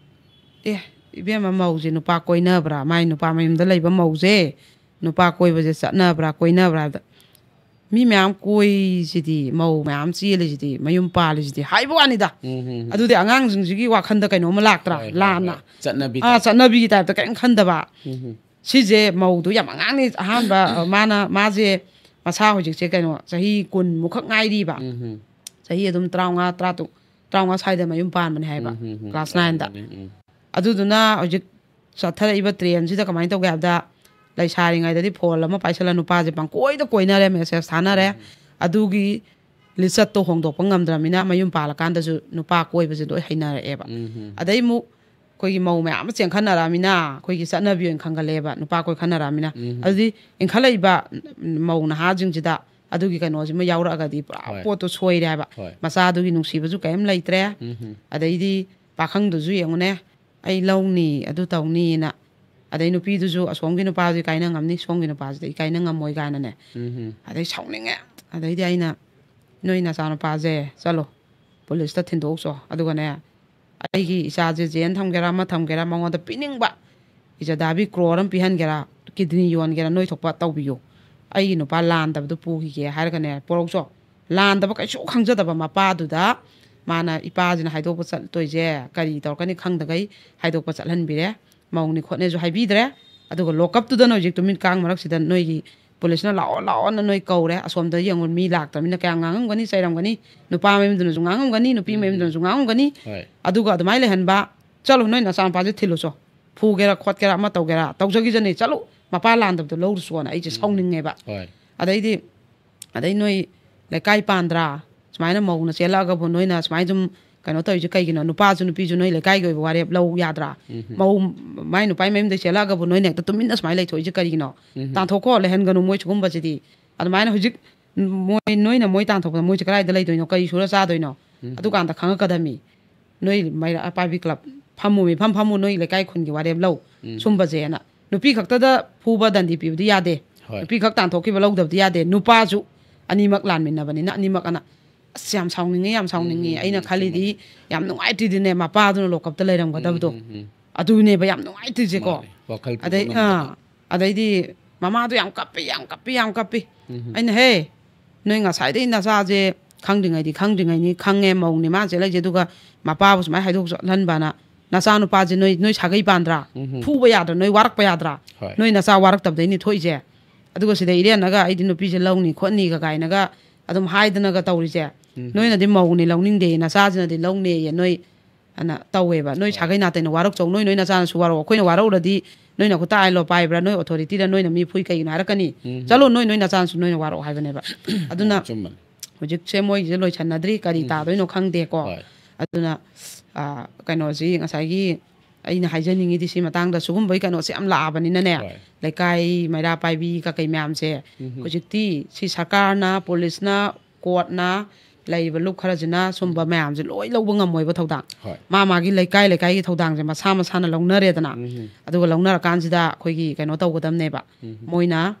"ꯑꯦ, ꯏꯕꯦꯝꯃ, ꯃꯧꯁꯦ ꯅꯨꯄꯥ ꯀꯣꯏꯅꯕ꯭ꯔꯥ? ꯃꯥꯏ ꯅꯨꯄꯥ ꯃꯌꯨꯝꯗ ꯂꯩꯕ ꯃꯧꯁꯦ ꯅꯨꯄꯥ ꯀꯣꯏꯕꯁꯦ ꯆꯠꯅꯕ꯭ꯔꯥ, ꯀꯣꯏꯅꯕ꯭ꯔꯥ?" ꯍꯥꯏꯕꯗ, ꯃꯤ ꯃꯌꯥꯝ ꯀꯣꯏꯁꯤꯗꯤ, ꯃꯧ ꯃꯌꯥꯝ ꯆꯦꯜꯂꯤꯁꯤꯗꯤ, ꯃꯌꯨꯝ ꯄꯥꯜꯂꯤꯁꯤꯗꯤ ꯍꯥꯏꯕ ꯋꯥꯅꯤꯗ꯫ ꯎꯝ, ꯎꯝ, ꯎꯝ. ꯑꯗꯨꯗꯤ ꯑꯉꯥꯡꯁꯤꯡꯁꯤꯒꯤ ꯋꯥꯈꯟꯗ ꯀꯩꯅꯣꯝꯃ ꯂꯥꯛꯇ꯭ꯔꯥ? ꯍꯣꯏ, ꯍꯣꯏ, ꯂꯥꯟꯅ ꯍꯣꯏ. ꯆꯠꯅꯕꯤ ꯑꯥ, ꯆꯠꯅꯕꯤꯒꯤ ꯇꯥꯏꯞꯇ ꯀꯔꯤꯝ ꯈꯟꯗꯕ꯫ ꯎꯝ, ꯎꯝ. ꯁꯤꯁꯦ ꯃꯧꯗꯣ ꯌꯥꯝ ꯑꯉꯥꯡꯅꯤ, ꯑꯍꯥꯟꯕ ꯑ, ꯃꯥꯅ ꯃꯥꯁꯦ ꯃꯁꯥ ꯍꯧꯖꯤꯛꯁꯦ ꯀꯩꯅꯣ, ꯆꯍꯤ ꯀꯨꯟꯃꯨꯛꯈꯛ ꯉꯥꯏꯔꯤꯕ. ꯎꯝ, ꯎꯝ. ꯆꯍꯤ ꯑꯗꯨꯝ ꯇꯔꯥꯃꯉꯥ, ꯇꯔꯥꯇꯔꯨꯛ, ꯇꯔꯥꯃꯉꯥ ꯁ꯭ꯋꯥꯏꯗ ꯃꯌꯨꯝ ꯄꯥꯟꯕꯅꯦ ꯍꯥꯏꯕ, ꯎꯝ, ꯎꯝ, ꯎꯝ. ꯀ꯭ꯂꯥꯁ ꯅꯥꯏꯟꯗ꯫ ꯎꯝ, ꯎꯝ. ꯑꯗꯨꯗꯨꯅ ꯍꯧꯖꯤꯛ ꯆꯠꯊꯔꯛꯏꯕ ꯇ꯭ꯔꯦꯟꯁꯤꯗ ꯀꯃꯥꯏꯅ ꯇꯧꯒꯦ ꯍꯥꯏꯕꯗ, ꯂꯩꯁꯥꯔꯤꯉꯩꯗꯗꯤ ꯐꯣꯟ ꯑꯃ ꯄꯥꯏꯁꯜꯂ ꯅꯨꯄꯥꯁꯦ ꯄꯪꯀꯣꯏꯗ ꯀꯣꯏꯅꯔꯦ, ꯃꯦꯁꯦꯁ ꯊꯥꯅꯔꯦ꯫ ꯑꯗꯨꯒꯤ ꯂꯤꯆꯠꯇꯣ ꯍꯣꯡꯗꯣꯛꯄ ꯉꯝꯗ꯭ꯔꯕꯅꯤꯅ ꯃꯌꯨꯝ ꯄꯥꯜꯂꯀꯥꯟꯗꯁꯨ ꯅꯨꯄꯥ ꯀꯣꯏꯕꯁꯦ ꯂꯣꯏ ꯍꯩꯅꯔꯛꯑꯦꯕ꯫ ꯎꯝ, ꯎꯝ. ꯑꯗꯩ ꯑꯃꯨꯛ ꯑꯩꯈꯣꯏꯒꯤ ꯃꯧ ꯃꯌꯥꯝ ꯑꯃ ꯆꯦꯟꯈꯠꯅꯔꯛꯑꯃꯤꯅ ꯑꯩꯈꯣꯏꯒꯤ ꯆꯠꯅꯕꯤ ꯑꯣꯏꯅ ꯈꯟꯒꯠꯂꯛꯑꯦꯕ, ꯅꯨꯄꯥ ꯀꯣꯏꯈꯠꯅꯔꯛꯑꯃꯤꯅ꯫ ꯎꯝ. ꯑꯗꯨꯗꯤ ꯏꯟꯈꯠꯂꯛꯏꯕ ꯃꯧ ꯅꯍꯥꯁꯤꯡꯁꯤꯗ ꯑꯗꯨꯒꯤ ꯀꯩꯅꯣꯁꯤꯃ ꯌꯥꯎꯔꯛꯑꯒꯗꯤ ꯄꯨꯔꯥ ꯍꯣꯏ. ꯄꯣꯠꯇꯣ ꯁꯣꯏꯔꯦ ꯍꯥꯏꯕ꯫ ꯍꯣꯏ. ꯃꯆꯥꯗꯨꯒꯤ ꯅꯨꯡꯁꯤꯕꯁꯨ ꯀꯔꯤꯝ ꯂꯩꯇ꯭ꯔꯦ꯫ ꯎꯝ, ꯎꯝ. ꯑꯗꯩꯗꯤ ꯄꯥꯈꯪꯗꯨꯁꯨ ꯌꯦꯡꯉꯨꯅꯦ, ꯑꯩ ꯂꯧꯅꯤ, ꯑꯗꯨ ꯇꯧꯅꯤꯅ꯫ ꯑꯗꯩ ꯅꯨꯄꯤꯗꯨꯁꯨ ꯑꯁꯣꯝꯒꯤ ꯅꯨꯄꯥꯗꯨꯗꯤ ꯀꯥꯏꯅ ꯉꯝꯅꯤ, ꯁꯣꯝꯒꯤ ꯅꯨꯄꯥꯁꯤꯗꯤ ꯑꯩ ꯀꯥꯏꯅ ꯉꯝꯃꯣꯏ ꯀꯥꯏꯅꯅꯦ꯫ ꯎꯝ, ꯎꯝ. ꯑꯗꯩ ꯁꯥꯎꯅꯤꯡꯉꯦ꯫ ꯑꯗꯩꯗꯤ ꯑꯩꯅ, "ꯅꯣꯏ ꯅꯆꯥꯅꯨꯄꯥꯁꯦ ꯆꯠꯂꯣ, ꯄꯨꯂꯤꯁꯇ ꯊꯤꯟꯗꯣꯛꯎꯆꯣ, ꯑꯗꯨꯒꯅꯦ ꯑꯩꯒꯤ ꯏꯆꯥꯁꯦ ꯖꯦꯟ ꯊꯝꯒꯦꯔꯥ ꯑꯃ ꯊꯝꯒꯦꯔꯥ ꯃꯉꯣꯟꯗ ꯄꯤꯅꯤꯡꯕ ꯏꯖꯗꯥꯕꯤ ꯀ꯭ꯔꯣꯔ ꯑꯃ ꯄꯤꯍꯟꯒꯦꯔꯥ, ꯀꯤꯗꯅꯤ ꯌꯣꯟꯒꯦꯔꯥ, ꯅꯣꯏ ꯊꯣꯛꯄ ꯇꯧꯕꯤꯌꯨ, ꯑꯩꯒꯤ ꯅꯨꯄꯥ ꯂꯥꯟꯗꯕꯗꯨ ꯄꯨꯈꯤꯒꯦ ꯍꯥꯏꯔꯒꯅꯦ ꯄꯣꯔꯧꯆꯣ"꯫ ꯂꯥꯟꯗꯕ ꯀꯩꯁꯨ ꯈꯪꯖꯗꯕ ꯃꯄꯥꯗꯨꯗ ꯃꯥꯅ, ꯏꯄꯥꯁꯤꯅ ꯍꯥꯏꯗꯣꯛꯄ ꯆꯠꯇꯣꯏꯁꯦ ꯀꯔꯤ ꯇꯧꯔꯛꯀꯅꯤ ꯈꯪꯗꯈꯩ ꯍꯥꯏꯗꯣꯛꯄ ꯆꯠꯍꯟꯕꯤꯔꯦ꯫ ꯃꯧꯅꯤ ꯈꯣꯠꯅꯦꯁꯨ ꯍꯥꯏꯕꯤꯗ꯭ꯔꯦ꯫ ꯑꯗꯨꯒ ꯂꯣꯀꯞꯇꯨꯗꯅ ꯍꯧꯖꯤꯛ ꯇꯨꯃꯤꯠ ꯀꯥꯡ ꯃꯔꯛꯁꯤꯗ ꯅꯣꯏꯒꯤ ꯄꯨꯂꯤꯁꯅ "ꯂꯥꯛꯑꯣ, ꯂꯥꯛꯑꯣꯅ" ꯅꯣꯏ ꯀꯧꯔꯦ꯫ ꯑꯁꯣꯝꯗ ꯌꯦꯡꯉꯨ, ꯃꯤ ꯂꯥꯛꯇ꯭ꯔꯕꯅꯤꯅ ꯀꯌꯥꯝ ꯉꯥꯡꯉꯝꯒꯅꯤ, ꯆꯩꯔꯝꯒꯅꯤ꯫ ꯅꯨꯄꯥ ꯃꯌꯨꯝꯗꯨꯅꯁꯨ ꯉꯥꯡꯉꯝꯒꯅꯤ, ꯅꯨꯄꯤ ꯃꯌꯨꯝꯗꯨꯅꯁꯨ ꯉꯥꯡꯉꯝꯒꯅꯤ꯫ ꯍꯣꯏ. ꯑꯗꯨꯒ ꯑꯗꯨꯃꯥꯏꯅ ꯂꯩꯍꯟꯕ, "ꯆꯠꯂꯣ, ꯅꯣꯏ ꯅꯆꯥꯅꯨꯄꯥꯁꯦ ꯊꯤꯜꯂꯨꯆꯣ, ꯐꯨꯒꯦꯔꯥ ꯈꯣꯠꯀꯦꯔꯥ ꯑꯃ ꯇꯧꯒꯦꯔꯥ ꯇꯧꯖꯈꯤꯖꯅꯤ, ꯆꯠꯂꯨ, ꯃꯄꯥ ꯂꯥꯟꯗꯕꯗꯣ ꯂꯧꯔꯨꯆꯣꯅ" ꯑꯩꯁꯦ ꯁꯥꯎꯅꯤꯡꯉꯦꯕ꯫ ꯍꯣꯏ. ꯑꯗꯩꯗꯤ, ꯑꯗꯩ ꯅꯣꯏ ꯂꯩꯀꯥꯏ ꯄꯥꯟꯗ꯭ꯔꯥ? ꯁꯨꯃꯥꯏꯅ ꯃꯧꯅ ꯆꯦꯜꯂꯛꯑꯒꯕꯨ ꯅꯣꯏꯅ ꯁꯨꯃꯥꯏꯅ ꯁꯨꯝ ꯀꯩꯅꯣ ꯇꯧꯔꯤꯁꯦ ꯀꯩꯒꯤꯅꯣ? ꯅꯨꯄꯥꯁꯨ ꯅꯨꯄꯤꯁꯨ ꯅꯣꯏ ꯂꯩꯀꯥꯏꯒꯤ ꯑꯣꯏꯕ ꯋꯥꯔꯦꯞ ꯂꯧ ꯌꯥꯗ꯭ꯔꯥ? ꯃꯧ ꯃꯥꯏ ꯅꯨꯄꯥꯏ ꯃꯌꯨꯝꯗꯩ ꯆꯦꯜꯂꯛꯑꯒꯕꯨ ꯅꯣꯏꯅ ꯍꯦꯛꯇ ꯇꯨꯃꯤꯟꯅ ꯁꯨꯃꯥꯏꯅ ꯂꯩꯊꯣꯛꯏꯁꯦ ꯀꯔꯤꯒꯤꯅꯣ? ꯇꯥꯟꯊꯣꯛꯈꯣ, ꯂꯩꯍꯟꯒꯅꯨ ꯃꯣꯏ ꯁꯤꯒꯨꯝꯕꯁꯤꯗꯤ꯫ ꯑꯗꯨꯃꯥꯏꯅ ꯍꯧꯖꯤꯛ ꯃꯣꯏ, ꯅꯣꯏꯅ ꯃꯣꯏ ꯇꯥꯟꯊꯣꯛꯄꯗ ꯃꯣꯏꯁꯦ ꯀꯗꯥꯏꯗ ꯂꯩꯗꯣꯏꯅꯣ? ꯀꯔꯤ ꯁꯨꯔ ꯆꯥꯗꯣꯏꯅꯣ? ꯑꯗꯨꯀꯥꯟꯗ ꯈꯪꯉꯛꯀꯗꯕꯅꯤ꯫ ꯅꯣꯏ ꯃꯩꯔꯥ ꯑꯄꯥꯏꯕꯤ ꯀ꯭ꯂꯕ ꯐꯝꯃꯨ, ꯃꯤꯐꯝ ꯐꯝꯃꯨ, ꯅꯣꯏ ꯂꯩꯀꯥꯏ ꯈꯨꯟꯒꯤ ꯋꯥꯔꯦꯞ ꯂꯧ꯫ ꯁꯨꯝꯕꯁꯦꯅ꯫ ꯅꯨꯄꯤ ꯈꯛꯇꯗ ꯐꯨꯕ ꯗꯟꯗꯤ ꯄꯤꯕꯗꯤ ꯌꯥꯗꯦ꯫ ꯍꯣꯏ. ꯅꯨꯄꯤ ꯈꯛ ꯇꯥꯟꯊꯣꯛꯈꯤꯕ ꯂꯧꯗꯕꯗꯤ ꯌꯥꯗꯦ꯫ ꯅꯨꯄꯥꯁꯨ ꯑꯅꯤꯃꯛ ꯂꯥꯟꯃꯤꯟꯅꯕꯅꯤꯅ ꯑꯅꯤꯃꯛ ꯑꯅ, "ꯑꯁ, ꯌꯥꯝ ꯁꯥꯎꯅꯤꯡꯉꯤ, ꯌꯥꯝ ꯁꯥꯎꯅꯤꯡꯉꯤ꯫ ꯑꯩꯅ ꯈꯜꯂꯤꯗꯤ ꯌꯥꯝ ꯅꯨꯡꯉꯥꯏꯇ꯭ꯔꯤꯗꯤꯅꯦ, ꯃꯄꯥꯗꯨꯅ ꯂꯣꯀꯞꯇ ꯂꯩꯔꯝꯒꯗꯕꯗꯣ꯫ ꯑꯗꯨꯅꯦꯕ ꯌꯥꯝ ꯅꯨꯡꯉꯥꯏꯇ꯭ꯔꯤꯁꯦꯀꯣ꯫ ꯃꯥꯅꯦ. ꯋꯥꯈꯜ ꯄꯨꯕ ꯑꯗꯩ ꯉꯝꯗꯕ. ꯑꯥ, ꯑꯗꯩꯗꯤ ꯃꯃꯥꯗꯣ ꯌꯥꯝ ꯀꯞꯄꯤ, ꯌꯥꯝ ꯀꯞꯄꯤ, ꯌꯥꯝ ꯀꯞꯄꯤ꯫ ꯑꯩꯅ, "ꯍꯦ, ꯅꯣꯏ ꯉꯁꯥꯏꯗꯩ ꯅꯆꯥꯁꯦ ꯈꯪꯗ꯭ꯔꯤꯉꯩꯗꯤ ꯈꯪꯗ꯭ꯔꯤꯉꯩꯅꯤ, ꯈꯪꯉꯦ, ꯃꯧꯅꯤ ꯃꯥꯅ ꯆꯦꯜꯂꯛꯏꯁꯦ, ꯑꯗꯨꯒ ꯃꯄꯥꯕꯨ ꯁꯨꯃꯥꯏꯅ ꯍꯥꯏꯗꯣꯛꯍꯟꯕꯅ, ꯅꯆꯥꯅꯨꯄꯥꯁꯦ ꯅꯣꯏ, ꯅꯣꯏ ꯁꯥꯒꯩ ꯄꯥꯟꯗ꯭ꯔꯥ? ꯎꯝ꯫ ꯐꯨꯕ ꯌꯥꯗ꯭ꯔꯥ? ꯅꯣꯏ ꯋꯥꯔꯛꯄ ꯌꯥꯗ꯭ꯔꯥ? ꯍꯣꯏ꯫ ꯅꯣꯏ ꯅꯆꯥ ꯋꯥꯔꯛꯇꯕꯗꯩꯅꯤ ꯊꯣꯛꯏꯁꯦ꯫ ꯑꯗꯨꯒ ꯁꯤꯗ ꯏꯔꯦꯟꯅꯒ "ꯑꯩꯗꯤ ꯅꯨꯄꯤꯁꯦ ꯂꯧꯅꯤ ꯈꯣꯠꯅꯤꯒ" ꯀꯥꯏꯅꯒ ꯑꯗꯨꯝ ꯍꯥꯏꯗꯅꯒ ꯇꯧꯔꯤꯁꯦ꯫ ꯎꯝ꯫ ꯅꯣꯏꯅꯗꯤ ꯃꯧꯅꯤ ꯂꯧꯅꯤꯡꯗꯦ, ꯅꯆꯥꯁꯤꯅꯗꯤ ꯂꯧꯅꯦꯌꯦ, ꯅꯣꯏ ꯑꯅ ꯇꯧꯋꯦꯕ꯫ "ꯅꯣꯏ ꯍꯣꯏ꯫ ꯁꯥꯒꯩ ꯅꯥꯇꯩꯅ ꯋꯥꯔꯛꯆꯧ, ꯅꯣꯏ ꯅꯣꯏ ꯅꯆꯥꯅꯁꯨ ꯋꯥꯔꯛꯑꯣ, ꯑꯩꯈꯣꯏꯅ ꯋꯥꯔꯛꯎꯔꯗꯤ ꯅꯣꯏꯅ ꯈꯨꯠꯇ ꯑꯥꯏꯟ ꯂꯣ ꯄꯥꯏꯕ꯭ꯔꯥ, ꯅꯣꯏ ꯑꯣꯊꯣꯔꯤꯇꯤꯔ, ꯅꯣꯏꯅ ꯃꯤ ꯐꯨꯏ ꯀꯩꯒꯤꯅꯣ?" ꯍꯥꯏꯔꯛꯀꯅꯤ꯫ ꯎꯝ꯫ "ꯆꯠꯂꯣ, ꯅꯣꯏ ꯅꯣꯏ ꯅꯆꯥꯅꯁꯨ ꯅꯣꯏꯅ ꯋꯥꯔꯛꯑꯣ" ꯍꯥꯏꯕꯅꯦꯕ꯫ ꯑꯗꯨꯅ ꯑꯆꯨꯝꯕꯅꯤ꯫ ꯍꯧꯖꯤꯛꯁꯦ ꯃꯣꯏꯒꯤꯁꯦ ꯂꯣꯏꯁꯟꯅꯗ꯭ꯔꯤ, ꯀꯔꯤ ꯎꯝ꯫ ꯇꯥꯗꯣꯏꯅꯣ ꯈꯪꯗꯦꯀꯣ꯫ ꯍꯣꯏ꯫ ꯑꯗꯨꯅ, ꯑ, ꯀꯩꯅꯣꯁꯤ ꯉꯁꯥꯏꯒꯤ ꯑꯩꯅ ꯍꯥꯏꯖꯅꯤꯡꯉꯤꯗꯤ ꯁꯤ ꯃꯇꯥꯡꯗ, ꯁꯤꯒꯨꯝꯕꯒꯤ ꯀꯩꯅꯣꯁꯦ ꯌꯥꯝ ꯂꯥꯛꯑꯕꯅꯤꯅꯅꯦ, ꯍꯣꯏ꯫ ꯂꯩꯀꯥꯏ ꯃꯩꯔꯥ ꯄꯥꯏꯕꯤ ꯀꯀꯩ ꯃꯌꯥꯝꯁꯦ, ꯎꯝ꯫ ꯍꯧꯖꯤꯛꯇꯤ ꯁꯤ ꯁꯔꯀꯥꯔꯅ, ꯄꯨꯂꯤꯁꯅ, ꯀꯣꯔꯠꯅ, ꯂꯩꯔꯤꯕ ꯂꯨꯞ ꯈꯔꯁꯤꯅ ꯁꯨꯝꯕ ꯎꯝ꯫ ꯃꯌꯥꯝꯁꯦ ꯂꯣꯏ ꯂꯧꯕ ꯉꯝꯃꯣꯏꯕ ꯊꯧꯗꯥꯡ꯫ ꯍꯣꯏ꯫ ꯃꯥ ꯃꯥꯒꯤ ꯂꯩꯀꯥꯏ ꯂꯩꯀꯥꯏꯒꯤ ꯊꯧꯗꯥꯡꯁꯦ ꯃꯁꯥ ꯃꯁꯥꯅ ꯂꯧꯅꯔꯦꯗꯅ꯫ ꯎꯝ꯫ ꯑꯗꯨꯒ ꯂꯧꯅꯔꯀꯥꯟꯁꯤꯗ ꯑꯩꯈꯣꯏꯒꯤ ꯀꯩꯅꯣ ꯇꯧꯒꯗꯕꯅꯦꯕ꯫ ꯎꯝ꯫ ꯃꯣꯏꯅ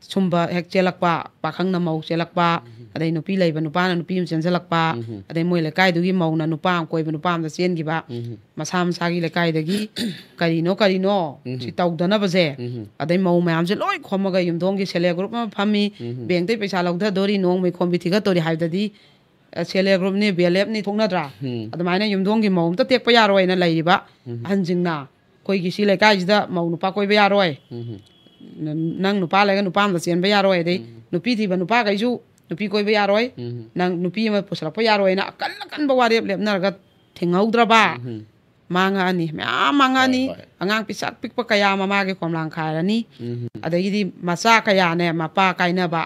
ꯁꯨꯝꯕ ꯍꯦꯛ ꯆꯦꯜꯂꯛꯄ, ꯄꯥꯈꯪꯅ ꯃꯧ ꯆꯦꯜꯂꯛꯄ, ꯎꯝ꯫ ꯑꯗꯩ ꯅꯨꯄꯤ ꯂꯩꯕ ꯅꯨꯄꯥꯅ ꯅꯨꯄꯤ ꯑꯃ ꯆꯦꯟꯁꯤꯜꯂꯛꯄ, ꯎꯝ꯫ ꯑꯗꯩ ꯃꯣꯏ ꯂꯩꯀꯥꯏꯗꯨꯒꯤ ꯃꯧꯅ ꯅꯨꯄꯥ ꯑꯃ ꯀꯣꯏꯕ ꯅꯨꯄꯥ ꯑꯃꯗ ꯆꯦꯟꯈꯤꯕ, ꯎꯝ꯫ ꯃꯁꯥ ꯃꯁꯥꯒꯤ ꯂꯩꯀꯥꯏꯗꯒꯤ ꯀꯔꯤꯅꯣ ꯀꯔꯤꯅꯣ ꯎꯝ꯫ ꯁꯤ ꯇꯧꯗꯅꯕꯁꯦ, ꯎꯝ꯫ ꯑꯗꯩ ꯃꯧ ꯃꯌꯥꯝꯁꯦ ꯂꯣꯏ ꯈꯣꯝꯃꯒ ꯌꯨꯝꯊꯣꯡꯒꯤ ꯁꯦꯜꯐ ꯍꯦꯜꯞ ꯒ꯭ꯔꯨꯞ ꯑꯃ ꯐꯝꯃꯤ, ꯎꯝ꯫ ꯕꯦꯡꯛꯇꯩ ꯄꯩꯁꯥ ꯂꯧꯊꯗꯣꯔꯤ, ꯅꯣꯡꯃꯩ ꯈꯣꯝꯕꯤ ꯊꯤꯒꯠꯇꯣꯔꯤ ꯍꯥꯏꯕꯗꯗꯤ, ꯑ, ꯁꯦꯜꯐ ꯍꯦꯜꯞ ꯒ꯭ꯔꯨꯞꯅꯤ, ꯕꯤ ꯑꯦꯜ ꯑꯦꯐꯅꯤ ꯊꯣꯛꯅꯗ꯭ꯔꯥ? ꯎꯝ꯫ ꯑꯗꯨꯃꯥꯏꯅ ꯌꯨꯝꯊꯣꯡꯒꯤ ꯃꯧ ꯑꯝꯇ ꯇꯦꯛꯄ ꯌꯥꯔꯣꯏꯅ ꯂꯩꯔꯤꯕ ꯎꯝ꯫ ꯑꯍꯟꯁꯤꯡꯅ, "ꯑꯩꯈꯣꯏꯒꯤ ꯁꯤ ꯂꯩꯀꯥꯏꯁꯤꯗ ꯃꯧ ꯅꯨꯄꯥ ꯀꯣꯏꯕ ꯌꯥꯔꯣꯏ, ꯎꯝ꯫ ꯅ-, ꯅꯪ ꯅꯨꯄꯥ ꯂꯩꯔꯒ ꯅꯨꯄꯥ ꯑꯃꯗ ꯆꯦꯟꯕ ꯌꯥꯔꯣꯏ", ꯑꯗꯩ ꯎꯝ꯫ ꯅꯨꯄꯤ ꯊꯤꯕ ꯅꯨꯄꯥꯈꯩꯁꯨ ꯅꯨꯄꯤ ꯀꯣꯏꯕ ꯌꯥꯔꯣꯏ, ꯎꯝ꯫ ꯅꯪ ꯅꯨꯄꯤ ꯑꯃ ꯄꯨꯁꯜꯂꯛꯄ ꯌꯥꯔꯣꯏꯅ ꯑꯀꯟ ꯑꯀꯟꯕ ꯋꯥꯔꯦꯞ ꯂꯦꯞꯅꯔꯒ ꯊꯤꯡꯍꯧꯗ꯭ꯔꯕ ꯎꯝ꯫ ꯃꯥꯡꯉꯛꯑꯅꯤ, ꯃꯌꯥꯝ ꯃꯥꯡꯉꯛꯑꯅꯤ꯫ ꯍꯣꯏ, ꯍꯣꯏ꯫ ꯑꯉꯥꯡ ꯄꯤꯁꯛ ꯄꯤꯛꯄ ꯀꯌꯥ ꯑꯃ ꯃꯥꯒꯤ ꯈꯣꯝꯂꯥꯡ ꯈꯥꯏꯔꯅꯤ꯫ ꯎꯝ꯫ ꯑꯗꯒꯤꯗꯤ ꯃꯆꯥ ꯀꯌꯥꯅꯦ ꯃꯄꯥ ꯀꯥꯏꯅꯕ,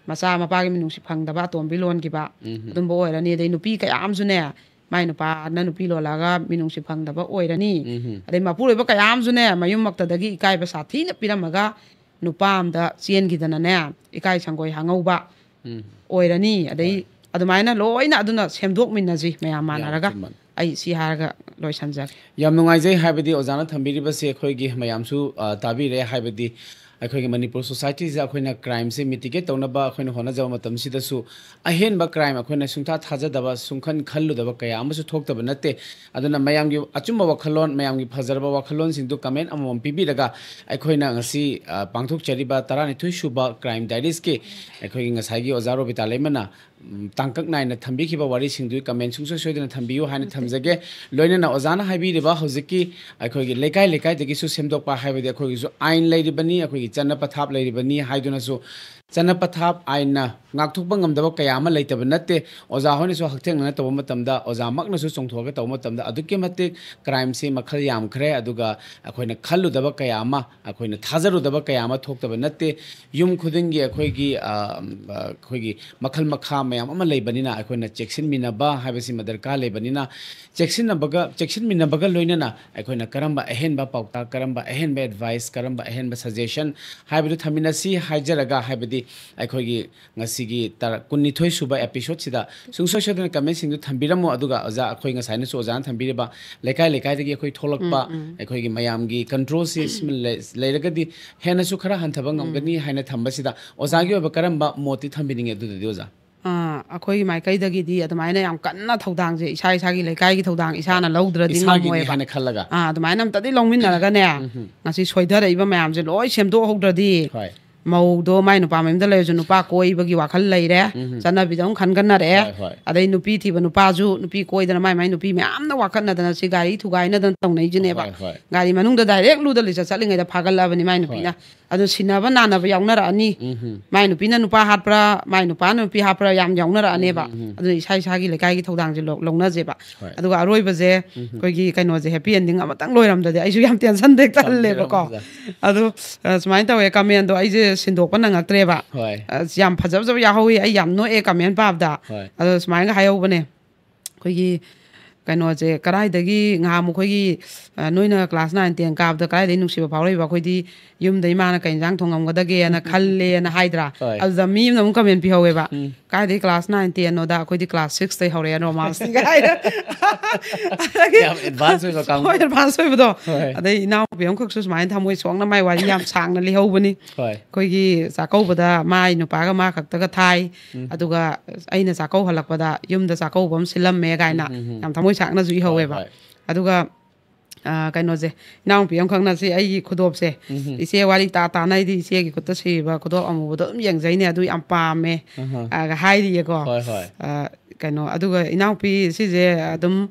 ꯃꯆꯥ ꯃꯄꯥꯒꯤ ꯃꯤꯅꯨꯡꯁꯤ ꯐꯪꯗꯕ, ꯑꯇꯣꯝꯕꯤ ꯂꯣꯟꯈꯤꯕ, ꯎꯝ꯫ ꯑꯗꯨꯝꯕ ꯑꯣꯏꯔꯅꯤ꯫ ꯑꯗꯩ ꯅꯨꯄꯤ ꯀꯌꯥ ꯑꯃꯁꯨꯅꯦ, ꯃꯥꯏ ꯅꯨꯄꯥꯅ ꯅꯨꯄꯤ ꯂꯣꯜꯂꯛꯑꯒ ꯃꯤꯅꯨꯡꯁꯤ ꯐꯪꯗꯕ ꯑꯣꯏꯔꯅꯤ꯫ ꯎꯝ꯫ ꯑꯗꯩ ꯃꯄꯨꯔꯣꯏꯕ ꯀꯌꯥ ꯑꯃꯁꯨꯅꯦ, ꯃꯌꯨꯝꯃꯛꯇꯗꯒꯤ ꯏꯀꯥꯏꯕ ꯁꯥꯊꯤꯅ ꯄꯤꯔꯝꯃꯒ ꯅꯨꯄꯥ ꯑꯃꯗ ꯆꯦꯟꯈꯤꯗꯅꯅꯦ, ꯏꯀꯥꯏ ꯁꯪꯒꯣꯏ ꯍꯥꯡꯍꯧꯕ ꯎꯝ꯫ ꯑꯣꯏꯔꯅꯤ꯫ ꯑꯗꯩ ꯍꯣꯏ꯫ ꯑꯗꯨꯃꯥꯏꯅ ꯂꯣꯏꯅ ꯑꯗꯨꯅ ꯁꯦꯝꯗꯣꯛꯃꯤꯟꯅꯁꯤ ꯃꯌꯥꯝ ꯌꯥꯝ ꯃꯥꯟꯅꯔꯒ꯫ ꯑꯆꯨꯝꯕꯅꯤ꯫ ꯑꯩ ꯁꯤ ꯍꯥꯏꯔꯒ ꯂꯣꯏꯁꯟꯖꯒꯦ꯫ ꯌꯥꯝ ꯅꯨꯡꯉꯥꯏꯖꯩ, ꯍꯥꯏꯕꯗꯤ ꯑꯣꯖꯥꯅ ꯊꯝꯕꯤꯔꯤꯕꯁꯦ ꯑꯩꯈꯣꯏꯒꯤ ꯃꯌꯥꯝꯁꯨ, ꯑ, ꯇꯥꯕꯤꯔꯦ, ꯍꯥꯏꯕꯗꯤ ꯑꯩꯈꯣꯏꯒꯤ ꯃꯅꯤꯄꯨꯔ ꯁꯣꯁꯥꯏꯇꯤꯁꯤꯗ ꯑꯩꯈꯣꯏꯅ ꯀ꯭ꯔꯥꯏꯝꯁꯦ ꯃꯤꯇꯤꯒꯦꯠ ꯇꯧꯅꯕ ꯑꯩꯈꯣꯏꯅ ꯍꯣꯠꯅꯖꯕ ꯃꯇꯝꯁꯤꯗꯁꯨ ꯑꯍꯦꯟꯕ ꯀ꯭ꯔꯥꯏꯝ, ꯑꯩꯈꯣꯏꯅ ꯁꯨꯡꯊꯥ ꯊꯥꯖꯗꯕ, ꯁꯨꯡꯈꯟ ꯈꯜꯂꯨꯗꯕ ꯀꯌꯥ ꯑꯃꯁꯨ ꯊꯣꯛꯇꯕ ꯅꯠꯇꯦ꯫ ꯑꯗꯨꯅ ꯃꯌꯥꯝꯒꯤ ꯑꯆꯨꯝꯕ ꯋꯥꯈꯜꯂꯣꯟ, ꯃꯌꯥꯝꯒꯤ ꯐꯖꯔꯕ ꯋꯥꯈꯜꯂꯣꯟꯁꯤꯡꯗꯨ ꯀꯃꯦꯟ ꯑꯃꯃꯝ ꯄꯤꯕꯤꯔꯒ ꯑꯩꯈꯣꯏꯅ ꯉꯁꯤ, ꯑ, ꯄꯥꯡꯊꯣꯛꯆꯔꯤꯕ ꯇꯔꯥꯅꯤꯊꯣꯏ ꯁꯨꯕ ꯀ꯭ꯔꯥꯏꯝ ꯗꯥꯏꯔꯤꯁꯀꯤ ꯑꯩꯈꯣꯏꯒꯤ ꯉꯁꯥꯏꯒꯤ ꯑꯣꯖꯥ ꯔꯣꯕꯤꯇꯥ ꯂꯩꯃꯅ, ꯎꯝ, ꯇꯥꯡꯀꯛ ꯅꯥꯏꯅ ꯊꯝꯕꯤꯈꯤꯕ ꯋꯥꯔꯤꯁꯤꯡꯗꯨꯒꯤ ꯀꯃꯦꯟ ꯁꯨꯡꯁꯣꯏ ꯁꯣꯏꯗꯅ ꯊꯝꯕꯤꯌꯨ ꯍꯥꯏꯅ ꯊꯝꯖꯒꯦ꯫ ꯂꯣꯏꯅꯅ ꯑꯣꯖꯥꯅ ꯍꯥꯏꯕꯤꯔꯤꯕ ꯍꯧꯖꯤꯛꯀꯤ ꯑꯩꯈꯣꯏꯒꯤ ꯂꯩꯀꯥꯏ ꯂꯩꯀꯥꯏꯗꯒꯤꯁꯨ ꯁꯦꯝꯗꯣꯛꯄ ꯍꯥꯏꯕꯗꯤ ꯑꯩꯈꯣꯏꯒꯤꯁꯨ ꯑꯥꯏꯟ ꯂꯩꯔꯤꯕꯅꯤ, ꯑꯩꯈꯣꯏꯒꯤ ꯆꯠꯅ ꯄꯊꯥꯞ ꯂꯩꯔꯤꯕꯅꯤ ꯍꯥꯏꯗꯨꯅꯁꯨ ꯆꯠꯅ ꯄꯊꯥꯞ ꯑꯥꯏꯟꯅ ꯉꯥꯛꯊꯣꯛꯄ ꯉꯝꯗꯕ ꯀꯌꯥ ꯑꯃ ꯂꯩꯇꯕ ꯅꯠꯇꯦ꯫ ꯑꯣꯖꯥ ꯍꯣꯏꯅꯁꯨ ꯍꯛꯊꯦꯡꯅꯅ ꯇꯧꯕ ꯃꯇꯝꯗ, ꯑꯣꯖꯥꯃꯛꯅꯁꯨ ꯆꯣꯡꯊꯣꯛꯑꯒ ꯇꯧꯕ ꯃꯇꯝꯗ ꯑꯗꯨꯛꯀꯤ ꯃꯇꯤꯛ ꯀ꯭ꯔꯥꯏꯝꯁꯤ ꯃꯈꯜ ꯌꯥꯝꯈ꯭ꯔꯦ꯫ ꯑꯗꯨꯒ ꯑꯩꯈꯣꯏꯅ ꯈꯜꯂꯨꯗꯕ ꯀꯌꯥ ꯑꯃ, ꯑꯩꯈꯣꯏꯅ ꯊꯥꯖꯔꯨꯗꯕ ꯀꯌꯥ ꯑꯃ ꯊꯣꯛꯇꯕ ꯅꯠꯇꯦ꯫ ꯌꯨꯝ ꯈꯨꯗꯤꯡꯒꯤ ꯑꯩꯈꯣꯏꯒꯤ, ꯑ, ꯑꯩꯈꯣꯏꯒꯤ ꯃꯈꯜ ꯃꯈꯥ ꯃꯌꯥꯝ ꯑꯃ ꯂꯩꯕꯅꯤꯅ ꯑꯩꯈꯣꯏꯅ ꯆꯦꯛꯁꯤꯟꯃꯤꯟꯅꯕ ꯍꯥꯏꯕꯁꯤꯃ ꯗꯔꯀꯥꯔ ꯂꯩꯕꯅꯤꯅ, ꯆꯦꯛꯁꯤꯟꯅꯕꯒ, ꯆꯦꯛꯁꯤꯟꯃꯤꯟꯅꯕꯒ ꯂꯣꯏꯅꯅ ꯑꯩꯈꯣꯏꯅ ꯀꯔꯝꯕ ꯑꯍꯦꯟꯕ ꯄꯥꯎꯇꯥꯛ, ꯀꯔꯝꯕ ꯑꯍꯦꯟꯕ ꯑꯦꯗꯚꯥꯏꯁ, ꯀꯔꯝꯕ ꯑꯍꯦꯟꯕ ꯁꯖꯦꯁꯟ ꯍꯥꯏꯕꯗꯨ ꯊꯝꯃꯤꯟꯅꯁꯤ ꯍꯥꯏꯖꯔꯒ, ꯍꯥꯏꯕꯗꯤ ꯑꯩꯈꯣꯏꯒꯤ ꯉꯁꯤꯒꯤ ꯇꯔꯥ-, ꯀꯨꯟꯅꯤꯊꯣꯏ ꯁꯨꯕ ꯑꯦꯄꯤꯁꯣꯗꯁꯤꯗ ꯁꯨꯡꯁꯣꯏ ꯁꯣꯏꯗꯅ ꯀꯃꯦꯟꯁꯤꯡꯗꯨ ꯊꯝꯕꯤꯔꯝꯃꯨ꯫ ꯑꯗꯨꯒ ꯑꯣꯖꯥ, ꯑꯩꯈꯣꯏ ꯉꯁꯥꯏꯅꯁꯨ ꯑꯣꯖꯥꯅ ꯊꯝꯕꯤꯔꯤꯕ ꯂꯩꯀꯥꯏ ꯂꯩꯀꯥꯏꯗꯒꯤ ꯑꯩꯈꯣꯏ ꯊꯣꯛꯂꯛꯄ, ꯎꯝ, ꯎꯝ꯫ ꯑꯩꯈꯣꯏꯒꯤ ꯃꯌꯥꯝꯒꯤ ꯀꯟꯇ꯭ꯔꯣꯜꯁꯤ ꯁꯤꯃ ꯂꯩ-, ꯂꯩꯔꯒꯗꯤ ꯍꯦꯟꯅꯁꯨ ꯈꯔ ꯍꯟꯊꯕ ꯎꯝ꯫ ꯉꯝꯒꯅꯤ ꯍꯥꯏꯅ ꯊꯝꯕꯁꯤꯗ ꯑꯣꯖꯥꯒꯤ ꯑꯣꯏꯕ ꯀꯔꯝꯕ ꯃꯣꯠꯇꯤ ꯊꯝꯕꯤꯅꯤꯡꯉꯤ ꯑꯗꯨꯗꯗꯤ, ꯑꯣꯖꯥ? ꯑꯥ, ꯑꯩꯈꯣꯏꯒꯤ ꯃꯥꯏꯀꯩꯗꯒꯤꯗꯤ ꯑꯗꯨꯃꯥꯏꯅ ꯌꯥꯝ ꯀꯟꯅ ꯊꯧꯗꯥꯡꯁꯦ ꯏꯁꯥ ꯏꯁꯥꯒꯤ ꯂꯩꯀꯥꯏꯒꯤ ꯊꯧꯗꯥꯡ ꯏꯁꯥꯅ ꯂꯧꯗ꯭ꯔꯗꯤ ꯏꯁꯥꯒꯤꯅꯤ ꯉꯝꯃꯣꯏꯕ꯫ ꯍꯥꯏꯅ ꯈꯜꯂꯒ꯫ ꯑꯥ, ꯑꯗꯨꯃꯥꯏꯅ ꯑꯝꯇꯗꯤ ꯂꯧꯃꯤꯟꯅꯔꯒꯅꯦ, ꯎꯝ꯫ ꯉꯁꯤ ꯁꯣꯏꯊꯔꯛꯏꯕ ꯃꯌꯥꯝꯁꯦ ꯂꯣꯏ ꯁꯦꯝꯗꯣꯛꯍꯧꯗ꯭ꯔꯗꯤ, ꯍꯣꯏ꯫ ꯃꯧꯗꯣ ꯃꯥꯏ ꯅꯨꯄꯥ ꯃꯌꯨꯝꯗ ꯂꯩꯔꯁꯨ ꯅꯨꯄꯥ ꯀꯣꯏꯕꯒꯤ ꯋꯥꯈꯜ ꯂꯩꯔꯦ, ꯎꯝ꯫ ꯆꯠꯅꯕꯤꯗ ꯑꯃꯨꯛ ꯈꯟꯒꯠꯅꯔꯛꯑꯦ꯫ ꯍꯣꯏ, ꯍꯣꯏ꯫ ꯑꯗꯩ ꯅꯨꯄꯤ ꯊꯤꯕ ꯅꯨꯄꯥꯁꯨ ꯅꯨꯄꯤ ꯀꯣꯏꯗꯅ ꯃꯥꯏ ꯃꯥꯏ ꯅꯨꯄꯤ ꯃꯌꯥꯝꯅ ꯋꯥꯀꯠꯅꯗꯅ ꯁꯤ ꯒꯥꯔꯤ ꯊꯨꯒꯥꯏꯅꯗꯅ ꯇꯧꯅꯩꯁꯤꯅꯦꯕ꯫ ꯍꯣꯏ, ꯍꯣꯏ꯫ ꯒꯥꯔꯤ ꯃꯅꯨꯡꯗ ꯗꯥꯏꯔꯦꯛ ꯂꯨꯗ ꯂꯤꯆꯠ ꯆꯠꯂꯤꯉꯩꯗ ꯐꯥꯒꯠꯂꯛꯑꯕꯅꯤ ꯃꯥꯏ ꯅꯨꯄꯤꯅ꯫ ꯍꯣꯏ꯫ ꯑꯗꯨ ꯁꯤꯟꯅꯕ ꯅꯥꯅꯕ ꯌꯥꯎꯅꯔꯛꯑꯅꯤ꯫ ꯎꯝ꯫ ꯃꯥꯏ ꯅꯨꯄꯤꯅ ꯅꯨꯄꯥ ꯍꯥꯠꯄ꯭ꯔꯥ, ꯃꯥꯏ ꯅꯨꯄꯥꯅ ꯅꯨꯄꯤ ꯍꯥꯠꯄ꯭ꯔꯥ ꯌꯥꯝ ꯌꯥꯎꯅꯔꯛꯑꯅꯦꯕ꯫ ꯎꯝ, ꯎꯝ, ꯎꯝ꯫ ꯑꯗꯨꯅ ꯏꯁꯥ ꯏꯁꯥꯒꯤ ꯂꯩꯀꯥꯏꯒꯤ ꯊꯧꯗꯥꯡꯁꯦ ꯂꯧ-, ꯂꯧꯅꯁꯦꯕ꯫ ꯍꯣꯏ꯫ ꯑꯗꯨꯒ ꯑꯔꯣꯏꯕꯁꯦ ꯎꯝ꯫ ꯑꯩꯈꯣꯏꯒꯤ ꯀꯩꯅꯣꯁꯦ, ꯍꯦꯄꯤ ꯑꯦꯟꯗꯤꯡ ꯑꯃꯇꯪ ꯂꯣꯏꯔꯝꯗꯗꯤ ꯑꯩꯁꯨ ꯌꯥꯝ ꯇꯦꯟꯁꯟꯗ ꯍꯦꯛꯇ ꯍꯜꯂꯦꯕꯀꯣ꯫ ꯊꯝꯕꯤꯔꯝꯃꯣ ꯑꯣꯖꯥ꯫ ꯑꯗꯨ, ꯑ, ꯁꯨꯃꯥꯏꯅ ꯇꯧꯋꯦ, ꯀꯃꯦꯟꯗꯣ ꯑꯩꯁꯦ ꯁꯤꯟꯗꯣꯛꯄ ꯅꯪꯉꯛꯇ꯭ꯔꯦꯕ꯫ ꯍꯣꯏ꯫ ꯑ, ꯌꯥꯝ ꯐꯖ ꯐꯖꯕ ꯌꯥꯎꯍꯧꯋꯤ, ꯑꯩ ꯌꯥꯝ ꯅꯣꯛꯑꯦ ꯀꯃꯦꯟ ꯄꯥꯕꯗ꯫ ꯍꯣꯏ꯫ ꯑꯗꯣ ꯁꯨꯃꯥꯏꯅꯒ ꯍꯥꯏꯍꯧꯕꯅꯦ, ꯑꯩꯈꯣꯏꯒꯤ ꯀꯩꯅꯣꯁꯦ ꯀꯗꯥꯏꯗꯒꯤ ꯉꯍꯥꯟꯃꯨꯛ ꯑꯩꯈꯣꯏꯒꯤ, ꯑ, ꯅꯣꯏꯅ ꯀ꯭ꯂꯥꯁ ꯅꯥꯏꯟ ꯇꯦꯟ ꯀꯥꯕꯗ ꯀꯗꯥꯏꯗꯒꯤ ꯅꯨꯡꯁꯤꯕ ꯐꯥꯎꯔꯛꯏꯕ? ꯑꯩꯈꯣꯏꯗꯤ ꯌꯨꯝꯗ ꯏꯃꯥꯅ ꯀꯩ ꯏꯟꯖꯥꯡ ꯊꯣꯡꯉꯝꯒꯗꯒꯦꯅ ꯈꯜꯂꯦꯅ ꯍꯥꯏꯗ꯭ꯔꯥ? ꯍꯣꯏ꯫ ꯑꯗꯨꯗ ꯃꯤ ꯑꯃꯅ ꯑꯃꯨꯛ ꯀꯃꯦꯟ ꯄꯤꯍꯧꯋꯦꯕ, "ꯀꯥꯏꯗꯒꯤ ꯀ꯭ꯂꯥꯁ ꯅꯥꯏꯟ ꯇꯦꯟꯅꯣꯗ, ꯑꯩꯈꯣꯏꯗꯤ ꯀ꯭ꯂꯥꯁ ꯁꯤꯛꯁꯇꯩ ꯍꯧꯔꯛꯑꯦ ꯔꯣꯃꯥꯟꯁꯇꯤ" ꯀꯥꯏꯅ꯫ ꯌꯥꯝ ꯑꯦꯗꯚꯥꯟꯁ ꯑꯣꯏꯕ ꯀꯥꯡꯕꯨ꯫ ꯍꯣꯏ, ꯑꯦꯗꯚꯥꯟꯁ ꯑꯣꯏꯕꯗꯣ꯫ ꯍꯣꯏ꯫ ꯑꯗꯩ ꯏꯅꯥꯎꯄꯤ ꯑꯃꯈꯛꯁꯨ ꯁꯨꯃꯥꯏꯅ ꯊꯃꯣꯏ ꯁꯣꯛꯅ ꯃꯥꯏ ꯋꯥꯔꯤ ꯌꯥꯝ ꯁꯥꯡꯅ ꯂꯤꯍꯧꯕꯅꯤ꯫ ꯍꯣꯏ꯫ ꯑꯩꯈꯣꯏꯒꯤ ꯆꯥꯛꯀꯧꯕꯗ ꯃꯥꯏ ꯅꯨꯄꯥꯒ ꯃꯥ ꯈꯛꯇꯒ ꯊꯥꯏ꯫ ꯑꯗꯨꯒ ꯑꯩꯅ ꯆꯥꯛꯀꯧꯍꯜꯂꯛꯄꯗ ꯌꯨꯝꯗ ꯆꯥꯛꯀꯧꯕ ꯑꯃ ꯁꯤꯜꯂꯝꯃꯦ ꯀꯥꯏꯅ ꯌꯥꯝ ꯊꯃꯣꯏ ꯁꯥꯛꯅꯁꯨ ꯏꯍꯧꯋꯦꯕ꯫ ꯍꯣꯏ꯫ ꯑꯗꯨꯒ, ꯑ, ꯀꯩꯅꯣꯁꯦ, ꯏꯅꯥꯎꯅꯨꯄꯤ ꯑꯃꯈꯛꯅ ꯁꯤ ꯑꯩꯒꯤ ꯈꯨꯗꯣꯞꯁꯦ, ꯏꯆꯦ ꯋꯥꯔꯤ ꯇꯥ ꯇꯥꯅ ꯑꯩꯗꯤ ꯏꯆꯦꯒꯤ ꯈꯨꯠꯇ ꯁꯤꯕ ꯈꯨꯗꯣꯞ ꯑꯃꯨꯕꯗꯣ ꯑꯗꯨꯝ ꯌꯦꯡꯖꯩꯅꯦ, ꯑꯗꯨ ꯌꯥꯝ ꯄꯥꯝꯃꯦ, ꯑ, ꯍꯥꯏꯔꯤꯌꯦꯀꯣ꯫ ꯍꯣꯏ, ꯍꯣꯏ꯫ ꯑ, ꯀꯩꯅꯣ, ꯑꯗꯨꯒ ꯏꯅꯥꯎꯄꯤ ꯁꯤꯁꯦ ꯑꯗꯨꯝ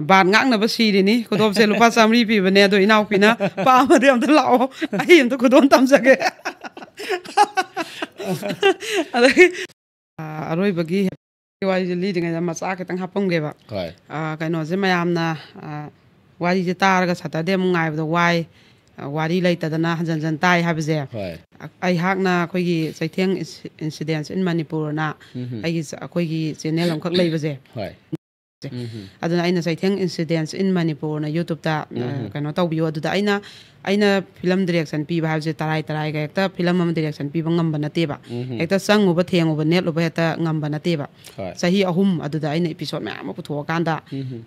ꯕꯥꯠ ꯉꯥꯛꯅꯕ ꯁꯤꯔꯤꯅꯤ꯫ ꯈꯨꯗꯣꯞꯁꯦ ꯂꯨꯄꯥ ꯆꯥꯃꯔꯤ ꯄꯤꯕꯅꯦ, ꯑꯗꯣ ꯏꯅꯥꯎꯄꯤꯅ ꯄꯥꯝꯃꯗꯤ ꯑꯝꯇ ꯂꯥꯛꯑꯣ, ꯑꯩ ꯑꯝꯇ ꯈꯨꯗꯣꯜ ꯇꯝꯖꯒꯦ꯫ ꯑꯗꯒꯤ, ꯑ, ꯑꯔꯣꯏꯕꯒꯤ ꯋꯥꯔꯤꯁꯦ ꯂꯤꯗ꯭ꯔꯤꯉꯩꯗ ꯃꯆꯥ ꯈꯤꯇꯪ ꯍꯥꯞꯄꯝꯒꯦꯕ꯫ ꯍꯣꯏ꯫ ꯑ, ꯀꯩꯅꯣꯁꯦ ꯃꯌꯥꯝꯅ, ꯑ, ꯋꯥꯔꯤꯁꯦ ꯇꯥꯔꯒ ꯁꯇꯔꯗꯦ ꯑꯃꯨꯛ ꯉꯥꯏꯕꯗ ꯋꯥꯏ, ꯑ, ꯋꯥꯔꯤ ꯂꯩꯇꯗꯅ ꯍꯟꯖꯟ ꯍꯟꯖꯟ ꯇꯥꯏ ꯍꯥꯏꯕꯁꯦ꯫ ꯍꯣꯏ꯫ ꯑ-, ꯑꯩꯍꯥꯛꯅ ꯑꯩꯈꯣꯏꯒꯤ ꯆꯩꯊꯦꯡ ꯏꯟꯁꯤ-, Incidents in Manipurꯅ ꯑꯩꯒꯤ ꯆ-, ꯑꯩꯈꯣꯏꯒꯤ ꯆꯦꯅꯦꯜ ꯑꯃꯈꯛ ꯂꯩꯕꯁꯦ꯫ ꯍꯣꯏ꯫ ꯑꯗꯨꯅ ꯑꯩꯅ ꯆꯩꯊꯦꯡ Incidents in Manipurꯅ YouTubeꯇ, ꯑ, ꯀꯩꯅꯣ ꯇꯧꯕꯤꯌꯨ꯫ ꯑꯗꯨꯗ ꯑꯩꯅ, ꯑꯩꯅ ꯐꯤꯂꯝ ꯗꯤꯔꯦꯛꯁꯟ ꯄꯤꯕ ꯍꯥꯏꯕꯁꯦ ꯇꯔꯥꯏ ꯇꯔꯥꯏꯒ ꯍꯦꯛꯇ ꯐꯤꯂꯝ ꯑꯃ ꯗꯤꯔꯦꯛꯁꯟ ꯄꯤꯕ ꯉꯝꯕ ꯅꯠꯇꯦꯕ꯫ ꯍꯦꯛꯇ ꯆꯪꯉꯨꯕ, ꯊꯦꯡꯉꯨꯕ, ꯅꯦꯠꯂꯨꯕ ꯍꯦꯛꯇ ꯉꯝꯕ ꯅꯠꯇꯦꯕ꯫ ꯍꯣꯏ꯫ ꯆꯍꯤ ꯑꯍꯨꯝ ꯑꯗꯨꯗ ꯑꯩꯅ ꯏꯄꯤꯁꯣꯠ ꯃꯌꯥꯝ ꯑꯃ ꯄꯨꯊꯣꯛꯑꯀꯥꯟꯗ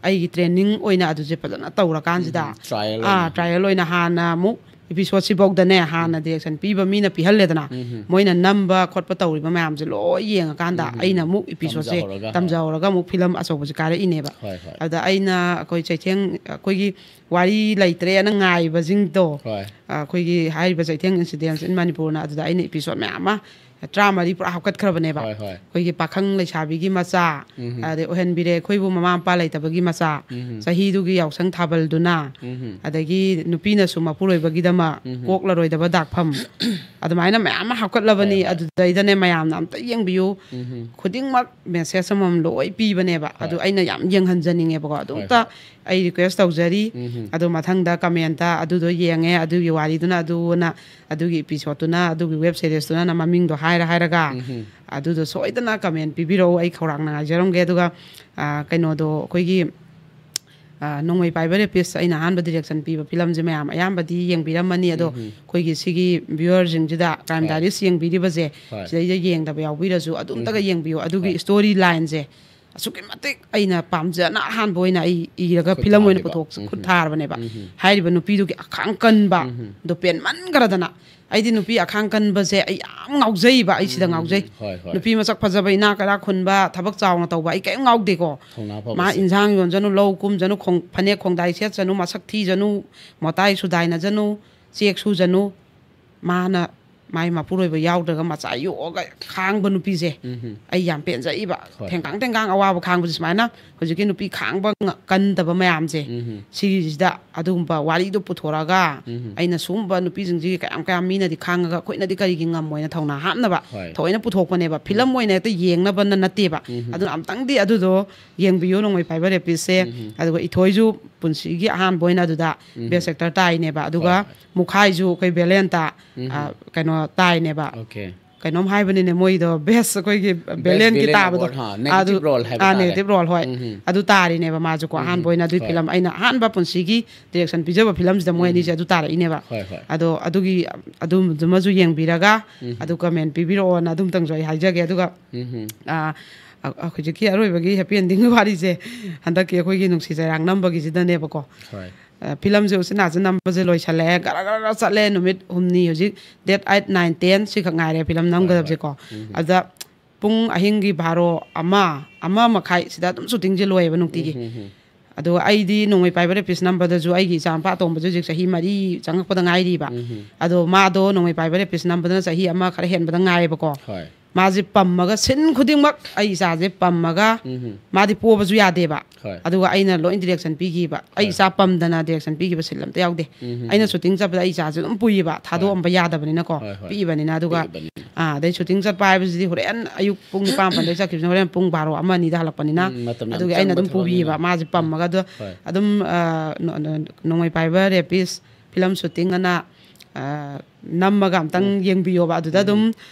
ꯑꯩꯒꯤ ꯇ꯭ꯔꯦꯅꯤꯡ ꯑꯣꯏꯅ ꯑꯗꯨꯁꯦ ꯐꯖꯅ ꯇꯧꯔꯀꯥꯟꯁꯤꯗ, ꯇ꯭ꯔꯥꯏꯌꯦꯜ ꯑꯥ, ꯑꯣꯏꯅ꯫ ꯇ꯭ꯔꯥꯏꯌꯦꯜ ꯑꯣꯏꯅ ꯍꯥꯟꯅ ꯑꯃꯨꯛ ꯏꯄꯤꯁꯣꯠꯁꯤꯐꯧꯗꯅꯦ, ꯍꯥꯟꯅ ꯗꯤꯔꯦꯛꯁꯟ ꯄꯤꯕ ꯃꯤꯅ ꯄꯤꯍꯜꯂꯦꯗꯅ, ꯃꯣꯏꯅ ꯅꯝꯕ ꯈꯣꯠꯄ ꯇꯧꯔꯤꯕ ꯃꯌꯥꯝꯁꯦ ꯂꯣꯏ ꯌꯦꯡꯉꯀꯥꯟꯗ ꯑꯩꯅ ꯑꯃꯨꯛ ꯏꯄꯤꯁꯣꯠꯁꯦ ꯇꯝꯖꯍꯧꯔꯒ, ꯍꯣꯏ꯫ ꯇꯝꯖꯍꯧꯔꯒ ꯑꯃꯨꯛ ꯐꯤꯂꯝ ꯑꯆꯧꯕꯁꯦ ꯀꯥꯔꯛꯏꯅꯦꯕ꯫ ꯍꯣꯏ, ꯍꯣꯏ꯫ ꯑꯗ ꯑꯩꯅ ꯑꯩꯈꯣꯏ ꯆꯩꯊꯦꯡ, ꯑꯩꯈꯣꯏꯒꯤ ꯋꯥꯔꯤ ꯂꯩꯇ꯭ꯔꯦꯅ ꯉꯥꯏꯕꯁꯤꯡꯗꯣ, ꯍꯣꯏ꯫ ꯑꯩꯈꯣꯏꯒꯤ ꯍꯥꯏꯔꯤꯕ ꯆꯩꯊꯦꯡ Incidents in Manipurꯅ ꯑꯗꯨꯗ ꯑꯩꯅ ꯏꯄꯤꯁꯣꯠ ꯃꯌꯥꯝ ꯑꯃ ꯇꯔꯥꯃꯔꯤ ꯄꯨꯔꯥ ꯍꯥꯞꯀꯠꯈ꯭ꯔꯕꯅꯦꯕ꯫ ꯍꯣꯏ, ꯍꯣꯏ꯫ ꯑꯩꯈꯣꯏꯒꯤ ꯄꯥꯈꯪ ꯂꯩꯁꯥꯕꯤꯒꯤ ꯃꯆꯥ, ꯑꯗꯩ ꯑꯣꯏꯍꯟꯕꯤꯔꯦ ꯑꯩꯈꯣꯏꯕꯨ ꯃꯃꯥ ꯃꯄꯥ ꯂꯩꯇꯕꯒꯤ ꯃꯆꯥ, ꯆꯍꯤꯗꯨꯒꯤ ꯌꯥꯎꯁꯪ ꯊꯥꯕꯜꯗꯨꯅ, ꯑꯗꯒꯤ ꯅꯨꯄꯤꯅꯁꯨ ꯃꯄꯨꯔꯣꯏꯕꯒꯤꯗꯃꯛ ꯀꯣꯛꯂꯔꯣꯏꯗꯕ ꯗꯥꯛꯐꯝ, ꯑꯗꯨꯃꯥꯏꯅ ꯃꯌꯥꯝ ꯑꯃ ꯍꯥꯞꯀꯠꯂꯕꯅꯤ꯫ ꯍꯣꯏ, ꯍꯣꯏ꯫ ꯑꯗꯨꯗꯩꯗꯅꯦ ꯃꯌꯥꯝꯅ ꯑꯝꯇ ꯌꯦꯡꯕꯤꯌꯨ꯫ ꯈꯨꯗꯤꯡꯃꯛ ꯃꯦꯁꯦꯖ ꯑꯃꯃꯝ ꯂꯣꯏ ꯄꯤꯕꯅꯦꯕ꯫ ꯍꯣꯏ꯫ ꯑꯗꯨ ꯑꯩꯅ ꯌꯥꯝ ꯌꯦꯡꯍꯟꯖꯅꯤꯡꯉꯦꯕꯀꯣ꯫ ꯑꯗꯨ ꯍꯣꯏ, ꯑꯝꯇ ꯍꯣꯏ꯫ ꯑꯩ ꯔꯤꯀ꯭ꯋꯦꯁ ꯇꯧꯖꯔꯤ꯫ ꯑꯗꯨ ꯃꯊꯪꯗ ꯀꯃꯦꯟꯇ ꯑꯗꯨꯗꯣ ꯌꯦꯡꯉꯦ, ꯑꯗꯨꯒꯤ ꯋꯥꯔꯤꯗꯨꯅ ꯑꯗꯨꯅ, ꯑꯗꯨꯒꯤ ꯏꯄꯤꯁꯣꯠꯇꯨꯅ, ꯑꯗꯨꯒꯤ ꯋꯦꯕ ꯁꯦꯔꯤꯁꯇꯨꯅ ꯃꯃꯤꯡꯗꯣ ꯍꯥꯏꯔ ꯍꯥꯏꯔꯒ ꯑꯗꯨꯗꯣ ꯁꯣꯏꯗꯅ ꯀꯃꯦꯟ ꯄꯤꯕꯤꯔꯛꯎ꯫ ꯑꯩ ꯈꯧꯔꯥꯡꯅ ꯉꯥꯏꯖꯔꯝꯒꯦ꯫ ꯑꯗꯨꯒ, ꯑ, ꯀꯩꯅꯣꯗꯣ ꯑꯩꯈꯣꯏꯒꯤ ꯑ, ꯅꯣꯡꯃꯩ ꯄꯥꯏꯕ ꯔꯦꯄꯤꯁ ꯑꯩꯅ ꯑꯍꯥꯟꯕ ꯗꯤꯔꯦꯛꯁꯟ ꯄꯤꯕ ꯐꯤꯂꯝꯁꯦ ꯃꯌꯥꯝ ꯑꯌꯥꯝꯕꯗꯤ ꯌꯦꯡꯕꯤꯔꯝꯃꯅꯤ꯫ ꯑꯗꯣ ꯑꯩꯈꯣꯏꯒꯤ ꯁꯤꯒꯤ ꯚ꯭ꯌꯨꯋꯔꯁꯤꯡꯁꯤꯗ, ꯀ꯭ꯔꯥꯏꯝ ꯗꯥꯏꯔꯤꯁ ꯌꯦꯡꯕꯤꯔꯤꯕꯁꯦ, ꯁꯤꯗꯩꯗ ꯌꯦꯡꯗꯕ ꯌꯥꯎꯕꯤꯔꯁꯨ ꯑꯗꯨꯝꯇꯒ ꯌꯦꯡꯕꯤꯌꯨ꯫ ꯑꯗꯨꯒꯤ ꯁ꯭ꯇꯣꯔꯤ ꯂꯥꯏꯟꯁꯦ ꯑꯁꯨꯛꯀꯤ ꯃꯇꯤꯛ ꯑꯩꯅ ꯄꯥꯝꯖꯅ ꯑꯍꯥꯟꯕ ꯑꯣꯏꯅ ꯑꯩ ꯏꯔꯒ ꯐꯤꯂꯝ ꯑꯣꯏꯅ ꯄꯨꯊꯣꯛ ꯈꯨꯠ ꯊꯥꯔꯕꯅꯦꯕ꯫ ꯍꯥꯏꯔꯤꯕ ꯅꯨꯄꯤꯗꯨꯒꯤ ꯑꯈꯥꯡ ꯀꯟꯕ ꯑꯗꯣ ꯄꯦꯟꯃꯟꯈ꯭ꯔꯗꯅ, ꯑꯩꯗꯤ ꯅꯨꯄꯤ ꯑꯈꯥꯡ ꯀꯟꯕꯁꯦ ꯑꯩ ꯌꯥꯝ ꯉꯥꯎꯖꯩꯕ꯫ ꯑꯩ ꯁꯤꯗ ꯉꯥꯎꯖꯩ꯫ ꯍꯣꯏ, ꯍꯣꯏ꯫ ꯅꯨꯄꯤ ꯃꯁꯛ ꯐꯖꯕ, ꯏꯅꯥꯛ ꯀꯩꯔꯥꯛ ꯈꯨꯟꯕ, ꯊꯕꯛ ꯆꯥꯎꯅ ꯇꯧꯕ, ꯑꯩ ꯀꯔꯤꯝ ꯉꯥꯎꯗꯦꯀꯣ꯫ ꯊꯧꯅꯥ ꯃꯥ ꯐꯕꯁꯦ꯫ ꯏꯟꯁꯥꯡ ꯌꯣꯟꯖꯅꯨ, ꯂꯧ ꯀꯨꯝꯖꯅꯨ, ꯈꯣꯡ-, ꯐꯅꯦꯛ ꯈꯣꯡꯗꯥꯏ ꯁꯦꯠꯆꯅꯨ, ꯃꯁꯛ ꯊꯤꯖꯅꯨ, ꯃꯇꯥꯏ ꯁꯨꯗꯥꯏꯅꯖꯅꯨ, ꯆꯦꯛ ꯁꯨꯖꯅꯨ, ꯃꯥꯅ ꯃꯥꯏ ꯃꯄꯨꯔꯣꯏꯕ ꯌꯥꯎꯗ꯭ꯔꯒ ꯃꯆꯥ ꯌꯣꯛꯑꯒ ꯈꯥꯡꯕ ꯅꯨꯄꯤꯁꯦ ꯑꯩ ꯌꯥꯝ ꯄꯦꯟꯖꯩꯕ꯫ ꯍꯣꯏ꯫ ꯊꯦꯡꯀꯥꯡ ꯊꯦꯡꯀꯥꯡ ꯑꯋꯥꯕ ꯈꯥꯡꯕꯁꯦ ꯁꯨꯃꯥꯏꯅ ꯍꯧꯖꯤꯛꯀꯤ ꯅꯨꯄꯤ ꯈꯥꯡꯕ ꯉ-, ꯀꯟꯗꯕ ꯃꯌꯥꯝꯁꯦ, ꯁꯤꯒꯤꯁꯤꯗ ꯑꯗꯨꯒꯨꯝꯕ ꯋꯥꯔꯤꯗꯣ ꯄꯨꯊꯣꯔꯛꯑꯒ ꯑꯩꯅ ꯁꯨꯒꯨꯝꯕ ꯅꯨꯄꯤꯁꯤꯡꯁꯤꯒꯤ ꯀꯌꯥꯝ ꯀꯌꯥꯝ ꯃꯤꯅꯗꯤ ꯈꯥꯡꯉꯒ ꯑꯩꯈꯣꯏꯅꯗꯤ ꯀꯔꯤꯒꯤ ꯉꯝꯃꯣꯏꯅ ꯊꯧꯅꯥ ꯍꯥꯞꯅꯕ ꯍꯣꯏ꯫ ꯊꯑꯣꯏꯅ ꯄꯨꯊꯣꯛꯄꯅꯦꯕ꯫ ꯐꯤꯂꯝ ꯑꯣꯏꯅ ꯍꯦꯛꯇ ꯌꯦꯡꯅꯕꯅ ꯅꯠꯇꯦꯕ꯫ ꯑꯗꯨꯅ ꯑꯝꯇꯪꯗꯤ ꯑꯗꯨꯗꯣ ꯌꯦꯡꯕꯤꯌꯨ, ꯅꯣꯡꯃꯩ ꯄꯥꯏꯕ ꯔꯦꯄꯤꯁꯁꯦ꯫ ꯑꯗꯨꯒ ꯏꯊꯣꯏꯁꯨ ꯄꯨꯟꯁꯤꯒꯤ ꯑꯍꯥꯟꯕ ꯑꯣꯏꯅ ꯑꯗꯨꯗ ꯕꯦꯁ ꯑꯦꯛꯇꯔ ꯇꯥꯏꯅꯦꯕ꯫ ꯑꯗꯨꯒ ꯍꯣꯏ, ꯍꯣꯏ꯫ ꯃꯨꯈꯥꯏꯁꯨ ꯑꯩꯈꯣꯏ ꯕꯦꯂꯦꯟꯇ, ꯑ, ꯀꯩꯅꯣ ꯇꯥꯏꯅꯦꯕ꯫ ꯑꯣꯀꯦ꯫ ꯀꯩꯅꯣꯝ ꯍꯥꯏꯕꯅꯤꯅꯦ, ꯃꯣꯏꯗꯣ ꯕꯦꯁ ꯑꯩꯈꯣꯏꯒꯤ ꯕꯦꯁ ꯕꯦꯂꯦꯟꯒꯤ ꯚꯤꯂꯦꯟ ꯇꯥꯕꯗꯣ꯫ ꯑꯦꯋꯥꯔꯗ, ꯍꯥ, ꯑꯗꯨ, ꯅꯦꯒꯦꯇꯤꯚ ꯔꯣꯜ ꯍꯥꯏꯕ ꯑꯥ, ꯇꯥꯔꯦ꯫ ꯅꯦꯒꯦꯇꯤꯚ ꯔꯣꯜ, ꯍꯣꯏ꯫ ꯑꯗꯨ ꯇꯥꯔꯤꯅꯦꯕ ꯃꯥꯁꯨꯀꯣ, ꯑꯍꯥꯟꯕ ꯑꯣꯏꯅ ꯑꯗꯨꯒꯤ ꯍꯣꯏ꯫ ꯐꯤꯂꯝ ꯑꯩꯅ ꯑꯍꯥꯟꯕ ꯄꯨꯟꯁꯤꯒꯤ ꯗꯤꯔꯦꯛꯁꯟ ꯄꯤꯖꯕ ꯐꯤꯂꯝꯁꯤꯗ ꯃꯣꯏ ꯑꯅꯤꯁꯦ ꯑꯗꯨ ꯇꯥꯔꯛꯏꯅꯦꯕ꯫ ꯍꯣꯏ, ꯍꯣꯏ꯫ ꯑꯗꯣ ꯑꯗꯨꯒꯤ, ꯑꯗꯨꯝꯗꯨꯃꯁꯨ ꯌꯦꯡꯕꯤꯔꯒ, ꯑꯗꯨ ꯀꯃꯦꯟ ꯄꯤꯕꯤꯔꯛꯑꯣꯅ ꯑꯗꯨꯝꯇꯪꯁꯨ ꯑꯩ ꯍꯥꯏꯖꯒꯦ꯫ ꯑꯗꯨꯒ, ꯑꯥ, ꯑ-, ꯑ-, ꯍꯧꯖꯤꯛꯀꯤ ꯑꯔꯣꯏꯕꯒꯤ ꯍꯦꯄꯤ ꯑꯦꯟꯗꯤꯡꯒꯤ ꯋꯥꯔꯤꯁꯦ, ꯍꯟꯗꯛꯀꯤ ꯑꯩꯈꯣꯏꯒꯤ ꯅꯨꯡꯁꯤ ꯆꯩꯔꯥꯡ ꯅꯝꯕꯒꯤꯁꯤꯗꯅꯦꯕꯀꯣ꯫ ꯍꯣꯏ꯫ ꯑ, ꯐꯤꯂꯝꯁꯦ ꯎꯆꯤꯟ ꯅꯥꯆꯤꯟ ꯅꯝꯕꯁꯦ ꯂꯣꯏꯁꯜꯂꯛꯑꯦ, ꯒꯔ ꯒꯔ ꯒꯔ ꯆꯠꯂꯦ, ꯅꯨꯃꯤꯠ ꯍꯨꯝꯅꯤ, ꯍꯧꯖꯤꯛ ꯗꯦꯠ ꯑꯥꯏꯠ, ꯅꯥꯏꯟ, ꯇꯦꯟ ꯁꯤꯈꯛ ꯉꯥꯏꯔꯦ ꯐꯤꯂꯝ ꯍꯣꯏ, ꯍꯣꯏ꯫ ꯅꯝꯒꯗꯕꯁꯦꯀꯣ꯫ ꯑꯗ ꯄꯨꯡ ꯑꯍꯤꯡꯒꯤ ꯕꯥꯔꯣ, ꯑꯃ, ꯑꯃ ꯃꯈꯥꯏ ꯁꯤꯗ ꯑꯗꯨꯝ ꯁꯨꯇꯤꯡꯁꯦ ꯂꯣꯏꯌꯦꯕ ꯅꯨꯡꯇꯤꯒꯤ꯫ ꯑꯗꯣ ꯑꯩꯗꯤ ꯅꯣꯡꯃꯩ ꯄꯥꯏꯕ ꯔꯦꯄꯤꯁ ꯅꯝꯕꯗꯁꯨ ꯑꯩꯒꯤ ꯏꯆꯥ ꯅꯨꯄꯥ ꯑꯇꯣꯝꯕꯁꯦ ꯍꯧꯖꯤꯛ ꯆꯍꯤ ꯃꯔꯤ ꯆꯪꯉꯛꯄꯗ ꯉꯥꯏꯔꯤꯕ꯫ ꯑꯗꯣ ꯃꯥꯗꯣ ꯅꯣꯡꯃꯩ ꯄꯥꯏꯕ ꯔꯦꯄꯤꯁ ꯅꯝꯕꯗꯅ ꯆꯍꯤ ꯑꯃ ꯈꯔ ꯍꯦꯟꯕꯗ ꯉꯥꯏꯌꯦꯕꯀꯣ꯫ ꯍꯣꯏ꯫ ꯃꯥꯁꯦ ꯄꯝꯃꯒ ꯁꯤꯟ ꯈꯨꯗꯤꯡꯃꯛ ꯑꯩ ꯏꯆꯥꯁꯦ ꯄꯝꯃꯒ ꯃꯥꯗꯤ ꯄꯣꯕꯁꯨ ꯌꯥꯗꯦꯕ꯫ ꯍꯣꯏ꯫ ꯑꯗꯨꯒ ꯑꯩꯅ ꯂꯣꯏ ꯗꯤꯔꯦꯛꯁꯟ ꯄꯤꯈꯤꯕ꯫ ꯑꯩ ꯍꯣꯏ꯫ ꯏꯆꯥ ꯄꯝꯗꯅ ꯗꯤꯔꯦꯛꯁꯟ ꯄꯤꯈꯤꯕ ꯁꯤꯟ ꯑꯝꯇ ꯌꯥꯎꯗꯦ꯫ ꯑꯩꯅ ꯁꯨꯇꯤꯡ ꯆꯠꯄꯗ ꯑꯩ ꯏꯆꯥꯁꯦ ꯑꯗꯨꯝ ꯄꯨꯏꯌꯦꯕ, ꯊꯥꯗꯣꯛꯑꯝꯕ ꯌꯥꯗꯕꯅꯤꯅꯀꯣ, ꯍꯣꯏ, ꯍꯣꯏ꯫ ꯄꯤꯛꯏꯕꯅꯤꯅ꯫ ꯑꯗꯨꯒ ꯄꯤꯛꯏꯕꯅꯤꯅ꯫ ꯑꯥ, ꯑꯗꯩ ꯁꯨꯇꯤꯡ ꯆꯠꯄ ꯍꯥꯏꯕꯁꯤꯗꯤ ꯍꯣꯔꯦꯟ ꯑꯌꯨꯛ ꯄꯨꯡ ꯅꯤꯄꯥꯟ ꯃꯥꯄꯟꯗꯩ ꯆꯠꯈꯤꯕꯁꯤꯅ ꯍꯣꯔꯦꯟ ꯄꯨꯡ ꯕꯥꯔꯣ ꯑꯃ ꯑꯅꯤꯗ ꯍꯜꯂꯛꯄꯅꯤꯅ꯫ ꯎꯝ, ꯃꯇꯝ ꯌꯥꯝ ꯑꯗꯨꯒꯤ ꯑꯩꯅ ꯆꯪꯕ ꯑꯗꯨꯝ ꯊꯕꯛꯅꯤꯅ꯫ ꯄꯨꯕꯤꯌꯦꯕ, ꯃꯥꯁꯦ ꯄꯝꯃꯒ꯫ ꯑꯗꯣ ꯍꯣꯏ꯫ ꯑꯗꯨꯝ, ꯑ, ꯅꯣ-, ꯅꯣ-, ꯅꯣꯡꯃꯩ ꯄꯥꯏꯕ ꯔꯦꯄꯤꯁ ꯐꯤꯂꯝ ꯁꯨꯇꯤꯡ ꯑꯅ, ꯑ, ꯅꯝꯃꯒ ꯑꯝꯇꯪ ꯎꯝ꯫ ꯌꯦꯡꯕꯤꯌꯣꯕ꯫ ꯑꯗꯨꯗ ꯎꯝ꯫ ꯑꯗꯨꯝ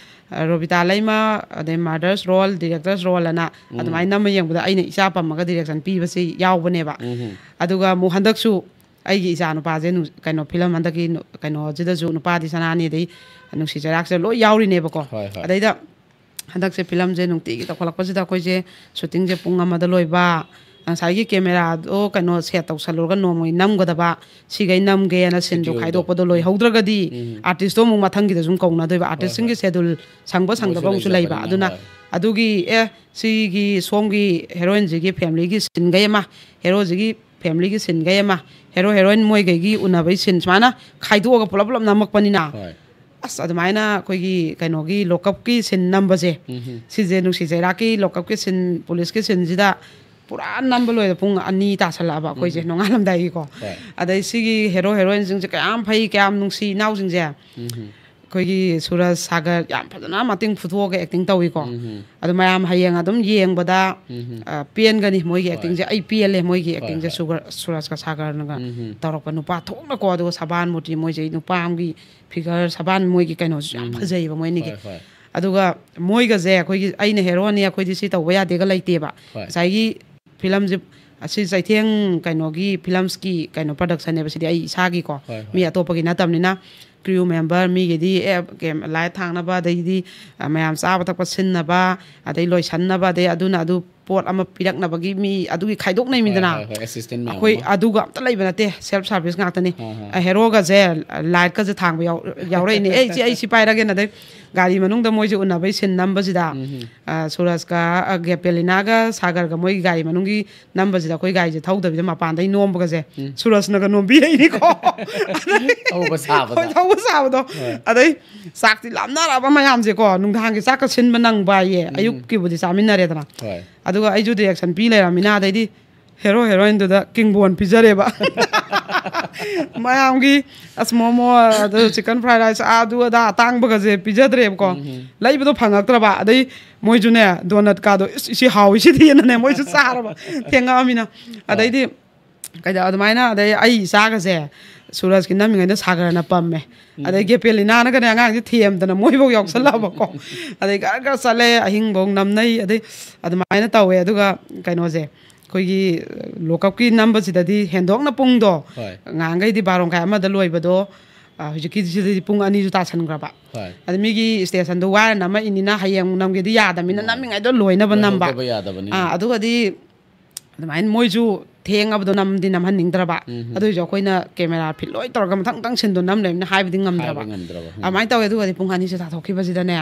ꯔꯣꯕꯤꯇꯥ ꯂꯩꯃ, ꯑꯗꯩ ꯃꯥꯗꯔꯁ ꯔꯣꯜ, ꯗꯤꯔꯦꯛꯇꯔꯁ ꯔꯣꯜ ꯑꯅ ꯑꯗꯨꯃꯥꯏꯅ ꯅꯝꯃ ꯌꯦꯡꯕꯗ ꯑꯩꯅ ꯏꯆꯥ ꯄꯝꯃꯒ ꯗꯤꯔꯦꯛꯁꯟ ꯄꯤꯕꯁꯤ ꯌꯥꯎꯕꯅꯦꯕ꯫ ꯑꯗꯨꯒ ꯑꯃꯨꯛ ꯍꯟꯗꯛꯁꯨ ꯑꯩꯒꯤ ꯏꯆꯥ ꯅꯨꯄꯥꯁꯦ ꯅꯨ-, ꯀꯩꯅꯣ, ꯐꯤꯂꯝ ꯍꯟꯗꯛꯀꯤ ꯅꯨ-, ꯀꯩꯅꯣꯁꯤꯗꯁꯨ ꯅꯨꯄꯥꯗꯤ ꯁꯅꯥꯅꯤ, ꯑꯗꯩ ꯅꯨꯡꯁꯤ ꯆꯩꯔꯥꯛꯁꯦ ꯂꯣꯏ ꯌꯥꯎꯔꯤꯅꯦꯕꯀꯣ꯫ ꯍꯣꯏ, ꯍꯣꯏ꯫ ꯑꯗꯩꯗ ꯍꯟꯗꯛꯁꯦ ꯐꯤꯂꯝꯁꯦ ꯅꯨꯡꯇꯤꯒꯤ ꯇꯧꯈꯠꯂꯛꯄꯁꯤꯗ ꯑꯩꯈꯣꯏꯁꯦ ꯁꯨꯇꯤꯡꯁꯦ ꯄꯨꯡ ꯑꯃꯗ ꯂꯣꯏꯕ, ꯉꯁꯥꯏꯒꯤ ꯀꯦꯃꯦꯔꯥꯗꯣ ꯀꯩꯅꯣ ꯁꯦꯠ ꯇꯧꯁꯜꯂꯨꯔꯒ ꯅꯣꯡꯃꯒꯤ ꯅꯝꯒꯗꯕ, ꯁꯤꯈꯩ ꯅꯝꯒꯦꯅ ꯁꯤꯟꯗꯣ ꯁꯤꯗꯤ ꯈꯥꯏꯗꯣꯛꯄꯗꯣ ꯂꯣꯏꯍꯧꯗ꯭ꯔꯒꯗꯤ ꯎꯝ꯫ ꯑꯥꯔꯇꯤꯁꯇꯣ ꯑꯃꯨꯛ ꯃꯊꯪꯒꯤꯗ ꯁꯨꯝ ꯀꯧꯅꯗꯣꯏꯕ꯫ ꯍꯣꯏ, ꯑꯥꯔꯇꯤꯁꯁꯤꯡꯒꯤ ꯍꯣꯏ꯫ ꯁꯦꯗꯨꯜ ꯁꯪꯕ ꯃꯣꯏꯁꯨ ꯁꯪꯗꯕ ꯑꯃꯨꯛꯁꯨ ꯂꯩꯕ꯫ ꯂꯩꯖꯕꯅꯤꯅ, ꯑꯗꯨꯅ ꯍꯣꯏ꯫ ꯑꯗꯨꯒꯤ, ꯑꯦ, ꯁꯤꯒꯤ ꯁꯣꯝꯒꯤ ꯍꯦꯔꯣꯏꯟꯁꯤꯒꯤ ꯐꯦꯃꯤꯂꯤꯒꯤ ꯁꯤꯟꯈꯩ ꯑꯃ, ꯍꯦꯔꯣꯁꯤꯒꯤ ꯐꯦꯃꯤꯂꯤꯒꯤ ꯁꯤꯟꯈꯩ ꯑꯃ, ꯍꯦꯔꯣ ꯍꯦꯔꯣꯏꯟ ꯃꯣꯏꯈꯩꯒꯤ ꯎꯅꯕꯩ ꯁꯤꯟ, ꯁꯨꯃꯥꯏꯅ ꯈꯥꯏꯗꯣꯛꯑꯒ ꯄꯨꯂꯞ ꯄꯨꯂꯞ ꯅꯝꯃꯛꯄꯅꯤꯅ꯫ ꯍꯣꯏ꯫ ꯑꯁ, ꯑꯗꯨꯃꯥꯏꯅ ꯑꯩꯈꯣꯏꯒꯤ ꯀꯩꯅꯣꯒꯤ ꯂꯣꯀꯞꯀꯤ ꯁꯤꯟ ꯅꯝꯕꯁꯦ, ꯎꯝ꯫ ꯁꯤꯁꯦ ꯅꯨꯡꯁꯤ ꯆꯩꯔꯥꯛꯀꯤ ꯂꯣꯀꯞꯀꯤ ꯁꯤꯟ, ꯄꯨꯂꯤꯁꯀꯤ ꯁꯤꯟꯁꯤꯗ ꯄꯨꯔꯥ ꯅꯝꯕ ꯂꯣꯏꯔꯦ꯫ ꯄꯨꯡ ꯑꯅꯤ ꯇꯥꯁꯜꯂꯛꯑꯕ ꯑꯩꯈꯣꯏꯁꯦ, ꯎꯝ꯫ ꯅꯣꯡꯉꯥꯜꯂꯝꯗꯥꯏꯒꯤꯀꯣ꯫ ꯍꯣꯏ꯫ ꯑꯗꯩ ꯁꯤꯒꯤ ꯍꯦꯔꯣ ꯍꯦꯔꯣꯏꯟꯁꯤꯡꯁꯦ ꯀꯌꯥꯝ ꯐꯩ, ꯀꯌꯥꯝ ꯅꯨꯡꯁꯤ, ꯏꯅꯥꯎꯁꯤꯡꯁꯦ꯫ ꯎꯝ꯫ ꯑꯩꯈꯣꯏꯒꯤ ꯁꯨꯔꯖ ꯁꯥꯒꯔ ꯌꯥꯝ ꯐꯖꯅ ꯃꯇꯦꯡ ꯐꯨꯊꯣꯛꯑꯒ ꯑꯦꯛꯇꯤꯡ ꯇꯧꯋꯤꯀꯣ꯫ ꯎꯝ꯫ ꯑꯗꯨ ꯃꯌꯥꯝ ꯍꯌꯦꯡ ꯑꯗꯨꯝ ꯌꯦꯡꯕꯗ, ꯎꯝ꯫ ꯑ, ꯄꯦꯟꯒꯅꯤ ꯃꯣꯏꯒꯤ ꯍꯣꯏ꯫ ꯑꯦꯛꯇꯤꯡꯁꯦ꯫ ꯑꯩ ꯄꯦꯜꯂꯦ ꯃꯣꯏꯒꯤ ꯍꯣꯏ, ꯑꯦꯛꯇꯤꯡꯁꯦ꯫ ꯍꯣꯏ꯫ ꯁꯨꯒꯔ-, ꯁꯨꯔꯖꯀ ꯁꯥꯒꯔꯅꯒ ꯎꯝ꯫ ꯇꯧꯔꯛꯄ ꯅꯨꯄꯥ ꯊꯣꯛꯅꯀꯣ꯫ ꯑꯗꯨꯒ ꯁꯕꯥꯟ ꯃꯨꯔꯇꯤ, ꯃꯣꯏꯁꯦ ꯅꯨꯄꯥ ꯑꯃꯒꯤ ꯐꯤꯒꯔ, ꯁꯕꯥꯟ ꯃꯣꯏꯒꯤ ꯀꯩꯅꯣꯁꯤꯁꯨ ꯌꯥꯝ ꯎꯝ꯫ ꯐꯖꯩꯌꯦꯕ ꯃꯣꯏ ꯑꯅꯤꯒꯤ꯫ ꯍꯣꯏ, ꯍꯣꯏ꯫ ꯑꯗꯨꯒ ꯃꯣꯏꯒꯁꯦ ꯑꯩꯈꯣꯏꯒꯤ, ꯑꯩꯅ ꯍꯦꯔꯣꯅꯤ, ꯑꯩꯈꯣꯏꯗꯤ ꯁꯤ ꯇꯧꯕ ꯌꯥꯗꯦꯒ ꯂꯩꯇꯦꯕ꯫ ꯍꯣꯏ꯫ ꯉꯁꯥꯏꯒꯤ ꯐꯤꯂꯝꯁꯦ, ꯑꯁꯤ ꯆꯩꯊꯦꯡ ꯀꯩꯅꯣꯒꯤ ꯐꯤꯂꯝꯁꯀꯤ ꯀꯩꯅꯣ ꯄ꯭ꯔꯗꯛꯁꯟꯅꯦꯕ ꯁꯤꯗꯤ, ꯑꯩ ꯏꯁꯥꯒꯤꯀꯣ꯫ ꯍꯣꯏ, ꯍꯣꯏ꯫ ꯃꯤ ꯑꯇꯣꯞꯄꯒꯤ ꯅꯠꯇꯕꯅꯤꯅ꯫ ꯀ꯭ꯔꯤꯌꯨ ꯃꯦꯝꯕꯔ, ꯃꯤꯒꯤꯗꯤ, ꯑꯦ, ꯀꯦꯝ-, ꯂꯥꯏꯠ ꯊꯥꯡꯅꯕ, ꯑꯗꯩꯗꯤ, ꯑ, ꯃꯌꯥꯝ ꯆꯥꯕ ꯊꯛꯄ ꯁꯤꯟꯅꯕ, ꯑꯗꯩ ꯂꯣꯏꯁꯟꯅꯕ, ꯑꯗꯩ ꯑꯗꯨꯅ ꯑꯗꯨ ꯄꯣꯠ ꯑꯃ ꯄꯤꯔꯛꯅꯕꯒꯤ ꯃꯤ ꯑꯗꯨꯒꯤ ꯈꯥꯏꯗꯣꯛꯅꯩꯃꯤꯗꯅ꯫ ꯍꯣꯏ, ꯍꯣꯏ, ꯍꯣꯏ, assistant ꯃꯌꯥꯝ ꯑꯩꯈꯣꯏ ꯑꯃ꯫ ꯑꯗꯨꯒ ꯑꯝꯇ ꯂꯩꯕ ꯅꯠꯇꯦ, self service ꯉꯥꯛꯇꯅꯤ꯫ ꯍꯣꯏ, ꯍꯣꯏ꯫ ꯑ, ꯍꯦꯔꯣꯒꯁꯦ ꯂꯥꯏꯠꯀꯁꯦ ꯊꯥꯡꯕ ꯌꯥꯎ-, ꯌꯥꯎꯔꯛꯏꯅꯦ꯫ "ꯑꯦ, ꯏꯆꯦ, ꯑꯩ ꯁꯤ ꯄꯥꯏꯔꯒꯦꯅ"꯫ ꯑꯗꯩ ꯒꯥꯔꯤ ꯃꯅꯨꯡꯗ ꯃꯣꯏꯁꯦ ꯎꯅꯕꯩ ꯁꯤꯟ ꯅꯝꯕꯁꯤꯗ, ꯎꯝ꯫ ꯑ, ꯁꯨꯔꯖꯀ, ꯑ, ꯒꯦꯄꯦꯂꯤꯅꯥꯒ ꯁꯥꯒꯔꯒ ꯃꯣꯏꯒꯤ ꯒꯥꯔꯤ ꯃꯅꯨꯡꯒꯤ ꯅꯝꯕꯁꯤꯗ ꯑꯩꯈꯣꯏ ꯒꯥꯔꯤꯁꯦ ꯊꯧꯗꯕꯤꯗ ꯃꯄꯥꯟꯗꯩ ꯅꯣꯝꯕꯒꯁꯦ ꯎꯝ꯫ ꯁꯨꯔꯖꯅꯒ ꯅꯣꯝꯕꯤꯔꯛꯏꯅꯤꯀꯣ꯫ ꯑꯗꯩ ꯊꯧꯕ ꯁꯥꯕꯗꯣ꯫ ꯍꯣꯏ, ꯊꯧꯕ ꯁꯥꯕꯗꯣ꯫ ꯍꯣꯏ꯫ ꯑꯗꯩ ꯆꯥꯛꯇꯤ ꯂꯥꯝꯅꯔꯛꯑꯕ ꯃꯌꯥꯝꯁꯦꯀꯣ, ꯅꯨꯡꯗꯥꯡꯒꯤ ꯆꯥꯛꯀ ꯁꯤꯟꯕ ꯅꯪꯕ ꯍꯥꯏꯌꯦ, ꯎꯝ꯫ ꯑꯌꯨꯛꯀꯤꯕꯨꯗꯤ ꯆꯥꯃꯤꯟꯅꯔꯦꯗꯅ꯫ ꯍꯣꯏ꯫ ꯑꯗꯨꯒ ꯑꯩꯁꯨ ꯗꯤꯔꯦꯛꯁꯟ ꯄꯤ ꯂꯩꯔꯝꯃꯤꯅ, ꯑꯗꯩꯗꯤ ꯍꯦꯔꯣ ꯍꯦꯔꯣꯏꯟꯗꯨꯗ ꯀꯤꯡꯕꯣꯟ ꯄꯤꯖꯔꯦꯕ꯫ ꯃꯌꯥꯝꯒꯤ ꯑꯁ ꯃꯣꯃꯣ, ꯑꯗꯨ ꯆꯤꯛꯀꯟ ꯐ꯭ꯔꯥꯏ ꯔꯥꯏꯁ, ꯑꯥ, ꯑꯗꯨ ꯑꯗꯥ ꯑꯇꯥꯡꯕꯒꯁꯦ ꯄꯤꯖꯗ꯭ꯔꯦꯕꯀꯣ꯫ ꯎꯝ꯫ ꯂꯩꯕꯗꯣ ꯐꯪꯉꯛꯇ꯭ꯔꯕ꯫ ꯑꯗꯩ ꯃꯣꯏꯁꯨꯅꯦ, ꯗꯣꯅꯠꯀꯥꯗꯣ, "ꯏꯁ, ꯏꯁꯤ ꯍꯥꯎꯏꯁꯤꯗꯤꯅꯅꯦ", ꯃꯣꯏꯁꯨ ꯆꯥꯔꯕ, ꯊꯦꯡꯉꯛꯑꯃꯤꯅ꯫ ꯍꯣꯏ꯫ ꯑꯗꯩꯗꯤ ꯀꯩꯗ ꯑꯗꯨꯃꯥꯏꯅ, ꯑꯗꯩ ꯑꯩ ꯏꯆꯥꯒꯁꯦ ꯁꯨꯔꯖꯀꯤ ꯅꯝꯃꯤꯉꯩꯗ ꯁꯥꯒꯔꯅ ꯄꯝꯃꯦ꯫ ꯑꯗꯩ ꯒꯦꯄꯦꯂꯤꯅꯥꯅꯒꯅꯦ ꯑꯉꯥꯡꯁꯦ ꯊꯦꯝꯗꯅ ꯃꯣꯏꯐꯧ ꯌꯥꯎꯁꯜꯂꯛꯑꯕꯀꯣ꯫ ꯑꯗꯩ ꯈꯔ ꯈꯔ ꯆꯠꯂꯦ, ꯑꯍꯤꯡꯐꯧ ꯅꯝꯅꯩ꯫ ꯑꯗꯩ ꯑꯗꯨꯃꯥꯏꯅ ꯇꯧꯋꯦ꯫ ꯑꯗꯨꯒ ꯀꯩꯅꯣꯁꯦ, ꯑꯩꯈꯣꯏꯒꯤ ꯂꯣꯀꯞꯀꯤ ꯅꯝꯕꯁꯤꯗꯗꯤ ꯍꯦꯟꯗꯣꯛꯅ ꯄꯨꯡꯗꯣ, ꯍꯣꯏ꯫ ꯉꯍꯥꯟꯈꯩꯗꯤ ꯕꯥꯔꯣ ꯃꯈꯥꯏ ꯑꯃꯗ ꯂꯣꯏꯕꯗꯣ, ꯑ, ꯍꯧꯖꯤꯛꯀꯤꯁꯤꯗꯗꯤ ꯄꯨꯡ ꯑꯅꯤꯁꯨ ꯇꯥꯁꯟꯈ꯭ꯔꯕ꯫ ꯍꯣꯏ꯫ ꯑꯗ ꯃꯤꯒꯤ ꯁ꯭ꯇꯦꯁꯟꯗꯣ ꯋꯥꯏꯔ ꯅꯝꯃꯛꯏꯅꯤꯅ ꯍꯌꯦꯡ ꯅꯝꯒꯦꯗꯤ ꯌꯥꯗꯕꯅꯤꯅ, ꯃꯥꯅꯦ꯫ ꯅꯝꯃꯤꯉꯩꯗꯣ ꯂꯣꯏꯅꯕ ꯅꯝꯕ꯫ ꯂꯣꯏꯍꯧꯗꯕ ꯌꯥꯗꯕꯅꯤꯅ꯫ ꯑꯥ, ꯑꯗꯨꯒꯗꯤ ꯑꯗꯨꯃꯥꯏꯅ ꯃꯣꯏꯁꯨ ꯊꯦꯡꯉꯕꯗꯣ ꯅꯝꯗꯤ ꯅꯝꯍꯟꯅꯤꯡꯗ꯭ꯔꯕ꯫ ꯑꯗꯨꯏꯁꯨ ꯑꯩꯈꯣꯏꯅ ꯀꯦꯃꯦꯔꯥ ꯐꯤꯠ ꯂꯣꯏ ꯇꯧꯔꯒ ꯃꯊꯪ ꯃꯊꯪ ꯁꯤꯟꯗꯣ ꯅꯝ ꯂꯩꯕꯅꯤꯅ ꯍꯥꯏꯕꯗꯤ ꯉꯝꯗ꯭ꯔꯕ꯫ ꯍꯥꯏꯕ ꯉꯝꯗ꯭ꯔꯕ꯫ ꯎꯝ꯫ ꯑꯗꯨꯃꯥꯏꯅ ꯇꯧꯋꯦ꯫ ꯑꯗꯨꯒꯗꯤ ꯄꯨꯡ ꯑꯅꯤꯁꯦ ꯇꯥꯊꯣꯛꯈꯤꯕꯁꯤꯗꯅꯦ,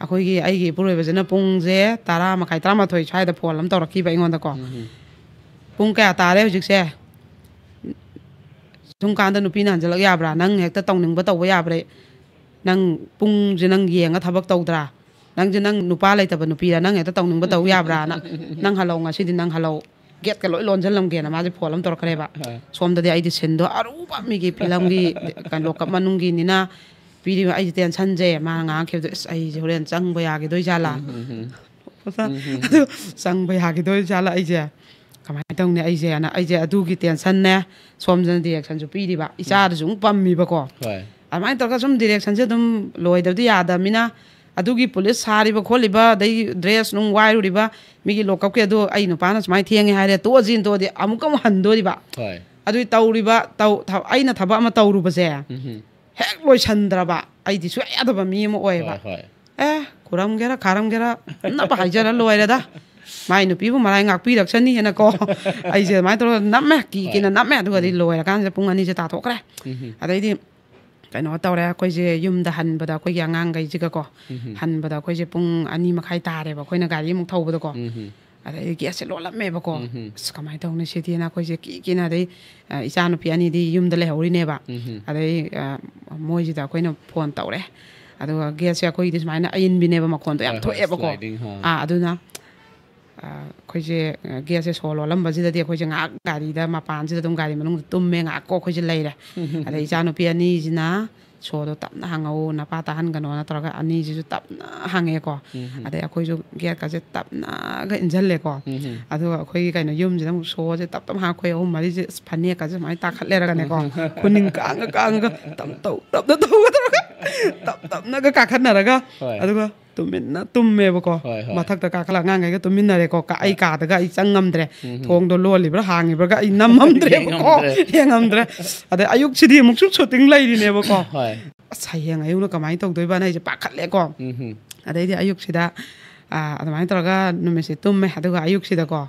ꯑꯩꯈꯣꯏꯒꯤ, ꯑꯩꯒꯤ ꯏꯄꯨꯔꯣꯏꯕꯁꯤꯅ ꯄꯨꯡꯁꯦ ꯇꯔꯥ ꯃꯈꯥꯏ, ꯇꯔꯥꯃꯥꯊꯣꯏ ꯁ꯭ꯋꯥꯏꯗ ꯐꯣꯟ ꯑꯃ ꯇꯧꯔꯛꯈꯤꯕ ꯑꯩꯉꯣꯟꯗꯀꯣ꯫ "ꯄꯨꯡ ꯀꯌꯥ ꯇꯥꯔꯦ ꯍꯧꯖꯤꯛꯁꯦ? ꯁꯨꯝ ꯀꯥꯟꯗ ꯅꯨꯄꯤꯅ ꯍꯟꯖꯤꯜꯂꯛ ꯌꯥꯕ꯭ꯔꯥ? ꯅꯪ ꯍꯦꯛꯇ ꯇꯧꯅꯤꯡꯕ ꯇꯧꯕ ꯌꯥꯕ꯭ꯔꯥ? ꯅꯪ ꯄꯨꯡꯁꯦ ꯅꯪ ꯌꯦꯡꯉ ꯊꯕꯛ ꯇꯧꯗ꯭ꯔꯥ? ꯅꯪꯁꯦ ꯅꯪ ꯅꯨꯄꯥ ꯂꯩꯇꯕ ꯅꯨꯄꯤꯔꯥ? ꯅꯪ ꯍꯦꯛꯇ ꯇꯧꯅꯤꯡꯕ ꯇꯧ ꯌꯥꯕ꯭ꯔꯥꯅ? ꯅꯪ ꯍꯜꯂꯧ, ꯉꯁꯤꯗꯤ ꯅꯪ ꯍꯜꯂꯧ, ꯒꯦꯠꯀ ꯂꯣꯏ ꯂꯣꯟꯁꯤꯜꯂꯝꯒꯦꯅ" ꯃꯥꯁꯦ ꯐꯣꯟ ꯑꯃ ꯇꯧꯔꯛꯈ꯭ꯔꯦꯕ꯫ ꯁꯣꯝꯗꯗꯤ ꯑꯩꯗꯤ ꯁꯤꯟꯗꯣ ꯑꯔꯨꯕ, ꯃꯤꯒꯤ ꯐꯤꯂꯝꯒꯤ ꯀꯩꯅꯣ, ꯂꯣꯀꯞ ꯃꯅꯨꯡꯒꯤꯅꯤꯅ ꯄꯤꯔꯤꯕ ꯑꯩꯁꯦ ꯇꯦꯟꯁꯟꯁꯦ꯫ ꯃꯥꯅ ꯉꯥꯡꯉꯛꯈꯤꯕꯗꯣ, "ꯑꯁ, ꯑꯩꯁꯦ ꯍꯣꯔꯦꯟ ꯆꯪꯕ ꯌꯥꯈꯤꯗꯣꯏ ꯖꯥꯠꯂꯥ?" ꯑꯗꯨ ꯆꯪꯕ ꯌꯥꯈꯤꯗꯣꯏ ꯖꯥꯠꯂꯥ ꯑꯩꯁꯦ? ꯀꯃꯥꯏꯅ ꯇꯧꯅꯤ ꯑꯩꯁꯦꯅ, ꯑꯩꯁꯦ ꯑꯗꯨꯒꯤ ꯇꯦꯟꯁꯟꯅꯦ, ꯁꯣꯝꯗꯅ ꯗꯤꯔꯦꯛꯁꯟꯁꯨ ꯄꯤꯔꯤꯕ, ꯏꯆꯥꯗꯨꯁꯨ ꯑꯃꯨꯛ ꯄꯝꯃꯤꯕꯀꯣ꯫ ꯍꯣꯏ꯫ ꯑꯗꯨꯃꯥꯏꯅ ꯇꯧꯔꯒ ꯁꯨꯝ ꯗꯤꯔꯦꯛꯁꯟꯁꯦ ꯑꯗꯨꯝ ꯂꯣꯏꯗꯕꯗꯤ ꯌꯥꯗꯕꯅꯤꯅ, ꯑꯗꯨꯒꯤ ꯄꯨꯂꯤꯁ ꯁꯥꯔꯤꯕ ꯈꯣꯠꯂꯤꯕ, ꯑꯗꯩ ꯗ꯭ꯔꯦꯁ ꯅꯨꯡ ꯋꯥꯏꯔꯨꯔꯤꯕ, ꯃꯤꯒꯤ ꯂꯣꯀꯞꯀꯤ ꯑꯗꯨ ꯑꯩ ꯅꯨꯄꯥꯅ ꯁꯨꯃꯥꯏꯅ ꯊꯦꯡꯉꯦ ꯍꯥꯏꯔꯦ, ꯇꯣꯛꯑꯁꯤꯅ ꯇꯣꯛꯑꯗꯤ ꯑꯃꯨꯛꯀ ꯑꯃꯨꯛ ꯍꯟꯗꯣꯔꯤꯕ꯫ ꯍꯣꯏ꯫ ꯑꯗꯨꯏ ꯇꯧꯔꯤꯕ, ꯇꯧ-, ꯊ-, ꯑꯩꯅ ꯊꯕꯛ ꯑꯃ ꯇꯧꯔꯨꯕꯁꯦ, ꯍꯦꯛ ꯂꯣꯏꯁꯟꯗ꯭ꯔꯕ ꯑꯩꯗꯤ ꯁꯨꯡꯌꯥ ꯌꯥꯗꯕ ꯃꯤ ꯑꯃ ꯑꯣꯏꯌꯦꯕ꯫ ꯍꯣꯏ, ꯍꯣꯏ꯫ ꯑꯦ, ꯈꯨꯔꯝꯒꯦꯔꯥ ꯈꯥꯔꯝꯒꯦꯔꯥ, ꯅꯞꯄ ꯍꯥꯏꯖꯔ ꯂꯣꯏꯔꯦꯗ꯫ ꯃꯥꯏ ꯅꯨꯄꯤꯕꯨ ꯃꯔꯥꯏ ꯉꯥꯛꯄꯤꯔꯛꯁꯅꯤꯅ ꯀꯣ꯫ ꯑꯩꯁꯦ ꯑꯗꯨꯃꯥꯏꯅ ꯇꯧꯔꯒ ꯅꯝꯃꯦ, ꯀꯤ ꯀꯤꯅ ꯅꯝꯃꯦ꯫ ꯑꯗꯨꯒꯗꯤ ꯂꯣꯏꯔꯀꯥꯟꯁꯤꯗ ꯄꯨꯡ ꯑꯅꯤꯁꯦ ꯇꯥꯊꯣꯛꯈ꯭ꯔꯦ꯫ ꯑꯗꯩꯗꯤ ꯀꯩꯅꯣ ꯇꯧꯔꯦ, ꯑꯩꯈꯣꯏꯁꯦ ꯌꯨꯝꯗ ꯍꯟꯕꯗ ꯑꯩꯈꯣꯏꯒꯤ ꯑꯉꯥꯡꯈꯩꯁꯤꯒꯀꯣ, ꯍꯟꯕꯗ ꯑꯩꯈꯣꯏꯁꯦ ꯄꯨꯡ ꯑꯅꯤ ꯃꯈꯥꯏ ꯇꯥꯔꯦꯕ ꯑꯩꯈꯣꯏꯅ ꯒꯥꯔꯤ ꯑꯃꯨꯛ ꯊꯧꯕꯗꯀꯣ꯫ ꯑꯗꯩꯗꯤ ꯒꯦꯁꯁꯦ ꯂꯣꯜꯂꯝꯃꯦꯕꯀꯣ꯫ ꯑꯁ, ꯀꯃꯥꯏꯅ ꯇꯧꯅꯤ ꯁꯤꯗꯤꯅ ꯑꯩꯈꯣꯏꯁꯦ ꯀꯤ ꯀꯤꯅ, ꯑꯗꯩ ꯑ, ꯏꯆꯥꯅꯨꯄꯤ ꯑꯅꯤꯗꯤ ꯌꯨꯝꯗ ꯂꯩꯍꯧꯔꯤꯅꯦꯕ꯫ ꯑꯗꯩ ꯑ, ꯃꯣꯏꯁꯤꯗ ꯑꯩꯈꯣꯏꯅ ꯐꯣꯟ ꯇꯧꯔꯦ꯫ ꯑꯗꯨꯒ ꯒꯦꯁꯁꯦ ꯑꯩꯈꯣꯏꯒꯤꯗꯤ ꯁꯨꯃꯥꯏꯅ ꯑꯏꯟꯕꯤꯅꯦꯕ, ꯃꯈꯣꯟꯗꯣ ꯌꯥꯝ ꯍꯣꯏ, ꯍꯣꯏ, ꯊꯣꯛꯑꯦꯕꯀꯣ꯫ sliding, ꯍꯥ꯫ ꯑꯥ, ꯑꯗꯨꯅ ꯑ, ꯑꯩꯈꯣꯏꯁꯦ, ꯑ, ꯒꯦꯁꯁꯦ ꯁꯣ ꯂꯣꯜꯂꯝꯕꯁꯤꯗꯗꯤ ꯑꯩꯈꯣꯏꯁꯦ ꯉꯥꯏꯍꯥꯛ ꯒꯥꯔꯤꯗ, ꯃꯄꯥꯟꯁꯤꯗ ꯑꯗꯨꯝ ꯒꯥꯔꯤ ꯃꯅꯨꯡꯗ ꯇꯨꯝꯃꯦ, ꯉꯥꯏꯍꯥꯛꯀꯣ ꯑꯩꯈꯣꯏꯁꯦ ꯂꯩꯔꯦ꯫ ꯑꯗꯩ ꯏꯆꯥꯅꯨꯄꯤ ꯑꯅꯤꯁꯤꯅ "ꯁꯣꯗꯣ ꯇꯞꯅ ꯍꯥꯡꯉꯛꯎ, ꯅꯄꯥ ꯇꯥꯍꯟꯒꯅꯣꯅ" ꯇꯧꯔꯒ ꯑꯅꯤꯁꯤꯁꯨ ꯇꯞꯅ ꯍꯥꯡꯉꯛꯑꯦꯀꯣ꯫ ꯎꯝ. ꯑꯗꯩ ꯑꯩꯈꯣꯏꯁꯨ ꯒꯦꯠꯀꯁꯦ ꯇꯞꯅꯒ ꯏꯟꯁꯤꯜꯂꯦꯀꯣ꯫ ꯎꯝ. ꯑꯗꯨꯒ ꯑꯩꯈꯣꯏꯒꯤ ꯀꯩꯅꯣ ꯌꯨꯝꯁꯤꯗ ꯑꯃꯨꯛ ꯁꯣꯁꯦ ꯇꯞ ꯇꯞ ꯍꯥꯡꯉ ꯑꯩꯈꯣꯏ ꯑꯍꯨꯝ ꯃꯔꯤꯁꯦ ꯑꯁ ꯐꯅꯦꯛꯀꯁꯦ ꯁꯨꯃꯥꯏꯅ ꯇꯥꯈꯠꯂꯦꯔꯒꯅꯦꯀꯣ꯫ ꯈꯨꯅꯤꯡ ꯀꯥꯡꯒ ꯀꯥꯡꯒ ꯇꯞ ꯇꯧ ꯇꯞꯅ ꯇꯧꯒ ꯇꯧꯔꯒ ꯇꯞ ꯇꯞꯅꯒ ꯀꯥꯈꯠꯅꯔꯒ ꯍꯣꯏ. ꯑꯗꯨꯒ ꯇꯨꯃꯤꯟꯅ ꯇꯨꯝꯃꯦꯕꯀꯣ꯫ ꯍꯣꯏ, ꯍꯣꯏ. ꯃꯊꯛꯇ ꯀꯥꯈꯠꯂꯒ ꯑꯉꯥꯡꯈꯩꯒ ꯇꯨꯝꯃꯤꯟꯅꯔꯦꯀꯣ꯫ ꯀ-, ꯑꯩ ꯀꯥꯗꯒ ꯑꯩ ꯆꯪ ꯉꯝꯗ꯭ꯔꯦ꯫ ꯎꯝ. ꯊꯣꯡꯗꯣ ꯂꯣꯜꯂꯤꯕ꯭ꯔꯥ ꯍꯥꯡꯉꯤꯕ꯭ꯔꯥꯒ ꯑꯩ ꯅꯝ ꯉꯝꯗ꯭ꯔꯦꯕꯀꯣ꯫ ꯌꯦꯡ ꯉꯝꯗ꯭ꯔꯦ. ꯌꯦꯡ ꯉꯝꯗ꯭ꯔꯦ꯫ ꯑꯗꯩ ꯑꯌꯨꯛꯁꯤꯗꯤ ꯑꯃꯨꯛꯁꯨ ꯁꯨꯇꯤꯡ ꯂꯩꯔꯤꯅꯦꯕꯀꯣ꯫ ꯍꯣꯏ. "ꯑꯁ, ꯍꯌꯦꯡ ꯑꯌꯨꯛꯅ ꯀꯃꯥꯏꯅ ꯇꯧꯗꯣꯏꯕꯅ?" ꯑꯩꯁꯦ ꯄꯥꯈꯠꯂꯦꯀꯣ꯫ ꯎꯝ. ꯑꯗꯩꯗꯤ ꯑꯌꯨꯛꯁꯤꯗ, ꯑ, ꯑꯗꯨꯃꯥꯏꯅ ꯇꯧꯔꯒ ꯅꯨꯃꯤꯠꯁꯦ ꯇꯨꯝꯃꯦ꯫ ꯑꯗꯨꯒ ꯑꯌꯨꯛꯁꯤꯗꯀꯣ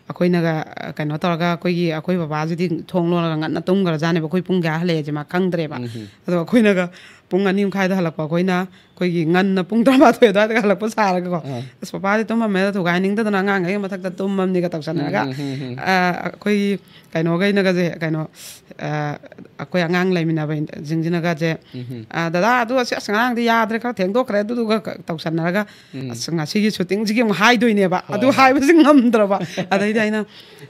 ꯑꯩꯈꯣꯏꯅꯒ, ꯑ, ꯀꯩꯅꯣ ꯇꯧꯔꯒ ꯑꯩꯈꯣꯏꯒꯤ, ꯑꯩꯈꯣꯏ ꯕꯕꯥꯁꯤꯗꯤ ꯊꯣꯡ ꯂꯣꯜꯂꯒ ꯉꯟꯅ ꯇꯨꯝꯈ꯭ꯔꯖꯥꯠꯅꯦꯕ꯫ ꯑꯩꯈꯣꯏ ꯄꯨꯡ ꯀꯌꯥ ꯍꯜꯂꯛꯑꯦꯁꯦ ꯃꯥ ꯈꯪꯗ꯭ꯔꯦꯕ꯫ ꯎꯝ. ꯑꯗꯣ ꯑꯩꯈꯣꯏꯅꯒ ꯄꯨꯡ ꯑꯅꯤ ꯃꯈꯥꯏꯗ ꯍꯜꯂꯛꯄ ꯑꯩꯈꯣꯏꯅ, ꯑꯩꯈꯣꯏꯒꯤ ꯉꯟꯅ ꯄꯨꯡ ꯇꯔꯥꯃꯥꯊꯣꯏ ꯑꯗꯨꯋꯥꯏꯗꯒ ꯍꯜꯂꯛꯄ ꯁꯥꯔꯒꯀꯣ꯫ ꯑꯥ. "ꯑꯁ, ꯄꯄꯥꯗꯤ ꯇꯨꯝꯃꯝꯃꯦꯗ, ꯊꯨꯒꯥꯏꯅꯤꯡꯗꯗꯅ ꯑꯉꯥꯡꯈꯩꯒꯤ ꯃꯊꯛꯇ ꯇꯨꯝꯃꯝꯅꯤꯒ" ꯇꯧꯁꯟꯅꯔꯒ, ꯎꯝ, ꯎꯝ, ꯎꯝ, ꯎꯝ. ꯑ, ꯑꯩꯈꯣꯏꯒꯤ ꯀꯩꯅꯣꯈꯩꯅꯒꯁꯦ, ꯀꯩꯅꯣ, ꯑ, ꯑꯩꯈꯣꯏ ꯑꯉꯥꯡ ꯂꯩꯃꯤꯟꯅꯕꯁꯤꯡ-, ꯁꯤꯡꯁꯤꯅꯒꯁꯦ, ꯎꯝ. "ꯑ, ꯗꯗꯥ, ꯑꯗꯨ ꯑꯁ, ꯑꯁ, ꯉꯔꯥꯡꯗꯤ ꯌꯥꯗ꯭ꯔꯦ, ꯈꯔ ꯊꯦꯡꯗꯣꯛꯈ꯭ꯔꯦ", ꯑꯗꯨꯗꯨꯒ ꯀ-, ꯇꯧꯁꯟꯅꯔꯒ, ꯎꯝ. "ꯑꯁ, ꯉꯁꯤꯒꯤ ꯁꯨꯇꯤꯡꯁꯤꯒꯤ ꯑꯃꯨꯛ ꯍꯥꯏꯗꯣꯏꯅꯦꯕ", ꯍꯣꯏ, ꯑꯗꯨ ꯍꯣꯏ. ꯍꯥꯏꯕꯁꯤ ꯉꯝꯗ꯭ꯔꯕ꯫ ꯑꯗꯩꯗꯤ ꯑꯩꯅ,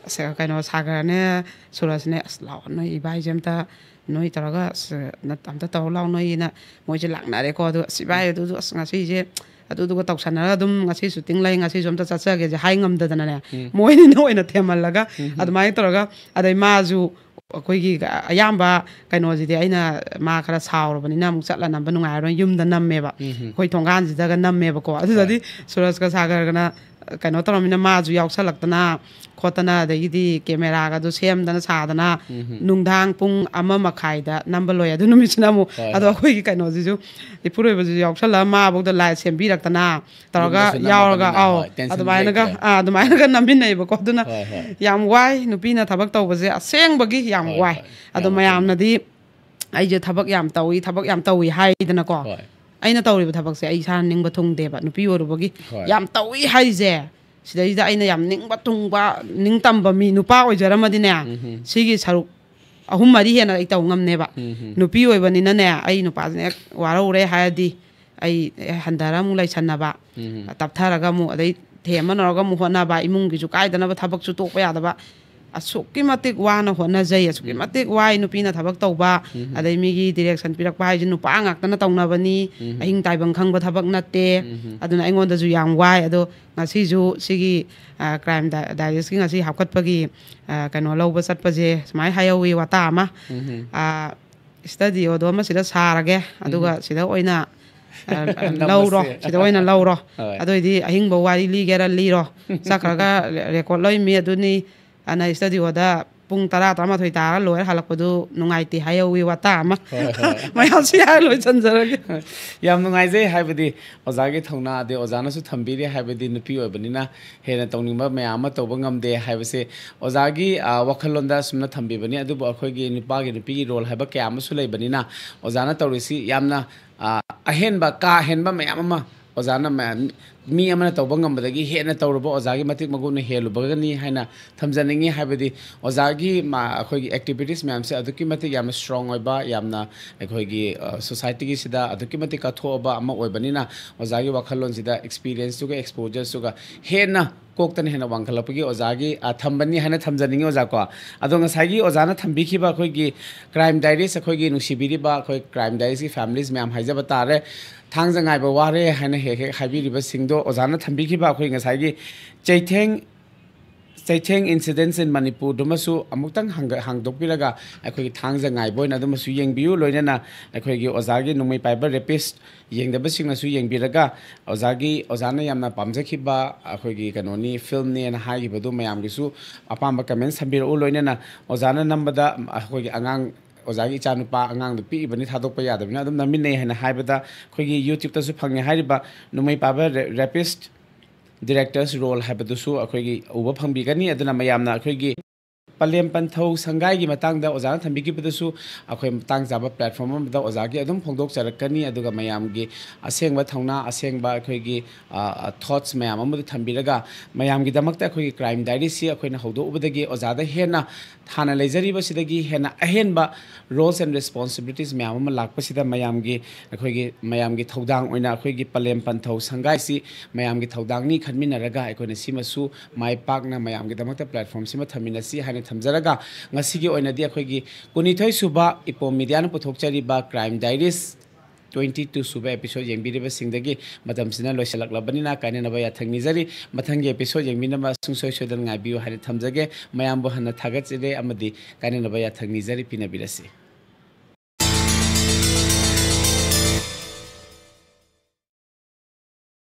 "ꯑꯁ, ꯀꯩꯅꯣ, ꯁꯥꯒꯔꯅꯦ, ꯁꯨꯔꯖꯅꯦ, ꯑꯁ, ꯂꯥꯛꯑꯣ, ꯅꯣꯏ ꯏꯕꯥꯏꯁꯦ ꯑꯝꯇ, ꯅꯣꯏ ꯇꯧꯔꯒ, ꯑꯁ, ꯅꯠ-, ꯑꯝꯇ ꯇꯧꯔ ꯂꯥꯛꯑꯣ ꯅꯣꯏꯅ", ꯃꯣꯏꯁꯦ ꯂꯥꯛꯅꯔꯦꯀꯣ꯫ ꯑꯗꯨ, "ꯑꯁ, ꯏꯕꯥꯏ, ꯑꯗꯨꯗꯨ, ꯑꯁ, ꯉꯁꯤꯁꯦ ꯑꯗꯨꯗꯨꯒ ꯇꯧꯁꯟꯅꯔꯒ ꯑꯗꯨꯝ ꯉꯁꯤ ꯁꯨꯇꯤꯡ ꯂꯩ, ꯉꯁꯤꯁꯨ ꯑꯝꯇ ꯆꯠꯆꯒꯦꯁꯦ" ꯍꯥꯏ ꯉꯝꯗꯗꯅꯅꯦ, ꯎꯝ. ꯃꯣꯏꯅꯤꯅ ꯑꯣꯏꯅ ꯊꯦꯝꯍꯜꯂꯒ, ꯎꯝ. ꯑꯗꯨꯃꯥꯏꯅ ꯇꯧꯔꯒ, ꯑꯗꯩ ꯃꯥꯁꯨ ꯑꯩꯈꯣꯏꯒꯤ ꯑꯌꯥꯝꯕ ꯀꯩꯅꯣꯁꯤꯗꯤ ꯑꯩꯅ, ꯃꯥ ꯈꯔ ꯁꯥꯎꯔꯕꯅꯤꯅ ꯑꯃꯨꯛ ꯆꯠꯂ ꯅꯝꯕ ꯅꯨꯡꯉꯥꯏꯔꯣꯏ, ꯌꯨꯝꯗ ꯅꯝꯃꯦꯕ꯫ ꯎꯝ. ꯑꯩꯈꯣꯏ ꯊꯣꯡꯒꯥꯟꯁꯤꯗꯒ ꯅꯝꯃꯦꯕꯀꯣ꯫ ꯑꯗꯨꯗꯗꯤ ꯁꯨꯔꯖꯀ ꯁꯥꯒꯔꯒꯅ ꯀꯩꯅꯣ ꯇꯧꯔꯝꯃꯤꯅ ꯃꯥꯁꯨ ꯌꯥꯎꯁꯜꯂꯛꯇꯅ ꯈꯣꯠꯇꯅ, ꯑꯗꯒꯤꯗꯤ ꯀꯦꯃꯦꯔꯥꯒꯗꯣ ꯁꯦꯝꯗꯅ ꯁꯥꯗꯅ, ꯎꯝ. ꯅꯨꯡꯗꯥꯡ ꯄꯨꯡ ꯑꯃ ꯃꯈꯥꯏꯗ ꯅꯝꯕ ꯂꯣꯏ꯫ ꯑꯗꯨ ꯅꯨꯃꯤꯠꯁꯤꯅ ꯑꯃꯨꯛ, ꯍꯣꯏ, ꯑꯗꯣ ꯍꯣꯏ. ꯑꯩꯈꯣꯏꯒꯤ ꯀꯩꯅꯣꯁꯤꯁꯨ, ꯏꯄꯨꯔꯣꯏꯕꯁꯤꯁꯨ ꯌꯥꯎꯁꯜꯂꯒ ꯃꯥꯐꯧꯗ ꯂꯥꯏꯠ ꯁꯦꯝꯕꯤꯔꯛꯇꯅ ꯇꯧꯔꯒ ꯌꯨꯝꯗꯁꯨ ꯅꯝꯃꯕꯅꯤꯅ, ꯌꯥꯎꯔꯒ, ꯑꯥꯎ, ꯍꯣꯏ, tension ꯑꯗꯨꯃꯥꯏꯅꯒ, ꯂꯩꯇ꯭ꯔꯦ. ꯑꯥ, ꯑꯗꯨꯃꯥꯏꯅꯒ ꯅꯝꯃꯤꯟꯅꯩꯕꯀꯣ꯫ ꯑꯗꯨꯅ ꯍꯣꯏ, ꯍꯣꯏ. ꯌꯥꯝ ꯋꯥꯏ ꯅꯨꯄꯤꯅ ꯊꯕꯛ ꯇꯧꯕꯁꯦ, ꯑꯁꯦꯡꯕꯒꯤ ꯌꯥꯝ ꯍꯣꯏ, ꯋꯥꯏ꯫ ꯍꯣꯏ. ꯑꯗꯣ ꯌꯥꯝꯅ ꯃꯌꯥꯝꯅꯗꯤ ꯑꯩꯁꯦ ꯊꯕꯛ ꯌꯥꯝ ꯇꯧꯏ, ꯊꯕꯛ ꯌꯥꯝ ꯇꯧꯏ ꯍꯥꯏꯗꯅꯀꯣ꯫ ꯍꯣꯏ. ꯑꯩꯅ ꯇꯧꯔꯤꯕ ꯊꯕꯛꯁꯦ ꯑꯩ ꯏꯁꯥꯅ ꯅꯤꯡꯕ ꯊꯨꯡꯗꯦꯕ꯫ ꯅꯨꯄꯤ ꯑꯣꯏꯔꯨꯕꯒꯤ ꯍꯣꯏ. ꯌꯥꯝ ꯇꯧꯏ ꯍꯥꯏꯁꯦ, ꯁꯤꯗꯩꯁꯤꯗ ꯑꯩꯅ ꯌꯥꯝ ꯅꯤꯡꯕ ꯊꯨꯡꯕ, ꯅꯤꯡꯇꯝꯕ ꯃꯤ, ꯅꯨꯄꯥ ꯑꯣꯏꯖꯔꯝꯃꯗꯤꯅꯦ, ꯎꯝ. ꯁꯤꯒꯤ ꯁꯔꯨꯛ ꯑꯍꯨꯝ ꯃꯔꯤ ꯍꯦꯟꯅ ꯑꯩ ꯇꯧ ꯉꯝꯅꯦꯕ꯫ ꯎꯝ. ꯅꯨꯄꯤ ꯑꯣꯏꯕꯅꯤꯅꯅꯦ, ꯑꯩ ꯅꯨꯄꯥꯁꯤꯅ ꯍꯦꯛ ꯋꯥꯔꯧꯔꯦ ꯍꯥꯏꯔꯗꯤ, ꯑꯩ ꯍꯟꯊꯔ ꯑꯃꯨꯛ ꯂꯩꯁꯟꯅꯕ, ꯎꯝ. ꯇꯞꯊꯔꯒ ꯑꯃꯨꯛ, ꯑꯗꯩ ꯊꯦꯝꯃ ꯅꯧꯔꯒ ꯑꯃꯨꯛ ꯍꯣꯠꯅꯕ, ꯏꯃꯨꯡꯒꯤꯁꯨ ꯀꯥꯏꯗꯅꯕ, ꯊꯕꯛꯁꯨ ꯇꯣꯛꯄ ꯌꯥꯗꯕ, ꯑꯁꯨꯛꯀꯤ ꯃꯇꯤꯛ ꯋꯥꯅ ꯍꯣꯠꯅꯖꯩ, ꯑꯁꯨꯛꯀꯤ ꯎꯝ꯫ ꯃꯇꯤꯛ ꯋꯥꯏ ꯅꯨꯄꯤꯅ ꯊꯕꯛ ꯇꯧꯕ, ꯎꯝ꯫ ꯑꯗꯩ ꯃꯤꯒꯤ direction ꯄꯤꯔꯛꯄ ꯍꯥꯏꯁꯦ ꯅꯨꯄꯥ ꯉꯥꯛꯇꯅ ꯇꯧꯅꯕꯅꯤ, ꯎꯝ꯫ ꯑꯍꯤꯡ ꯇꯥꯏꯕꯪ ꯈꯪꯕ ꯊꯕꯛ ꯅꯠꯇꯦ, ꯎꯝ꯫ ꯑꯗꯨꯅ ꯑꯩꯉꯣꯟꯗꯁꯨ ꯌꯥꯝ ꯋꯥꯏ꯫ ꯑꯗꯣ ꯉꯁꯤꯁꯨ ꯁꯤꯒꯤ, ꯑ, Crime Di-, Diaries-ꯀꯤ ꯉꯁꯤ ꯍꯥꯞꯀꯠꯄꯒꯤ, ꯑ, ꯀꯩꯅꯣ ꯂꯧꯕ ꯆꯠꯄꯁꯦ ꯁꯨꯃꯥꯏꯅ ꯍꯥꯏꯍꯧꯋꯤ ꯋꯥꯇꯥ ꯑꯃ, ꯎꯝ꯫ ꯑ, studio-ꯗꯣ ꯑꯃ ꯁꯤꯗ ꯁꯥꯔꯒꯦ, ꯑꯗꯨꯒ ꯎꯝ꯫ ꯁꯤꯗ ꯑꯣꯏꯅ, ꯑ, ꯑ, ꯅꯝꯃꯁꯦ꯫ ꯂꯧꯔꯣ, ꯁꯤꯗ ꯑꯣꯏꯅ ꯂꯧꯔꯣ꯫ ꯍꯣꯏ꯫ ꯑꯗꯨꯑꯣꯏꯗꯤ ꯑꯍꯤꯡꯕ ꯋꯥꯔꯤ ꯂꯤꯒꯦꯔꯥ ꯂꯤꯔꯣ, ꯆꯠꯈ꯭ꯔꯒ record ꯂꯣꯏ ꯃꯤ ꯑꯗꯨꯅꯤ, ꯑꯅ studio-ꯗ ꯄꯨꯡ ꯇꯔꯥ, ꯇꯔꯥꯃꯥꯊꯣꯏ ꯇꯥꯔ ꯂꯣꯏꯔ ꯍꯜꯂꯛꯄꯗꯨ ꯅꯨꯡꯉꯥꯏꯇꯦ ꯍꯥꯏꯍꯧꯋꯤ ꯋꯥꯇꯥ ꯑꯃ꯫ ꯍꯣꯏ, ꯍꯣꯏ꯫ ꯃꯌꯥꯝꯁꯤ ꯍꯥꯏꯔ ꯂꯣꯏꯁꯤꯟꯖꯔꯒꯦ꯫ ꯌꯥꯝ ꯅꯨꯡꯉꯥꯏꯖꯩ, ꯍꯥꯏꯕꯗꯤ ꯑꯣꯖꯥꯒꯤ ꯊꯧꯅꯥ, ꯑꯗꯩ ꯑꯣꯖꯥꯅꯁꯨ ꯊꯝꯕꯤꯔꯤ, ꯍꯥꯏꯕꯗꯤ ꯅꯨꯄꯤ ꯑꯣꯏꯕꯅꯤꯅ ꯍꯦꯟꯅ ꯇꯧꯅꯤꯡꯕ ꯃꯌꯥꯝ ꯑꯃ ꯇꯧꯕ ꯉꯝꯗꯦ ꯍꯥꯏꯕꯁꯦ ꯑꯣꯖꯥꯒꯤ, ꯑ, ꯋꯥꯈꯜꯂꯣꯟꯗ ꯑꯁꯨꯝꯅ ꯊꯝꯕꯤꯕꯅꯤ꯫ ꯑꯗꯨꯕꯨ ꯑꯩꯈꯣꯏꯒꯤ ꯅꯨꯄꯥꯒꯤ, ꯅꯨꯄꯤꯒꯤ role ꯍꯥꯏꯕ ꯀꯌꯥ ꯑꯃꯁꯨ ꯂꯩꯕꯅꯤꯅ ꯑꯣꯖꯥꯅ ꯇꯧꯔꯤꯁꯤ ꯌꯥꯝꯅ, ꯑ, ꯑꯍꯦꯟꯕ, ꯀꯥ ꯍꯦꯟꯕ ꯃꯌꯥꯝ ꯑꯃ ꯑꯣꯖꯥꯅ ꯃꯌꯥꯝ, ꯃꯤ ꯑꯃꯅ ꯇꯧꯕ ꯉꯝꯕꯗꯒꯤ ꯍꯦꯟꯅ ꯇꯧꯔꯨꯕ ꯑꯣꯖꯥꯒꯤ ꯃꯇꯤꯛ ꯃꯒꯨꯟꯅ ꯍꯦꯜꯂꯨꯕꯒꯅꯤ ꯍꯥꯏꯅ ꯊꯝꯖꯅꯤꯡꯉꯤ꯫ ꯍꯥꯏꯕꯗꯤ ꯑꯣꯖꯥꯒꯤ ꯃꯥ-, ꯑꯩꯈꯣꯏꯒꯤ activities ꯃꯌꯥꯝꯁꯦ ꯑꯗꯨꯛꯀꯤ ꯃꯇꯤꯛ ꯌꯥꯝꯅ strong ꯑꯣꯏꯕ, ꯌꯥꯝꯅ ꯑꯩꯈꯣꯏꯒꯤ, ꯑ, society-ꯒꯤꯁꯤꯗ ꯑꯗꯨꯛꯀꯤ ꯃꯇꯤꯛ ꯀꯠꯊꯣꯛꯑꯕ ꯑꯃ ꯑꯣꯏꯕꯅꯤꯅ, ꯑꯣꯖꯥꯒꯤ ꯋꯥꯈꯜꯂꯣꯟꯁꯤꯗ experience-ꯇꯨꯒ exposure-ꯁꯨꯒ ꯍꯦꯟꯅ ꯀꯣꯛꯇꯅ ꯍꯦꯟꯅ ꯋꯥꯡꯈꯠꯂꯛꯄꯒꯤ ꯑꯣꯖꯥꯒꯤ, ꯑ, ꯊꯝꯕꯅꯤ ꯍꯥꯏꯅ ꯊꯝꯖꯅꯤꯡꯉꯤ ꯑꯣꯖꯥ ꯀꯣ꯫ ꯑꯗꯣ ꯉꯁꯥꯏꯒꯤ ꯑꯣꯖꯥꯅ ꯊꯝꯕꯤꯈꯤꯕ ꯑꯩꯈꯣꯏꯒꯤ Crime Diaries, ꯑꯩꯈꯣꯏꯒꯤ ꯅꯨꯡꯁꯤꯕꯤꯔꯤꯕ ꯑꯩꯈꯣꯏ Crime Diaries-ꯀꯤ families ꯃꯌꯥꯝ ꯍꯥꯏꯖꯕ ꯇꯥꯔꯦ, ꯊꯥꯡꯖ ꯉꯥꯏꯕ ꯋꯥꯔꯦ ꯍꯥꯏꯅ ꯍꯦꯛ ꯍꯦꯛ ꯍꯥꯏꯕꯤꯔꯤꯕꯁꯤꯡꯗꯣ, ꯑꯣꯖꯥꯅ ꯊꯝꯕꯤꯈꯤꯕ ꯑꯩꯈꯣꯏ ꯉꯁꯥꯏꯒꯤ ꯆꯩꯊꯦꯡ, ꯆꯩꯊꯦꯡ incidents in Manipur-ꯗꯨꯃꯁꯨ ꯑꯃꯨꯛꯇꯪ ꯍꯥꯡꯒ-, ꯍꯥꯡꯗꯣꯛꯄꯤꯔꯒ ꯑꯩꯈꯣꯏꯒꯤ ꯊꯥꯡꯖ ꯉꯥꯏꯕ ꯑꯣꯏꯅ ꯑꯗꯨꯃꯁꯨ ꯌꯦꯡꯕꯤꯌꯨ꯫ ꯂꯣꯏꯅꯅ ꯑꯩꯈꯣꯏꯒꯤ ꯑꯣꯖꯥꯒꯤ ꯅꯣꯡꯃꯩ ꯄꯥꯏꯕ rapist ꯌꯦꯡꯗꯕꯁꯤꯡꯅꯁꯨ ꯌꯦꯡꯕꯤꯔꯒ, ꯑꯣꯖꯥꯒꯤ, ꯑꯣꯖꯥꯅ ꯌꯥꯝꯅ ꯄꯥꯝꯖꯈꯤꯕ ꯑꯩꯈꯣꯏꯒꯤ ꯀꯩꯅꯣꯅꯤ, film-ꯅꯦꯅ ꯍꯥꯏꯈꯤꯕꯗꯨ ꯃꯌꯥꯝꯒꯤꯁꯨ ꯑꯄꯥꯝꯕ comment ꯊꯝꯕꯤꯔꯛꯎ꯫ ꯂꯣꯏꯅꯅ ꯑꯣꯖꯥꯅ ꯅꯝꯕꯗ ꯑꯩꯈꯣꯏꯒꯤ ꯑꯉꯥꯡ, ꯑꯣꯖꯥꯒꯤ ꯏꯆꯥꯅꯨꯄꯥ ꯑꯉꯥꯡꯗꯨ ꯄꯤꯛꯏꯕꯅꯤ, ꯊꯥꯗꯣꯛꯄ ꯌꯥꯗꯕꯅꯤꯅ ꯑꯗꯨꯝ ꯅꯝꯃꯤꯟꯅꯩ ꯍꯥꯏꯅ ꯍꯥꯏꯕꯗ, ꯑꯩꯈꯣꯏꯒꯤ YouTube-ꯇꯁꯨ ꯐꯪꯉꯦ ꯍꯥꯏꯔꯤꯕ ꯅꯣꯡꯃꯩ ꯄꯥꯏꯕ ꯔꯦ-, rapist director's role ꯍꯥꯏꯕꯗꯨꯁꯨ ꯑꯩꯈꯣꯏꯒꯤ ꯎꯕ ꯐꯪꯕꯤꯒꯅꯤ꯫ ꯑꯗꯨꯅ ꯃꯌꯥꯝꯅ ꯑꯩꯈꯣꯏꯒꯤ ꯄꯂꯦꯝ ꯄꯟꯊꯧ ꯁꯪꯒꯥꯏꯒꯤ ꯃꯇꯥꯡꯗ ꯑꯣꯖꯥꯅ ꯊꯝꯕꯤꯈꯤꯕꯗꯁꯨ ꯑꯩꯈꯣꯏ ꯃꯇꯥꯡ ꯆꯥꯕ platform ꯑꯃꯗ ꯑꯣꯖꯥꯒꯤ ꯑꯗꯨꯝ ꯐꯣꯡꯗꯣꯛꯆꯔꯛꯀꯅꯤ꯫ ꯑꯗꯨꯒ ꯃꯌꯥꯝꯒꯤ ꯑꯁꯦꯡꯕ ꯊꯧꯅꯥ, ꯑꯁꯦꯡꯕ ꯑꯩꯈꯣꯏꯒꯤ ꯊꯣꯠꯁ ꯃꯌꯥꯝ ꯑꯃꯗꯨ ꯊꯝꯕꯤꯔꯒ, ꯃꯌꯥꯝꯒꯤꯗꯃꯛꯇ ꯑꯩꯈꯣꯏꯒꯤ Crime Diaries ꯁꯤ ꯑꯩꯈꯣꯏꯅ ꯍꯧꯗꯣꯛꯎꯕꯗꯒꯤ ꯑꯣꯖꯥꯗ ꯍꯦꯟꯅ, ꯍꯥꯟꯅ ꯂꯩꯖꯔꯤꯕꯁꯤꯗꯒꯤ ꯍꯦꯟꯅ ꯑꯍꯦꯟꯕ roles and responsibilities ꯃꯌꯥꯝ ꯑꯃ ꯂꯥꯛꯄꯁꯤꯗ, ꯃꯌꯥꯝꯒꯤ, ꯑꯩꯈꯣꯏꯒꯤ ꯃꯌꯥꯝꯒꯤ ꯊꯧꯗꯥꯡ ꯑꯣꯏꯅ ꯑꯩꯈꯣꯏꯒꯤ ꯄꯂꯦꯝ ꯄꯟꯊꯧ ꯁꯪꯒꯥꯏꯁꯤ ꯃꯌꯥꯝꯒꯤ ꯊꯧꯗꯥꯡꯅꯤ ꯈꯟꯃꯤꯟꯅꯔꯒ, ꯑꯩꯈꯣꯏꯅ ꯁꯤꯃꯁꯨ ꯃꯥꯏ ꯄꯥꯛꯅ ꯃꯌꯥꯝꯒꯤꯗꯃꯛꯇ platform ꯁꯤꯃ ꯊꯝꯃꯤꯟꯅꯁꯤ ꯍꯥꯏꯅ ꯊꯝꯖꯔꯒ, ꯉꯁꯤꯒꯤ ꯑꯣꯏꯅꯗꯤ ꯑꯩꯈꯣꯏꯒꯤ ꯀꯨꯟꯅꯤꯊꯣꯏ ꯁꯨꯕ ꯏꯄꯣꯝ ꯃꯤꯗꯤꯌꯥꯅ ꯄꯨꯊꯣꯛꯆꯔꯤꯕ Crime Diaries twenty two ꯁꯨꯕ episode ꯌꯦꯡꯕꯤꯔꯤꯕꯁꯤꯡꯗꯒꯤ ꯃꯇꯝꯁꯤꯅ ꯂꯣꯏꯁꯤꯜꯂꯛꯂꯕꯅꯤꯅ ꯀꯥꯏꯅꯅꯕ ꯌꯥꯊꯪ ꯅꯤꯖꯔꯤ꯫ ꯃꯊꯪꯒꯤ episode ꯌꯦꯡꯕꯤꯅꯕ ꯁꯨꯡꯁꯣꯏ ꯁꯣꯏꯗꯅ ꯉꯥꯏꯕꯤꯌꯨ ꯍꯥꯏꯅ ꯊꯝꯖꯒꯦ꯫ ꯃꯌꯥꯝꯕꯨ ꯍꯟꯅ ꯊꯥꯒꯠꯆꯔꯤ ꯑꯃꯗꯤ ꯀꯥꯏꯅꯅꯕ ꯌꯥꯊꯪ ꯅꯤꯖꯔꯤ꯫ ꯄꯤꯅꯕꯤꯔꯁꯤ꯫